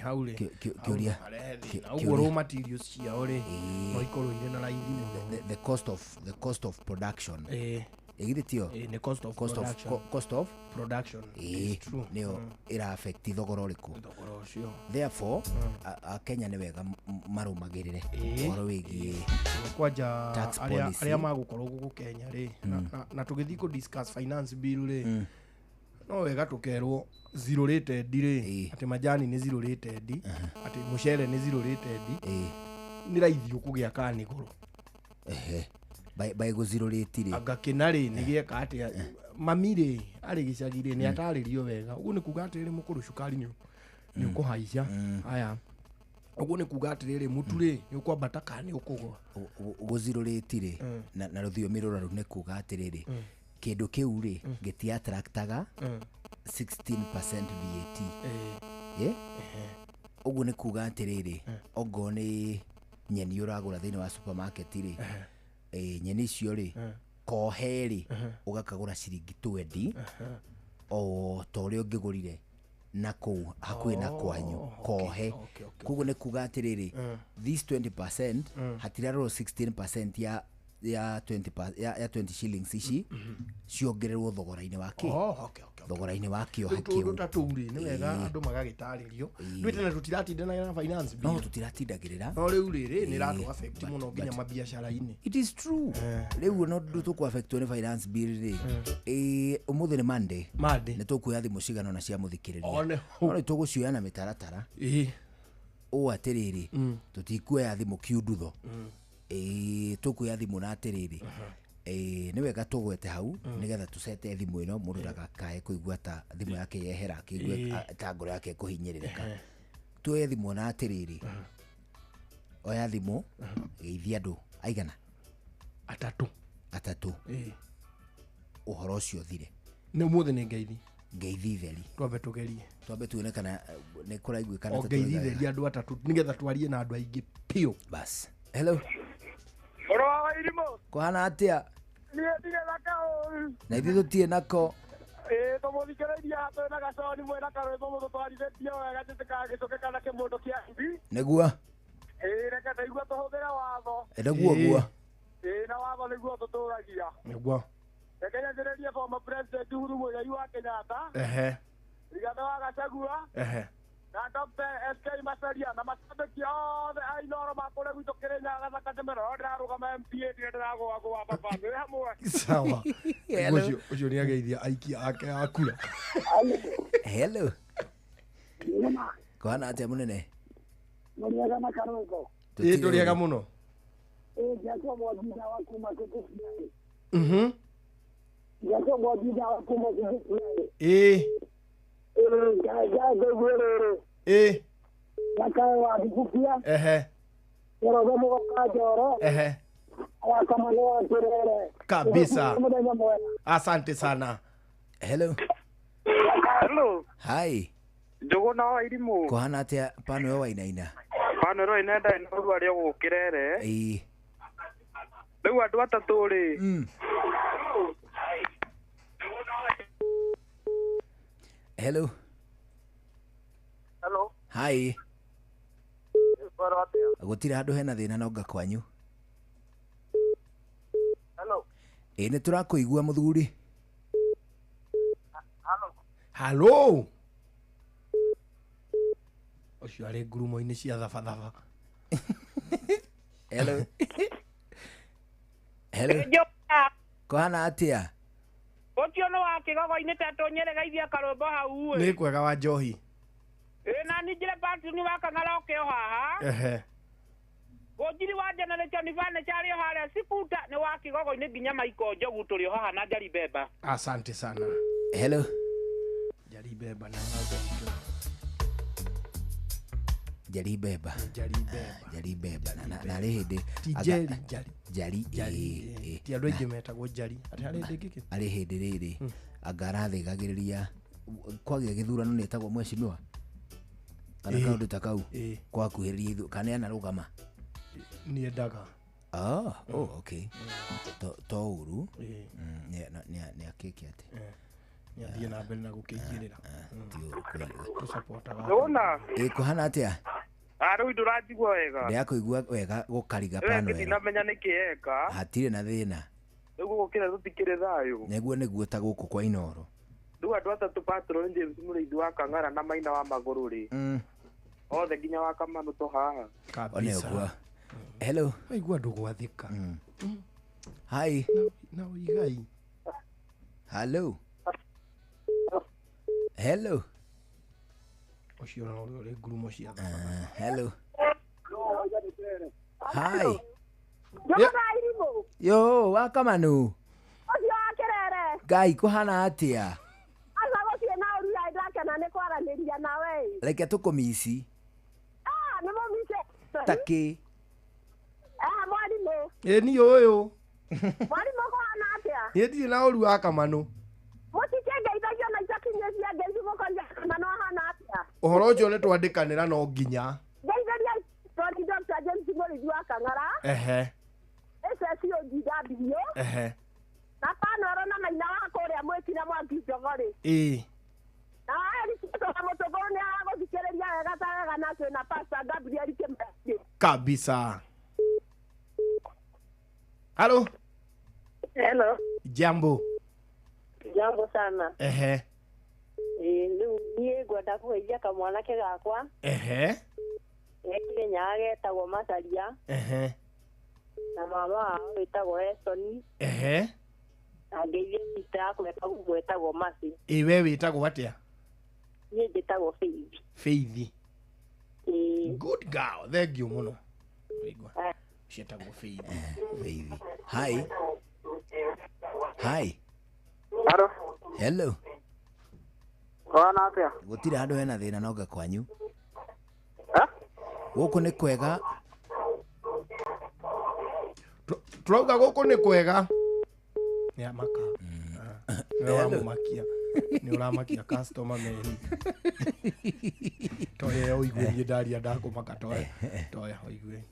Hau rĩ, kĩũria ũguo raw materials ciao rĩ, no ikorwo irĩ na raithi mũno. The cost of production. Ĩgithĩ tio? Nĩ cost of production. Cost of production. It is true. Nĩyo ĩra affect thogora ũrĩkũ. Thogora ũcio. Therefore, Akenya nĩ wega marũmagĩrĩre ũhoro wĩgiĩ kwanja tax policy. Arĩa magũkorwo gũkũ Kenya rĩ, na tũgĩthiĩ kũ discuss finance bill rĩ, no wega tũkerwo zero rated rĩ, atĩ majani nĩ zero rated, atĩ mũcere nĩ zero rated, nĩ raithi ũkũgĩa kana nĩ goro. By go zero rate rĩ, anga kĩna rĩ nĩ gĩeka atĩa. Mami rĩ arĩ gĩcagi rĩ, nĩ atarĩrio wega. Ũguo nĩ kuga atĩrĩrĩ, mũkũrũ cukari nĩ ũkũhaica. Haya, ũguo nĩ kuga atĩrĩrĩ, mũtu rĩ nĩ ũkwambata kana nĩ ũkũgũa. Go zero rate rĩ, na rũthiomi rũraru nĩ kuga atĩrĩrĩ, kĩndũ kĩu rĩ gĩti attractaga 16% VAT. Ũguo nĩ kuga atĩrĩrĩ, ongorwo nĩ nyeni ũragũra thĩinĩ wa supermarket rĩ, nyeni icio rĩ, kohe rĩ, ũgakagũra ciringi 20 o ta ũrĩa ũngĩgũrire na kũu hakuhĩ na kwanyu kohe. Koguo nĩ kuga atĩrĩrĩ, this 20% hatirarorwo 16% ya 20 ya 20 shillings ici ciongererwo thogora-inĩ wa kĩ, thogora-inĩ wa kĩohe kĩu. Tũndũ ta tũu rĩ, nĩ wega andũ magagĩtarĩrio. Ndũĩ tene tũtiratindanaga na finance bill. No tũtiratindagĩrĩra. No rĩu rĩrĩ nĩ ĩratũ affect mũno nginya mabiacara-inĩ. It is true. Rĩu no ndũ tũkũ affectwo nĩ finance bill rĩ, ũmũthĩ nĩ Monday. Nĩ tũkuoya thimũ cigana ũna cia mũthikĩrĩria. No nĩ tũgũcioya na mĩtaratara. Ũũ atĩrĩrĩ, tũtikuoya thimũ kiundutho. Tũkuoya thimũ na atĩrĩrĩ, nĩ wega tũgwete hau nĩgetha tũcete thimũ ĩno mũndũ ndagakae kũigua ta thimũ yake yehera, akĩigue ta ngoro yake ĩkũhinyĩrĩrĩka. Tuoye thimũ na atĩrĩrĩ, oya thimũ geithia andũ aigana? Atatũ. Ũhoro ũcio ũthire. Nĩ ũmũthĩ nĩ ngeithi. Ngeithi theri. Twambe tũgerie. Twambe tuone kana nĩ kũraiguĩkana. O ngeithi theri andũ atatũ nĩgetha twarie na andũ aingĩ piũ. Bas. Hello. Ũhoro wa Irimũ? Kũhana atĩa? Niĩ ndirĩ na kaũru. Na ithuĩ tũtirĩ nako. Tũmũthikĩrĩirie haha twĩna gaconi mwĩna karwĩmbo mũtũtwarithĩtie wega tũtikagĩcũke kana kĩmũndũ kĩa ibi. Nĩguo. Reke ndaigua tũhũthĩre watho. Nĩguo guo. Na watho nĩguo tũtũragia. Nĩguo. Reke nyanjĩrĩrie former president Uhuru Muigai wa Kenyatta. Rigathĩ wa Gachagua. Na Dr. SK Macharia na macambĩki othe a Inooro ma kũrĩa gwitũ Kĩrĩnyaga Gathaka Njemero ndĩrarũgama MPA ndirĩ ndĩragũagũa baba twĩ hamwe. Sawa. Ũcio nĩ ageithia aikia ake a kura. Hello. Kũhana atĩa mũnene? Mũrĩega na karwĩmbo. Ĩ tũrĩ ega mũno. Mhm. Ĩ. Ĩ. Ehe. Ehe. Kabisa. Asante sana. Hello. Hello. Hi. Njũgũna wa Irimũ. Kũhana atĩa pano we wainaina? Pano ĩro inenda inoru arĩa gũkĩrere. Ĩĩ. Rĩu andũ atatũ rĩ. Hello. Hello. Hi. Gũtirĩ handũ hena thĩna nonga kwanyu. Hello. Ĩ nĩ tũrakũigua mũthuri. Hello. Hello. Ũcio arĩ ngurumo-inĩ cia thabathaba. Hello. Hello. Kũhana atĩa? Ũcio nĩ wa kĩgogo-inĩ ta tũnyeregeithia karũmbo hau ĩ. Nĩ kwega wa njohi. Ĩ na ningĩre Patron wa Kang'ara ũkĩ o haha. Ehe. Ngũnjiri wa generation furniture arĩ o harĩa Sikuta nĩ wa kĩgogo-inĩ nginya Maiko Njogu tũrĩ o haha na Njari Bemba. Asante sana. Hello. Njari Bemba na Njari Bemba. Njari Bemba. Njari Bemba na arĩ hĩndĩ ti Njeri Njari. Njari Njari. Ti andũ aingĩ metagwo Njari. Atĩ harĩ hĩndĩ ĩngĩ kĩ? Arĩ hĩndĩ rĩrĩ anga arathĩgagĩrĩria kwagĩa gĩthurano nĩ etagwo mheshimiwa kana kaũndũ ta kau kwakuhĩrĩria ithu kana anarũgama niendaga. Oh, okay. To ũru nĩ akĩke atĩ nĩathiĩ na mbere na gũkĩigĩrĩra. Ti ũru tũcapotaga. Ndũna. Ĩ kũhana atĩa? Rĩu ndũranjigua wega. Ndĩrakũigua wega gũkariga pano wega. Ndinamenya nĩkĩ eka. Hatirĩ na thĩna. Rĩu gũkĩra tũtikĩrĩ thayũ. Nĩguo nĩguo ta gũkũ kwa Inooro. Rĩu andũ atatũ Patron James Mũrĩithi wa Kang'ara na Maina wa Magũrũ rĩ. Othe nginya wa Kamanu to haha. Kabisa. One Hello. Waigua andũ gwathĩka. Hi. Na ũigai. Hello. Hello. Ũcio na ũrĩa ũrĩ ngurumo cia Hello. Hi. Yo, wa Kamanu. Ũcio wa kĩrere. Ngai kũhana atĩa? Aca gũtirĩ na ũru ya ndakena nĩ kwaranĩria nawe. Reke tũkũmici. Ah, nĩ mũmice. Takĩ. Ah, mwarimũ. Ĩ niĩ ũyũ. Mwarimũ kũhana atĩa? Niĩ ndirĩ na ũru wa Kamanu. Mũtikĩngeithagia na itakinyĩtie ngeithi mũkoiga Kamanu ahana atĩa? Ũhoro ũcio nĩ twandĩkanĩra no nginya. Ngeithagia Tony Dr. James Mũrĩithi wa Kang'ara. Ehe. SSOGW. Ehe. Na panoro na maina wa kũrĩa mwĩkina mwaki njogo rĩ. Ĩ. Na Eric Mũtũngũrũ nĩ aragũthikĩrĩria wega ta wega na twĩna Pastor Gabriel Kĩmani. Kabisa. Hello. Hello. Jambo. Jambo sana. Ehe. Rĩu niĩ ngwenda kũgeithia kamwanake gakwa. Ehe. Ge Kĩrĩnyaga getagwo Macaria. Ehe. Na mama wao wĩtagwo Esoni. Ehe. Na ngeithie sister yakwa ĩtagwo Mercy. Ĩ we wĩtagwo atĩa? Niĩ njĩtagwo Faith. Faith. Ĩ. Good girl. Thank you mũno. Waigua. Ciĩtagwo Faith. Faith. Hi. Hi. Hello. Hello. Kũhana atĩa? Gũtirĩ handũ hena thĩna nonga kwanyu. Gũkũ nĩ kwega. Tũrauga gũkũ nĩ kwega. Nĩ amaka. Nĩ wamũmakia. Nĩ ũramakia customer meri. Toya ũigue niĩ ndaria ndakũmaka toya. Toya ũigue.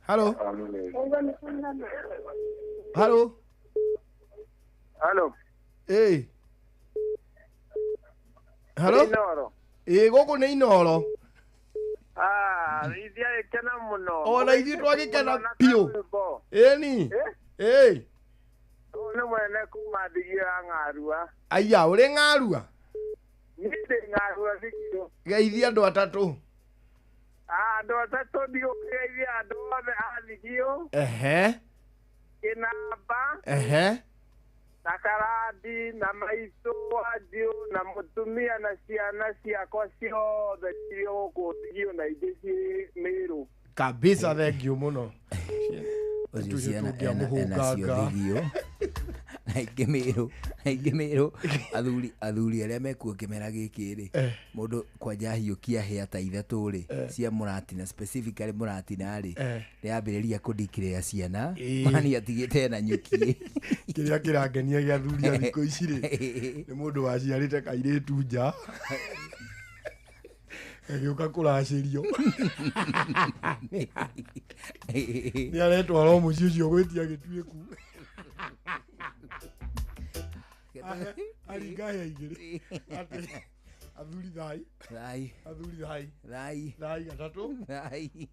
Hello. Hello. Hello. Ĩ. Hello. Inooro. Ĩ gũkũ nĩ Inooro. Ah, ithuĩ agĩkena mũno. Ona ithuĩ twagĩkena biũ. Ĩni. Ĩ. Nĩ mwene kuma Thigio ya Ng'arua. Aya, ũrĩ Ng'arua? Niĩ ndĩ Ng'arua Thigio. Geithia andũ atatũ. Andũ atatũ ndigũkĩgeithia andũ othe a Thigio. Ehe. Kĩnamba. Ehe. Na Karandi na maitũ wanjiũ na mũtumia na ciana ciakwa ciothe cirĩ gũkũ Thigio na ingĩ ciĩ Mĩrũ. Kabisa, thank you mũno. Ũcio Tũcio ciana tũngĩamũhũnganga. ena cio na ingĩ mĩrũ na ingĩ mĩrũ athuri athuri arĩa mekuo kĩmera gĩkĩ rĩ, mũndũ kwanja hiũkia hĩa ta 3 rĩ cia mũratina, specifically mũratina rĩ, nĩambĩrĩria kũndikĩrĩra ciana mani atigĩte na nyuki. Kĩrĩa kĩrangenia gĩa athuri a thikũ ici rĩ, nĩ mũndũ waciarĩte kairĩtu nja gagĩũka kũracĩrio, nĩ aretwara o mũciĩ ũcio gwĩtia gĩtuĩku. Aringa hĩa 2 atĩ athuri thai. Thai. Athuri thai. Thai. Thai 3. Thai.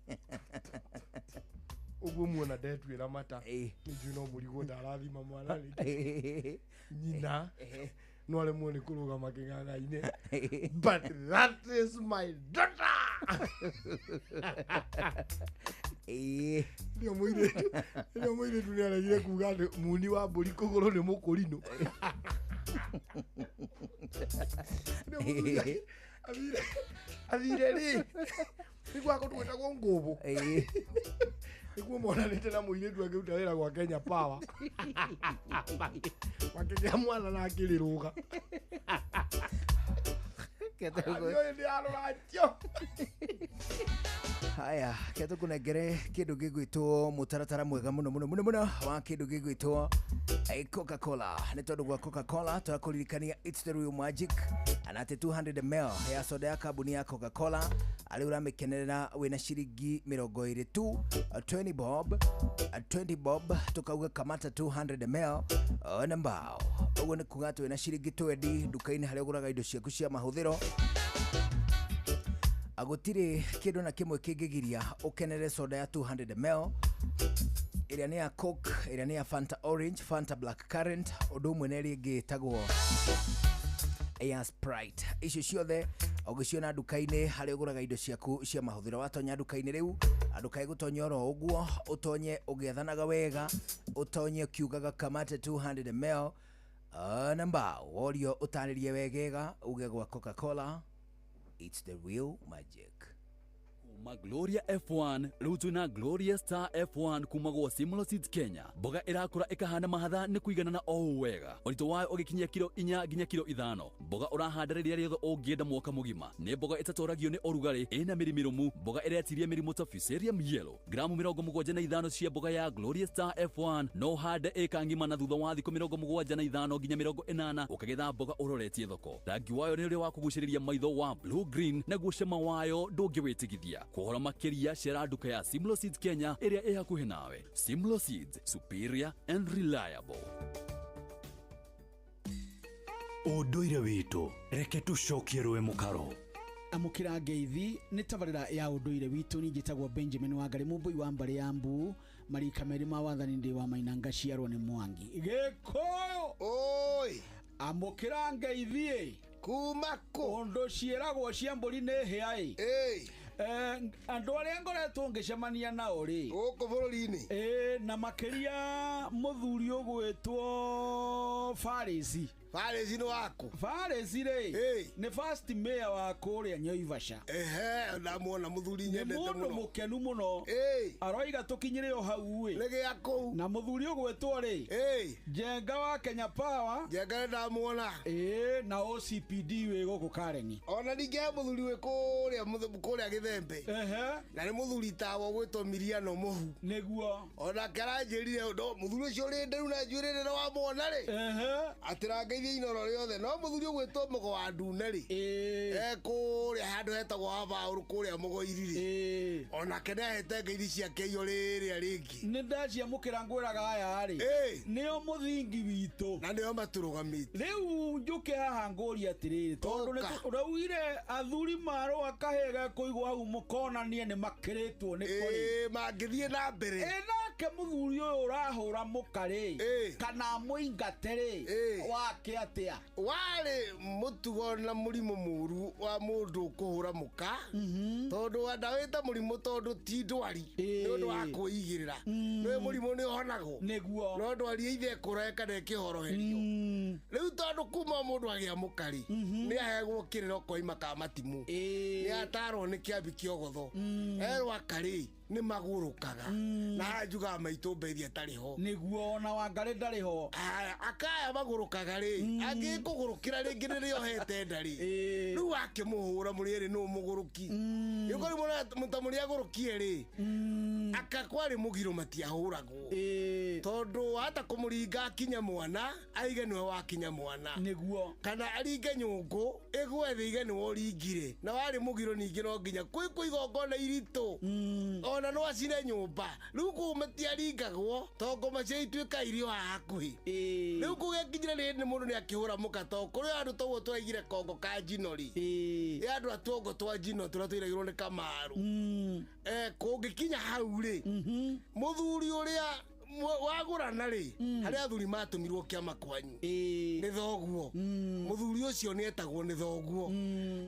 Ũguo muona ndetuĩra mata nĩnjũĩ no mũrigwo ndarathima mwana rĩngĩ nyina no aremwo nĩ kũrũgama kĩng'ang'a-inĩ, but that is my daughter. Nĩo mũirĩtu, nĩo mũirĩtu nĩ aregire kuga atĩ muni wa mbũri kũgũrũ nĩ mũkũrinũ. Nĩo mũthuri athire rĩ nĩguo akũndũ gwĩtagwo ngũbũ nĩguo monanĩte na mũirĩtu akĩruta wĩra gwa Kenya Power, makĩgĩa mwana na akĩrĩrũga. Ũyũ nĩ arũratio. Haya, ke tũkũnengere kĩndũ gĩgwĩtwo mũtaratara mwega mũno mũno mũno mũno wa kĩndũ gĩgwĩtwo Coca-Cola. Nĩ tondũ gwa Coca-Cola tũrakũririkania it's the real magic, na atĩ 200 ml ya soda ya kambuni ya Coca-Cola arĩ ũramĩkenerera wĩna ciringi 20 tu, 20 bob, 20 bob tukauga kamata 200 ml na mbao. Ũguo nĩ kuga atĩ wĩna ciringi 20 nduka-inĩ harĩa ũgũraga indo ciaku cia mahũthĩro. Agũtirĩ kĩndũ na kĩmwe kĩngĩgiria ũkenere soda ya 200 ml ĩrĩa nĩ ya Coke, ĩrĩa nĩ ya Fanta Orange, Fanta Black Currant, ũndũ ũmwe na ĩrĩa ĩngĩ ĩtagwo ya Sprite. Icio ciothe ũgĩciona nduka-inĩ harĩa ũgũraga indo ciaku cia mahũthĩro. Watonya nduka-inĩ rĩu, ndukae gũtonya oro ũguo, ũtonye ũgĩathanaga wega, ũtonye ũkiugaga kamata 200 ml na mbao. Worio ũtarĩrie wegega uge gwa Coca-Cola it's the real magic. Kuma Gloria F1 rĩu twĩna Gloria Star F1 kuma gwa Simlo Seeds Kenya. Mboga ĩrakũra ĩkahana mahatha nĩ kũiganana o ũũ wega, ũritũ wayo ũgĩkinyia kiro 4 nginya kiro 5. Mboga ũrahanda rĩrĩa rĩothe ũngĩenda mwaka mũgima. Nĩ mboga ĩtatoragio nĩ ũrugarĩ, ĩna mĩri mĩrũmu, mboga ĩretiria mĩrimũ ta Fusarium yellow. Gramu 75 cia mboga ya Gloria Star F1 no ũhande ĩka ng'ima na thutha wa thikũ 75 nginya 80 ũkagetha mboga ũroretie thoko. Rangi wayo nĩ ũrĩa wa kũgucĩrĩria maitho wa blue green, naguo cama wayo ndũngĩwĩtigithia. Kũhoro makĩria cera nduka ya Simlo Seeds Kenya ĩrĩa ĩ hakuhĩ nawe. Simlo Seeds, superior and reliable. Ũndũire witũ reke tũcokie rũĩ mũkaro. Amũkĩra ngeithi nĩ tabarĩra ya ũndũire witũ. Niĩ njĩtagwo Benjamin Wangari Mũmbũi wa mbarĩ ya Mbu, marika merĩ ma wathani ndĩ wa Maina ngaciarwo nĩ Mwangi Gĩkũyũ. Oi, amũkĩra ngeithi kuma kũ? Ũndũ ciĩragwo cia mbũri nĩ hĩa ĩ. Andũ arĩa ngoretwo ngĩcemania nao rĩ gũkũ bũrũri-inĩ, na makĩria mũthuri ũgwĩtwo Farisi. Farisi nĩ waku? Farisi rĩ nĩ first mayor wa kũrĩa Nyoivasha. Ehe, ndamuona mũthuri nyendete mũno. Nĩ mũndũ mũkenu mũno. Aroiga tũkinyĩre o hau ĩ. Nĩ gĩa kũu. Na mũthuri ũgwĩtwo rĩ Njenga wa Kenya Power. Njenga nĩ ndamuona. Na OCPD wĩ gũkũ Karen. Ona ningĩ he mũthuri wĩ kũrĩa kũrĩa Gĩthembe. Na nĩ mũthuri tawa ũgwĩtwo Miriano Mũhu. Nĩguo. Onake aranjĩrire mũthuri ũcio ũrĩ nderu na njuĩrĩ nĩ wamwona rĩ. Atĩrangeithie inoro rĩothe. No mũthuri ũgwĩtwo Mũgo wa Ndune rĩ, kũrĩa handũ hetagwo Habaũrũ kũrĩa Mũgoiri rĩ, onake nĩahete ngeithi ciake iyo rĩrĩa rĩngĩ. Nĩ ndaciamũkĩra ngwĩraga aya rĩ nĩo mũthingi witũ na nĩo matũrũgamĩtie. Rĩu njũke haha ngũrie atĩrĩrĩ, tondũ ũraugire athuri marũa kahĩĩ gekũigwo hau mũkonanie nĩ makĩrĩtwo nĩ kũrĩ mangĩthiĩ na mbere. Nake mũthuri ũyũ ũrahũra mũka rĩ kana mũingate rĩ wake atĩa? Warĩ mũtugo na mũrimũ mũru wa mũndũ kũhũra mũka, tondũ ndawĩta mũrimũ tondũ ti ndwari nĩ ũndũ wa kwĩigĩrĩra. Nĩ mũrimũ nĩ ũhonagwo nĩguo, no ndwari either ĩkũrae kana ĩkĩhoroherio. Rĩu tondũ kuma mũndũ agĩa mũkari nĩ aheagwo kĩrĩro koima ka matimu, nĩ atarwo nĩ kĩambi kĩogotho, erwo akarĩ nĩ magũrũkaga na haya njugaga maitũ mbeithi atarĩ ho, nĩguo ona Wangarĩ ndarĩ ho. Akaya magũrũkaga rĩ, angĩkũgũrũkĩra rĩngĩ rĩrĩa ohete nda rĩ, rĩu akĩmũhũra mũrĩ erĩ nũ mũgũrũki. Rĩu mũta mũrĩ agũrũkie rĩ, aka kwarĩ mũgiro matiahũragwo, tondũ hata kũmũringa akinya mwana aige nĩwe wakinya mwana, nĩguo, kana aringe nyũngũ ĩgwe thĩ ige nĩwe ũringire, na warĩ mũgiro ningĩ no nginya kwĩ igongona iritũ, ona no acine nyũmba. Rĩu kũu matiaringagwo tondũ ngoma cia ituĩka irio haha hakuhĩ. Rĩu kũu gĩakinyire rĩndĩ mũndũ nĩ akĩhũra mũka, tondũ kũrĩ andũ toguo twaigire kongo ka njino rĩ, ĩ andũ a tuongo twa njino tũrĩa tũiragĩrwo nĩ Kamaru. Kũngĩkinya hau rĩ, mũthuri ũrĩa wagũrana rĩ, harĩa athuri matũmirwo kĩama kwanyu nĩ thoguo, mũthuri ũcio nĩ etagwo nĩ thoguo,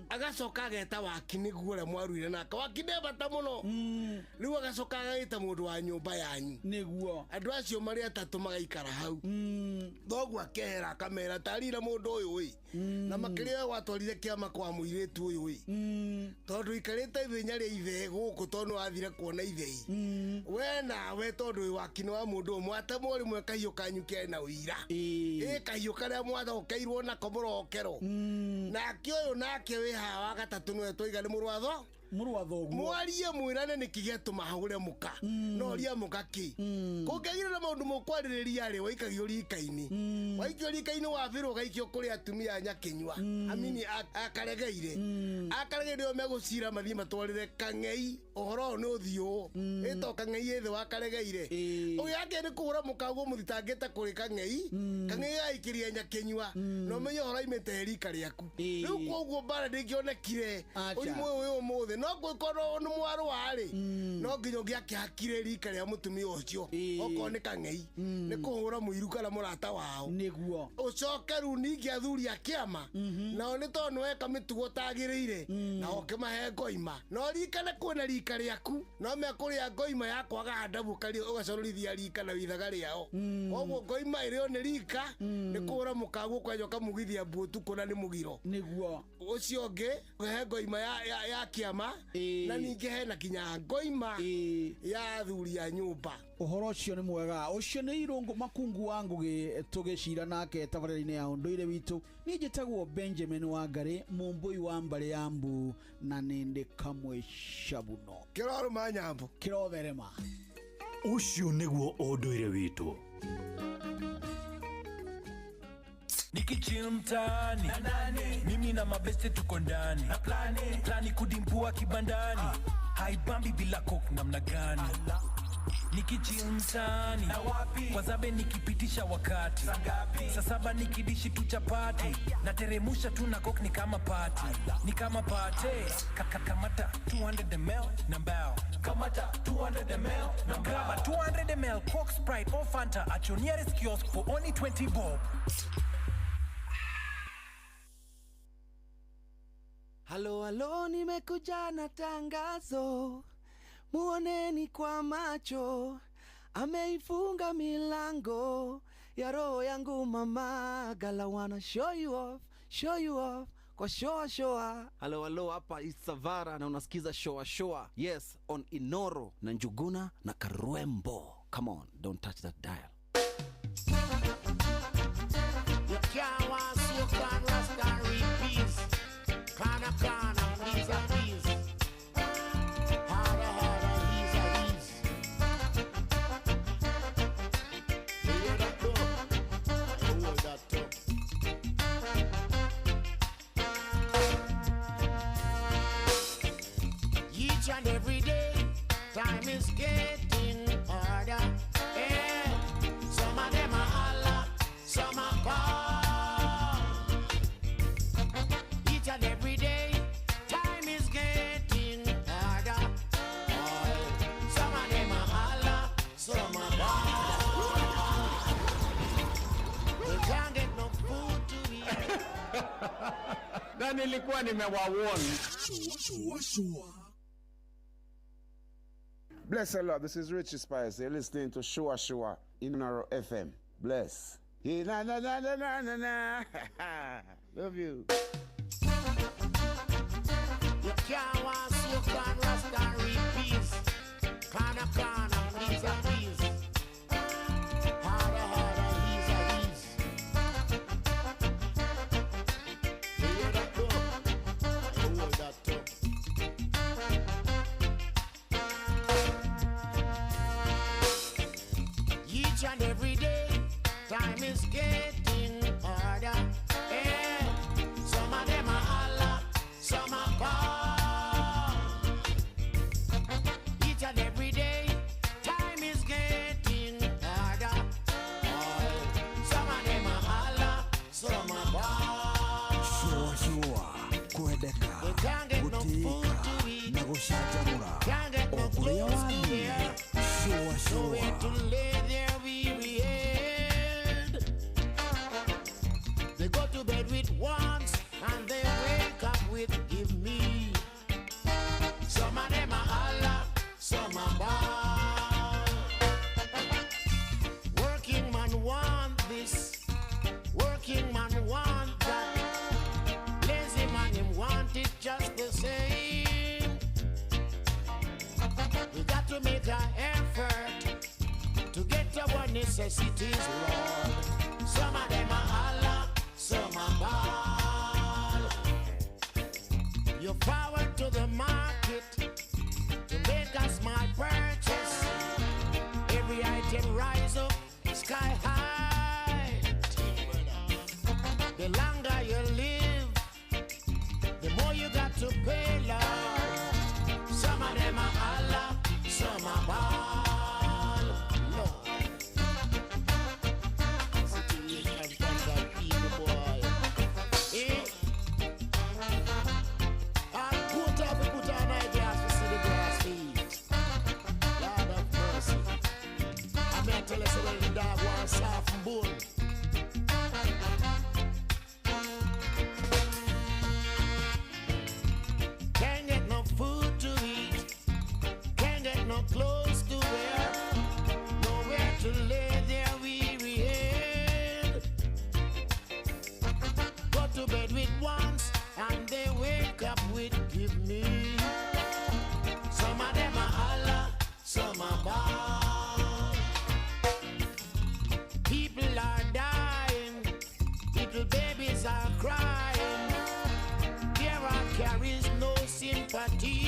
agacoka ageta waki nĩguo ũrĩa mwaruire nake, waki nĩ bata mũno. Rĩu agacoka agagĩta mũndũ wa nyũmba yanyu, nĩguo, andũ acio marĩ atatũ magaikara hau. Thoguo akehera akamera tarira mũndũ ũyũ ĩ, na makĩria watwarire kĩama kwa mũirĩtu ũyũ ĩ, tondũ ikarĩte ithenya rĩa ithe gũkũ, tondũ wathire kuona ithei we nawe, tondũ wĩ waki nĩ wa mũndũ ũmwe atemwo rĩmwe kahiũ kanyu kena ũira, ĩ kahiũ karĩa mwathokeirwo nako mũrokerwo nake ũyũ nake wĩ haha wa gatatũ nĩwe twaiga nĩ mũrũ wa thoguo, mwarie mwĩrane nĩkĩ gĩatũma hagũre mũka, no ria mũka kĩ kũngĩagire na maũndũ mũkwarĩrĩria rĩ, waikagio rika-inĩ, waikio rika-inĩ wabĩrwo ũgaikio kũrĩ atumia a Nyakĩnyua, amini akaregeire akaregeire nĩo megũcira mathiĩ matwarĩre kang'ei ũhoro ũyũ nĩ ũthiĩ ũũ, ĩto kang'ei ĩthĩ wakaregeire ũgĩake nĩ kũhũra mũka ũguo mũthitangĩte kũrĩ kang'ei, kang'ei gaikĩria Nyakĩnyua na ũmenye ũhoro aimĩte rika rĩaku. Rĩu koguo mbara ndĩngĩonekire ũrimũ ũyũ wĩ ũmũthĩ, no gwĩkorwo nĩ mwarũa rĩ, no nginya ũngĩakĩhakire rika rĩa mũtumia ũcio, okorwo nĩ kang'ei nĩ kũhũra mũiru kana mũrata wao, nĩguo, ũcoke rĩu ningĩ athuri a kĩama nao nĩ tondũ nĩweka mĩtugo tagĩrĩire, na ũkĩmahe ngoima, no rikane kwĩna rika rĩaku, no mekũrĩa ngoima ya kwaga handabu ũgacororithia rika na ithaga rĩao. Koguo ngoima ĩrĩo nĩ rika nĩ kũhũra mũkaguo kwanja ũkamugithia mbu ũtukũ na nĩ mũgiro, nĩguo. Ũcio ũngĩ he ngoima ya kĩama, na ningĩ hena kinya ngoima ya athuri a nyũmba. Ũhoro ũcio nĩ mwega, ũcio nĩ Irũngũ Makungu wa Ngũgĩ tũgĩcira nake tabarĩra-inĩ ya ũndũire witũ. Niĩ njĩtagwo Benjamin Wangarĩ, mũmbũi wa mbarĩ ya mbu, na nĩ ndĩ kamwe cabuno kĩrorũma nyambo kĩrotherema. Ũcio nĩguo ũndũire witũ. Nikichill mtaani, mimi na mabeste tuko ndani, na plani kudimbua kibandani, haibambi bila coke namna gani. Nikichill mtaani, kwa zabe nikipitisha wakati, saa saba nikidishi tu chapati, nateremusha tu na coke ni kama party, ni kama party. Kamata 200 ml na mbao, kamata 200 ml na mbao, 200 ml Coke, Sprite or Fanta at your nearest kiosk for only 20 bob. Halo halo, nimekuja na tangazo, muoneni kwa macho, ameifunga milango ya roho yangu mama, gala wanna show you off kwa shoa shoa. Halo halo, hapa Isavara na unasikiza shoa shoa. Yes, on Inoro na Njuguna na Karwembo. Come on, don't touch that dial. You can't want soak and rasta and repeat. Corner, corner, please, please. Harder, harder, he's a he's. You hear that though? You hold that too. Each and every day, time is getting harder. Yeah. Some of them are Allah, some are Paul. Each and every day, time is getting harder. Some of them are Allah, some are Paul. They can't get no food to eat. Na nilikuwa nimewawarn. Bless the Lord. This is Richie Spice. You're listening to Shua Shua in Inoro FM. Bless. Yeah, na na na na na na na. Love you. You can't want soak and rasta and repeat. Corner, corner, please, please. Harder, harder, he's a he's. You hear that too? You hold that too. Each and every day, time is getting harder. Yeah. Some of them are Allah, some are Baal. Each and every day, time is getting harder. Some of them are Allah, some are Baal. Shua shua, kwendeka, They can't get no food gũtĩĩka to eat, na gũcanjamũra can't get o no kũrĩa clothes to wathiĩ. wear. Shua Nowhere shua. to lay their weary head. They go to bed with wants and they wake up with give me. Some of them are Allah, some are Baal. Working man want this, working man want that. Lazy man him want it just the same. We got to make an effort to get our necessities, Lord. Some of them are Allah, some are Baal. You forward to the market to make a small purchase. Every item rise up sky high. The longer you live, the more you got to pay, Lord. Some of them are Allah, some are Baal. Lord. Situation comes and evil boy. Eh? And put up, put on eyeglass to see the glass feet. Lord of mercy. I may tell us about the dog one soft bone. Can't get no food to eat, can't get no clothes to wear, nowhere to lay their weary head. Go to bed with wants and they wake up with give me. Some of them are Allah, some are Baal. People are dying, little babies are crying. There are carries no sympathy.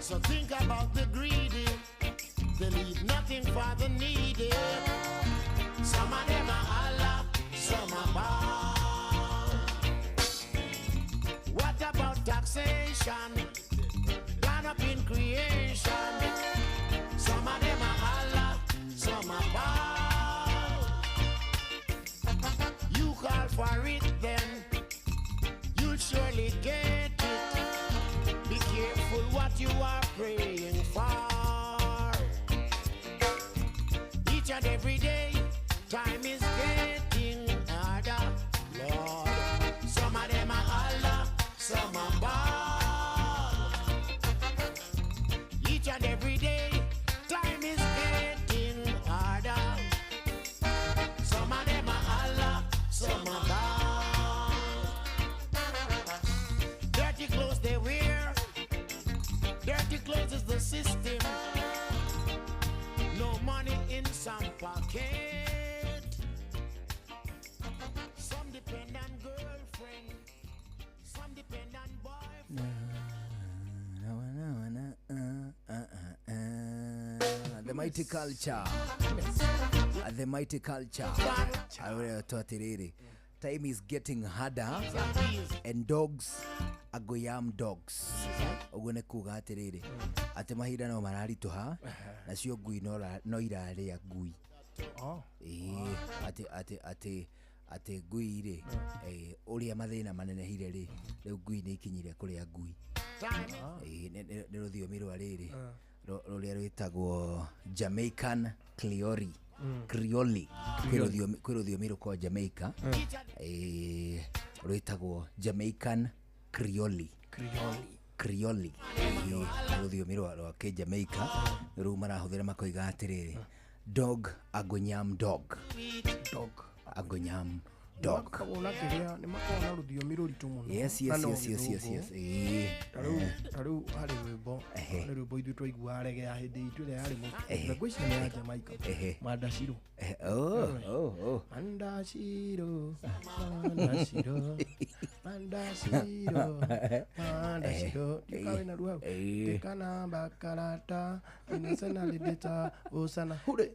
So think about the greedy. They leave nothing for the needy. Some of them are Allah, some are Baal. What about taxation? Gone up in creation. Some of them are Allah, some are Baal. You call for it then, you'll surely get it. Be careful what you are praying for. Each and every day, time is getting harder, Lord. Some of them are Allah, some are Baal. Each and every day, time is getting harder. Some of them are Allah, some are Baal. Dirty clothes they wear, dirty clothes is the system. No money in some pocket. Some depend on girlfriend, some depend on boyfriend. The mighty culture. The mighty culture. Arĩa atĩrĩrĩ, time is getting harder and dogs are goyam dogs. Ũguo nĩ kuga atĩrĩrĩ, atĩ mahinda no mararitũha nacio ngui no irarĩa ngui. Oh. Ĩĩ, atĩ atĩ atĩ atĩ ngui rĩ, ũrĩa mathĩna manenehire rĩ, rĩu ngui nĩ ikinyire kũrĩa ngui. Ĩĩ, nĩ rũthiomi rwa rĩrĩ rũrĩa rwĩtagwo Jamaican Creole. Creole. Kwĩ rũthiomi rũkoragwo Jamaica, rwĩtagwo Jamaican Creole. Creole. Ĩĩ, nĩ rũthiomi rwa kĩ Jamaica rĩu marahũthĩra makoiga atĩrĩrĩ, Dog agonyam dog. Dog agonyam dog. Nĩmakoragwo na kĩrĩa, nĩmakoragwo na rũthiomi rũritũ mũno. Yes, Na yes, no yes, yes, yes, Gĩthũngũ. yes. Ĩĩ. Ta rĩu harĩ rwĩmbo, harĩ rwĩmbo ithuĩ twaiguaga rege ya hĩndĩ itũ ĩrĩa yarĩ Ehe. na ngwĩciria nĩ ya Jamaica. Mandacirũ. Oh, oh, oh. Mandacirũ, mandacirũ, mandacirũ, mandacirũ. Ndikawe na ruo hau. Tikana bakarata, inasena lideta, osana hure.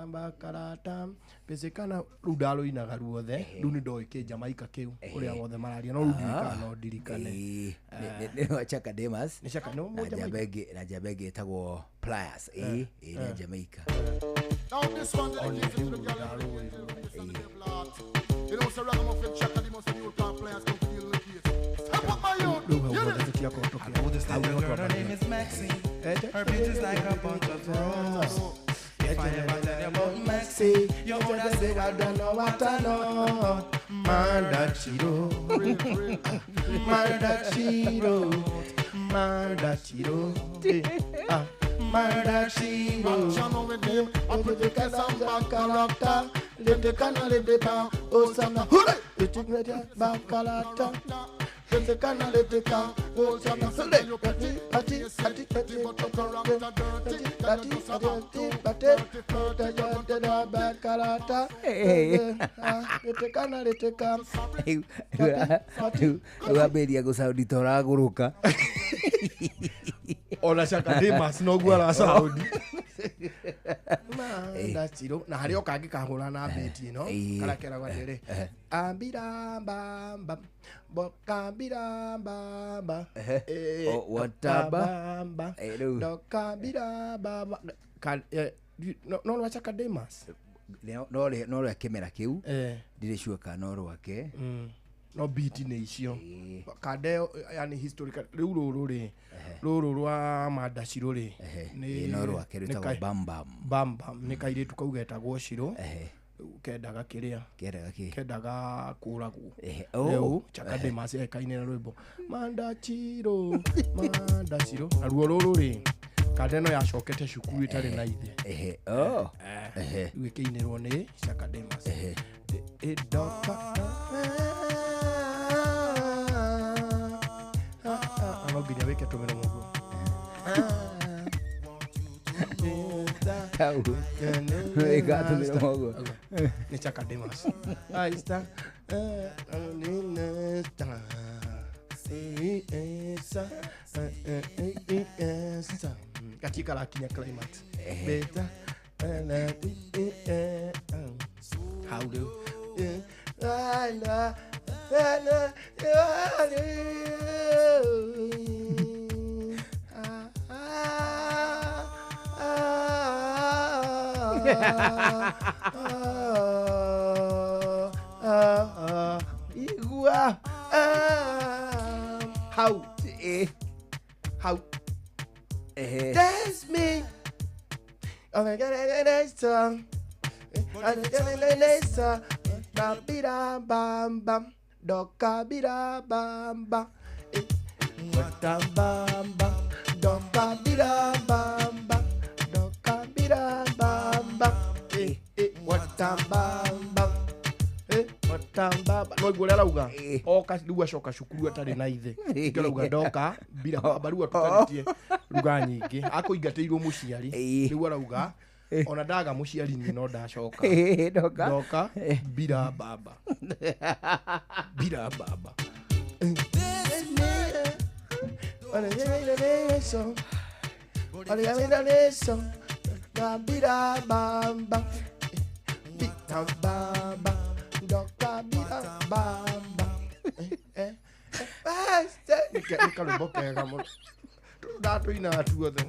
Bakarata, pesekana rĩu ndarũinaga ruothe, rĩu nĩ ndoĩ kĩ Jamaica kĩu ũrĩa wothe mararia, no rĩu ndiũĩ kana no ndirikane. Nĩ rwa Chaka Demas. Nĩ Chaka, nĩ Na Mũjamaika. njamba ĩngĩ, na njamba ĩngĩ ĩtagwo Pliers. Ĩĩ, ĩĩ, nĩ ya Jamaica. Now this one dedicated to the girl in the blood. You know, so ragamuffin Chaka Demus and you can't play us come to deal with the case. Step up my own. Rĩu hau guothe tũtiakorwo tũkĩ- hau nĩho Girl, her name twambagia. is Maxine. Her beauty's like a bunch of roses. If I ever tell you about Maxine, you would say I don't know what I know. Mandachiro, Mandachiro, Mandachiro, ah, Mandachiro. Channel with him, I put the case on back Character, live the canal, live the pound, Osana, hooray! It took me to Bakalata. Live the canal, live the pound, Osana, hooray! Pati, pati, pati, pati, pati, pati, pati, pati, Bakalata. Hey. Live the canal, live the pound. Rĩu wambĩrĩria gũcaũndi ta ũragũrũka. Ona Chaka Demus noguo aracaũndi. Mandacirũ na harĩ o kangĩ kahũra na mbĩti ĩno karĩa keragwo atĩrĩ ambirambamba bokambirambamba O, wataba. bamba Eh, rĩu. dokambirambamba no rwa Chaka Demus. No rwa kĩmera kĩu ndirĩ sure kana no rwake. No biti nĩ icio kande, yani historical. Rĩu rũrũ rĩ, rũrũ rwa mandacirũ rĩ, Ĩĩ, no rwake rwĩtagwo Bam Bam. Bam Bam nĩ kairĩtu kau getagwo Shiro, kendaga kĩrĩa kendaga kĩ kendaga kũragwo. Oh. Rĩu Chaka Demus ekainĩra rwĩmbo mandachiro mandachiro. Naruo rũrũ rĩ, kande ĩno yacokete cukuru ĩtarĩ na ithe. Ehe, oh. Ehe. Rĩu ĩkĩinĩrwo nĩ Chaka Demus. Ĩndoka no nginya wĩke tũmĩromo ũguo. Tau. Wĩka tũmĩromo ũguo. Nĩ Chaka Demus. Gatiĩ karakinya climax. Beta hau rĩu. Igua hau hau. That's me. Oh my God, that's bam bam, doka bira bam bam, bam bam, doka bira bam bam, doka bira bam bam, what bam bam, what bam bam. No igua arauga oka rĩu acoka cukuru atarĩ na ithe, nĩkĩo arauga ndoka mbira baba. Rĩu atukanĩtie ruga nyingĩ, akũingatĩirwo mũciari, rĩu arauga ona ndaga mũciari niĩ no ndacoka. Ndoka. Ndoka mbira baba, mbira baba. Nĩ karwĩmbo kega mũno ndatũinaga tuothe.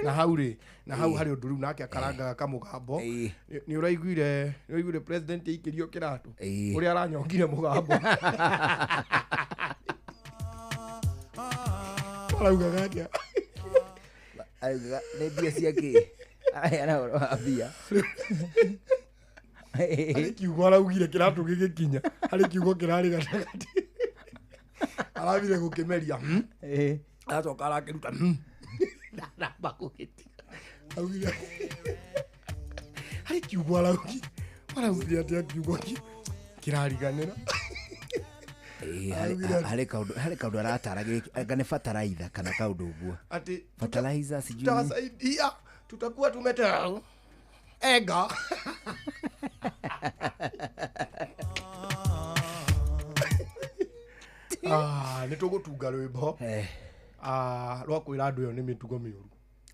Na hau rĩ, na hau harĩ ũndũ rĩu nake akarangaga kamũgambo. Nĩ ũraiguire, nĩ ũraiguire president aikĩrio kĩratũ ũrĩa aranyongire mũgambo araugaga atĩa? Araugaga nĩ mbia cia kĩ araheana ũhoro wa mbia. Harĩ kiugo araugire kĩratũ gĩgĩkinya, harĩ kiugo kĩrarĩ gatagatĩ. Arathire gũkĩmeria aracoka arakĩruta ndaramba gũgĩtiga. Augire harĩ kiugo araugire, araugire atĩa kiugo kĩrariganĩra. Harĩ kaũndũ arataragĩria anga nĩ bataraitha kana kaũndũ ũguo. Ati fertilizer sijui. Tutawasaidia, tutakuwa tumeta ega. Nĩ tũgũtunga rwĩmbo rwa kwĩra andũ ĩyo nĩ mĩtugo mĩũru.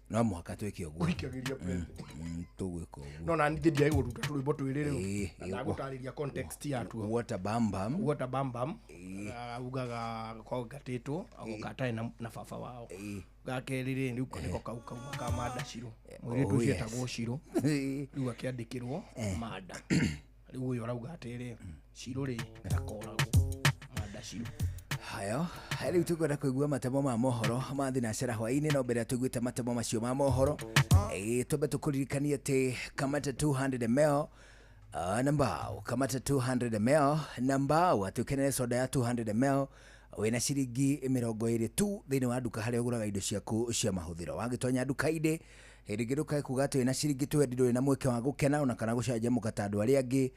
No mũhaka twĩke ũguo. Ũikagĩria president. Tũgwĩka ũguo. No na ningĩ ndiaĩ gũruta tũrwĩmbo twĩrĩ rĩu. Ndagũtarĩria context yatuo. Water bam bam. Water bam bam. Augaga kongatĩtwo agoka atarĩ na baba wao. Gakerĩ rĩ rĩu nĩko kau kauma ka manda Shiro. Mũirĩtu ũcio etagwo Shiro. Rĩu akĩandĩkĩrwo manda. Rĩu ũyũ arauga atĩrĩ Shiro rĩ ndakoragwo manda Shiro. Hayo, rĩu tũkwenda kũigua matemo ma mohoro ma thinacara hwaĩ-inĩ, no mbere tũiguĩte matemo macio ma mohoro twambe tũkũririkanie atĩ kamata 200 ml na mbao, kamata 200 ml na mbao, atĩ ũkenere soda ya 200 ml wĩna ciringi 20 tu thĩinĩ wa nduka harĩa ũgũraga indo ciaku cia mahũthĩro. Wagĩtonya nduka-inĩ hĩndĩ ĩngĩ ndũkae kuga atĩ wĩna ciringi 20 ndũrĩ na mweke wa gũkena ona kana gũcanjamũka ta andũ arĩa angĩ,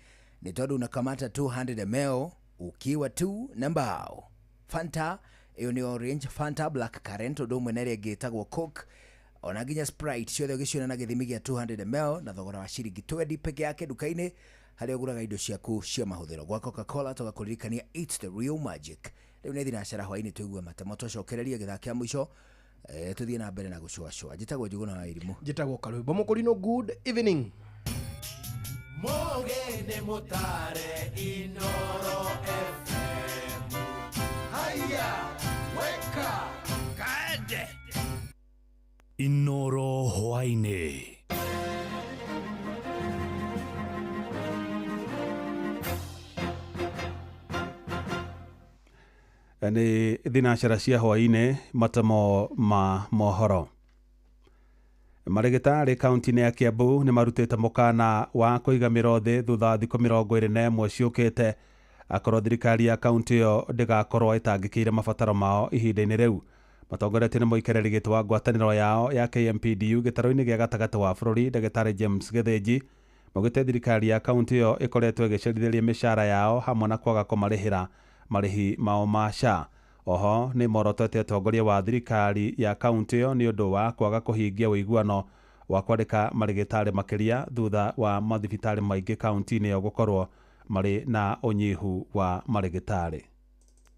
nĩ tondũ unakamata 200 ml ukiwa tu na mbao. Fanta ĩyo nĩ orange, Fanta black currant, ũndũ ũmwe na ĩrĩa ĩngĩ ĩtagwo Coke, ona nginya Sprite, ciothe ũgĩciona na gĩthimi gĩa 200 ml na thogora wa ciringi 20 peke yake nduka-inĩ harĩa ũgũraga indo ciaku cia mahũthĩro. Gwa Coca-Cola tũgakũririkania it's the real magic. Rĩu nĩ thinacara hwaĩ-inĩ tũigue matemo tũcokererie gĩthaa kĩa mũico tũthiĩ na mbere na gũcũacũa. Njĩtagwo Njuguna wa Irimũ. Njĩtagwo Karwĩmbo Mũkũrinũ. Good evening. Mũgeni mũtare Inoro FM. Haya, weka kaende. Inoro hwaĩ-inĩ. Nĩ thinacara cia hwaĩ-inĩ, matemo ma mohoro. Marĩgĩtarĩ kaunti-inĩ ya Kiambu nĩ marutĩte mũkana wa kũiga mĩro thĩ thutha wa thikũ 21 ciũkĩte akorwo thirikari ya kaunti ĩyo ndĩgakorwo ĩtangĩkĩire mabataro mao ihinda-inĩ rĩu. Matongoretio nĩ mũikarĩri gĩtĩ wa ngwatanĩro yao ya KMPDU gĩtarũ-inĩ gĩa gatagatĩ wa bũrũri ndagĩtarĩ James Gĩthĩnji maugĩte thirikari ya kaunti ĩyo ĩkoretwo ĩgĩcerithĩria mĩcara yao hamwe na kwaga kũmarĩhĩra marĩhi mao ma SHA. Oho nĩ morotete atongoria wa thirikari ya kaunti ĩyo nĩ ũndũ wa kwaga kũhingia ũiguano wa kwandĩka marĩgĩtarĩ makĩria thutha wa mathibitarĩ maingĩ kaunti-inĩ ĩyo gũkorwo marĩ na ũnyihu wa marĩgĩtarĩ.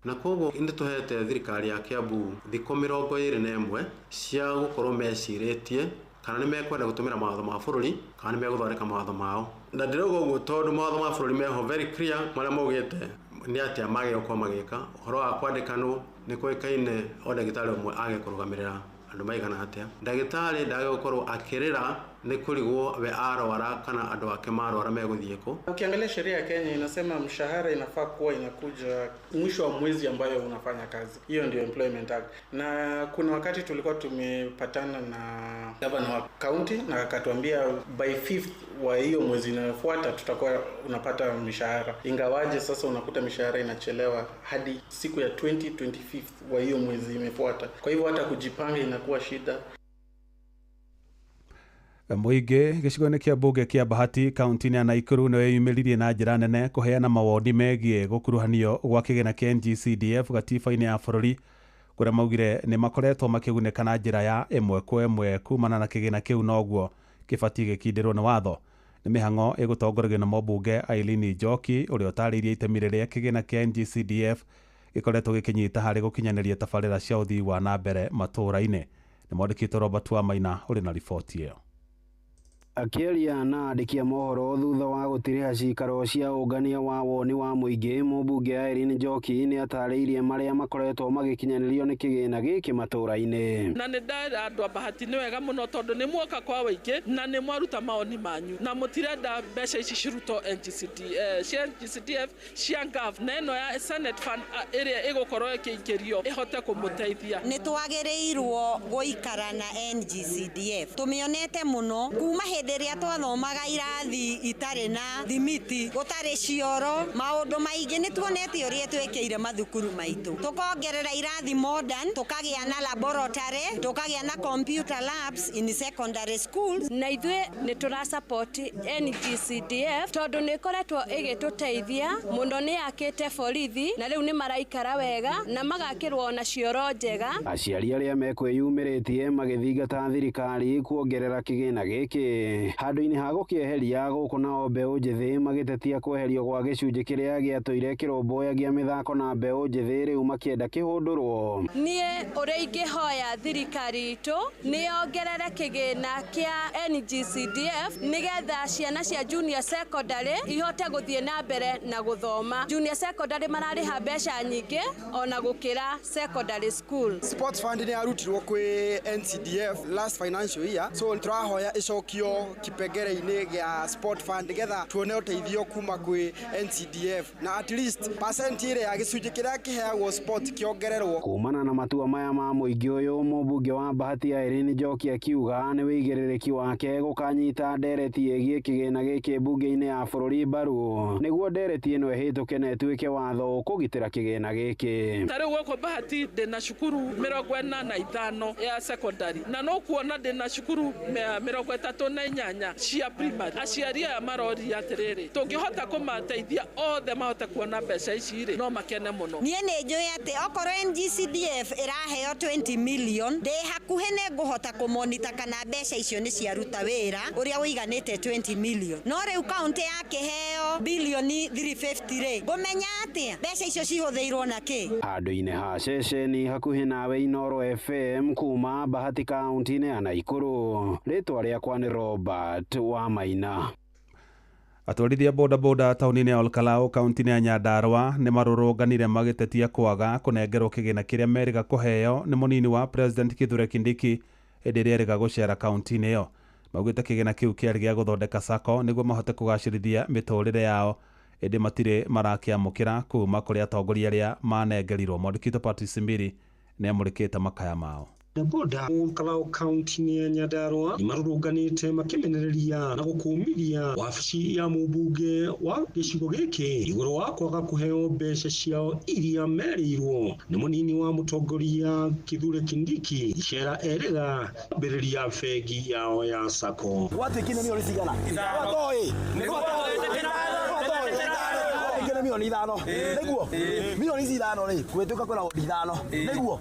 Na koguo nĩ tũhete thirikari ya Kiambu thikũ 21 cia gũkorwo mecirĩtie kana nĩ mekwenda gũtũmĩra mawatho ma bũrũri kana nĩ megũthondeka mawatho mao. Na ndĩrauga ũguo tondũ mawatho ma bũrũri meho very clear marĩa maugĩte nĩ atĩa magĩrĩirwo gũkorwo magĩka. Ũhoro wa kwandĩkanwo nĩ kũĩkaine o ndagĩtarĩ ũmwe age kũrũgamĩrĩra andũ maigana atĩa. Ndagĩtarĩ ndage gũkorwo akĩrĩra nĩ kũrigwo we arwara kana andũ ake marwara megũthiĩ kũ. Ukiangalia sheria ya Kenya inasema mshahara inafaa kuwa inakuja mwisho wa mwezi ambayo unafanya kazi. Hiyo ndio Employment Act. Na kuna wakati tulikuwa tumepatana na governor wa county na akatuambia by 5th wa hiyo mwezi inayofuata tutakuwa unapata mshahara. Ingawaje sasa unakuta mishahara inachelewa hadi siku ya 25th wa hiyo mwezi imefuata. Kwa hivyo hata kujipanga inakuwa shida. Mũingĩ gĩcigo-inĩ kĩa mbunge kĩa Bahati kaunti-inĩ ya Nakuru nĩ weyumĩririe na njĩra nene kũheana mawoni megiĩ gũkuruhanio gwa kĩgĩna kĩa NGCDF gatiba-inĩ ya bũrũri kũrĩa maugire nĩ makoretwo makĩgunĩka na njĩra ya ĩmwe kwa ĩmwe kumana na kĩgĩna kĩu noguo kĩbatiĩ gĩkindĩrwo nĩ watho. Nĩ mĩhang'o ĩgũtongoragio nĩ mũmbunge Aileen Njoki ũrĩa ũtarĩirie itemi rĩrĩa kĩgĩna kĩa NGCDF gĩkoretwo gĩkĩnyita harĩ gũkinyanĩria tabarĩra cia ũthii wa na mbere matũũra-inĩ. Nĩ mwandĩki Robert Wamaina ũrĩ na riboti ĩyo. Akĩaria na andĩki a mohoro thutha wa gũtirĩha cikaro cia ũngania wa woni wa mũingĩ, mũmbunge Irene Njoki nĩ atarĩirie marĩa makoretwo magĩkinyanĩrio nĩ kĩgĩna gĩkĩ matũũra-inĩ. Na nĩ ndera andũ a Bahati nĩ wega mũno tondũ nĩ muoka kwa wĩingĩ na nĩ mwaruta maoni manyu na mũtirenda mbeca ici cirutwo NGCD, cia NGCDF cia GAV na ĩno ya Senate Fund ĩrĩa ĩgũkorwo ĩkĩingĩrio ĩhote kũmũteithia. Nĩ twagĩrĩirwo gũikara na NGCDF tũmĩonete mũno kuma hĩndĩ Hĩndĩ ĩrĩa twathomaga irathi itarĩ na thimiti, gũtarĩ cioro, maũndũ maingĩ nĩ tuonete ũrĩa twĩkĩire mathukuru maitũ. Tũkongerera irathi modern, tũkagĩa na laboratory, tũkagĩa na computer labs in secondary schools. Na ithuĩ nĩ tũra support NGCDF tondũ nĩ ĩkoretwo ĩgĩtũteithia mũno, nĩ yakĩte borithi na rĩu nĩ maraikara wega na magakĩrwo ona cioro njega. Aciari arĩa mekwĩyumĩrĩtie magĩthingata thirikari kuongerera kĩgĩna gĩkĩ handũ-inĩ ha gũkĩeheria gũkũ, nao mbeũ njĩthĩ magĩtetia kweherio gwa gĩcunjĩ kĩrĩa gĩatũire kĩrũmbũyagia mĩthako na mbeũ njĩthĩ rĩu makĩenda kĩhũndũrwo. Niĩ ũrĩa ingĩhoya thirikari itũ nĩ yongerere kĩgĩna kĩa NGCDF nĩgetha ciana cia junior secondary ihote gũthiĩ na mbere na gũthoma. Junior secondary mararĩha mbeca nyingĩ ona gũkĩra secondary school. Sports fund nĩ yarutirwo kwĩ NCDF last financial year, so tũrahoya ĩcokio kipengere-inĩ gĩa sport fund nĩgetha tuone ũteithio kuma kwĩ NCDF na at least percent ĩrĩa ya gĩcunjĩ kĩrĩa kĩheagwo sport kĩongererwo. Kumana na matua maya ma mũingĩ ũyũ, mũmbunge wa Bahati Irene Njoki akiuga nĩ wĩigĩrĩrĩki wake gũkanyita ndereti ĩgiĩ kĩgĩna gĩkĩ mbunge-inĩ ya bũrũri mbaru nĩguo ndereti ĩno ĩhĩtũke na ĩtuĩke watho ũkũgitĩra kĩgĩna gĩkĩ. Ta rĩu gũkũ Bahati ndĩna cukuru 45 ya secondary na no kuona ndĩna cukuru 38 cia primary. Aciari aya maroria atĩrĩrĩ, tũngĩhota kũmateithia othe mahote kuona mbeca ici rĩ, no makene mũno. Niĩ nĩ njũĩ atĩ okorwo NGCDF ĩraheo 20 million, ndĩ hakuhĩ nĩ ngũhota kũmonita kana mbeca icio nĩ ciaruta wĩra ũrĩa ũiganĩte 20 million. No rĩu kaunti yakĩheo bilioni 350 rĩ, ngũmenya atĩa mbeca icio cihũthĩirwo na kĩ? Handũ-inĩ ha ceceni hakuhĩ nawe Inooro FM kuma Bahati kaunti-inĩ ya Naikuru, rĩtwa rĩakwa nĩ Robert Wamaina. Atwarithia bodaboda taũni-inĩ ya Olkalau kaunti-inĩ ya Nyandarua nĩ marũrũnganire magĩtetia kwaga kũnengerwo kĩgĩna kĩrĩa merĩga kũheo nĩ mũnini wa President Kithure Kindiki hĩndĩ ĩrĩa erĩga gũcera kaunti-inĩ ĩyo. Maugĩte kĩgĩna kĩu kĩarĩ gĩa gũthondeka sacco nĩguo mahote kũgacĩrithia mĩtũrĩre yao, ĩndĩ matirĩ marakĩamũkĩra kuma kũrĩ atongoria arĩa manengerirwo. Mwandĩki witũ Patrice Mbiri nĩamũrĩkĩte makaya mao. Boda Olkalau kaunti-inĩ ya Nyandarua nĩ marũrũnganĩte makĩmenereria na gũkũmithia wabici ya mũmbunge wa gĩcigo gĩkĩ igũrũ wa kwaga kũheo mbeca ciao iria merĩirwo nĩ mũnini wa mũtongoria Kithure Kindiki icera erĩga ambĩrĩria bengi yao ya sacco. Gwatuĩkire milioni cigana? Milioni ithano nĩguo, milioni ici ithano rĩ gwĩtuĩka kwĩna wondi ithano nĩguo,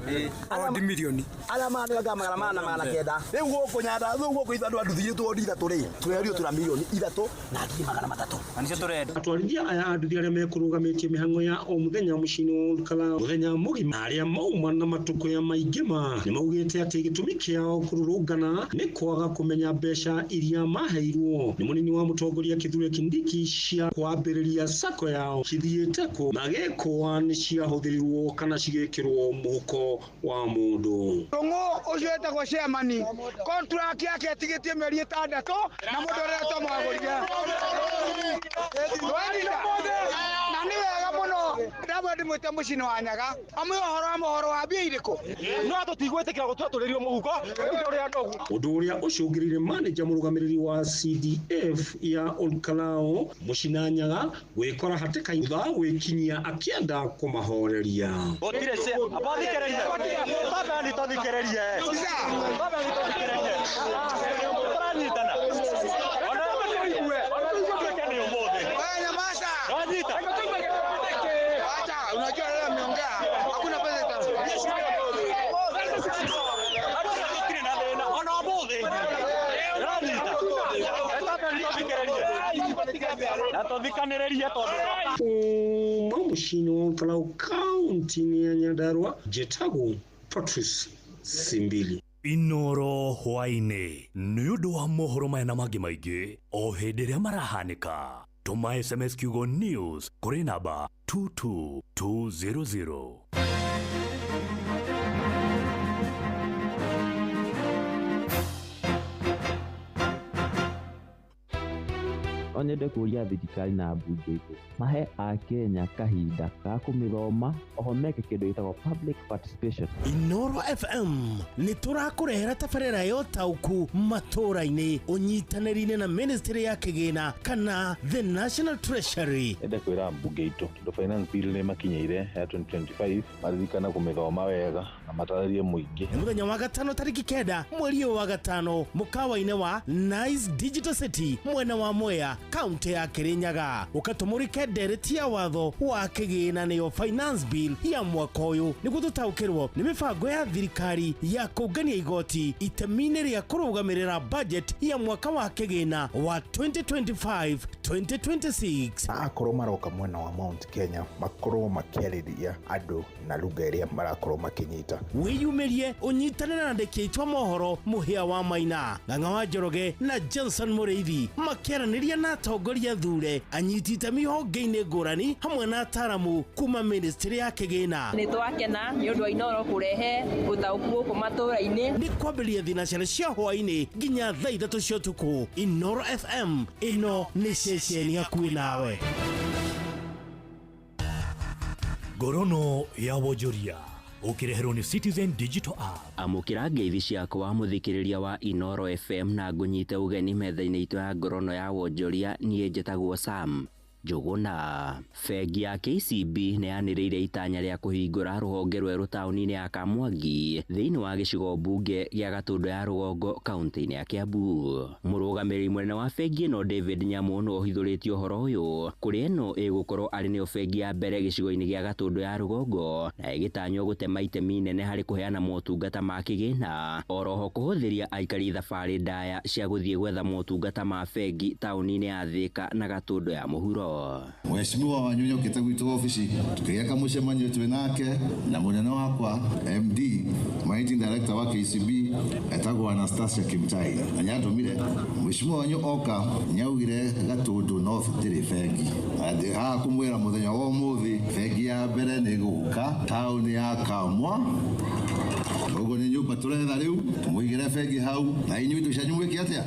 wondi milioni arĩa manengaga 409. Rĩu gũkũ Nyandarua, rĩu gũkũ andũ a nduthi itũ wondi ithatũ rĩ, twerio twĩna milioni 3 na 300,000 na nĩcio tũrenda. Atwarithia aya a nduthi arĩa mekũrũgamĩtie mĩhang'o ya o mũthenya mũciĩ-inĩ wa Olkalau mũthenya mũgima arĩa mauma na matũkũya maingĩ ma nĩ maugĩte atĩ gĩtũmi kĩao kũrũrũngana nĩ kwaga kũmenya mbeca iria maheirwo nĩ mũnini wa mũtongoria Kithure Kindiki cia kwambĩrĩria sacco yao cithiĩte kũ magĩkũa nĩ ciahũthĩrirwo kana cigĩkĩrwo mũhuko wa mũndũ. Ndũng'ũ ũcio wĩtagwo chairman contract yake ĩtigĩtie mĩeri 6 na mũndũ ũrĩa twamwagũrire na nĩ wega mũno ndamwe ndĩmwĩte mũciĩ wa Nyaga amwe ũhoro wa mohoro wa mbia irĩkũ no tũtigwĩtĩkĩra gũtwatũrĩrio mũhuko ũrĩa ndogu. Ũndũ ũrĩa ũcũngĩrĩire manager mũrũgamĩrĩri wa CDF ya Olkalau Mũcina Nyaga gwĩkora hatĩka thutha wa gwĩkinyia akĩenda kũmahoreria. Kuma mũciĩ-inĩ wa Olkalau kaunti-inĩ ya Nyandarua, njĩtagwo Patrice Simbili. Inooro hwaĩ-inĩ nĩ ũndũ wa mohoro maya na mangĩ maingĩ o hĩndĩ ĩrĩa marahanĩka. Tũma SMS kiugo news kũrĩ namba 22200. No nyende kũria thirikari na mbunge itũ mahe akenya kahinda ga kũmĩthoma oho meke kĩndũ gĩtagwo public participation. Inoro FM nĩ tũrakũrehera tabarĩra ya ũtaũku matũũra-inĩ ũnyitanĩri-inĩ na ministry ya kĩgĩna kana the National Treasury. Ende kwĩra mbunge itũ tondũ finance bill nĩ makinyĩire ya 2025 maririkane kũmĩthoma wega na matarĩrie mũingĩ. Nĩ mũthenya wa gatano tarĩki 9 mweri ũyũ wa gatano mũkawa-inĩ wa Nice Digital City mwena wa Mwea kaunti ya Kirinyaga. Ũkatũmũrĩke ndereti ya watho wa kĩgĩna nĩyo finance bill ya mwaka ũyũ nĩguo tũtaũkĩrwo nĩ mĩbango ya thirikari ya kũngania igoti itemi-inĩ rĩa kũrũgamĩrĩra budget ya mwaka wa kĩgĩna wa 2025 2026. Akorwo maroka mwena wa Mount Kenya makorwo makĩarĩria andũ na lugha ĩrĩa marakorwo makĩnyita. Wĩyumĩrie ũnyitanĩre na andĩki aitũ a mohoro Mũhĩa wa Maina, Ng'ang'a wa Njoroge na Johnson Mũrĩithi makĩaranĩria na atongoria thure anyiti itemi honge-inĩ ngũrani hamwe na ataramu kuma ministry ya kĩgĩna. Nĩ twakena nĩ ũndũ wa Inoro kũrehe ũtaũku gũkũ matũũra-inĩ. Nĩ kwambĩrĩria thinacara cia hwaĩ-inĩ nginya thaa 3 cia ũtukũ. Inoro FM ĩno nĩ ceceni hakuhĩ nawe. Ngorono ya wonjoria ũkĩreherwo nĩ Citizen Digital App. Amũkĩra ngeithi ciakwa mũthikĩrĩria wa Inoro FM na ngũnyite ũgeni metha-inĩ itũ ya ngorono ya wonjoria. Niĩ njĩtagwo Sam Njũgũna. Bengi ya KCB nĩ yanĩrĩire itanya rĩa kũhingũra rũhonge rwerũ taũni-inĩ ya Kamwangi thĩinĩ wa gĩcigo mbunge gĩa Gatũndũ ya Rũgongo kaunti-inĩ ya Kiambu. Mũrũgamĩrĩri mũnene wa bengi ĩno David Nyamu nĩwe ũhithũrĩtie ũhoro ũyũ kũrĩa ĩno ĩgũkorwo arĩ nĩyo bengi ya mbere gĩcigo-inĩ gĩa Gatũndũ ya Rũgongo na ĩgĩtanywo gũtema itemi inene harĩ kũheana motungata ma kĩgĩna oroho kũhũthĩria aikari thabarĩ ndaya cia gũthiĩ gwetha motungata ma bengi taũni-inĩ ya Thĩka na Gatũndũ ya Mũhuro. Mheshimiwa Wanyunya okĩte gwitũ obici tukĩgeka mũcemanio twĩ nake na mũnene wakwa MD Managing Director wa KCB etagwo Anastasia Kimtai na nĩandũmire. Mheshimiwa wanyu oka nĩaugire Gatũndũ North ndĩrĩ bengi na ndĩ haha kũmwĩra mũthenya wa ũmũthĩ bengi ya mbere nĩ gũka taũni ya Kamwa. Koguo nĩ nyũmba tũretha rĩu tũmũigĩre bengi hau na inyuĩ indo cianyu mwĩke atĩa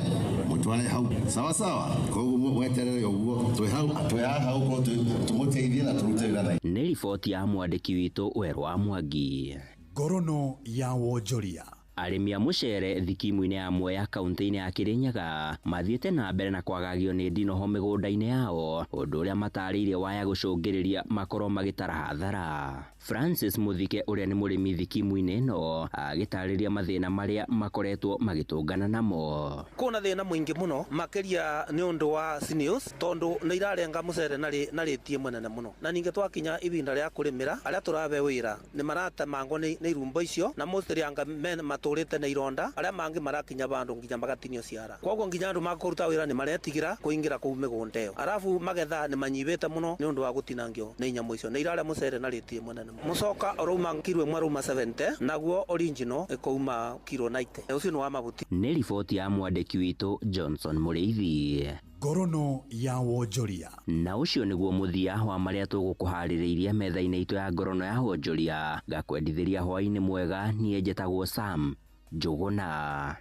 mũtware hau sawa sawa. Koguo mweterere ũguo twĩ hau twĩ haha ũguo tũmũteithie na tũrute wĩra na. Nĩ riboti ya mwandĩki witũ Werũ wa Mwangi. Ngorono ya wonjoria. Arĩmi a mũcere thikimu-inĩ ya Mwea kaunti-inĩ ya Kirinyaga mathiĩte na mbere na kwagagio nĩ ndinoho mĩgũnda-inĩ yao ũndũ ũrĩa matarĩirie waya gũcũngĩrĩria makorwo magĩtara hathara. Francis Muthike ũrĩa nĩ mũrĩmi thikimu-inĩ ĩno agĩtarĩria mathĩna marĩa makoretwo magĩtũngana namo. Kwĩna thĩna mũingĩ mũno makĩria nĩ ũndũ wa snails tondũ nĩ irarenga mũcere na rĩti ĩmwe nene mũno na ningĩ twakinya ibinda rĩa kũrĩmĩra arĩa tũrabe wĩra nĩ maratemangwo nĩ irumbo icio na mostly anga men matũrĩte na ironda arĩa mangĩ marakinya bandũ nginya magatinio ciara koguo nginya andũ makũruta wĩra nĩ maretigĩra kũingĩra kũu mĩgũnda ĩyo arabu magetha nĩ manyibĩte mũno nĩ ũndũ wa gũtinangio nĩ nyamũ icio nĩ irarĩa mũcere na rĩti ĩmwe nene. Mũcoka ũrauma kiro ĩmwe arauma 70 naguo original ĩkauma kiro 90 ũcio nĩ wa mabuti. Nĩ riboti ya mwandĩki witũ Johnson Mũrĩithi. Ngorono ya wonjoria. Na ũcio nĩguo mũthia wa marĩa tũgũkũharĩrĩirie metha-inĩ itũ ya ngorono ya wonjoria. Ngakwendithĩria hwaĩ-inĩ mwega. Niĩ njĩtagwo Sam Njũgũna.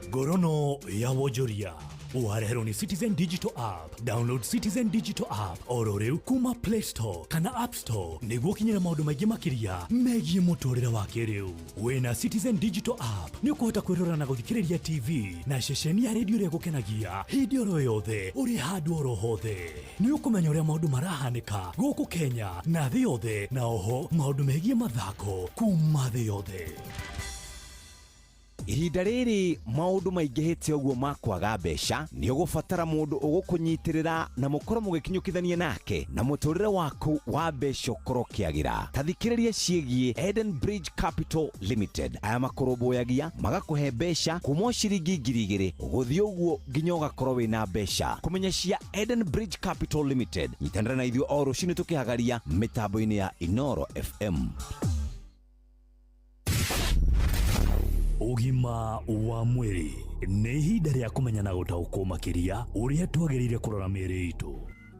Ngorono ya wonjoria ũwareherwo nĩ Citizen Digital App. Download Citizen Digital App oro rĩu kuma Play Store kana App Store nĩguo ũkinyĩre maũndũ maingĩ makĩria megiĩ mũtũrĩre wa kĩrĩu. Wĩna Citizen Digital App nĩ ũkũhota kwĩrora na gũthikĩrĩria TV na ceceni ya redio ĩrĩa ĩgũkenagia hĩndĩ oro yothe ũrĩ handũ oro hothe. Nĩ ũkũmenya ũrĩa maũndũ marahanĩka gũkũ Kenya na thĩ yothe na oho maũndũ megiĩ mathako kuma thĩ yothe. Ihinda rĩrĩ maũndũ maingĩhĩte ũguo ma kwaga mbeca nĩ ũgũbatara mũndũ ũgũkũnyitĩrĩra na mũkorwo mũgĩkinyũkithania nake na mũtũrĩre waku wa mbeca ũkorwo ũkĩagĩra. Ta thikĩrĩria ciĩgiĩ Eden Bridge Capital Limited. Aya makũrũmbũyagia magakũhe mbeca kuma ciringi 2,000 ũgũthiĩ ũguo nginya ũgakorwo wĩna mbeca. Kũmenya cia Eden Bridge Capital Limited, nyitanĩra na ithuĩ o rũcinĩ tũkĩhagaria mĩtambo-inĩ ya Inoro FM. Ũgima wa mwĩrĩ nĩ ihinda rĩa kũmenya na gũtaũkwo makĩria ũrĩa twagĩrĩire kũrora mĩĩrĩ itũ.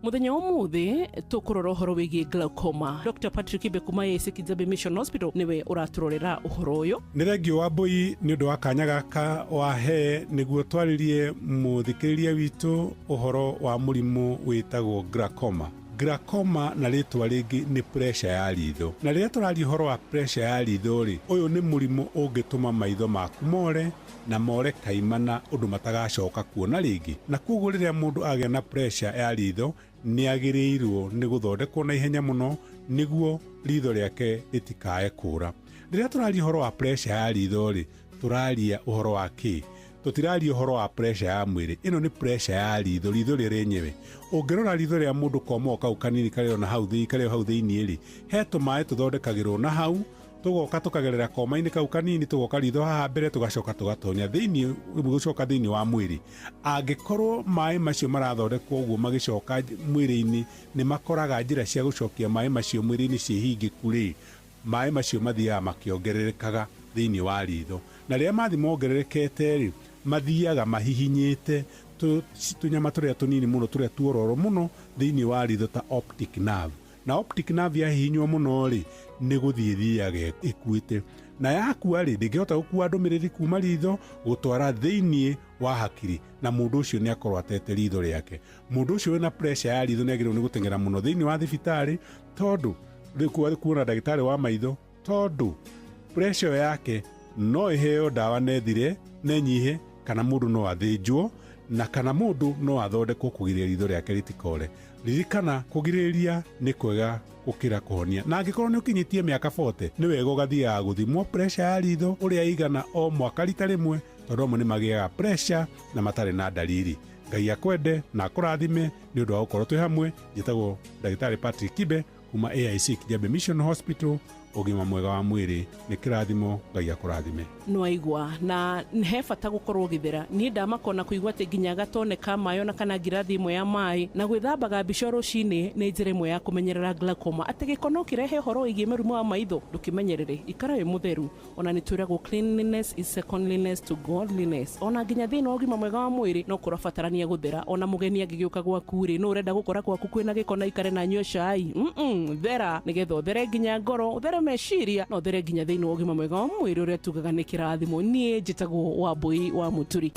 Muthenya umuthi tukurora uhoro wigie glaucoma. Dr. Patrick Kibe kuma AIC Kijabe Mission Hospital niwe uraturorera uhoro uyu. Nĩ thengio wa Mbui nĩ ũndũ wa kanya gaka wahe nĩguo twarĩrie mũthikĩrĩria witũ ũhoro wa mũrimũ wĩtagwo glaucoma. Glaucoma na rĩtwa rĩngĩ nĩ pressure ya ritho. Na rĩrĩa tũraria ũhoro wa pressure ya ritho rĩ, ũyũ nĩ mũrimũ ũngĩtũma maitho maku more na more kaimana ũndũ matagacoka kuona rĩngĩ. Na koguo rĩrĩa mũndũ agĩa na pressure ya ritho nĩ agĩrĩirwo nĩ gũthondekwo na ihenya mũno nĩguo ritho rĩake rĩtikae kũra. Rĩrĩa tũraria ũhoro wa pressure ya ritho rĩ, tũraria ũhoro wa kĩ? Tũtiraria ũhoro wa pressure ya mwĩrĩ. Ĩno nĩ pressure ya ritho, ritho rĩrĩa rĩenyewe. Ũngĩrora ritho rĩa mũndũ komo kau kanini karĩ ona hau thĩinĩ, karĩ hau thĩinĩ rĩ, he tũmaĩ tũthondekagĩrwo na hau, tũgoka tũkagerera koma-inĩ kau kanini, tũgoka ritho haha mbere, tũgacoka tũgatonya thĩinĩ, gũcoka thĩinĩ wa mwĩrĩ. Angĩkorwo maĩ macio marathondekwo ũguo magĩcoka mwĩrĩ-inĩ, nĩ makoraga njĩra cia gũcokia maĩ macio mwĩrĩ-inĩ ciĩ hingĩku rĩ, maĩ macio mathiaga makĩongererekaga thĩinĩ wa ritho. Na rĩrĩa mathi mongererekete rĩ, mathiaga mahihinyĩte tũnyama tũrĩa tũnini mũno tũrĩa tuororo mũno thĩinĩ wa ritho ta optic nerve. Na optic nerve yahihinywo mũno rĩ, nĩ gũthiĩ thiaga ĩkuĩte. Na yakua rĩ, ndĩngĩhota gũkua ndũmĩrĩri kuma ritho gũtwara thĩinĩ wa hakiri, na mũndũ ũcio nĩ akorwo atete ritho rĩake. Mũndũ ũcio wĩna pressure ya ritho nĩ agĩrĩirwo nĩ gũteng'era mũno thĩinĩ wa thibitarĩ, tondũ rĩu kuona ndagĩtarĩ wa maitho, tondũ pressure yake no ĩheo ndawa nethire nenyihe, kana mũndũ no athĩnjwo, na kana mũndũ no athondekwo kũgirĩrĩria ritho rĩake rĩtikore. Ririkana kũgirĩrĩria nĩ kwega gũkĩra kũhonia. Na angĩkorwo nĩ ũkinyĩtie mĩaka 40, nĩ wega ũgathiaga gũthimwo pressure ya ritho ũrĩa ĩigana o mwaka rita rĩmwe, tondũ amwe nĩ magĩaga pressure na matarĩ na dalili. Ngai akwende na akũrathime nĩ ũndũ wa gũkorwo twĩ hamwe. Njĩtagwo Ndagĩtarĩ Patrick Kibe kuma AIC Kijabe Mission Hospital. Ũgima mwega wa mwĩrĩ nĩ kĩrathimo, Ngai akũrathime. Nĩwaigua na he bata gũkorwo ũgĩthera. Niĩ ndamakona kũigua atĩ nginya gatone ka maĩ ona kana ngirathi ĩmwe ya maĩ na gwĩthambaga mbica rũcinĩ nĩ njĩra ĩmwe ya kũmenyerera glaucoma. Atĩ gĩko no kĩrehe ũhoro wĩgiĩ mũrimũ wa maitho, ndũkĩmenyerere, ikara wĩ mũtheru. Ona nĩ twĩragwo cleanliness is secondliness to godliness. Ona nginya thĩinĩ wa ũgima mwega wa mwĩrĩ no kũrabatarania gũthera. Ona mũgeni angĩgĩũka gwaku rĩ, no ũrenda gũkora gwaku kwĩna gĩko na ikare na anyue cai, thera nĩgetha ũthere nginya ngoro, ũthere meciria, na ũthere nginya thĩinĩ wa ũgima mwega wa mwĩrĩ ũrĩa tugaga nĩ kĩrathimo. Niĩ njĩtagwo Wambui wa Mũturi.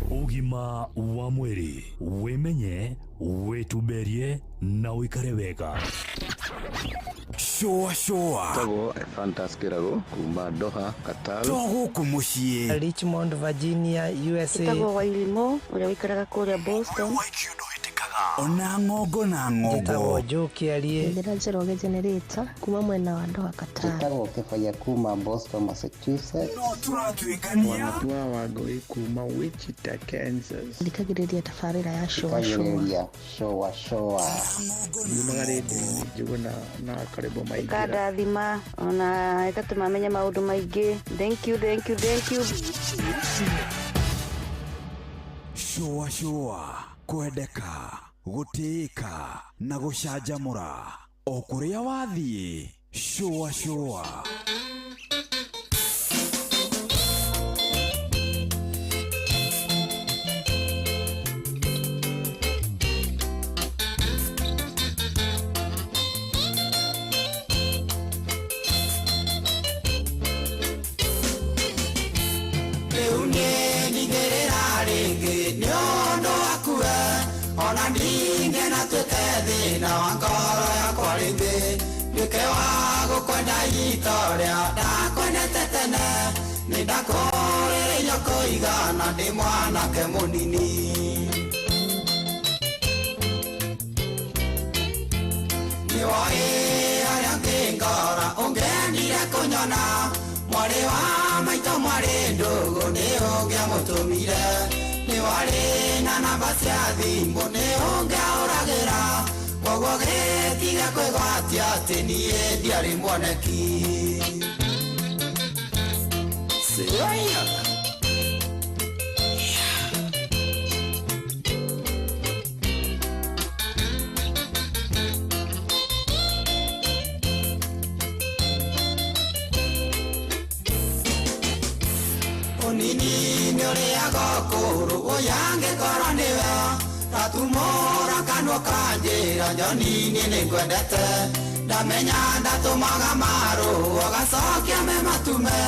Ũgima wa mwĩrĩ, wĩmenye, wĩtumberie na ũikare wega. Shua shua. Tagwo Fantas Kirago kuma Doha, Qatar. To gũkũ mũciĩ. Richmond, Virginia, USA. Tagwo Wairimo ũrĩa ũikaraga kũrĩa Boston. Ona ng'ongo na ng'ongo. Njĩtagwo Joe Kĩarie. Njĩra Njoroge Generator kuma mwena wa Doha, Qatar. Njĩtagwo Kĩbaya kuma Boston, Massachusetts. No tũratuĩkania. Wanatua Wangũi kuma Wichita, Kansas. Thikagĩrĩria tabarĩra ya Shua Shua. Shua Shua. Yumaga rĩndiũ-inĩ Njũgũna na Karĩbo Maingĩra. Ĩkandathima ona ĩgatũma menye maũndũ maingĩ. Thank you, thank you, thank you. Shua Shua. Kwendeka, gũtĩĩka na gũcanjamũra o kũrĩa wathiĩ. Shua Shua. Rĩu niĩ ndingĩrĩra rĩngĩ nĩ ũndũ waku we, ona ndingĩenda tuĩke thĩna wa ngoro yakwa rĩngĩ, nduĩke wa gũkwenda ita ũrĩa ndakwendete tene, nĩ ndakũrĩrĩirio kũigana ndĩ mwanake mũnini. Nĩwoĩ harĩa ngĩngora ũngĩendire kũnyona, mwarĩ wa maitũ mwarĩ ndũgũ nĩ ũngĩamũtũmire, nĩ warĩ na namba cia thimũ nĩ ũngĩahũragĩra, koguo gĩtige kwĩgwatia atĩ niĩ ndiarĩ mwoneki. Sĩoia. Ũnini nĩ ũrĩaga ũkũrũ ũyũ angĩkorwo nĩwe ratumũra kanua. kanua kanjĩra njoni niĩ nĩngwendete ndamenya ndatũmaga marũa gacokia me matume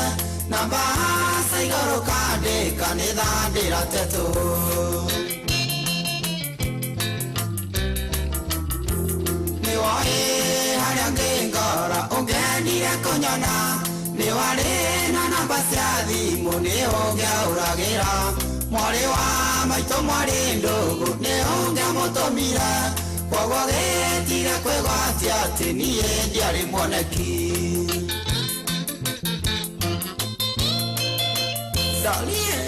na mbaca igũrũ kandĩka nĩ thandĩra tetũ. Nĩwoĩ harĩa ngĩngora ũngendire kũnyona nĩwarĩ na namba cia thimũ nĩ ũngĩahũragĩra mwarĩ wa maitũ mwarĩ ndũgũ nĩ ũngĩamũtũmire koguo gĩtiga kwĩgwatia atĩ niĩ ndiarĩ mwoneki. Dalie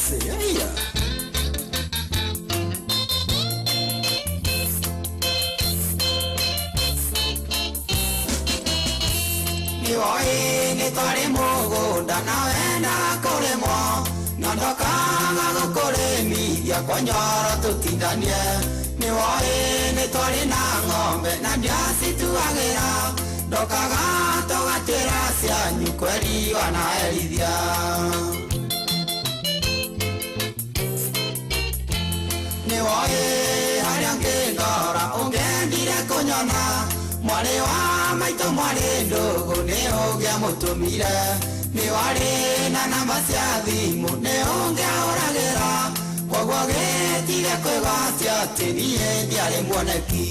Seria Nĩwoĩ nĩ twarĩ mũgũnda na wendaga kũrĩmwo na ndokaga gũkũrĩmithia kwa nyoro tũtindanie. Nĩwoĩ nĩ twarĩ na ng'ombe na ndiacituagĩra ndokaga tũgatĩra cianyu kweri wanaherithia. Nĩwoĩ harĩa ngĩngora ũngendire kũnyona mwarĩ wa maitũ mwarĩ ndũgũ nĩ ũngĩamũtũmire nĩwarĩ na namba cia thimũ nĩ ũngĩahũragĩra koguo gĩtige kwĩgwatia atĩ niĩ ndiarĩ muoneki.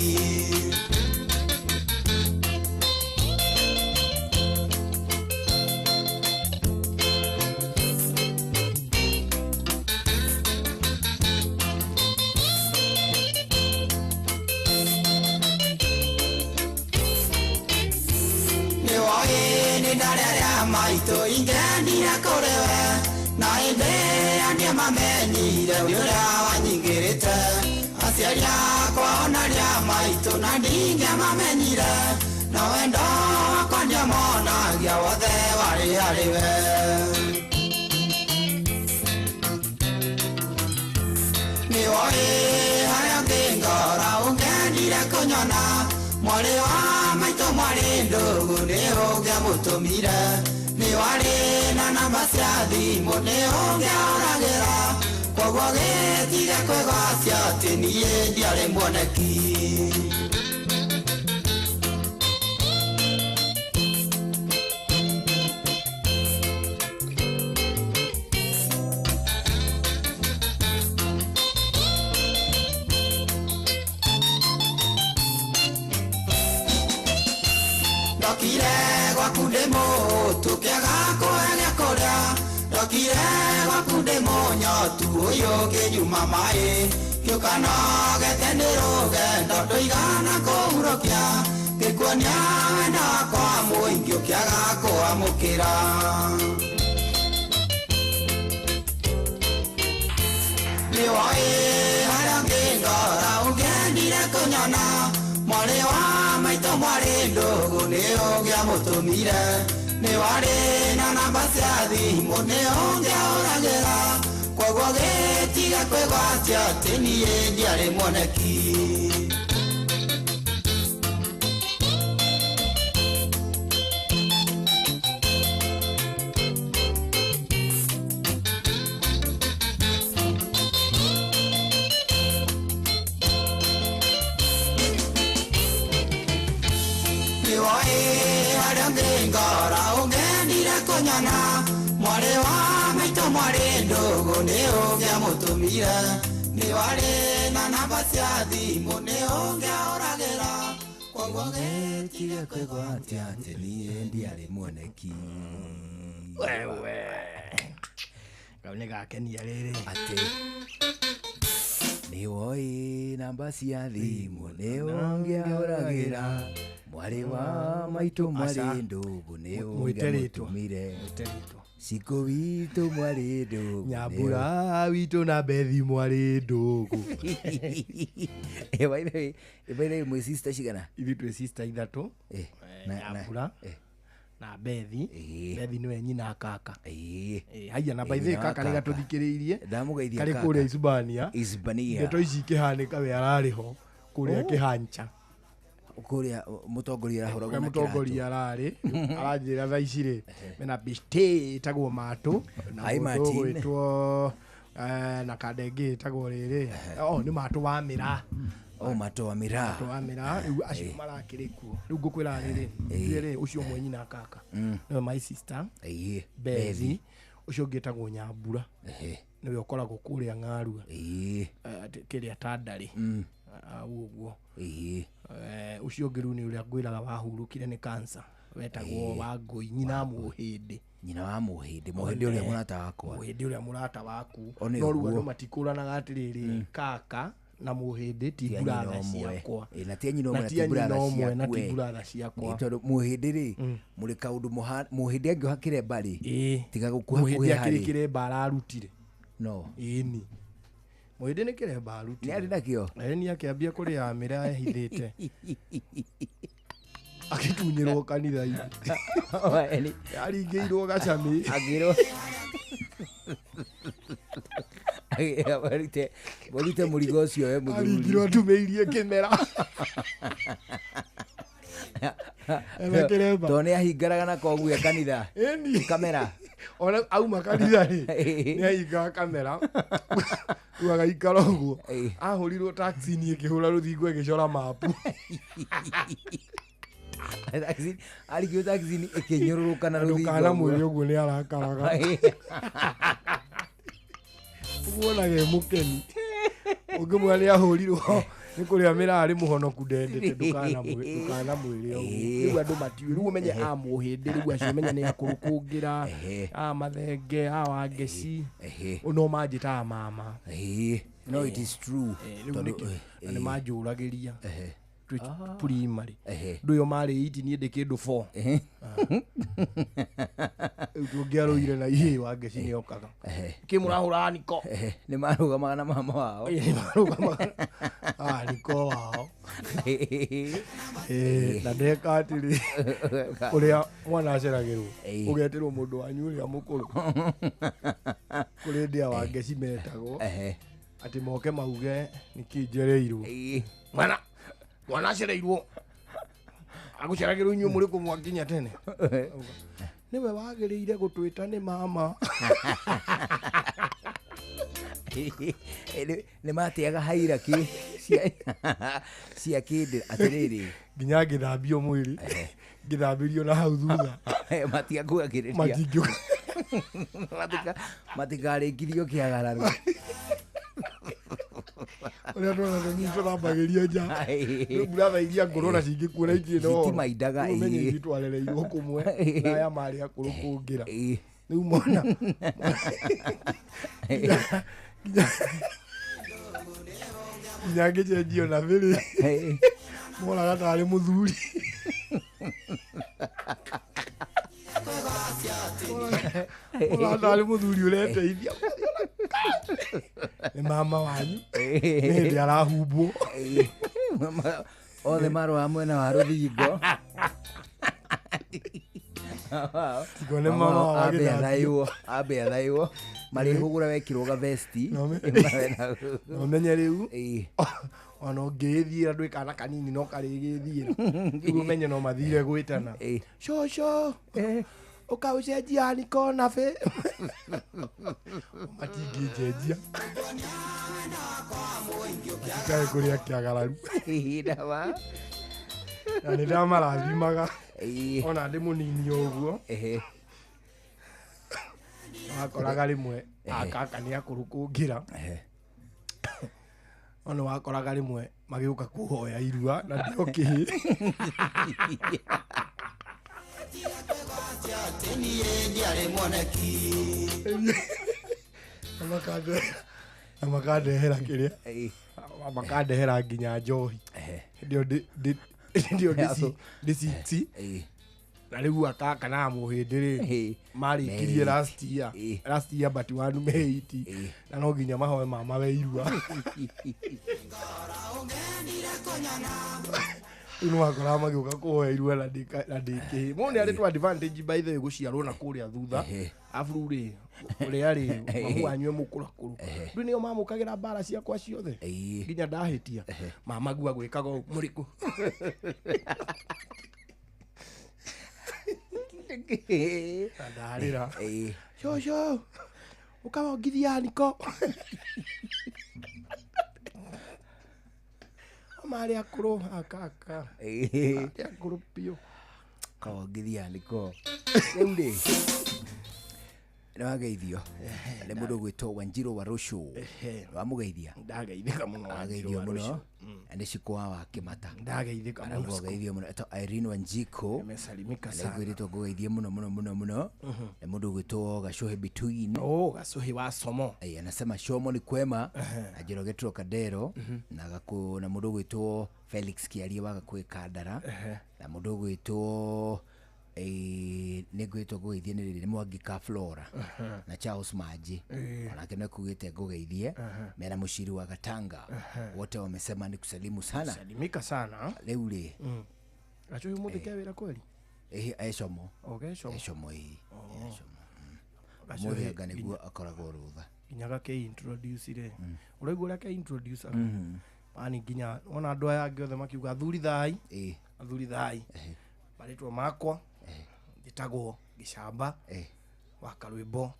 Maitũ ingendire kũrĩ we na ĩndĩ ĩyo ndiamamenyire nĩ ũrĩa wanyingĩrĩte aciari akwa ona arĩa maitũ na ndingĩamamenyire na wendo wakwa ndiamonagia wothe warĩ harĩ we. Nĩwoĩ harĩa ngĩngora ũngendire kũnyona mwarĩ wa maitũ mwarĩ ndũgũ nĩ ũngĩamũtũmire nĩwarĩ na namba cia thimũ nĩ ũngĩahũragĩra koguo gĩtige kwĩgwatia atĩ niĩ ndiarĩ muoneki. Ndokire gwaku ndĩ mũhũtu kĩaga kũhe gĩa kũrĩa ndokire gwaku ndĩ mũnyotu ũyũ ngĩnyuma maĩ ngĩũka nogete nĩ rũgendo ndũigana kũhurũkia ngĩkuonia wendo wakwa mũingĩ ũkĩaga kũamũkĩra. Nĩwoĩ harĩa ngĩngora ũngĩendire kũnyona mwarĩ wa maitũ mwarĩ ndũgũ nĩ ũngĩamũtũmire nĩwarĩ na namba cia thimũ nĩ ũngĩahũragĩra koguo gĩtiga kwĩgwatia atĩ niĩ ndiarĩ muoneki. Nĩwoĩ harĩa ngĩngora ũngendire kũnyona mwarĩ wa maitũ mwarĩ ndũgũ nĩ ũngĩamũtũmire nĩwarĩ na namba cia thimũ nĩ ũngĩahũragĩra koguo gĩtige kwĩgwatia atĩ niĩ ndiarĩ muoneki. Wewe kau nĩ gakenia rĩrĩ atĩ nĩwoĩ namba cia thimũ nĩ ũngĩahũragĩra mwarĩ wa maitũ mwarĩ ndũgũ nĩ ũngĩamũtũmire Ciko witũ mwarĩ ndũgũ Nyambura witũ na Bethi mwarĩ ndũgũ. By mwĩ sister cigana? Ithuĩ twĩ sister ithatũ. Nyambura na Bethi. Bethi nĩwe nyina kaka. Haiya na by the way kaka nĩ gatũthikĩrĩirie. Ndamũgeithia kaka. Karĩ kũrĩa Hispania. Hispania. Ndeto ici ikĩhanĩka we ararĩ ho kũrĩa kĩhancha. Kũrĩa mũtongoria arahũragwo na kĩratũ. Mũtongoria ararĩ aranjĩra thaa ici rĩ mena beshte ĩtagwo Matũ na mũndũ ũgwĩtwo Na kanda ĩngĩ ĩtagwo rĩrĩ oh nĩ matũ wa mĩraa. Oh matũ wa mĩraa. Matũ wa mĩraa rĩu acio marakĩrĩ kuo. Rĩu ngũkwĩra rĩrĩ rĩrĩ ũcio ũmwe nyina kaka. Nĩwe my sister. Bethi. Ũcio ũngĩ ĩtagwo Nyambura. Nĩwe ũkoragwo kũrĩa Ng'arua. Kĩrĩa Tandarĩ. Ũguo. Ũcio ũngĩ rĩu nĩ ũrĩa ngwĩraga wahurũkire nĩ cancer. Wetagwo Wangũi nyina Mũhĩndĩ. Nyina wa Mũhĩndĩ. Mũhĩndĩ ũrĩa mũrata wakwa. Mũhĩndĩ ũrĩa mũrata waku. No rĩu andũ matikũranaga atĩrĩrĩ kaka na Mũhĩndĩ ti brother ciakwa. Na ti nyina ũmwe na ti brother na ti brother ciakwa. Tondũ Mũhĩndĩ rĩ mũrĩ kaũndũ Mũhĩndĩ angĩoha kĩremba rĩ tiga gũkuha Mũhĩndĩ akĩrĩ kĩremba ararutire. No. Ĩni. Mũhĩndĩ nĩ kĩremba arutire. Nĩ arĩ nakĩo. Ĩni akĩambia kũrĩa mĩraa ehithĩte. Akĩtunyĩrwo kanitha-inĩ. Aringĩirwo gacamĩ. Akĩrwo. Warute mũrigo ũcio we mũthuri. Aringirwo atumĩirie kĩmera. Ena kĩremba. Tondũ nĩ ahingaraga na koguo kanitha. Ĩni. Kamera. Ona auma kanitha rĩ nĩ ahingaga kamera. Rĩu agaikara ũguo. Ahũrirwo taxi-inĩ ĩkĩhũra rũthingo ĩgĩcora mapu. Arigio taxi-inĩ ĩkĩnyũrũrũka na rũthingo. Ndũkanamwĩre ũguo nĩ arakaraga. Ũguonaga e mũkeni. Ũngĩmwĩra nĩ ahũrirwo nĩ kũrĩa mĩraa arĩ mũhonoku ndendete ndũkanamwĩre ũguo. Rĩu andũ matiũĩ. Rĩu ũmenye a Mũhĩndĩ rĩu acio ũmenye nĩ akũrũ kũngĩra, a Mathenge, a Wangeci. No manjĩtaga mama. No it is true. Rĩu nĩkĩo na nĩ manjũragĩria. Primary. Ndũ ĩyo marĩ 8 niĩ ndĩ kĩndũ 4. Rĩu tũngĩarũire na ihĩ Wangeci nĩ okaga. Kĩ mũrahũra niko? Nĩ marũgamaga na mama wao. Nĩ marũgamaga niko wao. Na ndeka atĩrĩ ũrĩa mwana aceragĩrwo ũgetĩrwo mũndũ wanyu ũrĩa mũkũrũ. Kũrĩ ndĩa Wangeci metagwo atĩ moke mauge nĩkĩ njereirwo. Mwana mwana acereirwo agũceragĩrwo inyuĩ mũrĩ kũ mwakinya tene. Nĩwe wagĩrĩire gũtwĩta nĩ mama. Nĩ mateaga hierarchy cia kĩndĩ atĩrĩrĩ nginya ngĩthambio mwĩrĩ ngĩthambĩrio na hau thutha matiakuagĩrĩria matikarĩkirio kĩagararo. Ũrĩa twana tũnini tũthambagĩrio nja. Rĩu buratha iria ngũrũ na cingĩkuona itirĩ na ũhoro. Citimaindaga. Ũmenye ithuĩ twarereirwo kũmwe na aya marĩ akũrũ kũngĩra. Rĩu mona nginya ngĩcenjio na bĩrĩ monaga tarĩ mũthuri. Monaga tarĩ mũthuri ũreteithia. Nĩ mama wanyu nĩ hĩndĩ arahumbwo. Othe marũa mwena wa rũthingo. Tigo nĩ mama wao agĩthambio. Ambe athaiwo marĩhũgũra wekĩrwo gavesti. Na ũmenye rĩu ona ũngĩgĩthiĩra ndwĩ kana kanini no karĩgĩthiĩra. Rĩu ũmenye no mathire gwĩtana. Cũcũ ũkaũcenjia niko na bĩ. Matingĩnjenjia. Matikae kũrĩa kĩagararu. Na nĩ ndamarathimaga ona ndĩ mũnini ũguo. Wakoraga rĩmwe akaka nĩ akũrũ kũngĩra. Ona wakoraga rĩmwe magĩũka kũhoya irua na ndio kĩhĩ. Na makandehera kĩrĩa makandehera nginya njohi. Hĩndĩ ĩyo ndĩ 6 na rĩu akaka na Mũhĩndĩ rĩ marĩkirie last year last year but one me 8 na no nginya mahoe mama we irua. Rĩu nĩwakoraga magĩũka kũhoya irua na ndĩkĩhĩ. Mũndũ nĩ arĩ tũ advantage by the way gũciarwo na kũrĩa thutha. Arabu rĩ ũrĩa rĩ mamu wanyu e mũkũrakũrũ. Rĩu nĩo mamũkagĩra mbara ciakwa ciothe nginya ndahĩtia. Mama gua gwĩkaga ũũ mũrĩkũ. Na ndarĩra. Cũcũ Ukawongithia niko. Marĩ akũrũ akaka. Marĩ akũrũ biũ. Kawongithia niko. Rĩu rĩ nĩwageithio nĩ mũndũ ũgwĩtwo Wanjiru wa Rũciũ. Wamũgeithia? Ndageithĩka mũno. Ageithio mũno. Nĩ cikwa wa Kĩmata. Ndageithĩka mũno. Ageithio mũno. Etwo Irene Wanjiko. Amesalimika sana. Nĩngwĩrĩtwo ngũgeithie mũno mũno mũno mũno. Nĩ mũndũ ũgwĩtwo Gacuhi Between. Oh, Gacuhi wa Somo. Anasema Shomo ni kwema. Na Njoroge Trocadero. Na mũndũ ũgwĩtwo Felix Kiarie wa Gakuĩ Kandara. Na mũndũ ũgwĩtwo nĩngwĩtwo ngũgeithie nĩ rĩrĩ nĩ Mwangi ka Flora na Charles Maji onake nĩkugĩte ngũgeithie mena mũciri wa Gatanga wote wamesema ni kusalimu sana. Salimika sana. Rĩu rĩ Gacuhi mũthĩ ke wĩra kweli? Ecomo. Okay, Ecomo. Ecomo ĩĩ. Ecomo. Mũthĩ anga nĩguo akoragwo rũtha. Nginya gake introduce rĩ. Ũraigua ũrĩa ke introduce aga. Ani nginya ona andũ aya angĩ othe makiuga athuri thai. Athuri thai. Marĩtwa makwa njĩtagwo Gĩcamba wa Karwĩmbo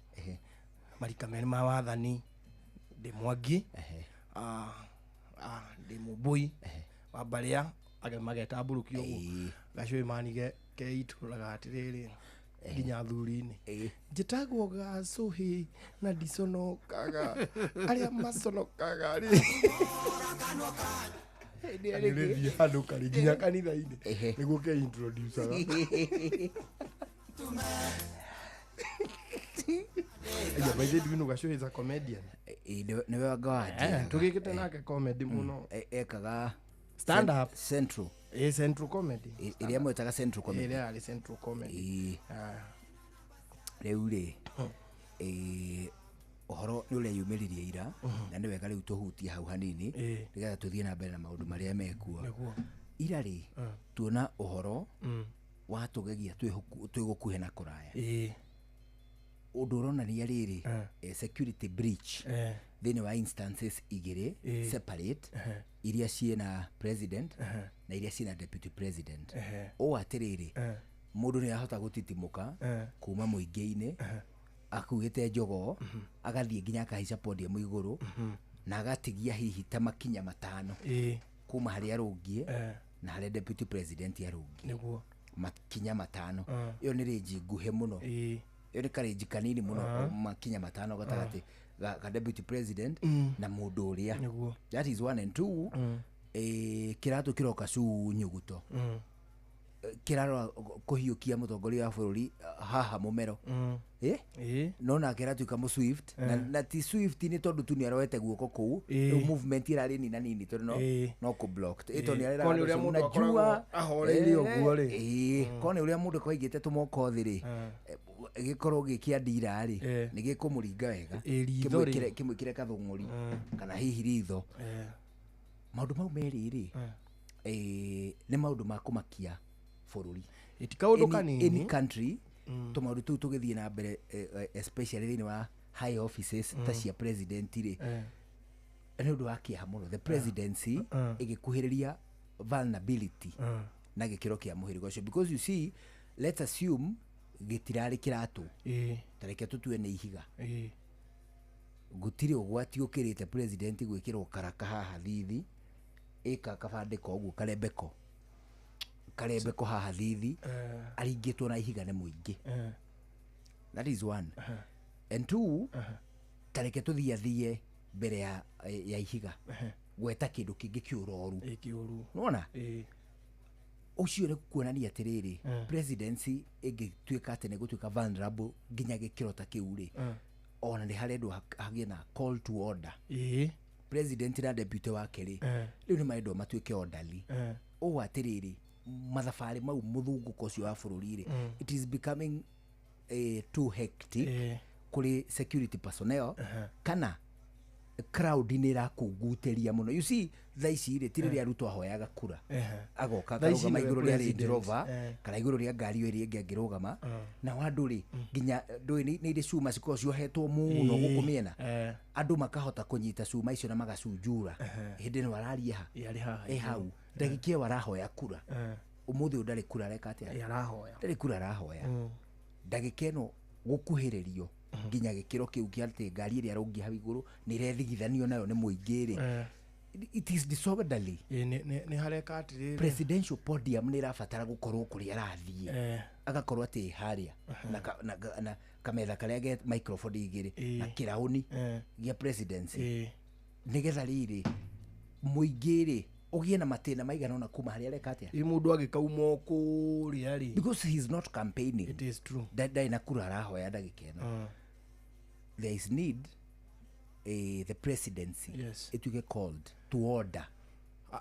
marika merĩ ma wathani ndĩ Mwangi ndĩ Mũmbũi wa mbarĩa mageta mburũki ũguo Gacuhi manige keitũrũraga atĩrĩrĩ nginya athuri-inĩ njĩtagwo Gacuhi na ndiconokaga arĩa maconokaga rĩ nĩrĩthiĩ handũ karĩ nginya kanitha-inĩ nĩguo ke introduce aga. Yeah, by the way, Gacuhi is a comedian. Nĩwe anga wanjĩraga. Tũgĩkĩte nake comedy mũno. Ekaga stand up Central. Central comedy. Ĩrĩa mwetaga Central comedy. Ĩrĩa yarĩ Central comedy. Rĩu rĩ ũhoro nĩ ũreyumĩririe ira na nĩ wega rĩu tũhutie hau hanini nĩgetha tũthiĩ na mbere na maũndũ marĩa mekuo. Ira rĩ tuona ũhoro watũgegia twĩ gũkuhĩ na kũraya. Ũndũ ũronania rĩrĩ security breach thĩinĩ wa instances igĩrĩ separate iria ciĩna president na iria ciĩna deputy president. Ũũ atĩrĩrĩ mũndũ nĩ arahota gũtitimũka kuma mũingĩ-inĩ akuĩte njogoo agathiĩ nginya akahaica podium igũrũ na agatigia hihi ta makinya matano kuma harĩa arũngiĩ na harĩa deputy president arũngiĩ. Nĩguo makinya matano. Ĩyo nĩ rĩnji nguhĩ mũno. Ĩyo nĩ karĩnji kanini mũno makinya matano gatagatĩ ga deputy president na mũndũ ũrĩa. Nĩguo. That is one and two. Kĩratũ kĩroka cu nyuguto kĩrarora kũhiũkia mũtongoria wa bũrũri haha mũmero. No nake aratuĩka mũ swift na ti swift nĩ tondũ tu nĩ aroete guoko kũu rĩu movement ĩrarĩ nina nini tondũ no kũ blocked. Tondũ nĩ areraga na jua ahoreire ũguo rĩ. Korwo nĩ ũrĩa mũndũ akorwo aigĩte tũmoko thĩ rĩ gĩkorwo gĩkĩa ndira rĩ nĩ gĩkũmũringa wega kĩmwĩkĩre kathũng'ũri kana hihi ritho. Maũndũ mau merĩ rĩ nĩ maũndũ ma kũmakia bũrũri. Ti kaũndũ kanini. Any country tũmaũndũ tũu tũgĩthiĩ na mbere especially thĩinĩ wa high offices ta cia president rĩ nĩ ũndũ wa kĩeha mũno. The presidency ĩgĩkuhĩrĩria vulnerability na gĩkĩro kĩa mũhĩrĩga ũcio because you see let's assume gĩtirarĩ kĩratũ ta reke tũtue nĩ ihiga. Gũtirĩ ũgwati ũkĩrĩte president gwĩkĩrwo karaka haha thithi ĩka kabandĩko ũguo karembeko haha thithi aringĩtwo na ihiga nĩ mũingĩ. That is one. And two, ta reke tũthiathie mbere ya ihiga gweta kĩndũ kĩngĩ kĩũroru. Nĩwona? Ũcio nĩ kuonania atĩrĩrĩ presidency ĩngĩtuĩka atĩ nĩ gũtuĩka vulnerable nginya gĩkĩro ta kĩu rĩ ona nĩ harendwo hagĩe na call to order. President na deputy wake rĩ rĩu nĩ marendwo matuĩke orderly. Ũũ atĩrĩrĩ mathabarĩ mau mũthungũko ũcio wa bũrũri rĩ it is becoming too hectic kũrĩ security personnel kana crowd nĩ ĩrakũngutĩria mũno. You see thaa ici rĩ ti rĩrĩa Ruto ahoyaga kura agoka akarũgama igũrũ rĩa Range Rover kana igũrũ rĩa ngari ĩyo ĩrĩa ĩngĩ angĩrũgama na andũ rĩ nginya ndũĩ nĩ irĩ cuma cikoragwo ciohetwo mũno gũkũ mĩena andũ makahota kũnyita cuma icio na magacunjura hĩndĩ ĩno araria ha ĩ hau ndagĩka ĩyo arahoya kura ũmũthĩ ũyũ ndarĩ kura areka atĩa ndarĩ kura arahoya ndagĩka ĩno gũkuhĩrĩrio Nginya gĩkĩro kĩu kĩa atĩ ngari ĩrĩa arũngiĩ hau igũrũ nĩ ĩrethigithanio nayo nĩ mũingĩ rĩ, it is disorderly. Nĩ hareka atĩrĩrĩ, presidential podium nĩ ĩrabatara gũkorwo kũrĩa arathiĩ, agakorwo atĩ harĩa na kametha karĩa ge microphone igĩrĩ na kĩraũni gĩa presidency, nĩgetha rĩrĩ mũingĩ rĩ ũgĩe na matĩna maigana ũna kuma harĩa areka atĩa. Ĩ mũndũ agĩkauma kũrĩa rĩ, because he is not campaigning. It is true. Ndarĩ na kura arahoya ndagĩka ĩno. There is need the presidency ĩtuĩke called to order.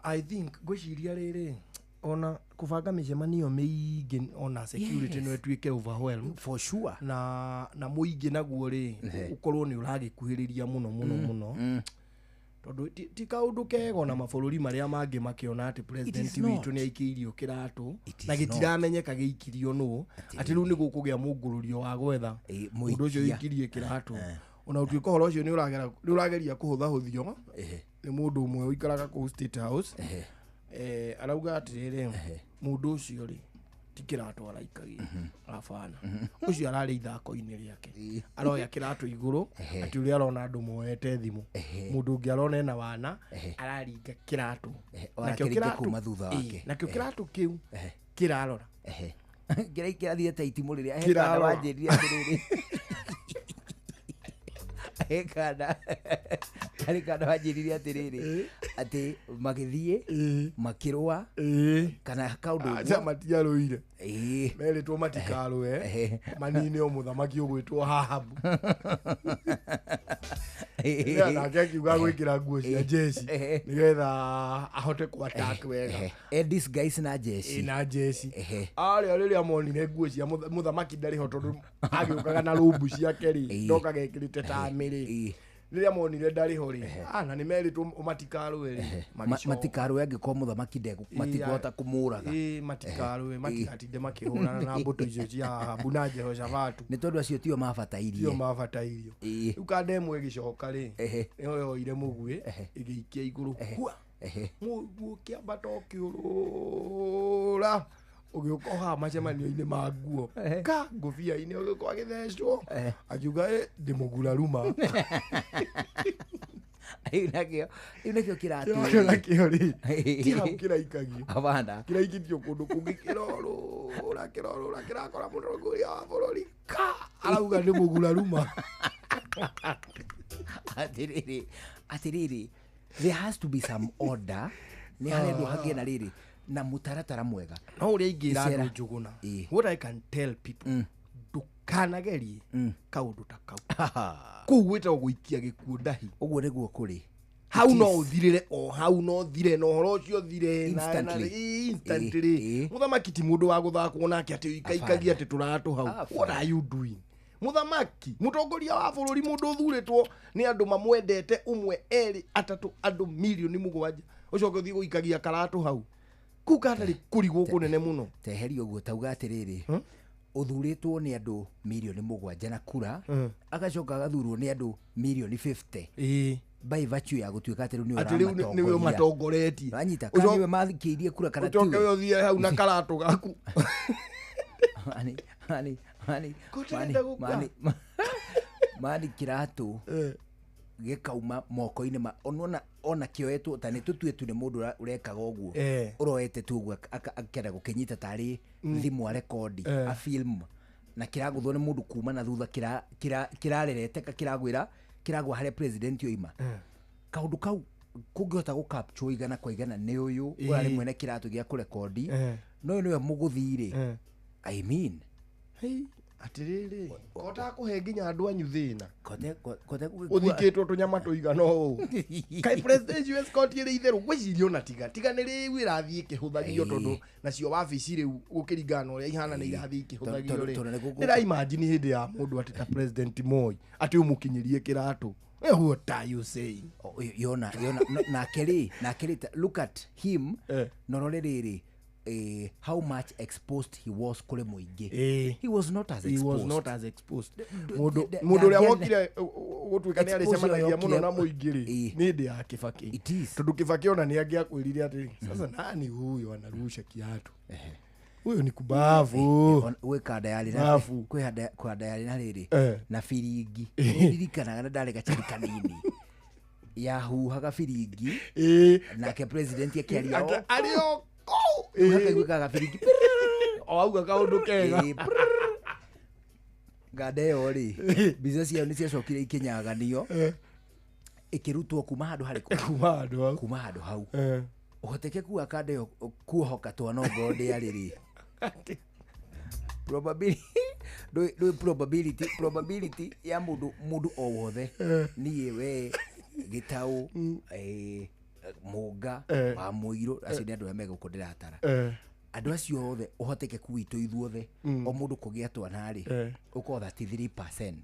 I think ngwĩciria rĩrĩ, ona kũbanga mĩcemanio mĩingĩ ona security no ĩtuĩke overwhelmed for sure, na mũingĩ naguo rĩ ũkorwo nĩ ũragĩkuhĩrĩria mũno mũno mũno, tondũ ti kaũndũ kega ona mabũrũri marĩa mangĩ makĩona atĩ president witũ nĩ aikĩirio kĩratũ na gĩtiramenyeka gĩikirio nũ, atĩ rĩu nĩ gũkũgĩa mũngũrũrio wa gwetha mũndũ ũcio ũikirie kĩratũ. Ona ũtuĩka ũhoro ũcio nĩ ũrageria kũhũthahũthio nĩ mũndũ ũmwe ũikaraga kũu State House, arauga atĩrĩrĩ, mũndũ ũcio rĩ ti kĩratũ araikagia, abana ũcio ararĩ ithako-inĩ rĩake, aroya kĩratũ igũrũ atĩ ũrĩa arona andũ moete thimũ, mũndũ ũngĩ arona ena wana araringa kĩratũ, nakĩo kĩratũ kĩu kĩrarora kĩrathiĩ ta itimũ rĩrĩa he kana wanjĩrire atĩrĩrĩ, he kana harĩ kana wanjĩrire atĩrĩrĩ atĩ magĩthiĩ makĩrũa kana kaũndũ aca matiarũire, merĩtwo matikarũe manine o mũthamaki ũgwĩtwo Ahabu. Nake akiuga gwĩkĩra nguo cia jeshi nĩgetha ahote kũ-attack wega. These guys na jeshi, na jeshi arĩa rĩrĩa monire nguo cia mũthamaki ndarĩ ho tondũ agĩũkaga na rũmbu ciake rĩ, ndokaga ekĩrĩte ta mĩrĩ, rĩrĩa monire ndarĩ ho rĩ, na nĩ merĩtwo matikarũe rĩ, matikarũe angĩkorwo mũthamaki matikũhota kũmũraga, matikarũe matigatinde makĩhũrana na mbũtũ icio cia Ahabu na Jehoshafatu, nĩ tondũ acio tio mabatairie, tio mabatairio. Rĩu kanda ĩmwe ĩgĩcoka rĩ, nĩyo yoire mũguĩ ĩgĩikia igũrũ, hua mũguĩ ũkĩambata ũkĩũrũra ũgĩũka o haha macemanio-inĩ ma nguo ka ngũbia-inĩ ũgĩũka agĩthecwo, akiuga ndĩmũguraruma. Rĩu nakĩo kĩratũ nakĩo rĩ ti hau kĩraikagio, abana kĩraikĩtio kũndũ kũngĩ, kĩrorũra kĩrorũra kĩrakora mũtongoria wa bũrũri ka arauga nĩ mũguraruma. Atĩrĩrĩ, atĩrĩrĩ, there has to be some order, nĩ harendwo hagĩe na rĩrĩ na mutaratara mwega. No ũrĩa ingĩra andũ Njũgũna, what I can tell people, ndũkanagerie kaũndũ ta kau. Kũu gwĩtagwo gũikia gĩkuũ ndahi. Ũguo nĩguo kũrĩ. Hau no ũthirĩre o hau no ũthire na ũhoro ũcio ũthire instantly. Mũthamaki ti mũndũ wa gũthakwo nake atĩ ũikaikagia atĩ tũratũ hau. What are you doing? Mũthamaki, mũtongoria wa bũrũri, mũndũ ũthurĩtwo nĩ andũ mamwendete ũmwe, erĩ, atatũ, andũ 7 million, ũcoke ũthiĩ gũikagia karatũ hau. Kũu katarĩ kũrigwo kũnene mũno. Teheria ũguo tauga atĩrĩrĩ, ũthurĩtwo nĩ andũ 7 million na kura, agacoka agathurwo nĩ andũ 50 million by virtue ya gũtuĩka atĩ rĩu nĩwe ũmatongoretie. Wanyita, kana nĩwe mathikĩirie kura kana tiwe. Ũcoke ũthiĩ hau na karatũ gaku. Mani kĩratũ gĩkauma moko-inĩ ma ona kĩoetwo ta nĩ tũtue tu nĩ mũndũ ũrekaga ũguo, ũroete tu ũguo akĩenda gũkĩnyita tarĩ thimũ arekondi a film, na kĩragũthwo nĩ mũndũ kuma na thutha, kĩrarereteka, kĩragwĩra kĩragwa harĩa president oima. Kaũndũ kau kũngĩhota gũ capture igana kwa igana nĩ ũyũ ũrarĩ mwene kĩratũ gĩa kũrekondi, no ũyũ nĩwe mũgũthi rĩ, I mean atĩrĩrĩ, kota kũhe nginya andũ anyu thĩna, ũthikĩtwo tũnyama tũigana ũũ, kaĩ presidential escort ĩrĩ itherũ ngwĩciria ona tiga nĩ rĩu ĩrathiĩ ĩkĩhũthagio, tondũ nacio wabici rĩu gũkĩringana na ũrĩa ihana nĩ irathiĩ ikĩhũthagio rĩ, ndĩra imagine hĩndĩ ya mũndũ atĩ ta President Moi atĩ ũmũkinyĩrie kĩratũ. What are you saying? Yona nake rĩ, look at him, norore rĩrĩ, how much exposed he was kũrĩ mũingĩ. He was not as exposed. He was not as exposed. Mũndũ ũrĩa wokire gũtuĩka nĩ arĩcemanagia mũno na mũingĩ rĩ, nĩ hĩndĩ ya Kibaki. Tondũ Kibaki ona nĩ angĩakwĩrire atĩrĩ, sasa nani huyo anarusha kiatu? Huyo ni kubavu. Gwĩ kanda yarĩ na kwĩ kanda yarĩ na rĩrĩ na biringi. Nĩndirikanaga na ndarĩ gacari kanini. Yahuhaga biringi. Nake president akĩaria arĩ o kũu. Hakaiguĩkaga biringi. O auga kaũndũ kega. Nganda ĩyo rĩ, mbica ciayo nĩ ciacokire ikĩnyaganio. Ĩkĩrutwo kuma handũ harĩkũ? Kuma handũ hau. Ũhotekeku wa kanda ĩyo kuohoka twana ongorwo ndĩarĩ rĩ. Probability probability ya mũndũ o wothe niĩ we Gĩtaũ Mũnga wa Mũirũ acio nĩ andũ arĩa me gũkũ ndĩratara. Andũ acio othe ũhotekeku witũ ithuothe o mũndũ kũgĩa twana rĩ ũkorwo 33%.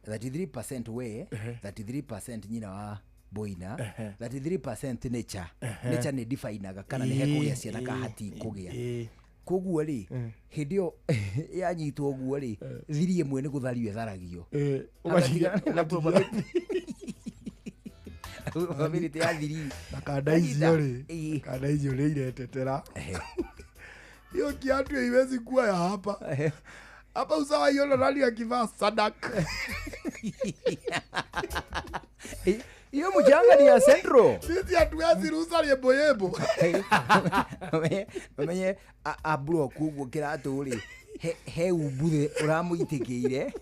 33% we, 33% nyina wa Boina, 33% nature. Nature nĩ definaga kana nĩ hekũgĩa ciana kana hatikũgĩa. Koguo rĩ hĩndĩ ĩyo yanyitwo ũguo rĩ thiri ĩmwe nĩ gũthario ĩtharagio. Na probability ya thiri. Na kanda icio rĩ, kanda icio nĩ iretetera. Hiyo kiatu haiwezi kuwa ya hapa. Hapa usawa iona nani akivaa sadak. Hiyo mchanga ni ya Central. Sisi hatuwezi ruhusa yebo yebo. Umenye ablock uguo kiratu ri he umbuthe uramuitikiire.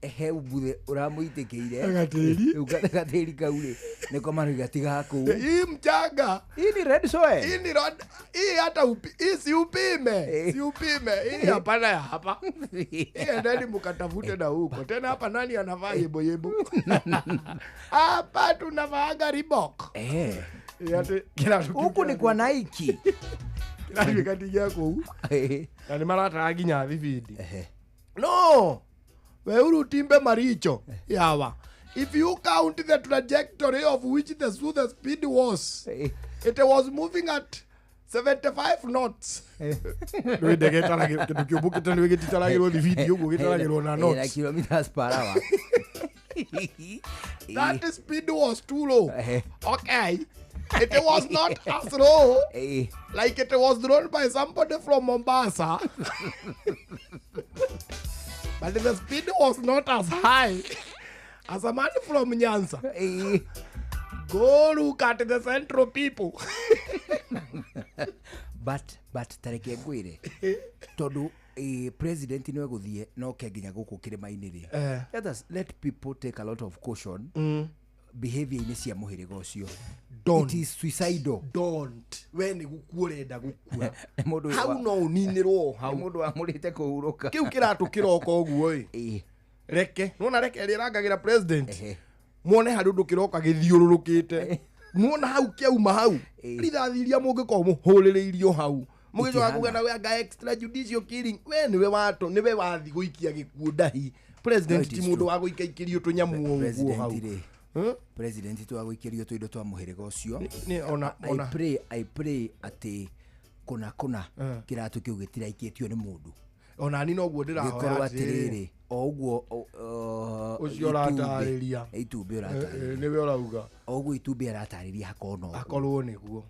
He umbuthe uramuitikiire. Gatiri. Gatiri kau ri niko maruga tiga kuu. Hii mchanga. Hii ni red soil. Hii ni red. Hii hata hii si upime. Si upime. Hii hapana ya hapa. Hii endeni mkatafute na huko. Tena hapa nani anavaa yebo yebo? Hapa tunavaaga Reebok. Huku ni kwa Nike. Kila kikatigia kuu. Na ni mara nginya thibindi. No. We urutimbe maricho. Yawa. If you count the trajectory of which the speed was, it was moving at 75 knots. Nĩ ndege kĩndũ kĩũmbũkĩte nĩ gĩtitaragĩrwo thibindi ũguo gĩtaragĩrwo na knots. Na kilometers per hour. That speed was too low. Okay. It was not as low. Like it was thrown by somebody from Mombasa. But the speed was not as high as a man from Nyanza. Go look at the central people. But tareke ngwire tondu president niwe guthie no ke nginya guku kirima-ini ri. Let people take a lot of caution. Behavior ini cia muhiriga ucio. It is suicidal. Don't. We ni gukua urenda gukua. Hau no uninirwo hau. Mundu amurite kuhuruka. Kiu kiratu kiroko uguo i. Reke, nona reke ĩrĩa president. Muone hari undu kiroka githiururukite. Muona hau kiauma hau. Rithathi iria mungikorwo muhuririirio hau. Mugicoka kuga na we anga extrajudicial killing. We niwe wato, niwe wathi guikia gikuo ndahi. President ti mundu wa guikaikirio tunyamu uguo hau. President tu agwikirio tuindo twa muhiriga ucio. Ni ona I pray ati kuna kiratu kiu gitiraikitio ni mundu. Ona ni noguo ndirahoya atiriri o uguo ucio uratariria itumbi uratariria niwe urauga o uguo itumbi aratariria hakono akorwo niguo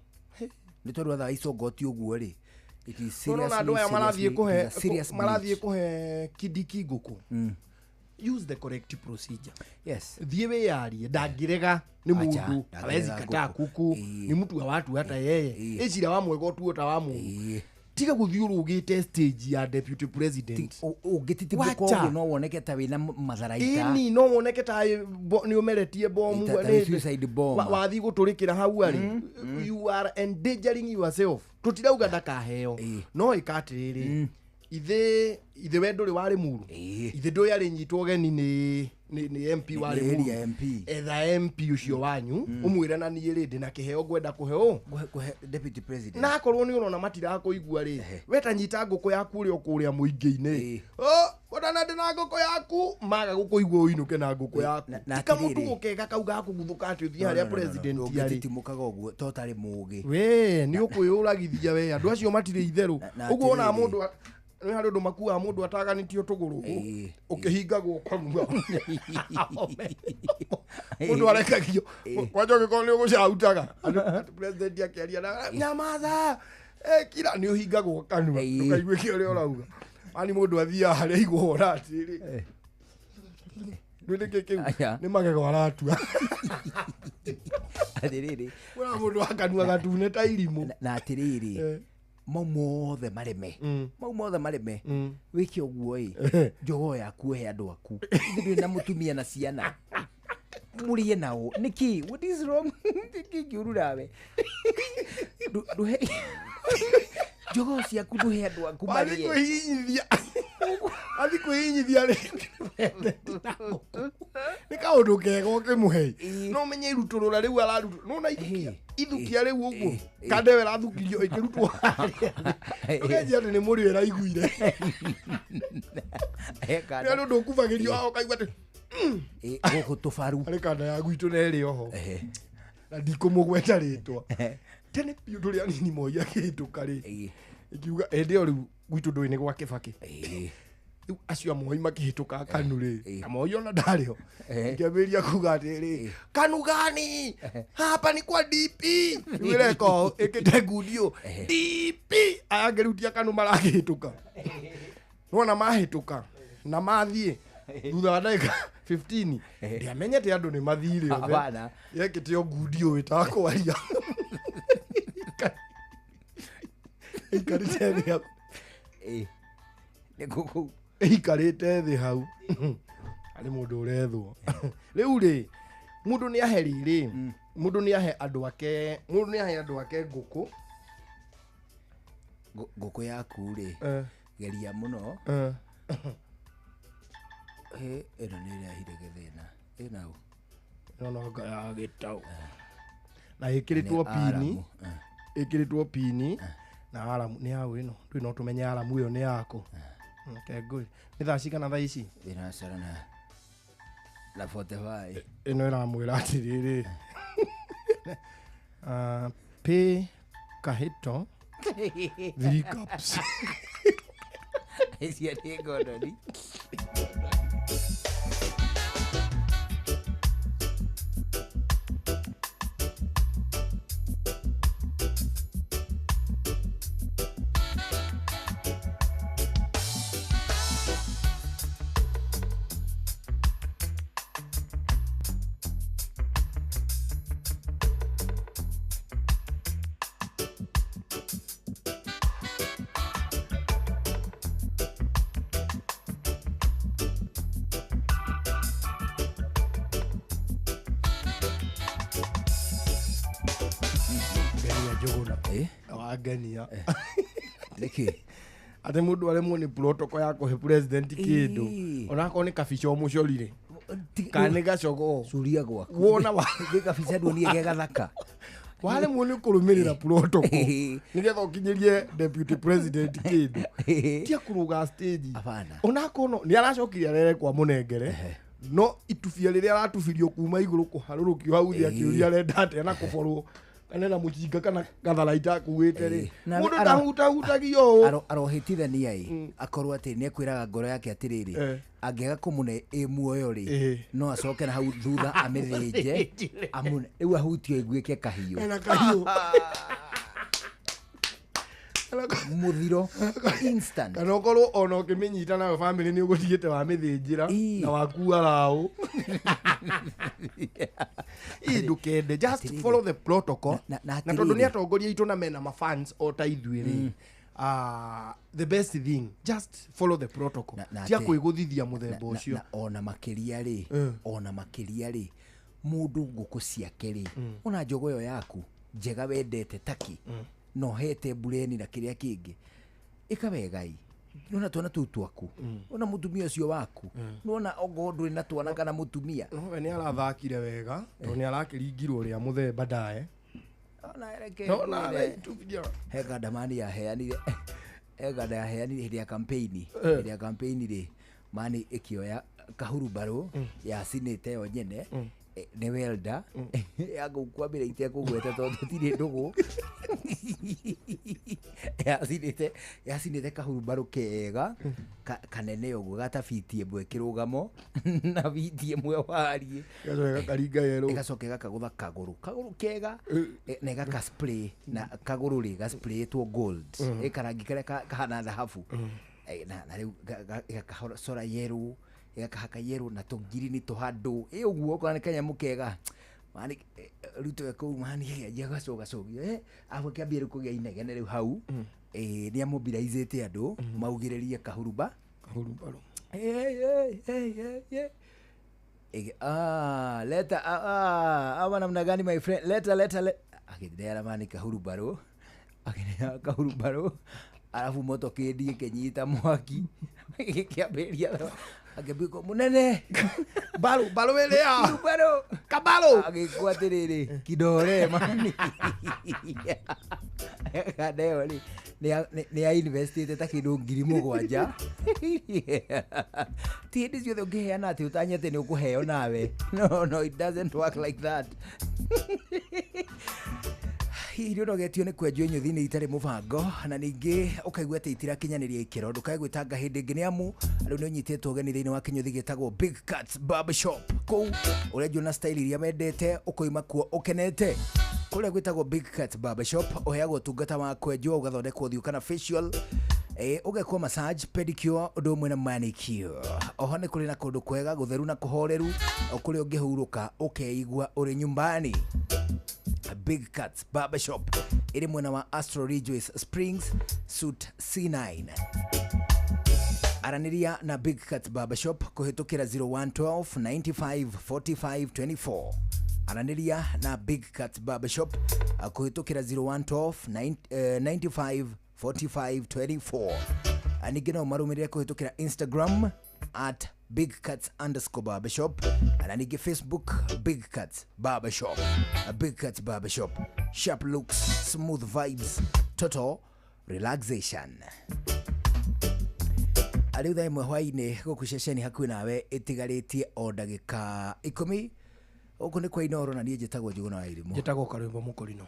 ni tondu thaa icongoti uguo ri it is serious. No andu aya marathie kuhe Kindiki nguku. Use the correct procedure. Yes. Thiĩ wĩyarie ndangĩrega nĩ mũndũ hawezi kataa kuku ni mtu wa watu hata yeye ĩcira wa mwega ũtuo ta wa mũndũ. Tiga gũthiĩ ũrũgĩte stage ya deputy president. Ũngĩtitimũka ũguo no woneke ta wĩna matharaita. Ĩni no woneke ta nĩ ũmeretie bomu. Suicide bomb. Wathiĩ gũtũrĩkĩra hau arĩ. You are endangering yourself. Tũtirauga ndakaheo. No ĩka atĩrĩrĩ. Ithe we ndũrĩ warĩ muru. Ithe ndũrĩ arĩ nyitwo ũgeni nĩ MP warĩ muru. Etha MP ũcio wanyu ũmwĩre na niĩ rĩ ndĩna kĩheo ngwenda kũhe ũ deputy president. Na akorwo nĩ ũrona matirakũigua rĩ we ta nyita ngũkũ yaku ũrĩa ũkũrĩa mũingĩ-inĩ. Ona na ndĩna ngũkũ yaku maga gũkũigua ũinũke na ngũkũ yaku. Tika mũndũ gũkega kau gakũguthũka atĩ ũthiĩ harĩa president arĩ. Ũngĩtitimũkaga ũguo to ũtarĩ mũũgĩ. We nĩ ũkwĩyũragithia we andũ acio matirĩ itherũ. Ũguo ona mũndũ Nĩ harĩ ũndũ makuaga mũndũ ataganĩtio tũgũrũ ũkĩhingagwo kanua. Mũndũ arekagio kwanja ũngĩkorwo nĩ ũgũcautaga president akĩaria na nyamatha kira nĩ ũhingagwo kanua ndũkaiguĩke ũrĩa ũrauga. Ani mũndũ athiaga harĩa aiguo atĩrĩ nĩ kĩu nĩ magego aratua. Atĩrĩrĩ kũra mũndũ wa kanua gatune ta irimũ. Na atĩrĩrĩ mau mothe mareme mau mothe mareme wĩke ũguo ĩ njogoo yaku ũhe andũ aku ithuĩ na mũtumia na ciana mũrĩe nao nĩkĩ what is wrong nĩkĩ kĩũru nawe ndũhe njogoo ciaku ndũhe andũ aku marĩe athi kwĩhinyithia nĩ kaũndũ kega ũkĩmũhe no menye irutũrũra rĩu ararutwo nona ithukia rĩu ũguo kandewe ĩrathukirio ĩkĩrutwo harĩa ndũkenjia atĩ nĩ mũrĩo ĩraiguire nĩ harĩ ũndũ ũkubagĩrio haha ũkaigua atĩ gũkũ tũbaru harĩ kanda ya gwitũ na ĩrĩ oho na ndikũmũgweta rĩtwa tene biũ tũrĩ anini Moi akĩhĩtũka rĩ ikiuga hĩndĩ ĩyo rĩu gwitũ ndũĩ nĩ gwa Kĩbakĩ rĩu acio a Moi makĩhĩtũka KANU rĩ na Moi ona ndarĩ ho ikĩambĩrĩria kuga atĩrĩ KANU gani hapa ni kwa DP rĩu ĩreka ũũ ĩkĩte ngundi ũũ DP aya angĩ rĩu ti a KANU marakĩhĩtũka nĩwona mahĩtũka na mathiĩ thutha wa ndagĩka 15 ndiamenyete andũ nĩ mathire othe yekĩte o ngundi ũũ ĩtakwaria ikarĩte thĩ hau ikarĩte thĩ hau arĩ mũndũ ũrethwo rĩu rĩ mũndũ nĩ ahe rĩrĩ mũndũ nĩ ahe andũ ake mũndũ nĩ ahe andũ ake ngũkũ ngũkũ yaku rĩ geria mũno ĩno nĩ ĩrehire gĩthĩna ĩna ũ ĩno no nga ya gĩtaũ na ĩkĩrĩtwo pini ĩkĩrĩtwo pini na aramu nĩ yaũ ĩno ndũĩ no tũmenye aramu ĩyo nĩ yaku ngũĩ nĩ thaa cigana thaa ici thinacara na 45 ĩno ĩramwĩra atĩrĩrĩ pay kahĩto 3 cups icio nĩ ngondoni. Wangenia nĩkĩ atĩ mũndũ aremwo nĩ protocol ya kũhe president kĩndũ onakorwo nĩ kabica ũmũcorire kana nĩ gacogoo curia gwaku wona wa nĩ kabica nduonie ge gathaka waremwo nĩ kũrũmĩrĩra protocol nĩgetha ũkinyĩrie deputy president kĩndũ tia kũrũga stage onakorwo nĩ aracokire arere kwa mũnengere no itubia rĩrĩa aratubirio kuma igũrũ kũharũrũkio hau thĩ akĩũria arenda atĩa na kũborwo kana na mũcinga kana gatharaita akuĩte rĩ mũndũ ndahutahutagio ũũ arohĩtithania ĩ akorwo atĩ nĩ ekwĩraga ngoro yake atĩrĩrĩ angĩaga kũmũne ĩ muoyo rĩ no acoke na hau thutha amĩthĩnje amũne rĩu ahutio aiguĩke kahiũ ena kahiũ muthiro instant kana ũkorwo ona ũkĩmĩnyita nayo family nĩ ũgũtigĩte wamĩthĩnjĩra na wakua raũ ĩ ndũkende just follow the protocol na tondũ nĩ atongoria aitũ na mena mafans o ta ithuĩ rĩ the best thing just follow the protocol tia kwĩgũthithia mũthemba ũcio ona makĩria rĩ ona makĩria rĩ mũndũ ngũkũ ciake rĩ ona njogo ĩyo yaku njega wendete taki no hete bureni na kiria kingi ika wegai nona twana tu twaku ona mutumia ucio waku nona ongo nduri na twana kana mutumia no we ni arathakire wega to ni arakiringirwo ria muthemba ndae ona ereke no na he gandamani yaheanire he ganda yaheanire hindi ya campaign hindi ya campaign ri mani ikioya kahurumbarũ ya sinite yo nyene nĩ welda ya gũkwambĩra itekũgweta tondũ tũtirĩ ndũgũ Yacinĩte kahurumbarũ kega kanene ũguo gata fiti ĩmwe kĩrũgamo na fiti ĩmwe wariĩ, gakaringa yerũ, ĩgacoka ĩgakagũtha kagũrũ kega na ĩgaka spray na kagũrũ rĩ gasprayĩtwo gold, ĩkarangi karĩa kahana thahabu, na rĩu ĩgakacora yerũ, ĩgakahaka yerũ na tũngirini tũhandũ ĩ ũguo, okorwo nĩ kanyamũ kega mani Ruto kũu mani gĩanjia gacũgacũgio, arabu kĩambia rĩu kũgĩa inegene rĩu hau, nĩ amobilize andũ maugĩrĩrie kahurumbarũ. Leta ama namna gani my friend, leta akĩneana mani kahurumbarũ, akĩneana kahurumbarũ, arabu motokĩndi ĩkĩnyita mwaki gĩkĩambĩrĩria akĩambia munene baru baru ĩrĩa baru kabalo agĩkua atĩrĩrĩ kidore mani kaneo rĩ nĩ ainvestĩte ta kĩndũ 7,000. Ti hĩndĩ ciothe ũngĩheana atĩ ũtanye atĩ nĩ ũkũheo nawe. No, it doesn't work like that. Hihi nĩ ũnogetio nĩ kwenjwo inyuthi-inĩ itarĩ mũbango na ningĩ ũkaigua atĩ itirakinyanĩria ikĩro, ndũkae gwĩtanga hĩndĩ ĩngĩ nĩ amu rĩu nĩ ũnyitĩtwo ũgeni thĩinĩ wa kĩnyuthi gĩtagwo Big Cats Barbershop. Kũu ũrenjwo na style iria wendete, ũkoima kuo ũkenete. Kũrĩa gwĩtagwo Big Cats Barbershop ũheagwo ũtungata wa kwenjwo, ũgathondekwo ũthiũ kana facial, ũgekwo massage, pedicure, ũndũ ũmwe na manicure. Oho nĩ kũrĩ na kũndũ kwega gũtheru na kũhoreru kũrĩa ũngĩhurũka ũkeigua ũrĩ nyumbani. Big Cats Barbershop ĩrĩ mwena wa Astro Ridgeways Springs, Suite C9. Aranĩria na Big Cats Barbershop kũhĩtũkĩra 0112 95 45 24. Aranĩria na Big Cats Barbershop kũhĩtũkĩra 0112 95 45 24. Ningĩ no marũmĩrĩre kũhĩtũkĩra Instagram at bigcats_barbershop na ningĩ Facebook Big Cats Barbershop. Big Cats Barbershop, sharp looks, smooth vibes, total relaxation. Rĩu thaa ĩmwe hwaĩ-inĩ gũkũ ceceni hakuhĩ nawe ĩtigarĩtie o ndagĩka 10. Gũkũ nĩ kwa Inooro na niĩ njĩtagwo Njũgũna wa Irimũ. Njĩtagwo Karwĩmbo Mũkorino.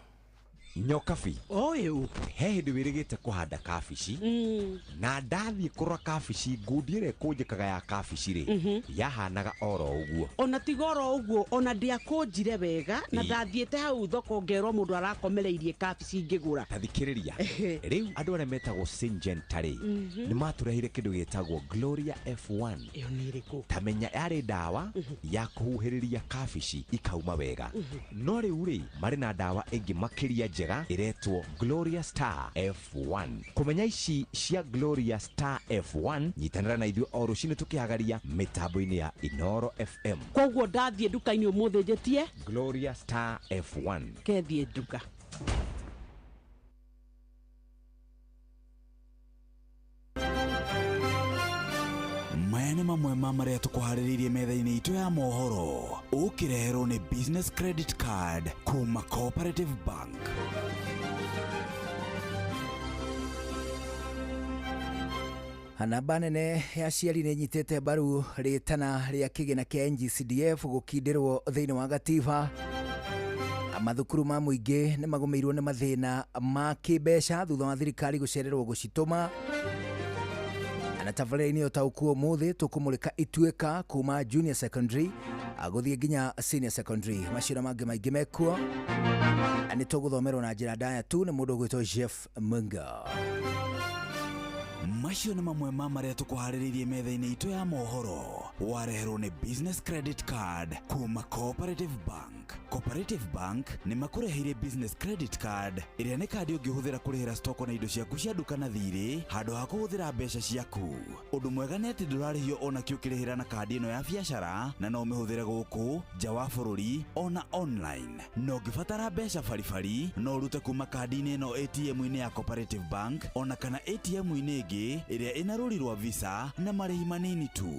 Nyokabi ũyũ he hĩndĩ wĩrĩgĩte kũhanda kabici, na ndathiĩ kũrora kabici ngundi ĩrĩa ĩkũnjĩkaga ya kabici rĩ, yahanaga oro ũguo. Ona tiga oro ũguo, ona ndiakũnjire wega na ndathiĩte hau thoko ngerwo mũndũ arakomereirie kabici ngĩgũra. Ta thikĩrĩria, rĩu andũ arĩa metagwo Syngenta rĩ, nĩ matũreheire kĩndũ gĩtagwo Gloria F1. Ĩyo nĩ ĩrĩkũ? Ta menya yarĩ ndawa ya kũhuhĩrĩria kabici ikauma wega, no rĩu rĩ marĩ na ndawa ĩngĩ makĩria njega ĩretwo Gloria Star F1. Kũmenya ici cia Gloria Star F1, nyitanĩra na ithuĩ o rũcinĩ tũkĩhagaria mĩtambo-inĩ ya Inooro FM. Koguo ndathiĩ nduka-inĩ ũmũthĩ njĩtie Gloria Star F1. Kethiĩ nduka. Maya nĩ mamwe ma marĩa tũkũharĩrĩirie metha-inĩ itũ ya mohoro, ũkĩreherwo nĩ Business Credit Card kuma Cooperative Bank. Namba nene ya aciari nĩ ĩnyitĩte mbaru rĩtana rĩa kĩgĩna kĩa NGCDF gũkindĩrwo thĩinĩ wa gatiba. Mathukuru ma mũingĩ nĩ magũmĩirwo nĩ mathĩna ma kĩmbeca thutha wa thirikari gũcererwo gũcitũma. Na tabarĩra-inĩ ũtaũku ũmũthĩ tũkũmũrĩka ituĩka kuma junior secondary gũthiĩ nginya senior secondary. Macio na mangĩ maingĩ mekuo nĩ tũgũthomerwo na njĩra ndaya tu nĩ mũndũ ũgwĩtwo Jeff Munga. Macio nĩ mamwe ma marĩa tũkũharĩrĩirie metha-inĩ itũ ya mohoro, wareherwo nĩ Business Credit Card kuma Cooperative Bank. Cooperative Bank nĩ makũreheire Business Credit Card ĩrĩa nĩ kandi ũngĩhũthĩra kũrĩhĩra stoko na indo ciaku cia nduka na thirĩ handũ ha kũhũthĩra mbeca ciaku. Ũndũ mwega nĩ atĩ ndũrarĩhio ona kĩ ũkĩrĩhĩra na kandi ĩno ya biacara, na no ũmĩhũthĩre gũkũ nja wa bũrũri ona online. Na ũngĩbatara mbeca baribari no ũrute kuma kandi-inĩ ĩno ATM-inĩ ya Cooperative Bank ona kana ATM-inĩ ĩngĩ ĩrĩa ĩna rũri rwa Visa na marĩhi manini tu.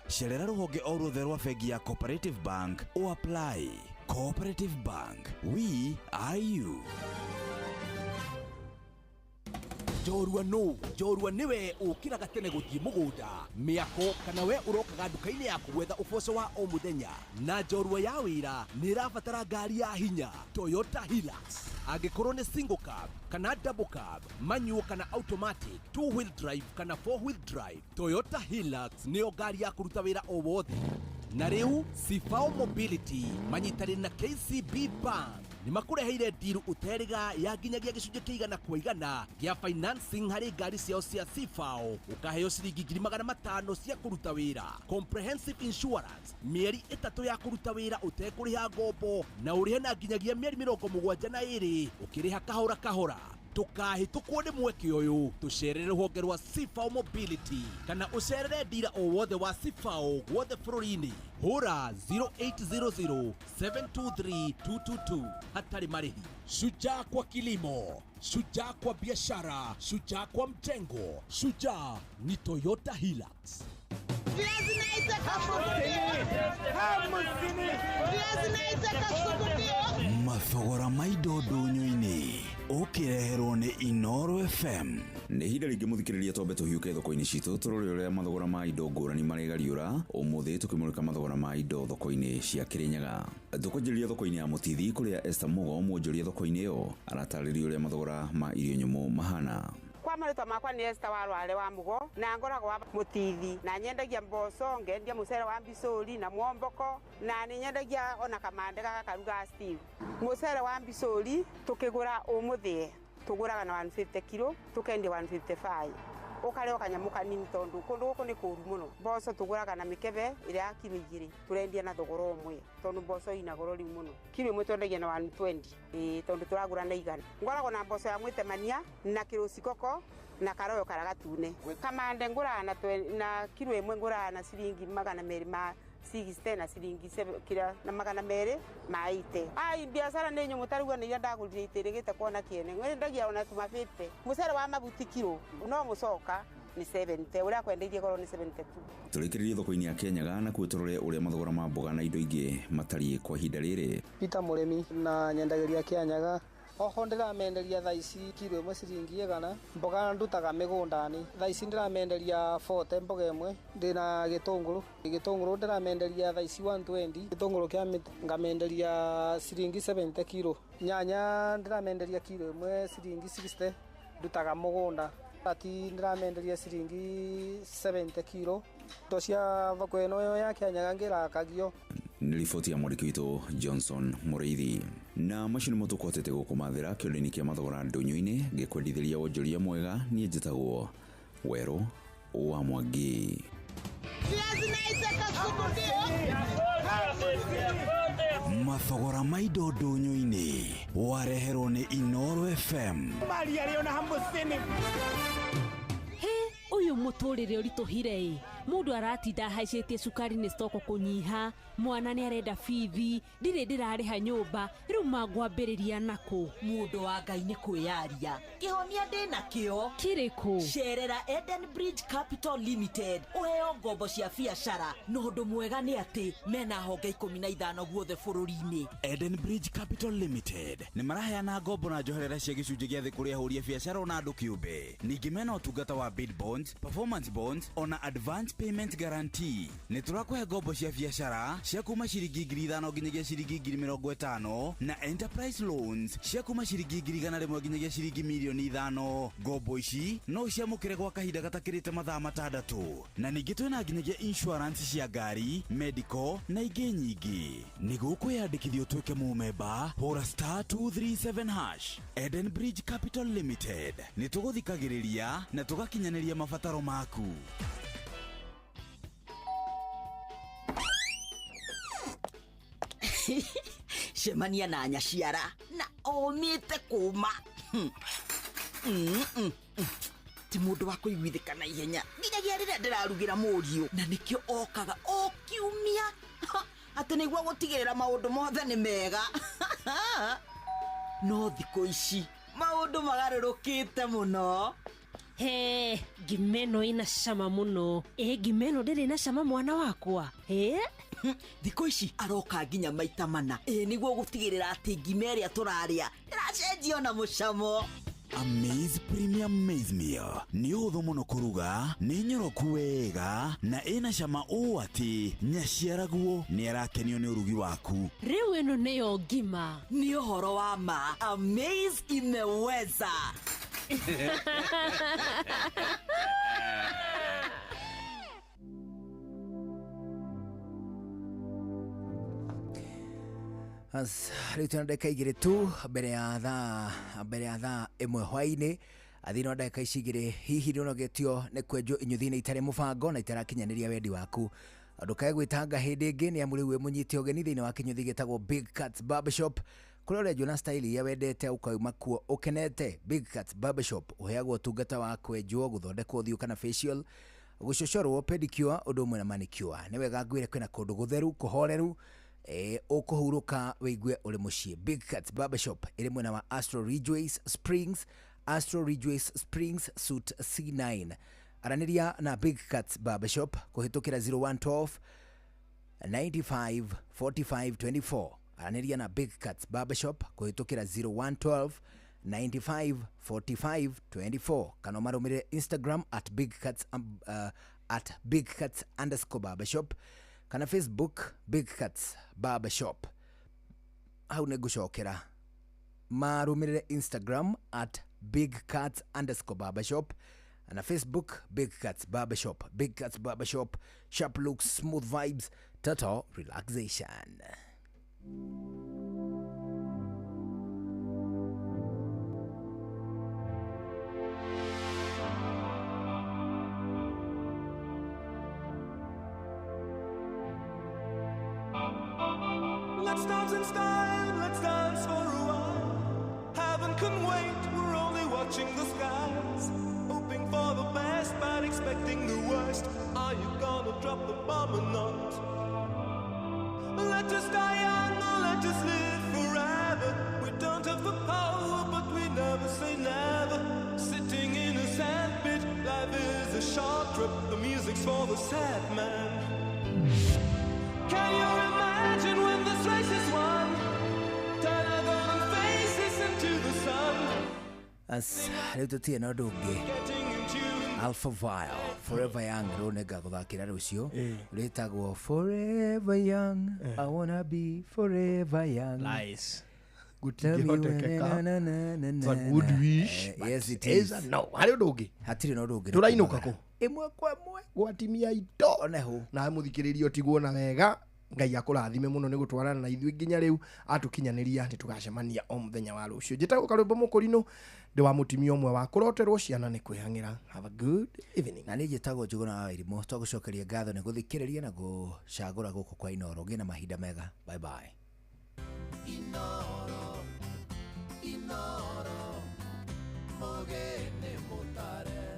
Cerera rũhonge o ruothe rwa bengi ya Cooperative Bank o apply. Cooperative Bank, we are you. Njorua no njorua niwe ukiraga tene guthie mugunda miako kana we urokaga nduka-inĩ yaku gwetha uboco wa o muthenya na njorua ya wira ni irabatara ngari ya hinya Toyota Hilux. Angĩkorwo nĩ single cab kana double cab, manual kana automatic, two wheel drive kana four wheel drive, Toyota Hilux nĩyo ngari ya kũruta wĩra o wothe. Na rĩu Cifao Mobility manyitanĩire na KCB Bank nĩ makũreheire ndiru ũterĩga ya nginyagia gĩcunjĩ kĩa 100% gĩa financing harĩ ngari ciao cia Cifao, ũkaheo ciringi 500,000 cia kũruta wĩra, comprehensive insurance, mĩeri 3 ya kũruta wĩra ũtekũrĩha ngombo, na ũrĩhe na nginyagia mĩeri 72 ũkĩrĩha kahora kahora. Ndũkahĩtũkwo nĩ mweke ũyũ, tũcerere rũhonge rwa Cifao Mobility kana ũcerere ndira o wothe wa Cifao guothe bũrũri-inĩ. Hũra 0800 723 222 hatarĩ marĩhi. Shujaa kwa kilimo, shujaa kwa biashara, shujaa kwa mjengo, shujaa ni Toyota Hilux. Mathogora ma indo ndũnyũ-inĩ ũkĩreherwo nĩ Inoro FM. Nĩ ihinda rĩngĩ mũthikĩrĩria twambe tũhiũke thoko-inĩ citũ tũrore ũrĩa mathogora ma indo ngũrani marĩgariũra. Ũmũthĩ tũkĩmũrĩka mathogora ma indo thoko-inĩ cia Kĩrĩnyaga. Tũkwanjĩrĩria thoko-inĩ ya Mũtithi kũrĩa Esther Mugo mwonjoria thoko-inĩ ĩyo aratarĩria ũrĩa mathogora ma irio nyũmũ mahana. Kwa marĩtwa makwa nĩ Esther wa Rware wa Mugo na ngoragwo wa Mũtithi na nyendagia mboco, ngendia mũcere wa mbicũri na mwomboko na nĩ nyendagia ona kamande gaka karuga Steve. Mũcere wa mbicũri tũkĩgũra ũmũthĩ tũgũraga na 150 kilo tũkendia 155, ũkarĩa kanyamũ kanini tondũ kũndũ gũkũ nĩ kũũru mũno. Mboco tũgũraga na mĩkebe ĩrĩa ya kilo 2 tũrendia na thogora ũmwe tondũ mboco ina goro rĩu mũno. Kilo 1 twendagia na 120 tondũ tũragũra na 100. Ngoragwo na mboco ya mwĩtemania na kĩrũcikoko na karoyo karĩa gatune. Kamande ngũraga na kilo 1 ngũraga na ciringi 260 na ciringi kira na 280. Ai biacara nĩ nyũmũ tarĩu ona iria ndagũrire itĩrĩgĩte kuona kĩene ngwendagia ona tuma 50. Mũcere wa mabuti kilo no mũcoka nĩ 70, ũrĩa kwendeirie goro nĩ 72. Tũrĩkĩrĩrie thoko-inĩ ya Kĩanyaga na kuo tũrore ũrĩa mathogora ma mboga na indo ingĩ matariĩ kwa ihinda rĩrĩ. Peter Mũrĩmi na nyendagĩria Kĩanyaga. Oho ndĩramenderia thaa ici kilo 1 ciringi 100. Mboga ndutaga mĩgũnda-inĩ. Thaa ici ndĩramenderia 40 mboga ĩmwe. Ndĩna gĩtũngũrũ. Gĩtũngũrũ ndĩramenderia thaa ici 120. Gĩtũngũrũ kĩa mĩtĩ ngamenderia ciringi 70 kilo. Nyanya ndĩramenderia kilo 1 ciringi 60. Ndutaga mũgũnda. Ati ndĩramenderia ciringi 70 kilo. Indo cia thoko ĩno ya Kĩanyaga ngĩrakagio. Nĩ riboti ya mwandĩki witũ Johnson Mũrĩithi. Na macio nĩmo tũkũhotete gũkũmathĩra kĩondo-inĩ kĩa mathogora ndũnyũ-inĩ ngĩkwendithĩria wonjoria mwega. Niĩ njĩtagwo Werũ wa Mwangi. Mathogora ma indo ndũnyũ-inĩ wareherwo nĩ Inoro FM. He ũyũ mũtũrĩre ũritũhire ĩ, mũndũ aratinda ahaicĩtie cukari nĩ stoko kũnyiha, mwana nĩ arenda bithi, ndirĩ ndĩrarĩha nyũmba, rĩu mangwambĩrĩria nakũ? Mũndũ wa Ngai nĩ kwĩyaria kĩhonia ndĩna kĩo kĩrĩkũ? Cerera Eden Bridge Capital Limited ũheo ngombo cia biacara, na ũndũ mwega nĩ atĩ mena honge 15 guothe bũrũri-inĩ. Eden Bridge Capital Limited nĩ maraheana ngombo na njoherera cia gĩcunjĩ gĩa thĩ kũrĩ ahũri a biacara ona andũ kĩũmbe. Ningĩ mena ũtungata wa bid bonds, performance bonds ona advance payment guarantee. Nĩ tũrakũhe ngombo cia biacara cia kuma ciringi 5,000 nginyagia ciringi 50,000 na enterprise loans cia kuma ciringi 100,000 nginyagia ciringi 5,000,000. Ngombo ici no ciamũkĩre gwa kahinda gatakĩrĩte mathaa 6. Na ningĩ twĩna nginyagia insurance cia ngari, medical na ingĩ nyingĩ. Nĩguo kwĩyandĩkithia ũtuĩke mũmemba, hũra *237#. Eden Bridge Capital Limited nĩ tũgũthikagĩrĩria na tũgakinyanĩria mabataro maku. Cemania na nyaciara na omĩte kũma. Ti mũndũ wa kũiguithĩka na ihenya nginyagia rĩrĩa ndĩrarugĩra mũriũ, na nĩkĩo okaga o kiumia atĩ nĩguo gũtigĩrĩra maũndũ mothe nĩ mega. No thikũ ici maũndũ magarũrũkĩte mũno. He, ngima ĩno ĩna cama mũno. Ĩ ngima ĩno ndĩrĩ na cama mwana wakwa. He? Thikũ ici aroka nginya maita mana, ĩ nĩguo gũtigĩrĩra atĩ ngima ĩrĩa tũrarĩa ĩracenjio na mũcamo. Amaze Premium Maize Meal nĩ ũhũthũ mũno kũruga, nĩ nyoroku wega na ĩna cama ũũ atĩ nyaciaraguo nĩ arakenio nĩ ũrugi waku. Rĩu ĩno nĩyo ngima. Nĩ ũhoro wa ma, Amaze imeweza. Rĩu twĩna ndagĩka igĩrĩ tu mbere ya thaa 1 hwaĩ-inĩ. Thĩinĩ wa ndagĩka ici igĩrĩ, hihi nĩũnogetio nĩ kwenjwo inyuthi-inĩ itarĩ mũbango na itarakinyanĩria wendi waku? Ndũkae gwĩtanga hĩndĩ ĩngĩ, nĩ amu rĩu wĩ mũnyite ũgeni thĩinĩ wa kĩnyuthi gĩtagwo Big Cats Barbershop, kũrĩa ũrenjwo na style iria wendete ũkauma kuo ũkenete. Big Cats Barbershop ũheagwo ũtungata wa kwenjwo, gũthondekwo ũthiũ kana facial, gũcocorwo, pedicure, ũndũ ũmwe na manicure. Nĩ wega ngwĩre kwĩna kũndũ gũtheru kũhoreru, ũkũhurũka wĩigue ũrĩ mũciĩ. Big Cats Barbershop ĩrĩ mwena wa Astro Ridgeways Springs, Astro Ridgeways Springs Suite C9. Aranĩria na Big Cats Barbershop kũhĩtũkĩra 0112 95 45 24. Aranĩria na Big Cats Barbershop kũhĩtũkĩra 0112 95 45 24, kana ũmarũmĩrĩre Instagram at Big Cats, at Big Cats underscore barbershop, kana Facebook Big Cats Barbershop. Hau nĩ ngũcokera, marũmĩrĩre Instagram at Big Cats underscore barbershop na Facebook Big Cats Barbershop. Big Cats Barbershop, sharp looks, smooth vibes, total relaxation. Let's dance in style, let's dance for a while. Heaven can wait, we're only watching the skies. Hoping for the best, but expecting the worst. Are you gonna drop the bomb or not? Let us die young or let us live forever. We don't have the power, but we never say never. Sitting in a sandpit, life is a short trip. The music's for the sad man. Can you imagine when this race is won? Turn our golden faces into the sun. As rĩu tũtirĩ na ũndũ ũngĩ, Alpha Vile, Forever Young, rũu nĩ ngagũthakĩra rũciũ, rwĩtagwo Forever Young. I wanna be forever young. Nice. Gũtingĩhotekeka. It's a good wish, but yes it is is. a no. Harĩ ũndũ ũngĩ? Hatirĩ na ũndũ ũngĩ. Tũrainũka kũ? Ĩmwe kwa ĩmwe. Gwatimia indo. Oneho. Na mũthikĩrĩria ũtigwo na wega. Ngai akũrathime mũno nĩ gũtwarana na ithuĩ nginya rĩu atũkinyanĩria nĩ tũgacemania o mũthenya wa rũciũ. Njĩtagwo Karwĩmbo Mũkũrinũ, ndĩ wa mũtumia ũmwe wa kũroterwo ciana nĩ kwĩhang'ĩra. Have a good evening. Na niĩ njĩtagwo Njũgũna wa Irimũ. Twagũcokeria ngatho nĩ gũthikĩrĩria na gũcagũra gũkũ kwa Inooro. Gĩa na mahinda mega. Bye bye. Inooro, Inooro, mũgeni mũtare.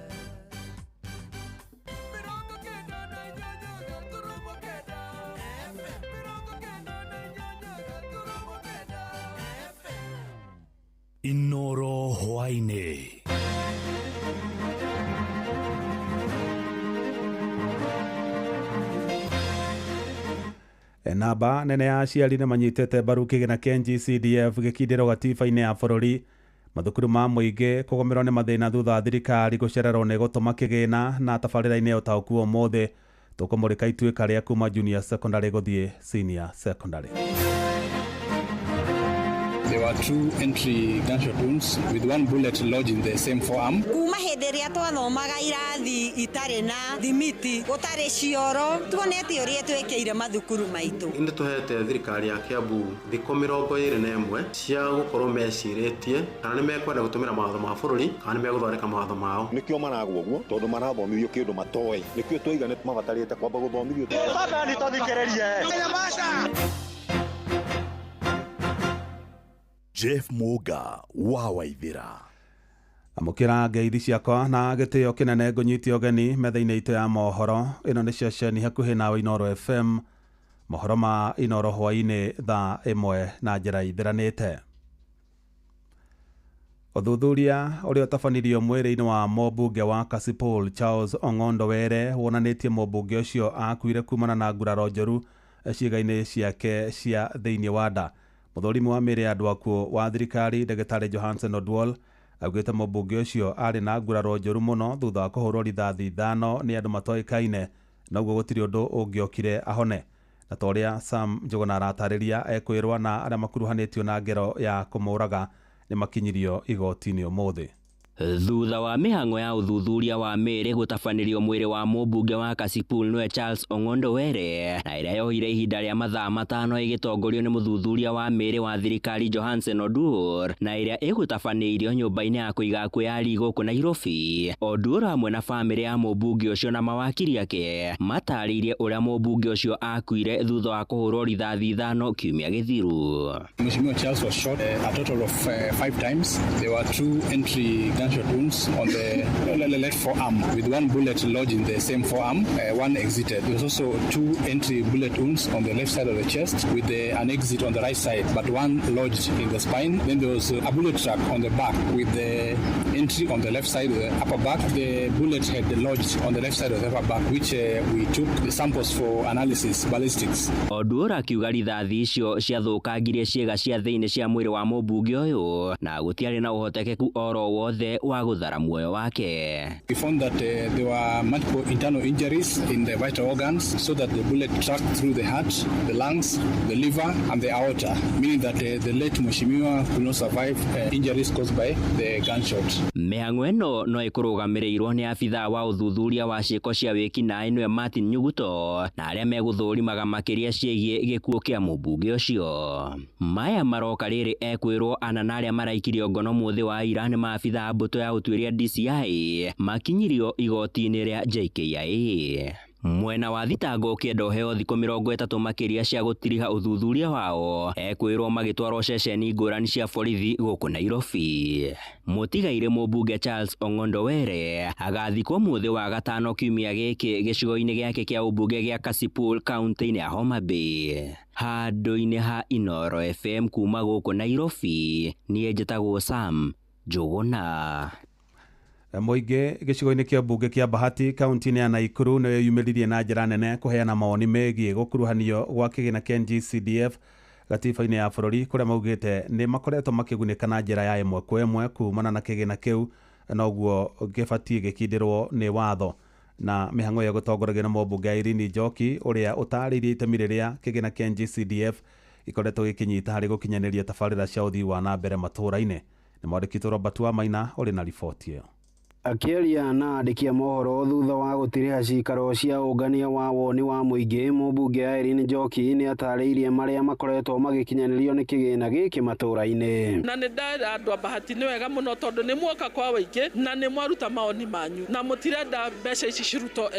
Inooro hwaĩ-inĩ. Namba nene ya aciari nĩ manyitĩte mbaru kĩgĩna kĩa NGCDF gĩkindĩrwo gatiba-inĩ ya bũrũri. Mathukuru ma mũingĩ kũgũmĩrwo nĩ mathĩna thutha wa thirikari gũcererwo nĩ gũtũma kĩgĩna na tabarĩra-inĩ ya ũtaũku ũmũthĩ. Tũkũmũrĩka ituĩka rĩa kuma junior secondary gũthiĩ senior secondary. There were 2 entry gunshot wounds with 1 bullet lodged in the same forearm. Kuma hĩndĩ ĩrĩa twathomaga irathi itarĩ na thimiti, gũtarĩ cioro, tuonete ũrĩa twĩkĩire mathukuru maitũ. Nĩ tũhete thirikari ya Kiambu thikũ 21 cia gũkorwo mecirĩtie kana nĩ mekwenda gũtũmĩra mawatho ma bũrũri kana nĩ megũthondeka mawatho mao. Nĩkĩo maragwo ũguo tondũ marathomithio kĩndũ matoĩ. Nĩkĩo twaiga nĩ mabatarĩte kwamba gũthomithio. Baba tũthikĩrĩrie. Jeff Muga wa Waithira. Amũkĩra ngeithi ciakwa na gĩtĩo kĩnene ngũnyite ũgeni metha-inĩ itũ ya mohoro. Ĩno nĩ ceceni hakuhĩ nawe Inooro FM. Mohoro ma Inooro hwaĩ-inĩ thaa 1 na njĩra ithiranĩte. Ũthuthuria ũrĩa ũtabanirio mwĩrĩ-inĩ wa mũmbunge wa Kasipul Charles Ong'ondo Were wonanĩtie mũmbunge ũcio akuire kumana na nguraro njoru ciĩga-inĩ ciake cia thĩinĩ wa nda. Mũthũrimi wa mĩĩrĩ ya andũ akuũ wa thirikari ndagĩtarĩ Johansen Odwal Augĩte mũmbunge ũcio arĩ na nguraro njũru mũno thutha wa kũhũrwo rithathi 5 nĩ andũ matoĩkaine, na ũguo gũtirĩ ũndũ ũngĩokire ahone. Na ta ũrĩa Sam Njũgũna aratarĩria, ekwĩrwo na arĩa makuruhanĩtio na ngero ya kũmũraga nĩ makinyirio igoti-inĩ ũmũthĩ. Thutha wa mĩhang'o ya ũthuthuria wa mĩĩrĩ gũtabanĩrio mwĩrĩ wa mũmbunge wa Kasipul nĩwe Charles Ong'ondo Were, na ĩrĩa yohire ihinda rĩa mathaa 5 ĩgĩtongorio nĩ mũthuthuria wa mĩĩrĩ wa thirikari Johansen Oduor, na ĩrĩa ĩgũtabanĩirio nyũmba-inĩ ya kũiga akuũ ya Lee gũkũ Nairobi. Oduor hamwe na bamĩrĩ ya mũmbunge ũcio na mawakiri ake matarĩirie ũrĩa mũmbunge ũcio akuire thutha wa kũhũrwo rithathi 5 kiumia gĩthiru. Mheshimiwa Charles was shot a total of 5 times. There were 2 entry gunshot wounds on the left forearm, with 1 bullet lodged in the same forearm, 1 exited. There was also 2 entry bullet wounds on the left side of the chest, with an exit on the right side, but 1 lodged in the spine. Then there was a bullet track on the back, with the entry on the left side of the upper back. The bullet had lodged on the left side of the upper back, which we took the samples for analysis, ballistics. Oduor akiuga rithathi icio ciathũkangirie ciĩga cia thĩinĩ cia mwĩrĩ wa mũmbunge ũyũ na gũtiarĩ na ũhotekeku oro wothe wa gũthara muoyo wake. We found that there were multiple internal injuries in the vital organs, so that the bullet tracked through the heart, the lungs, the liver and the aorta, meaning that the late Mheshimiwa could not survive injuries caused by the gunshot. Mĩhang'o ĩno no ĩkũrũgamĩrĩirwo nĩ abithaa wa ũthuthuria wa ciĩko cia wĩkinaĩ nĩwe Martin Nyuguto, na arĩa megũthũrimaga makĩria ciĩgiĩ gĩkuũ kĩa mũmbunge ũcio. Maya maroka rĩrĩ ekwĩrwo ana na arĩa maraikirio ngono mũthĩ wa ira nĩ maabithaa mbũtũ ya ũtuĩria DCI makinyirio igoti-inĩ rĩa JKIA. Mwena wa thitango ũkĩenda ũheo thikũ 30 makĩria cia gũtiriha ũthuthuria wao, ekwĩrwo magĩtwarwo ceceni ngũrani cia borithi gũkũ Nairobi. Mũtigairĩ mũmbunge Charles Ong'ondo Were agathikwo mũthĩ wa gatano kiumia gĩkĩ gĩcigo-inĩ gĩake kĩa ũmbunge gĩa Kasipul kaunti-inĩ ya Homa Bay. Handũ-inĩ ha Inooro FM kuma gũkũ Nairobi, niĩ njĩtagwo Sam Njũgũna. Mũingĩ gĩcigo-inĩ kĩa mbunge kĩa Bahati kaunti-inĩ ya Naikuru nĩ wĩyumĩririe na njĩra nene kũheana mawoni megiĩ gũkuruhanio gwa kĩgĩna kĩa NGCDF gatiba-inĩ ya bũrũri, kũrĩa maugĩte nĩ makoretwo makĩgunĩka na njĩra ya ĩmwe kwa ĩmwe kumana na kĩgĩna kĩu, noguo gĩbatiĩ gĩkindĩrwo nĩ watho. Na mĩhang'o ĩyo gũtongoragio nĩ mũmbunge Irene Njoki, ũrĩa ũtarĩirie itemi rĩrĩa kĩgĩna kĩa NGCDF gĩkoretwo gĩkĩnyita harĩ gũkinyanĩria tabarĩra cia ũthii wa na mbere matũũra-inĩ. Nĩ mwandĩki Robert Wamaina ũrĩ na riboti ĩyo. Akĩaria na andĩki a mohoro thutha wa gũtiriha cikaro cia ũngania wa woni wa mũingĩ, mũmbunge Irene Njoki nĩ atarĩirie marĩa makoretwo magĩkinyanĩrio nĩ kĩgĩna gĩkĩ matũũra-inĩ. Na nĩ ndera andũ a Bahati nĩ wega mũno tondũ nĩ muoka kwa wĩingĩ na nĩ mwaruta maoni manyu na mũtirenda mbeca ici cirutwo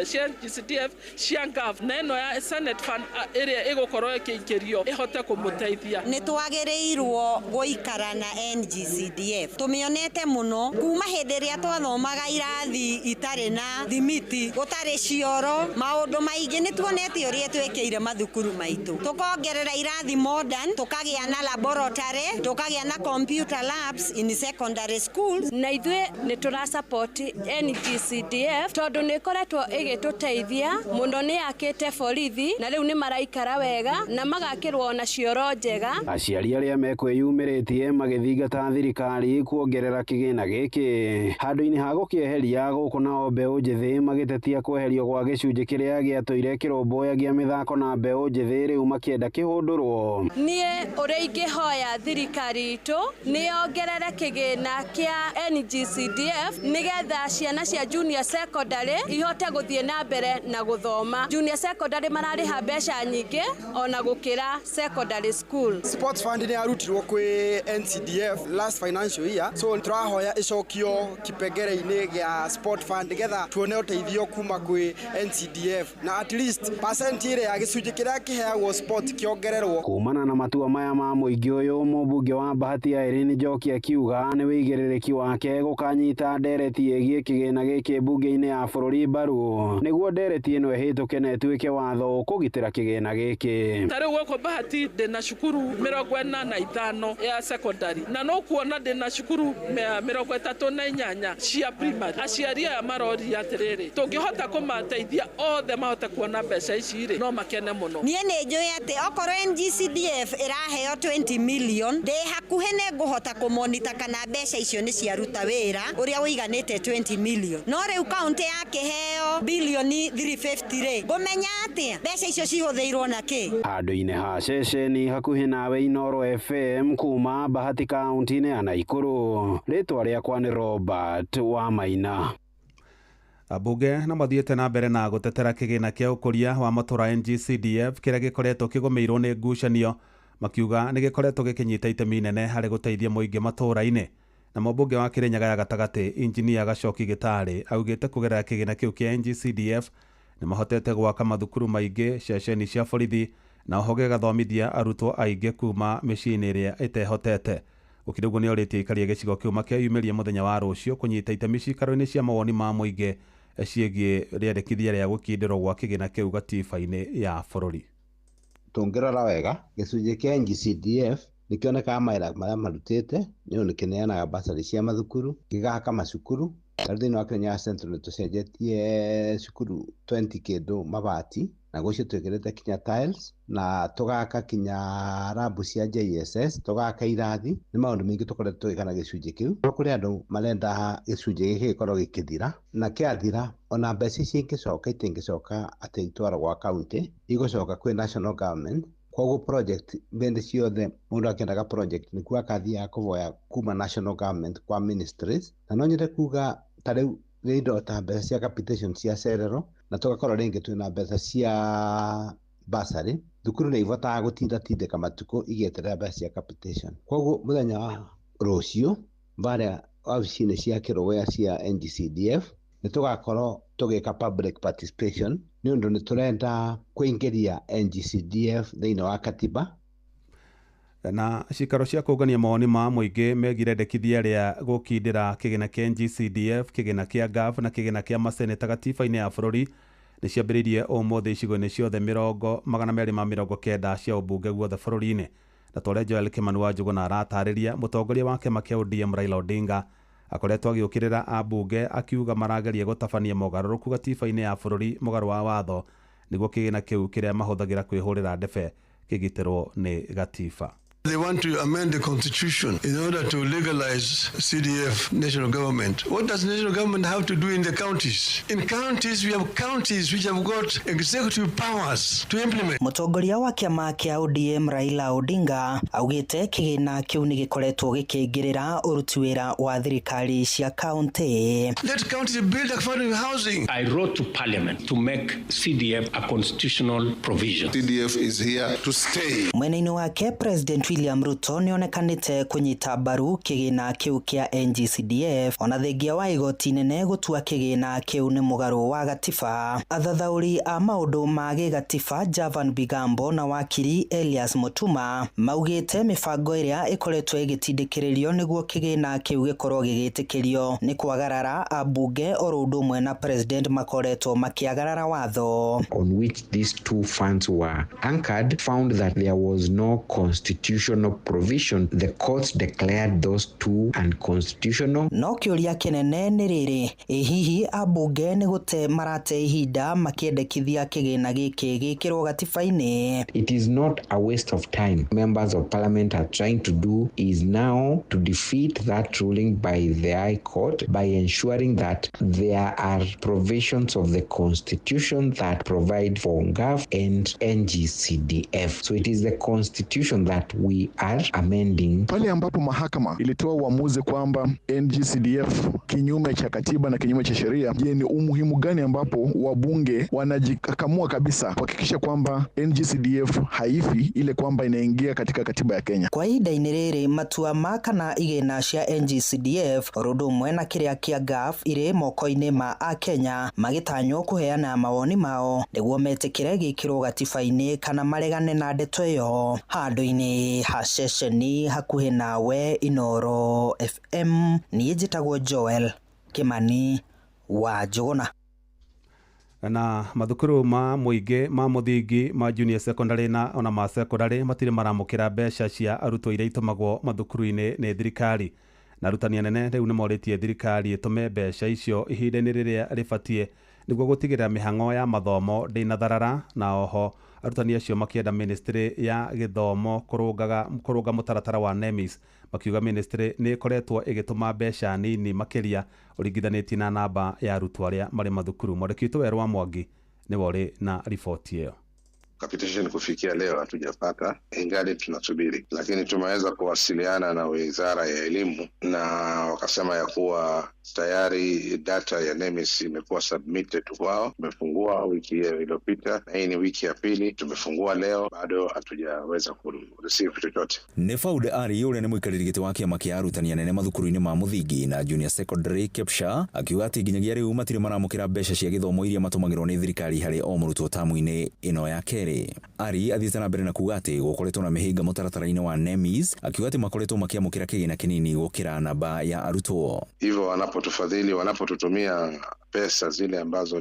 cia NGCDF cia NGAV na ĩno ya Senate Fund ĩrĩa ĩgũkorwo ĩkĩingĩrio ĩhote kũmũteithia. Nĩ twagĩrĩirwo gũikara na NGCDF, tũmĩonete mũno kuma hĩndĩ ĩrĩa twathomaga irathi itarĩ na thimiti, gũtarĩ cioro, maũndũ maingĩ nĩ tuonete ũrĩa twĩkĩire mathukuru maitũ, tũkongerera irathi modern, tũkagĩa na laboratory, tũkagĩa na computer labs in secondary schools. Na ithuĩ nĩ tũra support NGCDF tondũ nĩ ĩkoretwo ĩgĩtũteithia mũno, nĩ yakĩte borithi na rĩu nĩ maraikara wega na magakĩrwo na cioro njega. Aciari arĩa mekwĩyumĩrĩtie magĩthingata thirikari kuongerera kĩgĩna gĩkĩ handũ-inĩ ha gũkĩeheria gũkũ, nao mbeũ njĩthĩ magĩtetia kweherio gwa gĩcunjĩ kĩrĩa gĩatũire kĩrũmbũyagia mĩthako na mbeũ njĩthĩ rĩu makĩenda kĩhũndũrwo. Niĩ ũrĩa ingĩhoya thirikari itũ nĩ yongerere kĩgĩna kĩa NGCDF nĩgetha ciana cia junior secondary ihote gũthiĩ na mbere na gũthoma. Junior secondary mararĩha mbeca nyingĩ ona gũkĩra secondary school. Sports fund nĩ yarutirwo kwĩ NCDF last financial year, so tũrahoya ĩcokio kipengere-inĩ gĩa sport fund nĩgetha tuone ũteithio kuma kwĩ NCDF na at least percent ĩrĩa ya gĩcunjĩ kĩrĩa kĩheagwo sport kĩongererwo. Kumana na matua maya ma mũingĩ ũyũ, mũmbunge wa Bahati Irene Njoki akiuga nĩ wĩigĩrĩrĩki wake gũkanyita ndereti ĩgiĩ kĩgĩna gĩkĩ mbunge-inĩ ya bũrũri mbaru nĩguo ndereti ĩno ĩhĩtũke na ĩtuĩke watho ũkũgitĩra kĩgĩna gĩkĩ. Ta rĩu gũkũ Bahati ndĩna cukuru 45 ya secondary na no kuona ndĩna cukuru 34 8 cia primary. Aciari aya maroria atĩrĩrĩ, tũngĩhota kũmateithia othe mahote kuona mbeca ici rĩ, no makene mũno. Niĩ nĩ njũĩ atĩ okorwo NGCDF ĩraheo 20 million, ndĩ hakuhĩ nĩ ngũhota kũmonita kana mbeca icio nĩ ciaruta wĩra ũrĩa ũiganĩte 20 million. No rĩu kaunti yakĩheo bilioni 350 rĩ, ngũmenya atĩa mbeca icio cihũthĩirwo na kĩ? Handũ-inĩ ha ceceni hakuhĩ nawe Inooro FM kuma Bahati kaunti-inĩ ya Naikuru, rĩtwa rĩakwa nĩ Robert Wamaina. Ambunge na mathiĩte na mbere na gũtetera kĩgĩna kĩa ũkũria wa matũra NGCDF kĩrĩa gĩkoretwo kĩgũmĩirwo nĩ ngucanio, makiuga nĩ gĩkoretwo gĩkĩnyita itemi inene harĩ gũteithia mũingĩ matũra-inĩ. Na mũmbunge wa Kĩrĩnyaga ya gatagatĩ Injinia Gacoki Gĩtarĩ augĩte kũgerera kĩgĩna kĩu kĩa NGCDF nĩ mahotete gwaka mathukuru maingĩ, ceceni cia borithi na oho gĩgathomithia arutwo aingĩ kuma mĩciĩ-inĩ ĩrĩa ĩtehotete. Gũkĩrĩ ũguo nĩorĩtie aikari a gĩcigo kĩu makeyumĩria mũthenya wa rũciũ kũnyita itemi ciikaro-inĩ cia mawoni ma mũingĩ ciĩgiĩ rĩendekithia rĩa gũkindĩrwo gwa kĩgĩna kĩu gatiba-inĩ ya bũrũri. Tũngĩrora wega gĩcunjĩ kĩa NGCDF nĩkĩonekaga mawĩra marĩa marutĩte nĩ ũndũ nĩkĩneanaga basarĩ cia mathukuru, gĩgaka macukuru. Tarĩu thĩinĩ wa Kĩrĩnyaga Central nĩtũcenjetie cukuru 20 kĩndũ mabati na gũcio twĩkĩrĩte kinya tiles na tũgaka kinya rabu cia JSS, tũgaka irathi. Nĩ maũndũ maingĩ tũkoretwo tũgĩka na gĩcunjĩ kĩu. No kũrĩ andũ marenda gĩcunjĩ gĩkĩ gĩkorwo gĩkĩthira, na kĩathira ona mbeca ici ingĩcoka itingĩcoka atĩ itwarwo gwa kaunti, igũcoka kwĩ national government. Koguo project hĩndĩ ciothe mũndũ akĩendaga project nĩkuo akathiaga kũvoya kuma national government kwa ministries. Na no nyende kuga ta rĩu nĩ indo ta mbeca cia capitation cia cerero, na tũgakorwo rĩngĩ twĩna mbeca cia bursary. Thukuru nĩ ibotaga gũtindatindĩka matukũ igĩeterera mbeca cia capitation. Koguo mũthenya wa rũciũ barĩa wabici-inĩ cia kĩrũgũya cia NGCDF nĩ tũgakorwo tũgĩka public participation nĩ ũndũ nĩ tũrenda kũingĩria NGCDF thĩinĩ wa katiba. Na cikaro cia kũngania mawoni ma mũingĩ megiĩ rĩendekithia rĩa gũkindĩra kĩgĩna kĩa NGCDF, kĩgĩna kĩa GAF na kĩgĩna kĩa maseneta gatiba-inĩ ya bũrũri nĩ ciambĩrĩirie ũmũthĩ icigo-inĩ ciothe 290 cia ũmbunge guothe bũrũri-inĩ. Na ta ũrĩa Joel Kimani wa Njũgũna aratarĩria, mũtongoria wa kĩama kĩa ODM Raila Odinga akoretwo agĩũkĩrĩra ambunge akiuga marageria gũtabania mogarũrũku gatiba-inĩ ya bũrũri mũgarũ wa watho nĩguo kĩgĩna kĩu kĩrĩa mahũthagĩra kwĩhũrĩra ndebe kĩgitĩrwo nĩ gatiba. They want to amend the constitution in order to legalize CDF, national government. What does national government have to do in the counties? In counties, we have counties which have got executive powers to implement. Mũtongoria wa kĩama kĩa ODM Raila Odinga augĩte kĩgĩna kĩu nĩ gĩkoretwo gĩkĩingĩrĩra ũruti wĩra wa thirikari cia kaunti. Let counties build affordable housing. I wrote to parliament to make CDF a constitutional provision. CDF is here to stay. Mwena-inĩ wake President William Ruto nĩonekanĩte kũnyita mbaru kĩgĩna kĩu kĩa NGCDF ona thengia wa igoti inene gũtua kĩgĩna kĩu nĩ mũgarũ wa gatiba. Athathaũri a maũndũ ma gĩgatiba Javan Bigambo na wakiri Elias Mutuma maugĩte mĩbango ĩrĩa ĩkoretwo ĩgĩtindĩkĩrĩrio nĩguo kĩgĩna kĩu gĩkorwo gĩgĩtĩkĩrio nĩ kwagarara ambunge oro ũndũ ũmwe na president makoretwo makĩagarara watho. On which these two funds were anchored found that there was no constitutional provision. The courts declared those two unconstitutional. No kĩũria kĩnene nĩ rĩrĩ, ĩ hihi ambunge nĩ gũte marate ihinda makĩendekithia kĩgĩna gĩkĩ gĩkĩrwo gatiba-inĩ? It is not a waste of time. Members of parliament are trying to do is now to defeat that ruling by the High Court by ensuring that there are provisions of the constitution that provide for GAF and NGCDF. So it is the constitution that we are amending. Pale ambapo mahakama ilitoa uamuzi kwamba NGCDF kinyume cha katiba na kinyume cha sheria, je, ni umuhimu gani ambapo wabunge wanajikakamua kabisa kuhakikisha kwamba NGCDF haifi ile kwamba inaingia katika katiba ya Kenya? Kwa ihinda-inĩ rĩrĩ matua ma kana igĩna cia NGCDF ũndũ ũmwe na kĩrĩa kĩa GAF irĩ moko-inĩ ma akenya magĩtanywo kũheana mawoni mao nĩguo metĩkĩre gĩkĩrwo gatiba-inĩ kana maregane na ndeto ĩyo. Handũ-inĩ ha ceceni hakuhĩ nawe Inooro FM, niĩ njĩtagwo Joel Kimani wa Njũgũna. Na mathukuru ma mũingĩ ma mũthingi ma junior secondary na ona ma secondary matirĩ maramũkĩra mbeca cia arutwo iria itũmagwo mathukuru-inĩ nĩ thirikari. Na arutani anene rĩu nĩmorĩtie thirikari ĩtũme mbeca icio ihinda-inĩ rĩrĩa rĩbatiĩ nĩguo gũtigĩrĩra mĩhang'o ya mathomo ndĩnatharara. Na oho arutani acio makĩenda ministry ya gĩthomo kũrũnga mũtaratara wa NEMIS, makiuga ministry nĩ ĩkoretwo ĩgĩtũma mbeca nini makĩria ũringithanĩtie na namba ya arutwo arĩa marĩ mathukuru. Mwandĩki witũ Werũ wa Mwangi nĩwe ũrĩ na riboti ĩyo. Capitation kufikia leo hatujapata, ingali tunasubiri, lakini tumeweza kuwasiliana na Wizara ya Elimu na wakasema ya kuwa tayari data ya NEMIS imekuwa submitted kwao. Tumefungua wiki iliyopita na hii ni wiki ya pili tumefungua leo, bado hatujaweza ku receive chochote. Nĩ Faud Ari ũrĩa nĩ mũikarĩri gĩtĩ wa kĩama kĩa arutani anene mathukuru-inĩ ma mũthingi na junior secondary KEPSHA akiuga atĩ nginyagia rĩu matirĩ maramũkĩra mbeca cia gĩthomo iria matũmagĩrwo nĩ thirikari harĩ o mũrutwo tamu-inĩ ĩno ya kerĩ. Ari athiĩte na mbere na kuuga atĩ gũkoretwo na mĩhĩnga mũtaratara-inĩ wa NEMIS, akiuga atĩ makoretwo makĩamũkĩra kĩgĩna kĩnini gũkĩra namba ya arutwo. Hivyo wanapotufadhili, wanapotutumia pesa zile ambazo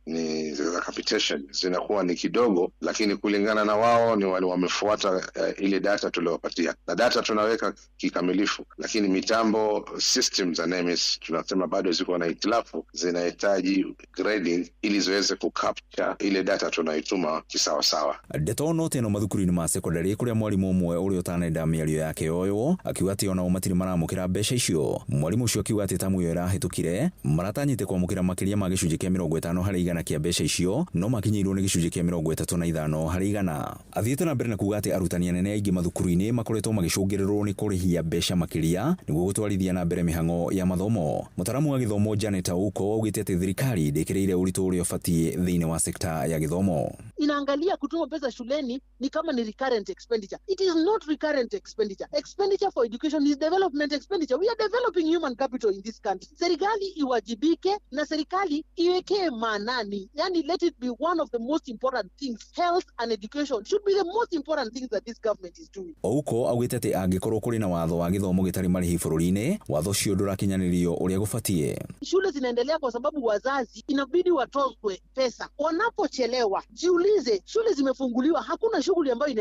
ni za capitation zinakuwa ni kidogo, lakini kulingana na wao ni wale wamefuata ile data tuliowapatia, na data tunaweka kikamilifu, lakini mitambo system za NEMIS tunasema bado ziko na hitilafu, zinahitaji grading ili ziweze kucapture ile data tunaituma kisawa sawa. Ndeto no teno mathukuru-inĩ ma secondary kũrĩa mwarimũ ũmwe ũrĩa ũtanenda mĩario yake yoywo akiuga atĩ onao matirĩ maramũkĩra mbeca icio. Mwarimũ ũcio akiuga atĩ tamu ĩyo ĩrahĩtũkire maratanyĩte kwamũkĩra makĩria ma gĩcunjĩ kĩa 50 harĩ igana kĩa mbeca icio, no makinyĩirwo nĩ gĩcunjĩ kĩa 35 harĩ igana. Athiĩte na mbere na kuuga atĩ arutani anene aingĩ mathukuru-inĩ makoretwo magĩcũngĩrĩrwo nĩ kũrĩhia mbeca makĩria nĩguo gũtwarithia na mbere mĩhang'o ya mathomo. Mũtaramu wa gĩthomo Janet Auko augĩte atĩ thirikari ndĩkĩrĩire ũritũ ũrĩa ũbatiĩ thĩinĩ wa sekta ya gĩthomo. Inaangalia kutuma pesa shuleni ni kama ni recurrent expenditure. It is not recurrent expenditure. Expenditure for education is development expenditure. We are developing human capital in this country. Serikali iwajibike na serikali iwekee maanani. Yani let it be one of the most important things. Health and education should be the most important things that this government is doing. Ouko augĩte atĩ angĩkorwo kũrĩ na watho wa gĩthomo gĩtarĩ marĩhi bũrũri-inĩ, watho ũcio ndũrakinyanĩrio ũrĩa gũbatiĩ. Shule zinaendelea kwa sababu wazazi inabidi watozwe pesa. Wanapochelewa, jiulize, shule zimefunguliwa, hakuna shughuli ambayo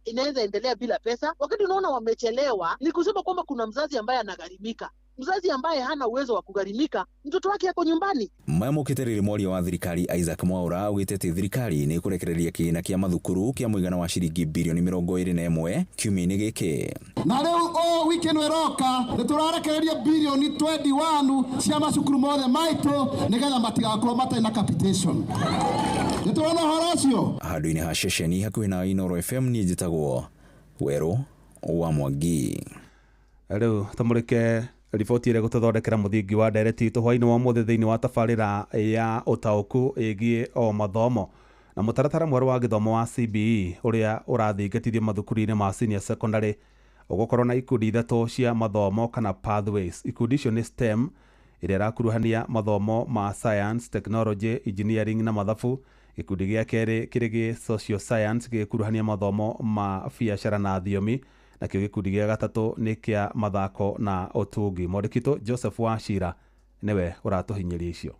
inaweza endelea bila pesa. Wakati unaona wamechelewa, ni kusema kwamba kuna mzazi ambaye anagharimika. Mzazi ambaye hana uwezo wa kugharimika, mtoto wake yako nyumbani. Mamũkĩte mwaria wa thirikari Isaac Mwaura augĩte atĩ thirikari nĩ ĩkũrekereria kĩgĩna kĩa mathukuru kĩa mũigana wa ciringi birioni 21 kiumia-inĩ gĩkĩ. Na rĩu o wiki ĩno ĩroka nĩ tũrarekereria birioni 21 cia macukuru mothe maitũ nĩgetha matigakorwo matarĩ na capitation. Nĩ tũrona ũhoro ũcio. Handũ-inĩ ha ceceni hakuhĩ na Inooro FM niĩ njĩtagwo Werũ wa Mwangi. Rĩu tũmũrĩke riboti ĩrĩa gũtũthondekera mũthingi wa ndereti itũ hwaĩ-inĩ wa ũmũthĩ thĩinĩ wa tabarĩra ya ũtaũku ĩgiĩ o mathomo na mũtaratara mwerũ wa gĩthomo wa CBE ũrĩa ũrathingatithio mathukuru-inĩ ma senior secondary ũgũkorwo na ikundi ithatũ cia mathomo kana pathways. Ikundi icio nĩ STEM ĩrĩa ĩrakuruhania mathomo ma science, technology, engineering na mathabu. Gĩkundi gĩa kerĩ kĩrĩ gĩ social science gĩgĩkuruhania mathomo ma biacara na thiomi, nakĩo gĩkundi gĩa gatatũ nĩ kĩa mathako na ũtungi. Mwandĩki witũ Joseph Wachira nĩwe ũratũhinyĩria icio.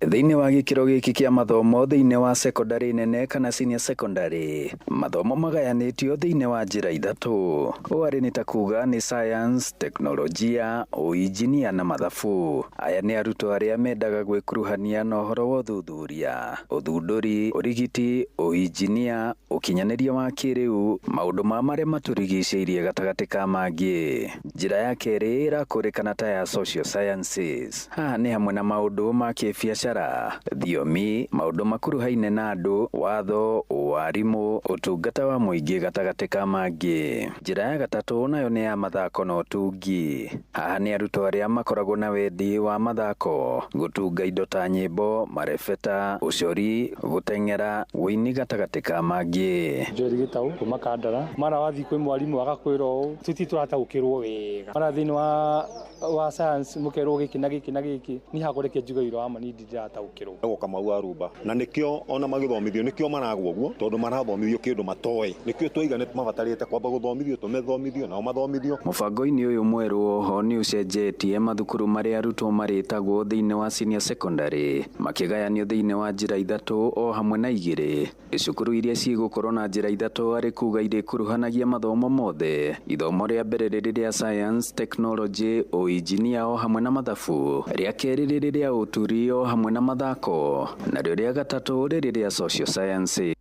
Thĩinĩ wa gĩkĩro gĩkĩ kĩa mathomo thĩinĩ wa secondary nene kana senior secondary, mathomo magayanĩtio thĩinĩ wa njĩra ithatũ. Ũũ arĩ nĩ ta kuga nĩ science, teknolojia, ũinjinia na mathabu. Aya nĩ arutwo arĩa mendaga gwĩkuruhania na ũhoro wa ũthuthuria, ũthundũri, ũrigiti, ũinjinia, ũkinyanĩria wa kĩrĩu, maũndũ ma marĩa matũrigicĩirie gatagatĩ ka mangĩ. Njĩra ya kerĩ ĩrakũrĩkana ta ya social sciences. Haha nĩ hamwe na maũndũ ma kĩbiacara, thiomi, maũndũ makuruhaine na andũ, watho, warimũ, ũtungata wa mũingĩ gatagatĩ ka mangĩ. Njĩra ya gatatũ nayo nĩ ya mathako na ũtungi. Haha nĩ arutwo arĩa makoragwo na wendi wa mathako, gũtunga indo ta nyĩmbo, marebeta, ũcori, gũteng'era, ũini gatagatĩ ka mangĩ. Joel Gitau kuma Kandara, mara wathiĩ kwĩ mwarimũ agakwĩra ũũ tũti tũrataũkĩrwo wega, mara thĩinĩ wa science mũkerwo gĩkĩ na gĩkĩ na gĩkĩ, niĩ hakwa reke njuge wĩra wa ma niĩ ndirĩ tũtirataũkĩrwo. Etagwo Kamau wa Rumba na nĩkĩo ona magĩthomithio nĩkĩo maragwo ũguo tondũ marathomithio kĩndũ matoĩ, nĩkĩo twaiga nĩ mabatarĩte kwamba gũthomithio, tũmethomithio nao mathomithio. Mũbango-inĩ ũyũ mwerũ oho nĩ ũcenjetie mathukuru marĩa arutwo marĩtagwo thĩinĩ wa senior secondary makĩgayanio thĩinĩ wa njĩra ithatũ o hamwe na igĩrĩ. Cukuru iria cigũkorwo na njĩra ithatũ arĩ kuga irĩkuruhanagia mathomo mothe, ithomo rĩa mbere rĩrĩ rĩa science, technology, ũinjinia o hamwe na mathabu, rĩa kerĩ rĩrĩ rĩa ũturi o hamwe na mathako, narĩo rĩa gatatũ rĩrĩ rĩa social science.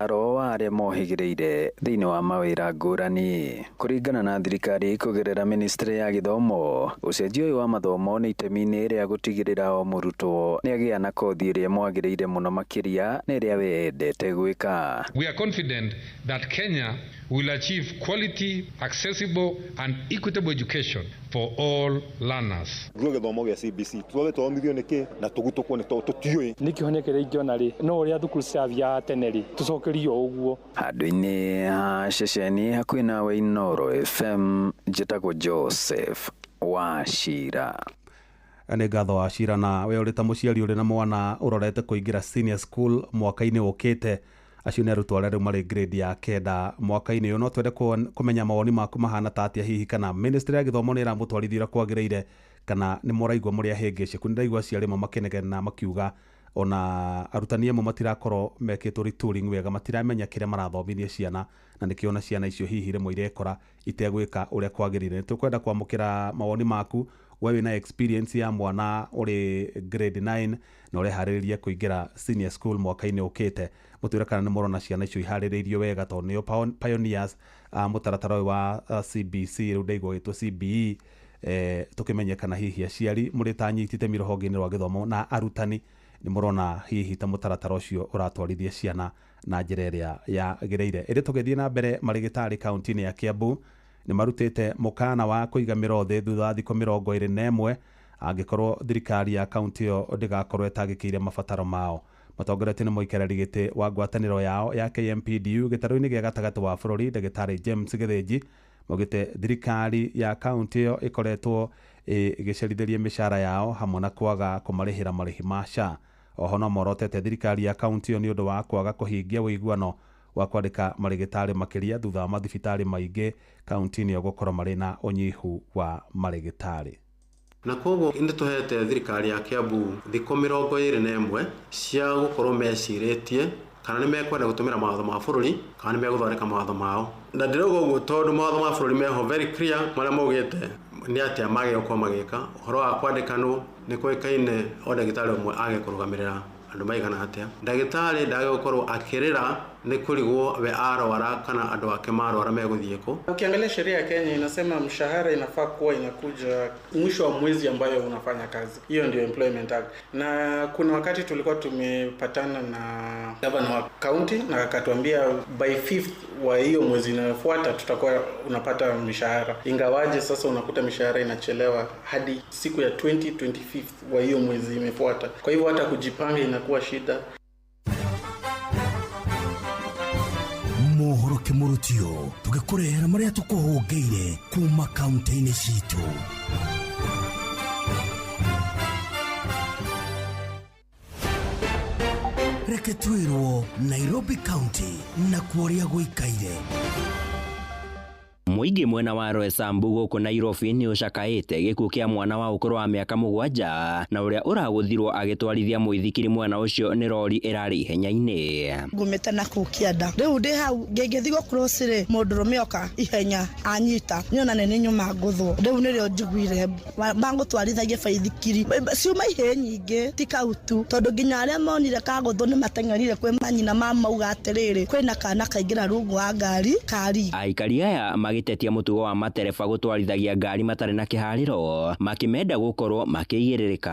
Aro wa arĩa mohĩgĩrĩire thĩinĩ wa mawĩra ngũrani. Kũringana na thirikari kũgerera ministry ya gĩthomo, ũcenjio ũyũ wa mathomo nĩ itemi-inĩ rĩa gũtigĩrĩra o mũrutwo nĩagĩa na kothi ĩrĩa ĩmwagĩrĩire mũno makĩria na ĩrĩa we endete gwĩka. We are confident that Kenya will achieve quality, accessible and equitable education for all learners. Tuge gĩthomo gĩa CBC twambe tũthomithio nĩkĩ na tũgutũkwo nĩ tondũ tũtiũĩ. Nĩ kĩhonia kĩrĩa ingĩona rĩ, no ũrĩa thukuru cirathiaga tene rĩ, tũcokerio ũguo. Handũ-inĩ ha ceceni hakuhĩ nawe Inooro FM, njĩtagwo Joseph Wachira. Nĩ ngatho Wachira, na we ũrĩ ta mũciari ũrĩ na mwana ũrorete kũingĩra senior school mwaka-inĩ ũkĩte, acio nĩ arutwo arĩa rĩu marĩ grade ya kenda mwaka-inĩ ũyũ, no twende kũmenya mawoni maku mahana ta atĩa, hihi kana ministry ya gĩthomo nĩ ĩramũtwarithia ũrĩa kwagĩrĩire kana nĩ mũraigua mũrĩ ahĩngĩcĩku. Nĩ ndaigua aciari amwe makĩnegena makiuga ona arutani amwe matirakorwo mekĩtwo retooling wega, matiramenya kĩrĩa marathomithia ciana, na nĩkĩo ona ciana icio hihi rĩmwe irekora itegwĩka ũrĩa kwagĩrĩire. Nĩ tũkwenda kwamũkĩra mawoni maku, we wĩna experience ya mwana ũrĩ grade 9 na ũreharĩrĩria kũingĩra senior school mwaka-inĩ ũkĩte, mũtwĩre kana nĩ mũrona ciana icio iharĩrĩirio wega tondũ nĩo pioneers mũtaratara ũyũ wa CBC, rĩu ndaigua ũgĩtwo CBE, tũkĩmenye kana hihi aciari mũrĩ ta anyiti itemi rũhonge-inĩ rwa gĩthomo na arutani nĩ mũrona hihi ta mũtaratara ũcio ũratwarithia ciana na njĩra ĩrĩa yagĩrĩire. Ĩndĩ tũgĩthiĩ na mbere, marĩgĩtarĩ kaunti-inĩ ya Kiambu nĩ marutĩte mũkana wa kũiga mĩro thĩ thutha wa thikũ 21 angĩkorwo thirikari ya kaunti ĩyo ndĩgakorwo ĩtangĩkĩire mabataro mao. Matongoretio nĩ mũikarĩri gĩtĩ wa ngwatanĩro yao ya KMPDU gĩtarũ-inĩ gĩa gatagatĩ wa bũrũri ndagĩtarĩ James Gĩthĩnji, maugĩte thirikari ya kaunti ĩyo ĩkoretwo ĩgĩcerithĩria mĩcara yao hamwe na kwaga kũmarĩhĩra marĩhi ma SHA. Oho no morotete thirikari ya kaunti ĩyo nĩ ũndũ wa kwaga kũhingia ũiguano wa kwandĩka marĩgĩtarĩ makĩria thutha wa mathibitarĩ maingĩ kaunti-inĩ ĩyo gũkorwo marĩ na ũnyihu wa marĩgĩtarĩ. Na koguo nĩ tũhete thirikari ya Kiambu thikũ 21 cia gũkorwo mecirĩtie kana nĩ mekwenda gũtũmĩra mawatho ma bũrũri kana nĩ megũthondeka mawatho mao. Na ndĩrauga ũguo tondũ mawatho ma bũrũri meho very clear marĩa maugĩte nĩ atĩa magĩrĩirwo gũkorwo magĩka. Ũhoro wa kwandĩkanwo nĩ kũĩkaine o ndagĩtarĩ ũmwe age kũrũgamĩrĩra andũ maigana atĩa. Ndagĩtarĩ ndage gũkorwo akĩrĩra nĩ kũrigwo we arwara kana andũ ake marwara megũthiĩ kũ. Ukiangalia sheria ya Kenya inasema mshahara inafaa kuwa inakuja mwisho wa mwezi ambayo unafanya kazi. Hiyo ndio Employment Act. Na kuna wakati tulikuwa tumepatana na governor wa county na akatuambia by 5th wa hiyo mwezi inayofuata tutakuwa unapata mshahara. Ingawaje sasa unakuta mishahara inachelewa hadi siku ya 20-25 wa hiyo mwezi imefuata. Kwa hivyo hata kujipanga inakuwa shida. Mohoro kĩmũrutio tũgĩkũrehera marĩa tũkũhũngĩire kuma kaunti-inĩ citũ. Reke twĩrwo Nairobi County na kuoria gũikaire. Mũingĩ mwena wa Roysambu gũkũ Nairobi nĩ ũcakaĩte gĩkuũ kĩa mwana wa ũkũrũ wa mĩaka 7 na ũrĩa ũragũthirwo agĩtwarithia mũithikiri mwena ũcio nĩ rori ĩrarĩ ihenya-inĩ. Ngumĩte na kũu kĩanda rĩu ndĩ hau ngĩngĩthiĩ gũ-cross rĩ, mũndũrũme oka ihenya anyita nĩona nĩ nyuma ngũthwo. Rĩu nĩrĩo njiguire mangũtwarithagia baithikiri ciuma ihĩ nyingĩ ti kau tu, tondũ nginya arĩa monire kagũthwo nĩ mateng'erire kwĩ manyina mamauga atĩrĩrĩ kwĩna kana kaingĩra rungu wa ngari kari. Aikari aya magĩte Magĩtetia mũtugo wa matereba gũtwarithagia ngari matarĩ na kĩharĩro makĩmenda gũkorwo makĩigĩrĩrĩka.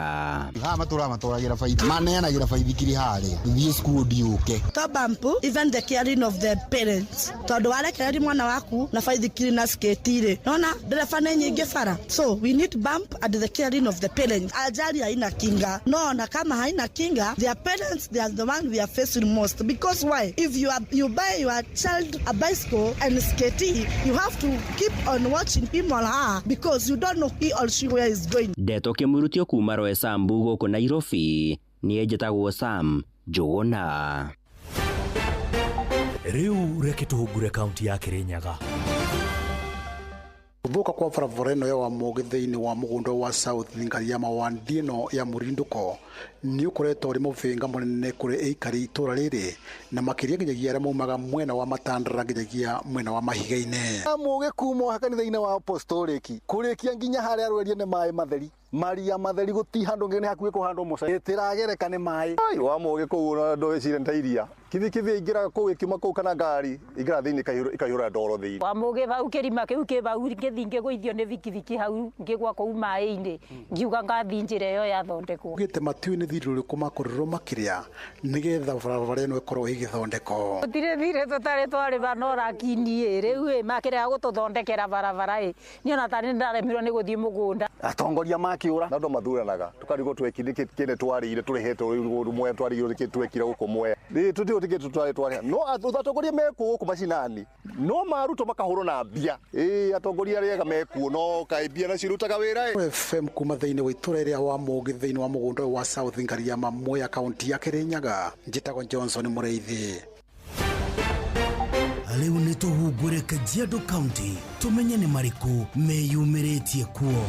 Haha matũraga matwaragĩra baithikiri, maneanagĩra baithikiri harĩa thiĩ cukuru ndiũke. To bump even the caring of the parents, tondu warekereria mwana waku na baithikiri na skate rĩ, nona ndereba nĩ nyingĩ bara, so we need bump and the caring of the parents. Ajali haina kinga, no na kama haina kinga, their parents, they are the one we are facing most, because why? If you buy your child a bicycle and skate, you have to keep on watching him or her, because you don't know he or she where is going. Ndeto kĩmurutio kuma Roysambu gũkũ Nairobi, niĩ njĩtagwo Sam Njũgũna. Rĩu reke tũhungure kaunti ya Kirinyaga. Gũthũka kwa barabara ĩno ya Wamũgĩ thĩinĩ wa mũgũnda wa South Ngariama wa Ndino ya Mũrindũko nĩ ũkoretwo ũrĩ mũbĩnga mũnene kũrĩ aikari itũra rĩrĩ, na makĩria nginyagia arĩa maumaga mwena wa Matandara nginyagia mwena wa Mahiga-inĩ. Mũgĩ kuma kanitha-inĩ wa Apostolic kũrĩkia nginya harĩa rwerie nĩ maĩ matheri, maria matheri gũti handũ ngene hakuhĩ kũhandwo mũcere ĩtĩragereka nĩ maĩ. Wa Mũgĩ kũu ndũgĩcire nĩ ta iria kibikibi ingĩraga kũu ĩkiuma kũu kana ngari ingĩraga thĩinĩ ĩkaihũra ndoro thĩinĩ. Wa Mũgĩ hau kĩrima kĩu kĩ hau ngĩthiĩ ngĩgũithio nĩ bikibiki hau ngĩgwa kũu maĩ-inĩ ngiuga ngathiĩ njĩra ĩyo yathondekwo. Ugĩte matiũĩ nĩ thirĩ ũrĩkũ makorirwo makĩrĩa nĩgetha barabara ĩno ĩkorwo ĩgĩthondekwo. Gũtirĩ thirĩ tũtarĩ twarĩba no rakini ĩ rĩu ĩ makĩrega gũtũthondekera barabara ĩ niĩ ona tarĩ nĩndaremirwo nĩ gũthiĩ mũgũnda. Atongoria makĩũra na andũ mathuranaga tũkarigwo twekire kĩndĩ twarĩire tũrĩhĩtwo rĩu mwea twarĩirwo nĩkĩ twekire gũkũ mwea tũtiũ tũkĩ tũtwarĩ twarĩha no atongoria mekuo gũkũ macinani no marutwo makahũrwo na mbia. Atongoria arĩa ega mekuo no kaĩ mbia nacio irutaga wĩra. FM kuma thĩinĩ wa itũra rĩa Wamũgĩ thĩinĩ wa mũgũnda wa South Ngariama Mwea kaunti ya Kirinyaga, njĩtagwo Johnson Mũrĩithi. Rĩu nĩ tũhungure Kajiado County tũmenye nĩ marĩkũ meyumĩrĩtie kuo.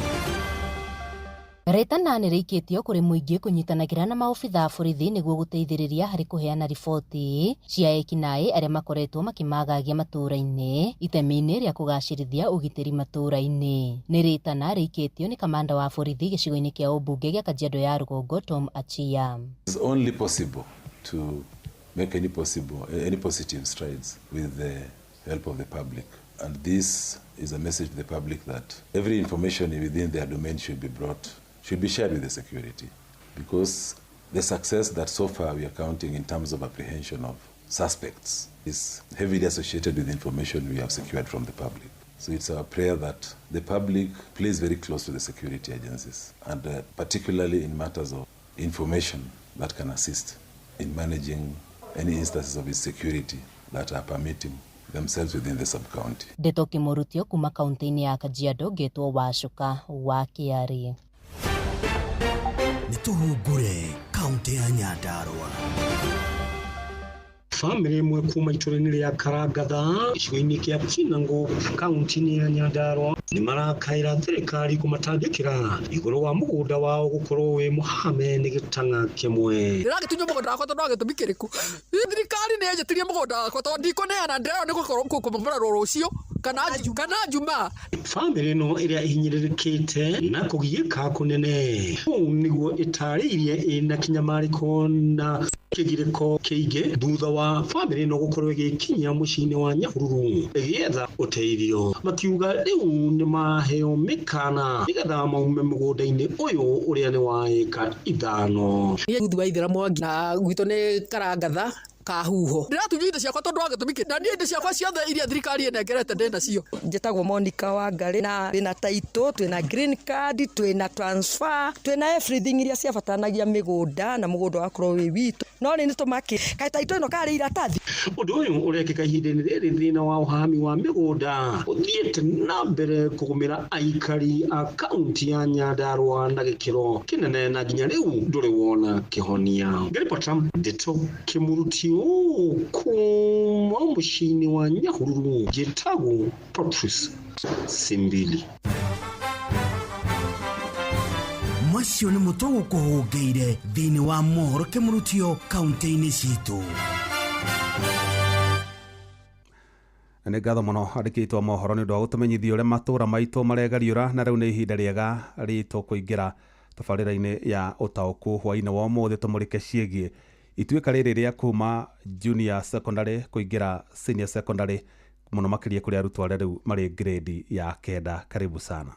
Rĩtana nĩ rĩikĩtio kũrĩ mũingĩ kũnyitanagĩra na maobitha a borithi nĩguo gũteithĩrĩria harĩ kũheana riboti cia ekinaĩ arĩa makoretwo makĩmagagia matũũra-inĩ itemi-inĩ rĩa kũgacĩrithia ũgitĩri matũũra-inĩ. Nĩ rĩtana rĩikĩtio nĩ kamanda wa borithi gĩcigo-inĩ kĩa ũmbunge gĩa Kajiado ya Rũgongo Tom Achia. It's only possible to make any positive strides with the help of the public, and this is a message to the public that every information within their domain should be shared with the security, because the success that so far we are counting in terms of apprehension of suspects is heavily associated with information we have secured from the public. So it's our prayer that the public plays very close to the security agencies, and particularly in matters of information that can assist in managing any instances of insecurity that are permitting themselves within the sub-county. Ndeto kĩmũrutio kuma kaunti-inĩ ya Kajiado ngetwo Wacuka wa Kĩarĩ. Nĩtũhungure kaunti ya Nyandarua. Bamĩrĩ ĩmwe kuma itũra-inĩ rĩa Karangatha gĩcigo-inĩ kĩa Kinango kaunti-inĩ ya Nyandarua nĩ marakaĩra thirikari kũmatangĩkĩra igũrũ wa mũgũnda wao gũkorwo wĩ mũhame nĩ gĩtang'a kĩmwe. Ndĩragĩtunywo mũgũnda wakwa tondũ wa gĩtũmi kĩrĩkũ? Thirikari nĩ ĩnjĩtirie mũgũnda wakwa tondũ ndikũneana, ndĩrerwo nĩ gũkorwo rũciũ kana Jumaa. Bamĩrĩ ĩno ĩrĩa ĩhinyĩrĩrĩkĩte na kũgiĩka kũnene ũũ nĩguo ĩtarĩirie ĩna kĩnyamarĩko na kĩgirĩko kĩingĩ thutha wa bamĩrĩ ĩno gũkorwo ĩgĩkinya mũciĩ-inĩ wa Nyahururu ĩgĩetha ũteithio, makiuga rĩu nĩ maheo mĩkana nĩgetha maume mũgũnda-inĩ ũyũ ũrĩa nĩ wa ĩka 5. Niĩ Ruth Waithera Mwangi na gwitũ nĩ Karangatha kahuho. Ndĩratunywo indo ciakwa tondũ wa gĩtũmi kĩ, na niĩ indo ciakwa ciothe iria thirikari ĩnengerete ndĩ nacio. Njĩtagwo Monica Wangari na twĩna title, twĩna green card, twĩna transfer, twĩna everything iria ciabatanagia mĩgũnda na mũgũnda wakorwo wĩ witũ. No rĩ nĩtũmakĩ kaĩ title ĩno karĩ iratathi. Ũndũ ũyũ ũrekĩka ihinda-inĩ rĩrĩ thĩna wa ũhami wa mĩgũnda ũthiĩte na mbere kũgũmĩra aikari a kaunti ya Nyandarua na gĩkĩro kĩnene na nginya rĩu ndũrĩ wona kĩhonia. Ngĩribota Ndeto Kĩmurutio kuma mũciĩ-inĩ wa Nyahururu, njĩtagwo Patrice Simbili. Macio nĩ mũtũgũkũhũngĩire thĩinĩ wa mohoro kĩmurutio kaunti-inĩ citũ. Nĩ ngatho mũno andĩkĩtwo mohoro nĩ ũndũ wa gũtũmenyithia ũrĩa matũũra maitũ maregariũra, na rĩu nĩ ihinda rĩega ritũ kũingĩra tabarĩra-inĩ ya ũtaũku hwaĩ-inĩ wa ũmũthĩ tũmũrĩke ciĩgiĩ ituĩka rĩrĩ rĩa kuma junior secondary kũingĩra senior secondary Mũno makĩria kũrĩ arutwo arĩa rĩu marĩ grade ya 9. Karibu sana.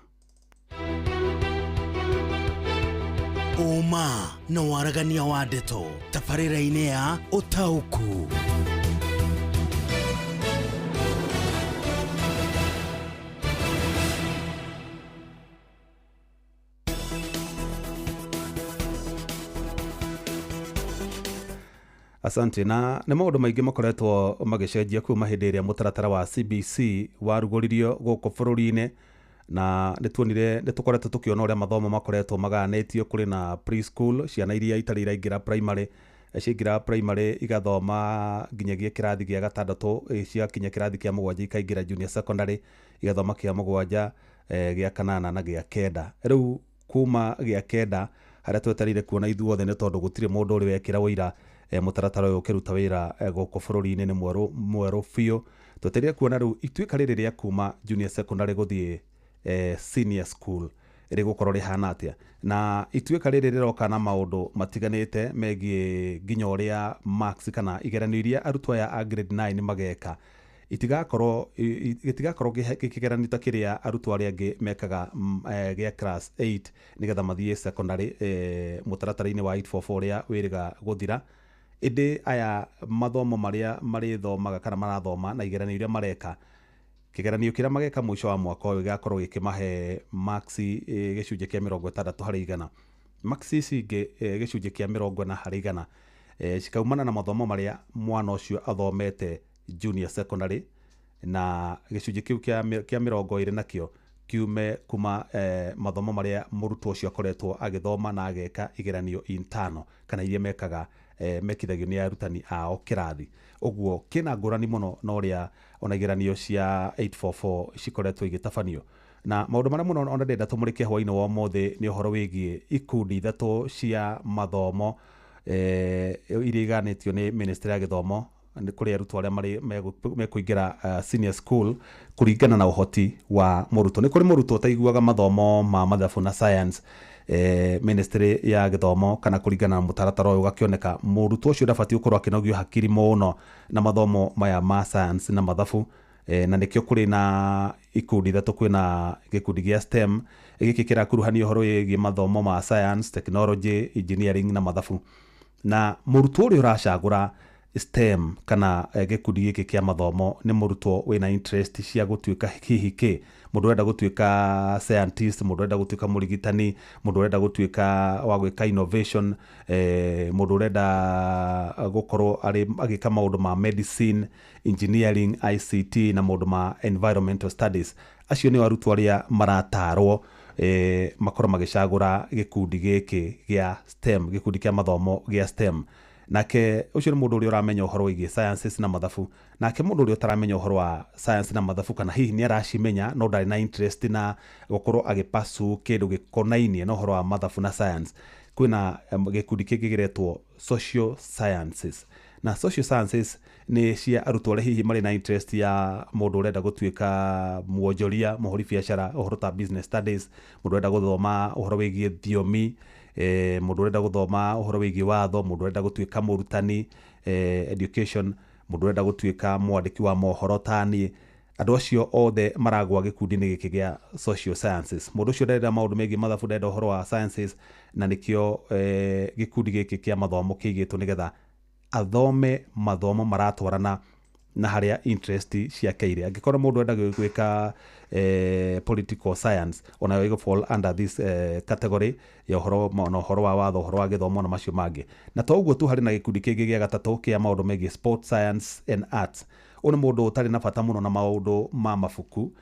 Ũma na waragania wa ndeto tabarĩra-inĩ ya Ũtaũku. Asante. Na nĩ maũndũ maingĩ makoretwo magĩcenjia kuma hĩndĩ ĩrĩa mũtaratara wa CBC warugũririo gũkũ bũrũri-inĩ, na nĩ tuonire nĩ tũkoretwo tũkĩona ũrĩa mathomo makoretwo magayanĩtio. Kũrĩ na preschool, ciana iria itarĩ iraingĩra primary, ciaingĩra primary igathoma nginyagia kĩrathi gĩa 6, ciakinya kĩrathi kĩa 7 ikaingĩra junior secondary, igathoma kĩa 7, gĩa 8 na gĩa 9. Rĩu kuma gĩa 9 harĩa twetereire kuona ithuothe, nĩ tondũ gũtirĩ mũndũ ũrĩ wekĩra ũira mũtaratara ũyũ ũkĩruta wĩra gũkũ bũrũri-inĩ, nĩ mwerũ mwerũ biũ. Twetereire kuona rĩu ituĩka rĩrĩ rĩa kuma junior secondary gũthiĩ senior school rĩgũkorwo rĩhana atĩa, na ituĩka rĩrĩ rĩroka na maũndũ matiganĩte megiĩ nginya ũrĩa marks kana igeranio iria arutwo aya a grade 9 mageka itigakorwo gĩtigakorwo gĩkĩgeranio ta kĩrĩa arutwo arĩa angĩ mekaga gĩa class 8 nĩgetha mathiĩ secondary mũtaratara-inĩ wa 844 ũrĩa wĩrĩga gũthira. Ĩndĩ aya mathomo marĩa marĩthomaga kana marathoma na igeranio iria mareka, kĩgeranio kĩrĩa mageka mũico wa mwaka ũyũ gĩgakorwo gĩkĩmahe marks gĩcunjĩ kĩa 60 harĩ igana. Marks ici ingĩ, gĩcunjĩ kĩa 40 harĩ igana, cikaumana na mathomo marĩa mwana ũcio athomete junior secondary, na gĩcunjĩ kĩu kĩa 20 nakĩo kiume kuma mathomo marĩa mũrutwo ũcio akoretwo agĩthoma na ageka igeranio intano kana iria mekaga mekithagio nĩ arutani ao kĩrathi. Ũguo kĩna ngũrani mũno na ũrĩa ona igeranio cia 844 cikoretwo igĩtabanio. Na maũndũ marĩa mũno ona ndĩrenda tũmũrĩke hwaĩ-inĩ wa ũmũthĩ nĩ ũhoro wĩgiĩ ikundi 3 cia mathomo iria iganĩtio nĩ ministry ya gĩthomo nĩ kũrĩ arutwo arĩa marĩ mekũingĩra senior school kũringana na ũhoti wa mũrutwo. Nĩ kũrĩ mũrutwo ũtaiguaga mathomo ma mathabu na science, ministry ya gĩthomo kana kũringana na mũtaratara ũyũ ũgakĩoneka mũrutwo ũcio ndabatiĩ gũkorwo akĩnogio hakiri mũno na mathomo maya ma science na mathabu, na nĩkĩo kũrĩ na ikundi 3. Kwĩna gĩkundi gĩa STEM, gĩkĩ kĩrakuruhania ũhoro wĩgiĩ mathomo ma science, technology, engineering na mathabu. Na mũrutwo ũrĩa ũracagũra STEM kana gĩkundi gĩkĩ kĩa mathomo nĩ mũrutwo wĩna interest cia gũtuĩka hihi kĩ, mũndũ ũrenda gũtuĩka scientist, mũndũ ũrenda gũtuĩka mũrigitani, mũndũ ũrenda gũtuĩka wa gwĩka innovation, mũndũ ũrenda gũkorwo arĩ agĩka maũndũ ma medicine, engineering, ICT na maũndũ ma environmental studies. Acio nĩo arutwo arĩa maratarwo makorwo magĩcagũra gĩkundi gĩkĩ gĩa STEM, gĩkundi kĩa mathomo gĩa STEM. Nake ũcio nĩ mũndũ ũrĩa ũramenya ũhoro wĩgiĩ sciences na mathabu. Nake mũndũ ũrĩa ũtaramenya ũhoro wa science na mathabu, kana hihi nĩ aracimenya no ndarĩ na interest na gũkorwo agĩpasu kĩndũ gĩkonainie na ũhoro wa mathabu na science, kwĩna gĩkundi kĩngĩ gĩretwo social sciences. Na social sciences nĩ cia arutwo arĩa hihi marĩ na interest ya mũndũ ũrenda gũtuĩka mwonjoria, mũhũri biacara, ũhoro ta business studies, mũndũ ũrenda gũthoma ũhoro wĩgiĩ thiomi, mũndũ ũrenda gũthoma ũhoro wĩgiĩ watho, mũndũ ũrenda gũtuĩka mũrutani, education, mũndũ ũrenda gũtuĩka mwandĩki wa mohoro ta niĩ. Andũ acio othe maragwa gĩkundi-inĩ gĩkĩ gĩa social sciences. Mũndũ ũcio ndarenda maũndũ megiĩ mathabu, ndarenda ũhoro wa sciences, na nĩkĩo gĩkundi gĩkĩ kĩa mathomo kĩigĩtwo nĩgetha athome mathomo maratwarana na harĩa interest ciake irĩ. Angĩkorwo mũndũ enda gwĩka political science, onayo ĩgũ fall under this category ya ũhoro na ũhoro wa watho, ũhoro wa gĩthomo na macio mangĩ. Na to ũguo tu, harĩ na gĩkundi kĩngĩ gĩa 3 kĩa maũndũ megiĩ sport science and arts. Ũyũ nĩ mũndũ ũtarĩ na bata mũno na maũndũ ma mabuku,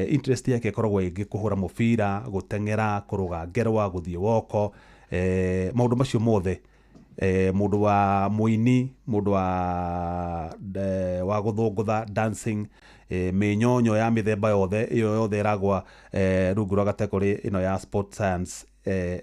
interest yake ĩkoragwo ĩngĩ kũhũra mũbira, gũteng'era, kũrũga ngerwa, gũthiĩ woko, maũndũ macio mothe. Mũndũ wa mũini, mũndũ wa gũthũngũtha, dancing, mĩnyonyo ya mĩthemba yothe, ĩyo yothe ĩragwa rungu rwa category ĩno ya sport science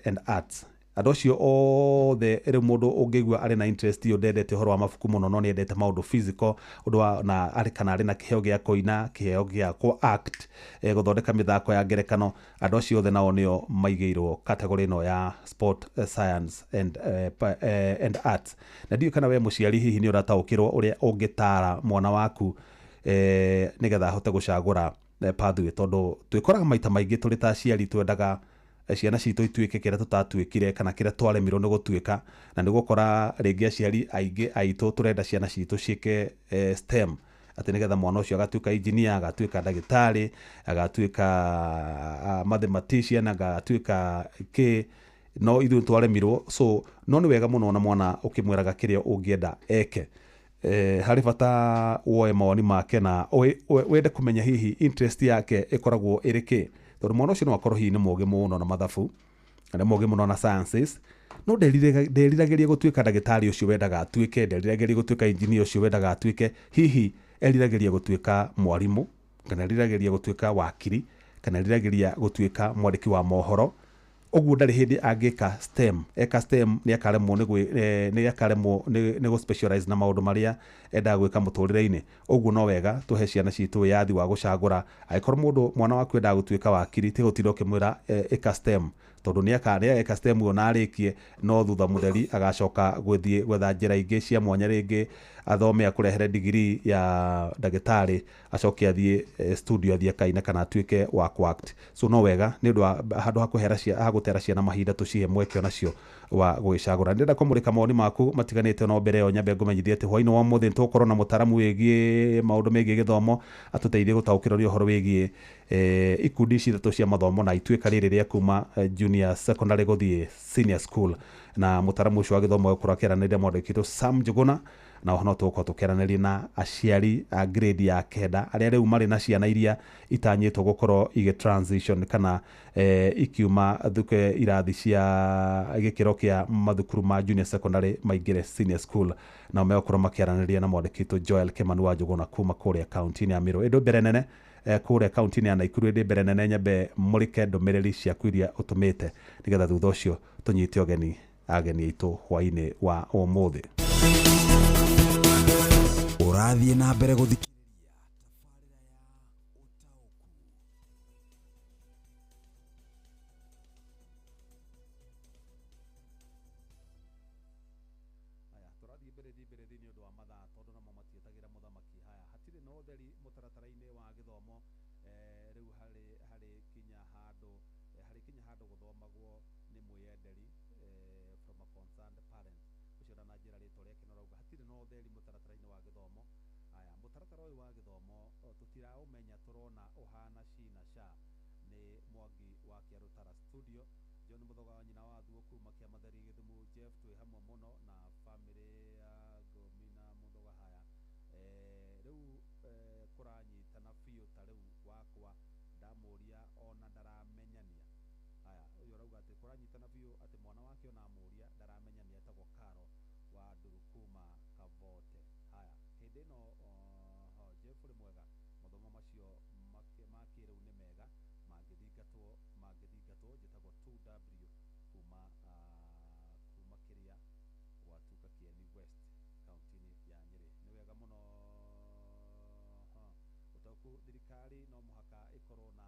and arts. Andũ acio othe rĩu mũndũ ũngĩigua arĩ na interest ĩyo, ndendete ũhoro wa mabuku mũno no nĩendete maũndũ physical, ũndũ wa na arĩ kana arĩ na kĩheo gĩa kũina, kĩheo gĩa kũ act, gũthondeka mĩthako ya ngerekano, andũ acio othe nao nĩo maigĩirwo category ĩno ya sport science and arts. Na ndiũĩ kana we mũciari hihi nĩ ũrataũkĩrwo ũrĩa ũngĩtara mwana waku Nĩgetha ahote gũcagũra pathway, tondũ twĩkoraga maita maingĩ tũrĩ ta aciari twendaga ciana citũ ituĩke kĩrĩa tũtatuĩkire kana kĩrĩa twaremirwo nĩ gũtuĩka. Na nĩ gũkora rĩngĩ aciari aingĩ aitũ tũrenda ciana citũ ciĩke STEM, atĩ nĩgetha mwana ũcio agatuĩka engineer, agatuĩka ndagĩtarĩ, agatuĩka mathematician, agatuĩka kĩ, no ithuĩ twaremirwo. So no nĩ wega mũno ona mwana ũkĩmwĩraga kĩrĩa ũngĩenda eke. Harĩ bata woe mawoni make na wende kũmenya hihi interest yake ĩkoragwo ĩrĩ kĩ, tondũ mwana ũcio no akorwo hihi nĩ mũgĩ mũno na mathabu, na nĩ mũgĩ mũno na sciences, no nderiragĩria gũtuĩka ndagĩtarĩ ũcio wendaga atuĩke, nderiragĩria gũtuĩka engineer ũcio wendaga atuĩke. Hihi eriragĩria gũtuĩka mwarimũ, kana eriragĩria gũtuĩka wakiri, kana eriragĩria gũtuĩka mwandĩki wa mohoro. Ũguo ndarĩ hĩndĩ angĩka STEM. Eka STEM nĩ akaremwo nĩ akaremwo nĩ gũ specialize na maũndũ marĩa endaga gwĩka mũtũrĩre-inĩ. Ũguo no wega tũhe ciana citũ wĩyathi wa gũcagũra. Angĩkorwo mũndũ mwana waku endaga gũtuĩka wakiri, ti gũtinda ũkĩmwĩra ĩka STEM, tondũ nĩ eka STEM ĩyo na arĩkie, no thutha mũtheri agacoka gũthiĩ gwetha njĩra ingĩ cia mwanya, rĩngĩ athome akũrehere degree ya ndagĩtarĩ, acoke athiĩ studio athiĩ akaine kana atuĩke wa ku-act. So no wega nĩ ũndũ wa handũ ha kũhera ha gũtera ciana mahinda, tũcihe mweke onacio wa gũgĩcagũra. Ndĩrenda kũmũrĩka mawoni maku matiganĩte, no mbere ĩyo nyambe ngũmenyithie atĩ hwaĩ-inĩ wa ũmũthĩ nĩtũgũkorwo na mũtaaramu wĩgiĩ maũndũ megiĩ gĩthomo, atũteithie gũtaũkĩrwo nĩ ũhoro wĩgiĩ ikundi ici ithatũ cia mathomo na ituĩka rĩrĩ rĩa kuma junior secondary gũthiĩ senior school. Na mũtaaramu ũcio wa gĩthomo egũkorwo akĩaranĩria mwandĩki witũ Sam Njuguna, na oho no tũgũkorwo tũkĩaranĩria na aciari a grade ya 9 arĩa rĩu marĩ na ciana iria itanyĩtwo gũkorwo igĩ transition kana ikiuma thuke irathi cia gĩkĩro kĩa mathukuru ma junior secondary maingĩre senior school. Nao megũkorwo makĩaranĩria na mwandĩki witũ Joel Kimani wa Njuguna kuma kũrĩa kaunti-inĩ ya Meru. Ĩndũ mbere nene kũrĩa kaunti-inĩ ya Nakuru, ĩndĩ mbere nene nyambe mũrĩke ndũmĩrĩri ciaku iria ũtũmĩte, nĩgetha thutha ũcio tũnyite ũgeni ageni aitũ hwaĩ-inĩ wa ũmũthĩ. Ũrathiĩ na mbere gũthikĩrĩria. Tũrathiĩ mbere thiĩ mbere thiĩ nĩ ũndũ wa mathaa, tondũ namo matietagĩra mũthamaki. Haya, hatirĩ na ũtheri mũtaratara-inĩ wa gĩthomo. Rĩu harĩ kinya handũ harĩ kinya handũ gũthomagwo nĩ mwĩyenderi from a concerned parent. Ũcio ndananjĩra rĩtwa rĩake, no arauga hatirĩ na ũtheri mũtaratara-inĩ wa gĩthomo. Haya, mũtaratara ũyũ wa gĩthomo tũtiraũmenya, tũrona ũhana ci na ca. Nĩ Mwangi wa Kĩarũtara studio. John Mũthoga wa nyina wa Thuo kuma Kĩamatheri Gĩthumu. Jeff, twĩ hamwe mũno na famĩlĩ ya Ngomina Mũthoga. Haya, rĩu kũranyitana biũ, ta rĩu wakwa ndamũria ona ndaramenyania. Haya, ũyũ arauga atĩ kũranyitana biũ, atĩ mwana wake ona amũria ndaramenyania. Etagwo Karo wa Nduru kuma Kavote. Haya, hĩndĩ ĩno oho, Jeff ũrĩ mwega. Mathomo macio ma kĩrĩu nĩ mega mangĩthingatwo. Njĩtagwo 2W kuma kuma kĩrĩa Watuka Kieni West, kaunti-inĩ ya Nyĩrĩ. Nĩ wega mũno. Ũtaũku, thirikari no mũhaka ĩkorwo na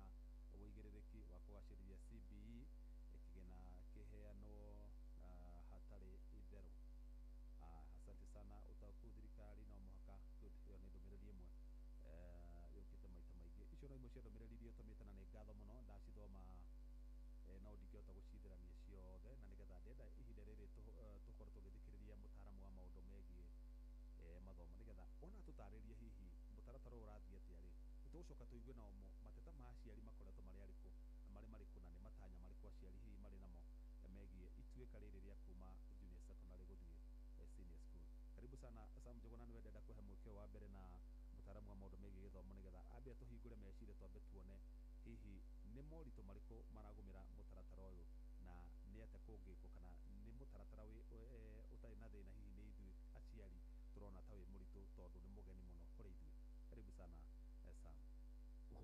ũigĩrĩrĩki wa kũgacĩrithia CBE, kĩgĩna kĩheanwo hatarĩ itherũ. Asante sana Ũtaũku, thirikari no mũhaka. Good, ĩyo nĩ ndũmĩrĩri ĩmwe yũkĩte maita maingĩ. Icio no imwe cia ndũmĩrĩri iria ũtũmĩte, na nĩ ngatho mũno. Ndacithoma no ndingĩhota gũcithĩrania ciothe, na nĩgetha ndĩrenda ihinda rĩrĩ tũkorwo tũgĩthikĩrĩria mũtaaramu wa maũndũ megiĩ mathomo, nĩgetha ona tũtarĩrie hihi mũtaratara ũyũ ũrathiĩ atĩa rĩ. Nĩtũgũcoka tũigue nao mateta ma aciari makoretwo marĩ arĩkũ na marĩ marĩkũ, na nĩ matanya marĩkũ aciari hihi marĩ namo megiĩ ituĩka rĩrĩ rĩa kuma junior secondary gũthiĩ senior school. Karibu sana Sam Njuguna, nĩwe ndenda kũhe mweke wa mbere na mũtaaramu wa maũndũ megiĩ gĩthomo, nĩgetha ambe atũhingũre meciria, twambe tuone hihi nĩ moritũ marĩkũ maragũmĩra mũtaratara ũyũ, na nĩ atĩa kũngĩkwo, kana nĩ mũtaratara ũtarĩ na thĩna, hihi nĩ ithuĩ aciari tũrona ta wĩ mũritũ tondũ nĩ mũgeni mũno kũrĩ ithuĩ. Karibu sana Sam.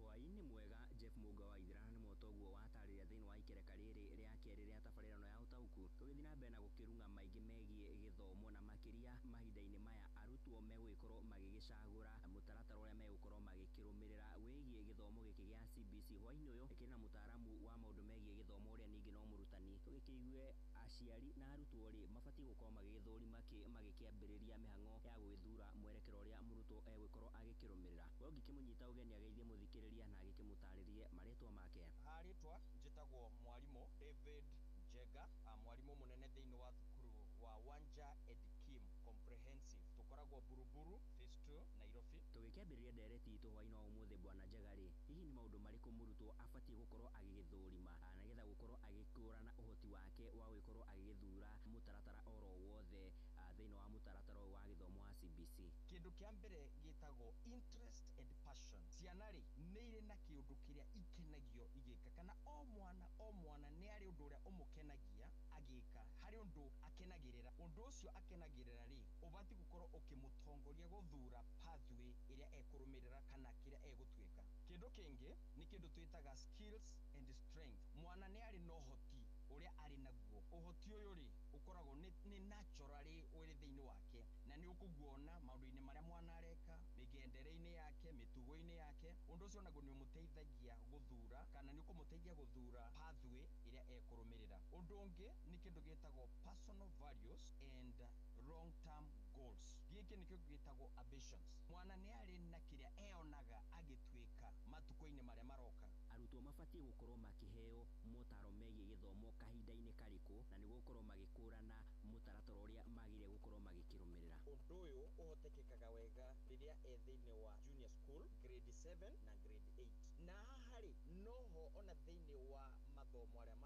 Hwaĩ-inĩ mwega Jeff Mũnga wa Ithira, nĩ motoguo watarĩria thĩinĩ wa ikereka rĩrĩ rĩa kerĩ rĩa tabarĩra ĩno ya Ũtaũku. Tũgĩthiĩ na mbere na gũkĩrung'a maingĩ megiĩ gĩthomo, na makĩria mahinda-inĩ maya arutwo megũgĩkorwo magĩgĩcagũra mũtaratara ũrĩa megũkorwo magĩkĩrũmĩrĩra wĩgiĩ gĩthomo gĩkĩ gĩa CBC. Hwaĩ-inĩ ũyũ kĩrĩ na mũtaaramu wa maũndũ megiĩ gĩthomo ũrĩa ningĩ no mũrutani, tũgĩkĩigue aciari na arutwo rĩ mabatiĩ gũkorwo magĩgĩthũrima kĩ magĩkĩambĩrĩria mĩhang'o ya gwĩthura mwerekero ũrĩa mũrutwo egũkorwo agĩkĩrũmĩrĩra. We ũngĩkĩmũnyita ũgeni ageithie mũthikĩrĩria na agĩkĩmũtarĩrie marĩtwa make. Harĩtwa njĩtagwo mwarimũ David Njega, mwarimũ mũnene thĩinĩ wa thukuru wa Wanja Edkim Comprehensive. Tũkoragwo Buruburu Phase 2 Nairobi. Tũgĩkĩambĩrĩria ndereti itũ hwaĩ-inĩ wa ũmũthĩ bwana Njega rĩ, hihi nĩ maũndũ marĩkũ mũrutwo abatiĩ gũkorwo agĩgĩthũrima nĩgetha gũkorwo agĩkũrana ũhoti wake wa gũgĩkorwo agĩgĩthura mũtaratara oro wothe thĩinĩ wa mũtaratara ũyũ wa gĩthomo wa CBC? Kĩndũ kĩa mbere gĩtagwo interest and passion. Ciana rĩ, nĩ irĩ na kĩũndũ kĩrĩa ikenagio igĩka, kana o mwana nĩ arĩ ũndũ ũrĩa ũmũkenagia agĩka, harĩ ũndũ akenagĩrĩra. Ũndũ ũcio akenagĩrĩra rĩ, ũbatiĩ gũkorwo ũkĩmũtongoria gũthura pathway ĩrĩa ekũrũmĩrĩra kana kĩrĩa egũtuĩka. Kĩndũ kĩngĩ nĩ kĩndũ twĩtaga skills and strength. Mwana nĩ arĩ na ũhoti ũrĩa arĩ naguo. Ũhoti ũyũ rĩ, ũkoragwo nĩ naturally ũrĩ thĩinĩ wake, na nĩ ũkũguona maũndũ-inĩ marĩa mwana areka, mĩgendere-inĩ yake, mĩtugo-inĩ yake. Ũndũ ũcio naguo nĩ ũmũteithagia gũthura, kana nĩ ũkũmũteithia gũthura pathway ĩrĩa ekũrũmĩrĩra. Ũndũ ũngĩ nĩ kĩndũ gĩtagwo personal values and long term goals. Gĩkĩ nĩkĩo gĩtagwo ambitions. Mwana nĩ arĩ na kĩrĩa eyonaga agĩtuĩka matukũ-inĩ marĩa maroka. Arutwo mabatiĩ gũkorwo makĩheo motaro megiĩ gĩthomo kahinda-inĩ karĩkũ, na nĩguo gũkorwo magĩkũrana mũtaratara ũrĩa magĩrĩire gũkorwo magĩkĩrũmĩrĩra. Ũndũ ũyũ ũhotekekaga wega rĩrĩa e thĩinĩ wa junior school grade 7 na grade 8. Na haha rĩ, noho ona thĩinĩ wa mathomo arĩa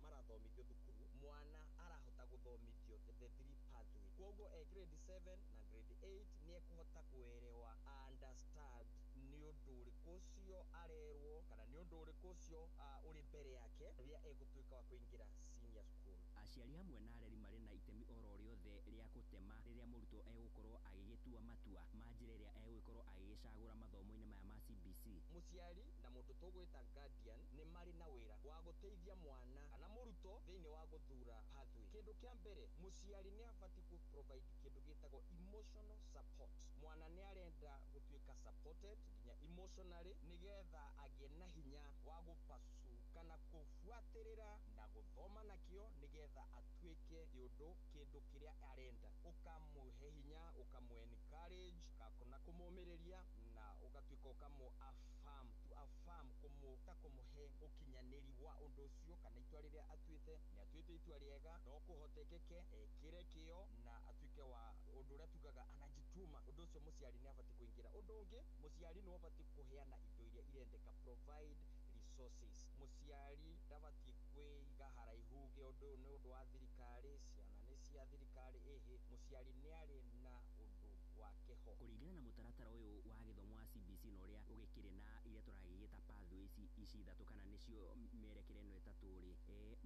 marathomithio thukuru, mwana arahota gũthomithio the three pathway. Koguo e grade 7 na grade 8 nĩ ekũhota kuelewa, understand nĩ ũndũ ũrĩkũ ũcio arerwo, kana nĩ ũndũ ũrĩkũ ũcio ũrĩ mbere yake rĩrĩa egũtuĩka wa kũingĩra senior school. Aciari hamwe na areri marĩ na itemi oro rĩothe rĩa gũtema rĩrĩa mũrutwo egũkorwo agĩgĩtua matua ma njĩra ĩrĩa egũgĩkorwo agĩgĩcagũra mathomo-inĩ maya ma CBC. Mũciari na mũndũ tũgwĩta guardian nĩ marĩ na wĩra wa gũteithia mwana kana mũrutwo thĩinĩ wa gũthura pathway. Kĩndũ kĩa mbere, mũciari nĩ abatiĩ kũ provide kĩndũ gĩtagwo emotional support. Mwana nĩ arenda gũtuĩka supported nginya emotionally, nĩgetha agĩe na hinya wa gũpasu kana kũbuatĩrĩra na gũthoma nakĩo, nĩgetha atuĩke kĩũndũ kĩndũ kĩrĩa arenda. Ũkamũhe hinya, ũkamũ encourage, na kũmũmĩrĩria, na ũgatuĩka ũkamũ affirm, to affirm, kũmũhe ũkinyanĩri wa ũndũ ũcio kana itua rĩrĩa atuĩte. Nĩ atuĩte itua rĩega, no kũhotekeke ekĩre kĩo na atuĩke wa ũndũ ũrĩa tugaga anajituma. Ũndũ ũcio mũciari nĩ abatiĩ kũingĩra. Ũndũ ũngĩ, mũciari nĩ abatiĩ kũheana indo iria irendeka, provide resources. Mũciari ndabatiĩ kwĩiga haraihu uge ũndũ ũyũ nĩ ũndũ wa thirikari, ciana nĩ cia thirikari, ĩhĩ. Mũciari nĩ arĩ na ũndũ wake ho. Kũringana na mũtaratara ũyũ wa gĩthomo wa CBC na ũrĩa ũgĩkĩrĩ na iria tũragĩgĩta pathways ici ithatũ, kana nĩcio mĩerekera ĩno ĩtatũ rĩ,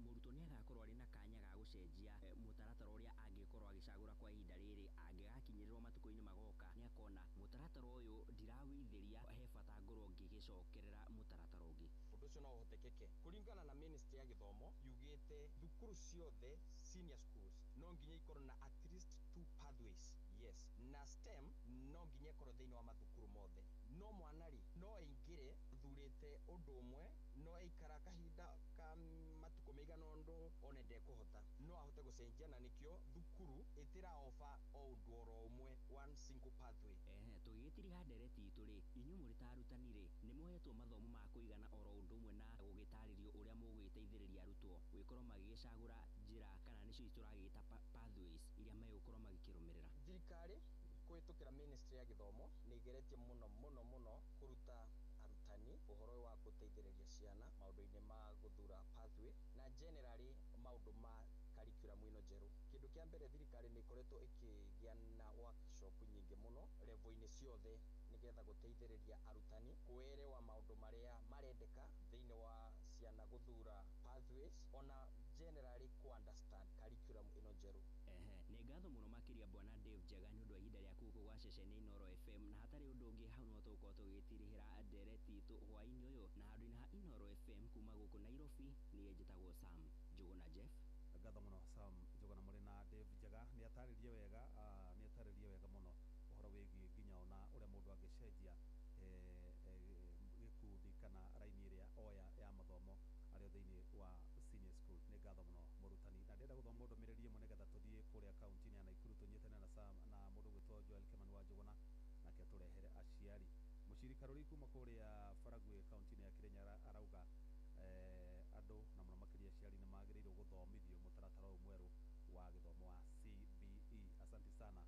mũrutwo nĩ agakorwo arĩ na kanya ga gũcenjia mũtaratara ũrĩa angĩkorwo agĩcagũra kwa ihinda rĩrĩ. Angĩgakinyĩrĩrwo matukũ-inĩ magoka, nĩ akona mũtaratara ũyũ ndirawĩithĩria, he bata ngorwo ngĩgĩcokerera mũtaratara ũngĩ. Ũndũ ũcio no ũhotekeke kũringana na ministry ya gĩthomo yugĩte thukuru ciothe senior schools no nginya ikorwo na at least 2 pathways. Yes, na STEM no nginya ĩkorwo thĩinĩ wa mathukuru mothe. No mwana rĩ, no aingĩre athurĩte ũndũ ũmwe, no aikara kahinda ka matukũ maigana ũndũ one ndekũhota, no ahote gũcenjia, na nĩkĩo thukuru ĩtĩra offer o ũndũ oro ũmwe, one single pathway. Tũgĩgĩtiriha ndereti itũ rĩ, inyuĩ mũrĩ ta arutani rĩ, nĩ mũhetwo mathomo ma kũigana oro ũndũ ũmwe na gũgĩtarĩrio ũrĩa mũgũgĩteithĩrĩria arutwo gũgĩkorwo magĩgĩcagũra njĩra, kana nĩcio tũragĩta pathways iria megũkorwo magĩkĩrũmĩrĩra? Thirikari kũhĩtũkĩra ministry ya gĩthomo nĩ ĩgeretie mũno mũno mũno kũruta arutani ũhoro wa gũteithĩrĩria ciana maũndũ-inĩ ma gũthura pathway na generally maũndũ ma curriculum ĩno njerũ. Kĩndũ kĩa mbere, thirikari nĩ ĩkoretwo ĩkĩgĩa na workshop nyingĩ mũno level-inĩ ciothe, nĩgetha gũteithĩrĩria arutani kuelewa maũndũ marĩa marendeka thĩinĩ wa ciana gũthura pathways, ona generally ku understand curriculum ĩno njerũ. Nĩ ngatho mũno makĩria bwana Dave Njega nĩ ũndũ wa ihinda rĩaku gũkũ gwa ceceni Inooro FM, na hatarĩ ũndũ ũngĩ hau no tũgũkorwo tũgĩtirihĩra ndereti itũ hwaĩ-inĩ ũyũ, na handũ-inĩ ha Inooro FM kuma gũkũ Nairobi, niĩ njĩtagwo Sam Njũgũna Jeff. Ngatho mũno Sam Njũgũna mũrĩ na Dave Njega, nĩ atarĩrie wega, nĩ atarĩrie wega mũno ũhoro wĩgiĩ nginya ona ũrĩa mũndũ angĩcenjia gĩkundi kana raini ĩrĩa oya ya mathomo arĩ thĩinĩ wa senior school. Nĩ ngatho mũno mũrutani, na ndĩrenda gũthoma ndũmĩrĩri ĩmwe nĩgetha tũthiĩ kũrĩa kaunti-inĩ ya Nakuru tũnyitane na Sam na mũndũ ũgwĩtwo Joel Karuri kuma kũrĩa Baragwi kaunti-inĩ ya Kirinyaga arauga andũ na mũno makĩria aciari nĩ magĩrĩirwo gũthomithio mũtaratara ũyũ mwerũ wa gĩthomo wa CBE. Asante sana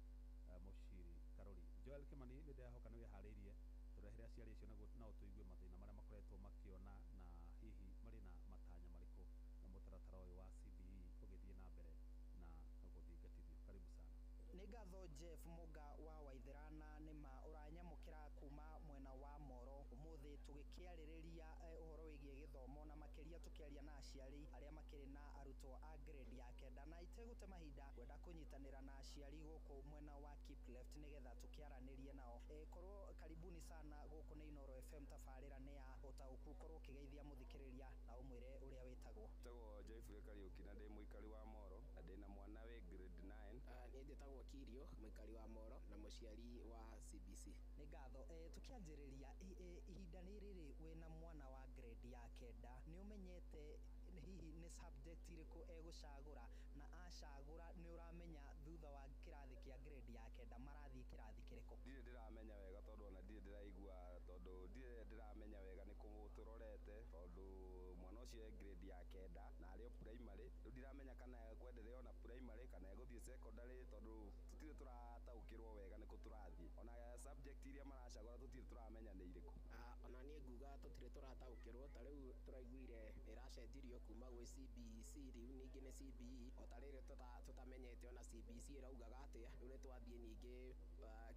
Mushiri Karuri. Joel Kimani, nĩ ndĩrahoka nĩ wĩharĩirie tũrehere aciari acio naguo nao tũigue mathĩna marĩa makoretwo makĩona na hihi marĩ na matanya marĩkũ na mũtaratara ũyũ wa CBE ũgĩthiĩ na mbere na gũthingatithio. Karibu sana. Nĩ ngatho Jeff Mũga wa Waithera, nĩma ũranyamũkĩra kuma mwena wa Moro ũmũthĩ tũgĩkĩarĩrĩria ũhoro wĩgiĩ gĩthomo na makĩria tũkĩaria na aciari arĩa makĩrĩ na arutwo a grade ya 9, na itegũte mahinda ngwenda kũnyitanĩra na aciari gũkũ mwena wa Keep Left nĩgetha tũkĩaranĩrie nao. Korwo karibuni sana gũkũ nĩ Inooro FM, tabarĩra nĩ ya ũtaũku, korwo ũkĩgeithia mũthikĩrĩria na ũmwĩre ũrĩa wĩtagwo. Njĩtagwo Joyfrey Kariũki na ndĩ mũikari wa Moro na ndĩna mwana wĩ grade 9. Niĩ njĩtagwo Kirio, mũikari wa Moro na mũciari wa CBC. Nĩ ngatho. Tũkĩanjĩrĩria, ihinda nĩ rĩrĩ wĩna mwana wa grade ya 9, nĩ ũmenyete hihi nĩ subject ĩrĩkũ egũcagũra, na acagũra nĩ ũramenya thutha wa kĩrathi kĩa grade ya 9 marathiĩ kĩrathi kĩrĩkũ? Ndirĩ ndĩramenya wega tondũ ona ndirĩ ndĩraigua, tondũ ndirĩ ndĩramenya wega nĩ kũ tũrorete, tondũ mwana ũcio e grade ya 9 na arĩ o primary. Rĩu ndiramenya kana ekwendelea ona primary kana egũthiĩ secondary, tondũ tũtirĩ tũrataũkĩrwo wega nĩ kũ tũrathiĩ, ona subject iria maracagũra tũtirĩ tũramenya nĩ irĩkũ. Ona niĩ nguga tũtirĩ tũrataũkĩrwo, ta rĩu tũraiguire nĩ ĩracenjirio kuma gwĩ CBC, rĩu ningĩ nĩ CBE, o ta rĩrĩ tũtamenyete ona CBC ĩraugaga atĩa. Rĩu nĩ twathiĩ ningĩ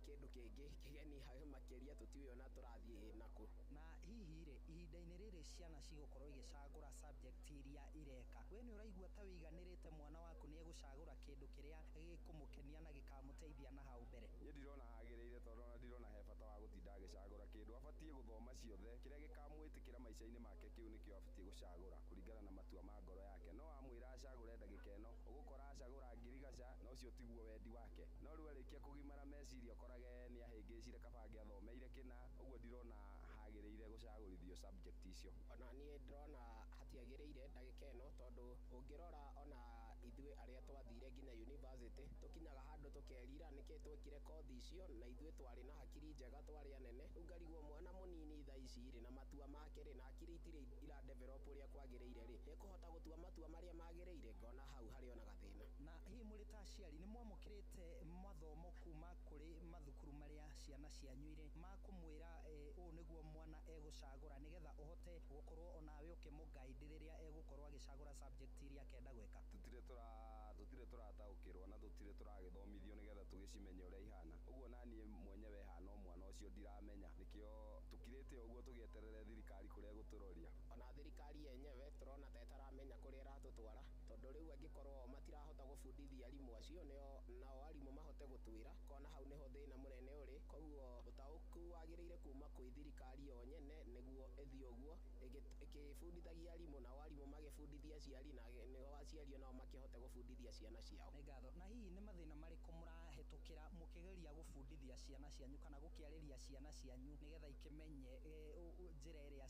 kĩndũ kĩngĩ kĩgeni makĩria, tũtiũĩ ona tũrathiĩ nakũ. Na hihi rĩ, ihinda-inĩ rĩrĩ ciana cigũkorwo igĩcagũra subject iria ireka, we nĩ ũraigua ta wĩiganĩrĩte mwana waku nĩ egũcagũra kĩndũ kĩrĩa gĩkũmũkenia na gĩkamũteithia na hau mbere? Niĩ ndirona hagĩrĩire, tondũ ona ndirona he bata wa gũtinda agĩcagũra kĩndũ. Abatiĩ gũthoma ciothe, kĩrĩa gĩkamwĩtĩkĩra maica-inĩ make kĩu nĩkĩo abatiĩ gũcagũra kũringana na matua ma ngoro yake. No amwĩra acagũre ndagĩka ĩno, ũgũkora acagũra ngirigaca, na ũcio tiguo wendi wake. No rĩu arĩkia kũgimara meciria ũkorage nĩ ahĩngĩcire, kaba angĩathomeire kĩna. Ũguo ndirona hagĩrĩire gũcagũrithio subject icio. Ona niĩ ndĩrona hatiagĩrĩire ndagĩka ĩno, tondũ ũngĩrora ona ithuĩ arĩa twathire nginya university tũkinyaga handũ tũkerira nĩkĩ twekire kothi icio, na ithuĩ twarĩ na hakiri njega, twarĩ anene. Rĩu ngarigwo mwana mũnini thaa ici rĩ, na matua make rĩ, na hakiri itirĩ ira develop ũrĩa kwagĩrĩire rĩ, nĩekũhota gũtua matua marĩa magĩrĩire? Ngona hau harĩ ona gathĩna. Na hihi mũrĩ ta aciari nĩ mwamũkĩrĩte mathomo kuma kũrĩ mathukuru marĩa ciana cianyu irĩ ma kũmwĩra ũũ nĩguo mwana egũcagũra, nĩgetha ũhote gũkorwo onawe ũkĩmũguide rĩrĩa egũkorwo agĩcagũra subject iria akenda gwĩka? Tũtirĩ tũrataũkĩrwo na tũtirĩ tũragĩthomithio nĩgetha tũgĩcimenye ũrĩa ihana. Ũguo naniĩ mwenyewe hana o mwana ũcio ndiramenya, nĩkĩo tũkirĩte ũguo tũgĩeterere thirikari kũrĩa ĩgũtũroria. Ona thirikari yenyewe tũrona ta ĩtaramenya kũrĩa ĩratũtwara, tondũ rĩu angĩkorwo matirahota gũbundithia arimũ acio, nĩo nao arimũ mahote gũtwĩra, kona hau nĩho thĩna mũnene ũrĩ. Koguo ũtaũku wagĩrĩire kuma kwĩ thirikari yo nyene, nĩguo ĩthiĩ ũguo ĩkĩbundithagia arimũ, nao arimũ magĩbundithia aciari, na nĩo aciari onao makĩhote gũbundithia ciana ciao. Nĩ ngatho. Na hihi nĩ mathĩna marĩkũ mũrahĩtũkĩra mũkĩgeria gũbundithia ciana cianyu kana gũkĩarĩria ciana cianyu nĩgetha ikĩmenye njĩra ĩrĩa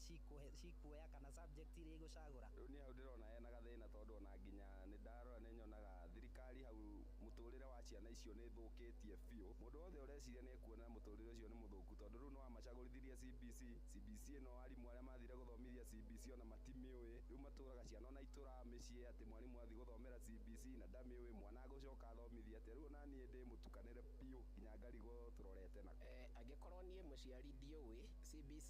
cikuoya kana subject iria igũcagũra? Rĩu niĩ hau ndĩrona hena gathĩna, tondũ ona nginya nĩ ndarora nĩ nyonaga thirikari hau mũtũrĩre wa ciana icio nĩ ĩthũkĩtie biũ. Mũndũ wothe ũreciria nĩ ekuona mũtũrĩre ũcio nĩ mũthũku, tondũ rĩu no amacagũrithirie CBC. CBC ĩno arimũ arĩa mathire gũthomithia CBC ona matimĩũĩ. Rĩu matũraga ciana ona itũraga mĩciĩ atĩ mwarimũ athiĩ gũthomera CBC na ndamĩũĩ, mwana agũcoka athomithia atĩa? Rĩu ona niĩ ndĩ mũtukanĩre biũ nginya ngarigwo tũrorete nako. Angĩkorwo niĩ mũciari ndiũĩ CBC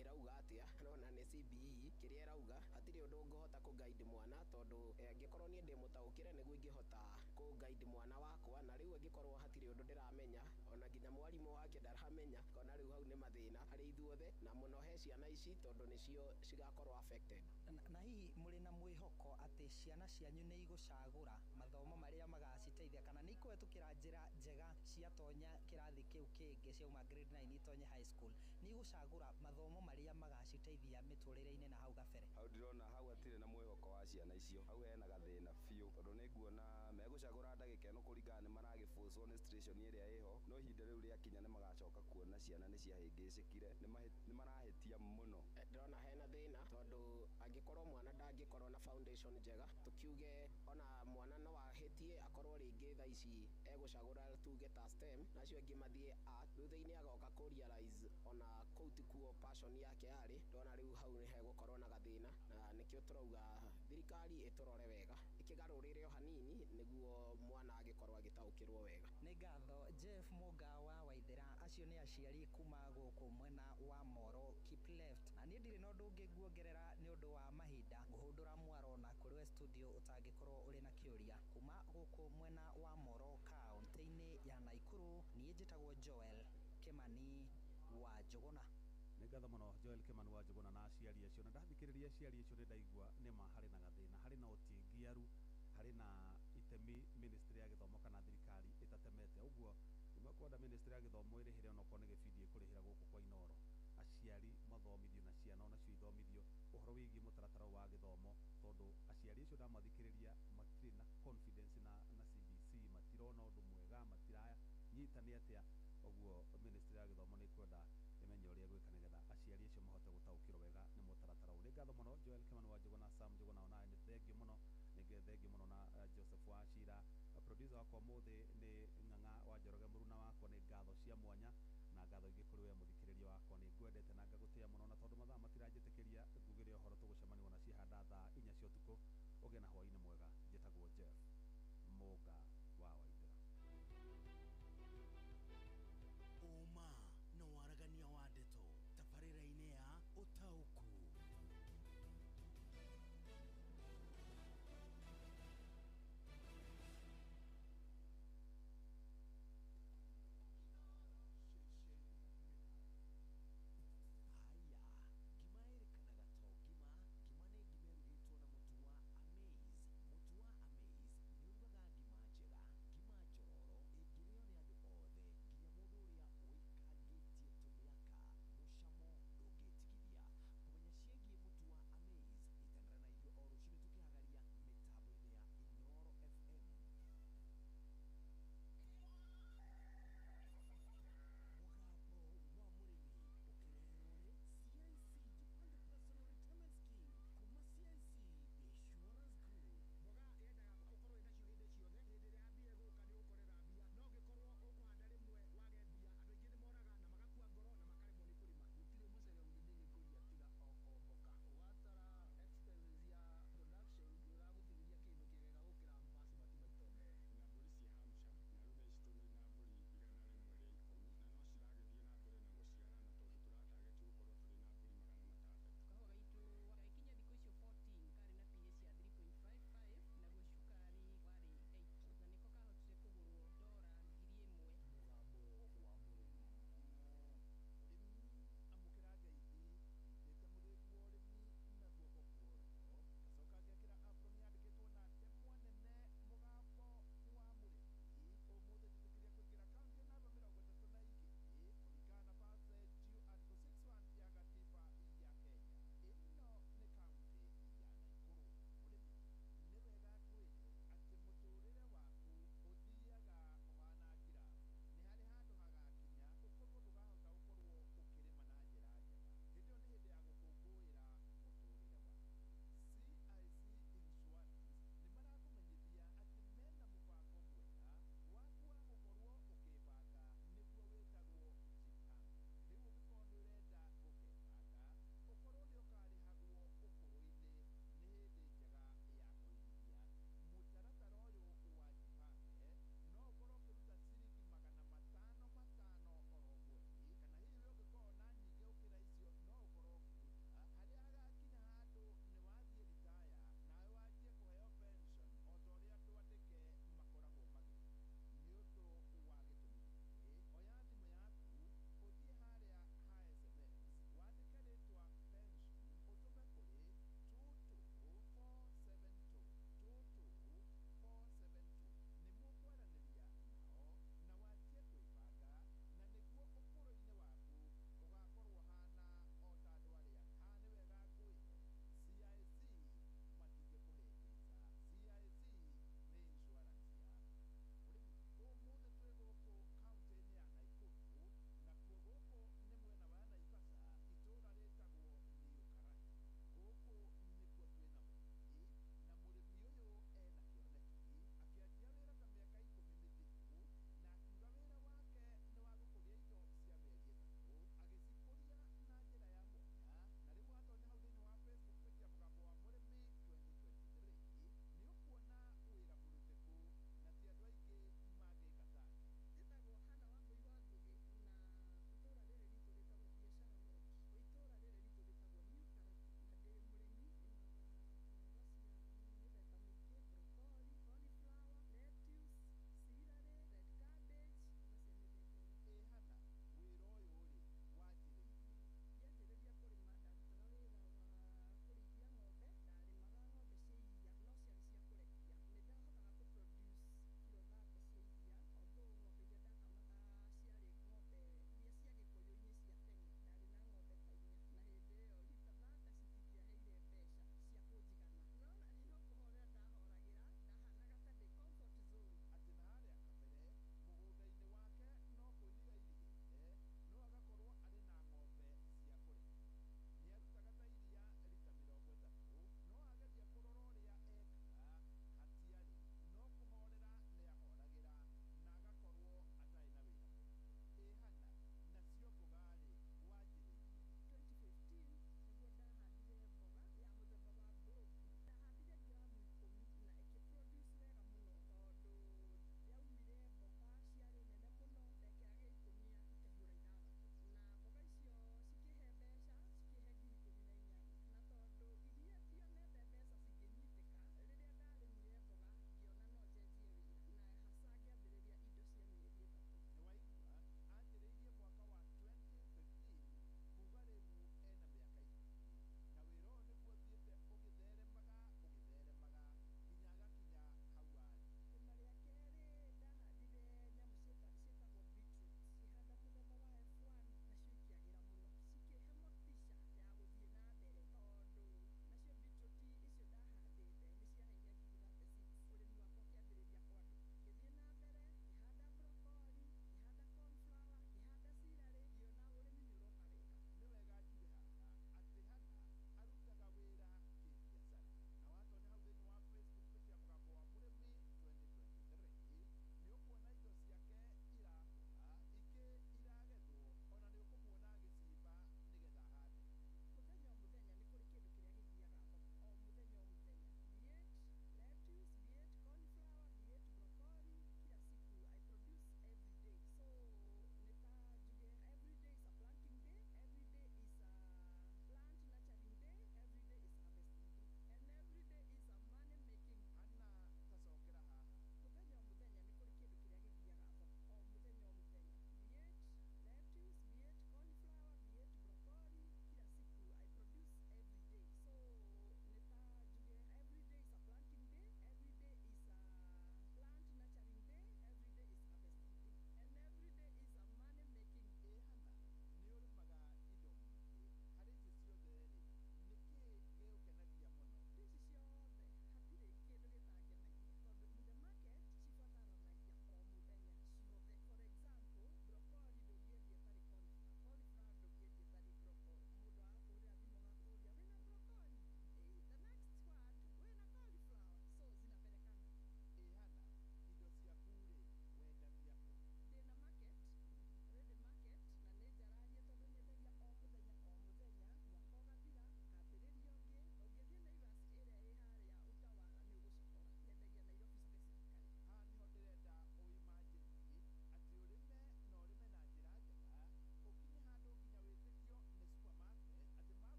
ĩrauga atĩa, nona nĩ CBE kĩrĩa ĩrauga, hatirĩ ũndũ ngũhota kũ-guide mwana, tondũ angĩkorwo niĩ ndĩ mũtaũkĩre nĩguo ingĩhota kũ-guide mwana wakwa. Na rĩu angĩkorwo hatirĩ ũndũ ndĩramenya, ona nginya mwarimũ wake ndaramenya, ngona rĩu hau nĩ mathĩna harĩ ithuothe, na mũno he ciana ici tondũ nĩcio cigakorwo affected. Na hihi mũrĩ na mwĩhoko atĩ ciana cianyu nĩ igũcagũra mathomo marĩa magaciteithia, kana nĩ ikũhetũkĩra njĩra njega ciatonya kĩrathi kĩu kĩngĩ, ciauma grade 9 itonye high school, nĩ igũcagũra mathomo marĩa magaciteithia mĩtũrĩre-inĩ na hau gabere? Hau ndirona, hau hatirĩ na mwĩhoko wa ciana icio, hau hena gathĩna biũ, tondũ nĩ nguona megũcagũra ndagĩka ĩno kũringana nĩ maragĩbũcwo nĩ situation ĩrĩa ĩho, no ihinda rĩu rĩakinya nĩ magacoka kuona ciana nĩ ciahĩngĩcĩkire, nĩ marahĩtia mũno. Ndĩrona hena thĩna, tondũ angĩkorwo mwana ndangĩkorwo na foundation njega, tũkiuge ona mwana no ahĩtie akorwo rĩngĩ thaa ici egũcagũra Tuge ta STEM na acio angĩ mathiĩ art. Thutha-inĩ agoka kũ realize ona kũu tikuo passion yake yarĩ. Ndona rĩu hau nĩ hegũkorwo na gathĩna, na nĩkĩo tũrauga thirikari ĩtũrore wega, ĩkĩgarũrĩre o hanini nĩguo mwana agĩkorwo agĩtaũkĩrwo wega. Nĩ ngatho Jeff Mũga wa Waithera. Acio nĩ aciari kuma gũkũ mwena wa Moro Keep Left, na niĩ ndirĩ na ũndũ ũngĩ nguongerera nĩ ũndũ wa mahinda. Ngũhũndũra mwaro na kũrĩ we studio ũtangĩkorwo ũrĩ na kĩũria. Kuma gũkũ mwena wa Moro kaũntĩ-inĩ ya Naikuru, niĩ njĩtagwo Joel Kĩmani wa Njũgũna. Nĩ ngatho mũno Joel Kĩmani wa Njũgũna na aciari acio. Na ndathikĩrĩria aciari acio nĩ ndaigua nĩma harĩ na gathĩna, harĩ na ũtingiaru, harĩ na itemi ministry ya gĩthomo kana thirikari ĩtatemete. Ũguo nĩ mekwenda ministry ya gĩthomo ĩrĩhĩre onokorwo nĩ gĩbindi ĩkũrĩhĩra gũkũ kwa Inooro, aciari mathomithio na ciana onacio ithomithio ũhoro wĩgiĩ mũtaratara ũyũ wa gĩthomo, tondũ aciari acio ndamathikĩrĩria matirĩ na confidence na CBC, matirona ũndũ mwega, matiranyita nĩ atĩa. Ũguo ministry ya gĩthomo nĩ ĩkwenda ĩmenye ũrĩa ĩgwĩka nĩgetha aciari acio mahote gũtaũkĩrwo wega nĩ mũtaratara ũyũ. Nĩ ngatho mũno Joel Kĩmani wa Njũgũna, Sam Njũgũna onawe nĩ thengiũ mũno, ningĩ thengiũ mũno na Joseph Wachira. Producer wakwa ũmũthĩ nĩ Ng'ang'a wa Njoroge, mũruna wakwa. Nĩ ngatho cia mwanya na ngatho ingĩ kũrĩ we mũthikĩrĩria wakwa. Nĩ ngwendete na ngagũtĩĩa mũno, na tondũ mathaa matiranjĩtĩkĩria ngugĩre ũhoro, tũgũcemania ona ciahanda thaa 4 cia ũtukũ. Ũgĩe na hwaĩ-inĩ mwega. Njĩtagwo Jeff Mũnga wa Waithera. Ũma na waragania wa ndeto tabarĩra-inĩ ya ũtaũku. Haya, ngima ĩrĩkanaga to ngima. Ngima nĩ ngima ĩrugĩtwo na mũtu wa Amaze. Mũtu wa Amaze nĩ ũrugaga ngima njega.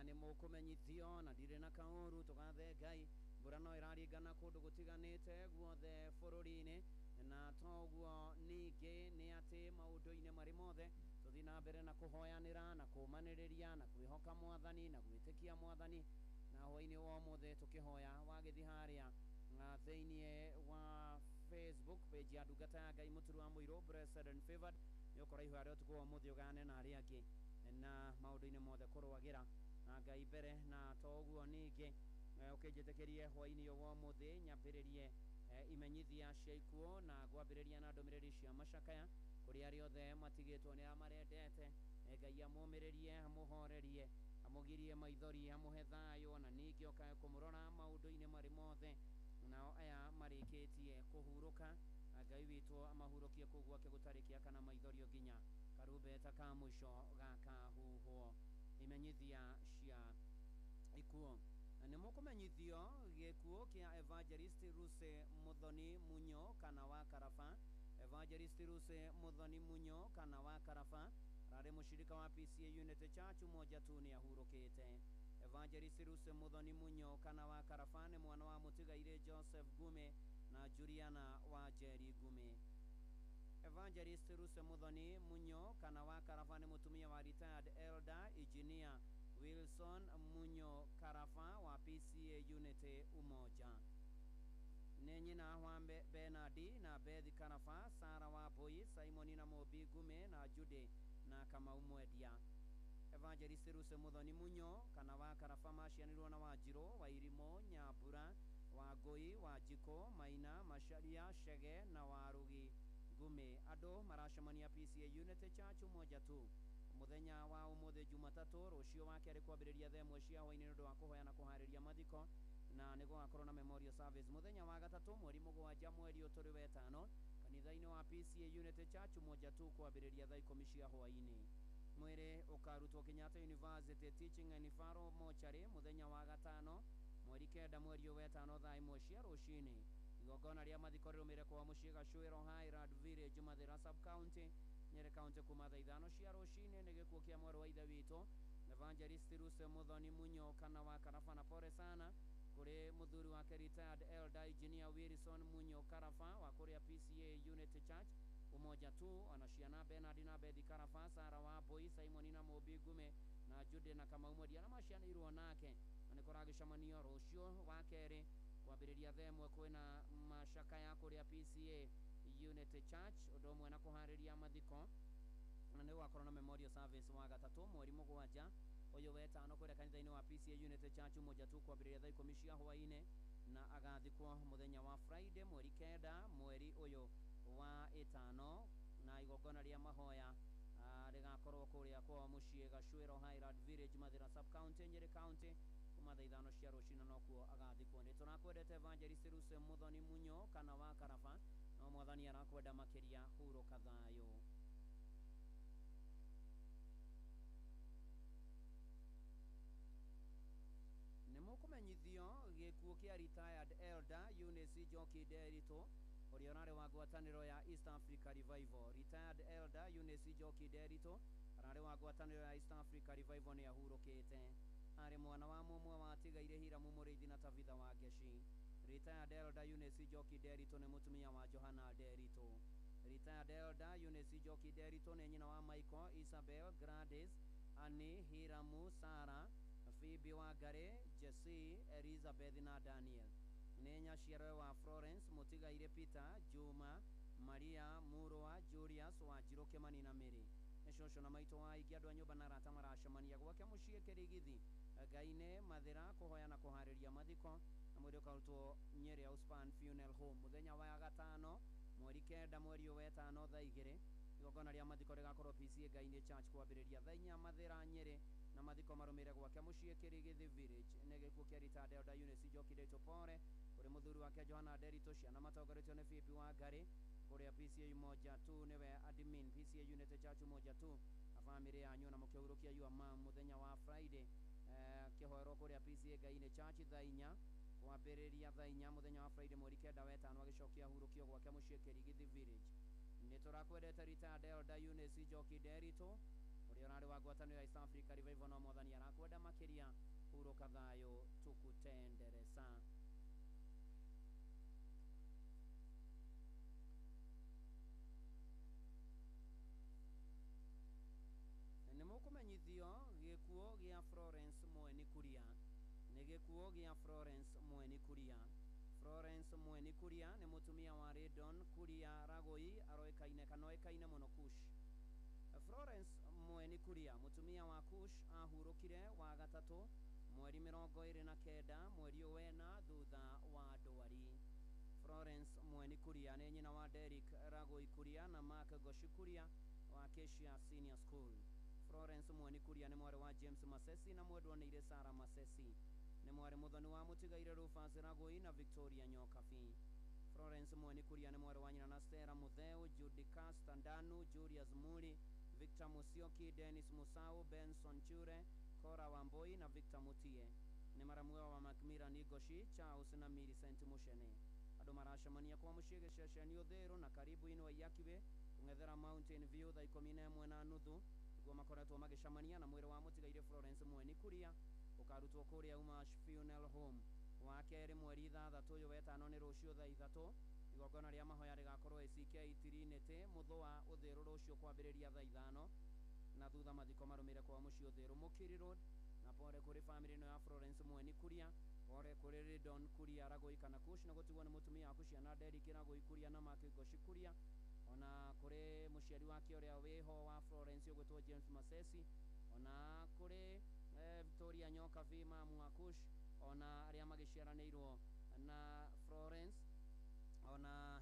Nĩ mũkũmenyithio na ndirĩ na kaũru tũgathe Ngai mbura no ĩraringana kũndũ gũtiganĩte guothe bũrũri-inĩ na toguo ningĩ nĩ atĩ maũndũ-inĩ marĩ mothe tũthiĩ na mbere na kũhoyanĩra na kũũmanĩrĩria na kwĩhoka mwathani na gwĩtĩkia mwathani na hwaĩ-inĩ wa ũmũthĩ tũkĩhoya wagĩthiĩ harĩa na thĩinĩ wa Facebook page ya ndungata ya Ngai Mũturu wa Mũirũ Blessed and Favored nĩ ũkora ihoya rĩa ũtukũ wa ũmũthĩ ũgayane na arĩa angĩ na maũndũ-inĩ mothe kũrũagĩra na Ngai mbere na to ũguo ningĩ ũkĩnjĩtĩkĩrie hwaĩ-inĩ ũyũ wa ũmũthĩ nyambĩrĩrie imenyithia cia ikuũ na ngwambĩrĩria na ndũmĩrĩri cia macakaya kũrĩ arĩa othe matigĩtwo nĩ arĩa marendete. Ngai amũmĩrĩrie, amũhorerie, amũgirie maithori, amũhe thayũ na ningĩ okae kũmũrora maũndũ-inĩ marĩ mothe. Nao aya marĩkĩtie kũhurũka, Ngai witũ amahurũkie kũu gwake gũtarĩ kĩa kana maithorio nginya karumbeta ka mũico gakahuhwo. Imenyithia cia ikuũ nĩ mũkũmenyithio gĩkuũ kĩa Evangelist Ruse Muthoni Munyo kana wa Karaba. Evangelist Ruse Muthoni Munyo kana wa Karaba ararĩ mũshirika wa PCA Unity Church Umoja tu nĩ ahurũkĩte. Evangelist Ruse Muthoni Munyo kana wa Karaba nĩ mwana wa mũtigairĩ Joseph Gume na Juliana wa Njeri Gume. Evangelist Ruse Muthoni Munyo kana wa Karaba nĩ mũtumia wa retired elder engineer Wilson Munyo Karaba wa PCA Unity Umoja. Nĩ nyina wa Bernardi na Beth Karaba, Sara wa Mbui, Simon na Mũmbi Gume na Judy na Kamau Mwendia. Evangelist Ruse Muthoni Munyo kana wa Karaba macianirwo na Wanjirũ, Wairimũ, Nyambura, Wangũi, Wanjikũ, Maina, Macharia, Chege na Warugi Gume. Andũ maracemania PCA Unity Church Umoja tu muthenya wa umuthi Jumatatũ rũciũ wa kerĩ kwambĩrĩria thaa ĩmwe cia hwaĩ-inĩ nĩ ũndũ wa kũhoya na kũharĩria mathiko na nĩ gũgakorwo na memorial service mũthenya wa gatatũ mweri 7 mweri ũyũ tũrĩ wetano kanitha-inĩ wa PCA Unity Church Umoja tu kwambĩrĩria thaa 10 cia hwaĩ-inĩ. Mwĩrĩ ũkarutwo Kenyatta University Teaching and Referral Mortuary mũthenya wa gatano mweri 9 mweri ũyũ wetano thaa 1 cia rũcinĩ. Igongona rĩa mathiko rĩrũmĩrĩre kwa mũciĩ Gacuĩro Highland Village Mathĩra sub county Nyeri County kuma thaa 5 cia rũcinĩ. Nĩ gĩkuũ kĩa mwarĩ wa ithe witũ Evangelist Ruse Muthoni Munyo kana wa Karaba, na pole sana kũrĩ mũthuri wake retired elder engineer Wilson Munyo Karaba wa kũrĩa PCA Unity Church Umoja tu, ona ciana Bernard na Beth Karaba, Sara wa Mbui, Simon na Mũmbi Gume na Jude na Kamau Mwendia na macianĩirwo nake. Na nĩ kũragĩcemanio rũciũ wa kerĩ kwambĩrĩria thaa 1 kwĩna macakaya kũrĩa PCA Unity Church ũndũ ũmwe na kũharĩria mathiko na nĩ gũgakorwo na memorial service wa gatatũ mweri 7 ũyũ wetano kũrĩa kanitha-inĩ wa PCA Unity Church Umoja tu kwambĩrĩria thaa 10 cia hwaĩ-inĩ na agathikwo mũthenya wa Friday mweri 9 mweri ũyũ wa ĩtano na igongona rĩa mahoya rĩgakorwo kũrĩa kwao mũciĩ Gacuĩro Highland Village Mathĩra sub county Nyeri County kuma thaa 5 cia rũcinĩ nokuo agathikwo. Nĩ tũrakwendete Evangelist Ruse Muthoni Munyo kana wa Karaba, no mwathani arakwenda makĩria, hurũka thayũ. Nĩ mũkũmenyithio gĩkuũ kĩa retired elder Eunice Njoki Nderitu ũrĩa ũrarĩ wa ngwatanĩro ya East Africa Revival. Retired elder Eunice Njoki Nderitu ararĩ wa ngwatanĩro ya East Africa Revival nĩ ahurũkĩte. Arĩ mwana wa mũmwe wa atigaire Hiramu Mũrĩithi na Tabitha wa Ngeci. Retired elder Eunice Njoki Nderitu nĩ mũtumia wa Johana Nderitu. Retired elder Eunice Njoki Nderitu nĩ nyina wa Michael, Isabel, Gladys, Annie, Hiramu, Sarah, Phoebe Wangari, Jesse, Elizabeth na Daniel. Nĩ nyaciarwe wa Florence Mũtigaire Peter, Juma, Maria, Murwa, Julius, Wanjirũ, Kĩmani na Mary. Nĩ cũcũ na maitũ wa aingĩ andũ a nyũmba na arata maracemania gwake mũciĩ Kĩrigithĩ Ngai-inĩ Mathĩra kũhoya na kũharĩria mathiko na mwĩrĩ ũkarutwo Nyeri Outspan Funeral Home mũthenya wa gatano mweri 9 mweri ũyũ wetano thaa 2. Igongona rĩa mathiko rĩgakorwo PCA Ngai-inĩ Church kwambĩrĩria thaa 4 Mathĩra Nyeri na mathiko marũmĩrĩre gwake mũciĩ Kĩrigithĩ Village. Nĩ gĩkuũ kĩa retired elder Eunice Njoki Nderitu pore kũrĩ mũthuri wake Johana Nderitu, ciana matongoretio nĩ Phoebe Wangari kũrĩa PCA Umoja tu nĩwe admin PCA Unity Church Umoja tu na famĩlĩ yanyu na mũkĩhurũkia your mom mũthenya wa Friday kĩhoerwo kũrĩa PCA Ngai-inĩ Church thaa 4 kwambĩrĩria thaa 4 mũthenya wa Friday mweri 9 wetano agĩcokia hurũkio gwake mũciĩ Kĩrigithĩ Village. Nĩ tũrakwendete retired elder Eunice Njoki Nderitu ũrĩa ũrarĩ wa ngwatanĩro ya East Africa Revival, no mwathani arakwenda makĩria, Huruka thayũ tukutenderesa. Nĩ mũkũmenyithio gĩkuũ gĩa Florence Mweni Kuria. Nĩ gĩkuũ gĩa Florence Mweni Kuria. Florence Mweni Kuria nĩ mũtumia wa Redon Kuria Ragoi, aroĩkaine kana oĩkaine mũno Kush. Florence Mweni Kuria, mũtumia wa Kush, ahurũkire wa gatatũ mweri 29 mweri ũyũ wena thutha wa ndwari. Florence Mweni Kuria nĩ nyina wa Derrick Ragoi Kuria na Mark Goshi Kuria wa Acacia Senior School. Florence Mweni Kuria nĩ mwarĩ wa James Masesi na mwendwa nĩ Sara Masesi. Nĩ mwarĩ mũthoni wa mũtigaire Rufus Ragoi na Victoria Nyokabi. Florence Mweni Kuria nĩ mwarĩ wa nyina na Stella Mutheu, Judy Ndanu, Julius Muli, Victor Musyoki, Dennis Musau, Benson Chure, Cora Wamboi na Victor Mutie. Nĩ maramuwe wa Macmillan Igoshi, Charles na Millicent Mushene. Andũ maracemania kwa mũciĩ gĩceceni Ũthĩrũ na karibu inwa Iyakiwe kũng'ethera Mountain View thaa 11:30 nĩguo makoretwo magĩcemania na mwĩrĩ wa mũtigaire Florence Mweni Kuria ũkarutwo kũrĩa Umash Funeral Home. Wa kerĩ mweri 6 ũyũ wetano nĩ rũciũ thaa 3 igongona rĩa mahoya rĩgakorwo ACK Trinity Mũthũa Ũthĩrũ rũciũ kwambĩrĩria thaa 5 na thutha mathiko marũmĩre kwa mũciĩ Ũthĩrũ Mũkiri Road. Na pore kũrĩ famĩlĩ ĩno ya Florence Mweni Kuria, pore kũrĩ Redon Kuria Ragoi kana Kush, na gũtigwo nĩ mũtumia waku ciana Derrick Ragoi Kuria na Mark Goshi Kuria, ona kũrĩ mũciari wake ũrĩa wĩho wa Florence ũgwĩtwo James Masesi, ona kũrĩ Victoria Nyokabi mamu wa Kush, ona arĩa magĩciaranĩirwo na Florence, ona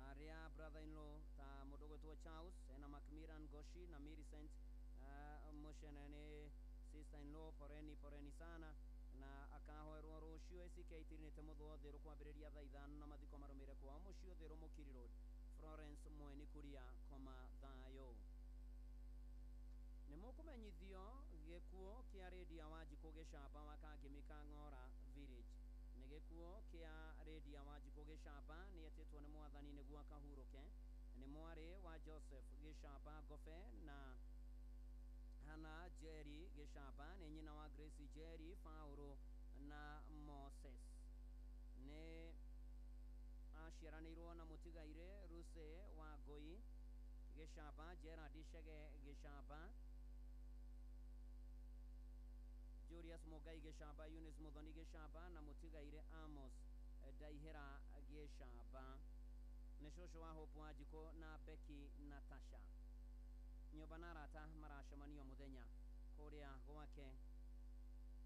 arĩa brother in law ta mũndũ ũgwĩtwo Charles ena Macmillan Goshi na Millicent Mushene nĩ sister in law. Poreni poreni sana na akahoerwo rũciũ ACK Trinity Mũthũa Ũthĩrũ kwambĩrĩria thaa 5 na mathiko marũmĩrĩre kwao mũciĩ Ũthĩrũ Mũkiri Road. Florence Mweni Kuria koma thayũ. Nĩ mũkũmenyithio gĩkuũ kĩa Lydia Wanjikũ Gĩcamba wa Kangemi Kang'ora Village. Nĩ gĩkuũ kĩa Lydia Wanjikũ Gĩcamba, nĩ etĩtwo nĩ mwathani nĩguo akahurũke. Nĩ mwarĩ wa Joseph Gĩcamba Ngobe na Hannah Jerry Gĩcamba, nĩ nyina wa Grace Jerry, Paulo na Moses. Nĩ aciaranĩirwo na mũtigaire Ruse wa Ngoi Gĩcamba, Gerard Chege Gĩcamba, Julius Mugai Gĩcamba, Eunice Muthoni Gĩcamba na mũtigaire Amos Ndaihĩra Gĩcamba. Nĩ cũcũ wa Hope Wanjikũ na Becky Natasha. Nyũmba na arata maracemanio mũthenya kũrĩa gwake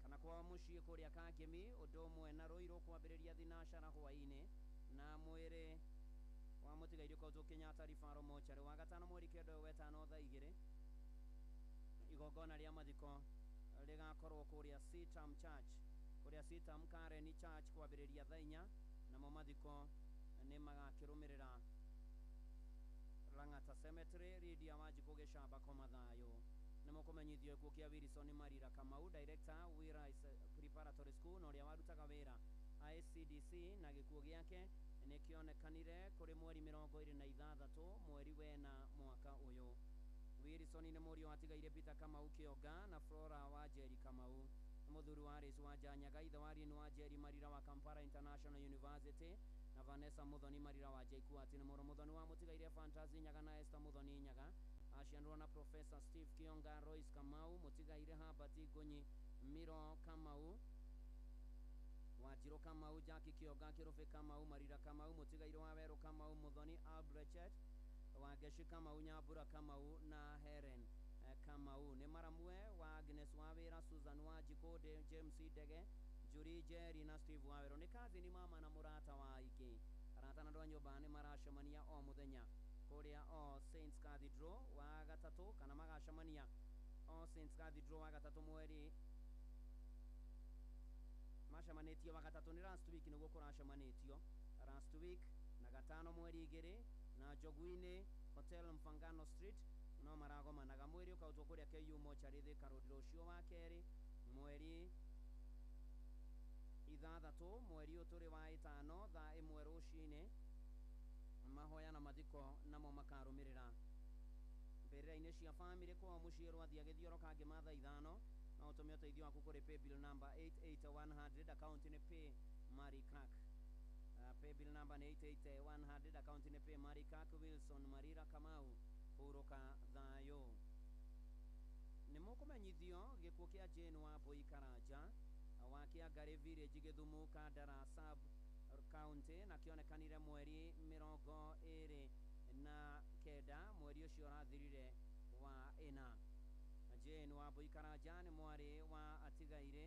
kana kwa mũciĩ kũrĩa Kangemi, ũndũ ũmwe na Rũirũ kwambĩrĩria thinacara hwaĩ-inĩ, na mwĩrĩ wa mũtigaire ũkoretwo Kenyatta Referral Mortuary wa gatano mweri 9 ũyũ wetano thaa 2. Igongona rĩa mathiko rĩgakorwo kũrĩa Sitam Church, kũrĩa Sitam Karen Church kwambĩrĩria thaa 4, namo mathiko nĩ magakĩrũmĩrĩra Lang'ata Cemetery. Lydia Wanjikũ Gĩcamba koma thayũ. Nĩ mũkũmenyithio gĩkuũ kĩa Wilson Marira Kamau, director Wirais Preparatory School, na ũrĩa warutaga wĩra ICDC, na gĩkuũ gĩake nĩ kĩonekanire kũrĩ mweri 26 mweri wena mwaka ũyũ. Wilson nĩ mũriũ watigaire Peter Kamau Kĩonga na Flora wa Jerry Kamau. Nĩ mũthuri wa Alice wa Njanyaga, ithe wa Lynn wa Jerry Marira wa Kampala International University na Vanessa Muthoni Marira wa JKUAT. Nĩ mũrũ mũthoni wa mũtigaire Fantasy Nyaga na Esther Muthoni Nyaga. Aciaranĩirwo na Professor Steve Kionga, Royce Kamau, mũtigaire Herbert Ngunyi, Miro Kamau, Wanjirũ Kamau, Jackie Kionga, Kĩrũbĩ Kamau, Marira Kamau, mũtigaire wa Werũ Kamau, Muthoni Albrecht, Wangeci Kamau, Nyambura Kamau na Helen Kamau. Nĩ maramwe wa Agnes Wawĩra, Susan Wanjikũ, James Ndege, Julie Jerry na Steve Wawerũ. Nĩ kazini mama na mũrata wa aingĩ. Arata na andũ a nyũmba nĩ maracemania o mũthenya kũrĩa All Saints Cathedral wa gatatũ, kana magacemania All Saints Cathedral wa gatatũ mweri macemanĩtio wa gatatũ nĩ last week nĩguo kũracemanĩtio last week na gatano mweri 2 na Njogu-inĩ Hotel Mfangano Street no maragomanaga. Mwĩrĩ ũkarutwo kũrĩa KU Mortuary Thika Road rũciũ wa kerĩ mweri 6 mweri ũyũ tũrĩ wa 5 thaa 1 rũcinĩ. Mahoya na mathiko namo makarũmĩrĩra mbĩrĩra-inĩ cia bamĩrĩ kwao mũciĩ Rwathia Gĩthioro Kangema thaa 5. No No ũtũme ũteithio waku kũrĩ paybill number 88100, account nĩ Pay Mary Crack. Paybill number nĩ 88100, account nĩ Pay Mary Crack. Wilson Marira Kamau, hurũka thayũ. Nĩ mũkũmenyithio gĩkuũ kĩa Jane Wambui Karanja wa Kĩangarĩ Village, Gĩthumu, Kandara sub county, na kĩonekanire mweri 29 mweri ũcio ũrathirire wa ĩna. Jane Wambui Karanja nĩ mwarĩ wa atigaire,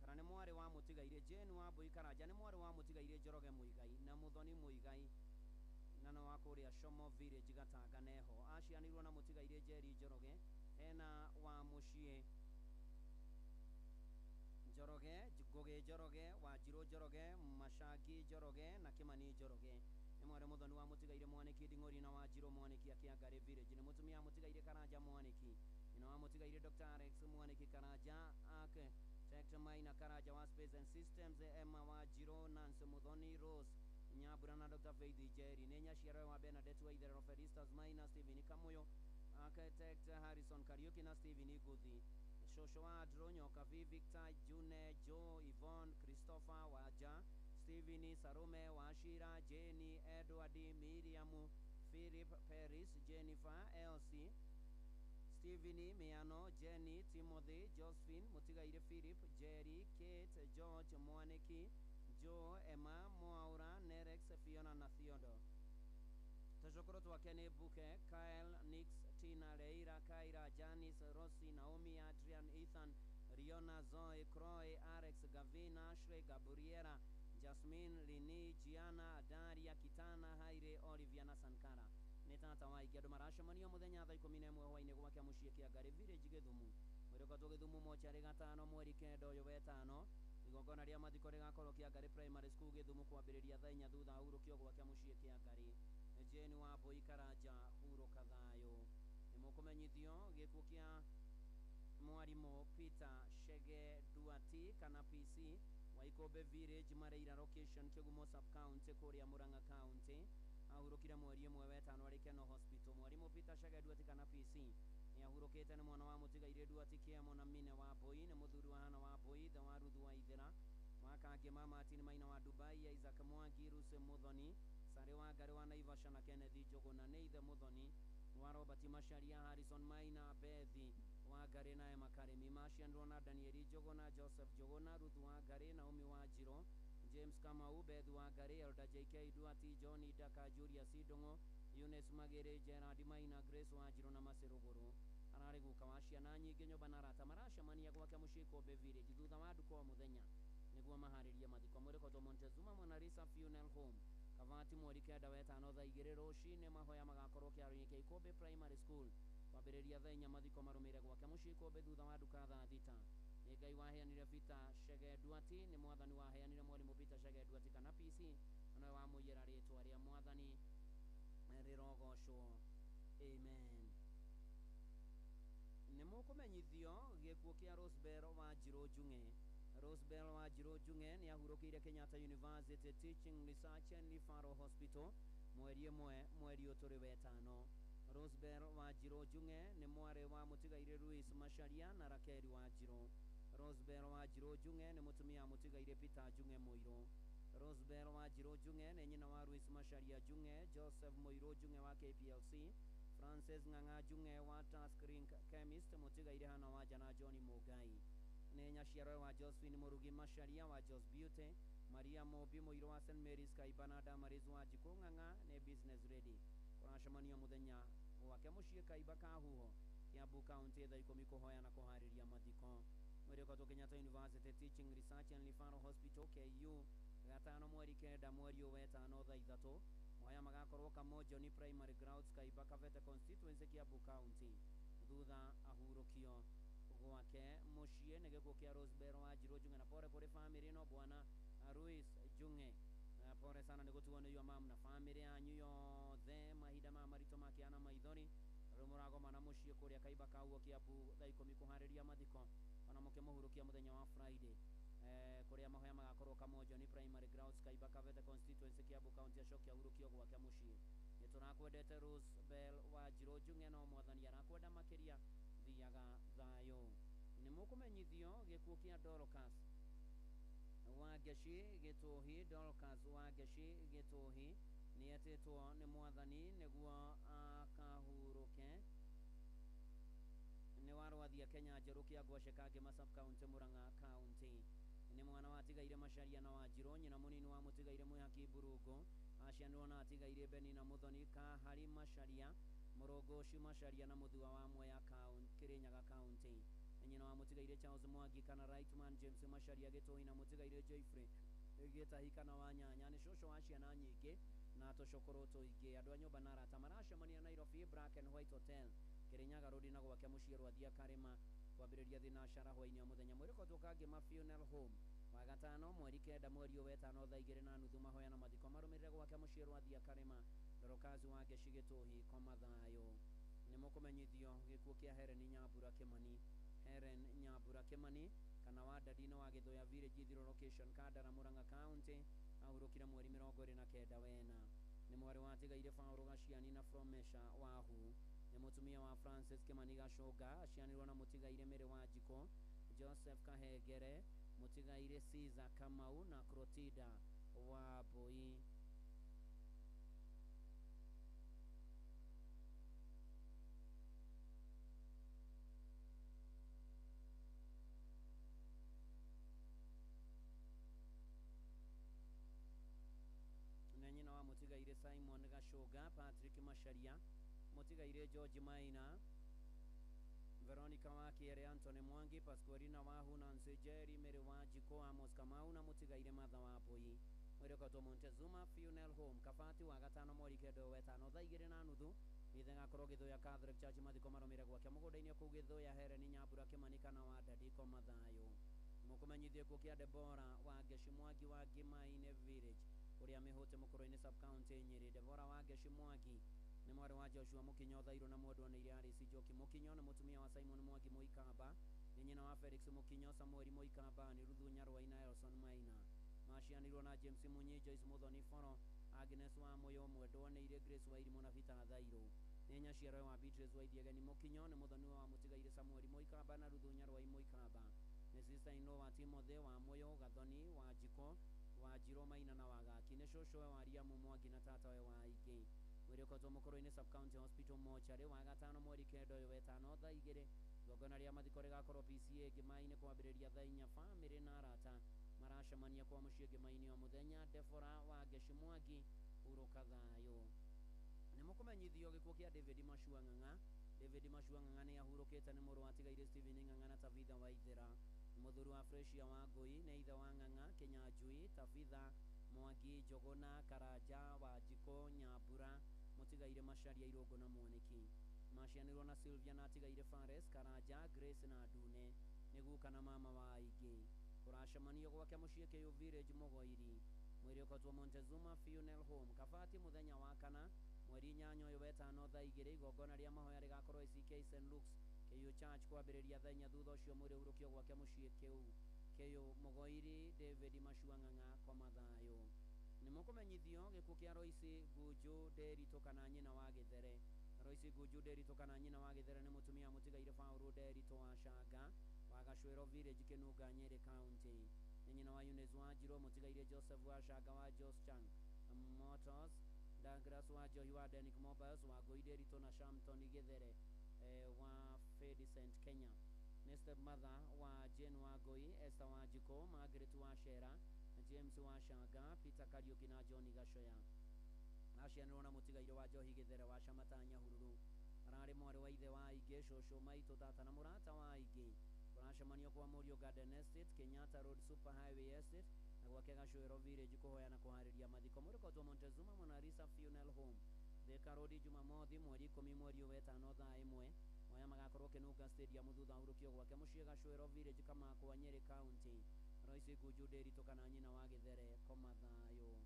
kana nĩ mwarĩ wa mũtigaire. Jane Wambui Karanja nĩ mwarĩ wa mũtigaire Njoroge Muigai na Muthoni Muigai, na nĩ wa kũrĩa Shomo Village, Gatanga neho. Acianirwo na mũtigaire Njeri Njoroge, ena wa mũciĩ Njoroge, Ngũgĩ Njoroge, Wanjirũ Njoroge, Macangi Njoroge na Kĩmani Njoroge. Nĩ mwarĩ mũthoni wa mũtigaire Mwanĩki Nding'ũri na Wanjirũ Mwanĩki a Kĩangarĩ Village. Nĩ mũtumia wa mũtigaire Karanja Mwanĩki, nyina wa mũtigaire Dr. Alex Mwanĩki Karanja, Architect Maina Karanja wa Space and Systems, Emma Wanjirũ, Nancy Muthoni, Rose Nyambura na Dr. Faith Njeri. Nĩ nyaciarwe wa Bernadette Waitherero, Felistas Maina, Stephen Kamuyo, Architect Harrison Kariuki na Stephen Nguthi. Cũcũ wa Andrew Nyokabi, Victor, June, Joe, Yvonne, Christopher Waja, Stephen Sarume, Wachira, Jenny, Edward, Miriam, Philip, Paris, Jennifer, Elsie, Stephen Miano, Jenny, Timothy, Josephine, Mũtigaire Philip, Jerry, Kate, George, Mwaniki, Joe, Emma, Mwaura, Nerex, Fiona na Theodore. Tũcũkũrũ twake nĩ Buke, Kyle, Nix, Tina, Leira, Kaira, Janice, Rossi, Naomi, Adrian, Ethan, Riona, Zoe, Croy, Alex, Gavin, Ashley, Gabriela, Jasmine, Lini, Gianna, Daria, Kitana, Haire, Olivia na Sankara. Nĩ tata wa aingĩ. Andũ maracemanio mũthenya thaa 11 hwaĩ-inĩ gwake mũciĩ Kĩangarĩ Village, Gĩthumu. Mwĩrĩ ũgatwo Gĩthumu mocarĩ gatano mweri 9 ũyũ wetano. Igongona rĩa mathiko rĩgakorwo Kĩangarĩ Primary School, Gĩthumu, kwambĩrĩria thaa 4 thutha wa hurũkio gwake mũciĩ Kĩangarĩ. Jane Wambui Karanja, hurũka thayũ. Nĩ mũkũmenyithio gĩkuũ kĩa mwarimũ Peter Shege Duati kana PC wa Ikũmbĩ Village, Mareira Location, Kĩgumo sub county, kũrĩa Murang'a County. Ahurũkire mweri 1 wetano arĩ Keno Hospital. Mwarimũ Peter Shege Duati kana PC nĩ ahurũkĩte. Nĩ mwana wa mũtigaire Duati Kĩemo na Mine wa Mbui. Nĩ mũthuri wa Hana wa Mbui, ithe wa Ruthu wa Ithera wa Kangema, Martin Maina wa Dubai, Isaac Mwangi, Ruse Muthoni, Sare wa Ngari wa Naivasha na Kenneth Njũgũna. Nĩ ithe Muthoni wa Robert Macharia, Harrison Maina, Bethi wa Ngari na Emma Karemi. Macianirwo na Danieli Njũgũna, Joseph Njũgũna, Ruth wa Ngari, Naomi wa Njirũ, James Kamau, Beth wa Ngari, Elda JK Duati, John Daka, Julius Ndung'u, Eunice Magere, Gerard Maina, Grace wa Njirũ na Macirũgũrũ. Ararĩ guka wa ciana nyingĩ. Nyũmba na arata maracemania gwake mũciĩ Kombe Village thutha wa nduka o mũthenya nĩguo maharĩrie mathiko. Mwĩrĩ Montezuma Mona Lisa Funeral Home, Kavati, mweri 9 wetano thaa 2 rũcinĩ. Mahoya magakorwo kĩharo-inĩ kĩa Ikũmbĩ Primary School kwambĩrĩria thaa 4. Mathiko marũmĩrĩre gwake mũciĩ Ikũmbĩ thutha wa nduka thaa 6. Nĩ Ngai waheanire Peter Shege Duati, nĩ mwathani waheanire mwarimũ Peter Shege Duati kana PC, na nowe wamũiyĩra. Rĩtwa rĩa mwathani rĩrogocwo, amen. Nĩ mũkũmenyithio gĩkuũ kĩa Rosebell Wanjirũ Njung'e. Rosebell Wanjirũ Njung'e nĩ ahurũkĩire Kenyatta University Teaching Research and Referral Hospital mweri 1 mweri ũyũ tũrĩ wetano. Rosebell Wanjirũ Njung'e nĩ mwarĩ wa mũtigaire Louis Macharia na Rakeli Wanjirũ. Rosebell Wanjirũ Njung'e nĩ mũtumia wa mũtigaire Peter Njung'e Mũirũ. Rosebell Wanjirũ Njung'e nĩ nyina wa Louis Macharia Njung'e, Joseph Mũirũ Njung'e wa KPLC, Francis Ng'ang'a Njung'e wa Task Link Chemist, mũtigaire Hana Wanja na John Mũngai. Nĩ nyaciarwe wa Josephine Mũrugi Macharia wa Jos Beauty, Maria Mũmbi Mũirũ wa St Mary's Kaibana, Damaris Wanjikũ Ng'ang'a nĩ business ready. Kũracemanio mũthenya gwake mũciĩ Kaiba Kahuho, Kiambu County, thaa 10 kũhoya na kũharĩria mathiko. Mwĩrĩ ũkatwo Kenyatta University Teaching Research and Referral Hospital KU gatano mweri 9 mweri ũyũ wetano thaa 3. Mahoya magakorwo Kamojoni Primary Grounds, Kaiba Kabete Constituency, Kiambu County, thutha ahurũkio gwake mũciĩ. Nĩ gĩkuũ kĩa Rosebell Wanjirũ Njung'e, na pore kũrĩ famĩlĩ ĩno. Bwana Louis Njung'e, pore sana nĩ gũtigwo nĩ your mom na famĩlĩ yanyu yothe mahinda maya maritũ makĩana maithori. Rĩu mũragomana mũciĩ kũrĩa Kaiba Kauo, Kiambu, thaa 10 kũharĩria mathiko, ona mũkĩmũhurũkia mũthenya wa Friday, kũrĩa mahoya magakorwo Kamojoni Primary Grounds, Kaiba Kabete Constituency, Kiambu County, acoke ahurũkio gwake mũciĩ. Nĩ tũrakwendete Rose Bell Wanjirũ Njung'e, no mwathani arakwenda makĩria. Thiaga thayũ. Nĩ mũkũmenyithio gĩkuũ kĩa Dorcas Wangeci Gĩtũhi. Dorcas Wangeci Gĩtũhi nĩ etĩtwo nĩ mwathani nĩguo akahurũke. Nĩ wa Rwathia Kenya Njerũ kĩa Ngwacĩ Kangema sub county Murang'a county. Nĩ mwana wa Tigaire Macharia na Wanjirũ, nyina mũnini wa Mũtigaire Mwĩhaki Mburungu. Acianirwo na Atigaire Benina Muthoni Kahari Macharia, Mũrũngũci Macharia na Mũthua wa Mwea Kirinyaga county. Nyina wa Mũtigaire Charles Mwangi kana Rightman James Macharia Gĩtũhi na Mũtigaire Joyfrey Gĩtahi kana wa Nyanya. Nĩ cũcũ wa ciana nyingĩ na tũcũkũrũ tũingĩ. Andũ a nyũmba na arata maracemania Nairobi Black and White Hotel, Kirinyaga Road, na gwake mũciĩ Rwathia Karĩma, kwambĩrĩria thinacara hwaĩ-inĩ wa mũthenya. Mwĩrĩ Kangema Funeral Home wagatano mweri 9 mweri ũyũ wetano thaa 2:30 mahoya na mathiko marũmĩrĩre gwake mũciĩ Rwathia Karĩma. Dorcas Wangeci Gĩtũhi, koma thayũ. Nĩ mũkũmenyithio gĩkuũ kĩa Helen Nyambura Kĩmani. Helen Nyambura Kĩmani kana wa Ndadi-inĩ wa Gĩthũya Village, Ithiro location, Kandara, Murang'a county, ahurũkire mweri 29 wena. Nĩ mwarĩ wa Tigaire Paũlũ Gaciani na Fromesha Wahu. Nĩ mũtumia wa Francis Kĩmani Gacũnga, acianirwo na Mũtigaire Mĩrĩ wa Njikũ, Joseph Kahengere, Mũtigaire Caesar Kamau na Clotilda wa Mbui. Na nyina wa Mũtigaire Simon Gacũnga, Patrick Macharia, Mũtigaire George Maina, Veronica Wakiere, Anthony Mwangi, Pasqualina Wahu, Nancy Jerry, Mary Wanjiko, Amos Kamau na Mũtigaire Martha wa Mbui. Mwĩrĩ Montezuma Funeral Home, Kabati wa gatano mweri 9 wetano thaa 2:30 ithe gakorwo Gĩthũya Catholic Church. Mathiko marũmĩrĩre gwake mũgũnda-inĩ kũu Gĩthũya. Helen Nyambura Kĩmani kana wa Ndadi, koma thayũ. Mũkũmenyithio gĩkuũ kĩa Debora Wangeci Mwangi wa Ngĩmainĩ Village, ũrĩa Mĩhũte Mũkũrũ-inĩ sub county Nyĩrĩ. Debora Wangeci Mwangi nĩ mwarĩ wa Joshua Mũkinyo Thairũ na mwendwa nĩ Alice Njoki Mũkinyo. Nĩ mũtumia wa Simon Mwangi Mũikamba. Nĩ nyina wa Felix Mũkinyo, Samuel Mũikamba, nĩ Ruthu Nyarwai na Elson Maina. Macianirwo na James Munyi, Joyce Muthoni Foro, Agnes wa Mũyũ, mwendwa nĩ Grace Wairimũ na Peter Thairũ. Nĩ nyaciaro wa Beatrice Waithiegeni Mũkinyo. Nĩ mũthoni wa Mũtigaire Samuel Mũikamba na Ruthu Nyarwai Mũikamba. Nĩ sister in law wa Timothy wa Mũyũ, Gathoni wa Njiko, wa Njirũ Maina na Wagaki. Nĩ cũcũwe wa Riamu Mwangi na tatawe wa aingĩ. Mwĩrĩ ũkoretwo Mũkũrũ-inĩ sub county hospital mortuary wa gatano mweri 9 ũyũ wetano thaa 2. Igongona rĩa mathiko rĩgakorwo PCA Ngĩmainĩ kwambĩrĩria thaa 4. Bamĩrĩ na arata maracemania kwa mũciĩ Ngĩmainĩ o mũthenya. Debora Wangeci Mwangi, hurũka thayũ. Nĩ mũkũmenyithio gĩkuũ kĩa David Machua Ng'ang'a. David Machua Ng'ang'a nĩ ahurũkĩte. Nĩ mũrũ wa Tigaire Stephen Ng'ang'a na Tabitha Waithera. Nĩ mũthuri wa Fresia wa Ngũi. Nĩ ithe wa Ng'ang'a Kĩnyanjui, Tabitha Mwangi, Njũgũna, Karanja, Wanjikũ, Nyambura, Mũtigaire Macharia, Irũngũ na Mwanĩki. Macianirwo na Sylvia na Atigaire Fares, Karanja, Grace na Ndune. Nĩ guka na mama wa aingĩ. Kũracemanio gwake mũciĩ Kĩyũ Village, Mũgoiri. Mwĩrĩ ũkotwo Montezuma Funeral Home, Kabati mũthenya wa kana mweri 8 ũyũ wetano thaa 2. Igongona rĩa mahoya rĩgakorwo ACK St Luke's Kĩyũ Church kwambĩrĩria thaa 4. Thutha ũcio mwĩrĩ ũhurũkio gwake mũciĩ Kĩyũ Mũgoiri. David Machua Ng'ang'a, koma thayũ. Nĩ mũkũmenyithio gĩkuũ kĩa Royce Ngunju Nderitu kana nyina wa Gĩthere. Royce Ngunju Nderitu kana nyina wa Gĩthere nĩ mũtumia Mũtigaire Paũlũ Nderitu wa Canga wa Gacwĩro Village, Kĩnunga, Nyĩrĩ county. Nĩ nyina wa Eunice Wanjirũ, Mũtigaire Joseph wa Canga wa Jos Chang Motors, Douglas wa Njohi wa Denic Mobiles, wa Ngũi Nderitu na Shamton Gĩthere wa Fedicent Kenya. Nĩ stepmother wa Jane wa Ngũi, Esther wa Njikũ, Margaret wa Shera, James wa Canga, Peter Kariuki na John Gacoya. Acianirwo na Mũtigaire wa Njohi Gĩthere wa Camata Nyahururu. Ararĩ mwarĩ wa ithe wa aingĩ, cũcũ, maitũ, tata na mũrata wa aingĩ. Kũracemanio kwa Mũriũ Garden Estate, Kenyatta Road Super Highway Estate, na gwake Gacũĩro Village kũhoya na kũharĩria mathiko. Mwĩrĩ ũkotwo Montezuma Mona Lisa Funeral Home, Thika Road, Jumamothi mweri 10 mweri ũyũ wetano thaa 1. Maya magakorwo Kĩnunga Stadium thutha hurũkio gwake mũciĩ Gacũĩro Village, Kamakwa, Nyĩrĩ county. Royce Ngunju Nderitu kana nyina wa Gĩthere, koma thayũ.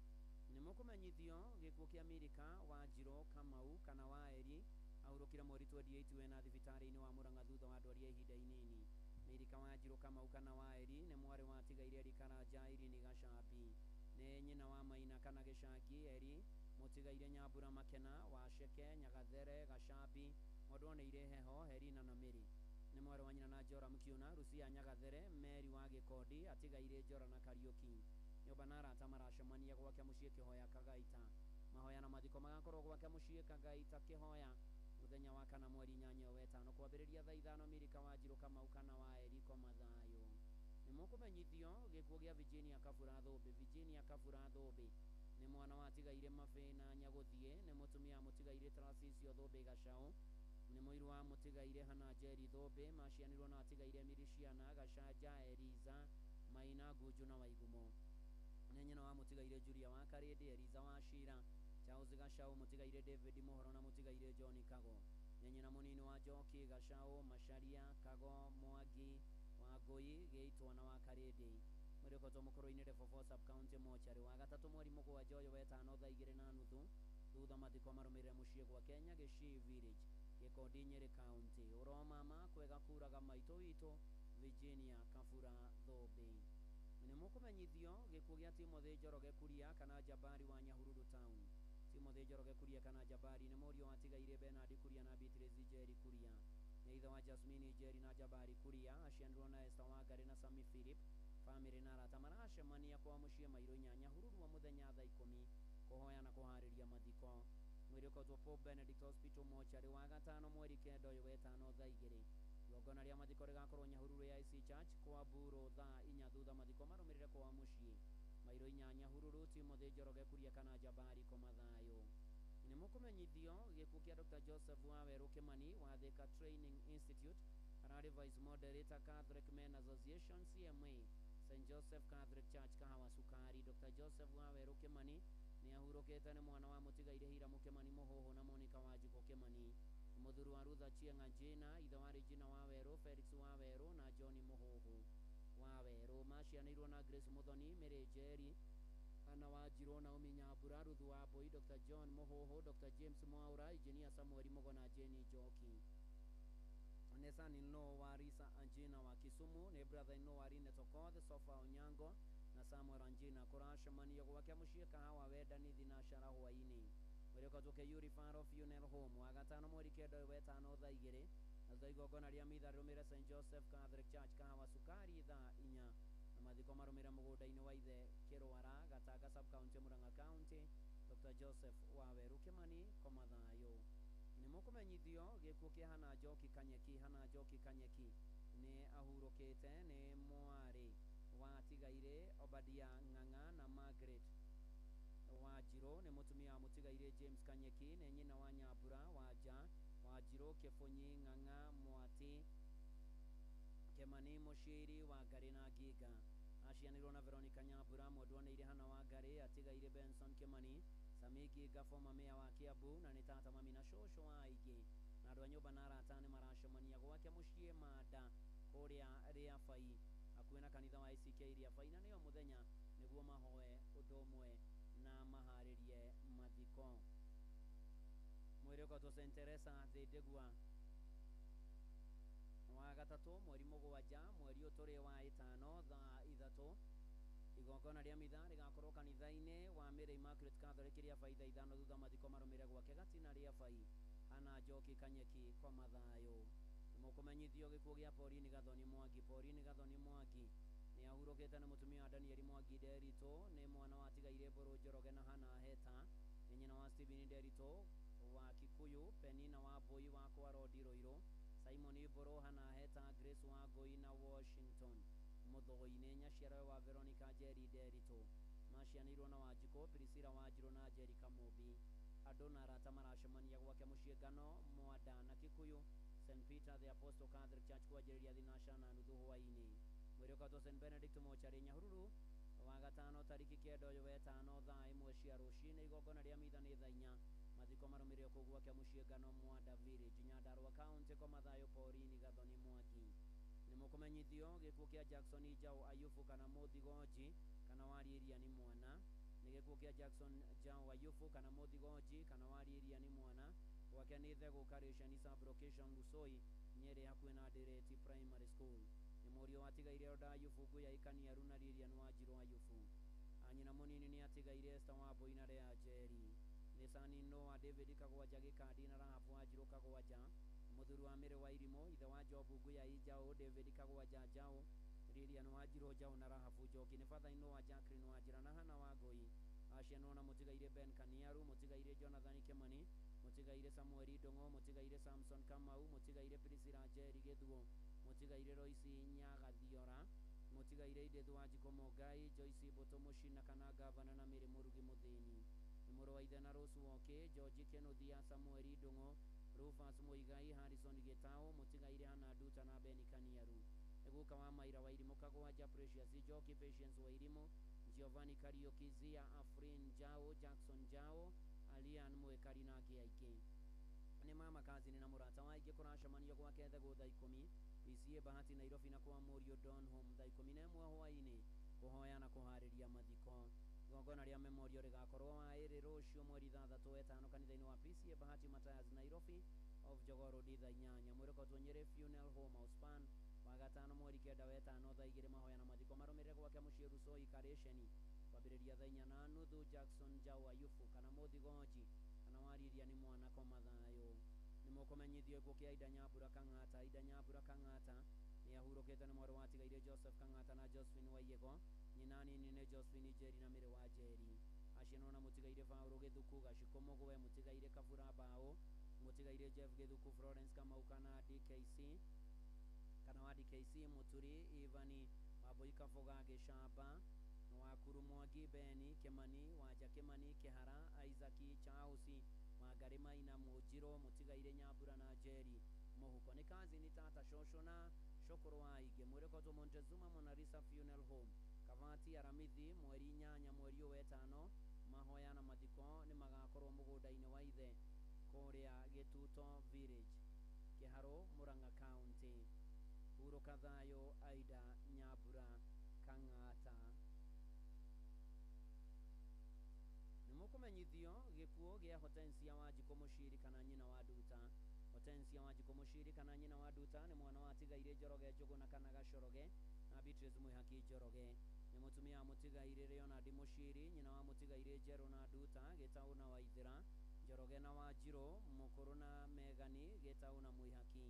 Nĩ mũkũmenyithio gĩkuũ kĩa Milika Wanjirũ Kamau kana wa Eri, ahurũkire mweri 28 wena thibitarĩ-inĩ wa Murang'a thutha wa ndwari ya ihinda inini. Milika Wanjirũ Kamau kana wa Eri nĩ mwarĩ wa Tigaire Eri Karanja Irini Gacambi. Nĩ nyina wa Maina kana Gĩcangi Eri, Mũtigaire Nyambura Makena wa Ceke, Nyagathere, Gacambi, Mwendwa nĩ Heho, Herina na Mĩrĩ. Nĩ mwarĩ wa nyina na Joram Kiuna, Rucia Nyagathere, Mary wa Gĩkondi, atigaire Njora na Kariũki. Nyũmba na arata maracemania gwake mũciĩ Kĩhoya Kagaita. Mahoya na mathiko magakorwo gwake mũciĩ Kagaita Kĩhoya mũthenya wa kana mweri 8 wetano kwambĩrĩria thaa 5. Mirika wa Njirũ Kamau kana wa Eriko Mathayo. Nĩ mũkũmenyithio gĩkuũ gĩa Virginia Kabura Thũmbĩ. Virginia Kabura Thũmbĩ nĩ mwana wa tigaire Mabĩna Nyagũthiĩ, nĩ mũtumia wa mũtigaire Tarasisio Thũmbĩ Gacaũ, nĩ mũiru wa mũtigaire Hana Njeri Thũmbĩ, macianirwo na atigaire Miriciana Gacanja, Eliza Maina, Ngunju na Waigumo. Nĩ nyina wa mũtigaire Julia wa Karĩndĩ, Eliza wa Shira, Charles Gacau, mũtigaire David Mũhoro na mũtigaire John Kago. Nĩ nyina mũnini wa Njoki Gacau, Macharia Kago, Mwangi Wangũi, Gĩitwa na wa Karĩndĩ. Mwĩrĩ ũkoretwo mũkũrũ-inĩ Lebobo sub county mochari wa gatatũ mweri 7 ũyũ wetano thaa 2:30 thutha mathiko marũmĩrĩre mũciĩ gwake Nyagĩcii village, Gĩkondi, Nyĩrĩ county. Ũromama kwega kuraga maitũ witũ Virginia Kabura Thũmbĩ. Nĩ mũkũmenyithio gĩkuũ gĩa Timothy Njoroge Kuria kana Jabari wa Nyahururu town. Timothy Njoroge Kuria kana Jabari nĩ mũriũ wa tigaire Bernard Kuria na Beatrice Njeri Kuria. Nĩ ithe wa Jasmine Njeri na Jabari Kuria, aciarirwo na Esther Wangari na Sami Philip. Famĩlĩ na arata maracemania kwa mũciĩ Mairũ 4 Nyahururu wa mũthenya thaa 10 kũhoya na kũharĩria mathiko. Mwĩrĩ ũkoretwo Pope Benedict Hospital mochari wa gatano mweri 9 ũyũ wetano thaa 2. Igongona rĩa mathiko rĩgakorwo Nyahururu AIC Church kwa Mburo thaa 4 thutha mathiko marũmĩrĩre kwa mũciĩ Mairũ 4 Nyahururu. Timothy Njoroge Kuria kana Jabari koma thayũ. Nĩ mũkũmenyithio gĩkuũ kĩa Dr. Joseph Wawerũ Kimani wa Thika Training Institute, ararĩ Vice Moderator Catholic Men Association CMA, St Joseph Catholic Church Kahawa Sukari. Dr. Joseph Wawerũ Kimani nĩ ahurũkĩte, nĩ mwana wa mũtigaire Hiramu Kimani Mũhũhũ na Monica Wanjikũ Kimani, mũthuri wa Rutha Chieng'a Njina, ithe wa Regina Wawerũ, Felix Wawerũ na John Mũhũhũ Wawerũ. Macianĩirwo na Grace Muthoni, Mary Njeri, Hana Wanjirũ, Naomi Nyambura, Ruthu Wambui, Dr. John Mũhũhũ, Dr. James Mwaura, Engineer Samuel Mugo na Jane Njoki. Nĩ son-in-law wa Risa Anjina wa Kisumu, nĩ brother-in-law wa Linet Okoth, Sofa Onyango na Samuel Anjina. Kũracemanio gwake mũciĩ Kahawa Wendani thinashara hwaĩ-inĩ. Mwĩrĩ ũkoretwo Keyuri Faro Funeral Home wa gatano mweri 9 ũyũ wetano thaa 2 na thutha igongona rĩa mitha rĩrũmĩrĩre St Joseph Catholic Church Kahawa Sukari thaa 4 na mathiko marũmĩrĩre mũgũnda-inĩ wa ithe Kĩrwara, Gatanga sub county, Murang'a county. Dr. Joseph Wawerũ Kimani koma thayũ. Nĩ mũkũmenyithio gĩkuũ kĩa Hana Njoki Kanyeki. Hana Njoki Kanyeki nĩ ahurũkĩte, nĩ mwarĩ wa tigaire Obadia Ng'ang'a na Margaret Wanjirũ, nĩ mũtumia wa mũtigaire James Kanyeki, nĩ nyina wa Nyambura Wanja Wanjirũ, Kĩbũnyi Ng'ang'a, Mwati Kĩmani, Mũciri wa Ngarĩ na Nginga. Acianĩirwo na Veronica Nyambura, mwendwa Hana Wangari, atigaire Benson Kĩmani, Sami Nginga, former mayor wa Kiambu, na nĩ tata, mami na cũcũ wa aingĩ. Na andũ a nyũmba na arata nĩ maracemania gwake mũciĩ Manda kũrĩa Rĩabai hakuhĩ na kanitha wa ACK Rĩabai, na nĩyo mũthenya nĩguo mahoe ũndũ ũmwe na maharĩrie mathiko. Mwĩrĩ ũkoretwo St Teresa Thĩndĩgua wa gatatũ mweri 7 mweri ũyũ tũrĩ wa ĩtano thaa 3. Igongona rĩa mitha rĩgakorwo kanitha-inĩ wa Mary Immaculate Catholic Rĩabai thaa 5 thutha mathiko marũmĩrĩre gwake Gatina Rĩabai. Hana Njoki Kanyeki koma thayũ. Nĩ mũkũmenyithio gĩkuũ gĩa Pauline Gathoni Mwangi. Pauline Gathoni Mwangi nĩ ahurũkĩte, nĩ mũtumia wa Daniel Mwangi Nderitũ, nĩ mwana wa tigaire Mbũrũ Njoroge na Hana Heta, nĩ nyina wa Stephen Nderitũ wa Kikuyu, Penina wa Mbui wa Kwarodi Ruiru, Simon Mbũrũ, Hana Heta, Grace Wangũi na Washington Mũthũi, nĩ nyaciarawe wa Veronica Njeri Nderitũ. Macianĩirwo na Wanjikũ Priscilla Wanjirũ na Jerica Mũmbi. Andũ na arata maracemania gwake mũciĩ Ngano Mwanda na Kikuyu St Peter the Apostle Catholic Church kwanjĩrĩria thinashara na nuthu hwaĩ-inĩ. Mwĩrĩ ũkoretwo St Benedict mochari Nyahururu wa gatano tariki 9 ũyũ wetano thaa 1 cia rũcinĩ. Igongona rĩa mitha nĩ thaa 4. Mathiko marũmĩrĩre kũu gwake mũciĩ Ngano Mwanda Village, Nyandarua County. Koma thayũ Pauline Gathoni Mwangi. Nĩ mũkũmenyithio gĩkuũ kĩa Jackson Njau Ayubu kana Mũthigonji kana Wariĩria nĩ mwana. Nĩ gĩkuũ kĩa Jackson Njau Ayubu kana Mũthigonji kana Wariĩria nĩ mwana gwake nĩ Thegũ Karĩcani sub-location Lusoi Nyeri hakuhĩ na Ndireti Primary School. Nĩ mũriũ watigaire Oda Ayubu Nguya Ikaniaru na Lilian Wanjirũ Ayubu. Anyina mũnini nĩ atigaire Esther Wambui na Lea Njeri. Nĩ son-in-law wa David Kagwanja Gĩkandi na Rahabu Wanjirũ Kagwanja. Mũthuri wa Mĩrĩ wa Irimũ, ithe wa Jobu Nguya Njaũ, David Kagwanja Njaũ, Lilian Wanjirũ Njaũ na Rahabu Njoki. Nĩ father-in-law wa Jacqueline Wanjĩra na Hana Wangũi. Acianwo na mũtigairĩ Ben Kaniaru, mũtigairĩ Jonathan Kimani, mũtigairĩ Samuel Ndung'u, mũtigairĩ Samson Kamau, mũtigairĩ Priscilla Njeri Gĩthuo, mũtigairĩ Royce Nyagathiora, mũtigairĩ Edith Wanjikũ Mũngai, Joyce Mbũtũ Mũcina kana ngavana na Mĩrĩ Mũrugi Mũthĩni. Nĩ mũrũ wa ithe na Rose Woki, George Kĩnuthia, Samuel Ndung'u, Rufus Muigai, Harrison Gĩtaũ, mũtigairĩ Hannah Nduta na Ben Kaniaru. Nĩ guka wa Maira wa Irimũ Kagwanja, Precious Njoki, Patience wa Irimũ, Giovanni Kariuki, Zia Afrin Njau, Jackson Njau, Alian Mwikari na angĩ aingĩ. Nĩ mama kazini na mũrata wa aingĩ kũracemanio gwake Thegũ thaa 10 PCA Bahati Nairobi na kwa mũriũ Don Home thaa 11 hwaĩ-inĩ kũhoya na kũharĩria mathiko. Igongona rĩa memorial rĩgakorwo waĩrĩ rũciũ mweri 6 wetano kanitha-inĩ wa PCA Bahati Matayas Nairobi of Jogoo Road thaa 8. Mwĩrĩ Nyĩrĩ Funeral Home Outspan wa gatano mweri 9 wetano thaa 2 mahoya na mathiko marũmĩrĩre gwake mũciĩ Rusoi Karĩceni kwambĩrĩria thaa 4:30 Jackson Njau Ayubu kana Mũthigonji kana Wariria nĩ mwana koma thayũ. Nĩ mũkũmenyithio gĩkuũ kĩa Aida Nyambura Kang'ata. Aida Nyambura Kang'ata nĩ ahurũkĩte nĩ mwarĩ wa atigaire Joseph Kang'ata na Josephine Waiyego. Nyina nini nĩ Josephine Njeri na Mĩrĩ wa Njeri. Acianwo na mũtigaire Paũlũ Gĩthuku Gacikũ Mũgwe, mũtigaire Kabura Mbaũ, mũtigaire Jeff Gĩthuku, Florence Kamau kana DKC kana wa DKC, Mũturi Ivani Wambui Kaboga Gĩcamba, Wakuru Mwangi Beni Kimani Wanja Kimani Kĩhara Isaac Charles Wangari Maina Mũnjirũ, mũtigaire Nyambura na Njeri Mũhuko. Nĩ kazini tata cũcũ na cũkũrũ wa aingĩ. Mwĩrĩkotwo Montezuma Monalisa Funeral Home Kavati Aramithi mweri 8 mweri ũyũ wetano. Mahoya na mathiko nĩ magakorwo mũgũnda-inĩ wa ithe kũrĩa Gĩtuto Village, Kĩharũ, Murang'a County. Hurũka thayũ Aida Nyambura Kang'ata. Nĩ mũkũmenyithio gĩkuũ gĩa Hortensia Wanjikũ Mũciri kana nyina wa Nduta. Hortensia Wanjikũ Mũciri kana nyina wa Nduta nĩ mwana wa atigaire Njoroge Njũgũna kana Gacoroge na Beatrice Mwĩhaki Njoroge. Nĩ mũtumia wa mũtigaire Leonard Mũciri, nyina wa mũtigaire Njerũ na Nduta, Gĩtaũ na Waithĩra, Njoroge na Wanjirũ, Mũkũrũ na Megani, Gĩtaũ na Mwĩhaki.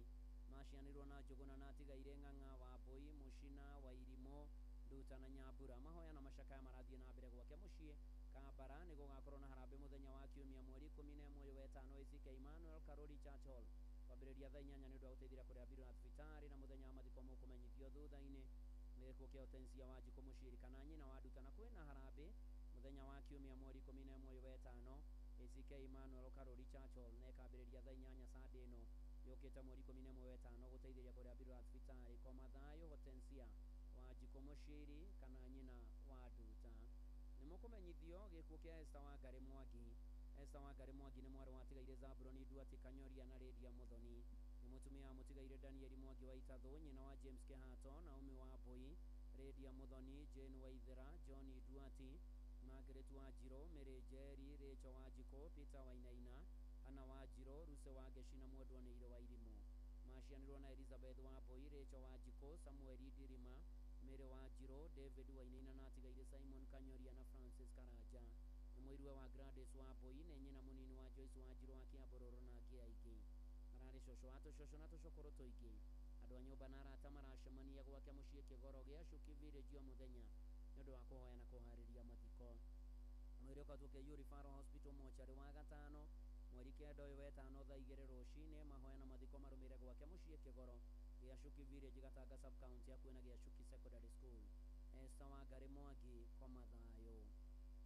Macianirwo na Njũgũna na atigaire Ng'ang'a Wambui, Mũcina, Wairimũ, Nduta na Nyambura. Mahoya na macakaya marathiĩ na mbere gwake mũciĩ Kambara. Nĩ gũgakorwo na harambĩ mũthenya wa kiumia mweri 11 ũyũ wetano ACK Emmanuel Karori Church Hall kwambĩrĩria thaa 8 nĩ ũndũ wa gũteithĩrĩria kũrĩha mbirũ ya thibitarĩ. Na mũthenya wa mathiko mũkũmenyithio thutha-inĩ. Nĩ gĩkuũ kĩa Hortensia Wanjikũ Mũciri kana nyina wa Nduta na kwĩna harambĩ mũthenya wa kiumia mweri 11 ũyũ wetano ACK Emmanuel Karori Church Hall na ĩkambĩrĩria thaa 8 Sunday ĩno yũkĩte mweri 11 wetano gũteithĩrĩria kũrĩha mbirũ ya thibitarĩ. Koma thayũ Hortensia Wanjikũ Mũciri kana nyina wa Nduta. Nĩ mũkũmenyithio gĩkuũ kĩa Esther Wangari Mwangi. Esther Wangari Mwangi nĩ mwarĩ wa atigaire Zabuloni Nduati Kanyoria na Lydia Muthoni. Nĩ mũtumia wa mũtigaire Daniel Mwangi wa Itathũ, nyina wa James Kĩhato, Naomi Wambui, Lydia Muthoni, Jane Waithera, John Nduati, Margaret Wanjirũ, Mary Njeri, Rachel Wanjikũ, Peter Wainaina, Hannah Wanjirũ, Ruse Wangeci na mwendwa nĩ Ire wa Irimũ. Macianirwo na Elizabeth Wambui, Rachel Wanjikũ, Samuel Ndirima, Mary Wanjirũ, David Wainaina na atigaire Simon Kanyoria na Francis Karanja. Nĩ mũiruwe wa Gladys Wambui, nĩ nyina mũnini wa Joyce Wanjirũ wa Kĩambororo na angĩ aingĩ. Ararĩ cũcũ wa tũcũcũ na tũcũkũrũ tũingĩ. Andũ a nyũmba na arata maracemania gwake mũciĩ Kĩgoro gĩa Cuki Village o mũthenya nĩ ũndũ wa kũhoya na kũharĩria mathiko. Mwĩrĩ ũkotwo KU Referral Hospital mocarĩ wa gatano mweri 9 ũyũ wetano thaa 2 rũcinĩ. Mahoya na mathiko marũmĩrĩre gwake mũciĩ Kĩgoro gĩa Cuki Village, Gatanga sub county hakuhĩ na gĩa Cuki Secondary School. Esther Wangari Mwangi koma thayũ.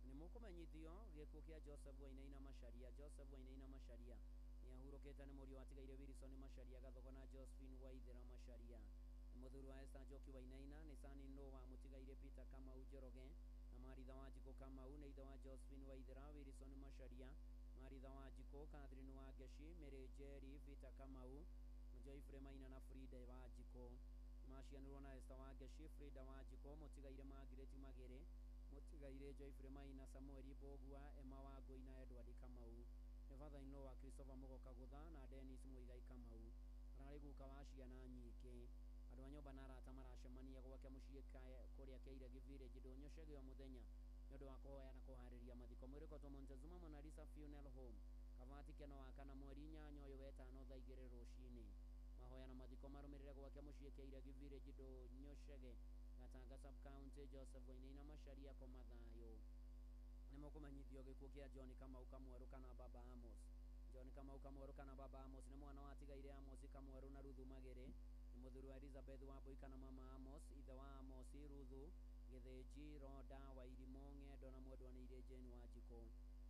Nĩ mũkũmenyithio gĩkuũ kĩa Joseph Wainaina Macharia. Joseph Wainaina Macharia nĩ ahurũkĩte nĩ mũriũ wa atigaire Wilson Macharia Gathogo na Josephine Waithera Macharia. Nĩ mũthuri wa Esther Njoki Wainaina, nĩ son-in-law wa mũtigaire Peter Kamau Njoroge na Maritha Wanjikũ Kamau, nĩ ithe wa Josephine Waithera, Wilson Macharia, Maritha Wanjikũ, Catherine Wangeci, Mary Njeri, Peter Kamau, Joyfrey Maina na Frida Wanjikũ. Macianirwo na Esther Wangeci, Frida Wanjikũ, mũtigaire Margaret Magere, mũtigaire Joyfrey Maina, Samuel Mbũgua, Emma Wangũi na Edward Kamau. Nĩ father-in-law wa Christopher Mũgo Kagũtha na Dennis Muigai Kamau. Ararĩ guka wa ciana nyingĩ. Andũ a nyũmba na arata maracemania gwake mũciĩ kũrĩa Kĩiregi Village Ndũnyũ Chege o mũthenya nĩ ũndũ wa kũhoya na kũharĩria mathiko. Mwĩrĩ ũkotwo Montezuma Monalisa Funeral Home Kabati Keno wa kana mweri 8 ũyũ wetano thaa 2 rũcinĩ. Mahoya na mathiko marũmĩrĩre gwake mũciĩ Kĩiregi Village Ndũnyũcege Gatanga Sub County. Joseph Wainaina Macharia koma thayũ. Nĩ mũkũmenyithio gĩkuũ kĩa John Kamau Kamwerũ kana Baba Amos. John Kamau Kamwerũ kana Baba Amos nĩ mwana wa tigaire Amos Kamwerũ na Ruthu Magĩrĩ. Nĩ mũthuri wa Elizabeth Wambui kana Mama Amos, ithe wa Amos, Ruthu Gĩthĩnji, Roda Wairimũ, Ng'endo na mwendwa nĩ irĩ Jane Wanjikũ.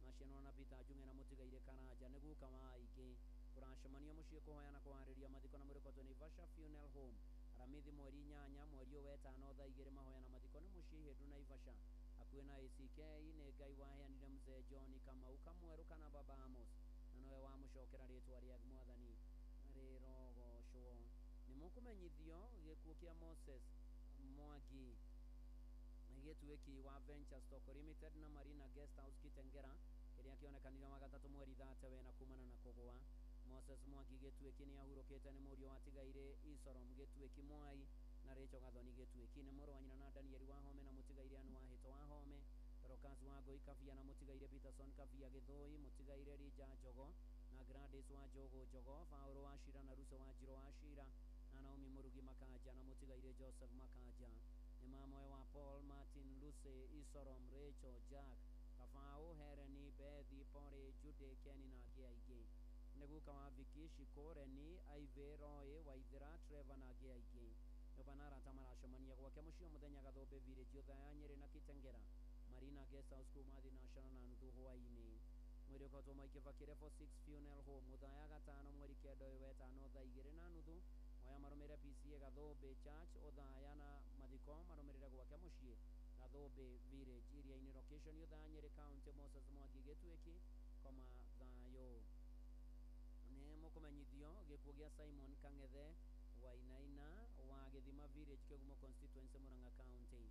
Macianwo na Peter Njung'e na mũtigaire Karanja nĩ guka wa aingĩ. Kũracemanio mũciĩ kũhoya na kũharĩria mathiko na mũrĩkotwo Naivasha Funeral Home Aramithi mweri 8 mweri ũyũ wetano thaa 2. Mahoya na mathiko nĩ mũciĩ Ihĩndũ Naivasha hakuhĩ na ACK. Nĩ Ngai waheanire mzee John Kamau Kamwerũ kana Baba Amos na nowe wamũcokera rĩtwa rĩa Mwathani rĩrogocwo. Nĩ mũkũmenyithio gĩkuũ kĩa Moses Mwangi Gĩtuĩki wa Venture Stock Limited na Marina Guest House Kitengera kĩrĩa kĩonekanire wa gatatũ mweri 3 wena kumana na kũgũa. Moses Mwangi Gĩtuĩki nĩ ahurũkĩte nĩ mũriũ wa tigaire Isorom Gĩtuĩki Mwai na Rachel Gathoni Gĩtuĩki. Nĩ mũrũ wa nyina na Daniel Wahome na mũtigaire Anu Wahĩto Wahome, Dorcas Wangũi Kabia na mũtigaire Peterson Kabia Gĩthũi, mũtigaire Rija Njogo na Gladys wa Njogu Njogo, Paũlũ wa Shira na Ruso wa Njirũ wa Shira na Naomi Mũrugi Makanja na mũtigaire Joseph Makanja. Nĩ mamoe wa Paul, Martin, Lucy, Isorom, Rachel, Jack, Kabaũ, Hereni, Bethi, Pori, Jude, Ken na angĩ aingĩ. Nĩ guka wa Vicky, Shiko, Reni, Ivy, Roy, Waithera, Trevor na angĩ aingĩ. Nyũmba na arata maracemania gwake mũciĩ mũthenya Gathũmbĩ Village, Othaya, Nyĩrĩ na Kitengera. Marina Guest House kuma thinacana na nuthu hwaĩ-inĩ. Mwĩrĩ ũkoretwo Mwai Kibaki Level 6 Funeral Home Othaya gatano mweri 9 ũyũ wetano thaa 2:30. Moya marũmĩrĩre PCA Gathũmbĩ Church Othaya na mathiko marũmĩrĩre gwake mũciĩ Gathũmbĩ Village Iria-inĩ location Othaya Nyĩrĩ County. Moses Mwangi Gĩtuĩki koma thayũ. Nĩ mũkũmenyithio gĩkuũ gĩa Simon Kang'ethe Wainaina wa Gĩthima Village Kĩgumo Constituency Murang'a County.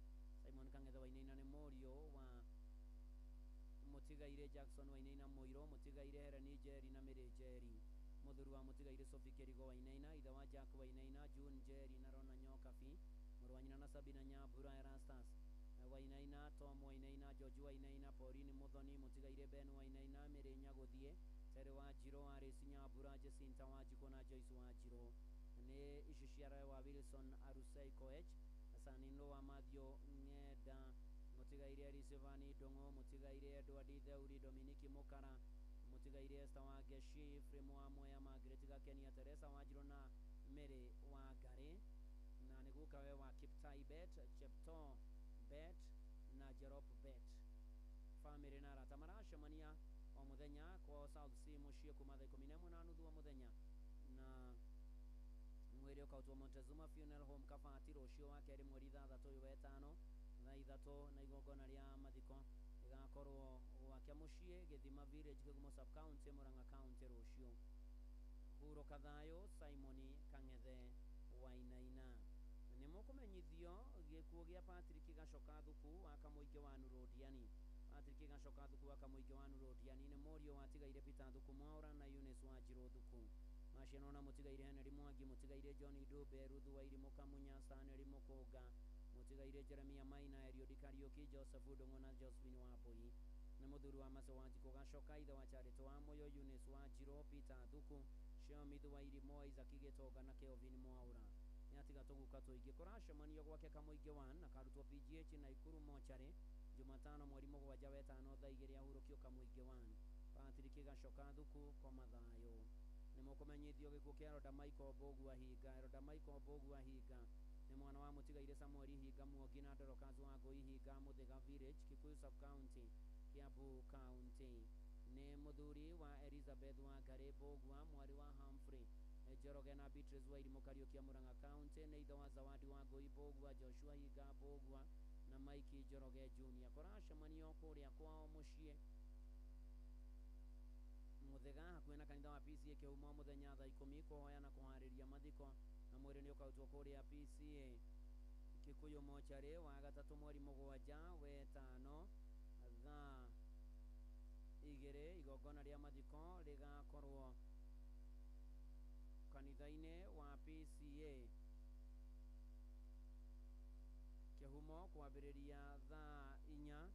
Simon Kang'ethe Wainaina nĩ mũriũ wa mũtigaire Jackson Wainaina Mũirũ, mũtigaire Hereni Njeri na Mary Njeri, mũthuri wa mũtigaire Sophie Kĩrigo Wainaina, ithe wa Jack Wainaina, June Njeri na Rona Nyokabi, mũrũ wa nyina na Sabina Nyambura, Erastus Wainaina, Tom Wainaina, George Wainaina, Pauline Muthoni, mũtigaire Ben Wainaina, Mary Nyagũthiĩ, Terry Wanjirũ, Alice Nyambura, Jacinta Wanjikũ na Joyce Wanjirũ. Nĩ ici ciara wa Wilson Arusei Koech, Saninlo wa Mathew Ng'enda, mũtigaire Elisevani Ndung'u, mũtigaire Edward Theuri, Dominiki Mũkara, mũtigaire Esther Wangeshi, Fremu wa Mwea, Margaret Gakenia, Teresa Wanjirũ na Mary Wangari. Na nĩ gukawe wa Kiptai Bet, Chepto Bet na Jerop Bet. Famĩlĩ na arata maracemania o mũthenya kwao South C mũciĩ kuma thaa 11:30 wa mũthenya na mwĩrĩ ũkautwo Montezuma Funeral Home Kabati rũciũ wa kerĩ mweri 6 ũyũ wetano thaa 3 na igongona rĩa mathiko rĩgakorwo gwake mũciĩ Gĩthima Village Kĩgumo Sub County Murang'a County rũciũ. Hurũka thayũ Simon Kang'ethe Wainaina. Nĩ mũkũmenyithio gĩkuũ gĩa Patrick Gacoka Thuku wa Kamũingĩ wa Nurũndiani. Patrick Gacoka Thuku wa Kamũingĩ wa Nurũndiani nĩ mũriũ wa tigaire Peter Thuku Mwaũra na Eunice Wanjirũ Thuku. Macianwo na mũtigaire Henry Mwangi, mũtigaire John Dube, Ruthu Wairimũ Kamunya, Stanley Mũkũnga, mũtigaire Jeremia Maina, Eliud Kariũki, Joseph Ndung'u na Josephine Wambui. Nĩ mũthuri wa Mace Wanjikũ Gacoka, ithe wa Charity wa Mũyũ, Eunice Wanjirũ, Peter Thuku, Sheomithu Wairimũ, Isaac Gĩtonga na Kelvin Mwaũra. Nĩ atiga tũguka tũingĩ. Kũracemanio gwake Kamũingĩ 1 na karutwo PGH Naikuru mochari Jumatano mweri 7 wetano thaa 2 ahurũkio Kamũingĩ 1. Patrick Gacoka Thuku koma thayũ. Nĩ mũkũmenyithio gĩkuũ kĩa Roda Michael Mbũgua Hinga. Roda Michael Mbũgua Hinga nĩ mwana wa mũtigaire Samuel Hinga Muongi na Dorcas Wangũi Hinga Mũthĩga Village Kikuyu Sub County Kiambu County. Nĩ mũthuri wa Elizabeth Wangari Mbũgua, mwarĩ wa Humphrey Njoroge na Beatrice Wairimũ Kariũki Murang'a County. Nĩ ithe wa Zawadi Wangũi Mbũgua, Joshua Hinga Mbũgua na Mike Njoroge Junior. Kũracemanio kũrĩa kwao mũciĩ Mũthĩga hakuhĩ na kanitha wa PCA Kĩhumo mũthenya thaa 10 kũhoya na kũharĩria mathiko na mwĩrĩ nĩ ũkarutwo kũrĩa PCA Kikuyu mochari wa gatatũ mweri 7 wetano thaa 2. Igongona rĩa mathiko rĩgakorwo kanitha-inĩ wa PCA Kĩhumo kwambĩrĩria thaa 4.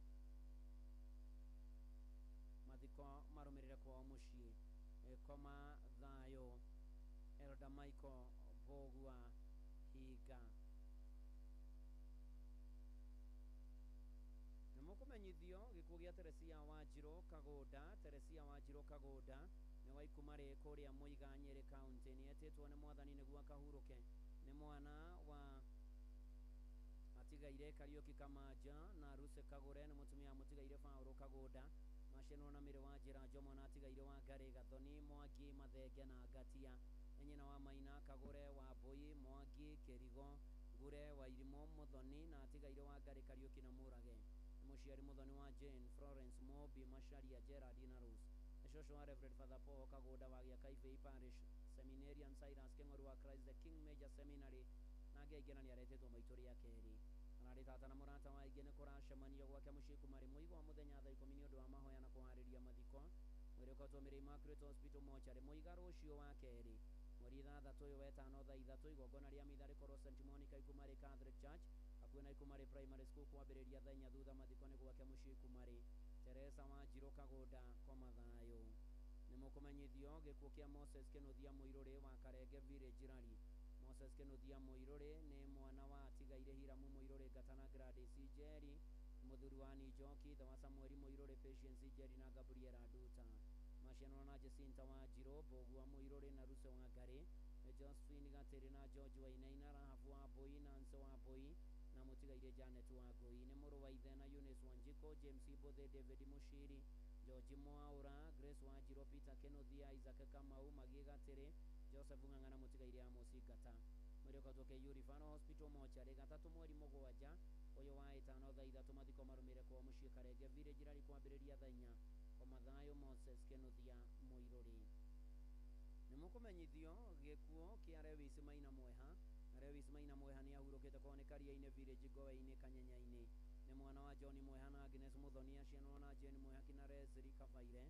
Mathiko Mathiko marũmĩrĩre kwao mũciĩ. Koma thayũ Elder Michael Mbũgua Hinga. Nĩ mũkũmenyithio gĩkuũ gĩa Teresia Wanjirũ Kagũnda. Teresia Wanjirũ Kagũnda nĩ wa Ikumarĩ kũrĩa Mũiga, Nyĩrĩ County. Nĩ etĩtwo nĩ mwathani nĩguo akahurũke. Nĩ mwana wa atigaire Kariũki Kamaja na Ruse Kagũre. Nĩ mũtumia wa mũtigaire Paũlũ Kagũnda. Macianwo na Mĩrĩ wa Njĩra Njomo na atigaire wa Ngarĩ Gathoni Mwangi Mathenge na Ngatia. Nĩ nyina wa Maina Kagũre wa Mbũi Mwangi Kĩrigo Ngure wa Irimũ Mũthoni na atigaire wa Ngarĩ Kariũki na Mũrage. Nĩ mũciari Mũthoni wa Jane Florence Mobi Macharia Gerard na Rose. Nĩ cũcũ wa Reverend Father Paul Kagũnda wa Gĩakaibĩ Parish Seminarian Cyrus Kĩng'oru wa Christ the King Major Seminary na angĩ aingĩ na nĩ aretĩtwo maitũ rĩa kerĩ. Ararĩ tata na mũrata wa aingĩ. Nĩ kũracemanio gwake mũciĩ Kumarĩ mũigo wa mũthenya thaa 10 nĩ ũndũ wa mahoya na kũharĩria mathiko. Mwĩrĩ ũkoretwo Mary Immaculate Hospital mocarĩ Mũiga rũciũ wa kerĩ mweri 6 ũyũ wetano thaa 3. Igongona rĩa mitha rĩkorwo St Monica Ikumarĩ Catholic Church hakuhĩ na Ikumarĩ Primary School kwambĩrĩria thaa 4 thutha mathiko nĩ gwake mũciĩ Ikumarĩ. Teresa Wanjirũ Kagũnda koma thayũ. Nĩ mũkũmenyithio gĩkuũ kĩa Moses Kĩnuthia Mũirũrĩ wa Karenge Village Rari. Moses Kĩnuthia Mũirũrĩ nĩ mwana wa atigaire Hiramu Mũirũrĩ Ngata na Gladys Njeri, mũthuri wa Njoki, ithe wa Samueli Mũirũrĩ, Patience Njeri na Gabriela Nduta. Macianwo na Jacinta Wanjirũ, Mbũgua Mũirũrĩ na Ruse wa Ngarĩ, Josephine Gatĩrĩ na George Wainaina, Rahabu wa Mbũi, Nancy wa Mbũi na mũtigaire Janet wa Ngũi. Nĩ mũrũ wa ithe na Eunice Wanjikũ, James Mbũthĩ, David Mũciri, George Mwaũra, Grace Wanjirũ, Peter Kĩnuthia, Isaac Kamau, Magi Gatĩrĩ, Joseph Ng'ang'a na mũtigaire Amos Ngata. Mwĩrĩ ũkoretwo KU Referral Hospital mocarĩ gatatũ mweri 7 ũyũ wa ĩtano thaa 3. Mathiko marũmĩrĩre kwao mũciĩ Karenge Village Rari kwambĩrĩria thaa 4. Koma thayũ Moses Kĩnuthia Mũirũrĩ. Nĩ mũkũmenyithio gĩkuũ kĩa Lewis Maina Mweha. Lewis Maina Mweha nĩ ahurũkĩte kwao nĩ Karia-inĩ Village Ngoe-inĩ Kanyenya-inĩ. Nĩ mwana wa John Mweha na Agnes Mũthoni. Acianwo na Jane Mwehaki na Leslie Kabaire.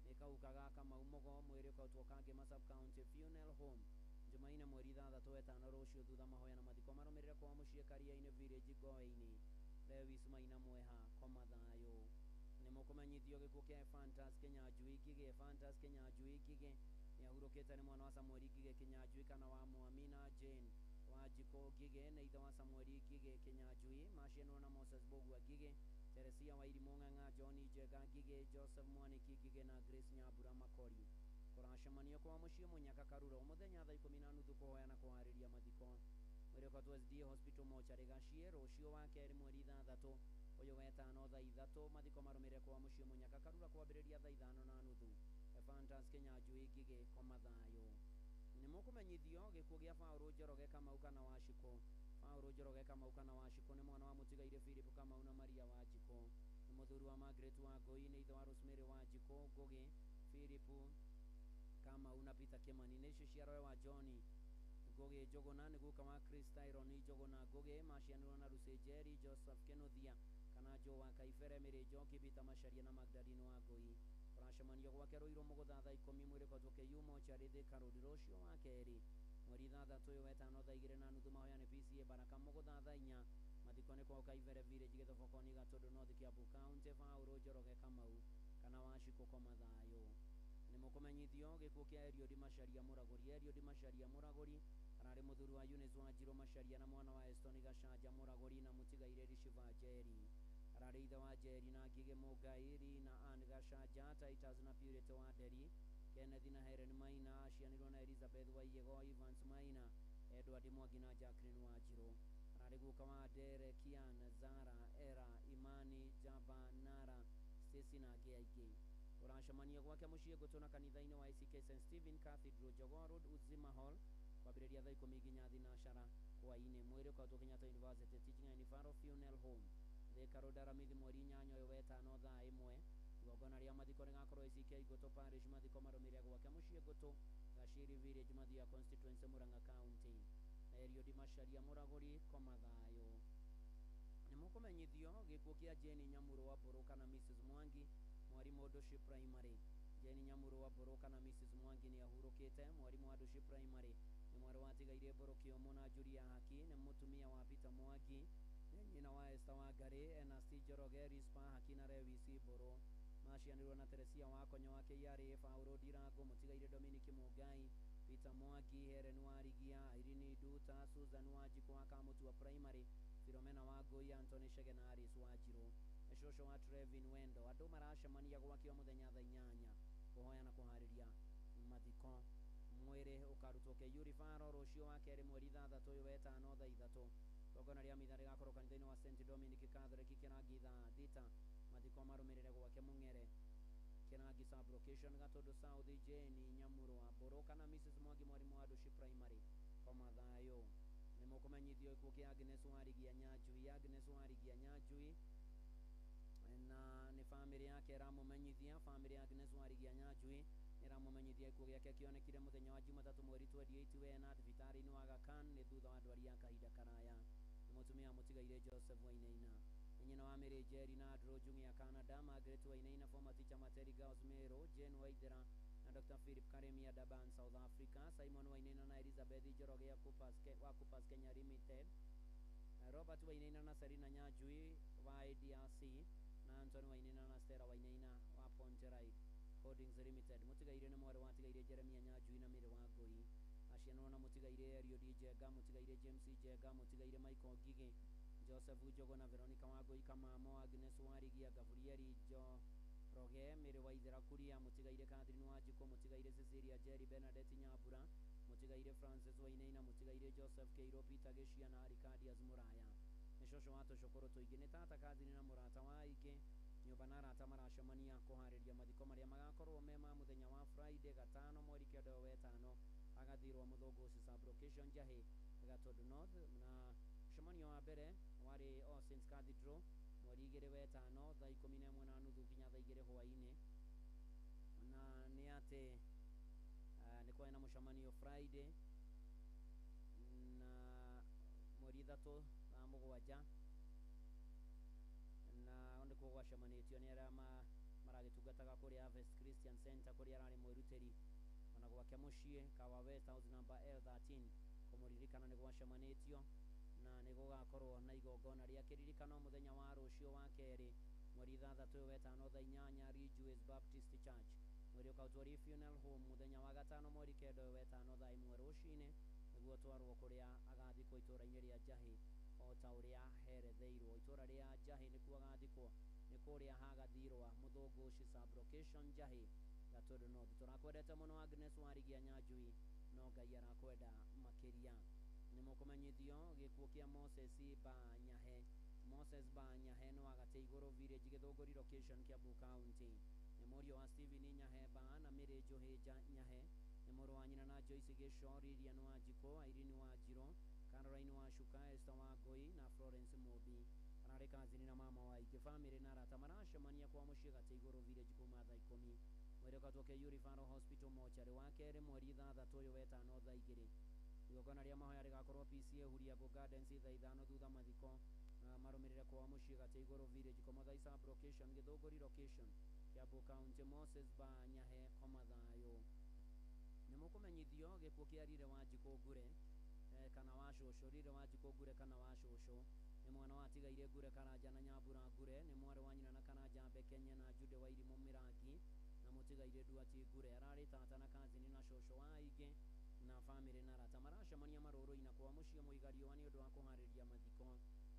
Nĩ kahuka ga Kamau Mũgo. Mwĩrĩ ũkoretwo Kangema Sub-County Funeral Home Jumaine mweri 6 wetano rũciũ thutha mahoya na mathiko marũmĩrĩre kwao mũciĩ Karia-inĩ Village Ngoe-inĩ. Lewis Maina Mweha koma thayũ. Nĩ mũkũmenyithio gĩkuũ kĩa Ephantus Kĩnyanjui Ngigĩ. Ephantus Kĩnyanjui Ngigĩ nĩ ahurũkĩte. Nĩ mwana wa Samueli Ngigĩ Kĩnyanjui kana wa Mwami na Jane Wanjikũ Ngigĩ. Nĩ ithe wa Samueli Ngigĩ Kĩnyanjui. Macianwo na Moses Mbũgua Ngigĩ, Teresia Wairimũ Ng'ang'a, John Njenga Ngigĩ, Joseph Mwaniki Ngigĩ na Grace Nyambura Makori. Kũracemanio kwa mũciĩ Mũnyaka Karura mũthenya thaa 10:30 kũhoya na kũharĩria mathiko. Mwĩrĩ ũkoretwo SDA Hospital mocarĩ Gaciĩ rũciũ wa kerĩ mweri 6 ũyũ wetano thaa 3. Mathiko marũmĩrĩre kwa mũciĩ Mũnyaka Karura kwambĩrĩria thaa 5:30. Ephantus Kĩnyanjui Ngigĩ koma thayũ. Nĩ mũkũmenyithio gĩkuũ gĩa Paũlũ Njoroge Kamau kana Wacikũ. Paũlũ Njoroge Kamau kana Wacikũ nĩ mwana wa mũtigaire Philip Kamau na Maria Wanjikũ. Nĩ mũthuri wa Margaret Wangũi. Nĩ ithe wa Rosemary Wanjikũ Ngũgĩ, Philip Kamau na Peter Kimani. Nĩ ciarwe wa John Ngũgĩ Njũgũna. Nĩ guka wa Chris Tyron Njũgũna Ngũgĩ. Macianirwo na Lucy Njeri, Joseph Kĩnuthia kana Joe wa Kaibere, Mary Njoki, Peter Macharia na Magdalene Wangũi. Kũracemanio gwake Rũirũ mũgũtha thaa 10. Mwĩrĩ ũkoretwo KU mocarĩ Thika Road rũciũ wa kerĩ mweri 6 ũyũ wetano thaa 2:30. Mahoya nĩ PCA Baraka mũgũtha thaa 4. Mathiko nĩ kwao Kaibere Village Gĩthobokoni Gatũndũ North Kiambu County. Paũlũ Njoroge Kamau kana Wacikũ koma thayũ. Nĩ mũkũmenyithio gĩkuũ kĩa Eliud Macharia Mũragũri. Eliud Macharia Mũragũri ararĩ mũthuri wa Eunice Wanjirũ Macharia na mwana wa Eston Gacanja Mũragũri na mũtigaire Rishiva Njeri. Ararĩ ithe wa Njeri na Ngigĩ Mũngai, na Ann Gacanja, Titus na Purity wa Nderi, Kenneth na Helen Maina. Acianirwo na Elizabeth Waiyego, Evans Maina, Edward Mwangi na Jacqueline Wanjirũ. Ararĩ guka wa Dere, Kian, Zara, Era, Imani, Jaba, Nara, Stacy na angĩ aingĩ. Ũracemanio gwake mũciĩ Ngũtũ na kanitha-inĩ wa ACK St Stephen Cathedral, Jogoo Road, Uzima Hall kwambĩrĩria thaa 10 nginya thinacara hwaĩ-inĩ. Mwĩrĩ ũkoretwo Kenyatta University Teaching and Referral Funeral Home Thika Road Aramithi mweri 8 ũyũ wetano thaa 1. Igongona rĩa mathiko rĩgakorwo ACK Ngũtũ Parish. Mathiko marũmĩrĩre gwake mũciĩ Ngũtũ, Gachiri Village, Mathia Constituency, Murang'a County. Eliud Macharia Mũragũri koma thayũ. Nĩ mũkũmenyithio gĩkuũ kĩa Jane Nyamũrũ wa Mbũrũ kana Mrs Mwangi, mwarimũ Nduci Primary. Jane Nyamũrũ wa Mbũrũ kana Mrs Mwangi nĩ ahurũkĩte. Mwarimũ wa Nduci Primary nĩ mwarĩ wa atigaire Mbũrũ Kĩomo na Julia Haki. Nĩ mũtumia wa Peter Mwangi. Nĩ nyina wa Esther Wangari, Ernest Njoroge, Rispa Haki na Lewis Mbũrũ. Macianirwo na Teresia Wakonyo wa KRA, Paulo Ndirango, Mũtigaire Dominic Mungai, Peter Mwangi, Helen Warigia, Irene Nduta, Susan Wanjikũ wa Kamutua Primary, Philomena Wangũi, Anthony Chege na Alice Wanjirũ. Nĩ cũcũ wa Trevin Wendo. Andũ maracemania gwake o mũthenya thaa 8 kũhoya na kũharĩria mathiko. Mwĩrĩ ũkarutwo KU Referral rũciũ wa kerĩ mweri 6 ũyũ wetano thaa 3. Igongona rĩa mitha rĩgakorwo kanitha-inĩ wa St Dominic Catholic Kĩrangi thaa 6. Mathiko marũmĩrĩre gwake Mũng'ere Kĩrangi sub-location Gatũndũ South. Jane Nyamurwa Mbũrũ kana Mrs Mwangi mwarimũ wa Nduci Primary koma thayũ. Nĩ mũkũmenyithio gĩkuũ kĩa Agnes Warigia Nyanjui. Agnes Warigia Nyanjui na nĩ bamĩrĩ yake ĩramũmenyithia. Bamĩrĩ ya Agnes Warigia Nyanjui ĩramũmenyithia gĩkuũ gĩake kĩonekire mũthenya wa Jumatatũ mweri 28 wena thibitarĩ-inĩ wa Aga Khan nĩ thutha wa ndwari ya kahinda karaya. Nĩ mũtumia mũtigaire Joseph Wainaina. Nĩ nyina wa Mary Njeri na Andrew Jung'ia Canada, Margaret Wainaina former teacher Materi Girls Meru, Jane Waithera na Dr. Philip Karemia Durban South Africa, Simon Wainaina na Elizabeth Njoroge wa Coopers Kenya Limited, Robert Wainaina na Serena Nyanjui wa ADRC na Anthony Wainaina na Stella Wainaina wa Ponteride Holdings Limited. Mũtigaire nĩ mwarĩ watigaire Jeremia Nyanjui na Mary Wangũi. Acianwo na mũtigaire Eliud Njenga, mũtigaire James Njenga, mũtigaire Michael Ngigĩ, Joseph Njogo na Veronica Wangũi Kamamo, Agnes Warigia, Gabrieli Njoroge, Mary Waithera Kuria, mũtigaire Catherine Wanjikũ, mũtigaire Cecilia Njeri, Bernadette Nyambura, mũtigaire Francis Wainaina, mũtigaire Joseph Keiro, Peter Gĩcia na Aricadius Mũraya. Nĩ cũcũ wa tũcũkũrũ tũingĩ, nĩ tata Catherine na mũrata wa aingĩ. Nyũmba na arata maracemania kũharĩria mathiko marĩa magakorwo me ma mũthenya wa Friday gatano mweri 9 wetano agathirwo Mũthũngũci sub-location Njahĩ Gatũndũ North. Na mũcemanio wa mbere warĩ All Saints Cathedral mweri 2 wetano thaa 11:30 nginya thaa 2 hwaĩ-inĩ. Na nĩ atĩ nĩ kwarĩ na mũcemanio Friday na mweri 3 thaa 7 na nĩkuo gwacemanĩtio nĩ arĩa maragĩtungataga kũrĩa Harvest Christian Center kũrĩa ararĩ mwĩrutĩri ona gwake mũciĩ Kawa West House number L13 kũmũririkana nĩ gwacemanĩtio. Na nĩ gũgakorwo na igongona rĩa kĩririkano mũthenya wa rũciũ wa kerĩ mweri 6 wetano thaa 8 Ridgeways Baptist Church. Mwĩrĩ ũkautwo Funeral Home mũthenya wa gatano mweri 9 wetano thaa 1 rũcinĩ nĩguo twarwo kũrĩa agathikwo itũũra-inĩ rĩa Njahĩ o ta ũrĩa heretheirwo. Itũũra rĩa Njahĩ nĩkuo agathikwo, nĩ kũrĩa hagathirwa Mũthũngũci sub-location Njahĩ Gatũndũ North. Tũrakwendete mũno Agnes Warigia Nyanjui, no Ngai arakwenda makĩria. Nĩ mũkũmenyithio gĩkuũ kĩa Moses Banyahe. Moses Banyahe nĩ wa Gatĩ-Igũrũ Village Gĩthũngũri location Kiambu County. Nĩ mũriũ wa Stephen Nyahe Ba na Mary Njũhĩnja Nyahe. Nĩ mũrũ wa nyina na Joyce Gĩco, Lilian Wanjikũ, Irene Wanjirũ, Caroline Wacuka, Esther Wangũi na Florence Mũmbi. Ararĩ kazini na mama wa aingĩ. Bamĩrĩ na arata maracemania kwa mũciĩ Gatĩ-Igũrũ Village kuma thaa 10. Mwĩrĩ ũkatwo KU Referral Hospital mocarĩ wa kerĩ mweri 6 ũyũ wetano thaa 2. Igongona rĩa mahoya rĩgakorwo PCA Huriango Gardens thaa 5 thutha mathiko marũmĩrĩre kwa mũciĩ Gatĩ-Igũrũ Village Komothai sub-location Gĩthũngũri location Kiambu County. Moses Banyahe koma thayũ. Nĩ mũkũmenyithio gĩkuũ kĩa Rire Wanjikũ Ngure kana wa cũcũ. Rire Wanjikũ Ngure kana wa cũcũ nĩ mwana watigaire Ngure Karanja na Nyambura Ngure. Nĩ mwarĩ wa nyina na Karanja Mbekenye na Jude Wairimũ Mĩrangi na mũtigaire Nduati Ngure. Ararĩ tata na kazini na cũcũ wa aingĩ na bamĩrĩ na arata maracemania marũrũ-inĩ kwa mũciĩ Mũiga-Riũa nĩ ũndũ wa kũharĩria mathiko.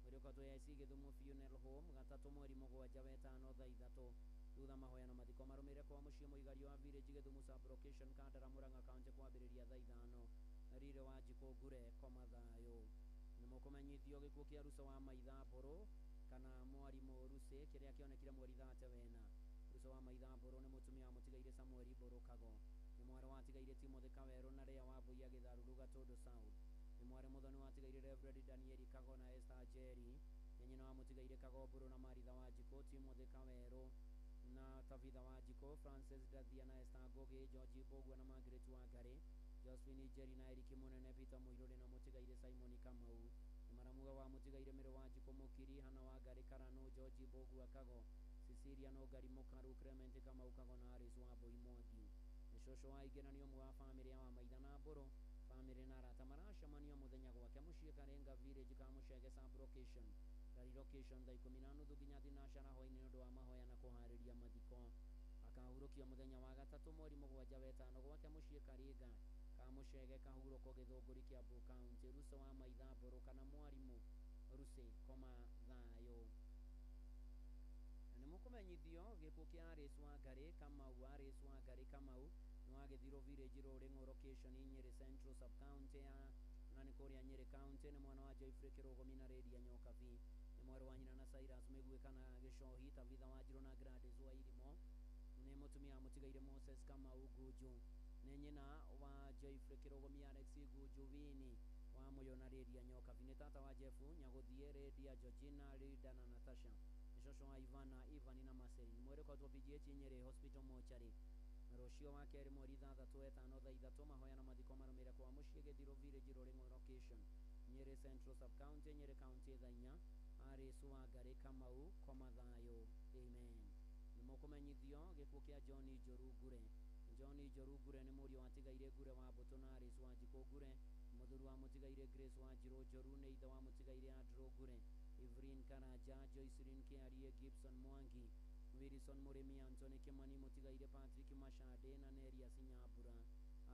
Mwĩrĩ ũkatwo AIC Gĩthumo Funeral Home gatatũ mweri 7 wetano thaa 3 thutha mahoya na mathiko marũmĩrĩre kwa mũciĩ Mũiga-Riũa Village Gĩthumo sub-location Kandara Murang'a County kwambĩrĩria thaa 5. Rire Wanjikũ Ngure koma thayũ. Nĩ mũkũmenyithio gĩkuũ kĩa Ruco wa Maitha Mbũrũ kana mwarimũ Rucĩ kĩrĩa kĩonekire mweri 3 wena. Ruco wa Maitha Mbũrũ nĩ mũtumia wa mũtigaire Samueli Mbũrũ Kago. Nĩ mwarĩ watigaire Timothy Kawerũ na Rĩa Wambui Gĩtharuru Gatũndũ South. Nĩ mwarĩ mũthoni watigaire Reverend Danieli Kago na Esther Njeri. Nĩ nyina wa mũtigaire Kago Mbũrũ na Maritha Wanjikũ, Timothy Kawerũ na Tabitha Wanjikũ, Francis Ndathia na Esther Ngũgĩ, George Mbũgua na Margaret Wangarĩ, Josephine Njeri na Eric Mũnene, Peter Mũirũrĩ na mũtigaire Simon Kamau. Nĩ maramuga wa mũtigaire Mĩrũ Wanjikũ Mũkiri, Hana Wangarĩ Karanu, George Mbũgua Kago, Cecilia Nũngari Mũkaru, Clement Kamau Kago na Alice Wambui Mwangi. Nĩ cũcũ wa aingĩ na nĩ ũmwe wa bamĩrĩ ya Wamaitha na Mbũrũ. Bamĩrĩ na arata maracemania mũthenya gwake mũciĩ Karinga Village Kamũcege sub-location Relocation thaa 10:30 nginya 12 hwaĩ-inĩ nĩ ũndũ wa mahoya na kũharĩria mathiko. Akahurũkio mũthenya wa gatatũ mweri 7 wetano gwake mũciĩ Karinga Kamuchege Kahurũko Gĩthũngũri Kiambu County. Ruco wa Maitha Mbũrũ kana mwarimũ Rucĩ koma thayũ. Na nĩ mũkũmenyithio gĩkuũ kĩa Alice Wangari Kamau. Alice Wangari Kamau nĩ wa Gĩthirũ Village Rũrĩng'ũ location Nyeri Central sub county ya na nĩ kũrĩa Nyeri County. Nĩ mwana wa Joyfrey Kĩrũgũmi na Lydia Nyokabi. Nĩ mwarĩ wa nyina na Cyrus Mĩguĩ kana Gĩcohi Tabitha Wanjirũ na Gladys Wairimo. Nĩ mũtumia wa mũtigaire Moses Kamau Ngunju. Nĩ nyina wa Joyfrey Kĩrũgũmi Alex Ngunju Wini wa Mũyũ na Lydia Nyokabi. Nĩ tata wa Jeff Nyagũthiĩ Lydia Georgina Linda na Natasha. Nĩ cũcũ wa Ivana Ivan na Marceline. Mwĩrĩ ũkoretwo PGH Nyeri Hospital Mortuary. Rũciũ wa kerĩ mweri 6 wetano thaa 3 mahoya na mathiko marũmĩrĩre kwa mũciĩ Gĩthirũ Village Rũrĩng'ũ location Nyeri Central sub county Nyeri County thaa 4. Alice Wangari Kamau koma thayũ amen. Nĩ mũkũmenyithio gĩkuũ kĩa John Njoru Ngure. John Njoru Ngure nĩ mũriũ wa Tigaire Ngure wa Mbũtũ na Alice Wanjikũ Ngure. Mũthuri wa mũtigaire Grace Wanjirũ Njoru nĩ ithe wa mũtigaire Andrew Ngure, Evelyn Karanja, Joycelyn Kĩarie, Gibson Mwangi, Wilson Mũrĩmi, Anthony Kĩmani, mũtigaire Patrick Mashande na Nerias Nyambura.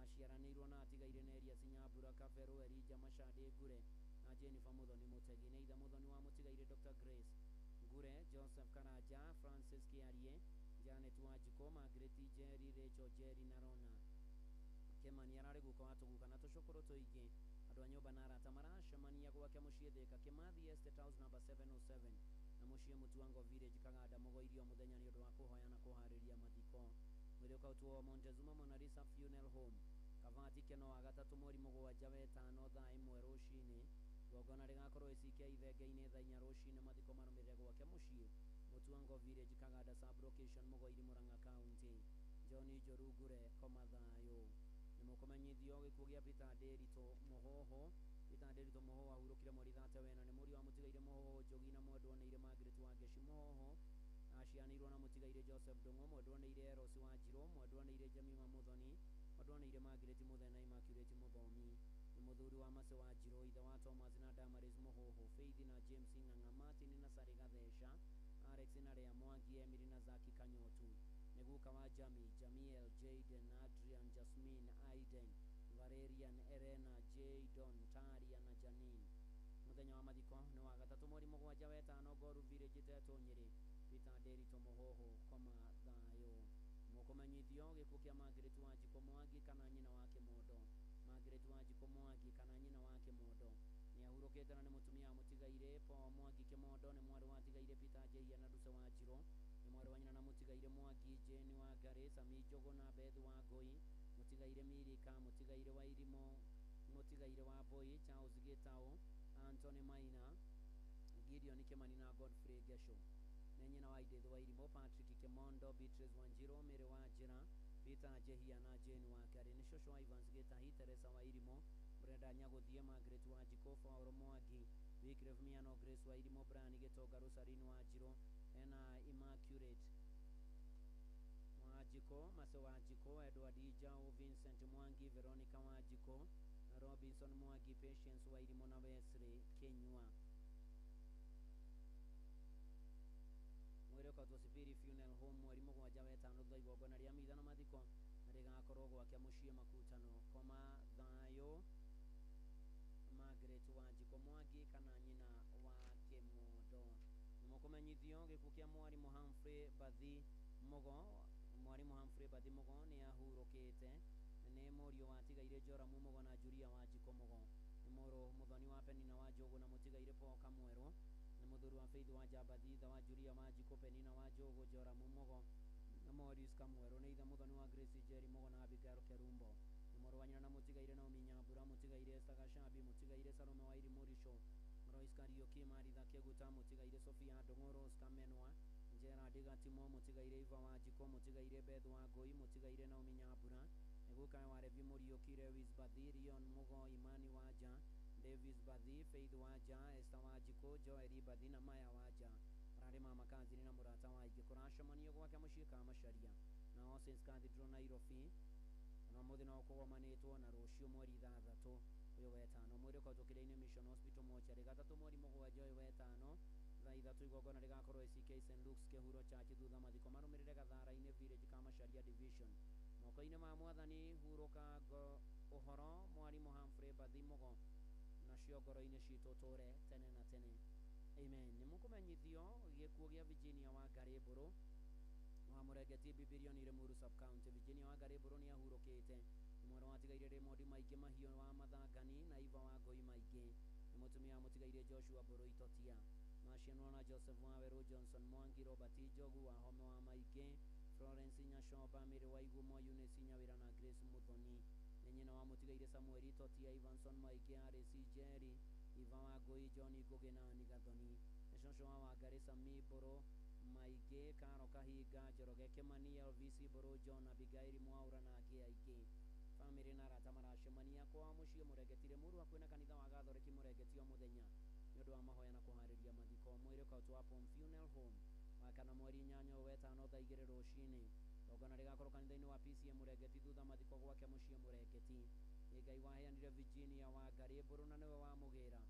Aciaranĩirwo na atigaire Nerias Nyambura, Kabero Elijah Mashande Ngure na Jennifer Muthoni Mũtegi. Nĩ ithe Muthoni wa mũtigaire Dr. Grace Ngure, Joseph Karanja, Francis Kĩarie, Janet Wanjikũ, Margaret Njeri, Rachel Njeri na Rona Kĩmani. Ararĩ guka wa tũguka na tũcũkũrũ tũingĩ. Andũ a nyũmba na arata maracemania gwake mũciĩ Thĩka Kĩmathi Estate House number 707 na mũciĩ Mũtuango Village Kaganda Mũgoirio mũthenya nĩ ũndũ wa kũhoya na kũharĩria mathiko. Mwĩrĩ ũkautwo Montezuma Mona Lisa Funeral Home Kavati Keno wa gatatũ mweri 7 wetano thaa 1 rũcinĩ. Igongona rĩgakorwo ACK Ithenge-inĩ thaa 4 rũcinĩ. Mathiko marũmĩrĩre gwake mũciĩ Mũtuango Village Kaganda sub location Mũgoiri Murang'a County. John Njoru Ngure koma thayũ. Nĩ mũkũmenyithio gĩkuũ gĩa Peter Nderitu Mũhoho. Peter Nderitu Mũhoho ahurũkire mweri 3 wena. Nĩ mũriũ wa mũtigaire Mũhoho Njogi na mwendwa nĩire Margaret Wangeci Mũhoho. Aciaranĩirwo na mũtigaire Joseph Ndung'u, mwendwa nĩire Eros Wanjirũ, mwendwa nĩire Jemima Muthoni, mwendwa nĩire Margaret Mũthee na Immaculate Mũthomi. Nĩ mũthuri wa Mercy Wanjirũ, ithe wa Thomas na Damaris Mũhoho, Faith na James Ng'ang'a, Martin na Sari Gatheca, Alex na Lea Mwangi, Emily na Zaki Kanyotu. Nĩ guka wa Jami, Jamiel, Jaden, Adrian, Jasmine, Aiden, Valerian, Elena, Jadon, Taria na Janine. Mũthenya wa mathiko nĩ wa gatatũ mweri 7 wetano Ngoru Village Tetũ Nyeri. Peter Nderitu Mũhoho koma thayũ. Mũkũmenyithio gĩkuũ kĩa Margaret Wanjikũ Mwangi kana nyina wa Kĩmondo. Margaret Wanjikũ Mwangi kana nyina wa Kĩmondo nĩ ahurũkĩte na nĩ mũtumia wa mũtigaire Paul Mwangi Kĩmondo. Nĩ mwarĩ wa tigaire Peter Njehia na Nduse Wanjirũ. Nĩ mwarĩ wa nyina na mũtigaire Mwangi Jane Wangari, Sami Njũgũ na Beth Wangũi. Mũtigaire Milika, mũtigaire Wairimo, mũtigaire wa Mbui, Charles Gĩtaũ, Anthony Maina, Gideon Kĩmani na Godfrey Gesho. Nĩ nyina wa Edith Wairimo, Patrick Kĩmondo, Beatrice Wanjirũ, Mary Wanjĩra, Peter Njehia na Jane Wangari. Nĩ cũcũ wa Evans Gĩtahi, Teresa Wairimo, Brenda Nyagũthiĩ, Margaret Wanjikũ, Paul Mwangi, Wycliffe Miano, Grace Wairimo, Brian Gĩtonga, Rosaline Wanjirũ, ena Immaculate Wanjikũ, Mercy Wanjikũ, Edward Ijau, Vincent Mwangi, Veronica Wanjikũ, Robinson Mwangi, Patience Wairimo na Wesley Kinyua. Mwĩrĩ ũkautwo Sipiri Funeral Home mweri 7 wetano thutha igongona rĩa mitha na mathiko rĩgakorwo gwake mũciĩ Makutano. Koma thayũ Margaret Wanjikũ Mwangi kana nyina wa Kĩmondo. Nĩ mũkũmenyithio gĩkuũ kĩa mwarimũ Humphrey Bathi Mugo. Mwarimũ Humphrey Bathi Mugo nĩ ahurũkĩte. Nĩ mũriũ wa tigaire Joramu Mugo na Julia Wanjikũ Mugo. Nĩ mũrũ Muthoni wa Penina wa Njũgũ na mũtigaire Paul Kamwerũ. Nĩ mũthuri wa Faith wa Njambathi, ithe wa Julia Wanjikũ, Penina wa Njũgũ, Joramu Mugo na Maurice Kamwerũ. Nĩ ithe Muthoni wa Grace Njeri Mugo na Abigail Kerumbo. Nĩ mũrũ wa nyina na mũtigaire Naomi Nyambura, mũtigaire Esther Gacabi, mũtigaire Salome Wairimu Rico, Royce Kariuki, Maritha Kĩguta, mũtigaire Sofia Ndung'u, Rose Kamenwa, Gerard Gatimo, mũtigaire Eva Wanjikũ, mũtigaire Beth Wangũi, mũtigaire Naomi Nyambura. Nĩ guka wa Levi Mũriũki, Lewis Bathi, Leon Mugo, Imani Wanja, Davis Bathi, Faith Wanja, Esther Wanjikũ, Joel Bathi na Maya Wanja. Ararĩ mama kanzini na mũrata wa aingĩ. Kũracemanio gwake mũciĩ Kamacharia na All Saints Cathedral Nairobi. Na ũmũthĩ no kũgomanĩtwo na rũciũ mweri 6 ũyũ wetano. Mwĩrĩ ũkautwo Kĩrĩa-inĩ Mission Hospital Mortuary gatatũ mweri 7 ũyũ wetano. Thaa 3 igongona rĩgakorwo ACK St Luke's Kĩhuro Church, thutha mathiko marũmĩrĩre Gathara-inĩ Village, Kamacharia Division. Moko-inĩ ma Mwathani hurũka ũhoro mwarimũ Humphrey Bathi Mugo, nacio ngoro-inĩ citũ tũre tene na tene, amen. Nĩ mũkũmenyithio gĩkuũ gĩa Virginia wa Ngarĩ Mbũrũ wa Mũrengeti Bibirioni Limuru Sub County. Virginia wa Ngarĩ Mbũrũ nĩ ahurũkĩte. Nĩ mwana watigaire Raymond Maingĩ Mahiũ wa Mathangani na Iva wa Ngũi Maingĩ. Nĩ mũtumia wa mũtigaire Joshua Mbũrũ Itotia. Macianwo na Joseph Wawerũ, Johnson Mwangi, Robert Njogu wa Home wa Maingĩ, Florence Nyashomba, Mary Waigumo, Eunice Nyawĩra na Grace Muthoni. Nĩ nyina wa mũtigaire Samuel Itotia, Ivanson Maingĩ, Alice Njeri, Iva wa Ngũi, John Ngũgĩ na Ann Gathoni. Nĩ cũcũ wa Wangarĩ Sami Mbũrũ Maingĩ, Karo Kahinga, Njoroge Kĩmani, Elvis Mbũrũ, John Abigail Mwaũra na angĩ aingĩ. Bamĩrĩ na arata maracemania kwa mũciĩ Mũrengeti Limuru hakuhĩ na kanitha wa Gathoreki Mũrengeti o mũthenya nĩ ũndũ wa mahoya na kũharĩria mathiko. Mwĩrĩ ũkarutwo Apom Funeral Home wakana mweri 8 wetano thaa 2 rũcinĩ. Igongona rĩgakorwo kanitha-inĩ wa PCA Mũrengeti, thutha mathiko gwake mũciĩ Mũrengeti. Nĩ Ngai waheanire Virginia wa Ngarĩ Mbũrũ na nĩwe wamũgĩra,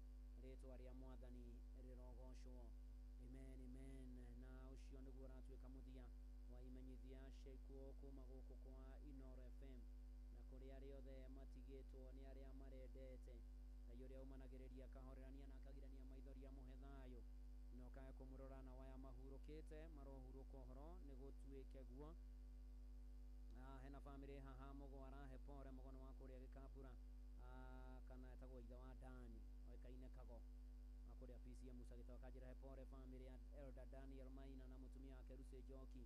rĩtwa rĩa Mwathani rĩrogocwo, amen, amen. Na ũcio nĩguo ũratuĩka mũthia wa imenyithia cia ikuũ kuma gũkũ kwa Inooro FM, na kũrĩ arĩa othe matigĩtwo nĩ arĩa marendete. Ngai ũrĩa ũmanagĩrĩria akahorerania na akagirania maithori amũhe thayũ, na ũkae kũmũrora na waya mahurũkĩte marohurũka ũhoro nĩ gũtuĩke guo. Hena bamĩrĩ haha Mũgo arahe pore. Mũgo nĩ wa kũrĩa Gĩkambura, kana etagwo ithe wa Dani, oĩkaine Kago, wa kũrĩa PCM Musa Gĩtaũ. Akanjĩra he pore bamĩrĩ ya Elder Daniel Maina na mũtumia wake Lucy Njoki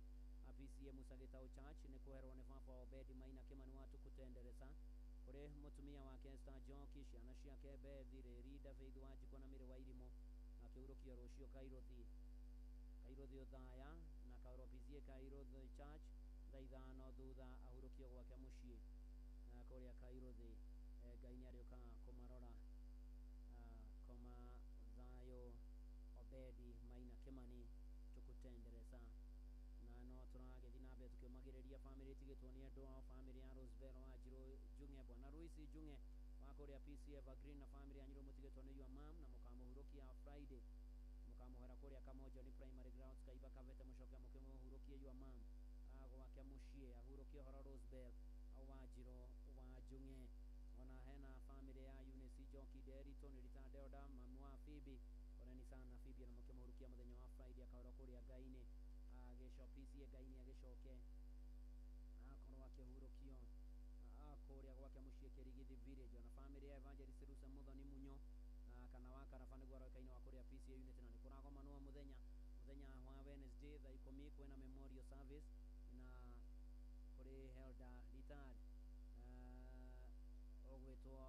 a PCM Musa Gĩtaũ Church nĩ kũherwo nĩ baba Obedi Maina Kĩmani wa Tukutenderesa, kũrĩ mũtumia wake Esther Njoki, ciana ciake Bethi Rĩrinda, Faith Wanjikũ na Mĩrĩ wa Irimũ. Akĩhurũkio rũciũ Kairuthi Othaya na Kaũro PCA Kairuthi Church thaa 5, thutha ahurũkio gwake mũciĩ kũrĩa Kairuthi. Ngai nĩ arĩũkaga kũmarora. Koma thayũ Obedi Maina Kĩmani Tukutenderesa. Na no tũragĩthiĩ na mbere tũkĩũmagĩrĩria bamĩrĩ ĩtigĩtwo nĩ endwa ao, bamĩrĩ ya Rosebell Wanjirũ Njung'e, bwana Luis Njung'e wa kũrĩa PC Evergreen na bamĩrĩ ya Nyirũ mũtigĩtwo nĩ your mom, na mũkamũhurũkia Friday, mũkamũhera kũrĩa Kamojoni Primary Grounds Kaiba Kavete, mũcoke mũkĩmũhurũkie your mom gwake mũciĩ. Ahurũkie ũhoro Rosebell Wanjirũ wa Njung'e. Ona hena bamĩrĩ ya Eunice Njoki Nderitu, nĩ retired elder, mamu wa Phoebe, poleni sana Phoebe, na mũkĩmũhurukia mũthenya wa Friday akaũrwo kũrĩa Ngai-inĩ agĩco PCA Ngai-inĩ, agĩcoke akorwo akĩhurũkio kũrĩa gwake mũciĩ Kĩrigithi Village. Ona bamĩrĩ ya Evangelist Rusa Muthoni Munyo, kana wa Karaba nĩguo aroĩkaine, wa kũrĩa PCA unit, na nĩ kũragomanwo mũthenya wa Wednesday thaa 10, kwĩna memorial service na kũrĩ Elder retired ũgwĩtwo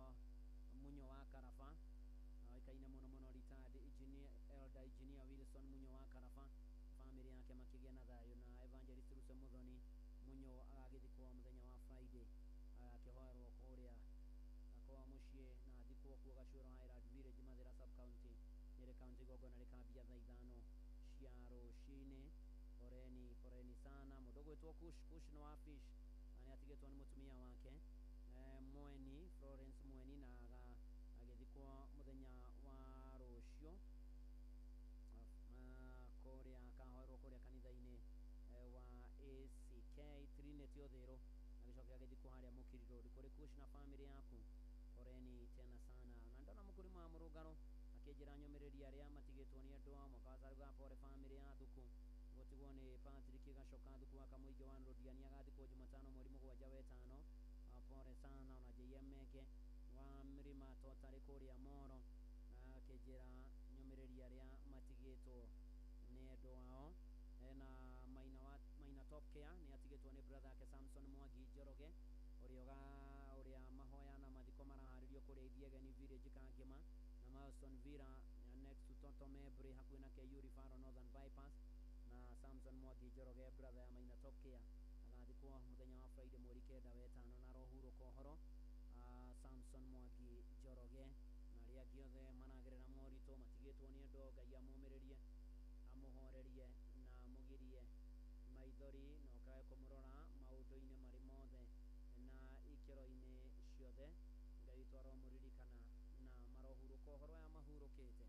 Munyo wa Karaba, oĩkaine mũno mũno, retired engineer, Elder Engineer Wilson Munyo wa Karaba. Bamĩrĩ yake makĩgĩa na thayũ, na Evangelist Rusa Muthoni Munyo agagĩthikwo mũthenya wa Friday, agakĩhoerwo kũrĩa kwa mũciĩ na athikwo kuo Gacuero Highland Village, Mathira Sub County, Nyeri County. Igongona rĩkambia thaa 5 cia rũcinĩ. Poreni, poreni sana. Mũndũ ũgwĩtwo Kush, Kush nĩ wa Fish, na nĩ atigĩtwo nĩ mũtumia wake Mweni Florence Mweni, na agĩthikwo mũthenya wa rũciũ kũrĩa akahoerwo kũrĩa kanitha-inĩ wa ACK Trinity Ũthĩrũ, agĩcoke agĩthikwo harĩa Mũkiri Road. Kũrĩ Kush na bamĩrĩ yaku, poreni tena sana. Na ndona mũkũrima wa mũrũngaro akĩnjĩra nyũmĩrĩria arĩa matigĩtwo nĩ endwa ao. Mwaka wa Saruga, pore bamĩrĩ ya Thuku gũtigwo nĩ Patrick Gacoka Thuku wa Kamũingĩ wa Rũdiani, agathikwo Jumatano mweri 7 wetano. Pore sana. Ona JM Meke wa Mrima Totarĩ kũrĩa Moro akĩnjĩra nyũmĩrĩria arĩa matigĩtwo nĩ endwa ao. Na Maina Top Care nĩ atigĩtwo nĩ brother yake Samson Mwangi Njoroge, ũrĩa mahoya na mathiko maraharĩrio kũrĩa Ithiegeni Village Kangema na Milestone Villa next to Toto Mebri hakuhĩ na KU Referral Northern Bypass. Na Samson Mwangi Njoroge, brother ya Maina Top Care, agathikwo mũthenya wa Friday mweri 9 wetano, na arohurũka ũhoro Samson Mwangi Njoroge, na arĩa angĩ othe maragerera moritũ matigĩtwo nĩ andũ. Ngai amũmĩrĩrie, amũhorerie na amũgirie maithori, na ũkae kũmũrora maũndũ-inĩ marĩ mothe na ikĩro-inĩ ciothe. Ngai witũ aromũririkana na marohurũka ũhoro aya mahurũkĩte.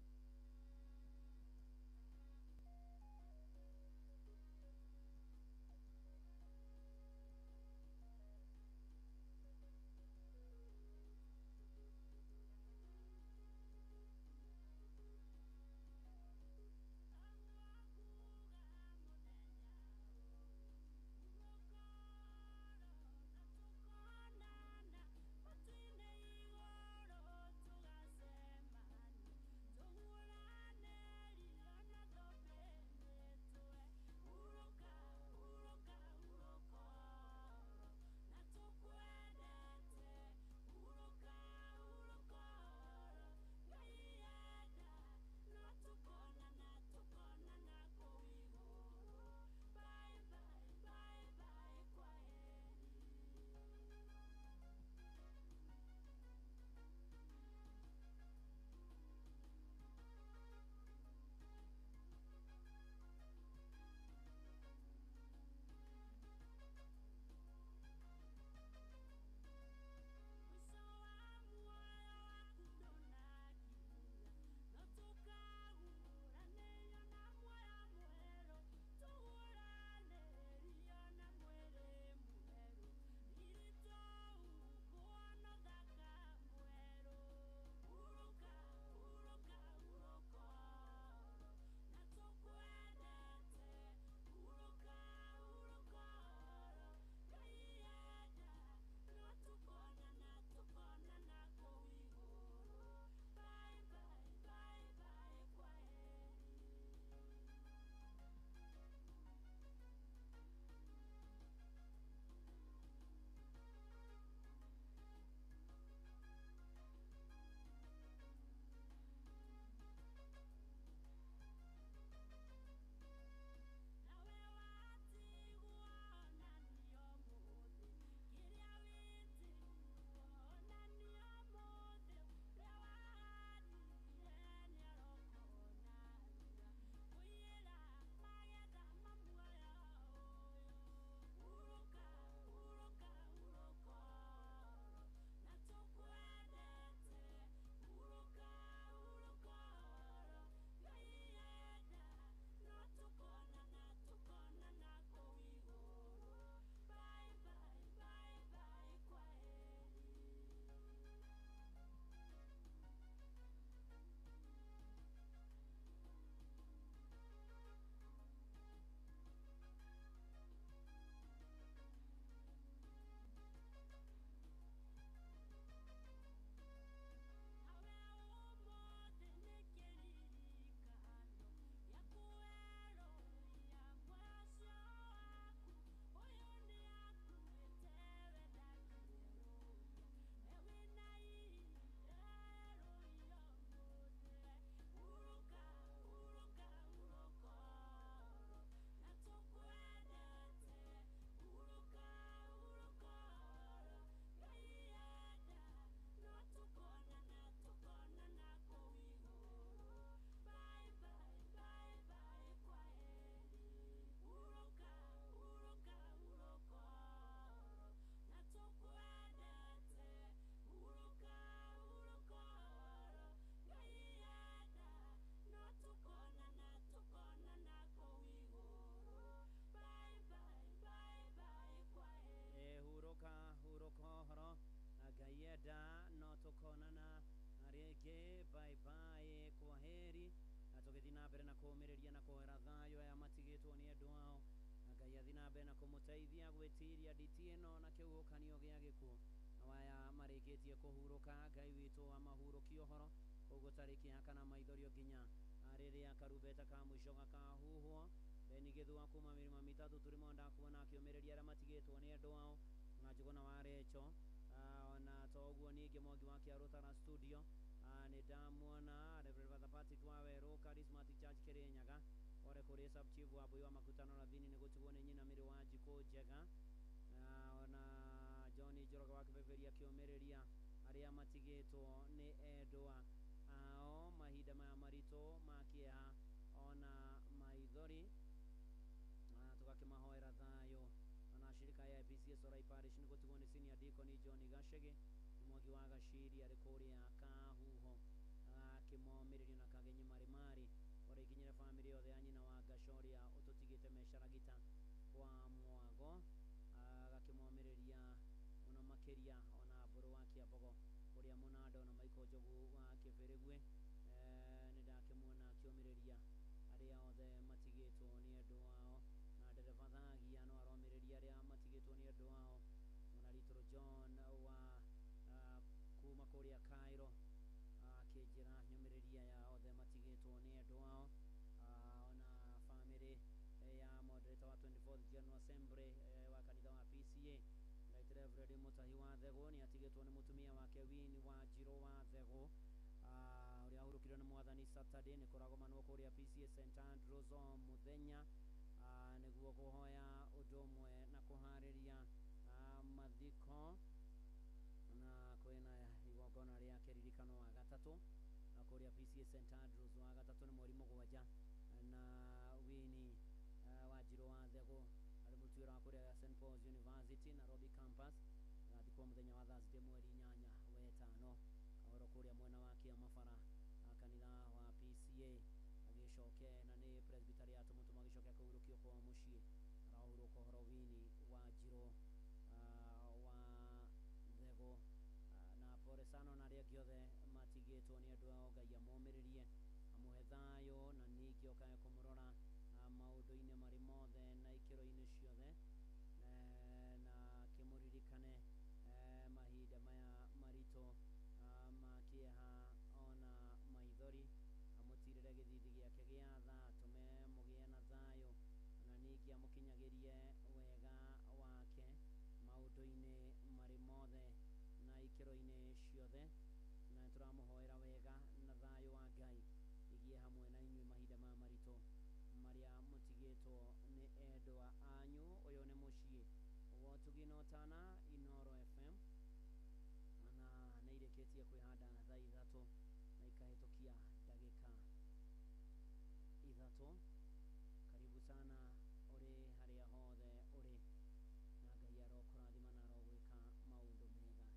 Ningĩ bye bye, kwaheri, na tũgĩthiĩ na mbere na kũũmĩrĩria na kũhoera thayũ aya matigĩtwo nĩ endwa ao, na Ngai athiĩ na mbere na kũmũteithia gwĩtiria nditi ĩno na kĩhuhũkanio gĩa gĩkuũ. Na aya marĩkĩtie kũhurũka, Ngai witũ amahurũkie ũhoro kũu gũtarĩ kĩeha kana maithorio nginya rĩrĩa karumbeta ka mũico gakahuhwo. Beni Gĩthua kuma Mĩrĩma Mĩtatũ tũrĩmo ndakuona akĩũmĩrĩria arĩa matigĩtwo nĩ endwa ao, na Njũgũna wa Recho, ona to ũguo ningĩ Mwangi wa Kĩarũtara studio nĩ ndamuona. Reverend Father Patrick wa Werũ Charismatic Church Kĩrĩnyaga, ore kũrĩ sub chief wa Mbui wa Makutano Rathini nĩ gũtigwo nĩ nyina Mĩrĩ wa Njikũ Njega, ona John Njoroge wa Kĩbeberia akĩũmĩrĩria arĩa matigĩtwo nĩ endwa ao mahinda maya maritũ ma kĩeha ona maithori, tũgakĩmahoera thayũ. Ona shirika ya APCS Orai Parish nĩ gũtigwo nĩ senior deacon John Gacege Mwangi wa Gaciri arĩ kũrĩa Kahuho, akĩmomĩrĩria na Kagenyi Marimari ore ikinyĩre bamĩrĩ yothe ya nyina wa Ngaca ũrĩa ũtũtigĩte mecaragita kwa Mwago, agakĩmomĩrĩria mũno makĩria ona Mbũrũ wa Kĩambogo kũrĩa Mũnanda, ona Michael Njogu wa Kĩbĩrĩgwe nĩ ndakĩmuona akĩũmĩrĩria arĩa othe matigĩtwo nĩ endwa ao, na ndereba Thagia no aromĩrĩria arĩa matigĩtwo nĩ endwa ao, ona Little John wa kuma kũrĩa Cairo akĩnjĩra nyũmĩrĩria ya othe matigĩtwo nĩ endwa ao, ona bamĩrĩ ya moderator wa 24th General Assembly wa kanitha wa PCA Right Reverend Mutahi wa Thegũ nĩ atigĩtwo nĩ mũtumia wake Winnie wa Njirũ wa Thegũ, ũrĩa ahurũkirio nĩ mwathani Saturday. Nĩ kũragomanwo kũrĩa PCA St Andrews o mũthenya nĩguo kũhoya ũndũ ũmwe na kũharĩria mathiko, na kwĩna igongona rĩa kĩririkano wa gatatũ kũrĩa PCA St Andrews wa gatatũ nĩ mweri 7, na Winnie wa Njirũ wa Thegũ arĩ mũtuĩra wa kũrĩa St Paul's University Nairobi campus, agathikwo mũthenya wa Thursday mweri 8 wetano kahoro kũrĩa mwena wa Kĩamabara kanitha wa PCA, agĩcoke na nĩ presbytery ya Tũmũtũmũ, agĩcoke akĩhurũkio kwao mũciĩ. Arahurũka ũhoro Winnie wa Njirũ wa Thegũ, na pole sana na arĩa angĩ othe matigĩtwo nĩ andũ ao. Ngai amomĩrĩrie, amũhe thayũ, na ningĩ okae kũmũrora maũndũ-inĩ marĩ mothe na ikĩro-inĩ ciothe, na kĩmũririkane mahinda maya maritũ ma kĩeha ona maithori, amũtirĩre gĩthithi gĩake gĩa tha, atũme mũgĩe na thayũ, na ningĩ amũkinyagĩrie wega wake maũndũ-inĩ marĩ mothe na ikĩro-inĩ ciothe, na nĩtũramũhoera wega na thayũ wa Ngai igie hamwe na inyuĩ mahinda maya maritũ marĩa mũtigĩtwo nĩ endwa anyu. Ũyũ nĩ mũciĩ wa ũtugi na ũtana, Inooro FM, na nĩ irĩkĩtie kwĩhanda thaa 3 na ikahĩtũkia ndagĩka 3. Karibu sana ũrĩ harĩa hothe ũrĩ, na Ngai arokũrathima na arogwĩka maũndũ mega.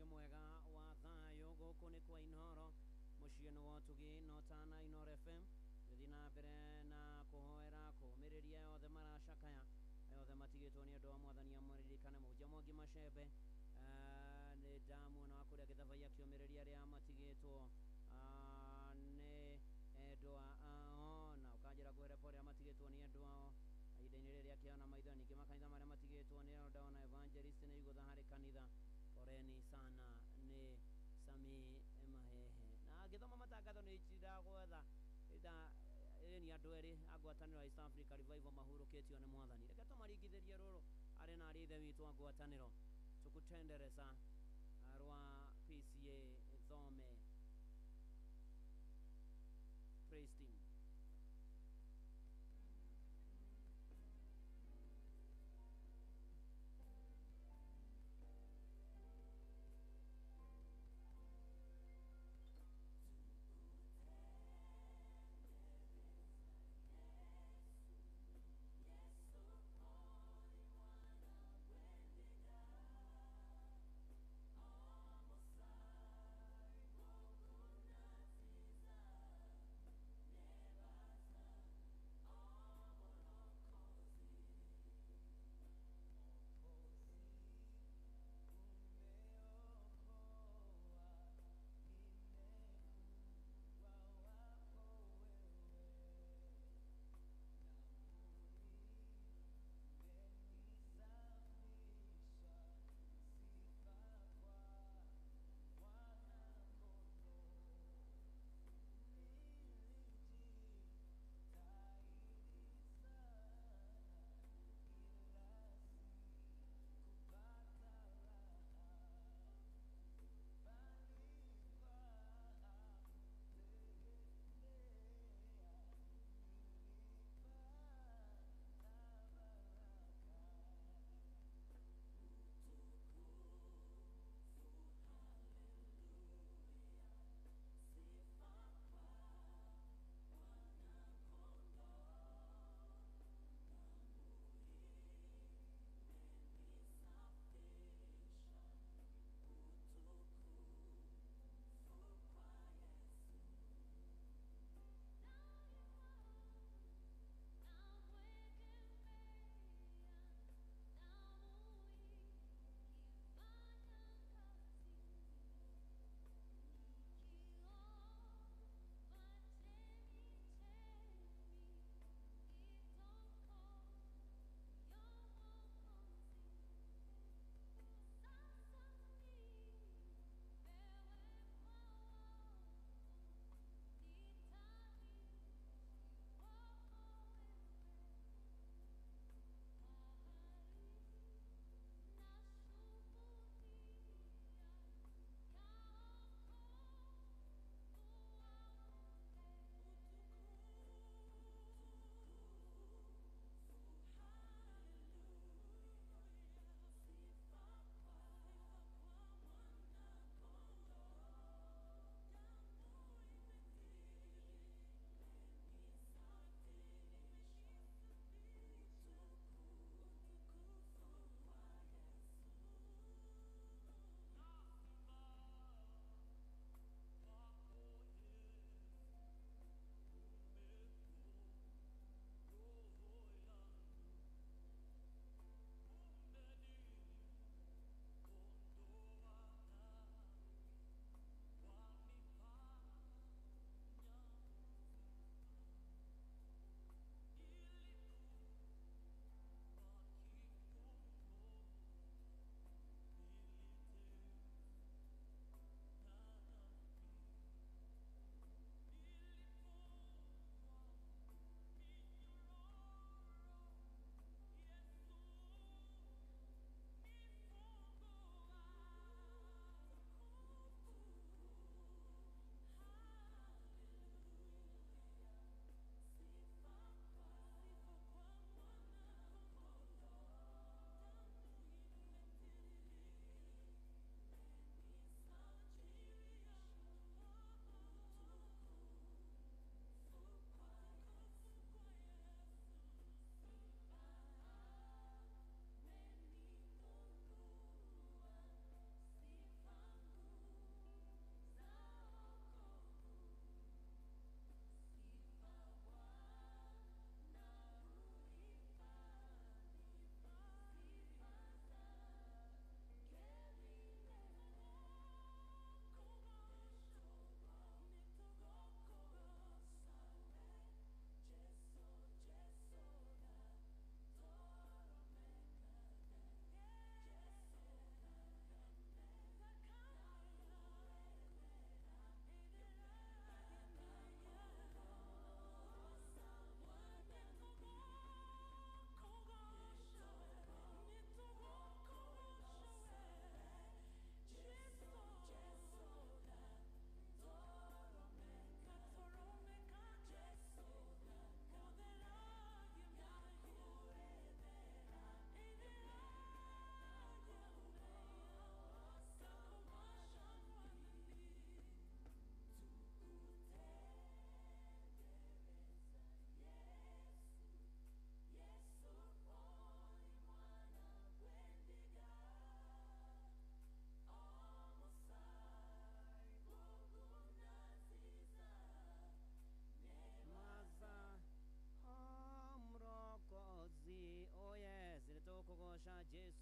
Rũciũ mwega wa thayũ. Gũkũ nĩ kwa Inoro, mũciĩ nĩ wa ũtugi no tana Inoro FM. Tũgĩthiĩ na mbere na kũhoera kũũmĩrĩria othe maracakaya, othe matigĩtwo nĩ andũ a Mwathani amũririkane. Mũhunjia Mwangi Macembe, nĩ ndamuona wa kũrĩa Gĩthabai akĩũmĩrĩria arĩa matigĩtwo nĩ endwa ao, na ũkanjĩra ngũhere pole arĩa matigĩtwo nĩ endwa ao ihinda-inĩ rĩrĩ rĩa kĩeha na maitho. Ningĩ makanitha marĩa matigĩtwo nĩ ndona evangelist nĩ igũtha harĩ kanitha, poleni sana. Nĩ Sami Mahehe na ngĩthoma matangatho nĩ ndagwetha ni andũ erĩ a ngwatanĩro ya East Africa Revival mahurũkĩtio nĩ Mwathani. Reke tũmaringithĩrie rũrũ arĩ na arĩ ithe witũ a ngwatanĩro tukutendereza rwa PCA Thome Praise Team.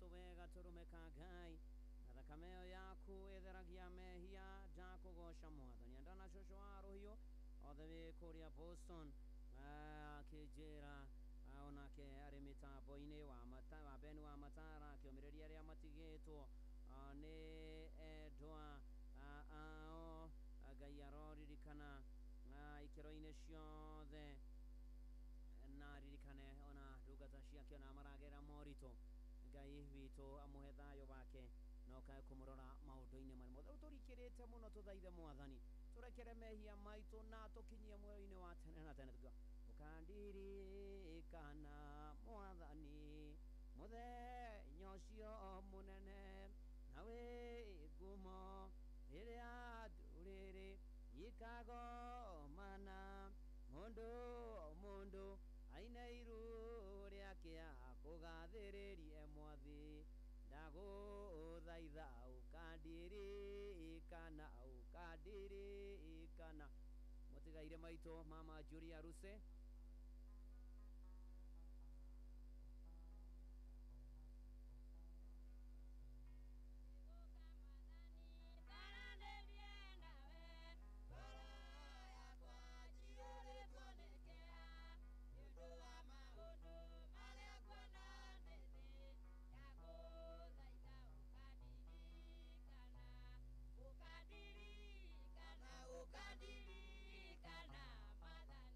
Jesu we gatũrũme ka Ngai na thakame ĩyo yaku ĩtheragia mehia. Ndakũgoca Mwathani. Andana cũcũ wa rũhiũ othe wĩ kũrĩa Boston, akĩnjĩra onake arĩ mĩtambo-inĩ wa mata wa Ben wa Matara, akĩũmĩrĩria arĩa matigĩtwo nĩ endwa ao. Ngai aroririkana ikĩro-inĩ ciothe na ririkane ona ndungata ciake ona maragerera moritũ. Ngai witũ amũhe thayũ wake na ũkae kũmũrora maũndũ-inĩ marĩa mothe. Rĩu tũrikĩrĩte mũno, tũthaithe Mwathani tũrekere mehia maitũ na tũkinyie muoyo-inĩ wa tene na tene, tukiuga ũkandirikana Mwathani mũthenya ũcio mũnene na wĩ ngumo, rĩrĩa ndũrĩrĩ ikagomana, mũndũ o mũndũ aine iru rĩake akũgathĩrĩrie. Mwathi, ndagũthaitha ũkandirikana, ũkandirikana. Mũtigaire maitũ mama Julia Ruse. Ukandirikana Mwathani.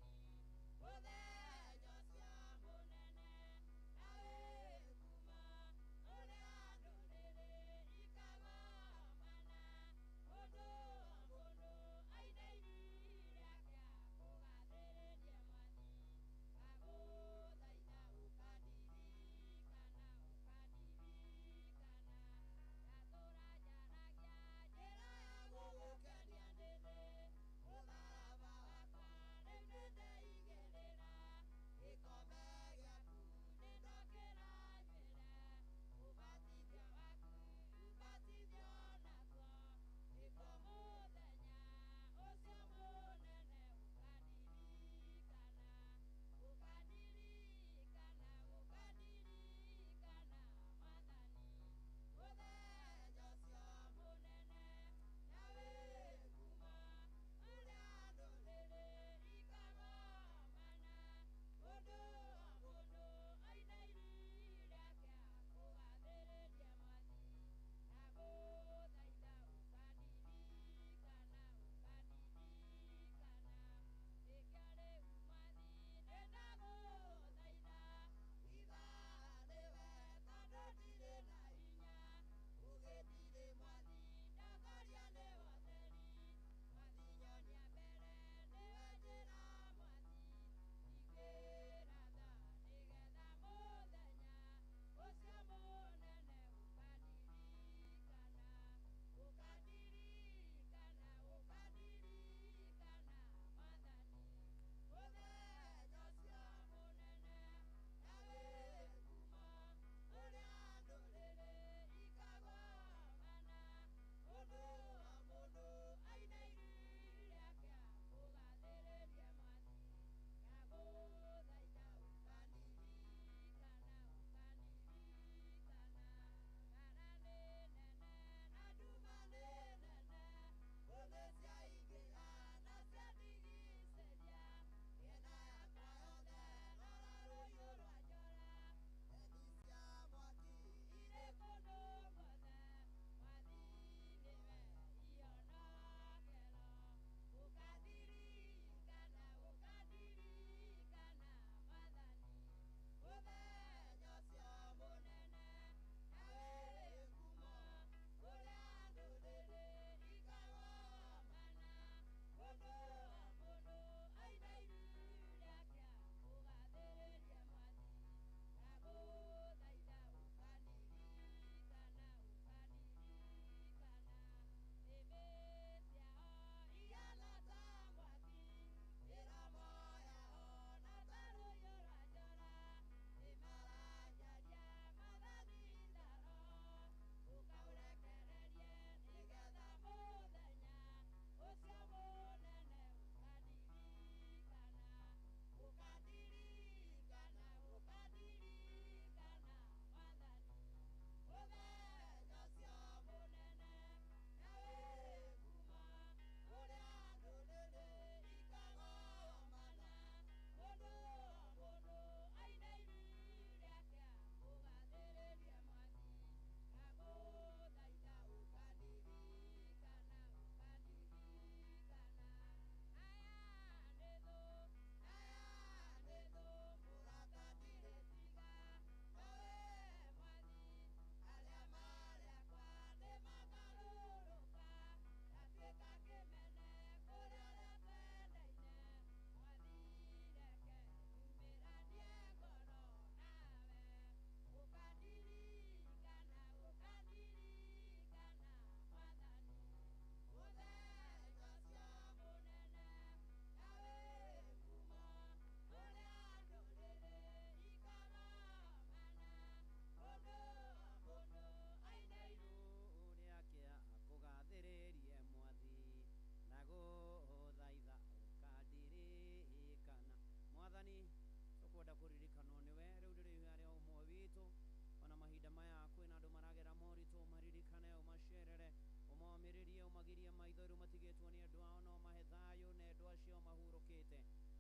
ũcio mahurũkĩte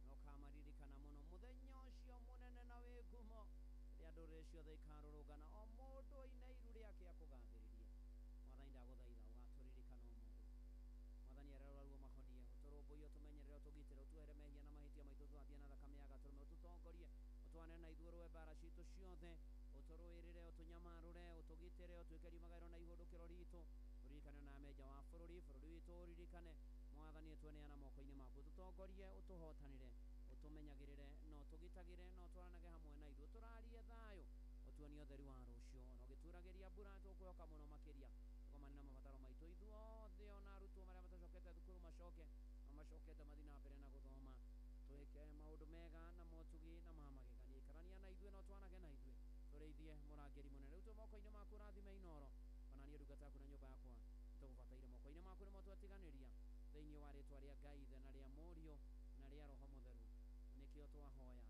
na ũkamaririkana mũno mũthenya ũcio mũnene na wĩ ngumo rĩrĩa ndũrĩrĩ ciothe ikarũrũngana o mũndũ oine iru rĩake akũgathĩrĩrie. Mwathani ndagũthaitha ũgatũririkana ũmũthĩ. Mwathani arĩa arwaru ũmahonie, ũtũrũmbũiye, ũtũmenyerere, ũtũgitĩre, ũtuohere mehia na mahĩtia maitũ, ũtũthambie na thakame ya gatũrũme, ũtũtongorie, ũtwane na ithuĩ ũrũe mbara citũ ciothe, ũtũrũĩrĩre, ũtũnyamarũre, ũtũgitĩre, ũtuĩke riumagaĩro na ihũndũkĩro ritũ, ũririkane na amenja wa bũrũri, bũrũri witũ ũririkane. Mwathani tweneana moko-inĩ maku, ũtũtongorie, ũtũhotanĩre, ũtũmenyagĩrĩre na ũtũgitagĩre na ũtwaranage hamwe na ithuĩ, ũtũrarie thayũ, ũtuonie ũtheri wa rũciũ, ona ũgĩturagĩria mbura tũkwĩhoka mũno makĩria tũgomane na mabataro maitũ ithuothe, ona arutwo marĩa matacokete thukuru macoke na macokete mathiĩ na mbere na gũthoma, twĩke maũndũ mega na motugi na ma magegania. Ikarania na ithuĩ na ũtwanage na ithuĩ, tũrĩithie mũrangĩri mũnene. Rĩu twĩ moko-inĩ maku, ũrathime Inooro, ona niĩ ndungata yaku na nyũmba yakwa nĩtũgũbataire moko-inĩ maku nĩmo twatiganĩria, thĩinĩ wa rĩtwa rĩa Ngai Ithe na rĩa Mũriũ na rĩa Roho Mũtheru nĩkĩo twahoya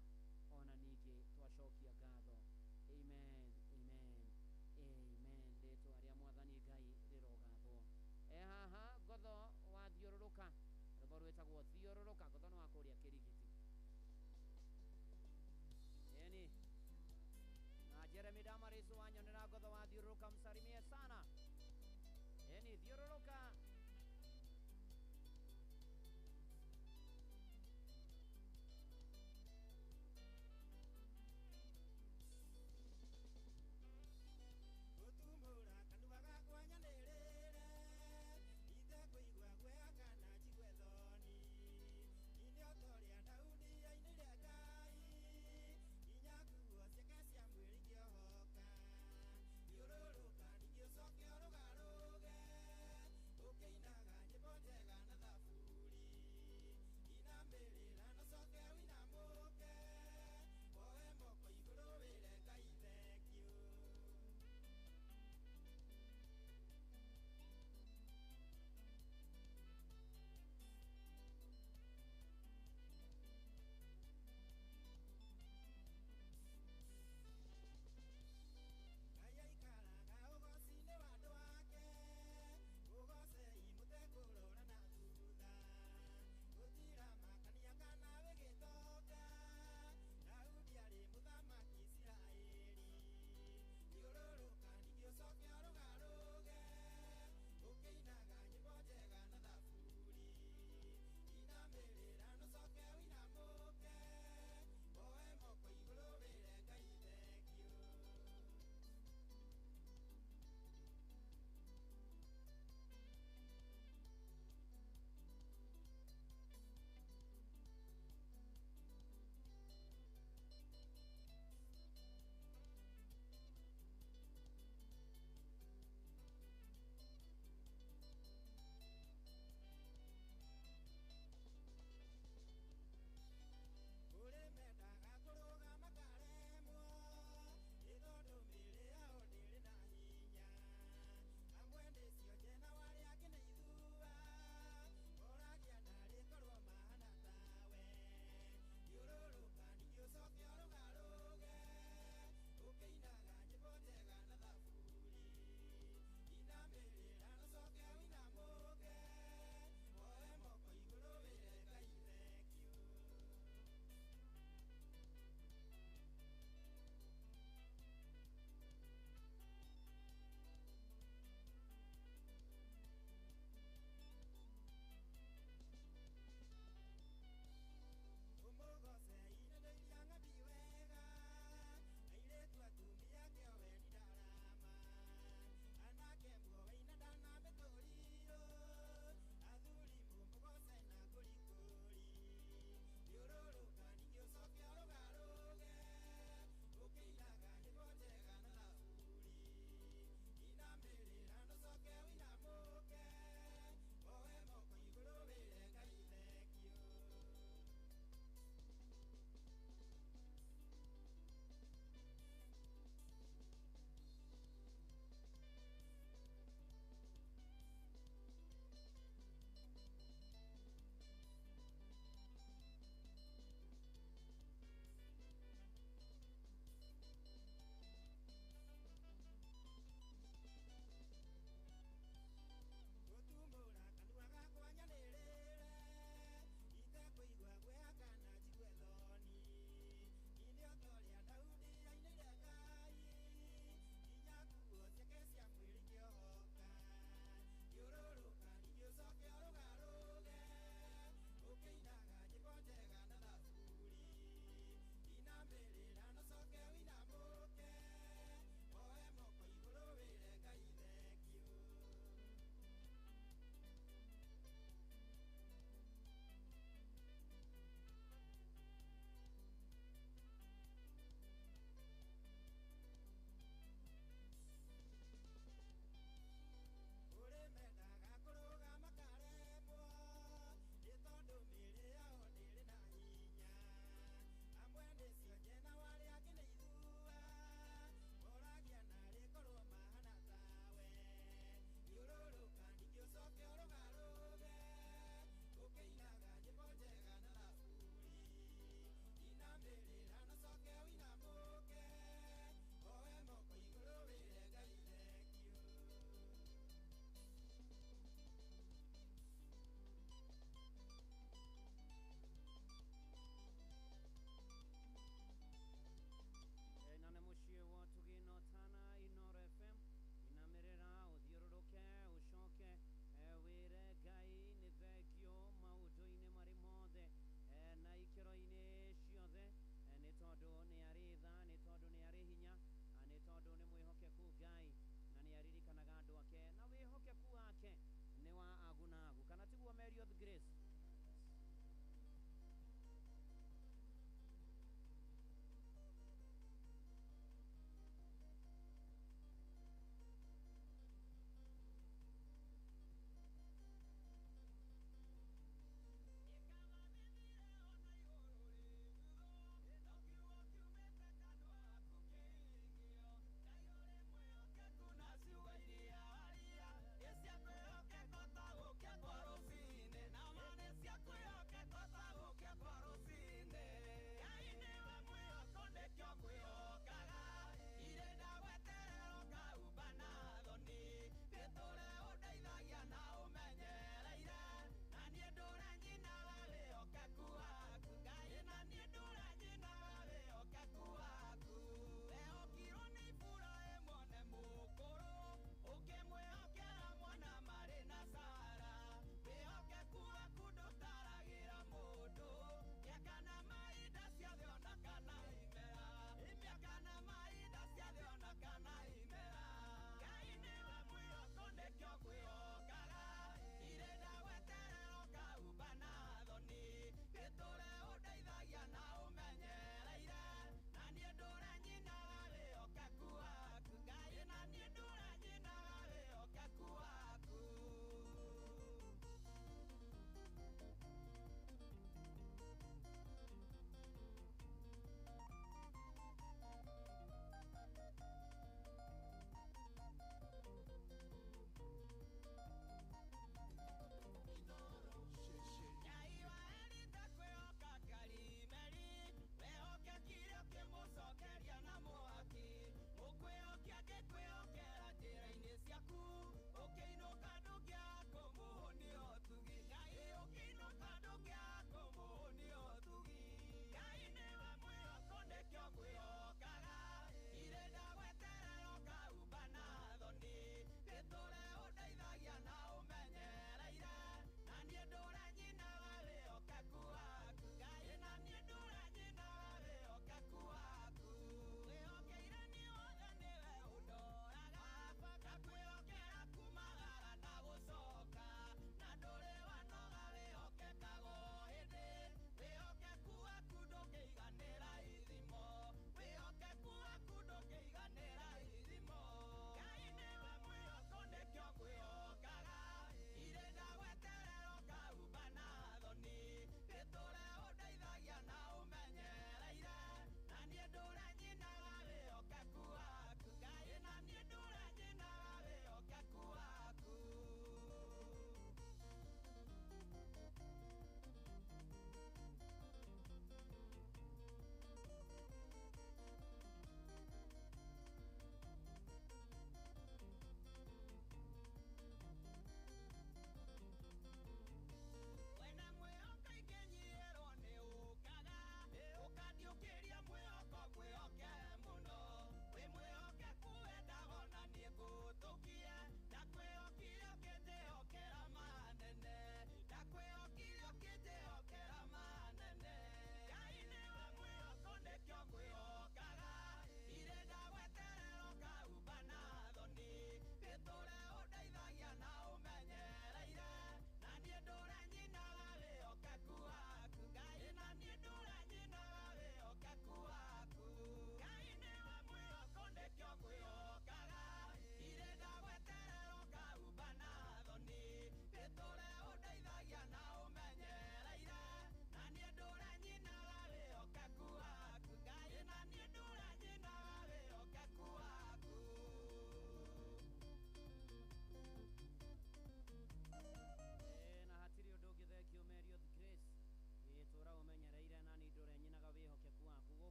ona ningĩ twacokia ngatho. Amen, amen, amen. Rĩtwa rĩa Mwathani Ngai rĩrogathwo. E haha ngotho wathiũrũrũka, rwĩmbo rwĩtagwo thiũrũrũka. Ngotho nĩ wa kũrĩa Kĩrigiti. Ĩni na Jeremy Damaris wanyonera ngotho wathiũrũrũka, msalimie sana. Ĩni thiũrũrũka. Gũtumũra kanua gakwa nyanĩrĩre, itekũigua guoya kana njigue thoni. Nyine o ta ũrĩa Daudi ainĩire Ngai, nginya nguo ciake cia mwĩrĩ ikĩohoka. Thiũrũrũka ningĩ ũcoke.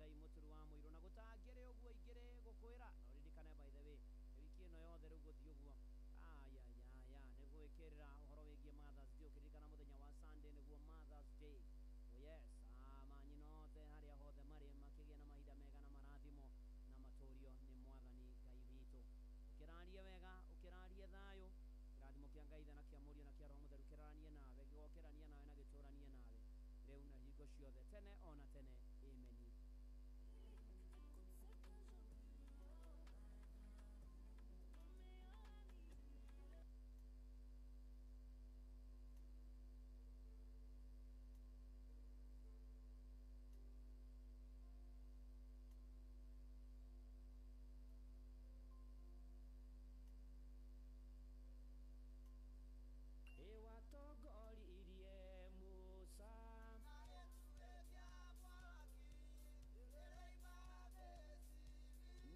Ngai Mũturi wa Mũirũ. Na gũtangĩrĩ ũguo ingĩrĩ gũkwĩra na ũririkane, by the way, wiki ĩno yothe rĩu gũthiĩ ũguo ayayaya nĩ gwĩkĩrĩra ũhoro wĩgiĩ Mothers Day, ũkĩririkana mũthenya wa Sunday nĩguo Mothers Day. Oh yes, manyina othe harĩa hothe marĩ makĩgĩa na mahinda mega na marathimo na matũrio nĩ Mwathani Ngai witũ. Ũkĩrarie wega, ũkĩrarie thayũ, kĩrathimo kĩa Ngai Ithe na kĩa Mũriũ na kĩa Roho Mũtheru kĩraranie nawe, gĩgokĩrania nawe na gĩtũranie nawe rĩu na hingo ciothe, tene ona tene. Ameni. Ĩwatongoririe Musa.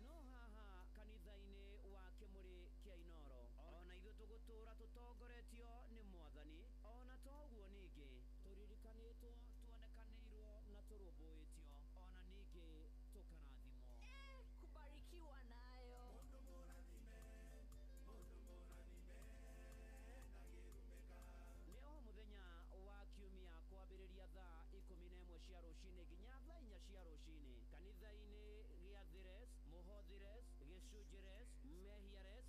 No haha kanitha-inĩ wa Kĩmũrĩ kĩa Inoro, ona ithuĩ tũgũtũra tũtongoretio nĩ Mwathani. Ona toguo ningĩ tũririkanĩtwo, tuonekanĩirwo na tũrũmbũĩtio, ona ningĩ tũkarathimwo. Kubarikiwa nayo. Nĩ o mũthenya wa kiumia kwambĩrĩria thaa 11 cia rũcinĩ nginya thaa 4 cia rũcinĩ, kanitha-inĩ gĩathĩres, mũhothires, gĩcunjĩres, mehiares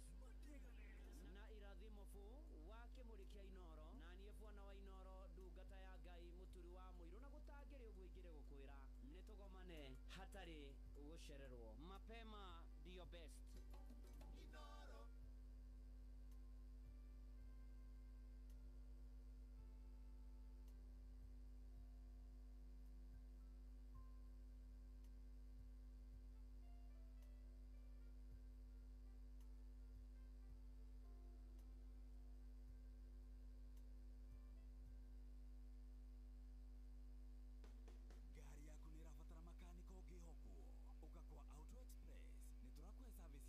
na irathimo bu wa Kĩmũrĩ kĩa Inoro, na niĩ bwana wa Inoro, ndungata ya Ngai Mũturi wa Mũirũ. Na gũtangĩrĩ ũguo ingĩrĩ gũkwĩra nĩ tũgomane hatarĩ gũcererwo. Mapema ndio best. Ngari yaku nĩ ĩrabatara makanika ũngĩhokwo? Ũka kwa Auto Express, nĩ tũrakũhe service.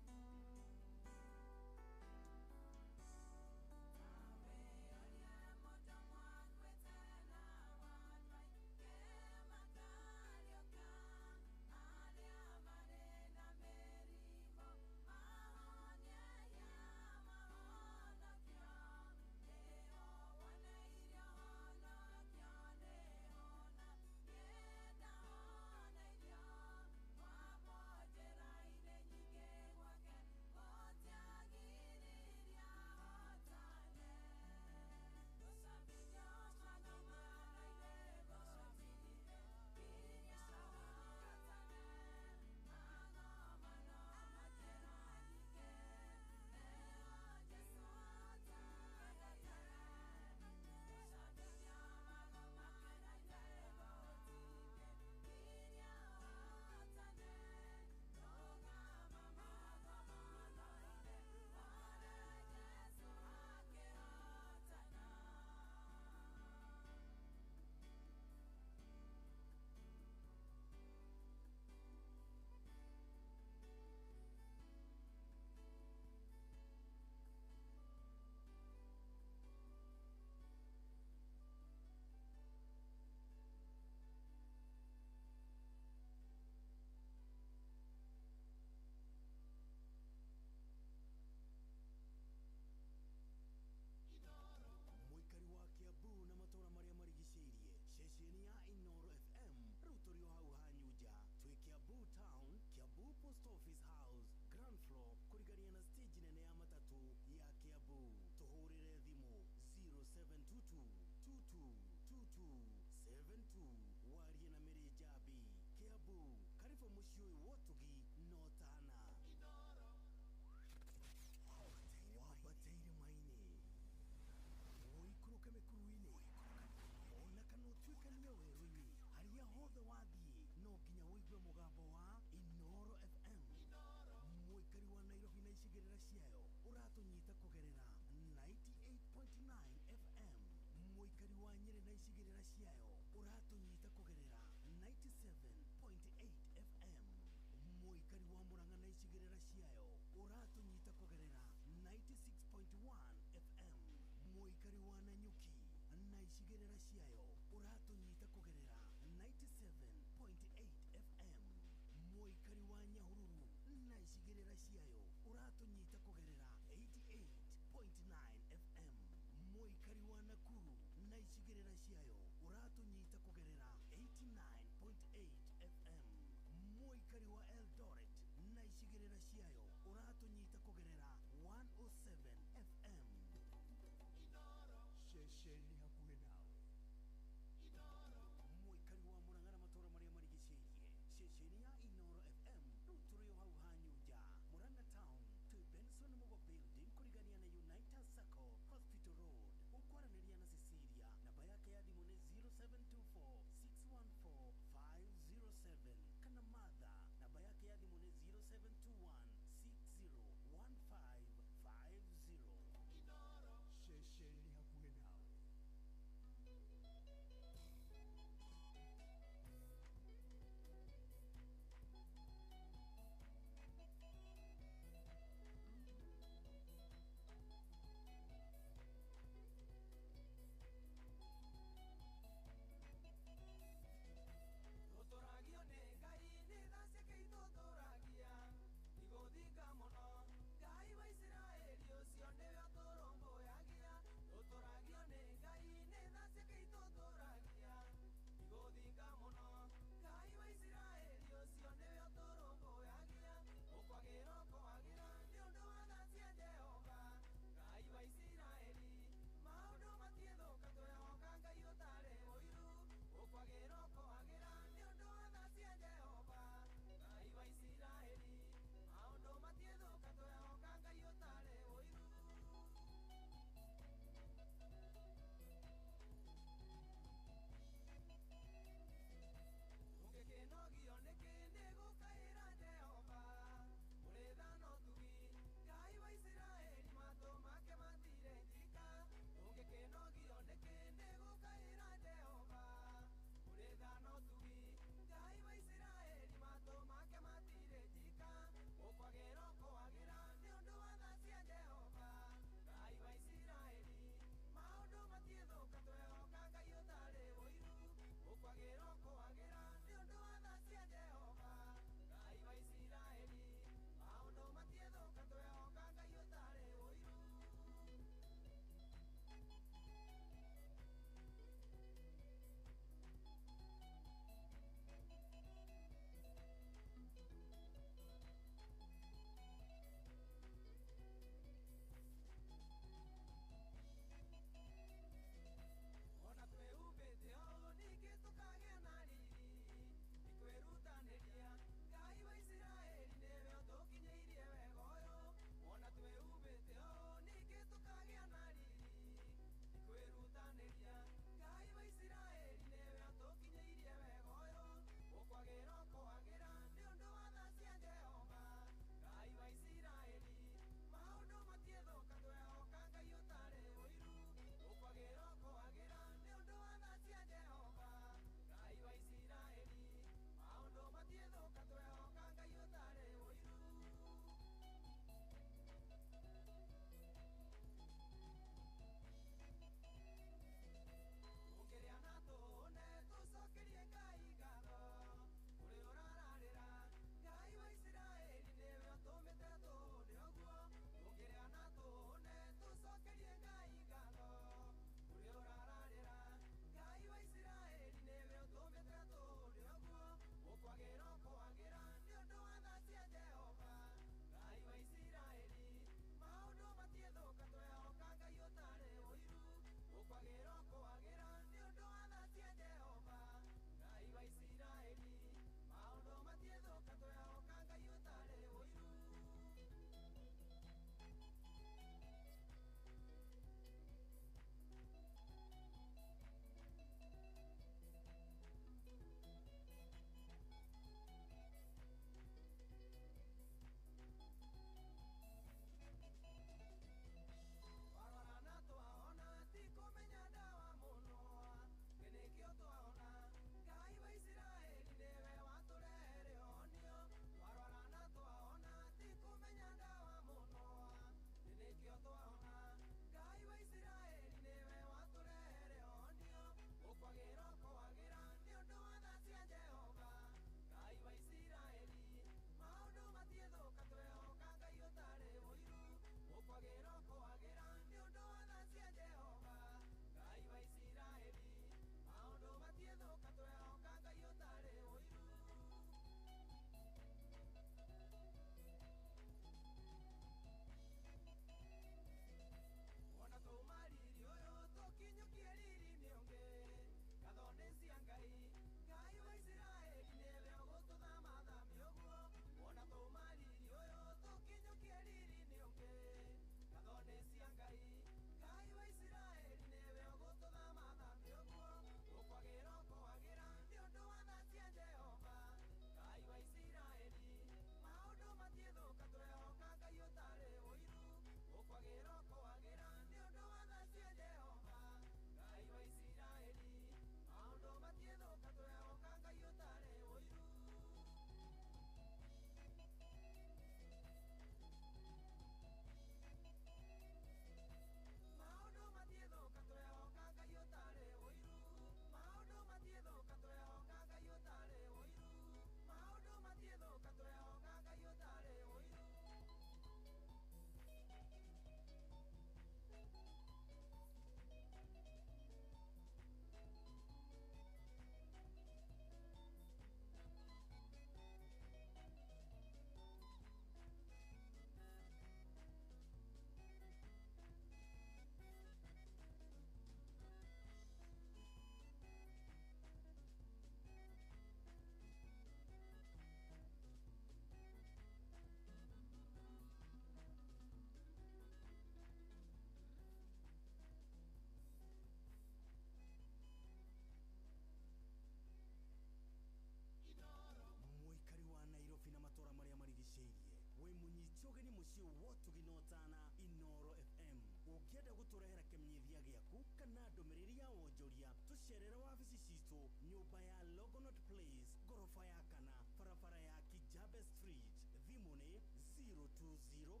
Nyũmba ya Longonot Place, ngoroba ya kana, barabara ya Kijabe Street. Thimũ nĩ 02033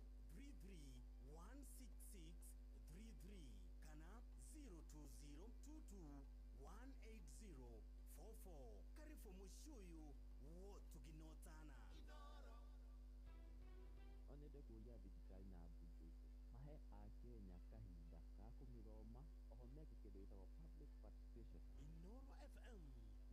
16633 kana 02022 18044. Karibu mũciĩ ũyũ wotuginotana. No nyende kũria thirikari na mbunge itũ mahe akenya kahinda ka kũmĩthoma, oho meke kĩndũ gĩtagwo public participation. Inoro FM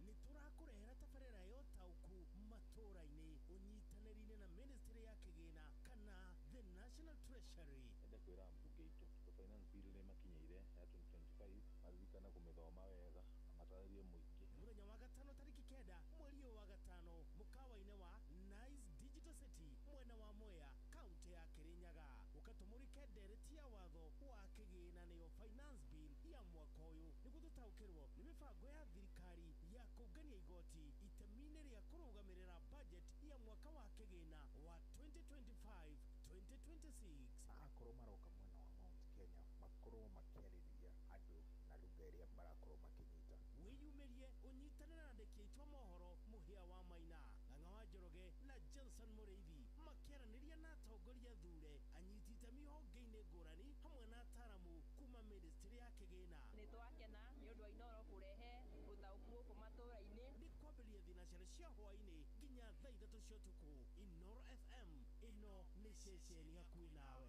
nĩ tũrakũrehera tabarĩra ya ũtaũku matũũra-inĩ ũnyitanĩri-inĩ na ministry ya kĩgĩna kana the National Treasury. Nyende kwĩra mbunge itũ tondũ finance bill nĩ ĩmakinyĩire ya 2025, maririkane kũmĩthoma wega na matarĩrie mũingĩ. Mũthenya wa gatano tarĩki 9 mweri ũyũ wa gatano, mũkawa-inĩ wa Nice Digital City, mwena wa Mwea, kaunti ya Kirinyaga, ũkatũmũrĩke ndereti ya watho wa kĩgĩna nĩyo finance bill ya mwaka ũyũ, nĩguo tũtaũkĩrwo nĩ mĩbango ya thirikari ya kũngania igoti itemi-inĩ rĩa kũrũgamĩrĩra budget ya mwaka wa kĩgĩna wa 2025 2026. Akorwo maroka mwena wa Mount Kenya, makorwo makĩarĩria andũ na lugha ĩrĩa marakorwo makĩnyita. Wĩyumĩrie ũnyitanĩre na andĩki aitũ a mohoro Mũhĩa wa Maina, Ng'ang'a wa Njoroge na Johnson Mũrĩithi, makĩaranĩria na atongoria thure, anyiti itemi honge-inĩ ngũrani, hamwe na ataramu kuma ministry ya kĩgĩna. Nĩ twakena nĩ ũndũ wa Inoro kũrehe ũtaũku gũkũ matũũra-inĩ. Nĩ kwambĩrĩria thinacara cia hwaĩ-inĩ nginya thaa 3 cia ũtukũ. Inoro FM, ĩno nĩ ceceni hakuhĩ nawe.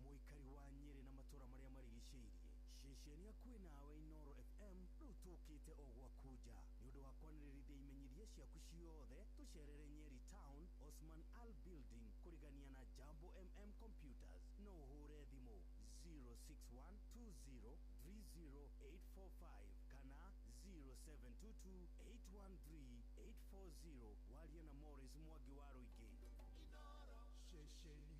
Mũikari wa Nyĩrĩ na matũũra marĩa marigicĩirie, ceceni hakuhĩ nawe Inoro FM rĩu tũkĩte o gwaku nja nĩ ũndũ wa kwanĩrĩrithia imenyithia ciaku ciothe. Tũcerere Nyeri Town, Osman Al Building, kũrigania na Jambo MM Computers. No ũhũre thimũ 0612030845 kana 0722813840, warie na Morris Mwangi wa Rũingĩ. Ceceni